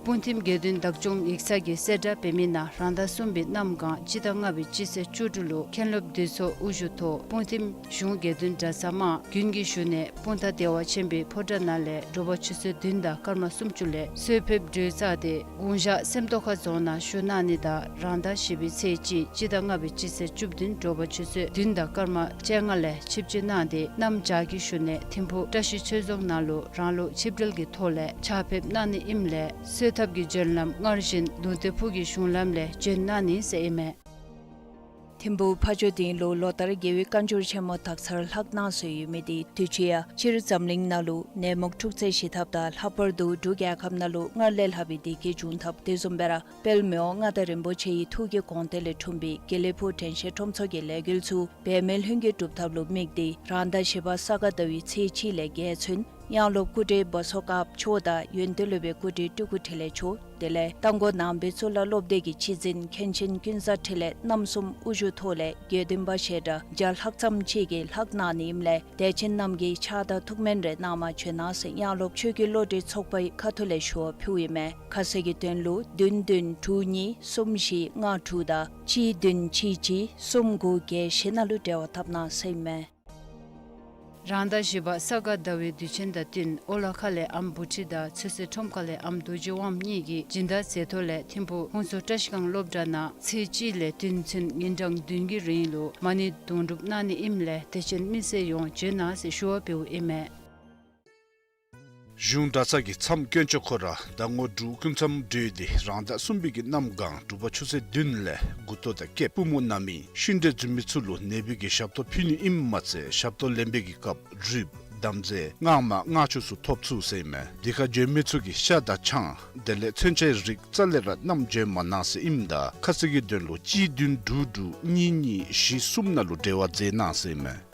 སྤུངས་ཐིམ་དགེ་འདུན་བདག་སྐྱོང་ཡིག་ཚང་གི་གསལ་བསྒྲགས་འབད་མི་ནང་རང་ཟླ་གསུམ་པའི་གནམ་གང་སྤྱི་ཟླ་ལྔ་པའི་སྤྱི་ཚེས་བཅུ་དྲུག་ལུ་མཁན་སློབ་འདུས་ཚོགས་དབུ་བཞུགས་ཐོག་སྤུངས་ཐིམ་གཞུང་དགེ་འདུན་གྲྭ་ཚང་དམངས་རྒྱུན་གྱི་བཞུགས་གནས་སྤུངས་ཐང་བདེ་བ་ཆེན་པོའི་ཕོ་བྲང་ནང་ལས་དྲོ་པ་ཆུ་ཚོད་བདུན་དང་སྐར་མ་སུམ་ཅུ་ལས་གསོལ་ཕེབས་གྲོལ་ཚར་ཏེ་གུང་བཞག་སེམས་རྟོགས་ཁ་རྫོང་ནང་བཞུགས་གནང་ནི་དང་རང་ཟླ་བཞི་པའི་ཚེས་གཅིག་སྤྱི་ཟླ་ལྔ་པའི་སྤྱི་ཚེས་བཅུ་བདུན་དྲོ་པ་ཆུ་ཚོད་བདུན་དང་སྐར་མ་བཅོ་ལྔ་ལས་ཆིབས་བསྐྱོད་གནང་སྟེ་གནམ་བྱཱར་གྱི་བཞུགས་གནས་ཐིམ་ཕུག་བཀྲ་ཤིས་ཆོས་རྫོང་ནང་ལུ་རང་ལུགས་ཆིབས་གྲལ་གྱི་ཐོག་ལས་ཕྱག་ཕེབས་གནང་ནི་ཨིནམ་ལས་གསོལ་ཐབ་ཀྱི་བྱོན་ལམ་སྔར་བཞིན་ལུང་བསྟན་ཕུག་གི་གཞུང་ལམ་ལས་བྱོན་གནང་ནི་ཟེར་ཨིན་མས། ཐིམ་ཕུག་ཕ་ཇོ་སྡིངས་ལུ་ལོ་ལྟར་རྒྱལ་བའི་བཀའ་འགྱུར་ཆེན་མོ་དག་སར་ལྷག་གནང་སྲོལ་ཡོད་མི་འདི་དུས་ཅི་ཡང་སྤྱིར་འཛམ་གླིང་ནང་ལུ་ནད་མུག་འཁྲུག་རྩོད་ཞི་ཐབས་དང་ལྷག་པར་དུ་འབྲུག་རྒྱལ་ཁབ་ནང་ལུ་སྔར་ལས་ལྷག་པའི་བདེ་སྐྱིད་འབྱུང་ཐབས་དེ་བཟུམ་སྦེ་ར་དཔལ་མི་དབང་མངའ་བདག་རིན་པོ་ཆེའི་ཐུགས་ཀྱི་དགོངས་གཏེར་ལས་འཁྲུངས་པའི་དགེ་ལེགས་ཕུག་དྲན་ཤེས་ཁྲོམ་ཚོགས་ཀྱི་ལས་འགུལ་ཚུ་བེམ་མའི་ལྷུན་གྱིས་གྲུབ་ཐབས་ལུ་དམིགས་ཏེ་རང་ཟླ་བཞི་པ་ས་ག་ཟླ་བའི་ཚེས་གཅིག་ལས་བརྒྱད་ཚུན་དབྱངས་སློབ་སྐུ་བགྲེས་བ་སོ་དཀར་མཆོག་དང་ཡོན་ཏན་སློབ་དཔོན་སྐུ་བགྲེས་སྤྲུལ་སྐུ་འཕྲིན་ལས་མཆོག་དེ་ལས་རྟ་མགོ་ནང་པའི་གཙུག་ལག་སློབ་སྡེ་གི་སྤྱི་འཛིན་མཁན་ཆེན་ཀུན་བཟང་འཕྲིན་ལས་རྣམ་གསུམ་དབུ་བཞུགས་ཐོག་ལས་དགེ་འདུན་པ་ཞལ་གྲངས་བརྒྱ་ལྷག་ཙམ་ཅིག་གིས་ལྷག་གནང་ནི་ཨིནམ་ལས་དད་ཅན་རྣམས་ཀྱིས་ཕྱག་དང་ཐུགས་སྨོན་རེ་གནང་བར་བྱོན་གནང་ཟེར་དབྱངས་སློབ་ཆོས་ཀྱི་བློ་གྲོས་ཚོགས་པའི་ཁ་ཐུག་ལས་ཞུ་བ་ཕུལཝ་ཨིན་མས། ཁ་གསལ་གྱི་དོན་ལུ་བདུན་བདུན་དྲུག་གཉིས་གསུམ་བཞི་ལྔ་དྲུག་དང་གཅིག་བདུན་གཅིག་གཅིག་གསུམ་དགུ་བརྒྱད་བཞི་ནང་ལུ་འབྲེལ་བ་འཐབ་གནང་ཟེར་ཨིན་མས། རང་ཟླ་བཞི་པ་ས་ག་ཟླ་བའི་དུས་ཆེན་དང་བསྟུན་ཨོ་ལ་ཁ་ལས་ཨམ་བུ་ཁྲིད་དང་ཚོད་བསྲེ་ཁྲོམ་ཁ་ལས་ཨམ་རྡོ་རྗེ་དབངམོ་གཉིས་ཀྱིས་སྦྱིན་བདག་མཛད་ཐོག་ལས་ཐིམ་ཕུག་ཧུན་སུར་བཀྲ་ཤིས་སྒང་སློབ་གྲྭ་ནང་ཚེས་གཅིག་ལས་བདུན་ཚུན་ཉིན་གྲངས་བདུན་གྱི་རིང་ལུ་མ་ཎི་དུང་སྒྲུབ་གནང་ནི་ཨིནམ་ལས་དད་ཅན་མི་སེར་ཡོངས་བྱོན་གནང་ཟེར་ཞུ་བ་འབདཝ་ཨིན་མས། གཞུང་གྲྭ་ཚང་གི་མཚམས་དཀོན་མཆོག་ཁོ་ར་ཟླ་ངོ་དྲུག་སྐུ་མཚམས་གྲོལ་ཏེ་རང་ཟླ་གསུམ་པའི་གི་གནམ་གང་དྲོ་པ་ཆུ་ཚོད་བདུན་ལས་མགུ་ཏོ་དང་སྐེདཔ་པུས་མོ་ན་མི་ཤི་འདྲེ་འཛོམས་མི་ཚུ་ལུ་ནད་འབུ་གི་ཞབས་ཏོག་ཕུལ་ནི་ཨིནམ་མ་ཚད་ཞབས་ཏོག་ལེན་པའི་གི་སྐབས་རུས་དམ་རྫས་སྔགས་མ་སྔགས་ཆུ་ཚུ་ཐོབ་ཚུགས་ཟེར་ཨིན་མས། དེ་ཁར་བྱོན་མི་ཚུ་གིས་ཤ་དང་ཆང་དེ་ལས་མཚོན་ཆའི་རིགས་རྩ་ལས་ར་བསྣམས་བྱོན་མ་གནང་ཟེར་ཨིནམ་ད་ཁ་གསལ་གྱི་དོན་ལུ་གཅིག་བདུན་དྲུག་དྲུག་གཉིས་གཉིས་བཞི་གསུམ་ནང་ལུ་འབྲེལ་བ་མཛད་གནང་ཟེར་ཨིན་མས།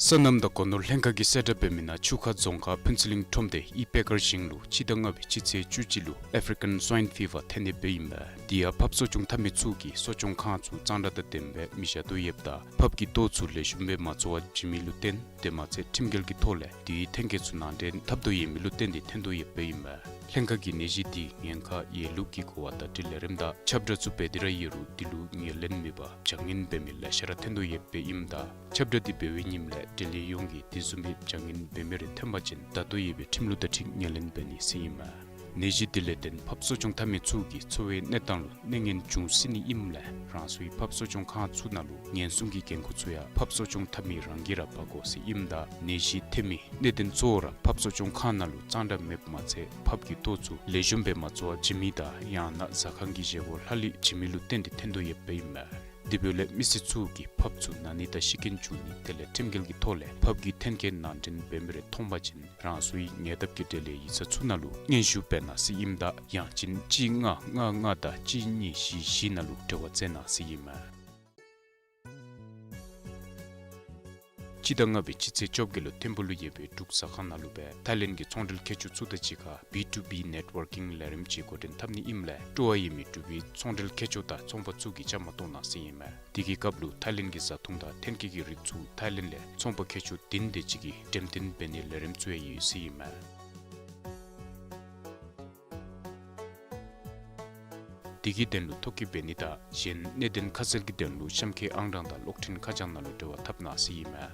སོ་ནམ་དང་སྒོ་ནོར་ལྷན་ཁག་གིས་གསལ་བསྒྲགས་འབད་མི་ནང་ཆུ་ཁ་རྫོང་ཁག་ཕུན་ཚོགས་གླིང་ཁྲོམ་སྡེ་ཨི་པེ་ཀར་ཞིང་ལུ་སྤྱི་ཟླ་ལྔ་པའི་སྤྱི་ཚེས་བཅུ་གཅིག་ལུ་ཨེཕ་རི་ཀན་སུའིན་ཕི་བར་ཐོན་ནི་སྦེ་ཨིན་པས། དེ་ཡང་ཕབ་གསོ་སྐྱོང་འཐབ་མི་ཚུ་གིས་གསོ་སྐྱོང་ཁང་ཚུ་གཙང་སྦྲ་དང་ལྡནམ་སྦེ་མི་བཞག་དོ་ཡོདཔ་ད་ཕབ་ཀྱི་ལྟོ་ཚུ་ལེགས་ཤོམ་སྦེ་མ་བཙོ་བར་བྱིན་མི་ལུ་བརྟེན་དེ་མ་ཚད་ཁྲིམས་འགལ་གྱི་ཐོག་ལས་དེའི་ཐོན་སྐྱེད་ཚུ་ནང་འདྲེན་འཐབ་དོ་ཡོད་མི་ལུ་བརྟེན་ཏེ་ཐོན་དོ་ཡོདཔ་ཨིན་པས། ལྷན་ཁག་གིས་ནད་གཞི་འདི་ཉེན་ཁ་ཡོད་ལུགས་ཀྱི་གོ་བ་དང་འབྲེལ་ལས་རིམ་དང་ཁྱབ་བསྒྲགས་ཚུ་འབད་དེ་ར་ཡོད་རུང་འདི་ལུ་ངོས་ལེན་མེད་པར་བྱ་ངན་འབད་མི་ལེ་ཤ་ར་ཐོན་དོ་ཡོདཔ་ཨིནམ་ད་ཁྱབ་བསྒྲགས་འདི་འབད་བའི་ཉིནམ་ལས་འབྲེལ་ཡོད་ཡོངས་ཀྱིས་དེ་བཟུམ་སྦེ་བྱ་ངན་འབད་མི་རེ་ཐོན་པ་ཅིན་ད་ལྟོ་ཡོད་པའི་ཁྲིམས་ལུགས་དང་འཁྲིལ་ངོས་ལེན་འབད་ནི་ཟེར་ཨིན་མས། ནད་གཞི་འདི་ལས་བརྟེན་ཕརཔ་གསོ་སྐྱོང་འཐབ་མི་ཚུ་གི་འཚོ་བའི་གནས་སྟངས་ལུ་གནོད་ངན་འབྱུང་སྲིད་ནི་ཨིནམ་ལས་རང་སོའི་ཕརཔ་གསོ་སྐྱོང་ཁང་ཚུ་ནང་ལུ་ཉེན་སྲུང་གི་འགན་ཁུར་ཚུ་ཡང་ཕརཔ་གསོ་སྐྱོང་འཐབ་མི་རང་གིས་ར་འབག་དགོ་ཟེར་ཨིནམ་ད་ནད་གཞི་ཐོན་མི་གནད་དོན་གཙོ་བོ་ར་ཕརཔ་གསོ་སྐྱོང་ཁང་ནང་ལུ་གཙང་སྦྲ་མེདཔ་མ་ཚད་ཕརཔ་གི་ལྟོ་ཚུ་ལེགས་ཤོམ་སྦེ་མ་བཙོ་བར་བྱིན་མི་དང་ཡང་ན་ཟ་ཁང་གི་བཞེས་སྒོ་ལྷག་ལུས་བྱིན་མི་ལུ་བརྟེན་ཏེ་ཐོན་དོ་ཡོདཔ་ཨིན་མས། དེ་འབདཝ་ལས་མི་སེར་ཚུ་གིས་ཕརཔ་ཚུ་ན་ནི་དང་ཤི་རྐྱེན་བྱུང་ནི་དེ་ལས་ཁྲིམས་འགལ་གྱི་ཐོག་ལས་ཕརཔ་གི་ཐོན་སྐྱེད་ནང་འདྲེན་འབད་མི་རེ་མཐོང་པ་ཅིན་རང་སོའི་ཉེ་འདབས་ཀྱི་འབྲེལ་ཡོད་ཡིག་ཚང་ཚུ་ནང་ལུ་སྙན་ཞུ་འབད་གནང་ཟེར་ཨིནམ་ད་ཡང་ཅིན་གཅིག་ལྔ་ལྔ་ལྔ་དང་གཅིག་གཉིས་བཞི་བཞི་ནང་ལུ་འབྲེལ་བ་བཙལ་གནང་ཟེར་ཨིན་མས། སྤྱི་ཟླ་ལྔ་པའི་སྤྱི་ཚེས་བཅོ་བརྒྱད་ལུ་ཐིམ་ཕུག་ལུ་ཡོད་པའི་འབྲུག་ཟ་ཁང་ནང་ལུ་སྦེ་ཐའི་ལེནཌ་གི་ཚོང་འབྲེལ་མཁས་མཆོག་ཚུ་དང་གཅིག་ཁར་བི་ཊུ་བི་ནེཊ་ཝར་ཀིང་ལས་རིམ་ཅིག་འགོ་འདྲེན་འཐབ་ནི་ཨིནམ་ལས་སྤྲོ་བ་ཡོད་མི་འབྲུག་པའི་ཚོང་འབྲེལ་མཁས་མཆོག་དང་ཚོང་པ་ཚུ་གིས་བཅའ་མར་གཏོགས་གནང་ཟེར་ཨིན་མས། དེ་གི་སྐབས་ལུ་ཐའི་ལེནཌ་གི་བཟའ་འཐུང་དང་ཐོན་སྐྱེད་ཀྱི་རིགས་ཚུ་ཐའི་ལེནཌ་ལས་ཚོང་པ་མཁས་མཆོག་བདུན་དེ་ཅིག་གིས་འགྲེམས་སྟོན་འབད་ནིའི་ལས་རིམ་ཚུ་ཡང་ཡོད་ཟེར་ཨིན་མས། དེ་གི་དོན་ལུ་ཐོ་བཀོད་འབད་ནི་དང་གཞན་གནད་དོན་ཁ་གསལ་གྱི་དོན་ལུ་གཤམ་འཁོད་ཨང་གྲངས་དང་གློག་འཕྲིན་ཁ་བྱང་ནང་ལུ་འབྲེལ་བ་འཐབ་གནང་ཟེར་ཨིན་མས།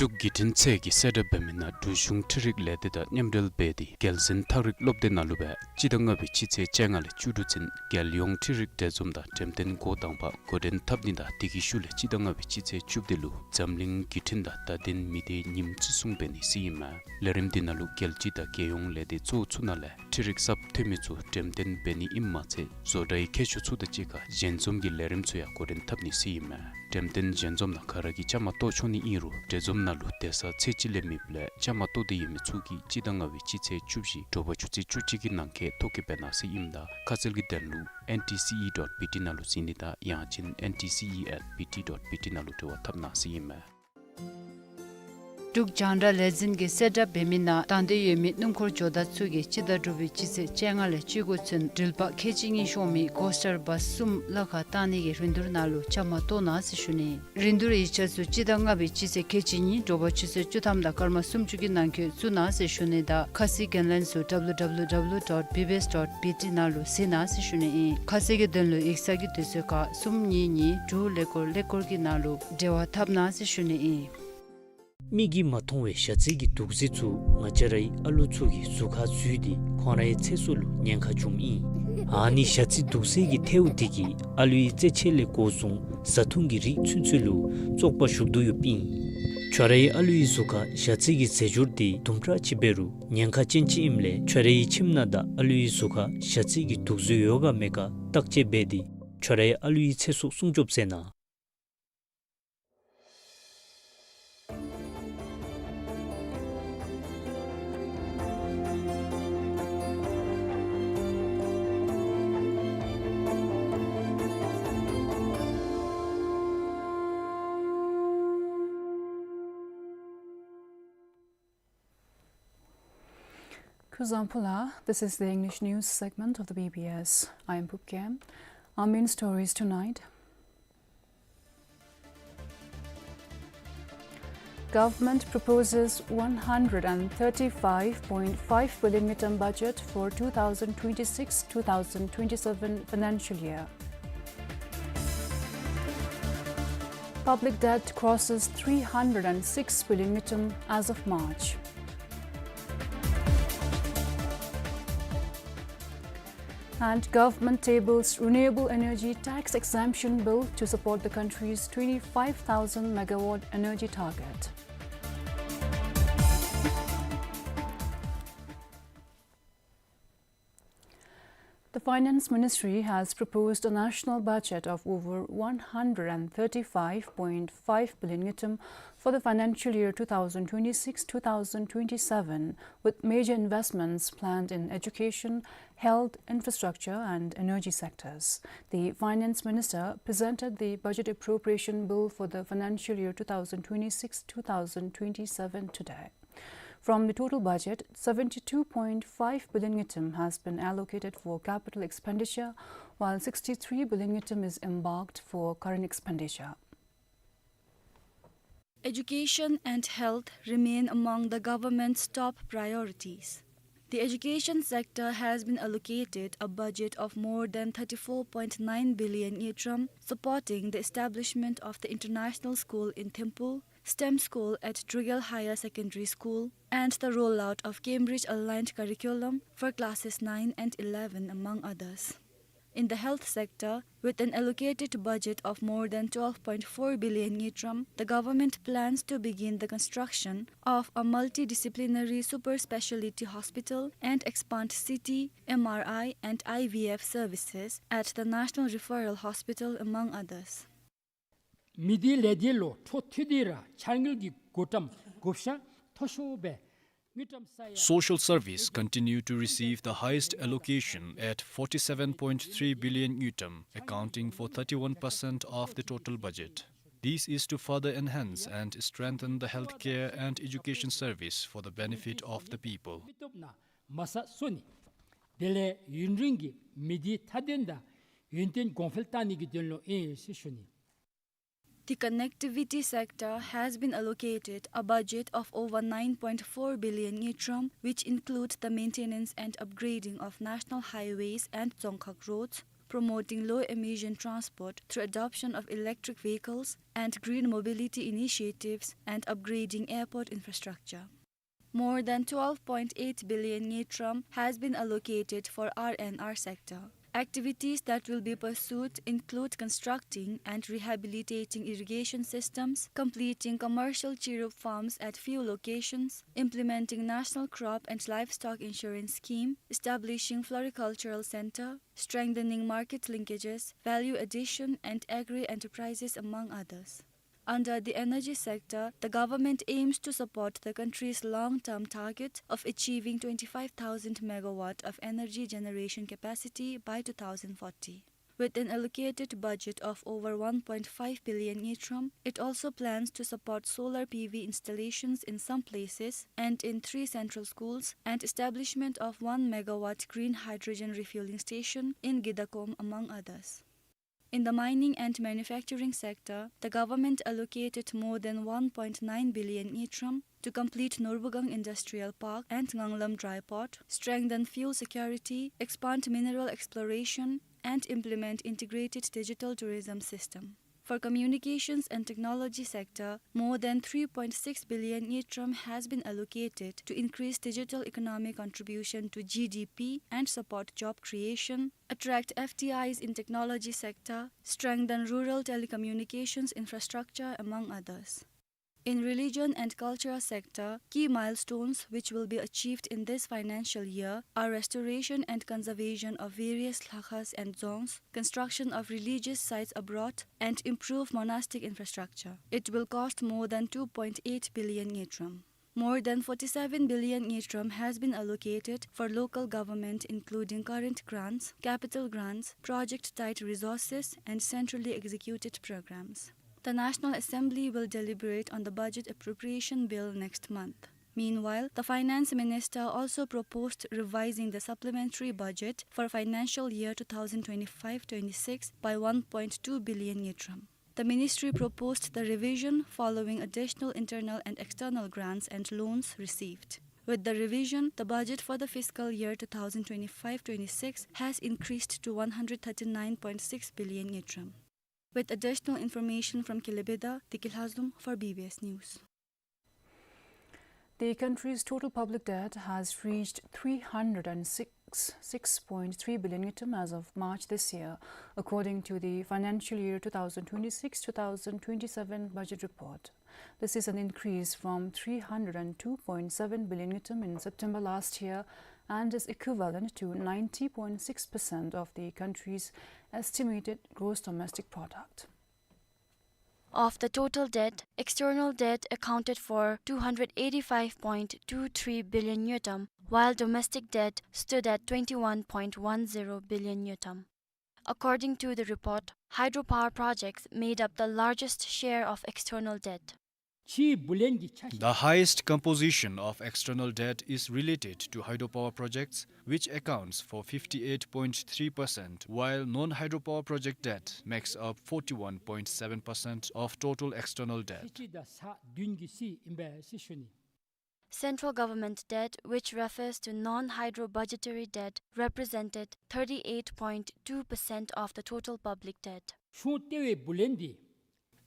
འབྲུག་བརྒྱུད་འཕྲིན་ཚད་ཀྱིས་གསལ་བསྒྲགས་འབད་མི་ནང་འབྲུག་གཞུང་འཕྲུལ་རིག་ལས་སྡེ་དང་མཉམ་འབྲེལ་འབད་དེ་རྒྱལ་གསུམ་ཐག་རིང་སློབ་སྡེ་ནང་ལུ་སྦེ་སྤྱི་ཟླ་ལྔ་པའི་སྤྱི་ཚེས་བཅོ་ལྔ་ལས་བཅུ་དྲུག་ཚུན་རྒྱལ་ཡོངས་འཕྲུལ་རིག་གྲལ་འཛོམས་དང་འགྲེམས་སྟོན་འགོ་དང་པ་འགོ་འདྲེན་འཐབ་ནི་དང་དེ་གི་ཤུལ་ལས་སྤྱི་ཟླ་ལྔ་པའི་སྤྱི་ཚེས་བཅུ་བདུན་ལུ་འཛམ་གླིང་བརྒྱུད་འཕྲིན་དང་བརྡ་དོན་མི་སྡེའི་ཉིནམ་བརྩི་སྲུང་འབད་ནི་ཟེར་ཨིན་མས། ལས་རིམ་འདི་ནང་ལུ་རྒྱལ་སྤྱི་དང་རྒྱལ་ཡོངས་ལས་སྡེ་གཙོ་བོ་ཚུ་ནང་ལས་འཕྲུལ་རིག་གསརཔ་ཐོན་མི་ཚུ་འགྲེམས་སྟོན་འབད་ནི་ཨིནམ་མ་ཚད་བཟོ་གྲྭའི་མཁས་མཆོག་ཚུ་དང་གཅིག་ཁར་ཞལ་འཛོམས་ཀྱི་ལས་རིམ་ཚུ་ཡང་འགོ་འདྲེན་འཐབ་ནི་ཟེར་ཨིན་མས། འགྲེམས་སྟོན་ཞལ་འཛོམས་ནང་ག་ར་གིས་བཅའ་མར་གཏོགས་ཆོག་ནི་ཨིན་རུང་གྲལ་འཛོམས་ནང་ལུ་སྡོད་ས་ཚད་ཅིག་ལས་མེདཔ་ལས་བཅའ་མར་གཏོགས་ཏེ་ཡོད་མི་ཚུ་གིས་སྤྱི་ཟླ་ལྔ་པའི་སྤྱི་ཚེས་བཅུ་བཞི་དྲོ་པ་ཆུ་ཚོད་བཅུ་གཅིག་གི་ནང་འཁོད་ཐོ་བཀོད་འབད་གནང་ཟེར་ཨིནམ་ད་ཁ་གསལ་གྱི་དོན་ལུ་ཨེན་ཊི་སི་ཨི་ཌོཊ་བི་ཊི་ནང་ལུ་གཟིགས་ནི་དང་ཡང་ཅིན་ཨེན་ཊི་སི་ཨི་ཨེཊ་བི་ཊི་ཌོཊ་བི་ཊི་ནང་ལུ་འབྲེལ་བ་འཐབ་གནང་ཟེར་ཨིན་མས། འབྲུག་རྒྱང་བསྒྲགས་ལས་འཛིན་གྱིས་གསལ་བསྒྲགས་འབད་མི་ནང་དང་འདོད་ཡོད་མི་སྣུམ་འཁོར་ཇོ་བདག་ཚུ་གིས་སྤྱི་ཟླ་དྲུག་པའི་སྤྱི་ཚེས་བཅོ་ལྔ་ལས་བཅུ་དགུ་ཚུན་འགྲུལ་པ་ཁལ་གཅིག་གཉིས་ཤོང་མི་ཀོ་སི་ཊར་བཱསི་གསུམ་གླ་ཁར་བཏང་ནི་གི་རིན་བསྡུར་ནང་ལུ་བཅའ་མར་གཏོགས་གནང་ཟེར་ཞུ་ནི། རིན་བསྡུར་ཡིག་ཆ་ཚུ་སྤྱི་ཟླ་ལྔ་པའི་སྤྱི་ཚེས་ཁལ་གཅིག་གཉིས་དྲོ་པ་ཆུ་ཚོད་བཅུ་ཐམ་དང་སྐར་མ་སུམ་ཅུ་གི་ནང་འཁོད་བཙུགས་གནང་ཟེར་ཞུ་ནི་དང་ཁ་གསལ་གྱི་ལན་ཚུ་ཌབ་ལུ་ཌབ་ལུ་ཌབ་ལུ་ཌོཊ་བི་བི་ཨེསི་ཌོཊ་བི་ཊི་ནང་ལུ་གཟིགས་གནང་ཟེར་ཞུ་ནི་ཨིན། ཁ་གསལ་གྱི་དོན་ལུ་ཡིག་ཚང་གི་དུས་ཚོད་ཁར་གསུམ་གཉིས་གཉིས་དྲུག་ཀླད་ཀོར་ཀླད་ཀོར་གྱི་ནང་ལུ་འབྲེལ་བ་འཐབ་གནང་ཟེར་ཞུ་ནི་ཨིན། མིག་གིས་མ་མཐོང་བའི་ཞ་རྩི་གི་དུག་རྫས་ཚུ་ང་བཅས་རའི་ཨ་ལུ་ཚུ་གི་གཟུགས་ཁར་འཛུལ་ཏེ་ཁོང་རའི་ཚེ་སྲོག་ལུ་ཉེན་ཁ་འབྱུངམ་ཨིན། ཨ་ནི་ཞ་རྩི་དུག་རྫས་ཀྱི་ཐལཝ་དེ་གིས་ཨ་ལུའི་རྩེད་ཆས་ལས་འགོ་བཟུང་བཟའ་འཐུང་གི་རིགས་ཚུན་ཚོད་ལུ་བཙོག་པ་ཞུགས་དོ་ཡོདཔ་ཨིན། ཁྱོད་རའི་ཨ་ལུའི་གཟུགས་ཁར་ཞ་རྩི་གི་རྫས་སྦྱོར་དེ་དུམ་གྲ་ཅིག་འབད་རུང་ཉེན་ཁ་ཅན་ཅིག་ཨིནམ་ལས་ཁྱོད་རའི་ཁྱིམ་ནང་དང་ཨ་ལུའི་གཟུགས་ཁར་ཞ་རྩི་གི་དུག་རྫས་ཡོད་ག་མེད་ག་བརྟག་དཔྱད་འབད་དེ་ཁྱོད་རའི་ཨ་ལུའི་ཚེ་སྲོག་སྲུང་སྐྱོབ་མཛད་གནང་། Kuzuzangpo la, this is the English news segment of the B B S. I am Pupkem. Our main stories tonight. Government proposes one hundred and thirty-five point five billion ngultrum budget for two thousand twenty-six two thousand twenty-seven financial year. Public debt crosses three hundred and six billion ngultrum as of March. And government tables renewable energy tax exemption bill to support the country's twenty-five thousand megawatt energy target. The Finance Ministry has proposed a national budget of over one hundred and thirty-five point five billion ngultrum for the financial year two thousand twenty-six two thousand twenty-seven, with major investments planned in education, health, infrastructure, and energy sectors. The Finance Minister presented the budget appropriation bill for the financial year two thousand twenty-six two thousand twenty-seven today. From the total budget, seventy-two point five billion ngultrum has been allocated for capital expenditure, while sixty-three billion ngultrum is earmarked for current expenditure. Education and health remain among the government's top priorities. The education sector has been allocated a budget of more than thirty-four point nine billion ngultrum, supporting the establishment of the international school in Thimphu, STEM school at Drukgyal Higher Secondary School, and the rollout of Cambridge-aligned curriculum for classes nine and eleven, among others. In the health sector, with an allocated budget of more than twelve point four billion ngultrum, the government plans to begin the construction of a multidisciplinary super speciality hospital and expand C T, M R I, and I V F services at the National Referral Hospital, among others. མི་སྡེའི་ལས་སྡེ་ལུ་འཕྲོ་མཐུད་དེ་ར་འཆར་དངུལ་གྱི་བགོ་བཀྲམ་བགོ་བཤའ་མཐོ་ཤོས་སྦེ་དངུལ་ཀྲམ་ས་ཡ། Social service continue to receive the highest allocation at forty-seven point three billion ngultrum, accounting for thirty-one percent of the total budget. This is to further enhance and strengthen the healthcare and education service for the benefit of the people. མི་སྟོབས་ནང་མ་རྩ་བཟོ་ནི། དེ་ལས་ཡུན་རིང་གི་མི་སྡེའི་མཐའ་དོན་དང་ཡུན་བརྟན་གོང་འཕེལ་གཏང་ནི་གི་དོན་ལུ་ཨིན་ཟེར་ཞུ་ནི། The connectivity sector has been allocated a budget of over nine point four billion ngultrum, which include the maintenance and upgrading of national highways and dzongkhag roads, promoting low-emission transport through adoption of electric vehicles and green mobility initiatives, and upgrading airport infrastructure. More than twelve point eight billion ngultrum has been allocated for R and R sector. Activities that will be pursued include constructing and rehabilitating irrigation systems, completing commercial chirup farms at few locations, implementing National Crop and Livestock Insurance Scheme, establishing floricultural center, strengthening market linkages, value addition, and agri-enterprises, among others. Under the energy sector, the government aims to support the country's long-term target of achieving twenty-five thousand megawatt of energy generation capacity by two thousand forty. With an allocated budget of over one point five billion ngultrum, it also plans to support solar P V installations in some places and in three central schools and establishment of one megawatt green hydrogen refueling station in Gidakom, among others. In the mining and manufacturing sector, the government allocated more than one point nine billion ngultrum to complete Norbugang Industrial Park and Nganglam Dry Port, strengthen fuel security, expand mineral exploration, and implement integrated digital tourism system. For communications and technology sector, more than three point six billion ngultrum has been allocated to increase digital economic contribution to G D P and support job creation, attract F D Is in technology sector, strengthen rural telecommunications infrastructure, among others. In religion and culture sector, key milestones which will be achieved in this financial year are restoration and conservation of various lhakhas and dzongs, construction of religious sites abroad, and improve monastic infrastructure. It will cost more than two point eight billion ngultrum. More than forty-seven billion ngultrum has been allocated for local government, including current grants, capital grants, project-tied resources, and centrally executed programs. The National Assembly will deliberate on the budget appropriation bill next month. Meanwhile, the finance minister also proposed revising the supplementary budget for financial year two thousand twenty-five twenty-six by one point two billion ngultrum. The ministry proposed the revision following additional internal and external grants and loans received. With the revision, the budget for the fiscal year two thousand twenty-five twenty-six has increased to one hundred thirty-nine point six billion ngultrum. With additional information from Kelebeyda, Deki Lhazom for B B S News. The country's total public debt has reached three hundred and six, six point three billion ngultrum as of March this year, according to the financial year two thousand twenty-six two thousand twenty-seven budget report. This is an increase from three hundred and two point seven billion ngultrum in September last year and is equivalent to ninety point six percent of the country's estimated gross domestic product. Of the total debt, external debt accounted for two hundred eighty-five point two three billion ngultrum, while domestic debt stood at twenty-one point one zero billion ngultrum. According to the report, hydropower projects made up the largest share of external debt. ཕྱིའི་བུ་ལོན་གྱི་ཆ་ཤས། The highest composition of external debt is related to hydropower projects, which accounts for fifty-eight point three percent, while non-hydropower project debt makes up forty-one point seven percent of total external debt. ཁྲི་དང་ས་བདུན་གྱི་སྲིད་ཨིན་པས་ཟེར་ཞུ་ནི། Central government debt, which refers to non-hydro budgetary debt, represented thirty-eight point two percent of the total public debt. གཞུང་ལྟེ་བའི་བུ་ལོན་འདི།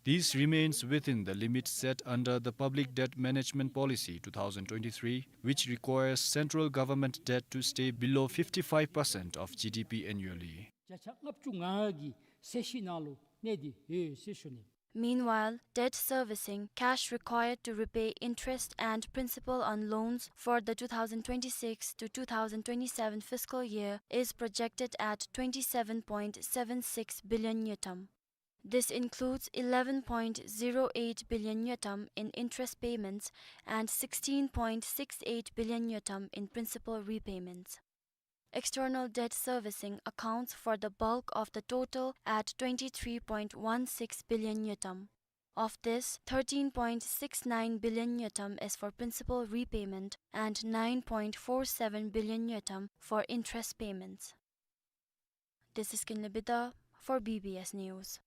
This remains within the limit set under the Public Debt Management Policy two thousand twenty-three, which requires central government debt to stay below fifty-five percent of G D P annually. བརྒྱ་ཆ་ལྔ་བཅུ་ང་ལྔ་གི་ཚད་གཞི་ནང་ལུ་གནས་ཏེ་ཡོད་ཟེར་ཞུ་ནི། Meanwhile, debt servicing, cash required to repay interest and principal on loans for the two thousand twenty-six to two thousand twenty-seven fiscal year, is projected at twenty-seven point seven six billion ngultrum. This includes eleven point zero eight billion ngultrum in interest payments and sixteen point six eight billion ngultrum in principal repayments. External debt servicing accounts for the bulk of the total at twenty-three point one six billion ngultrum. Of this, thirteen point six nine billion ngultrum is for principal repayment and nine point four seven billion ngultrum for interest payments. This is Kinley Bida for B B S News.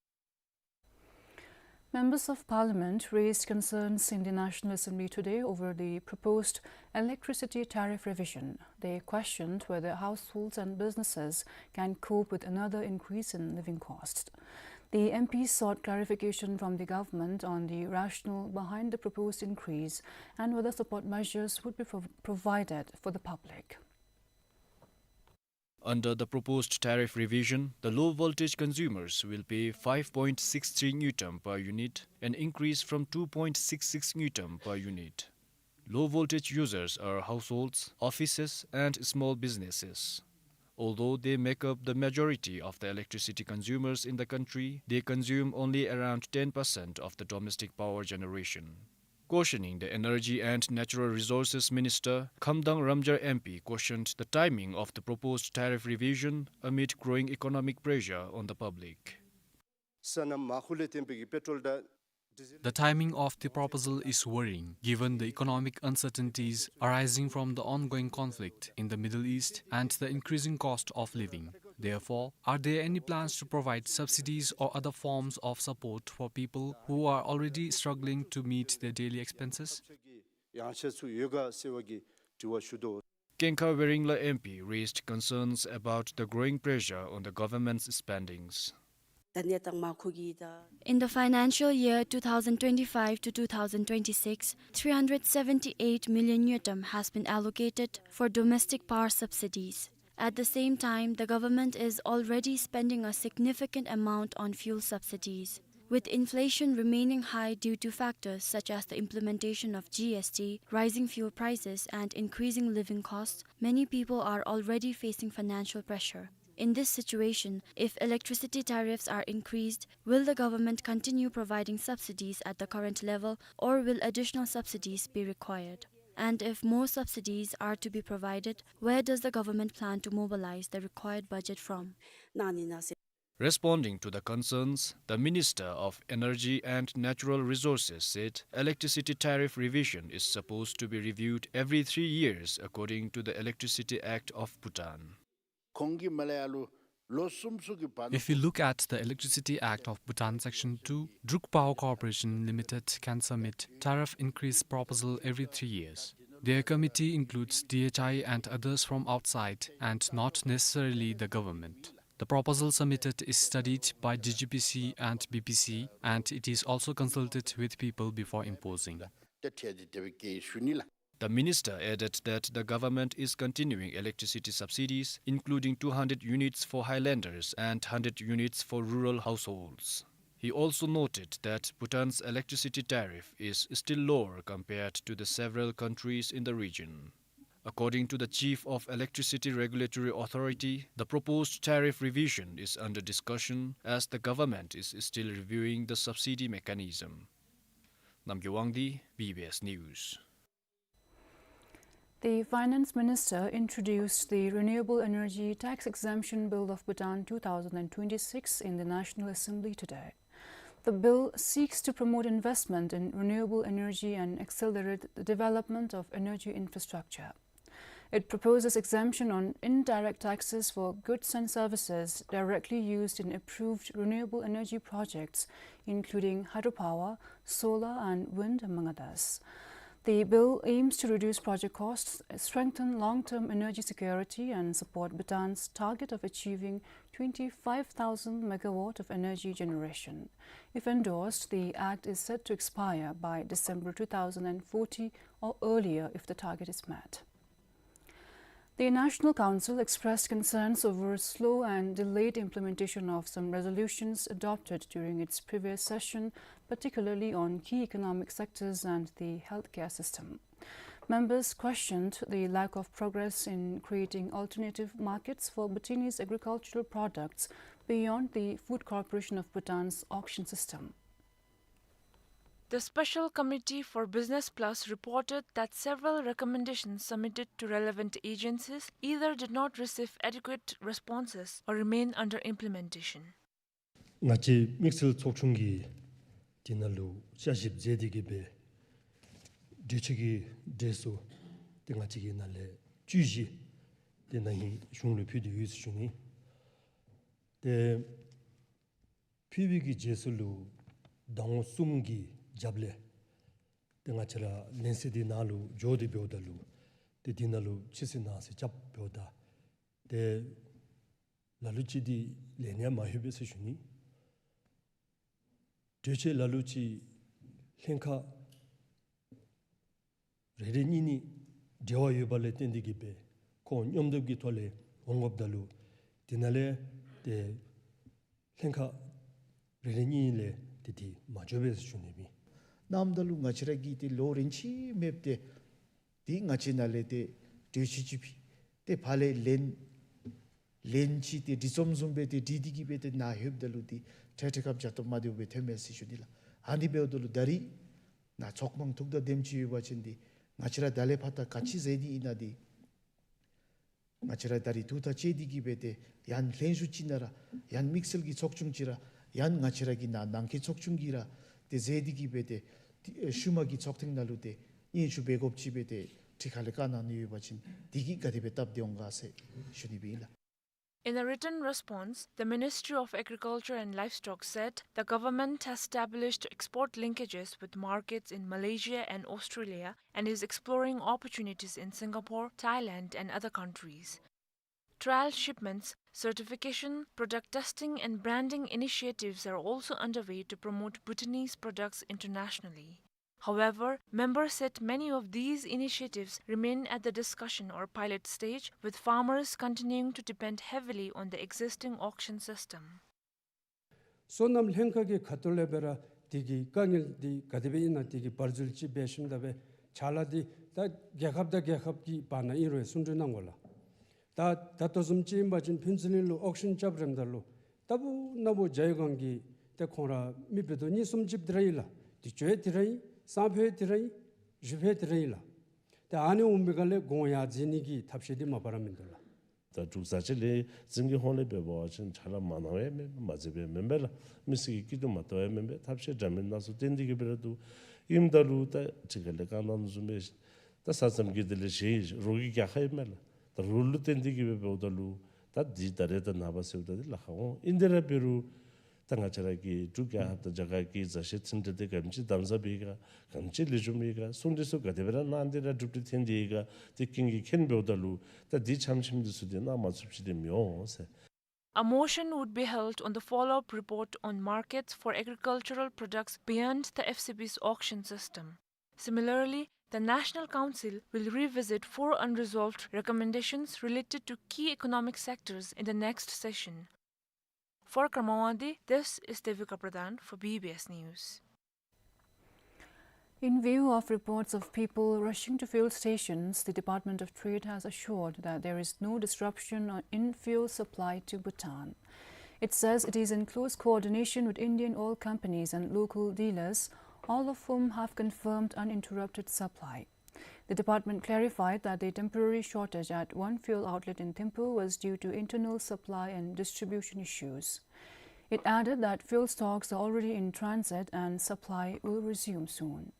Members of Parliament raised concerns in the National Assembly today over the proposed electricity tariff revision. They questioned whether households and businesses can cope with another increase in living costs. The M Ps sought clarification from the government on the rationale behind the proposed increase and whether support measures would be prov-, provided for the public. Under the proposed tariff revision, the low voltage consumers will pay five point six three ngultrum per unit, an increase from two point six six ngultrum per unit. Low voltage users are households, offices, and small businesses. Although they make up the majority of the electricity consumers in the country, they consume only around ten percent of the domestic power generation. Questioning the Energy and Natural Resources Minister, Khamdang Ramjar M P questioned the timing of the proposed tariff revision amid growing economic pressure on the public. ས་གནམ་མ་ཁུ་ལས་བརྟེན་པའི་གི་པེ་ཊྲོལ་དང་ཌི་ཟེལ། The timing of the proposal is worrying, given the economic uncertainties arising from the ongoing conflict in the Middle East and the increasing cost of living. Therefore, are there any plans to provide subsidies or other forms of support for people who are already struggling to meet their daily expenses? Kengkha Weringla M P raised concerns about the growing pressure on the government's spendings. In the financial year two thousand twenty-five to two thousand twenty-six, three hundred seventy-eight million ngultrum has been allocated for domestic power subsidies. At the same time, the government is already spending a significant amount on fuel subsidies. With inflation remaining high due to factors such as the implementation of G S T, rising fuel prices, and increasing living costs, many people are already facing financial pressure. In this situation, if electricity tariffs are increased, will the government continue providing subsidies at the current level, or will additional subsidies be required? And if more subsidies are to be provided, where does the government plan to mobilize the required budget from? Responding to the concerns, the Minister of Energy and Natural Resources said electricity tariff revision is supposed to be reviewed every three years according to the Electricity Act of Bhutan. ཁོང་གིས་མ་ལས་ཡ་ལུ་ལོ་གསུམ་ཚུ་གི་བར། If you look at the Electricity Act of Bhutan Section two, Druk Power Corporation Limited can submit tariff increase proposal every three years. Their committee includes D H I and others from outside and not necessarily the government. The proposal submitted is studied by D G P C and B P C, and it is also consulted with people before imposing. The minister added that the government is continuing electricity subsidies, including two hundred units for highlanders and hundred units for rural households. He also noted that Bhutan's electricity tariff is still lower compared to the several countries in the region. According to the chief of Electricity Regulatory Authority, the proposed tariff revision is under discussion as the government is still reviewing the subsidy mechanism. Namgay Wangdi, B B S News. The finance minister introduced the Renewable Energy Tax Exemption Bill of Bhutan two thousand and twenty-six in the National Assembly today. The bill seeks to promote investment in renewable energy and accelerate the development of energy infrastructure. It proposes exemption on indirect taxes for goods and services directly used in approved renewable energy projects, including hydropower, solar and wind, among others. The bill aims to reduce project costs, strengthen long-term energy security, and support Bhutan's target of achieving twenty-five thousand megawatt of energy generation. If endorsed, the act is set to expire by December two thousand and forty or earlier if the target is met. The National Council expressed concerns over slow and delayed implementation of some resolutions adopted during its previous session, particularly on key economic sectors and the healthcare system. Members questioned the lack of progress in creating alternative markets for Bhutanese agricultural products beyond the Food Corporation of Bhutan's auction system. The Special Committee for Business Plus reported that several recommendations submitted to relevant agencies either did not receive adequate responses or remain under implementation. ང་བཅས་དམིགས་བསལ་ཚོགས་ཆུང་གིས་དེ་ནང་ལུ་བསྐྱར་ཞིབ་མཛད་དེ་གིས་སྦེ་གྲོས་ཆོད་ཀྱི་གྲས་ཚུ་ཏེ་ང་བཅས་ཀྱི་ནང་ལས་བཅུ་བཞི་ཏེ་ན་ཧིང་གཞུང་ལུ་ཕུལ་ཏེ་ཡོད་ཟེར་ཞུ་ནི། ཏེ་ཕུལ་བའི་གི་རྗེས་སུ་ལུ་ཟླ་ངོ་གསུམ་གྱི་རྒྱབ་ལས་ཏེ་ང་བཅས་ར་ལན་གསལ་འདི་ནང་ལུ་འགྱོ་སྟེ་འབདཝ་ད་ལུ་ཏེ་འདི་ནང་ལུ་ཕྱིར་བསྣན་གནང་ཟེར་རྐྱབ་འབདཝ་ད་ཏེ་ལ་ལུ་ཅིག་འདི་ལན་ཡང་མ་ལྷོད་པས་ཟེར་ཞུ་ནི། གྲོས་ཆོད་ལ་ལུ་ཅིག་ལྷན་ཁག་རེ་རེ་གཉིས་གཉིས་འབྲེལ་བ་ཡོད་པ་ལས་བརྟེན་ཏེ་གིས་སྦེ་ཁོང་མཉམ་སྡེབ་ཀྱི་ཐོག་ལས་འོང་དགོཔ་ད་ལུ་དེ་ནང་ལས་ཏེ་ལྷན་ཁག་རེ་རེ་གཉིས་གཉིས་ལས་ཏེ་དེ་མ་འགྱོ་བས་ཟེར་ཞུ་ནི་ཨིན། ནམ་ད་ལུ་ང་བཅས་ར་གིས་ཏེ་ལོ་རིམ་བཞིན་མེདཔ་ཏེ་དེ་ང་བཅས་ནང་ལས་ཏེ་གྲོས་ཆོད་ཅིག་ཕུལ། ཏེ་ཕར་ལས་ལན་ལན་ཅིག་ཏེ་འབྲི་རྩོམ་བཟུམ་སྦེ་ཏེ་འབྲི་སྟེ་གིས་སྦེ་ཏེ་ནཱ་ལྷོདཔ་ད་ལུ་ཏེ་ཁྲལ་ཁྲལ་ཁ་བྱ་སྟོབས་མ་བདེཝ་སྦེ་ཐོནམ་མས་ཟེར་ཞུ་ནི་ལགས། ཨ་ནི་འབདཝ་ད་ལུ་ད་རིས་ནཱ་ཚོགས་དཔང་ཐུགས་དང་དེམ་ཅིག་ཡོད་པ་ཅིན་ཏེ་ང་བཅས་ར་ད་ལས་ཕར་ད་ག་ཅི་མཛད་དེ་ཨིན་ན་འདི་ང་བཅས་ར་ད་རིས་ཐུགས་ཐག་བཅད་དེ་གིས་སྦེ་ཏེ་ཡང་ལྷན་བཞུགས་ཅིག་ནང་ར་ཡང་དམིགས་བསལ་གྱི་ཚོགས་ཆུང་ཅིག་ར་ཡང་ང་བཅས་ར་གི་ནཱ་ནང་འཁོད་ཚོགས་ཆུང་གིས་ར་ཏེ་མཛད་དེ་གིས་སྦེ་ཏེ་ཤུལ་མ་གི་ཚོགས་ཐེངས་ནང་ལུ་ཏེ་སྙན་ཞུ་འབད་དགོཔ་ཅིག་སྦེ་ཏེ་ཁྲི་ཁ་ལས་བཀའ་གནང་ནི་ཡོད་པ་ཅིན་དེ་གིས་ག་དེ་སྦེ་སྟབས་བདེ་འོང་ག་ཟེར་ཞུ་ནི་སྦེ་ཨིན་ལགས། In a written response, the Ministry of Agriculture and Livestock said the government has established export linkages with markets in Malaysia and Australia and is exploring opportunities in Singapore, Thailand, and other countries. Trial shipments, certification, product testing, and branding initiatives are also underway to promote Bhutanese products internationally. However, members said many of these initiatives remain at the discussion or pilot stage, with farmers continuing to depend heavily on the existing auction system. སོ་ནམ་ལྷན་ཁག་གི་ཁ་ཐུག་ལས་སྦེ་ར་དེ་གི་དཀའ་ངལ་འདི་ག་དེ་སྦེ་ཨིན་ན་དེ་གི་བར་འཛུལ་ཅིག་འབད་ཞིནམ་ད་སྦེ་ཕྱག་ལཱ་འདི་ད་རྒྱལ་ཁབ་དང་རྒྱལ་ཁབ་ཀྱི་བར་ན་ཨིན་རུང་གསུང་གྲོས་གནང་དགོ་ལགས། ད་ད་ལྟོ་བཟུམ་ཅིག་ཨིན་པ་ཅིན་ཕུན་ཚོགས་གླིང་ལུ་ཨོག་ཤན་རྐྱབ་རནམ་ད་ལུ་ལྟ་བུ་ན་བུ་ཇའི་སྒང་གི་ཏེ་ཁོང་ར་མི་དཔེ་ཏོག་གཉིས་གསུམ་ཅིག་དེ་ར་ཨིན་ལགས། དེ་གཅོད་དེ་ར་ཨིན། སང་ཕོད་དེ་ར་ཨིན། གཞེས་ཕོད་དེ་ར་ཨིན་ལགས། ཏེ་ཨ་ནི་འོང་པའི་སྒང་ལས་གོང་ཡར་འཛེགས་ནི་གི་ཐབས་ཤེས་འདི་མ་པ་ར་མིན་འདུག་ལགས། ཟླཝ་དྲུག་ཟེར་ཅིག་ལས་འཛིན་གྱི་ཧོང་ལས་འབད་བ་ཅིན་ཕྱག་ལཱ་མ་གནང་བ་ཡང་མེན་པས། མ་མཛད་པ་ཡང་མེན་པས་ལགས། མི་སེར་གྱི་སྐྱིད་སྡུག་མ་བལྟ་བ་ཡང་མེན་པས། ཐབས་ཤེས་འདྲ་མིན་སྣ་ཚོགས་བཏོན་ཏེ་གིས་སྦེ་ར་འདུག། ཨིནམ་ད་ལུ་ད་ཁྲི་ཁ་ལས་བཀའ་གནང་བཟུམ་སྦེ་ད་ས་མཚམས་ཀྱི་དེ་ལས་གཞན་རོགས་ཀྱི་རྒྱལ་ཁབ་ཨིན་མས་ལགས། ད་རོགས་ལུ་བརྟེན་ཏེ་གིས་སྦེ་འབདཝ་ད་ལུ་ད་འདི་ད་རེས་ད་ནངས་པ་ཟེརཝ་ད་འདི་ལཱ་ཁག་འོང་། ཨིན་དེ་ར་འབད་རུང་ད་ང་བཅས་ར་གི་འབྲུག་རྒྱལ་ཁབ་དང་རྒྱ་གར་གྱི་མཛའ་བཤེས་མཐུན་འབྲེལ་འདི་ག་དེམ་ཅིག་དམ་ཟབ་ཨིན་ག། ག་དེམ་ཅིག་ལེགས་ཤོམ་ཨིན་ག། ཚོང་འབྲེལ་ཚུ་ག་དེ་སྦེ་ར་གནང་སྟེ་ར་གྲུབ་འབྲས་ཐོན་ཏེ་ཨིན་ག། དེ་ཀུན་གྱིས་མཁྱེན་འབདཝ་ད་ལུ་ད་འདི་ཆམ་ཆིམ་འདི་ཚུ་འདི་གནང་མ་ཚུགསཔ་ཅིག་འདི་མི་འོང་ཟེར། A motion would be held on the follow-up report on markets for agricultural products beyond the F C B's auction system. Similarly, the National Council will revisit four unresolved recommendations related to key economic sectors in the next session. For Karma Wangdi, this is Devika Pradhan for B B S News. In view of reports of people rushing to fuel stations, the Department of Trade has assured that there is no disruption on, in fuel supply to Bhutan. It says it is in close coordination with Indian oil companies and local dealers, all of whom have confirmed uninterrupted supply. The department clarified that the temporary shortage at one fuel outlet in Thimphu was due to internal supply and distribution issues. It added that fuel stocks are already in transit and supply will resume soon.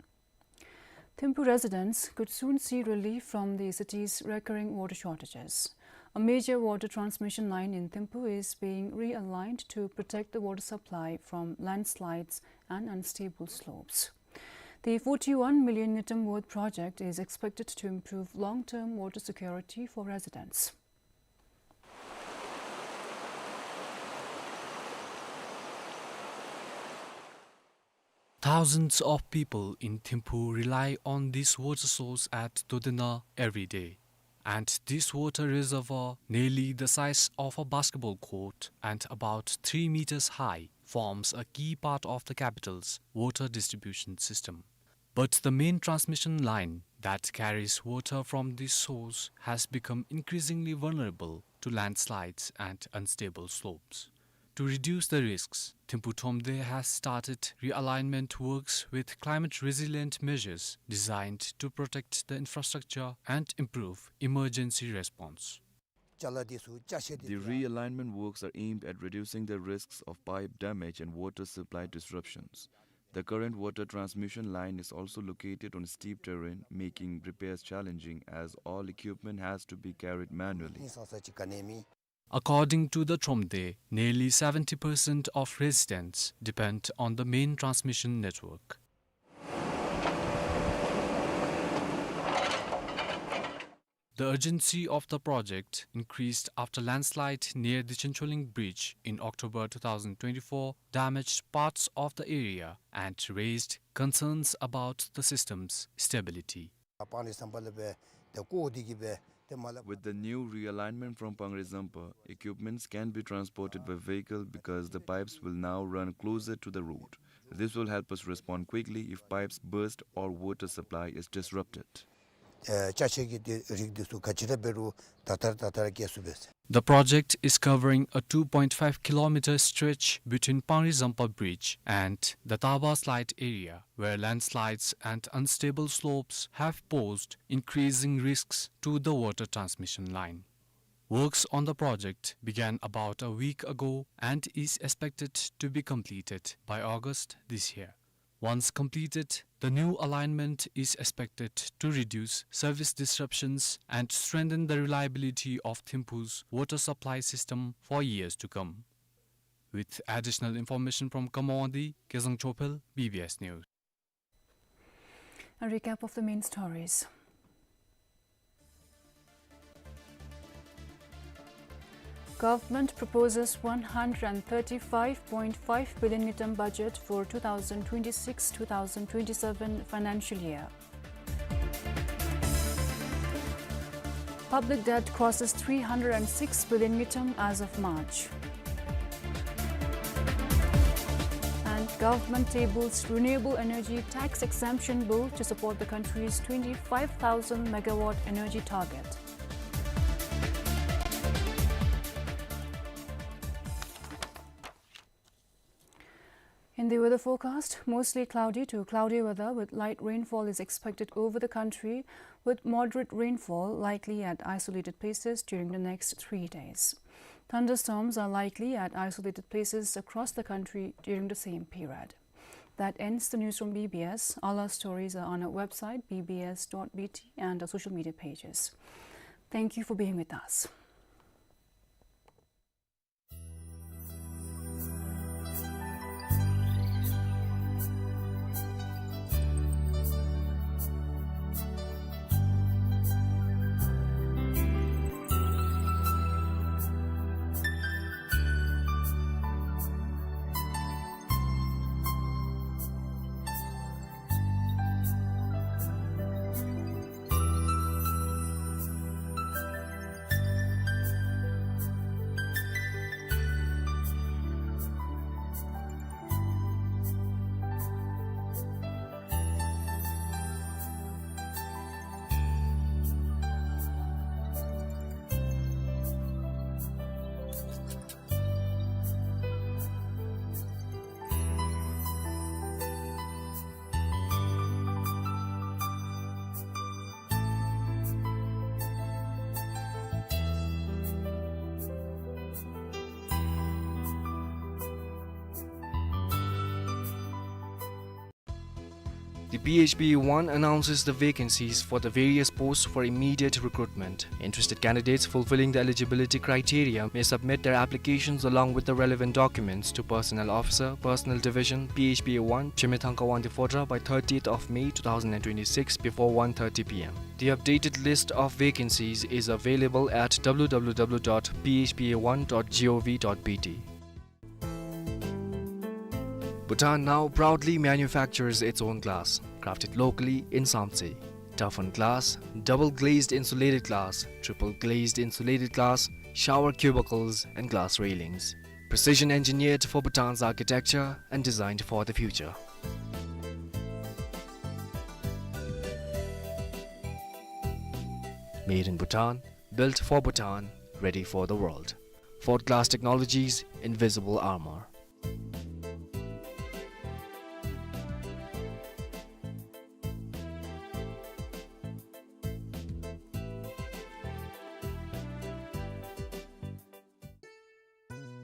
Thimphu residents could soon see relief from the city's recurring water shortages. A major water transmission line in Thimphu is being realigned to protect the water supply from landslides and unstable slopes. The forty-one million ngultrum worth project is expected to improve long-term water security for residents. Thousands of people in Thimphu rely on this water source at Dodena every day. And this water reservoir, nearly the size of a basketball court and about three meters high, forms a key part of the capital's water distribution system. But the main transmission line that carries water from this source has become increasingly vulnerable to landslides and unstable slopes. To reduce the risks, Thimphu Thromde has started realignment works with climate-resilient measures designed to protect the infrastructure and improve emergency response. The realignment works are aimed at reducing the risks of pipe damage and water supply disruptions. The current water transmission line is also located on steep terrain, making repairs challenging as all equipment has to be carried manually. According to the Thromde, nearly seventy percent of residents depend on the main transmission network. The urgency of the project increased after landslide near the Chincholing Bridge in October two thousand twenty-four damaged parts of the area and raised concerns about the system's stability. With the new realignment from Pangre Zampa, equipments can be transported by vehicle because the pipes will now run closer to the road. This will help us respond quickly if pipes burst or water supply is disrupted. ཨེ་ཅ་ཆས་ཀྱི་དེ་རིགས་འདི་ཚུ་ག་ཅི་ར་འབད་རུང་ད་ལྟར་ད་ལྟར་སྐྱེལ་ཚུགས་པས། The project is covering a two point five kilometer stretch between Pangre Zampa Bridge and the Taba Slide area, where landslides and unstable slopes have posed increasing risks to the water transmission line. Works on the project began about a week ago and is expected to be completed by August this year. Once completed, the new alignment is expected to reduce service disruptions and strengthen the reliability of Thimphu's water supply system for years to come. With additional information from Kamwandi, Kezang Chophel, B B S News. A recap of the main stories. Government proposes one hundred and thirty-five point five billion ngultrum budget for two thousand twenty-six two thousand twenty-seven financial year. Public debt crosses three hundred and six billion ngultrum as of March. And government tables renewable energy tax exemption bill to support the country's twenty-five thousand megawatt energy target. In the weather forecast, mostly cloudy to cloudy weather with light rainfall is expected over the country, with moderate rainfall likely at isolated places during the next three days. Thunderstorms are likely at isolated places across the country during the same period. That ends the news from B B S. All our stories are on our website, B B S dot B T, and our social media pages. Thank you for being with us. The P H P A one announces the vacancies for the various posts for immediate recruitment. Interested candidates fulfilling the eligibility criteria may submit their applications along with the relevant documents to Personnel Officer, Personnel Division, P H P A one, Chimethang Kawangdi Phodrang by thirtieth of May two thousand and twenty-six before one thirty P M. The updated list of vacancies is available at W W W dot P H P A one dot G O V dot B T. Bhutan now proudly manufactures its own glass, crafted locally in Samtse. Toughened glass, double glazed insulated glass, triple glazed insulated glass, shower cubicles and glass railings. Precision engineered for Bhutan's architecture and designed for the future. Made in Bhutan, built for Bhutan, ready for the world. Ford Glass Technologies, invisible armor.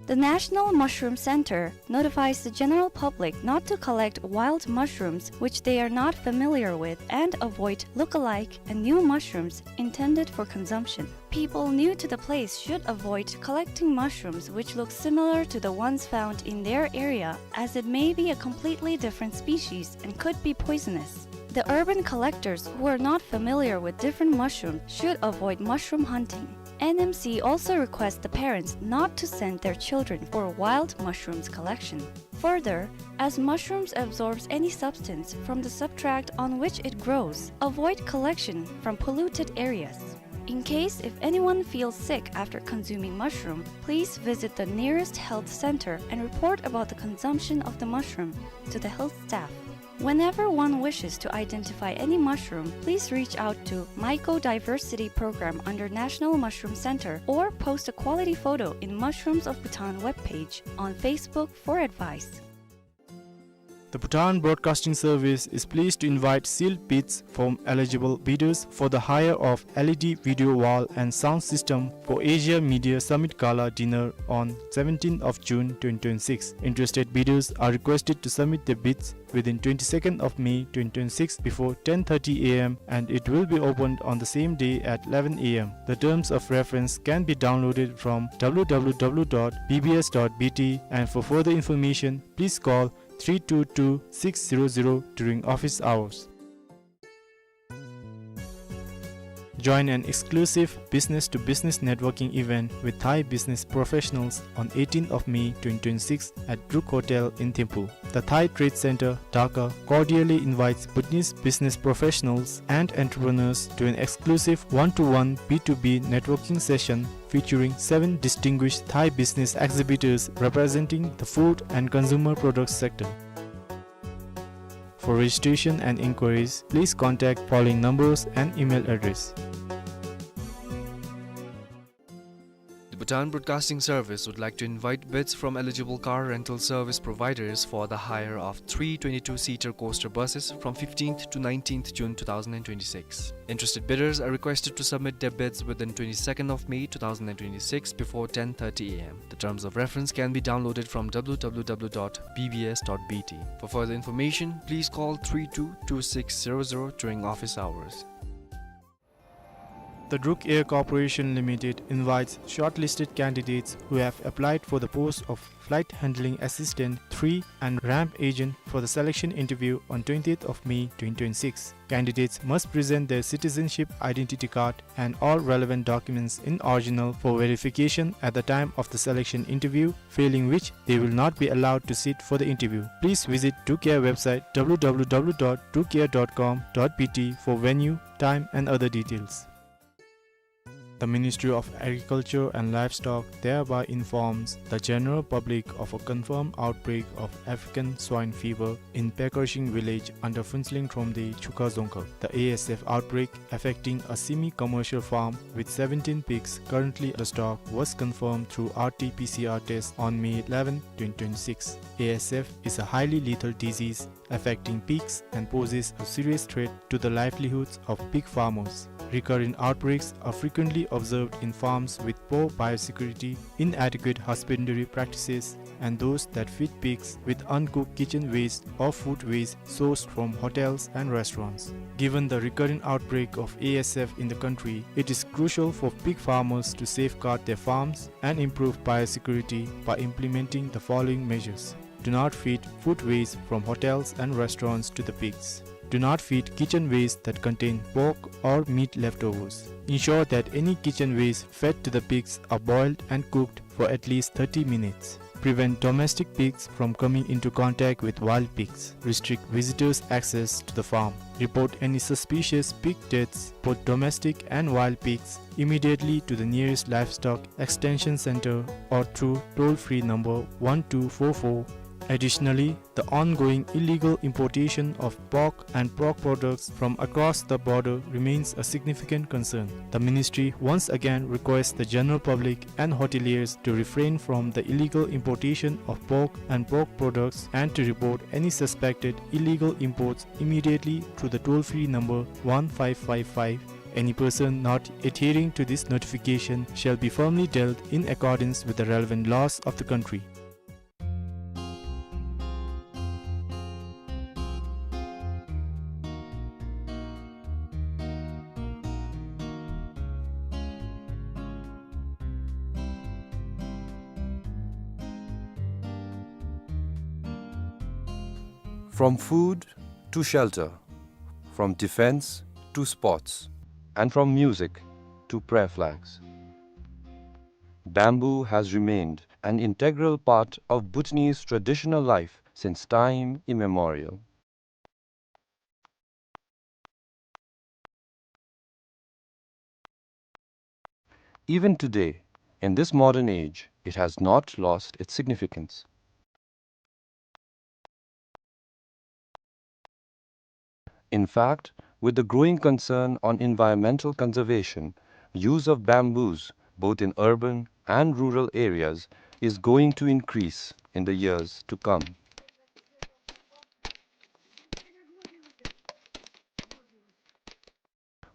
The National Mushroom Center notifies the general public not to collect wild mushrooms which they are not familiar with and avoid look-alike and new mushrooms intended for consumption. People new to the place should avoid collecting mushrooms which look similar to the ones found in their area, as it may be a completely different species and could be poisonous. The urban collectors who are not familiar with different mushrooms should avoid mushroom hunting. N M C also requests the parents not to send their children for wild mushrooms collection. Further, as mushrooms absorbs any substance from the substrate on which it grows, avoid collection from polluted areas. In case if anyone feels sick after consuming mushroom, please visit the nearest health center and report about the consumption of the mushroom to the health staff. Whenever one wishes to identify any mushroom, please reach out to Mycodiversity Program under National Mushroom Center or post a quality photo in Mushrooms of Bhutan webpage on Facebook for advice. The Bhutan Broadcasting Service is pleased to invite sealed bids from eligible bidders for the hire of L E D video wall and sound system for Asia Media Summit Gala Dinner on seventeenth of June twenty twenty-six. Interested bidders are requested to submit their bids within twenty-second of May twenty twenty-six before ten thirty A M, and it will be opened on the same day at eleven A M. The terms of reference can be downloaded from W W W dot B B S dot B T, and for further information, please call three two two six zero zero during office hours. Join an exclusive business-to-business networking event with Thai business professionals on eighteenth of May twenty twenty-six at Druck Hotel in Thimphu. The Thai Trade Center, Dhaka, cordially invites Bhutanese business professionals and entrepreneurs to an exclusive one-to-one B two B networking session featuring seven distinguished Thai business exhibitors representing the food and consumer products sector. For registration and inquiries, please contact following numbers and email address. The Bhutan Broadcasting Service would like to invite bids from eligible car rental service providers for the hire of three twenty-two seater coaster buses from fifteenth to nineteenth June two thousand and twenty-six. Interested bidders are requested to submit their bids within twenty-second of May two thousand and twenty-six before ten thirty A M. The terms of reference can be downloaded from W W W dot B B S dot B T. For further information, please call three two two six zero zero during office hours. The Druck Air Corporation Limited invites shortlisted candidates who have applied for the post of Flight Handling Assistant three and ramp agent for the selection interview on twentieth of May twenty twenty-six. Candidates must present their citizenship identity card and all relevant documents in original for verification at the time of the selection interview, failing which they will not be allowed to sit for the interview. Please visit Druck Air website W W W dot druck air dot com dot B T for venue, time and other details. The Ministry of Agriculture and Livestock thereby informs the general public of a confirmed outbreak of African swine fever in Paekreseng village under Phuentsholing Thromde, Chukha Dzongkhag. The A S F outbreak affecting a semi-commercial farm with seventeen pigs currently under stock was confirmed through R T P C R test on May eleven, twenty twenty-six. A S F is a highly lethal disease affecting pigs and poses a serious threat to the livelihoods of pig farmers. Recurrent outbreaks are frequently observed in farms with poor biosecurity, inadequate husbandry practices, and those that feed pigs with uncooked kitchen waste or food waste sourced from hotels and restaurants. Given the recurrent outbreak of A S F in the country, it is crucial for pig farmers to safeguard their farms and improve biosecurity by implementing the following measures. Do not feed food waste from hotels and restaurants to the pigs. Do not feed kitchen waste that contain pork or meat leftovers. Ensure that any kitchen waste fed to the pigs are boiled and cooked for at least thirty minutes. Prevent domestic pigs from coming into contact with wild pigs. Restrict visitors' access to the farm. Report any suspicious pig deaths, both domestic and wild pigs, immediately to the nearest livestock extension center or through toll-free number one two four four. Additionally, the ongoing illegal importation of pork and pork products from across the border remains a significant concern. The ministry once again requests the general public and hoteliers to refrain from the illegal importation of pork and pork products and to report any suspected illegal imports immediately through the toll-free number one five five five. Any person not adhering to this notification shall be firmly dealt in accordance with the relevant laws of the country. From food to shelter, from defense to sports, and from music to prayer flags, bamboo has remained an integral part of Bhutanese traditional life since time immemorial. Even today, in this modern age, it has not lost its significance. In fact, with the growing concern on environmental conservation, use of bamboos, both in urban and rural areas, is going to increase in the years to come.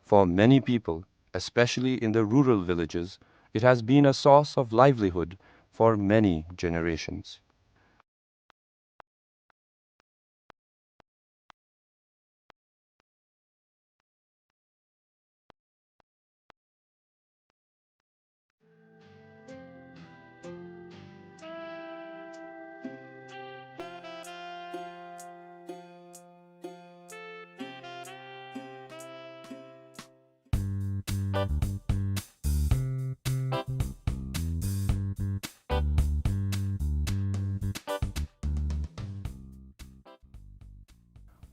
For many people, especially in the rural villages, it has been a source of livelihood for many generations.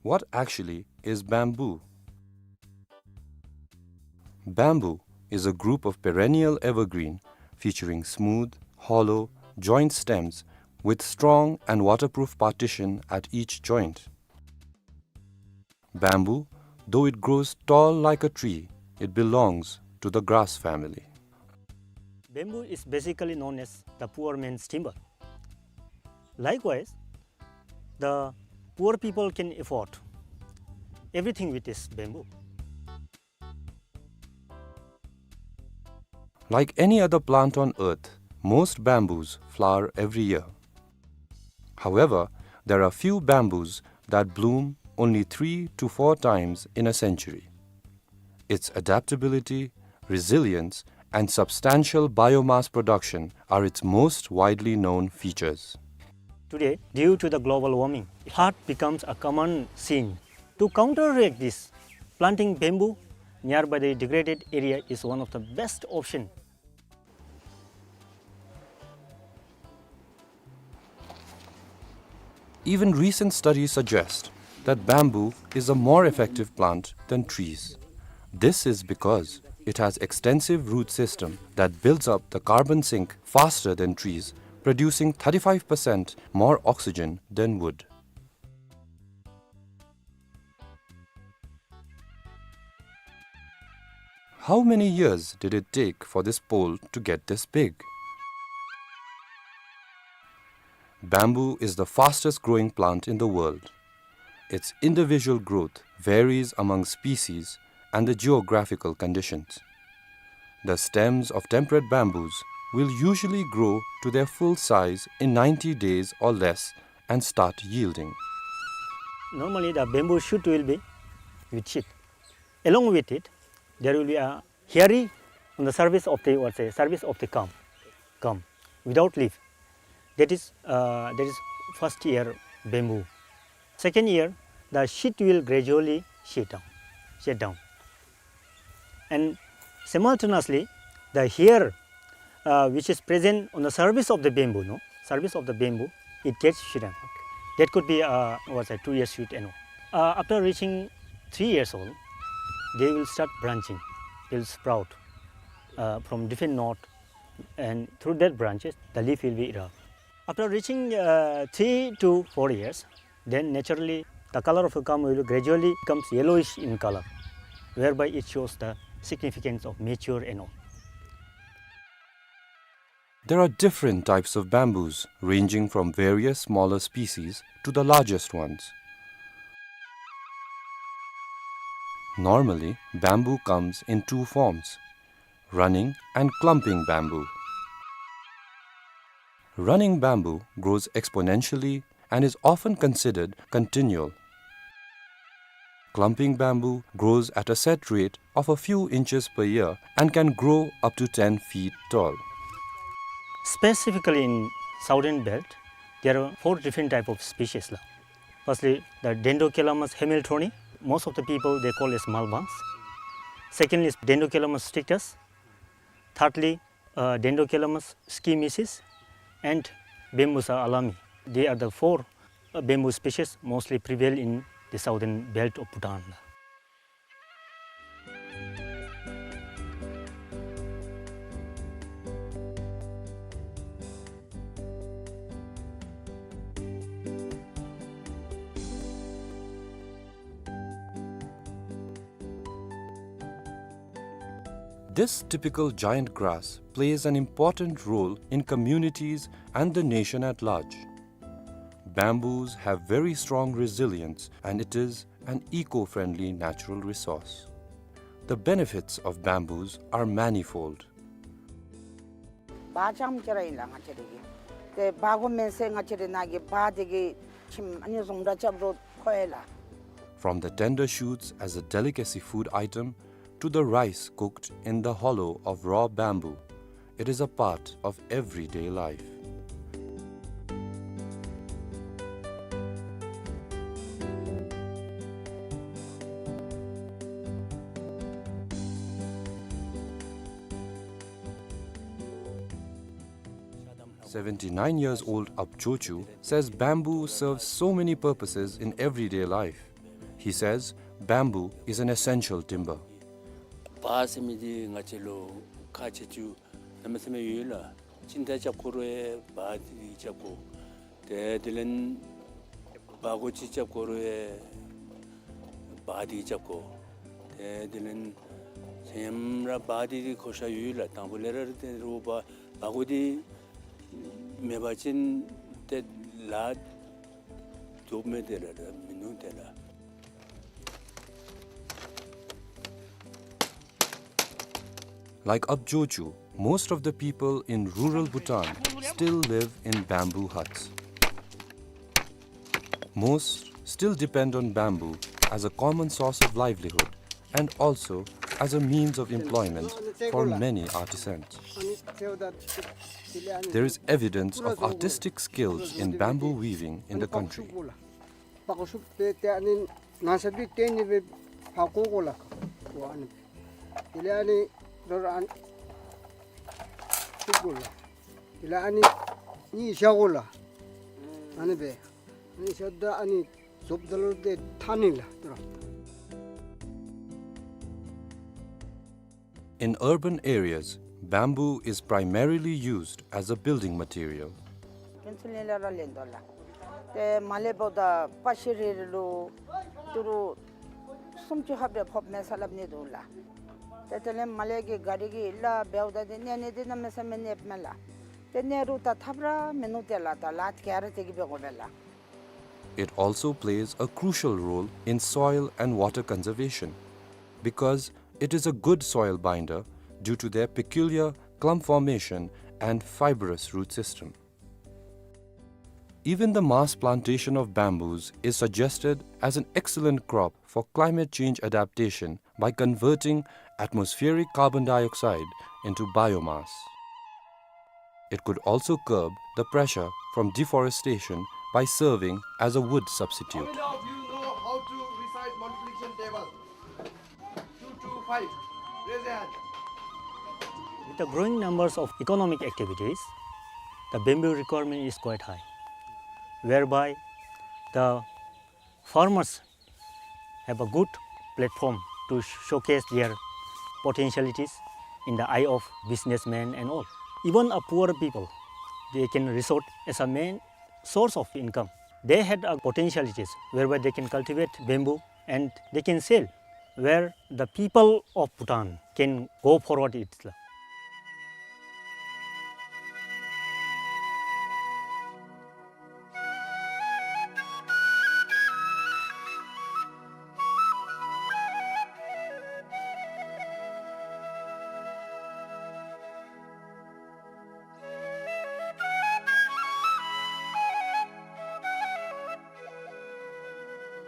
What actually is bamboo? Bamboo is a group of perennial evergreen featuring smooth, hollow, joint stems with strong and waterproof partition at each joint. Bamboo, though it grows tall like a tree, it belongs to the grass family. Bamboo is basically known as the poor man's timber. Likewise, the poor people can afford everything with this bamboo. Like any other plant on earth, most bamboos flower every year. However, there are few bamboos that bloom only three to four times in a century. Its adaptability, resilience, and substantial biomass production are its most widely known features. Today, due to the global warming, flood becomes a common scene. To counteract this, planting bamboo nearby the degraded area is one of the best option. Even recent studies suggest that bamboo is a more effective plant than trees. This is because it has extensive root system that builds up the carbon sink faster than trees, producing thirty-five percent more oxygen than wood. How many years did it take for this pole to get this big? Bamboo is the fastest growing plant in the world. Its individual growth varies among species and the geographical conditions. The stems of temperate bamboos will usually grow to their full size in ninety days or less and start yielding. Normally, the bamboo shoot will be with sheath. Along with it, there will be a hairy on the surface of the, what say, surface of the culm, culm, without leaf. That is, uh, that is first year bamboo. Second year, the sheath will gradually shed down, shed down. And simultaneously, the hair, uh, which is present on the surface of the bamboo, no? Surface of the bamboo, it gets shrunk. That could be, uh, what's that, two years shoot and all. Uh, after reaching three years old, they will start branching. They will sprout, uh, from different node, and through that branches, the leaf will be erupted. After reaching, uh, three to four years, then naturally the color of the culm will gradually becomes yellowish in color, whereby it shows the significance of mature and all. There are different types of bamboos, ranging from various smaller species to the largest ones. Normally, bamboo comes in two forms, running and clumping bamboo. Running bamboo grows exponentially and is often considered continual. Clumping bamboo grows at a set rate of a few inches per year and can grow up to ten feet tall. Specifically in southern belt, there are four different type of species la. Firstly, the Dendrocalamus hamiltoni, most of the people they call as malbangs. Secondly is Dendrocalamus strictus. Thirdly, uh, Dendrocalamus schimicis and Bambusa alami. They are the four, uh, bamboo species mostly prevail in the southern belt of Bhutan. This typical giant grass plays an important role in communities and the nation at large. Bamboos have very strong resilience, and it is an eco-friendly natural resource. The benefits of bamboos are manifold. བ་ཙམ་ཅིག་ར་ཨིན་ལགས་ང་བཅས་རའི་གི། ཏེ་བ་གོ་མེན་ཟེར་ང་བཅས་རའི་ནང་གི་བ་འདི་གིས་ཁྱིམ་ཨ་ནི་བཟུམ་ར་རྐྱབ་རུང་ཁོ་ཡི་ལགས། From the tender shoots as a delicacy food item to the rice cooked in the hollow of raw bamboo, it is a part of everyday life. Seventy-nine years old Ab Jochu says bamboo serves so many purposes in everyday life. He says bamboo is an essential timber. བ་ཟེར་མི་འདི་ང་བཅས་ལུ་ཁག་ཆེ་ཆུང་གནམ་མེད་ས་མེད་ཡོད་ལགས། ཅི་ད་རྐྱབ་དགོ་རུང་ཡང་བ་འདི་རྐྱབ་དགོ། ཏེ་དེ་ལས་བ་གོ་ཅིག་རྐྱབ་དགོ་རུང་ཡང་བ་འདི་རྐྱབ་དགོ། ཏེ་དེ་ལས་ཚེ་ཡམ་ར་བ་འདི་གི་གོ་ཤ་ཡོད་ལགས། དང་པོ་ལས་ར་ར་ཏེ་རུང་བ་བ་གོ་འདི་མེད་པ་ཅིན་ཏེ་ལཱ་རྫོགས་མས་ཏེ་ལགས། མིན་ནུག་ཏེ་ལགས། Like Ab Jochu, most of the people in rural Bhutan still live in bamboo huts. Most still depend on bamboo as a common source of livelihood and also as a means of employment for many artisans. There is evidence of artistic skills in bamboo weaving in the country. བ་གོ་ཤུབ་སྦེ་ཏེ་ཨ་ནི་ནང་ས་འདི་ཏེ་ཨ་ནི་སྦེ་བ་གོ་དགོ་ལགས། ཨ་ནི་དེ་ལས་ཨ་ནི་རོ་ར་ཨ་ནི་ཤུབ་དགོ་ལགས། དེ་ལས་ཨ་ནི་གཉིས་བཞག་དགོ་ལགས། ཨ་ནི་སྦེ་ཨ་ནི་བཞག་ད་ཨ་ནི་རྫོབ་ད་ལུ་ཏེ་ཐང་ནི་ལགས་ཏེ་རོ། In urban areas, bamboo is primarily used as a building material. ཕུན་ཚོགས་གླིང་ལས་ར་ལེན་དོ་ལགས། ཏེ་མར་ལས་འབདཝ་ད་པ་ཤི་རི་ལུ་ཏི་རུ་སུམ་ཅུ་ལྷགཔ་རེ་ཕོགཔ་མས་ཟེར་སླབ་ནི་འདུག་ལགས། ཏེ་དེ་ལས་མར་ལས་ཀྱི་ག་རི་གི་ལཱ་འབདཝ་ད་ཏེ་གནས་ནི་འདི་གནམ་མེད་ས་མེད་གནསཔ་མས་ལགས། ཏེ་གནས་རུང་ད་ཐབས་ར་མིན་ནུག་ཏེ་ལགས། ད་ལཱ་ག་ར་དེ་གིས་འབད་དགོ་པས་ལགས། It also plays a crucial role in soil and water conservation because it is a good soil binder due to their peculiar clump formation and fibrous root system. Even the mass plantation of bamboos is suggested as an excellent crop for climate change adaptation by converting atmospheric carbon dioxide into biomass. It could also curb the pressure from deforestation by serving as a wood substitute. How many of you know how to recite multiplication table? Two two five. Raise your hand. With the growing numbers of economic activities, the bamboo requirement is quite high, whereby the farmers have a good platform to showcase their potentialities in the eye of businessmen and all. Even a poor people, they can resort as a main source of income. They had a potentialities whereby they can cultivate bamboo and they can sell, where the people of Bhutan can go forward itself.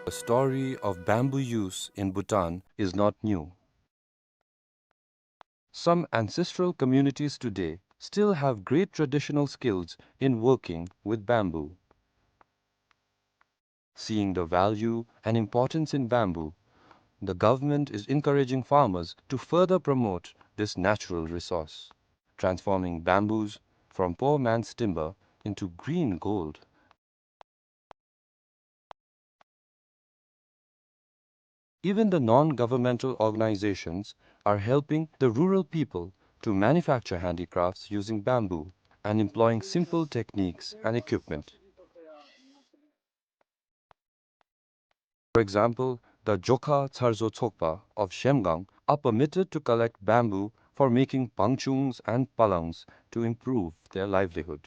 The story of bamboo use in Bhutan is not new. Some ancestral communities today still have great traditional skills in working with bamboo. Seeing the value and importance in bamboo, the government is encouraging farmers to further promote this natural resource, transforming bamboos from poor man's timber into green gold. Even the non-governmental organizations are helping the rural people to manufacture handicrafts using bamboo and employing simple techniques and equipment. For example, the Jokha Tsarzo Tsokpa of Shemgang are permitted to collect bamboo for making bangchungs and palangs to improve their livelihood.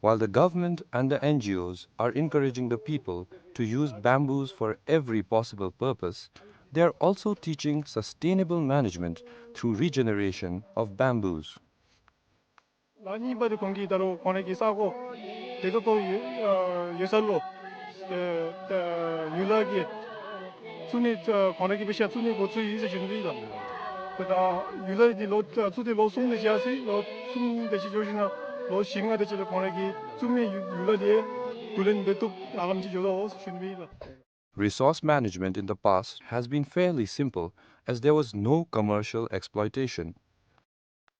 While the government and the N G Os are encouraging the people to use bamboos for every possible purpose, they are also teaching sustainable management through regeneration of bamboos. ལ་གཉིས་པ་དེ་ཁོང་གིས་ད་རུང་ཁོང་རའི་གི་ས་གོ་དེ་ཚོ་ཏོ་ཡོད་ས་ལུ་ཡུལ་ལྷ་གི་བཙུགས་ནི་ཁོང་རའི་གི་དཔེ་ཆ་བཙུགས་ནི་འགོ་བཙུགས་ཡི་ཟེར་ཞུ་ནི་ལགས། ད་ཡུལ་ལྷ་དེ་ལོ་བཙུགས་ཏེ་ལོ་གསུམ་དེ་ཅིག་ཡར་སོ་ཡི། ལོ་གསུམ་དེ་ཅིག་འགྱོ་ཞིནམ་ལས་ལོ་བཞི་ལྔ་དེ་ཅིག་ལུ་ཁོང་རའི་གི་བཙུགས་མི་ཡུལ་ལྷ་དེ་བསྡུ་ལེན་འབད་བཏུབ་ཧ་ལམ་ཅིག་འགྱོ་དོ་ཟེར་ཞུ་ནི་ལགས། Resource management in the past has been fairly simple as there was no commercial exploitation.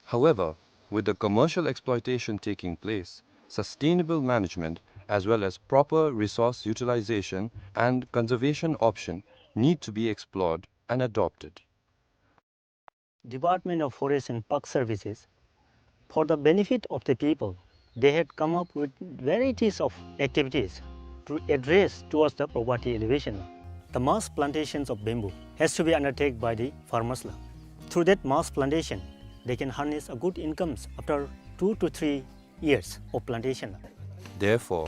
However, with the commercial exploitation taking place, sustainable management as well as proper resource utilization and conservation option need to be explored and adopted. Department of Forest and Park Services, for the benefit of the people, they had come up with varieties of activities to address towards the poverty alleviation. The mass plantations of bamboo has to be undertaken by the farmers la. Through that mass plantation, they can harness a good incomes after two to three years of plantation. Therefore,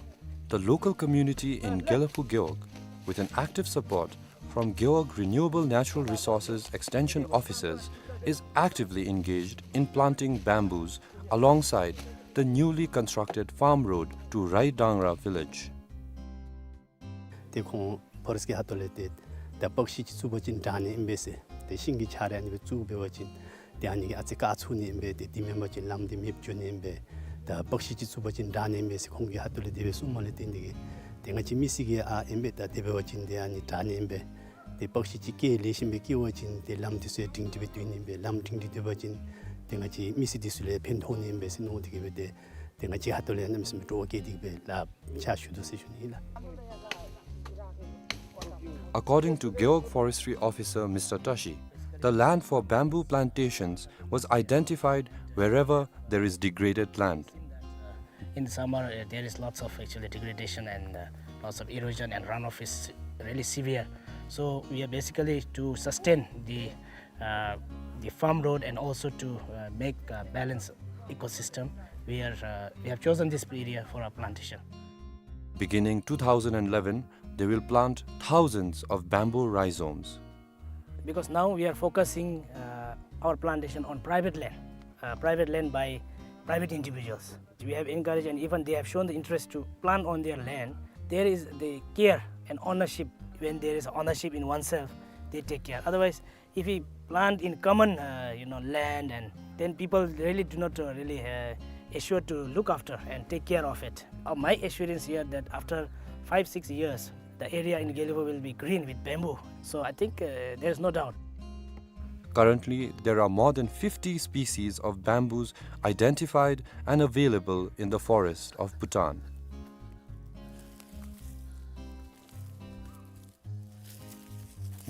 the local community in Gelephu Gewog, with an active support from Gewog Renewable Natural Resources Extension Officers, is actively engaged in planting bamboos alongside the newly constructed farm road to Raidangra village. ཏེ་ཁོང་ཕོ་རེསཊ་ཀྱི་ཁ་ཐུག་ལས་ཏེ་ད་པག་ཤིང་ཅིག་བཙུགས་པ་ཅིན་དྲག་ནི་ཨིན་པས་ཟེར། ཏེ་ཤིང་གི་ཆ་ར་ཨ་ནི་སྦེ་བཙུགས་འབད་བ་ཅིན་ཏེ་ཨ་ནི་གིས་ཨ་ཙི་བཀག་ཚུགས་ནི་ཨིན་པས། ཏེ་དེ་མེན་པ་ཅིན་ལམ་འདི་མེདཔ་འགྱོ་ནི་ཨིན་པས། ད་པག་ཤིང་ཅིག་བཙུགས་པ་ཅིན་དྲག་ནི་ཨིན་པས་ཟེར་ཁོང་གི་ཁ་ཐུག་ལས་དེ་སྦེ་གསུངམ་ལས་བརྟེན་ཏེ་གིས་ཏེ་ང་བཅས་མི་སེར་གྱིས་ཨ་ཨིན་པས་ད་དེ་འབད་བ་ཅིན་ཏེ་ཨ་ནི་དྲག་ནི་ཨིན་པས། ཏེ་པག་ཤིང་ཅིག་སྐྱེ་ལེགས་ཤོམ་སྦེ་སྐྱེ་བ་ཅིན་ཏེ་ལམ་འདི་ཚུ་ཡང་སྒྲིང་སྒྲི་སྦེ་སྡོད་ནི་ཨིན་པས། ལམ་སྒྲིང་སྒྲི་སྡོད་པ་ཅིན་ཏེ་ང་བཅས་མི་སེར་འདི་ཚུ་ལུ་ཡང་ཕན་ཐོགས་ནི་ཨིན་པས་ཟེར་མནོ་སྟེ་གིས་སྦེ་ཏེ་ཏེ་ང་བཅས་ཁ་ཐུག་ལས་ཡང་གནམ་མེད་ས་མེད་སྤྲོ་བ་བསྐྱེད་དེ་གིས་སྦེ་ལགས་ཕྱག་ཞུ་དོ་ཟེར་ཞུ་ནི་ཨིན་ལགས། According to Gewog Forestry Officer Mister Tashi, the land for bamboo plantations was identified wherever there is degraded land. In the summer, uh, there is lots of actually degradation and, uh, lots of erosion, and runoff is really severe. So we are basically to sustain the, uh, the farm road and also to, uh, make a balanced ecosystem. We are, uh, we have chosen this area for our plantation. Beginning two thousand eleven, they will plant thousands of bamboo rhizomes. Because now we are focusing, uh, our plantation on private land, uh, private land by private individuals. We have encouraged, and even they have shown the interest to plant on their land. There is the care and ownership. When there is ownership in oneself, they take care. Otherwise, if we plant in common, uh, you know, land, and then people really do not, uh, really, uh, assure to look after and take care of it. Uh, my assurance here that after five, six years, the area in Gelephu will be green with bamboo. So I think, uh, there is no doubt. Currently, there are more than fifty species of bamboos identified and available in the forest of Bhutan.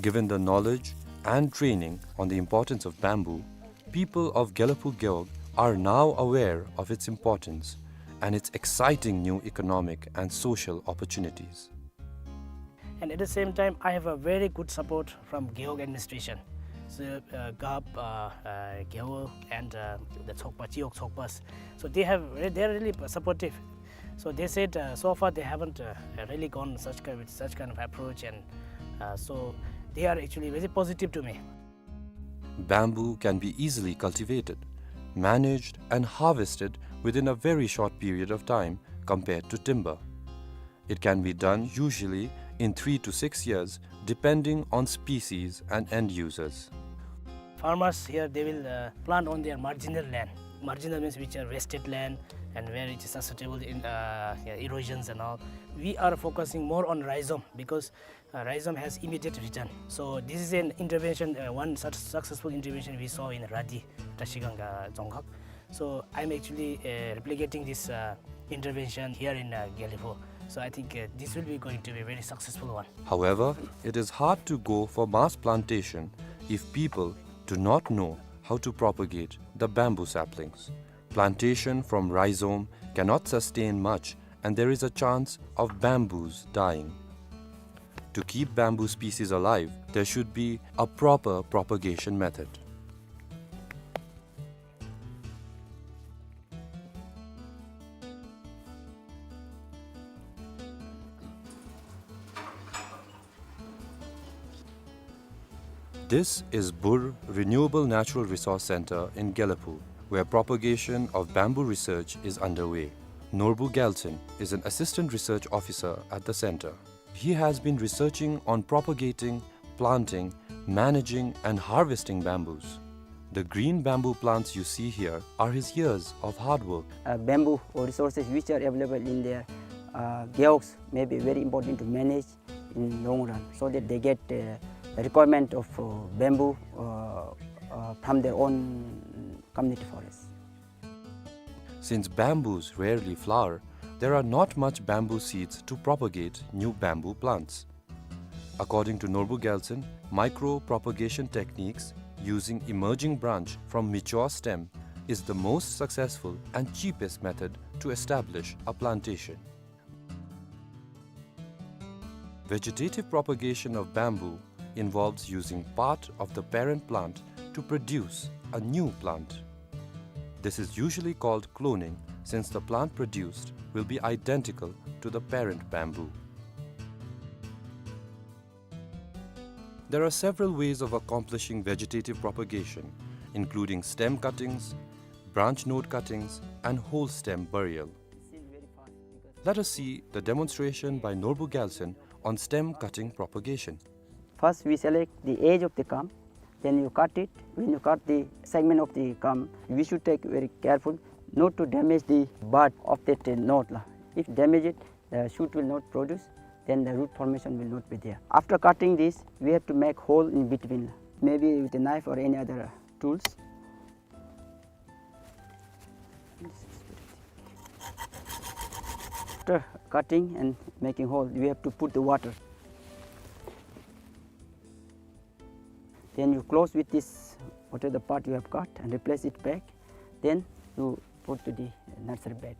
Given the knowledge and training on the importance of bamboo, people of Gelephu Gewog are now aware of its importance and its exciting new economic and social opportunities. And at the same time, I have a very good support from Gewog administration. So, uh, Gap, uh, uh, Gewog, and, uh, the Tsokpa, Chiyok Tsokpas. So they have re-, they are really supportive. So they said, uh, so far they haven't, uh, really gone such ki-, with such kind of approach, and, uh, so they are actually very positive to me. Bamboo can be easily cultivated, managed, and harvested within a very short period of time compared to timber. It can be done usually in three to six years, depending on species and end users. Farmers here, they will, uh, plant on their marginal land. Marginal means which are wasted land and where it is susceptible in, uh, yeah, erosions and all. We are focusing more on rhizome because, uh, rhizome has immediate return. So this is an intervention, uh, one such successful intervention we saw in Radi, Trashiganga Dzongkhag. So I'm actually, uh, replicating this, uh, intervention here in, uh, Gelephu. So I think, uh, this will be going to be a very successful one. However, it is hard to go for mass plantation if people do not know how to propagate the bamboo saplings. Plantation from rhizome cannot sustain much, and there is a chance of bamboos dying. To keep bamboo species alive, there should be a proper propagation method. This is Bur Renewable Natural Resource Center in Gelephu, where propagation of bamboo research is underway. Norbu Gyaltshen is an assistant research officer at the center. He has been researching on propagating, planting, managing, and harvesting bamboos. The green bamboo plants you see here are his years of hard work. Uh, bamboo or resources which are available in their, uh, gewogs may be very important to manage in long run, so that they get, uh, requirement of, uh, bamboo, uh, uh, from their own community forest. Since bamboos rarely flower, there are not much bamboo seeds to propagate new bamboo plants. According to Norbu Gyaltshen, micro-propagation techniques using emerging branch from mature stem is the most successful and cheapest method to establish a plantation. Vegetative propagation of bamboo involves using part of the parent plant to produce a new plant. This is usually called cloning, since the plant produced will be identical to the parent bamboo. There are several ways of accomplishing vegetative propagation, including stem cuttings, branch node cuttings, and whole stem burial. Let us see the demonstration by Norbu Gyaltshen on stem cutting propagation. First, we select the edge of the culm, then you cut it. When you cut the segment of the culm, we should take very careful not to damage the bud of that, uh, node la. If damage it, the shoot will not produce, then the root formation will not be there. After cutting this, we have to make hole in between, maybe with a knife or any other, uh, tools. After cutting and making hole, we have to put the water. Then you close with this, whatever the part you have cut, and replace it back. Then you put to the nursery bed.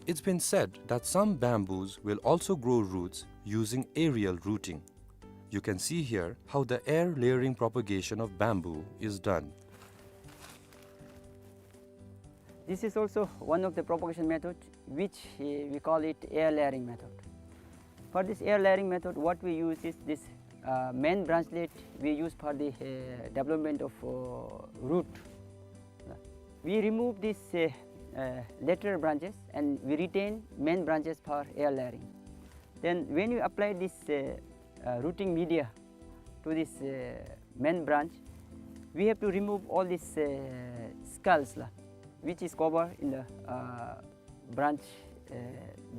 It's been said that some bamboos will also grow roots using aerial rooting. You can see here how the air layering propagation of bamboo is done. This is also one of the propagation method, which, uh, we call it air layering method. For this air layering method, what we use is this, uh, main branchlet we use for the, uh, development of, uh, root. We remove these, uh, uh, lateral branches and we retain main branches for air layering. Then when you apply this, uh, uh, rooting media to this, uh, main branch, we have to remove all these, uh, scales la, which is covered in the, uh, branch, uh,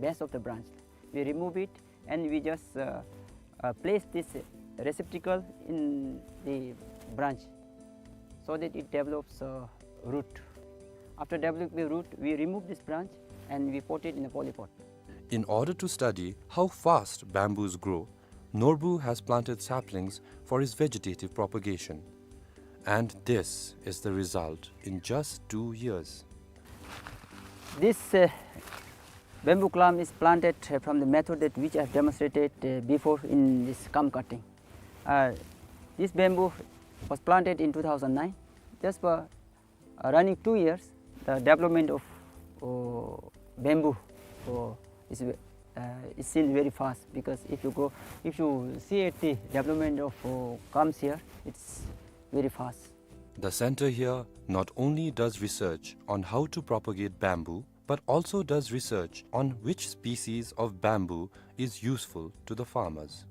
base of the branch. We remove it and we just, uh, uh, place this receptacle in the branch so that it develops, uh, root. After developing the root, we remove this branch and we put it in a polypot. In order to study how fast bamboos grow, Norbu has planted saplings for his vegetative propagation. And this is the result in just two years. This, uh, bamboo culm is planted, uh, from the method that which I have demonstrated, uh, before in this culm cutting. Uh, this bamboo was planted in two thousand nine. Just for, uh, running two years, the development of, uh, bamboo, uh, is, uh, is seen very fast, because if you go, if you see at the development of, uh, culms here, it's very fast. The center here not only does research on how to propagate bamboo, but also does research on which species of bamboo is useful to the farmers.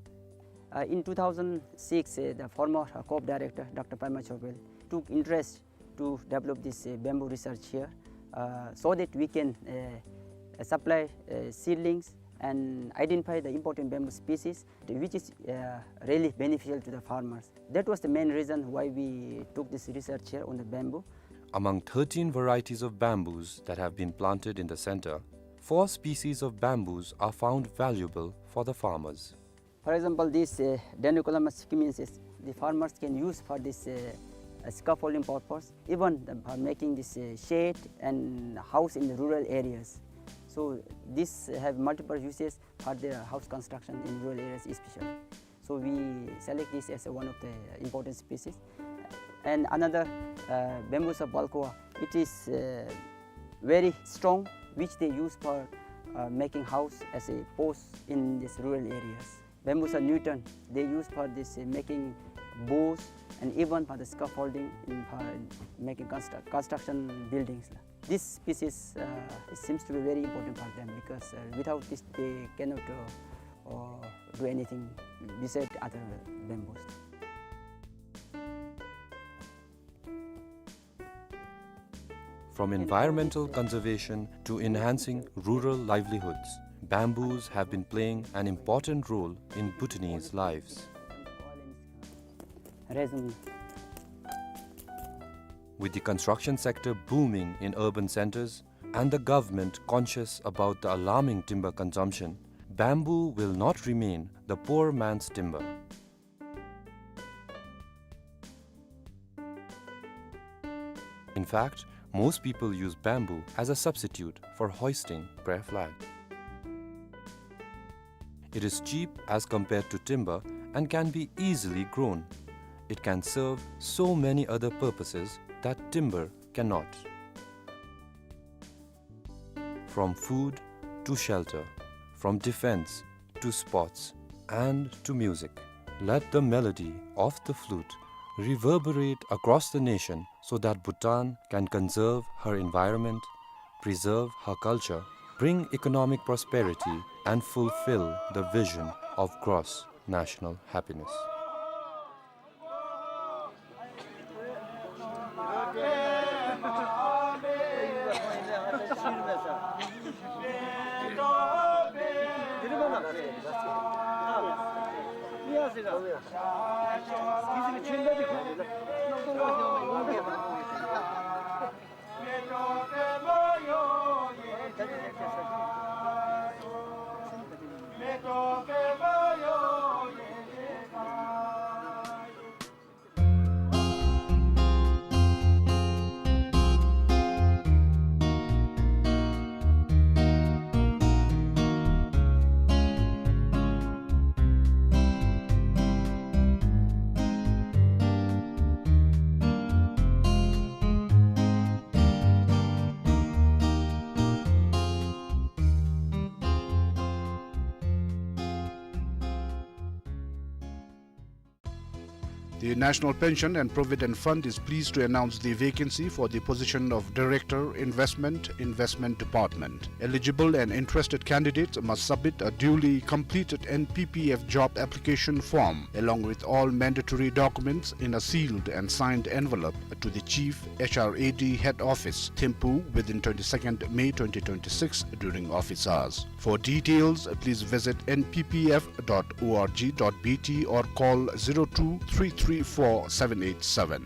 Uh, in two thousand six, uh, the former, uh, COAP director, Doctor Paima Chowphel, took interest to develop this, uh, bamboo research here, uh, so that we can, uh, supply, uh, seedlings and identify the important bamboo species, which is, uh, really beneficial to the farmers. That was the main reason why we took this research here on the bamboo. Among thirteen varieties of bamboos that have been planted in the center, four species of bamboos are found valuable for the farmers. For example, this, uh, Dendrocalamus sikkimensis, the farmers can use for this, uh, uh, scaffolding purpose, even the, for making this, uh, shed and house in the rural areas. So this have multiple uses for the house construction in rural areas especially. So we select this as a one of the important species. And another, uh, Bambusa balcoa, it is, uh, very strong, which they use for, uh, making house as a post in these rural areas. Bambusa nutans, they use for this, uh, making bows and even for the scaffolding in, for making constru-, construction buildings. This species, uh, it seems to be very important for them because, uh, without this they cannot, uh, uh, do anything beside other bamboos. From environmental conservation to enhancing rural livelihoods, bamboos have been playing an important role in Bhutanese lives. Resin. With the construction sector booming in urban centers and the government conscious about the alarming timber consumption, bamboo will not remain the poor man's timber. In fact, most people use bamboo as a substitute for hoisting prayer flag. It is cheap as compared to timber and can be easily grown. It can serve so many other purposes that timber cannot. From food to shelter, from defense to sports and to music, let the melody of the flute reverberate across the nation so that Bhutan can conserve her environment, preserve her culture, bring economic prosperity, and fulfill the vision of gross national happiness. The National Pension and Provident Fund is pleased to announce the vacancy for the position of Director, Investment, Investment Department. Eligible and interested candidates must submit a duly completed N P P F job application form along with all mandatory documents in a sealed and signed envelope to the Chief H R A D Head Office, Thimphu, within twenty-second May twenty twenty-six during office hours. For details, please visit N P P F dot O R G dot B T or call zero two three three four seven eight seven.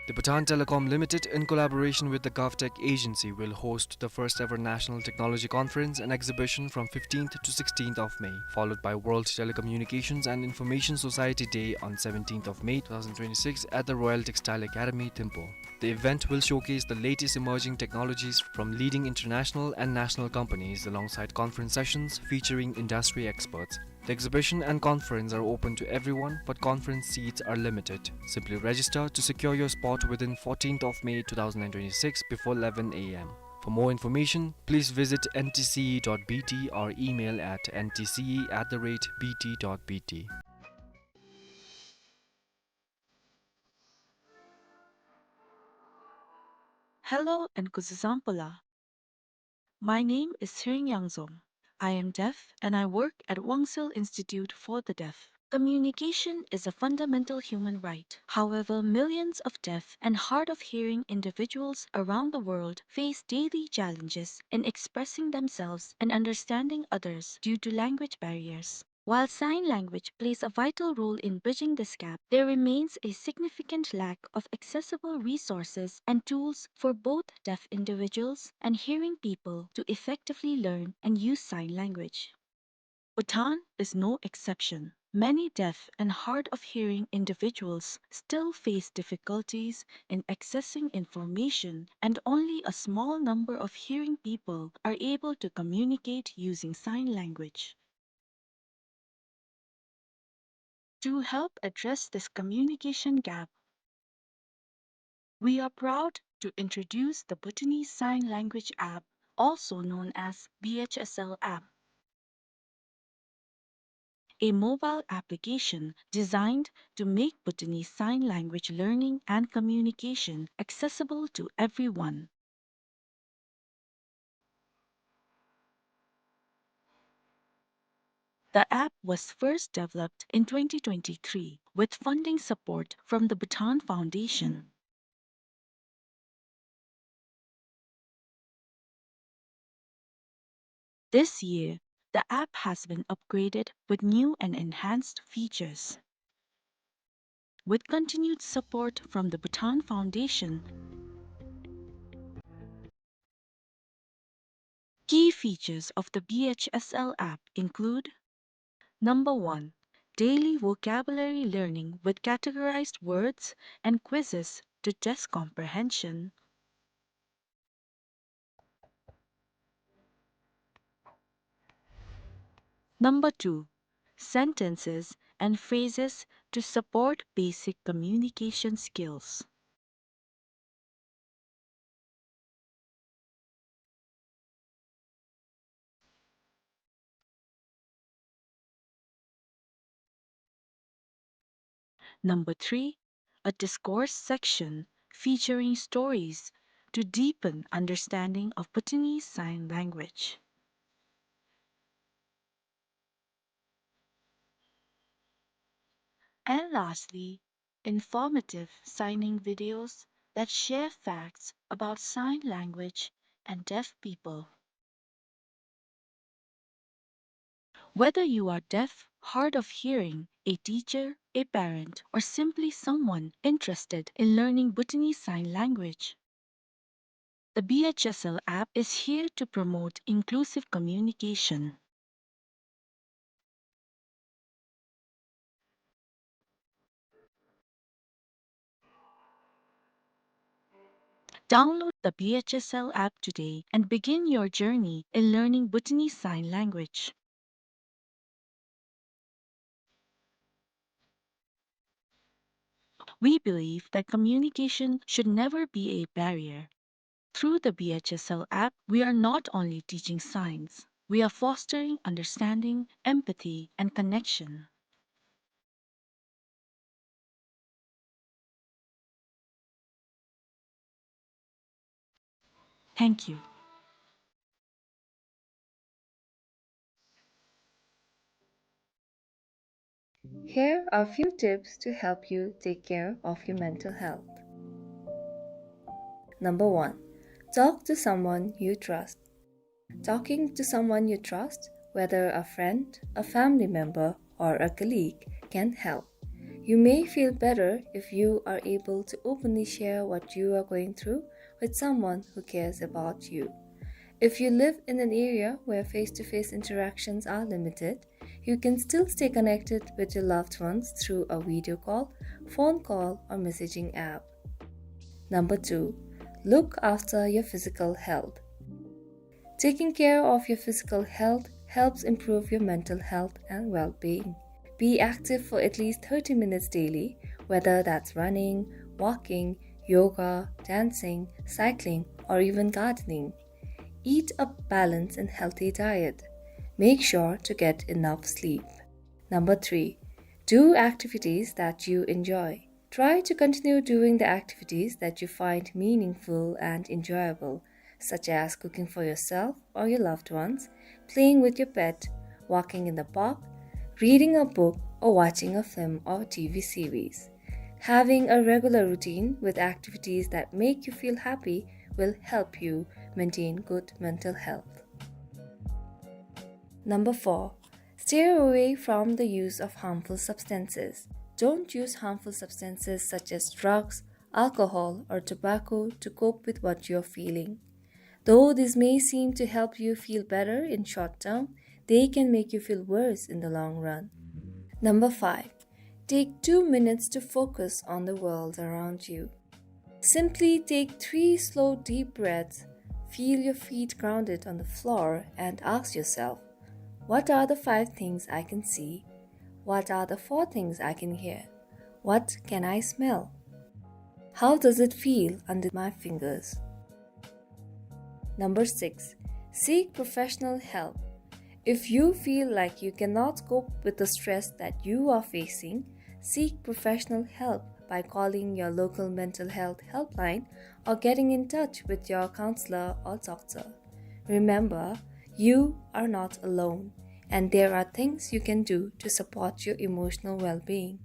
The Bhutan Telecom Limited, in collaboration with the GovTech Agency, will host the first ever National Technology Conference and Exhibition from fifteenth to sixteenth of May, followed by World Telecommunications and Information Society Day on seventeenth of May two thousand twenty-six at the Royal Textile Academy, Thimphu. The event will showcase the latest emerging technologies from leading international and national companies alongside conference sessions featuring industry experts. The exhibition and conference are open to everyone, but conference seats are limited. Simply register to secure your spot within fourteenth of May two thousand twenty-six before eleven A M. For more information, please visit N T C E dot B T or email at N T C E at the rate B T dot B T. Hello and kuzuzangpo la. My name is Siring Yangzom. I am deaf and I work at Wangsil Institute for the Deaf. Communication is a fundamental human right. However, millions of deaf and hard of hearing individuals around the world face daily challenges in expressing themselves and understanding others due to language barriers. While sign language plays a vital role in bridging this gap, there remains a significant lack of accessible resources and tools for both deaf individuals and hearing people to effectively learn and use sign language. Bhutan is no exception. Many deaf and hard of hearing individuals still face difficulties in accessing information, and only a small number of hearing people are able to communicate using sign language. To help address this communication gap, we are proud to introduce the Bhutanese Sign Language App, also known as B H S L app, a mobile application designed to make Bhutanese sign language learning and communication accessible to everyone. The app was first developed in twenty twenty-three with funding support from the Bhutan Foundation. This year, the app has been upgraded with new and enhanced features. With continued support from the Bhutan Foundation, key features of the B H S L app include: number one, daily vocabulary learning with categorized words and quizzes to test comprehension. Number two, sentences and phrases to support basic communication skills. Number three, a discourse section featuring stories to deepen understanding of Bhutanese Sign Language. And lastly, informative signing videos that share facts about sign language and deaf people. Whether you are deaf, hard of hearing, a teacher, a parent, or simply someone interested in learning Bhutanese Sign Language, the B H S L app is here to promote inclusive communication. Download the B H S L app today and begin your journey in learning Bhutanese Sign Language. We believe that communication should never be a barrier. Through the B H S L app, we are not only teaching signs, we are fostering understanding, empathy, and connection. Thank you. Here are a few tips to help you take care of your mental health. Number one, talk to someone you trust. Talking to someone you trust, whether a friend, a family member, or a colleague, can help. You may feel better if you are able to openly share what you are going through with someone who cares about you. If you live in an area where face-to-face interactions are limited, you can still stay connected with your loved ones through a video call, phone call, or messaging app. Number two, look after your physical health. Taking care of your physical health helps improve your mental health and well-being. Be active for at least thirty minutes daily, whether that's running, walking, yoga, dancing, cycling, or even gardening. Eat a balanced and healthy diet. Make sure to get enough sleep. Number three, do activities that you enjoy. Try to continue doing the activities that you find meaningful and enjoyable, such as cooking for yourself or your loved ones, playing with your pet, walking in the park, reading a book, or watching a film or T V series. Having a regular routine with activities that make you feel happy will help you maintain good mental health. Number four, steer away from the use of harmful substances. Don't use harmful substances such as drugs, alcohol, or tobacco to cope with what you're feeling. Though this may seem to help you feel better in short term, they can make you feel worse in the long run. Number five, take two minutes to focus on the world around you. Simply take three slow, deep breaths, feel your feet grounded on the floor, and ask yourself, "What are the five things I can see? What are the four things I can hear? What can I smell? How does it feel under my fingers?" Number six, seek professional help. If you feel like you cannot cope with the stress that you are facing, seek professional help by calling your local mental health helpline or getting in touch with your counselor or doctor. Remember, you are not alone, and there are things you can do to support your emotional well-being.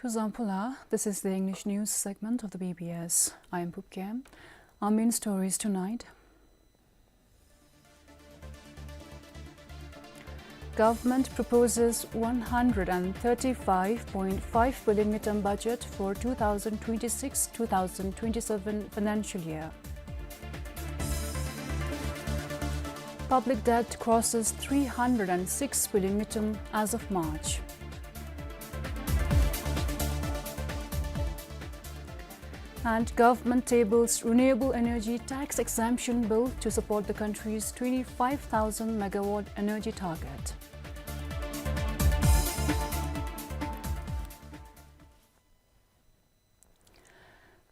Kuzuzangpo la, this is the English news segment of the B B S. I am Pupkem. Our main stories tonight. Government proposes one hundred and thirty-five point five billion ngultrum budget for two thousand twenty-six two thousand twenty-seven financial year. Public debt crosses three hundred and six billion ngultrum as of March. And government tables renewable energy tax exemption bill to support the country's twenty-five thousand megawatt energy target.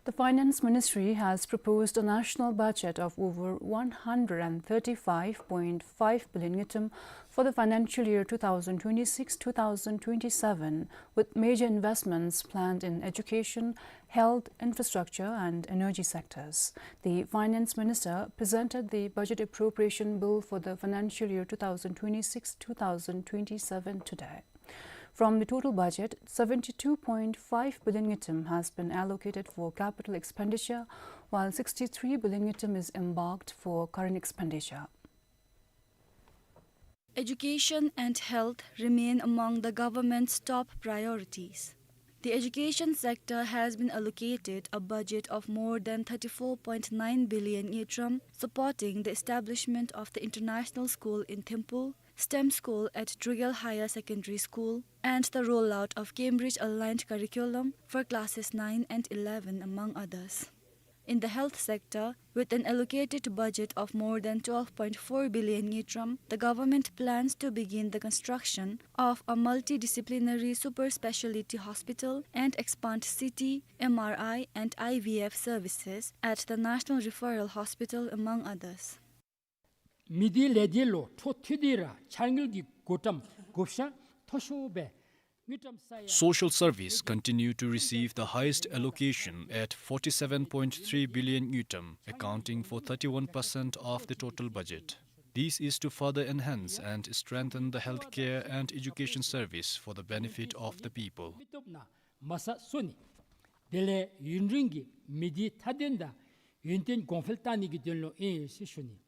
The Finance Ministry has proposed a national budget of over one hundred and thirty-five point five billion ngultrum for the financial year two thousand twenty-six two thousand twenty-seven, with major investments planned in education, health, infrastructure, and energy sectors. The Finance Minister presented the budget appropriation bill for the financial year two thousand twenty-six two thousand twenty-seven today. From the total budget, seventy-two point five billion ngultrum has been allocated for capital expenditure, while sixty-three billion ngultrum is earmarked for current expenditure. Education and health remain among the government's top priorities. The education sector has been allocated a budget of more than thirty-four point nine billion ngultrum, supporting the establishment of the international school in Thimphu, STEM school at Drukgyel Higher Secondary School, and the rollout of Cambridge-aligned curriculum for classes nine and eleven, among others. In the health sector, with an allocated budget of more than twelve point four billion ngultrum, the government plans to begin the construction of a multidisciplinary super speciality hospital and expand C T, M R I, and I V F services at the National Referral Hospital, among others. མི་སྡེའི་ལས་སྡེ་ལུ་འཕྲོ་མཐུད་དེ་ར་འཆར་དངུལ་གྱི་བགོ་བཀྲམ་བགོ་བཤའ་མཐོ་ཤོས་སྦེ་དངུལ་ཀྲམ་ས་ཡ། Social service continue to receive the highest allocation at forty-seven point three billion ngultrum, accounting for thirty-one percent of the total budget. This is to further enhance and strengthen the healthcare and education service for the benefit of the people. མི་སྟོབས་ནང་མ་རྩ་བཟོ་ནི། དེ་ལས་ཡུན་རིང་གི་མི་སྡེའི་མཐའ་དོན་དང་ཡུན་བརྟན་གོང་འཕེལ་གཏང་ནི་གི་དོན་ལུ་ཨིན་ཟེར་ཞུ་ནི།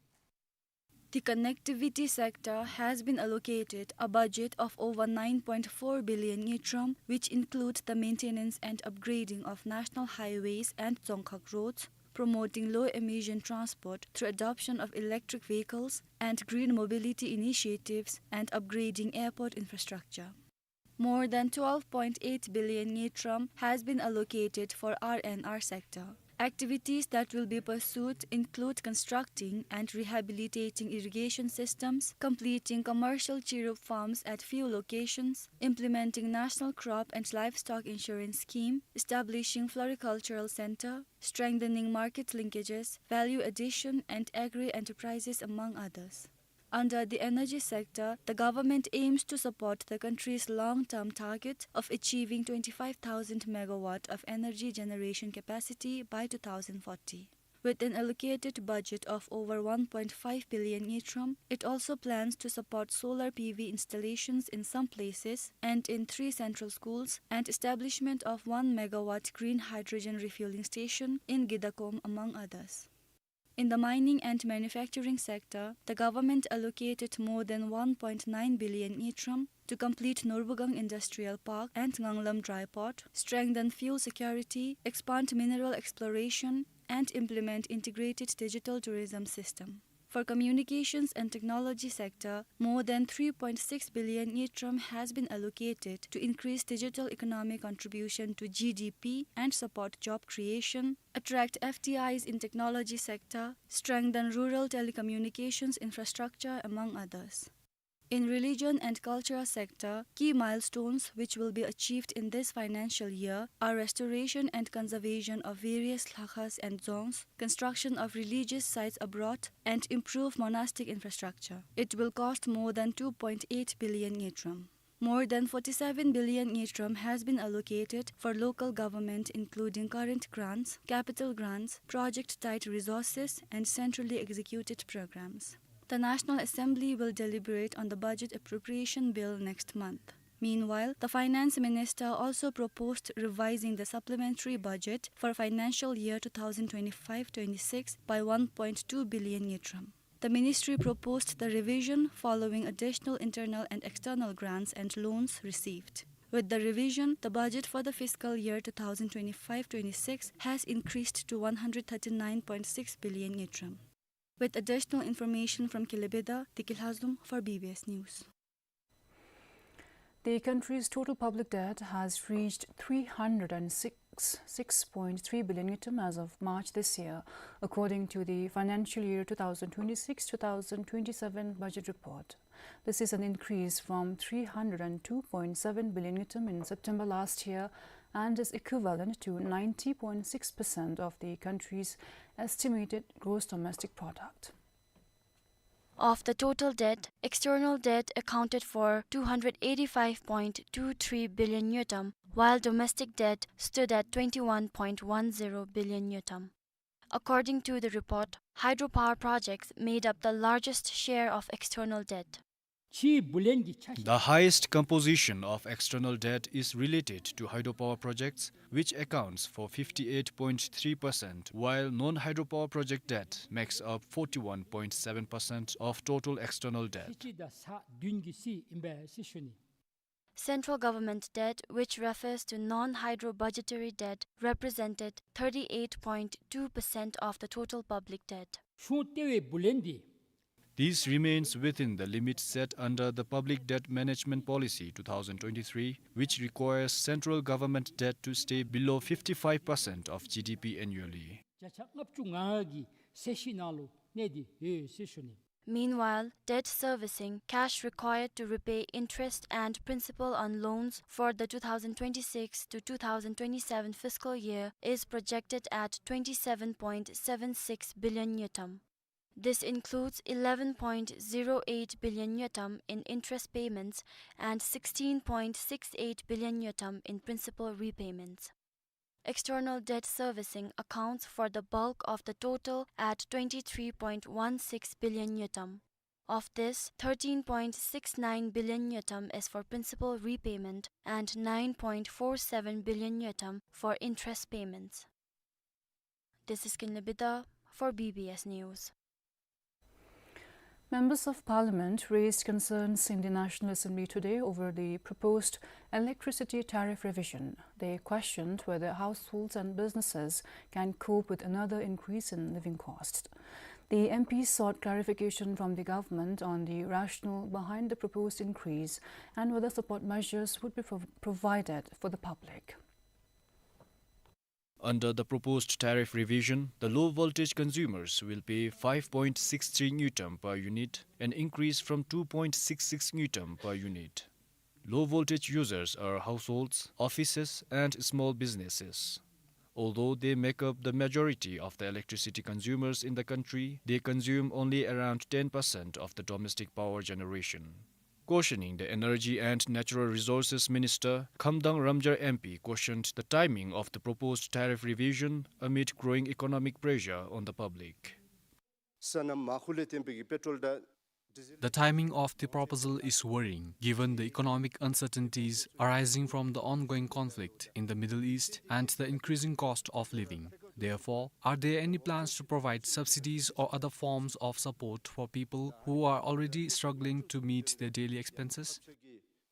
The connectivity sector has been allocated a budget of over nine point four billion ngultrum, which include the maintenance and upgrading of national highways and dzongkhag roads, promoting low-emission transport through adoption of electric vehicles and green mobility initiatives, and upgrading airport infrastructure. More than twelve point eight billion ngultrum has been allocated for R and R sector. Activities that will be pursued include constructing and rehabilitating irrigation systems, completing commercial chirup farms at few locations, implementing National Crop and Livestock Insurance Scheme, establishing floricultural center, strengthening market linkages, value addition, and agri-enterprises, among others. Under the energy sector, the government aims to support the country's long-term target of achieving twenty-five thousand megawatt of energy generation capacity by two thousand forty. With an allocated budget of over one point five billion ngultrum, it also plans to support solar P V installations in some places and in three central schools, and establishment of one megawatt green hydrogen refueling station in Gidakom, among others. In the mining and manufacturing sector, the government allocated more than one point nine billion ngultrum to complete Norbugang Industrial Park and Nganglam Dry Port, strengthen fuel security, expand mineral exploration, and implement integrated digital tourism system. For communications and technology sector, more than three point six billion ngultrum has been allocated to increase digital economic contribution to G D P and support job creation, attract F D Is in technology sector, strengthen rural telecommunications infrastructure, among others. In religion and culture sector, key milestones which will be achieved in this financial year are restoration and conservation of various lhakhas and dzongs, construction of religious sites abroad, and improve monastic infrastructure. It will cost more than two point eight billion ngultrum. More than forty-seven billion ngultrum has been allocated for local government, including current grants, capital grants, project-tied resources, and centrally executed programs. The National Assembly will deliberate on the budget appropriation bill next month. Meanwhile, the finance minister also proposed revising the supplementary budget for financial year two thousand twenty-five twenty-six by one point two billion ngultrum. The ministry proposed the revision following additional internal and external grants and loans received. With the revision, the budget for the fiscal year two thousand twenty-five twenty-six has increased to one hundred thirty-nine point six billion ngultrum. With additional information from Kelebeyda, Deki Lhazom for B B S News. The country's total public debt has reached three hundred and six, six point three billion ngultrum as of March this year, according to the financial year two thousand twenty-six two thousand twenty-seven budget report. This is an increase from three hundred and two point seven billion ngultrum in September last year and is equivalent to ninety point six percent of the country's estimated gross domestic product. Of the total debt, external debt accounted for two hundred eighty-five point two three billion ngultrum, while domestic debt stood at twenty-one point one zero billion ngultrum. According to the report, hydropower projects made up the largest share of external debt. ཕྱིའི་བུ་ལོན་གྱི་ཆ་ཤས། The highest composition of external debt is related to hydropower projects, which accounts for fifty-eight point three percent, while non-hydropower project debt makes up forty-one point seven percent of total external debt. ཁྲི་གཅིག་དང་ས་བདུན་གྱི་སྲིད་ཨིན་པས་ཟེར་ཞུ་ནི། Central government debt, which refers to non-hydro budgetary debt, represented thirty-eight point two percent of the total public debt. གཞུང་ལྟེ་བའི་བུ་ལོན་འདི། This remains within the limit set under the Public Debt Management Policy two thousand twenty-three, which requires central government debt to stay below fifty-five percent of G D P annually. བརྒྱ་ཆ་ལྔ་བཅུ་ང་ལྔ་གི་ཚད་གཞི་ནང་ལུ་གནས་ཏེ་ཡོད་ཟེར་ཞུ་ནི། Meanwhile, debt servicing, cash required to repay interest and principal on loans for the two thousand twenty-six to two thousand twenty-seven fiscal year, is projected at twenty-seven point seven six billion ngultrum. This includes eleven point zero eight billion ngultrum in interest payments and sixteen point six eight billion ngultrum in principal repayments. External debt servicing accounts for the bulk of the total at twenty-three point one six billion ngultrum. Of this, thirteen point six nine billion ngultrum is for principal repayment and nine point four seven billion ngultrum for interest payments. This is Kinley Bida for B B S News. Members of Parliament raised concerns in the National Assembly today over the proposed electricity tariff revision. They questioned whether households and businesses can cope with another increase in living costs. The M Ps sought clarification from the government on the rationale behind the proposed increase and whether support measures would be prov-, provided for the public. Under the proposed tariff revision, the low voltage consumers will pay five point six three ngultrum per unit, an increase from two point six six ngultrum per unit. Low voltage users are households, offices, and small businesses. Although they make up the majority of the electricity consumers in the country, they consume only around ten percent of the domestic power generation. Cautioning, the Energy and Natural Resources Minister, Khamdang Ramjar M P, cautioned the timing of the proposed tariff revision amid growing economic pressure on the public. ས་ནམ་མ་ཁུ་ལས་བརྟེན་པའི་གི་པེ་ཊོལ་དང་ཌི་ཟེལ། The timing of the proposal is worrying, given the economic uncertainties arising from the ongoing conflict in the Middle East and the increasing cost of living. Therefore, are there any plans to provide subsidies or other forms of support for people who are already struggling to meet their daily expenses?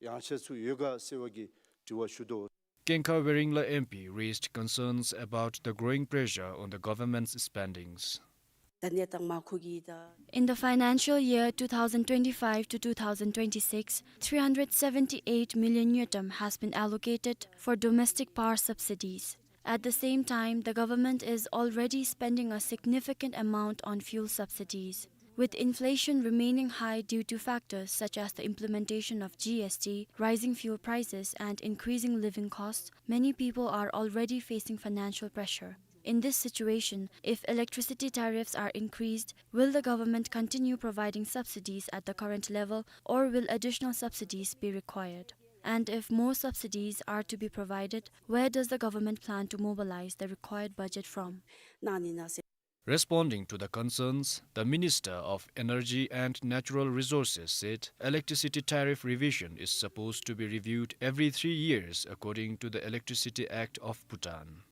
ཡང་ཆ་ཚུ་ཡོད་ག་ཟེར་བ་གི་དྲི་བ་ཞུ་དོ། Kengkha Weringla M P raised concerns about the growing pressure on the government's spendings. ད་གནས་སྟངས་མ་ཁུ་གི་ད། In the financial year two thousand twenty-five to two thousand twenty-six, three hundred seventy-eight million ngultrum has been allocated for domestic power subsidies. At the same time, the government is already spending a significant amount on fuel subsidies. With inflation remaining high due to factors such as the implementation of G S T, rising fuel prices, and increasing living costs, many people are already facing financial pressure. In this situation, if electricity tariffs are increased, will the government continue providing subsidies at the current level, or will additional subsidies be required? And if more subsidies are to be provided, where does the government plan to mobilize the required budget from? ནང་ནི་ན་ཟེར། Responding to the concerns, the Minister of Energy and Natural Resources said electricity tariff revision is supposed to be reviewed every three years according to the Electricity Act of Bhutan.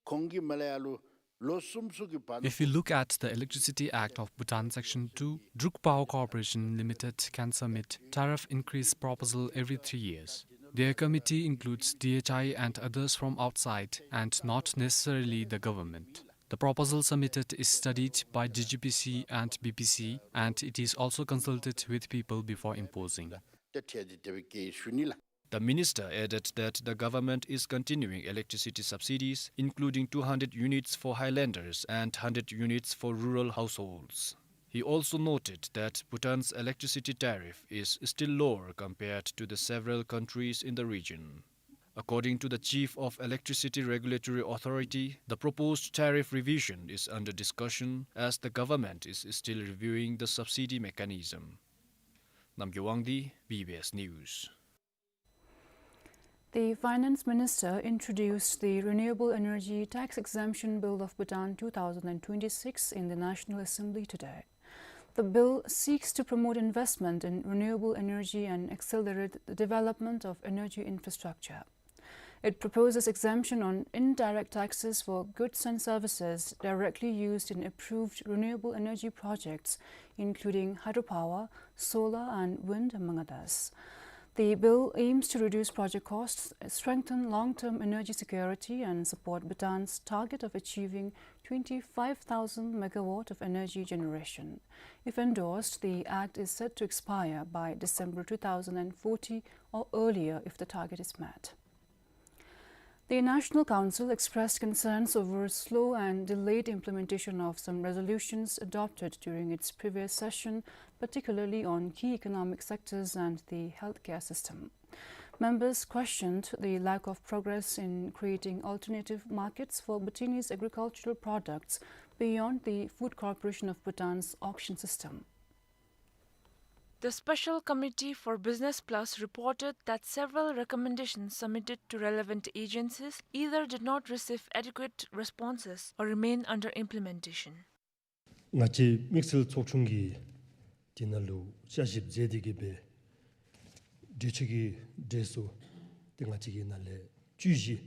ཁོང་གིས་མ་ལ་ཡ་ལུ་ལོ་གསུམ་ཚུ་གི་བར། If you look at the Electricity Act of Bhutan Section two, Druk Power Corporation Limited can submit tariff increase proposal every three years. Their committee includes D H I and others from outside and not necessarily the government. The proposal submitted is studied by D G P C and B P C, and it is also consulted with people before imposing. ཏེ་ཐད་དེ་དེ་བའི་གི་ཞུ་ནི་ལགས། The minister added that the government is continuing electricity subsidies, including two hundred units for highlanders and hundred units for rural households. He also noted that Bhutan's electricity tariff is still lower compared to the several countries in the region. According to the chief of Electricity Regulatory Authority, the proposed tariff revision is under discussion as the government is still reviewing the subsidy mechanism. Namgay Wangdi, B B S News. The finance minister introduced the Renewable Energy Tax Exemption Bill of Bhutan two thousand and twenty-six in the National Assembly today. The bill seeks to promote investment in renewable energy and accelerate the development of energy infrastructure. It proposes exemption on indirect taxes for goods and services directly used in approved renewable energy projects, including hydropower, solar and wind, among others. The bill aims to reduce project costs, strengthen long-term energy security, and support Bhutan's target of achieving twenty-five thousand megawatt of energy generation. If endorsed, the act is set to expire by December two thousand and forty or earlier if the target is met. The National Council expressed concerns over slow and delayed implementation of some resolutions adopted during its previous session, particularly on key economic sectors and the healthcare system. Members questioned the lack of progress in creating alternative markets for Bhutanese agricultural products beyond the Food Corporation of Bhutan's auction system. The Special Committee for Business Plus reported that several recommendations submitted to relevant agencies either did not receive adequate responses or remain under implementation. ང་བཅས་དམིགས་བསལ་ཚོགས་ཆུང་གིས་དེ་ནང་ལུ་དཔྱད་ཞིབ་མཛད་དེ་གིས་སྦེ་གྲོས་ཆོད་ཀྱི་གྲོས་སུ་ཏེ་ང་བཅས་ཀྱི་ནང་ལས་བཅུ་བཞི་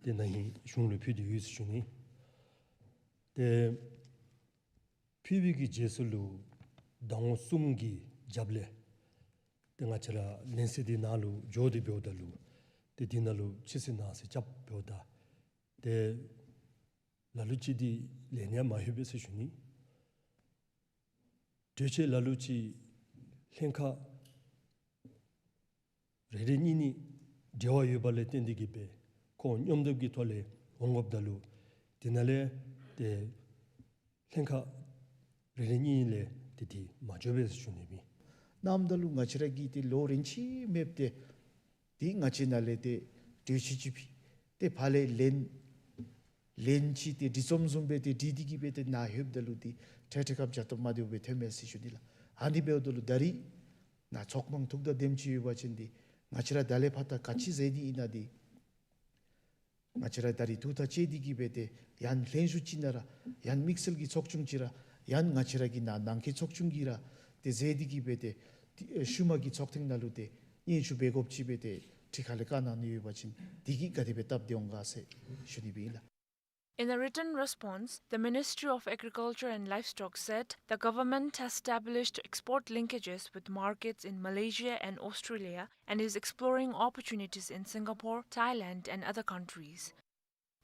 དེ་ནང་ཧིང་གཞུང་ལུ་ཕུལ་ཏེ་ཡོད་ཟེར་ཞུ་ནི། ཏེ་ཕུལ་བའི་གི་རྗེས་སུ་ལུ་ཟླ་ངོ་གསུམ་གྱི་རྒྱབ་ལས་ཏེ་ང་བཅས་ར་ལན་གསལ་དེ་ནང་ལུ་འགྱོ་སྟེ་འབདཝ་ད་ལུ་ཏེ་དེ་ནང་ལུ་ཕྱིར་བསལ་ནང་གསལ་རྐྱབ་འབདཝ་ད་ཏེ་ལ་ལུ་ཅིག་འདི་ལན་ཡང་མ་ལྷོད་པས་ཟེར་ཞུ་ནི། གྲོས་ཆོད་ལ་ལུ་ཅིག་ལྷན་ཁག་རེ་རེ་གཉིས་གཉིས་འབྲེལ་བ་ཡོད་པ་ལས་བརྟེན་ཏེ་གིས་སྦེ་ཁོང་མཉམ་འདེགས་ཀྱི་ཐོག་ལས་འོང་དགོཔ་ད་ལུ་དེ་ནང་ལས་ཏེ་ལྷན་ཁག་རེ་རེ་གཉིས་གཉིས་ལས་ཏེ་དེ་མ་འགྱོ་བས་ཟེར་ཞུ་ནི་ཨིན། གནངམ་ད་ལུ་ང་བཅས་ར་གིས་ཏེ་ལོ་རིམ་བཞིན་མེདཔ་ཏེ་དེ་ང་བཅས་ནང་ལས་ཏེ་གྲོས་ཆོད་ཅིག་ཕུལ། ཏེ་ཕར་ལས་ལན་ལན་ཅིག་ཏེ་འབྲི་རྩོམ་བཟུམ་སྦེ་ཏེ་འབྲི་སྟེ་གིས་སྦེ་ཏེ་ནཱ་ལྷོདཔ་ད་ལུ་ཏེ་འཕྲལ་འཕྲལ་ཁ་བྱ་སྟོབས་མ་བདེཝ་སྦེ་ཐོནམ་མས་ཟེར་ཞུ་ནི་ལགས། ཨ་ནི་འབདཝ་ད་ལུ་ད་རིས་ནཱ་ཚོགས་དཔང་ཐུགས་དང་ལྡནམ་ཅིག་ཡོད་པ་ཅིན་ཏེ་ང་བཅས་ར་ད་ལས་ཕར་ད་ག་ཅི་མཛད་དེ་ཨིན་ན་འདི་ང་བཅས་ར་ད་རིས་ཐུགས་ཐག་བཅད་དེ་གིས་སྦེ་ཏེ་ཡང་ལྷན་བཞུགས་ཅིག་ནང་ར་ཡང་དམིགས་བསལ་གྱི་ཚོགས་ཆུང་ཅིག་ར་ཡང་ང་བཅས་ར་གི་ནཱ་ནང་འཁོད་ཚོགས་ཆུང་གིས་ར་ཏེ་མཛད་དེ་གིས་སྦེ་ཏེ་ཤུལ་མ་གི་ཚོགས་ཐེངས་ནང་ལུ་ཏེ་སྙན་ཞུ་འབད་དགོཔ་ཅིག་སྦེ་ཏེ་ཁྲི་ཁ་ལས་བཀའ་གནང་ནི་ཡོད་པ་ཅིན་དེ་གིས་ག་དེ་སྦེ་སྟབས་བདེ་འོང་ག་ཟེར་ཞུ་ནི་སྦེ་ཨིན་ལགས། In a written response, the Ministry of Agriculture and Livestock said the government has established export linkages with markets in Malaysia and Australia and is exploring opportunities in Singapore, Thailand, and other countries.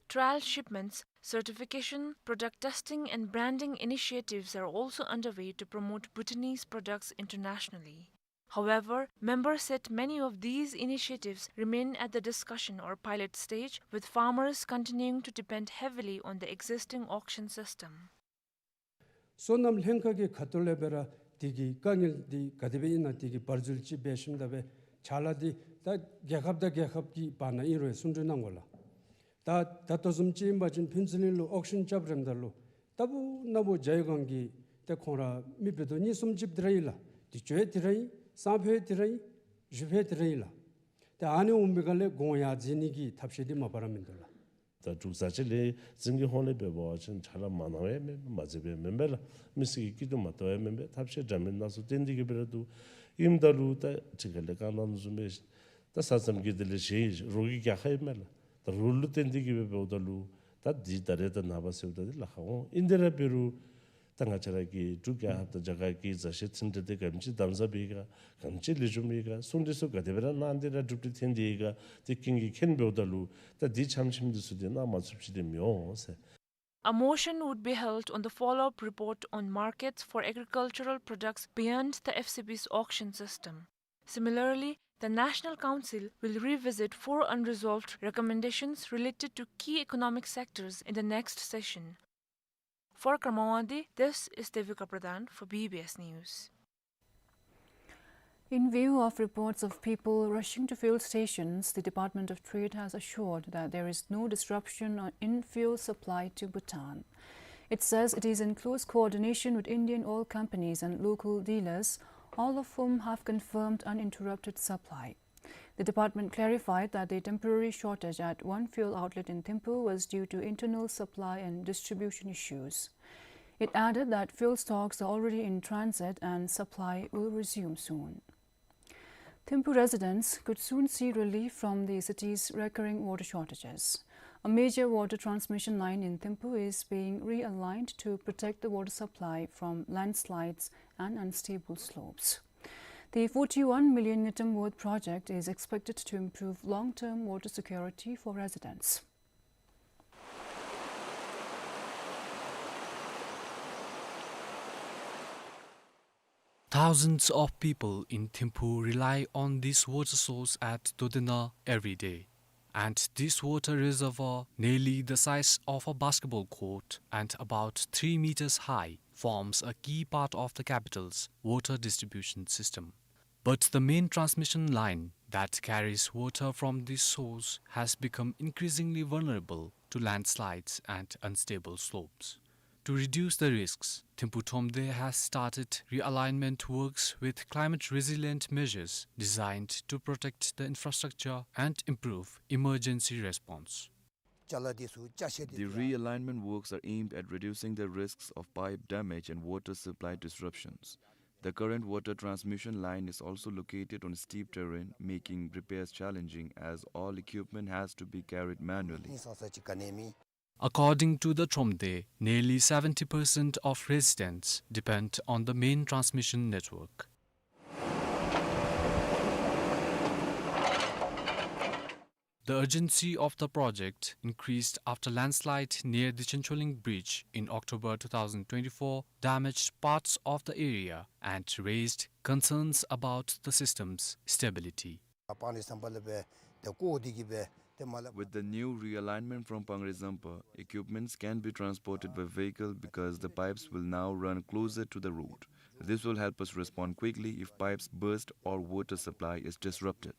Trial shipments, certification, product testing, and branding initiatives are also underway to promote Bhutanese products internationally. However, members said many of these initiatives remain at the discussion or pilot stage, with farmers continuing to depend heavily on the existing auction system. སོ་ནམ་ལྷན་ཁག་གི་ཁ་ཐུག་ལས་སྦེ་ར་དེ་གི་དཀའ་ངལ་འདི་ག་དེ་སྦེ་ཨིན་ན་དེ་གི་བར་འཛུལ་ཅིག་འབད་ཞིནམ་ད་སྦེ་ཕྱག་ལཱ་འདི་ད་རྒྱལ་ཁབ་དང་རྒྱལ་ཁབ་ཀྱི་བར་ན་ཨིན་རུང་གསུང་གྲོས་གནང་དགོ་ལགས། ད་ད་ལྟོ་བཟུམ་ཅིག་ཨིན་པ་ཅིན་ཕུན་ཚོགས་གླིང་ལུ་ཨོག་ཤན་རྐྱབ་རནམ་ད་ལུ་ལྟ་བུ་ན་བུ་ཇའི་གོང་གི་ཏེ་ཁོང་ར་མི་འབད་དོ་གཉིས་གསུམ་ཅིག་འདི་ར་ཨིན་ལགས། དུས་ཅི་འདི་ར་ཨིན། སང་ཕོད་འདི་ར་ཨིན། གཞེས་ཕོད་འདི་ར་ཨིན་ལགས། ཏེ་ཨ་ནི་འོང་པའི་སྒང་ལས་གོང་ཡར་འཛེགས་ནི་གི་ཐབས་ཤེས་འདི་མ་པ་ར་མིན་འདུག་ལགས། ད་འབྲུག་རྫ་ཆེན་ལས་འཛིན་གྱི་ཧོངས་ལས་འབད་བ་ཅིན་ཕྱག་ལཱ་མ་གནང་བ་ཡང་མེན་པས། མ་མཛད་པ་ཡང་མེན་པས་ལགས། མི་སེར་གྱི་སྐྱིད་སྡུག་མ་བལྟ་བ་ཡང་མེན་པས། ཐབས་ཤེས་འདྲ་མིན་སྣ་ཚོགས་བཏོན་ཏེ་གིས་སྦེ་ར་འདུག། ཨིནམ་ད་ལུ་ད་ཁྲི་ཁ་ལས་བཀའ་གནང་བཟུམ་སྦེ་ད་ས་མཚམས་ཀྱི་དེ་ལས་གཞན་རོགས་ཀྱི་རྒྱལ་ཁབ་ཨིན་མས་ལགས། ད་རོགས་ལུ་བརྟེན་ཏེ་གིས་སྦེ་འབདཝ་ད་ལུ་ད་འདི་ད་རེས་ད་ནངས་པ་ཟེརཝ་ད་འདི་ལཱ་ཁག་འོང་། ཨིན་དེ་ར་འབད་རུང་ད་ང་བཅས་ར་གི་འབྲུག་རྒྱལ་ཁབ་དང་རྒྱ་གར་གྱི་རྫ་ཤིང་འཕྲིན་ཕྲན་འདི་ག་དེམ་ཅིག་དམ་ཟབ་ཡོད་ག། ག་དེམ་ཅིག་ལེགས་ཤོམ་ཡོད་ག། སྲུང་སྐྱོབ་ཚུ་ག་དེ་སྦེ་ར་གནང་སྟེ་ར་གྲུབ་འབྲས་ཐོན་ཏེ་ཡོད་ག། དེ་ཀུན་གྱིས་མཁྱེན་འབདཝ་ད་ལུ་ད་འདི་ཆམ་ཆིམ་འདི་ཚུ་འདི་གནང་མ་ཚུགསཔ་ཅིག་འདི་མི་འོང་ཟེར། A motion would be held on the follow-up report on markets for agricultural products beyond the F C B's auction system. Similarly, the National Council will revisit four unresolved recommendations related to key economic sectors in the next session. For Kramawadi, this is Devika Pradhan for B B S News. In view of reports of people rushing to fuel stations, the Department of Trade has assured that there is no disruption on, in fuel supply to Bhutan. It says it is in close coordination with Indian oil companies and local dealers, all of whom have confirmed uninterrupted supply. The department clarified that the temporary shortage at one fuel outlet in Thimphu was due to internal supply and distribution issues. It added that fuel stocks are already in transit and supply will resume soon. Thimphu residents could soon see relief from the city's recurring water shortages. A major water transmission line in Thimphu is being realigned to protect the water supply from landslides and unstable slopes. The forty-one million ngultrum worth project is expected to improve long-term water security for residents. Thousands of people in Thimphu rely on this water source at Dodena every day. And this water reservoir, nearly the size of a basketball court and about three meters high, forms a key part of the capital's water distribution system. But the main transmission line that carries water from this source has become increasingly vulnerable to landslides and unstable slopes. To reduce the risks, Thimphu Thromde has started realignment works with climate-resilient measures designed to protect the infrastructure and improve emergency response. The realignment works are aimed at reducing the risks of pipe damage and water supply disruptions. The current water transmission line is also located on steep terrain, making repairs challenging as all equipment has to be carried manually. According to the Thromde, nearly seventy percent of residents depend on the main transmission network. The urgency of the project increased after landslide near the Chencholing Bridge in October two thousand twenty-four damaged parts of the area and raised concerns about the system's stability. With the new realignment from Pangre Zampa, equipments can be transported by vehicle because the pipes will now run closer to the road. This will help us respond quickly if pipes burst or water supply is disrupted.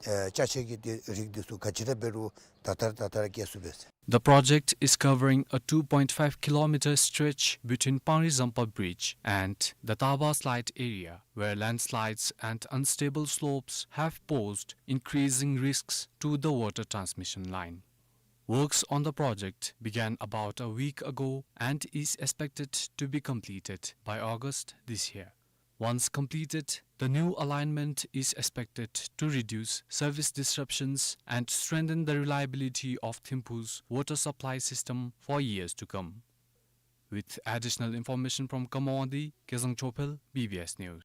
ཨེ་ཅ་ཆས་ཀྱི་དེ་རིགས་འདི་ཚུ་ག་ཅི་ར་འབད་རུང་ད་ལྟར་ད་ལྟར་སྐྱེལ་ཚུགས་པས། The project is covering a two point five kilometer stretch between Pangre Zampa Bridge and the Taba Slide area, where landslides and unstable slopes have posed increasing risks to the water transmission line. Works on the project began about a week ago and is expected to be completed by August this year. Once completed, the new alignment is expected to reduce service disruptions and strengthen the reliability of Thimphu's water supply system for years to come. With additional information from Kamwandi, Kezang Chophel, B B S News.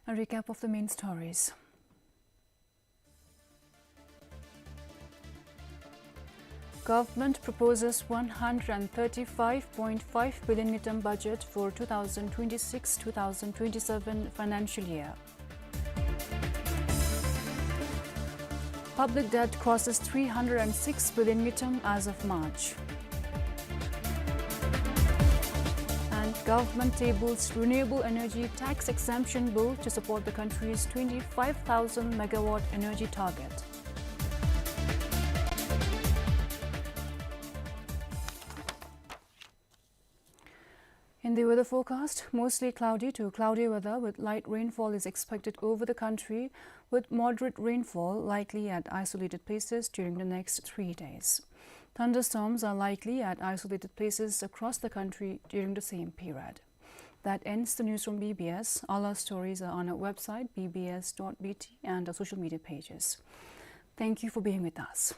A recap of the main stories. Government proposes one hundred and thirty-five point five billion ngultrum budget for two thousand twenty-six two thousand twenty-seven financial year. Public debt crosses three hundred and six billion ngultrum as of March. And government tables renewable energy tax exemption bill to support the country's twenty-five thousand megawatt energy target. In the weather forecast, mostly cloudy to cloudy weather with light rainfall is expected over the country, with moderate rainfall likely at isolated places during the next three days. Thunderstorms are likely at isolated places across the country during the same period. That ends the news from B B S. All our stories are on our website, B B S dot B T, and our social media pages. Thank you for being with us.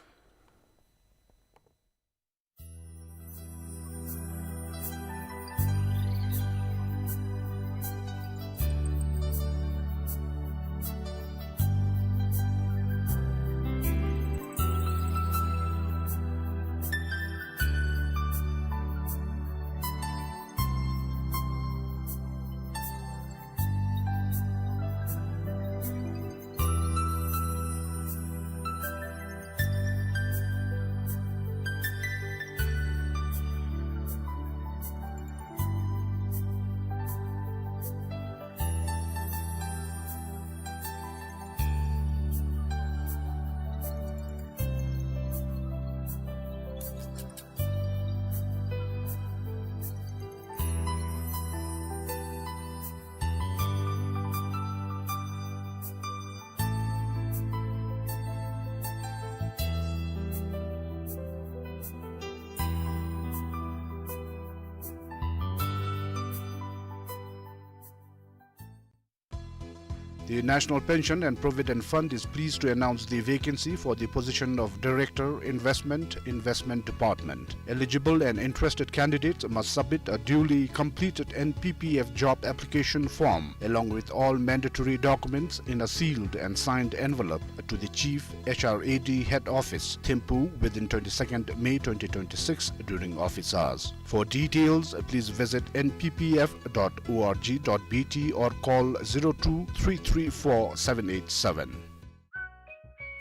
The National Pension and Provident Fund is pleased to announce the vacancy for the position of Director, Investment, Investment Department. Eligible and interested candidates must submit a duly completed N P P F job application form along with all mandatory documents in a sealed and signed envelope to the Chief H R A D Head Office, Thimphu, within twenty-second May twenty twenty-six during office hours. For details, please visit N P P F dot O R G dot B T or call zero two three three four seven eight seven.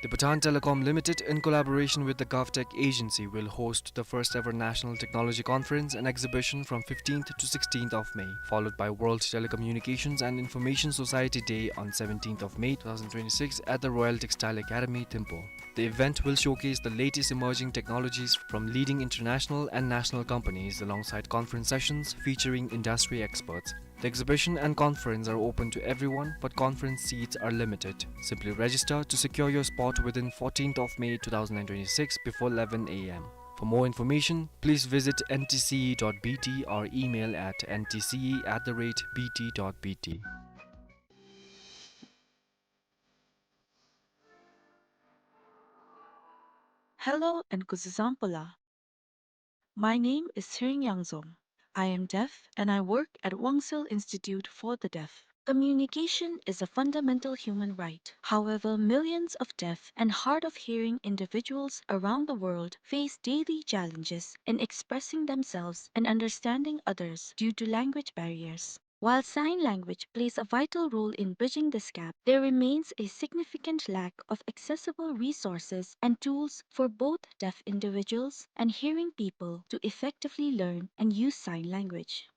The Bhutan Telecom Limited, in collaboration with the GovTech Agency, will host the first ever National Technology Conference and Exhibition from fifteenth to sixteenth of May, followed by World Telecommunications and Information Society Day on seventeenth of May two thousand twenty-six at the Royal Textile Academy, Thimphu. The event will showcase the latest emerging technologies from leading international and national companies alongside conference sessions featuring industry experts. The exhibition and conference are open to everyone, but conference seats are limited. Simply register to secure your spot within fourteenth of May two thousand twenty-six before eleven A M. For more information, please visit N T C E dot B T or email at N T C E at the rate B T dot B T. Hello and kuzuzangpo la. My name is Tsering Yangzom. I am deaf and I work at Wangsil Institute for the Deaf. Communication is a fundamental human right. However, millions of deaf and hard of hearing individuals around the world face daily challenges in expressing themselves and understanding others due to language barriers. While sign language plays a vital role in bridging this gap, there remains a significant lack of accessible resources and tools for both deaf individuals and hearing people to effectively learn and use sign language.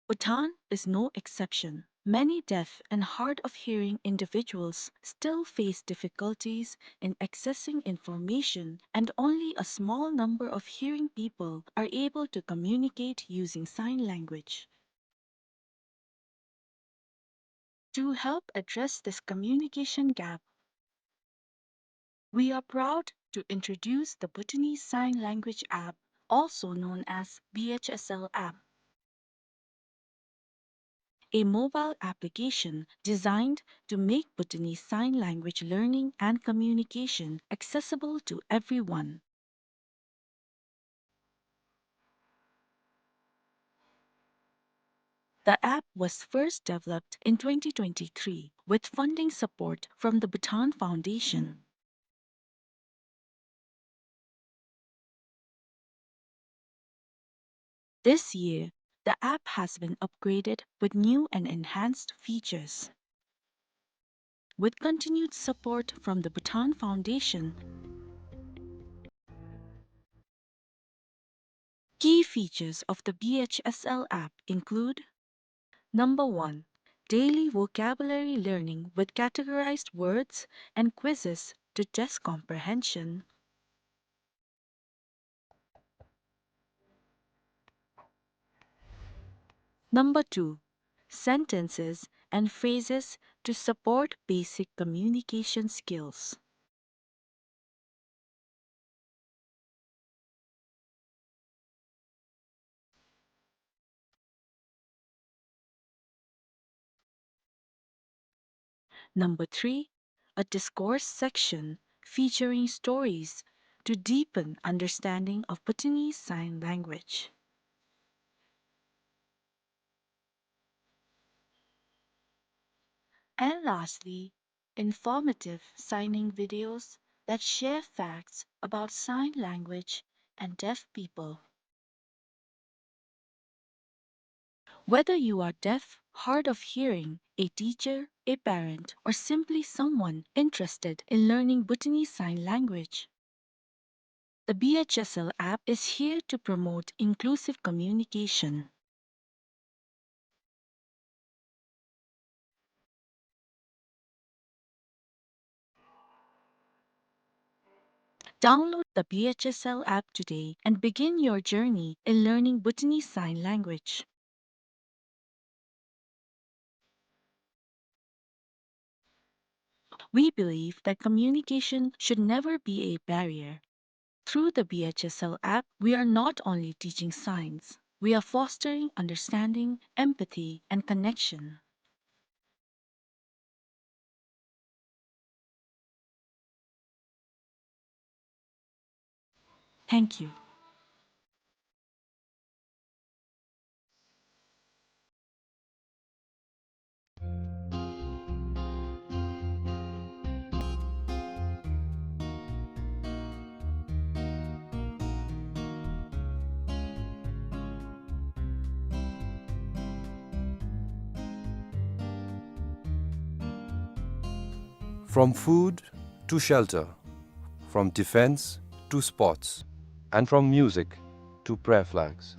Bhutan is no exception. Many deaf and hard of hearing individuals still face difficulties in accessing information, and only a small number of hearing people are able to communicate using sign language. To help address this communication gap, we are proud to introduce the Bhutanese Sign Language app, also known as B H S L app, a mobile application designed to make Bhutanese sign language learning and communication accessible to everyone. The app was first developed in twenty twenty-three with funding support from the Bhutan Foundation. This year, the app has been upgraded with new and enhanced features. With continued support from the Bhutan Foundation, key features of the B H S L app include: number one, daily vocabulary learning with categorized words and quizzes to test comprehension. Number two, sentences and phrases to support basic communication skills. Number three, a discourse section featuring stories to deepen understanding of Bhutanese Sign Language. And lastly, informative signing videos that share facts about sign language and deaf people. Whether you are deaf, hard of hearing, a teacher, a parent, or simply someone interested in learning Bhutanese Sign Language, the B H S L app is here to promote inclusive communication. Download the B H S L app today and begin your journey in learning Bhutanese Sign Language. We believe that communication should never be a barrier. Through the B H S L app, we are not only teaching signs, we are fostering understanding, empathy, and connection. Thank you. From food to shelter, from defense to sports, and from music to prayer flags,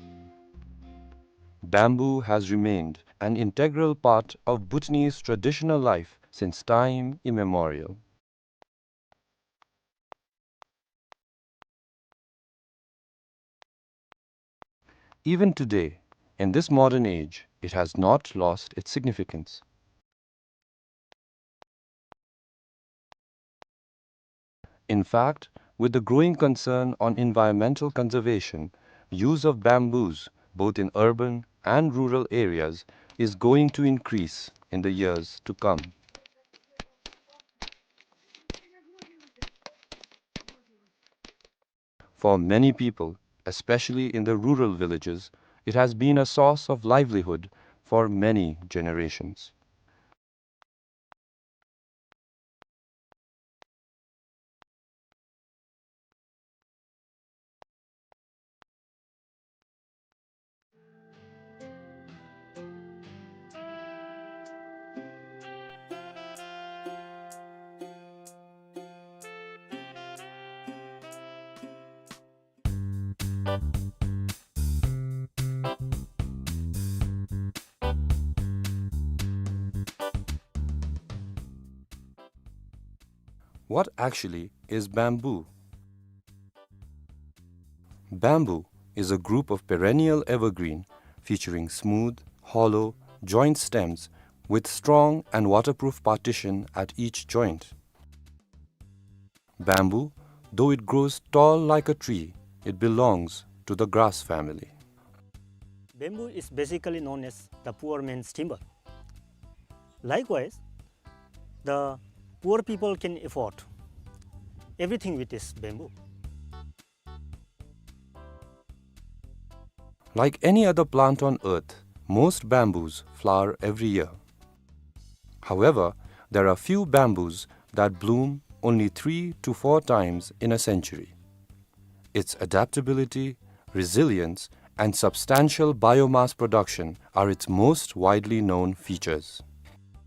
bamboo has remained an integral part of Bhutanese traditional life since time immemorial. Even today, in this modern age, it has not lost its significance. In fact, with the growing concern on environmental conservation, use of bamboos, both in urban and rural areas, is going to increase in the years to come. For many people, especially in the rural villages, it has been a source of livelihood for many generations. What actually is bamboo? Bamboo is a group of perennial evergreen featuring smooth, hollow, joint stems with strong and waterproof partition at each joint. Bamboo, though it grows tall like a tree, it belongs to the grass family. Bamboo is basically known as the poor man's timber. Likewise, the poor people can afford everything with this bamboo. Like any other plant on earth, most bamboos flower every year. However, there are few bamboos that bloom only three to four times in a century. Its adaptability, resilience, and substantial biomass production are its most widely known features.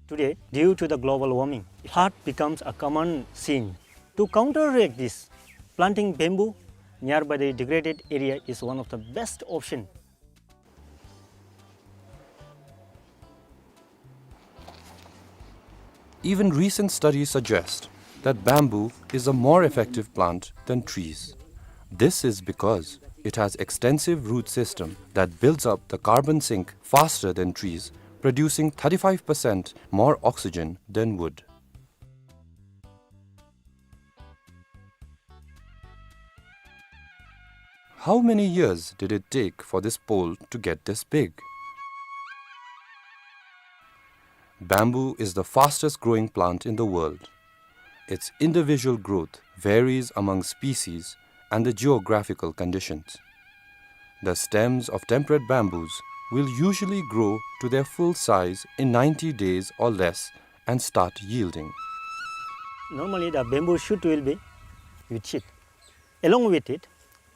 Today, due to the global warming, flood becomes a common scene. To counteract this, planting bamboo nearby the degraded area is one of the best option. Even recent studies suggest that bamboo is a more effective plant than trees. This is because it has extensive root system that builds up the carbon sink faster than trees, producing thirty-five percent more oxygen than wood. How many years did it take for this pole to get this big? Bamboo is the fastest growing plant in the world. Its individual growth varies among species and the geographical conditions. The stems of temperate bamboos will usually grow to their full size in ninety days or less and start yielding. Normally, the bamboo shoot will be with sheath. Along with it,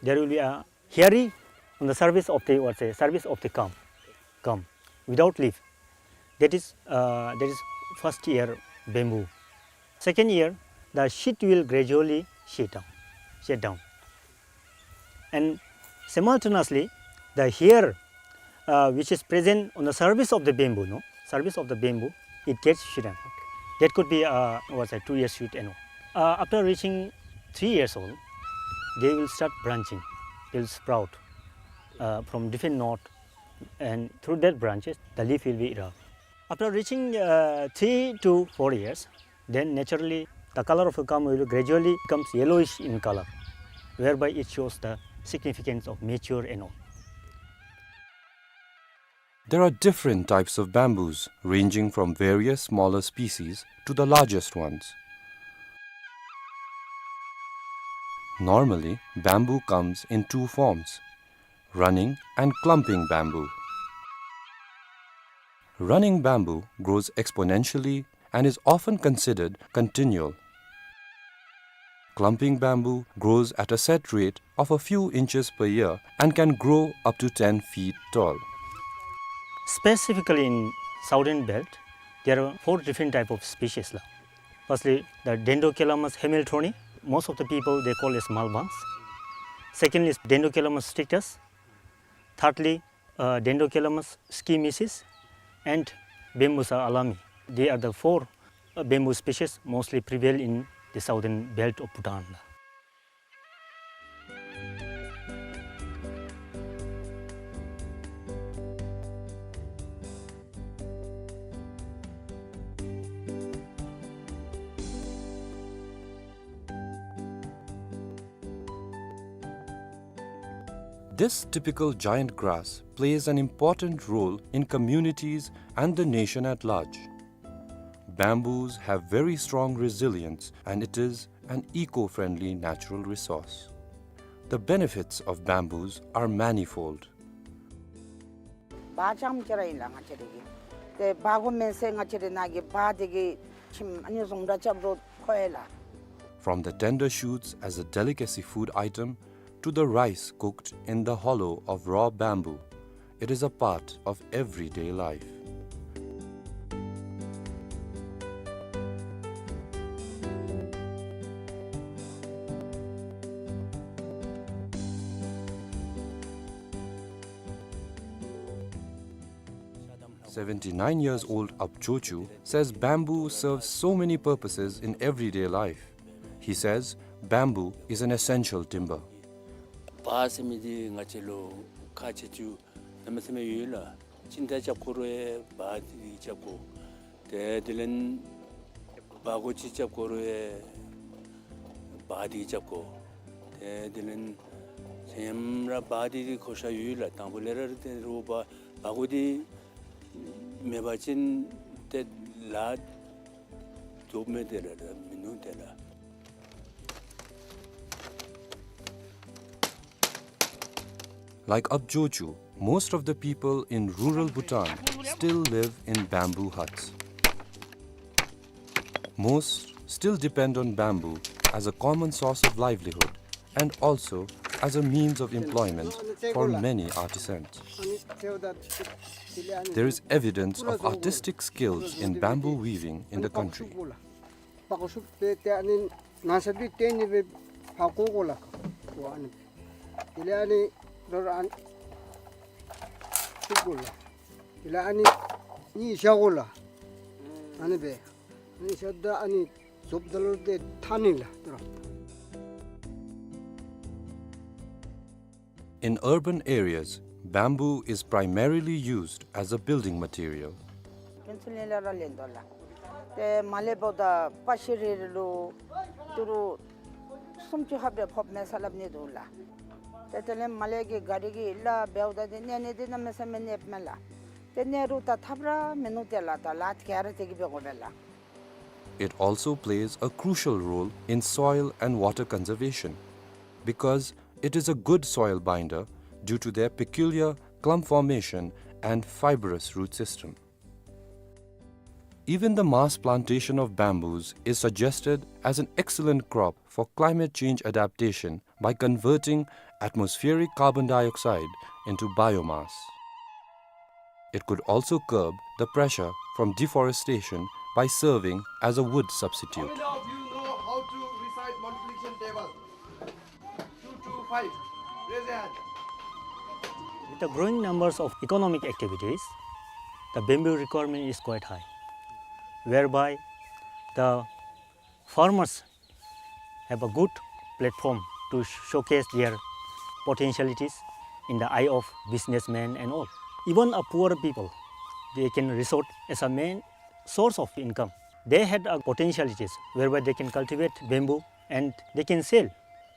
there will be a hairy on the surface of the, what say, surface of the culm, culm, without leaf. That is, uh, that is first year bamboo. Second year, the sheath will gradually shed down, shed down. And simultaneously, the hair, uh, which is present on the surface of the bamboo, no, surface of the bamboo, it gets shrunk. That could be, uh, what's that, two years shoot and all. Uh, after reaching three years old, they will start branching. They will sprout, uh, from different node, and through that branches, the leaf will be erupt. After reaching, uh, three to four years, then naturally the color of the culm will gradually becomes yellowish in color, whereby it shows the significance of mature and all. There are different types of bamboos, ranging from various smaller species to the largest ones. Normally, bamboo comes in two forms, running and clumping bamboo. Running bamboo grows exponentially and is often considered continual. Clumping bamboo grows at a set rate of a few inches per year and can grow up to ten feet tall. Specifically in southern belt, there are four different type of species la. Firstly, the Dendrocalamus hamiltonii, most of the people they call as malbans. Secondly is Dendrocalamus strictus. Thirdly, uh, Dendrocalamus schimicis and Bambusa alami. They are the four, uh, bamboo species mostly prevail in the southern belt of Bhutan. This typical giant grass plays an important role in communities and the nation at large. Bamboos have very strong resilience and it is an eco-friendly natural resource. The benefits of bamboos are manifold. བག་ཙམ་ཅིག་ར་ཨིན་ལགས་ང་བཅས་ར་གི། ཏེ་བག་གུ་མེན་ཟེར་ང་བཅས་ར་ནཱ་གི་བག་དེ་གིས་ཁྱིམ་ཨ་ནི་བཟུམ་ར་རྐྱབ་རུང་ཁོ་ཡི་ལགས། From the tender shoots as a delicacy food item to the rice cooked in the hollow of raw bamboo, it is a part of everyday life. Seventy-nine years old Ab Jochu says bamboo serves so many purposes in everyday life. He says bamboo is an essential timber. བག་ཟེར་མི་འདི་ང་བཅས་ལུ་ཁག་ཆེ་ཆུང་གནམ་མེད་ས་མེད་ཡོད་ལགས། གཅིན་ཏ་རྐྱབ་དགོ་རུང་ཡང་བག་འདི་རྐྱབ་དགོ། ཏེ་དེ་ལས་བག་གོ་ཅིག་རྐྱབ་དགོ་རུང་ཡང་བག་འདི་རྐྱབ་དགོ། ཏེ་དེ་ལས་ཚེ་ཡམ་ར་བག་འདི་གི་གོ་ཤ་ཡོད་ལགས། དང་པོ་ལས་ར་ཏེ་རུང་བག་བག་གོ་འདི་མེད་པ་ཅིན་ཏེ་ལཱ་རྫོགས་མས་ཏེ་ལགས་མིན་ནུག་ཏེ་ལགས། Like Ab Jochu, most of the people in rural Bhutan still live in bamboo huts. Most still depend on bamboo as a common source of livelihood and also as a means of employment for many artisans. There is evidence of artistic skills in bamboo weaving in the country. བག་གོ་ཤུབ་སྦེ་ཏེ་ཨ་ནི་ནང་ས་སྦེ་ཏེ་ཨ་ནི་སྦེ་བག་གོ་དགོ་ལགས། ཨ་ནི་དེ་ལས་ཨ་ནི་རོ་རོ་ཨ་ནི་ཤུབ་དགོ་ལགས། དེ་ལས་ཨ་ནི་གཉིས་བཞག་དགོ་ལགས། ཨ་ནི་སྦེ་ཨ་ནི་བཞག་ད་ཨ་ནི་རྫོབ་ད་ལུ་ཏེ་ཐང་ནི་ལགས་ཏེ་རོ། In urban areas, bamboo is primarily used as a building material. ཕན་ཚུན་ལེན་ལ་ར་ལེན་དོ་ལགས། ཏེ་མར་ལས་འབདཝ་ད་པ་ཤི་རི་རི་ལུ་ཏི་རུ་སུམ་ཅུ་ལྷགཔ་རེ་ཕོགཔ་མས་ཟེར་སླབ་ནི་འདུག་ལགས། ཏེ་དེ་ལས་མར་ལས་ཀྱི་ག་རི་གི་ལཱ་འབདཝ་ད་འདི་གནས་ནི་འདི་གནམ་མེད་ས་མེད་གནསཔ་མས་ལགས། ཏེ་གནས་རུང་ད་ཐབས་ར་མིན་ནུག་ཏེ་ལགས། ད་ལཱ་ག་ར་དེ་གིས་འབད་དགོ་པས་ལགས། It also plays a crucial role in soil and water conservation because it is a good soil binder due to their peculiar clump formation and fibrous root system. Even the mass plantation of bamboos is suggested as an excellent crop for climate change adaptation by converting atmospheric carbon dioxide into biomass. It could also curb the pressure from deforestation by serving as a wood substitute. How many of you know how to recite multiplication table? Two two five. Raise your hand. With the growing numbers of economic activities, the bamboo requirement is quite high, whereby the farmers have a good platform to showcase their potentialities in the eye of businessmen and all. Even a poor people, they can resort as a main source of income. They had a potentialities whereby they can cultivate bamboo and they can sell,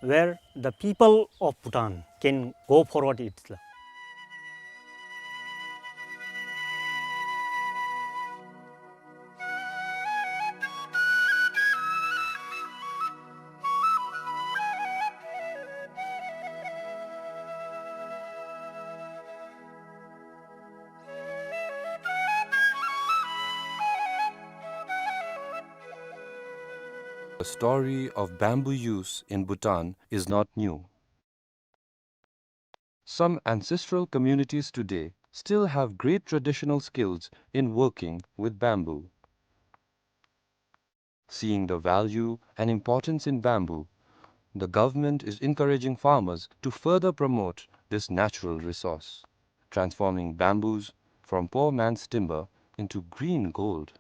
where the people of Bhutan can go forward it. The story of bamboo use in Bhutan is not new. Some ancestral communities today still have great traditional skills in working with bamboo. Seeing the value and importance in bamboo, the government is encouraging farmers to further promote this natural resource, transforming bamboos from poor man's timber into green gold.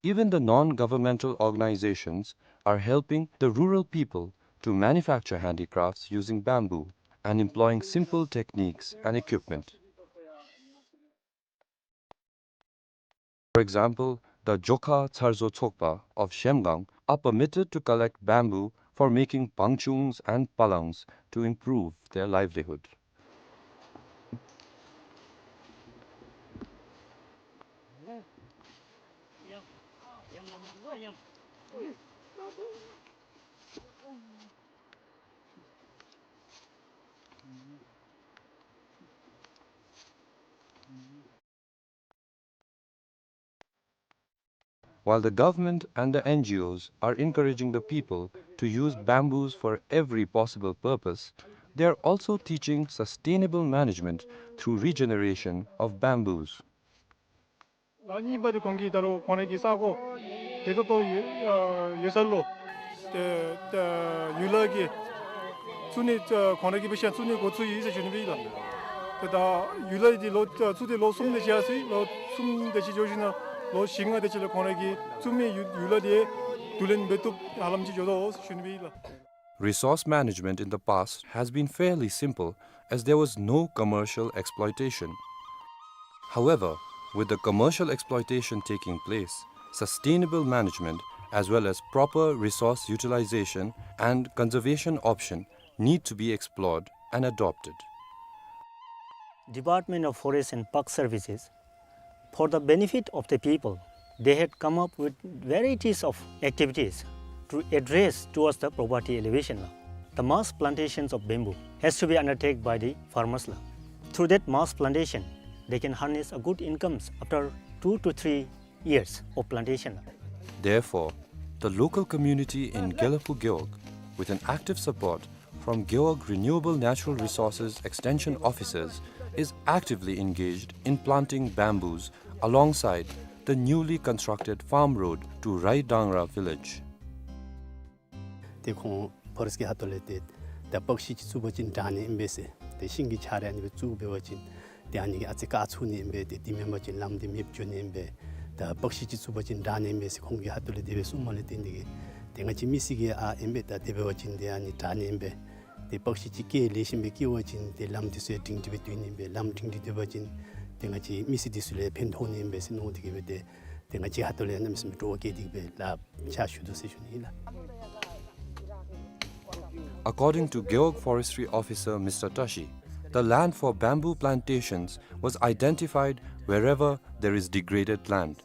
Even the non-governmental organizations are helping the rural people to manufacture handicrafts using bamboo and employing simple techniques and equipment. For example, the Jokha Tsarzo Tsokpa of Shemgang are permitted to collect bamboo for making pangchungs and palangs to improve their livelihood. While the government and the N G Os are encouraging the people to use bamboos for every possible purpose, they are also teaching sustainable management through regeneration of bamboos. ལོ་གཉིས་པ་དེ་ཁོང་གིས་ད་རུང་ཁོང་ར་གི་ས་གོ་དེ་ད་ལྟོ་ཡོད་ཡོད་ས་ལུ་ཏེ་ཏེ་ཡུལ་ལྷ་གི་བཙུགས་ནི་ཁོང་ར་གི་དཔེ་ཆ་བཙུགས་ནི་འགོ་བཙུགས་ཡི་ཟེར་ཞུ་ནི་སྦེ་ཨིན་ལགས། ཏེ་ད་ཡུལ་ལྷ་དེ་ལོ་བཙུགས་ཏེ་ལོ་གསུམ་དེ་ཅིག་ཡར་སོ་ཡི། ལོ་གསུམ་དེ་ཅིག་འགྱོ་ཞིནམ་ལོ་བཞི་ལྔ་དེ་ཅིག་ལས་ཁོང་ར་གིས་བཙུགས་མི་ཡུལ་ཡུལ་ལྷ་དེ་བསྡུ་ལེན་འབད་བཏུབ་ཧ་ལམ་ཅིག་འགྱོ་དོ་ཟེར་ཞུ་ནི་སྦེ་ཨིན་ལགས། Resource management in the past has been fairly simple as there was no commercial exploitation. However, with the commercial exploitation taking place, sustainable management as well as proper resource utilization and conservation option need to be explored and adopted. Department of Forest and Park Services, for the benefit of the people, they had come up with varieties of activities to address towards the poverty alleviation. The mass plantations of bamboo has to be undertaken by the farmers. Through that mass plantation, they can harness a good incomes after two to three years of plantation. Therefore, the local community in Gelephu Gewog, with an active support from Gewog Renewable Natural Resources Extension Officers, is actively engaged in planting bamboos alongside the newly constructed farm road to Raidangra village. ཏེ་ཁོང་ཕོ་རེསཊ་ཀྱི་ཁ་ཐུག་ལས་ཏེ་ད་པག་ཤིང་ཅིག་བཙུགས་པ་ཅིན་དྲག་ནི་ཨིན་པས་ཟེར། ཏེ་ཤིང་གི་ཆ་ར་ཨ་ནི་སྦེ་བཙུགས་འབད་བ་ཅིན་ཏེ་ཨ་ནི་གིས་ཨ་ཙི་བཀག་ཚུགས་ནི་ཨིན་པས། ཏེ་དེ་མེན་པ་ཅིན་ལམ་འདི་མེདཔ་འགྱོ་ནི་ཨིན་པས། ད་པག་ཤིང་ཅིག་བཙུགས་པ་ཅིན་དྲག་ནི་ཨིན་པས་ཟེར་ཁོང་གི་ཁ་ཐུག་ལས་དེ་སྦེ་གསུངམ་ལས་བརྟེན་ཏེ་གིས་ཏེ་ང་བཅས་མི་སེར་གྱིས་ཨ་ཨིན་པས། ད་དེ་འབད་བ་ཅིན་ཏེ་ཨ་ནི་དྲག་ནི་ཨིན་པས། ཏེ་པག་ཤིང་ཅིག་སྐྱེ་ལེགས་ཤོམ་སྦེ་སྐྱེ་བ་ཅིན་ཏེ་ལམ་འདི་ཚུ་ཡང་སྒྲིང་སྒྲི་སྦེ་སྡོད་ནི་ཨིན་པས། ལམ་སྒྲིང་སྒྲི་སྡོད་པ་ཅིན་ཏེ་ང་བཅས་མི་སེར་འདི་ཚུ་ལུ་ཕན་ཐོགས་ནི་ཨིན་པས་ཟེར་མནོ་སྟེ་གིས་སྦེ་ཏེ་ཏེ་ང་བཅས་ཁ་ཐུག་ལས་ཡང་གནམ་མེད་ས་མེད་སྤྲོ་བ་བསྐྱེད་དེ་གིས་སྦེ་ལཱ་ཕྱག་ཞུ་དོ་ཟེར་ཞུ་ནི་ཨིན་ལགས། According to Gewog Forestry Officer Mister Tashi, the land for bamboo plantations was identified wherever there is degraded land.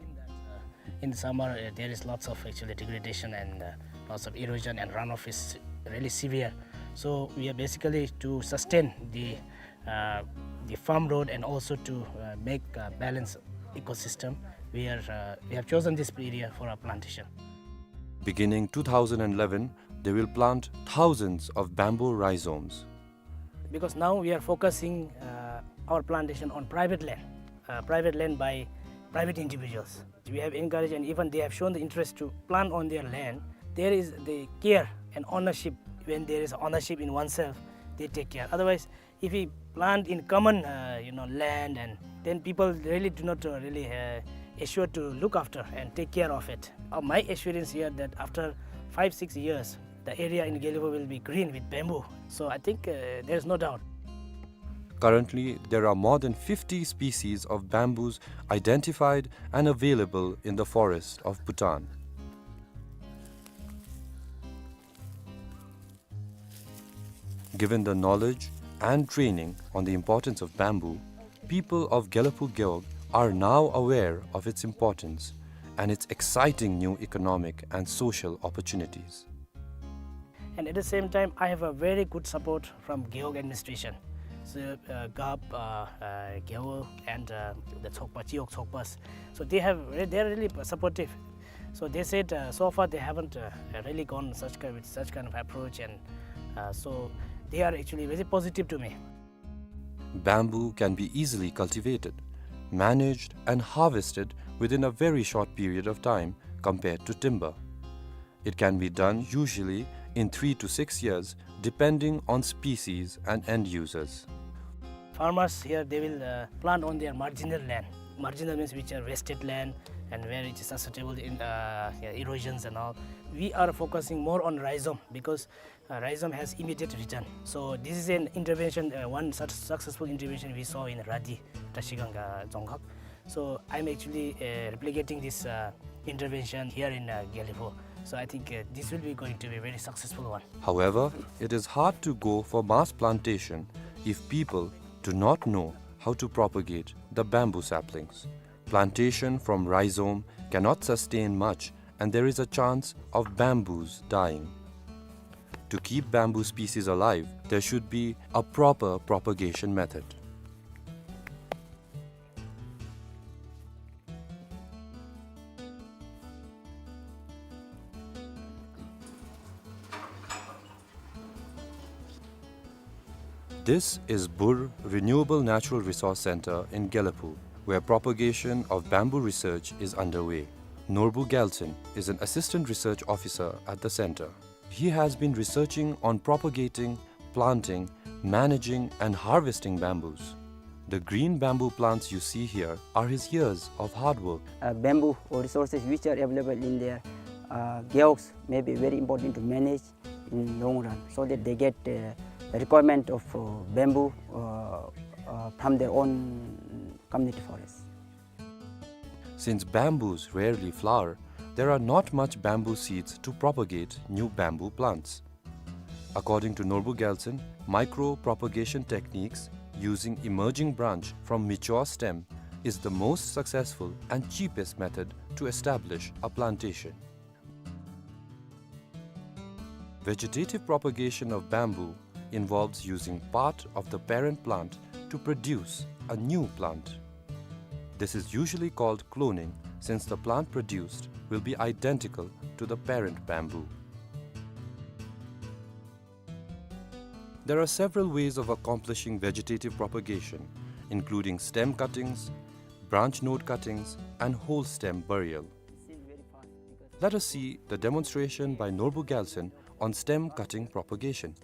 In the summer, uh, there is lots of actually degradation and, uh, lots of erosion and runoff is really severe. So we are basically to sustain the, uh, the farm road and also to, uh, make, uh, balance ecosystem. We are, uh, we have chosen this area for our plantation. Beginning two thousand eleven, they will plant thousands of bamboo rhizomes. Because now we are focusing, uh, our plantation on private land, uh, private land by private individuals. We have encouraged and even they have shown the interest to plant on their land. There is the care and ownership. When there is ownership in oneself, they take care. Otherwise, if we plant in common, uh, you know, land, and then people really do not, uh, really, uh, assure to look after and take care of it. Uh, my assurance here that after five, six years, the area in Gelephu will be green with bamboo. So I think, uh, there is no doubt. Currently, there are more than fifty species of bamboos identified and available in the forest of Bhutan. Given the knowledge and training on the importance of bamboo, people of Gelephu Gewog are now aware of its importance and its exciting new economic and social opportunities. And at the same time, I have a very good support from Gewog administration. So, uh, Gap, uh, uh, Geo, and, uh, the Tsokpa, Chiok Tsokpas. So they have re-, they're really supportive. So they said, uh, so far they haven't, uh, really gone such ki-, with such kind of approach, and, uh, so they are actually very positive to me. Bamboo can be easily cultivated, managed and harvested within a very short period of time compared to timber. It can be done usually in three to six years, depending on species and end users. Farmers here, they will, uh, plant on their marginal land. Marginal means which are wasted land and where it is susceptible in, uh, yeah, erosions and all. We are focusing more on rhizome because, uh, rhizome has immediate return. So this is an intervention, uh, one such successful intervention we saw in Radi, Trashiganga Dzongkhag. So I'm actually, uh, replicating this, uh, intervention here in, uh, Gelephu. So I think, uh, this will be going to be a very successful one. However, it is hard to go for mass plantation if people do not know how to propagate the bamboo saplings. Plantation from rhizome cannot sustain much, and there is a chance of bamboos dying. To keep bamboo species alive, there should be a proper propagation method. This is Bur Renewable Natural Resource Center in Gelephu, where propagation of bamboo research is underway. Norbu Gyaltsen is an assistant research officer at the center. He has been researching on propagating, planting, managing, and harvesting bamboos. The green bamboo plants you see here are his years of hard work. Uh, bamboo resources which are available in their, uh, gewogs may be very important to manage in long run, so that they get, uh, requirement of, uh, bamboo, uh, uh, from their own community forest. Since bamboos rarely flower, there are not much bamboo seeds to propagate new bamboo plants. According to Norbu Gyaltsen, micro propagation techniques using emerging branch from mature stem is the most successful and cheapest method to establish a plantation. Vegetative propagation of bamboo involves using part of the parent plant to produce a new plant. This is usually called cloning, since the plant produced will be identical to the parent bamboo. There are several ways of accomplishing vegetative propagation, including stem cuttings, branch node cuttings, and whole stem burial. Let us see the demonstration by Norbu Gyaltsen on stem cutting propagation.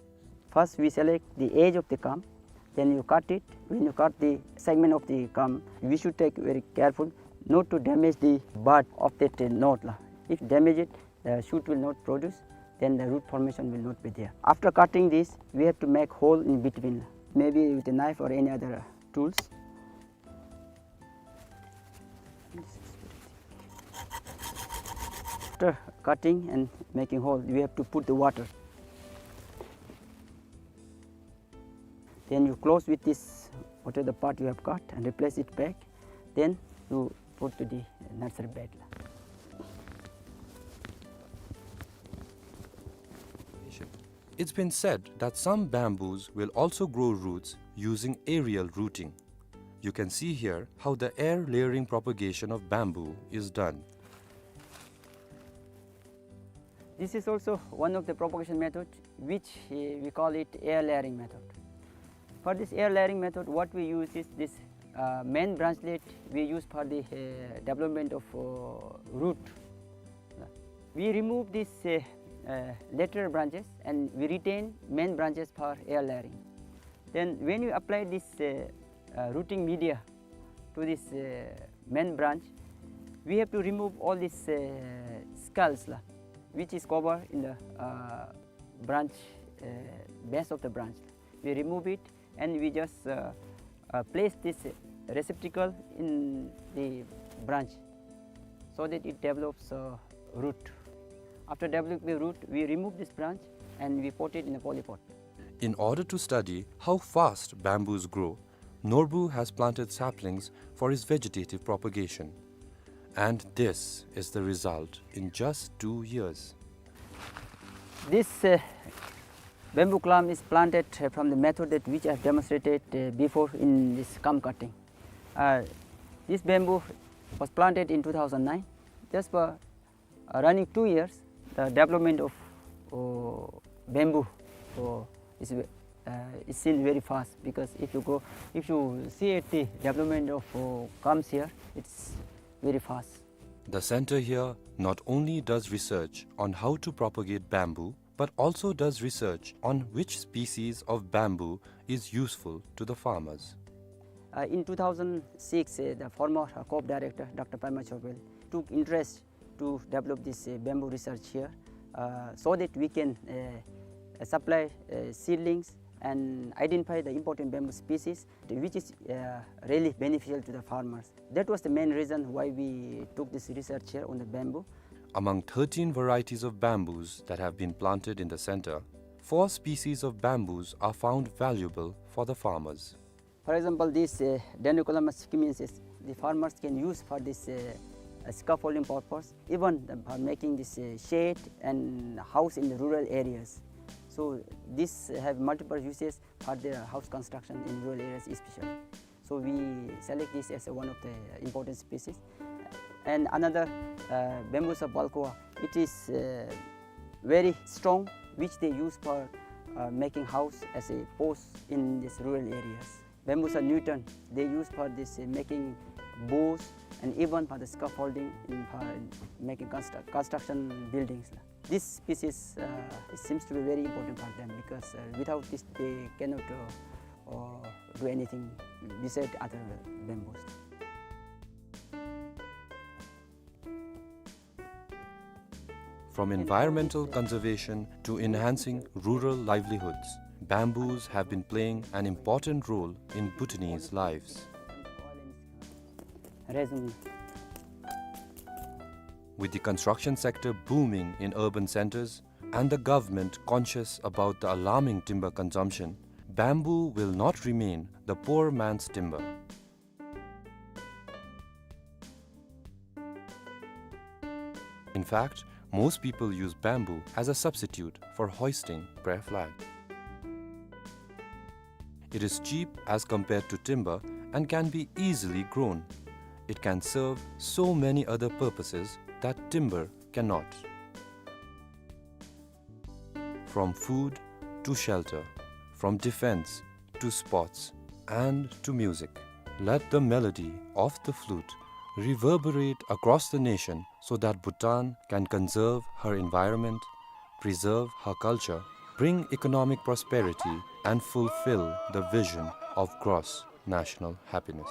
First, we select the edge of the culm, then you cut it. When you cut the segment of the culm, we should take very careful not to damage the bud of that, uh, node la. If damage it, the shoot will not produce, then the root formation will not be there. After cutting this, we have to make hole in between, maybe with a knife or any other, uh, tools. After cutting and making hole, we have to put the water. Then you close with this, whatever the part you have cut, and replace it back. Then you put to the nursery bed. It's been said that some bamboos will also grow roots using aerial rooting. You can see here how the air layering propagation of bamboo is done. This is also one of the propagation method, which, uh, we call it air layering method. For this air layering method, what we use is this, uh, main branchlet we use for the, uh, development of, uh, root. We remove this, uh, uh, lateral branches and we retain main branches for air layering. Then when you apply this, uh, uh, rooting media to this, uh, main branch, we have to remove all these, uh, scales la, which is covered in the, uh, branch, uh, base of the branch. We remove it and we just, uh, uh, place this receptacle in the branch so that it develops, uh, root. After developing the root, we remove this branch and we pot it in a polypot. In order to study how fast bamboos grow, Norbu has planted saplings for his vegetative propagation. And this is the result in just two years. This, uh, Bamboo clump is planted, uh, from the method that which I have demonstrated, uh, before in this kam cutting. Uh, this bamboo was planted in two thousand nine. Just for, uh, running two years, the development of, uh, bamboo, uh, is ve-, uh, is seen very fast, because if you go, if you see at the development of, uh, kams here, it's very fast. The center here not only does research on how to propagate bamboo, but also does research on which species of bamboo is useful to the farmers. Uh, in two thousand six, uh, the former, uh, COP director, Doctor Pema Chowphel, took interest to develop this, uh, bamboo research here, uh, so that we can, uh, supply, uh, seedlings and identify the important bamboo species, which is, uh, really beneficial to the farmers. That was the main reason why we took this research here on the bamboo. Among thirteen varieties of bamboos that have been planted in the center, four species of bamboos are found valuable for the farmers. For example, this, uh, Dendrocalamus sikkimensis, the farmers can use for this, uh, uh, scaffolding purpose, even the, for making this, uh, shade and house in the rural areas. So this have multiple uses for the house construction in rural areas especially. So we select this as a one of the important species. And another, uh, Bambusa balcoa, it is, uh, very strong, which they use for, uh, making house as a post in these rural areas. Bambusa nutans, they use for this, uh, making bows and even for the scaffolding in, for making constru-, construction buildings. This species, uh, it seems to be very important for them because, uh, without this they cannot, uh, uh, do anything beside other bamboos. From environmental conservation to enhancing rural livelihoods, bamboos have been playing an important role in Bhutanese lives. Resume. With the construction sector booming in urban centers and the government conscious about the alarming timber consumption, bamboo will not remain the poor man's timber. In fact, most people use bamboo as a substitute for hoisting prayer flag. It is cheap as compared to timber and can be easily grown. It can serve so many other purposes that timber cannot. From food to shelter, from defense to sports and to music, let the melody of the flute reverberate across the nation so that Bhutan can conserve her environment, preserve her culture, bring economic prosperity, and fulfill the vision of gross national happiness.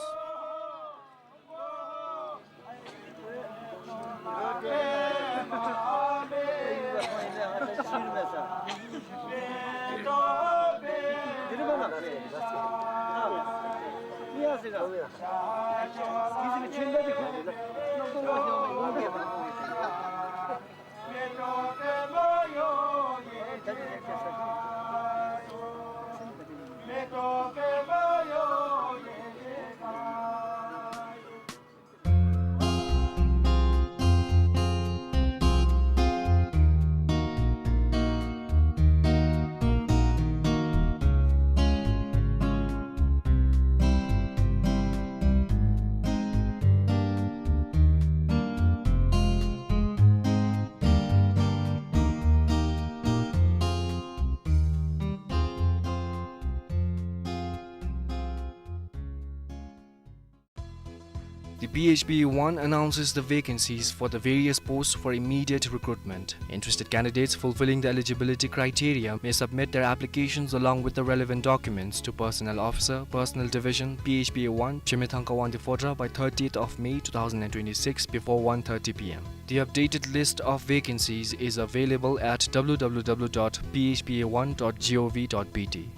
The P H B A one announces the vacancies for the various posts for immediate recruitment. Interested candidates fulfilling the eligibility criteria may submit their applications along with the relevant documents to Personnel Officer, Personnel Division, P H B A one, Sheme Thangka Wangdi Phodrang by thirtieth of May two thousand and twenty-six before one thirty P M. The updated list of vacancies is available at W W W dot P H B A one dot G O V dot B T.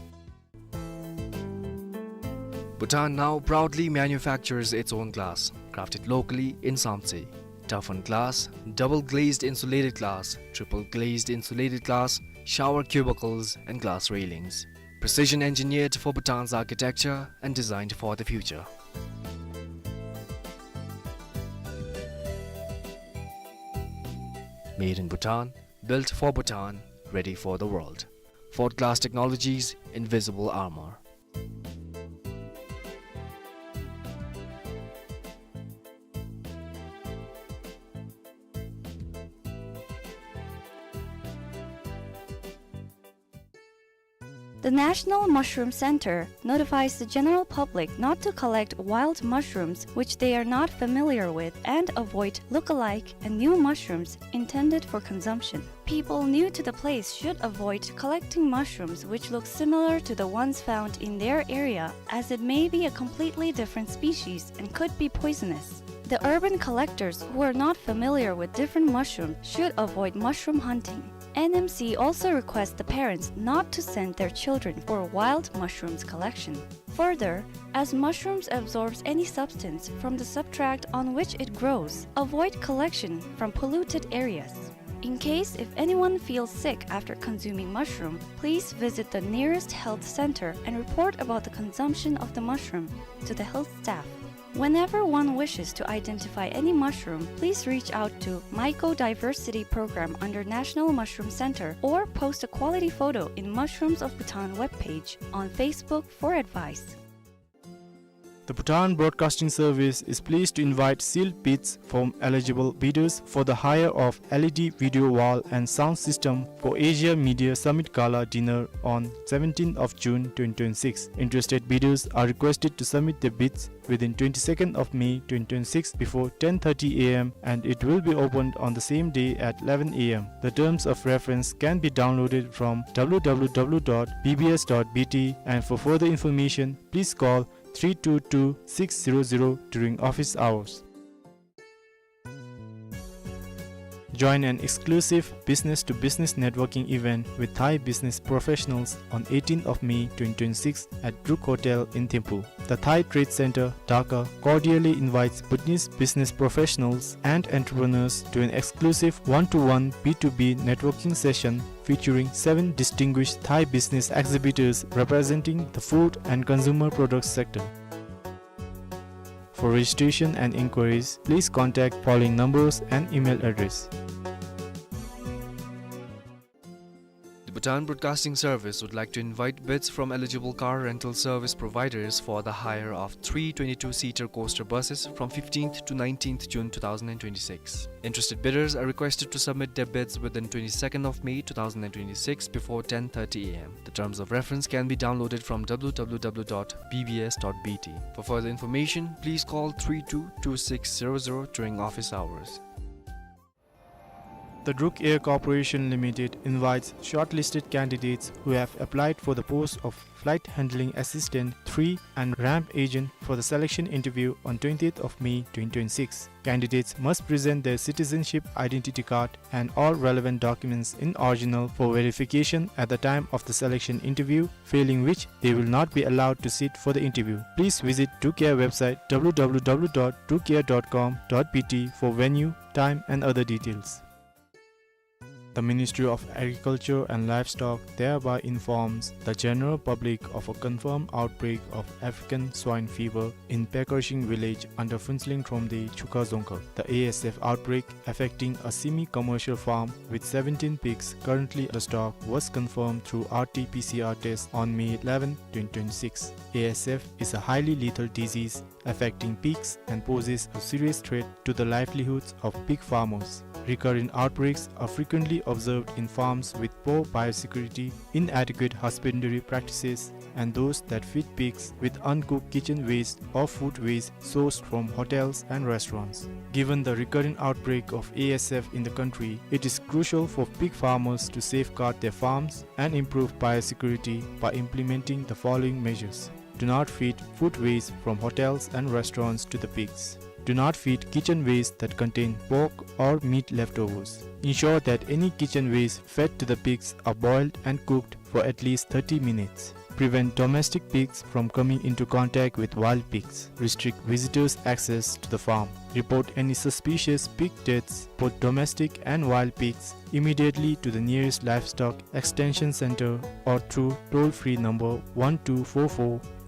Bhutan now proudly manufactures its own glass, crafted locally in Samtse. Taphant glass, double glazed insulated glass, triple glazed insulated glass, shower cubicles and glass railings. Precision engineered for Bhutan's architecture and designed for the future. Made in Bhutan, built for Bhutan, ready for the world. Ford Glass Technologies, invisible armor. The National Mushroom Center notifies the general public not to collect wild mushrooms which they are not familiar with and avoid look-alike and new mushrooms intended for consumption. People new to the place should avoid collecting mushrooms which look similar to the ones found in their area, as it may be a completely different species and could be poisonous. The urban collectors who are not familiar with different mushrooms should avoid mushroom hunting. N M C also requests the parents not to send their children for wild mushrooms collection. Further, as mushrooms absorbs any substance from the substrate on which it grows, avoid collection from polluted areas. In case if anyone feels sick after consuming mushroom, please visit the nearest health center and report about the consumption of the mushroom to the health staff. Whenever one wishes to identify any mushroom, please reach out to Mycodiversity Program under National Mushroom Center or post a quality photo in Mushrooms of Bhutan webpage on Facebook for advice. The Bhutan Broadcasting Service is pleased to invite sealed bids from eligible bidders for the hire of L E D video wall and sound system for Asia Media Summit Gala Dinner on seventeenth of June twenty twenty-six. Interested bidders are requested to submit their bids within twenty-second of May twenty twenty-six before ten thirty A M, and it will be opened on the same day at eleven A M. The terms of reference can be downloaded from W W W dot B B S dot B T, and for further information, please call three two two six zero zero during office hours. Join an exclusive business-to-business networking event with Thai business professionals on eighteenth of May twenty twenty-six at Druk Hotel in Thimphu. The Thai Trade Center, Dhaka, cordially invites Bhutanese business professionals and entrepreneurs to an exclusive one-to-one B two B networking session featuring seven distinguished Thai business exhibitors representing the food and consumer products sector. For registration and inquiries, please contact following numbers and email address. The Bhutan Broadcasting Service would like to invite bids from eligible car rental service providers for the hire of three twenty-two seater coaster buses from fifteenth to nineteenth June two thousand and twenty-six. Interested bidders are requested to submit their bids within twenty-second of May two thousand and twenty-six before ten thirty A M. The terms of reference can be downloaded from W W W dot B B S dot B T. For further information, please call three two two six zero zero during office hours. The Druk Air Corporation Limited invites shortlisted candidates who have applied for the post of Flight Handling Assistant three and ramp agent for the selection interview on twentieth of May twenty twenty-six. Candidates must present their citizenship identity card and all relevant documents in original for verification at the time of the selection interview, failing which they will not be allowed to sit for the interview. Please visit Druk Air website W W W dot druk air dot com dot B T for venue, time and other details. The Ministry of Agriculture and Livestock thereby informs the general public of a confirmed outbreak of African swine fever in Paekreseng village under Phuentsholing Thromde, Chukha Dzongkhag. The A S F outbreak affecting a semi-commercial farm with seventeen pigs currently under stock was confirmed through R T P C R test on May eleven, twenty twenty-six. A S F is a highly lethal disease affecting pigs and poses a serious threat to the livelihoods of pig farmers. Recurrent outbreaks are frequently observed in farms with poor biosecurity, inadequate husbandry practices, and those that feed pigs with uncooked kitchen waste or food waste sourced from hotels and restaurants. Given the recurrent outbreak of A S F in the country, it is crucial for pig farmers to safeguard their farms and improve biosecurity by implementing the following measures. Do not feed food waste from hotels and restaurants to the pigs. Do not feed kitchen waste that contain pork or meat leftovers. Ensure that any kitchen waste fed to the pigs are boiled and cooked for at least thirty minutes. Prevent domestic pigs from coming into contact with wild pigs. Restrict visitors' access to the farm. Report any suspicious pig deaths, both domestic and wild pigs, immediately to the nearest livestock extension center or through toll-free number one two four four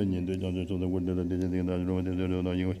མེད་ཉན་ཐོས་རྒྱ་ཆེན་མཆོག་དང་སྐུ་དྲིན་ལ་བདེ་ཆེན་སེང་གེ་དང་ཞི་ཁྲོ་བོ་དེ་ཚུ་རེ་བ་དང་ཡིད་འོང་།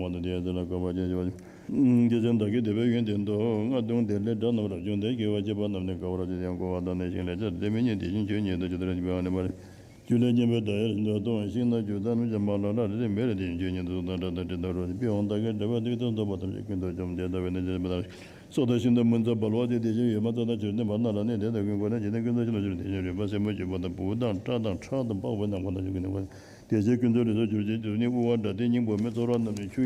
བསྔོ་བ་དང་དེ་ཡང་དེ་ལ་དགའ་བ་ཅན་ཞེས་པ། ཀྱེ་སྤྱན་བདག་གི་དད་པའི་ཡོན་ཏན་ཏོ། རྔ་བརྡུངས་དེ་ལས་སྒྲ་རྣམས་རབ་བྱུང་སྟེ། དགེ་བ་བྱེད་པ་རྣམས་ནི་དགའ་བར་སྤྱད་དེ། ཡང་འཁོར་བ་དང་ནི་ཞིང་ལས་སྐྱེས་ཏེ། དེ་མི་སྙན་དེ་བཞིན་ཆོས་ཉིད་དུ་ཇི་ལྟར་བྱ་བ་ནི་མ་རེ། རྒྱུ་ལས་སྐྱེས་པའི་སྒྲ་ཡང་རིང་དུ་གཏོང་། ཤིང་རྣམས་འགྱུར་ལྡན་འཇམ་པ་ལ། ལ་རེ་རེ་མེ་རེ་དེ་བཞིན་ཆོས་ཉིད་དུ། གཟུགས་དང་སྒྲ་དང་དྲི་དང་རོ། པི་ཝང་དག་གི་འགྲོ་བའི་དུས་སུ་འདོད་པ་ཐམས་ཅད་ཀུན་ཏུ་འཇོམས། དེ་ལྟ་བས་ན་ཇི་ལྟར་མི་ལྡང་། སྲོག་དང་ཤིང་རྣམས་མུན་ཚ་བལ་བ་སྟེ། དེ་བཞིན་འོ་མ་རྩྭ་དང་ཆུ་རྣམས་ནི་བར་སྣང་ལ་ནི། དེ་དག་ཀུན་བཀོད་ནས་འཇིག་རྟེན་ཀུན་ཏུ་ཤིན་ཏུ་འཇོམས། དེ་བཞིན་རོལ་པ་སེན་མོ་གཅིག་པོ་དང་། བུ་དང་ཁྲག་དང་ཁྲག་དང་པགས་པའི་ནང་ཁོག་དང་བཅུད་ཀུན་ནས་བཀོད། དེ་བཞིན་ཀུན་རྫོབ་རིགས་སུ་གྱུར་ཅིང་གྱུར་ནས། དབུལ་བ་དགྲ་སྟེ་སྙིང་པོ་མེད། ཚོར་བ་རྣམས་ནི་ཆུ་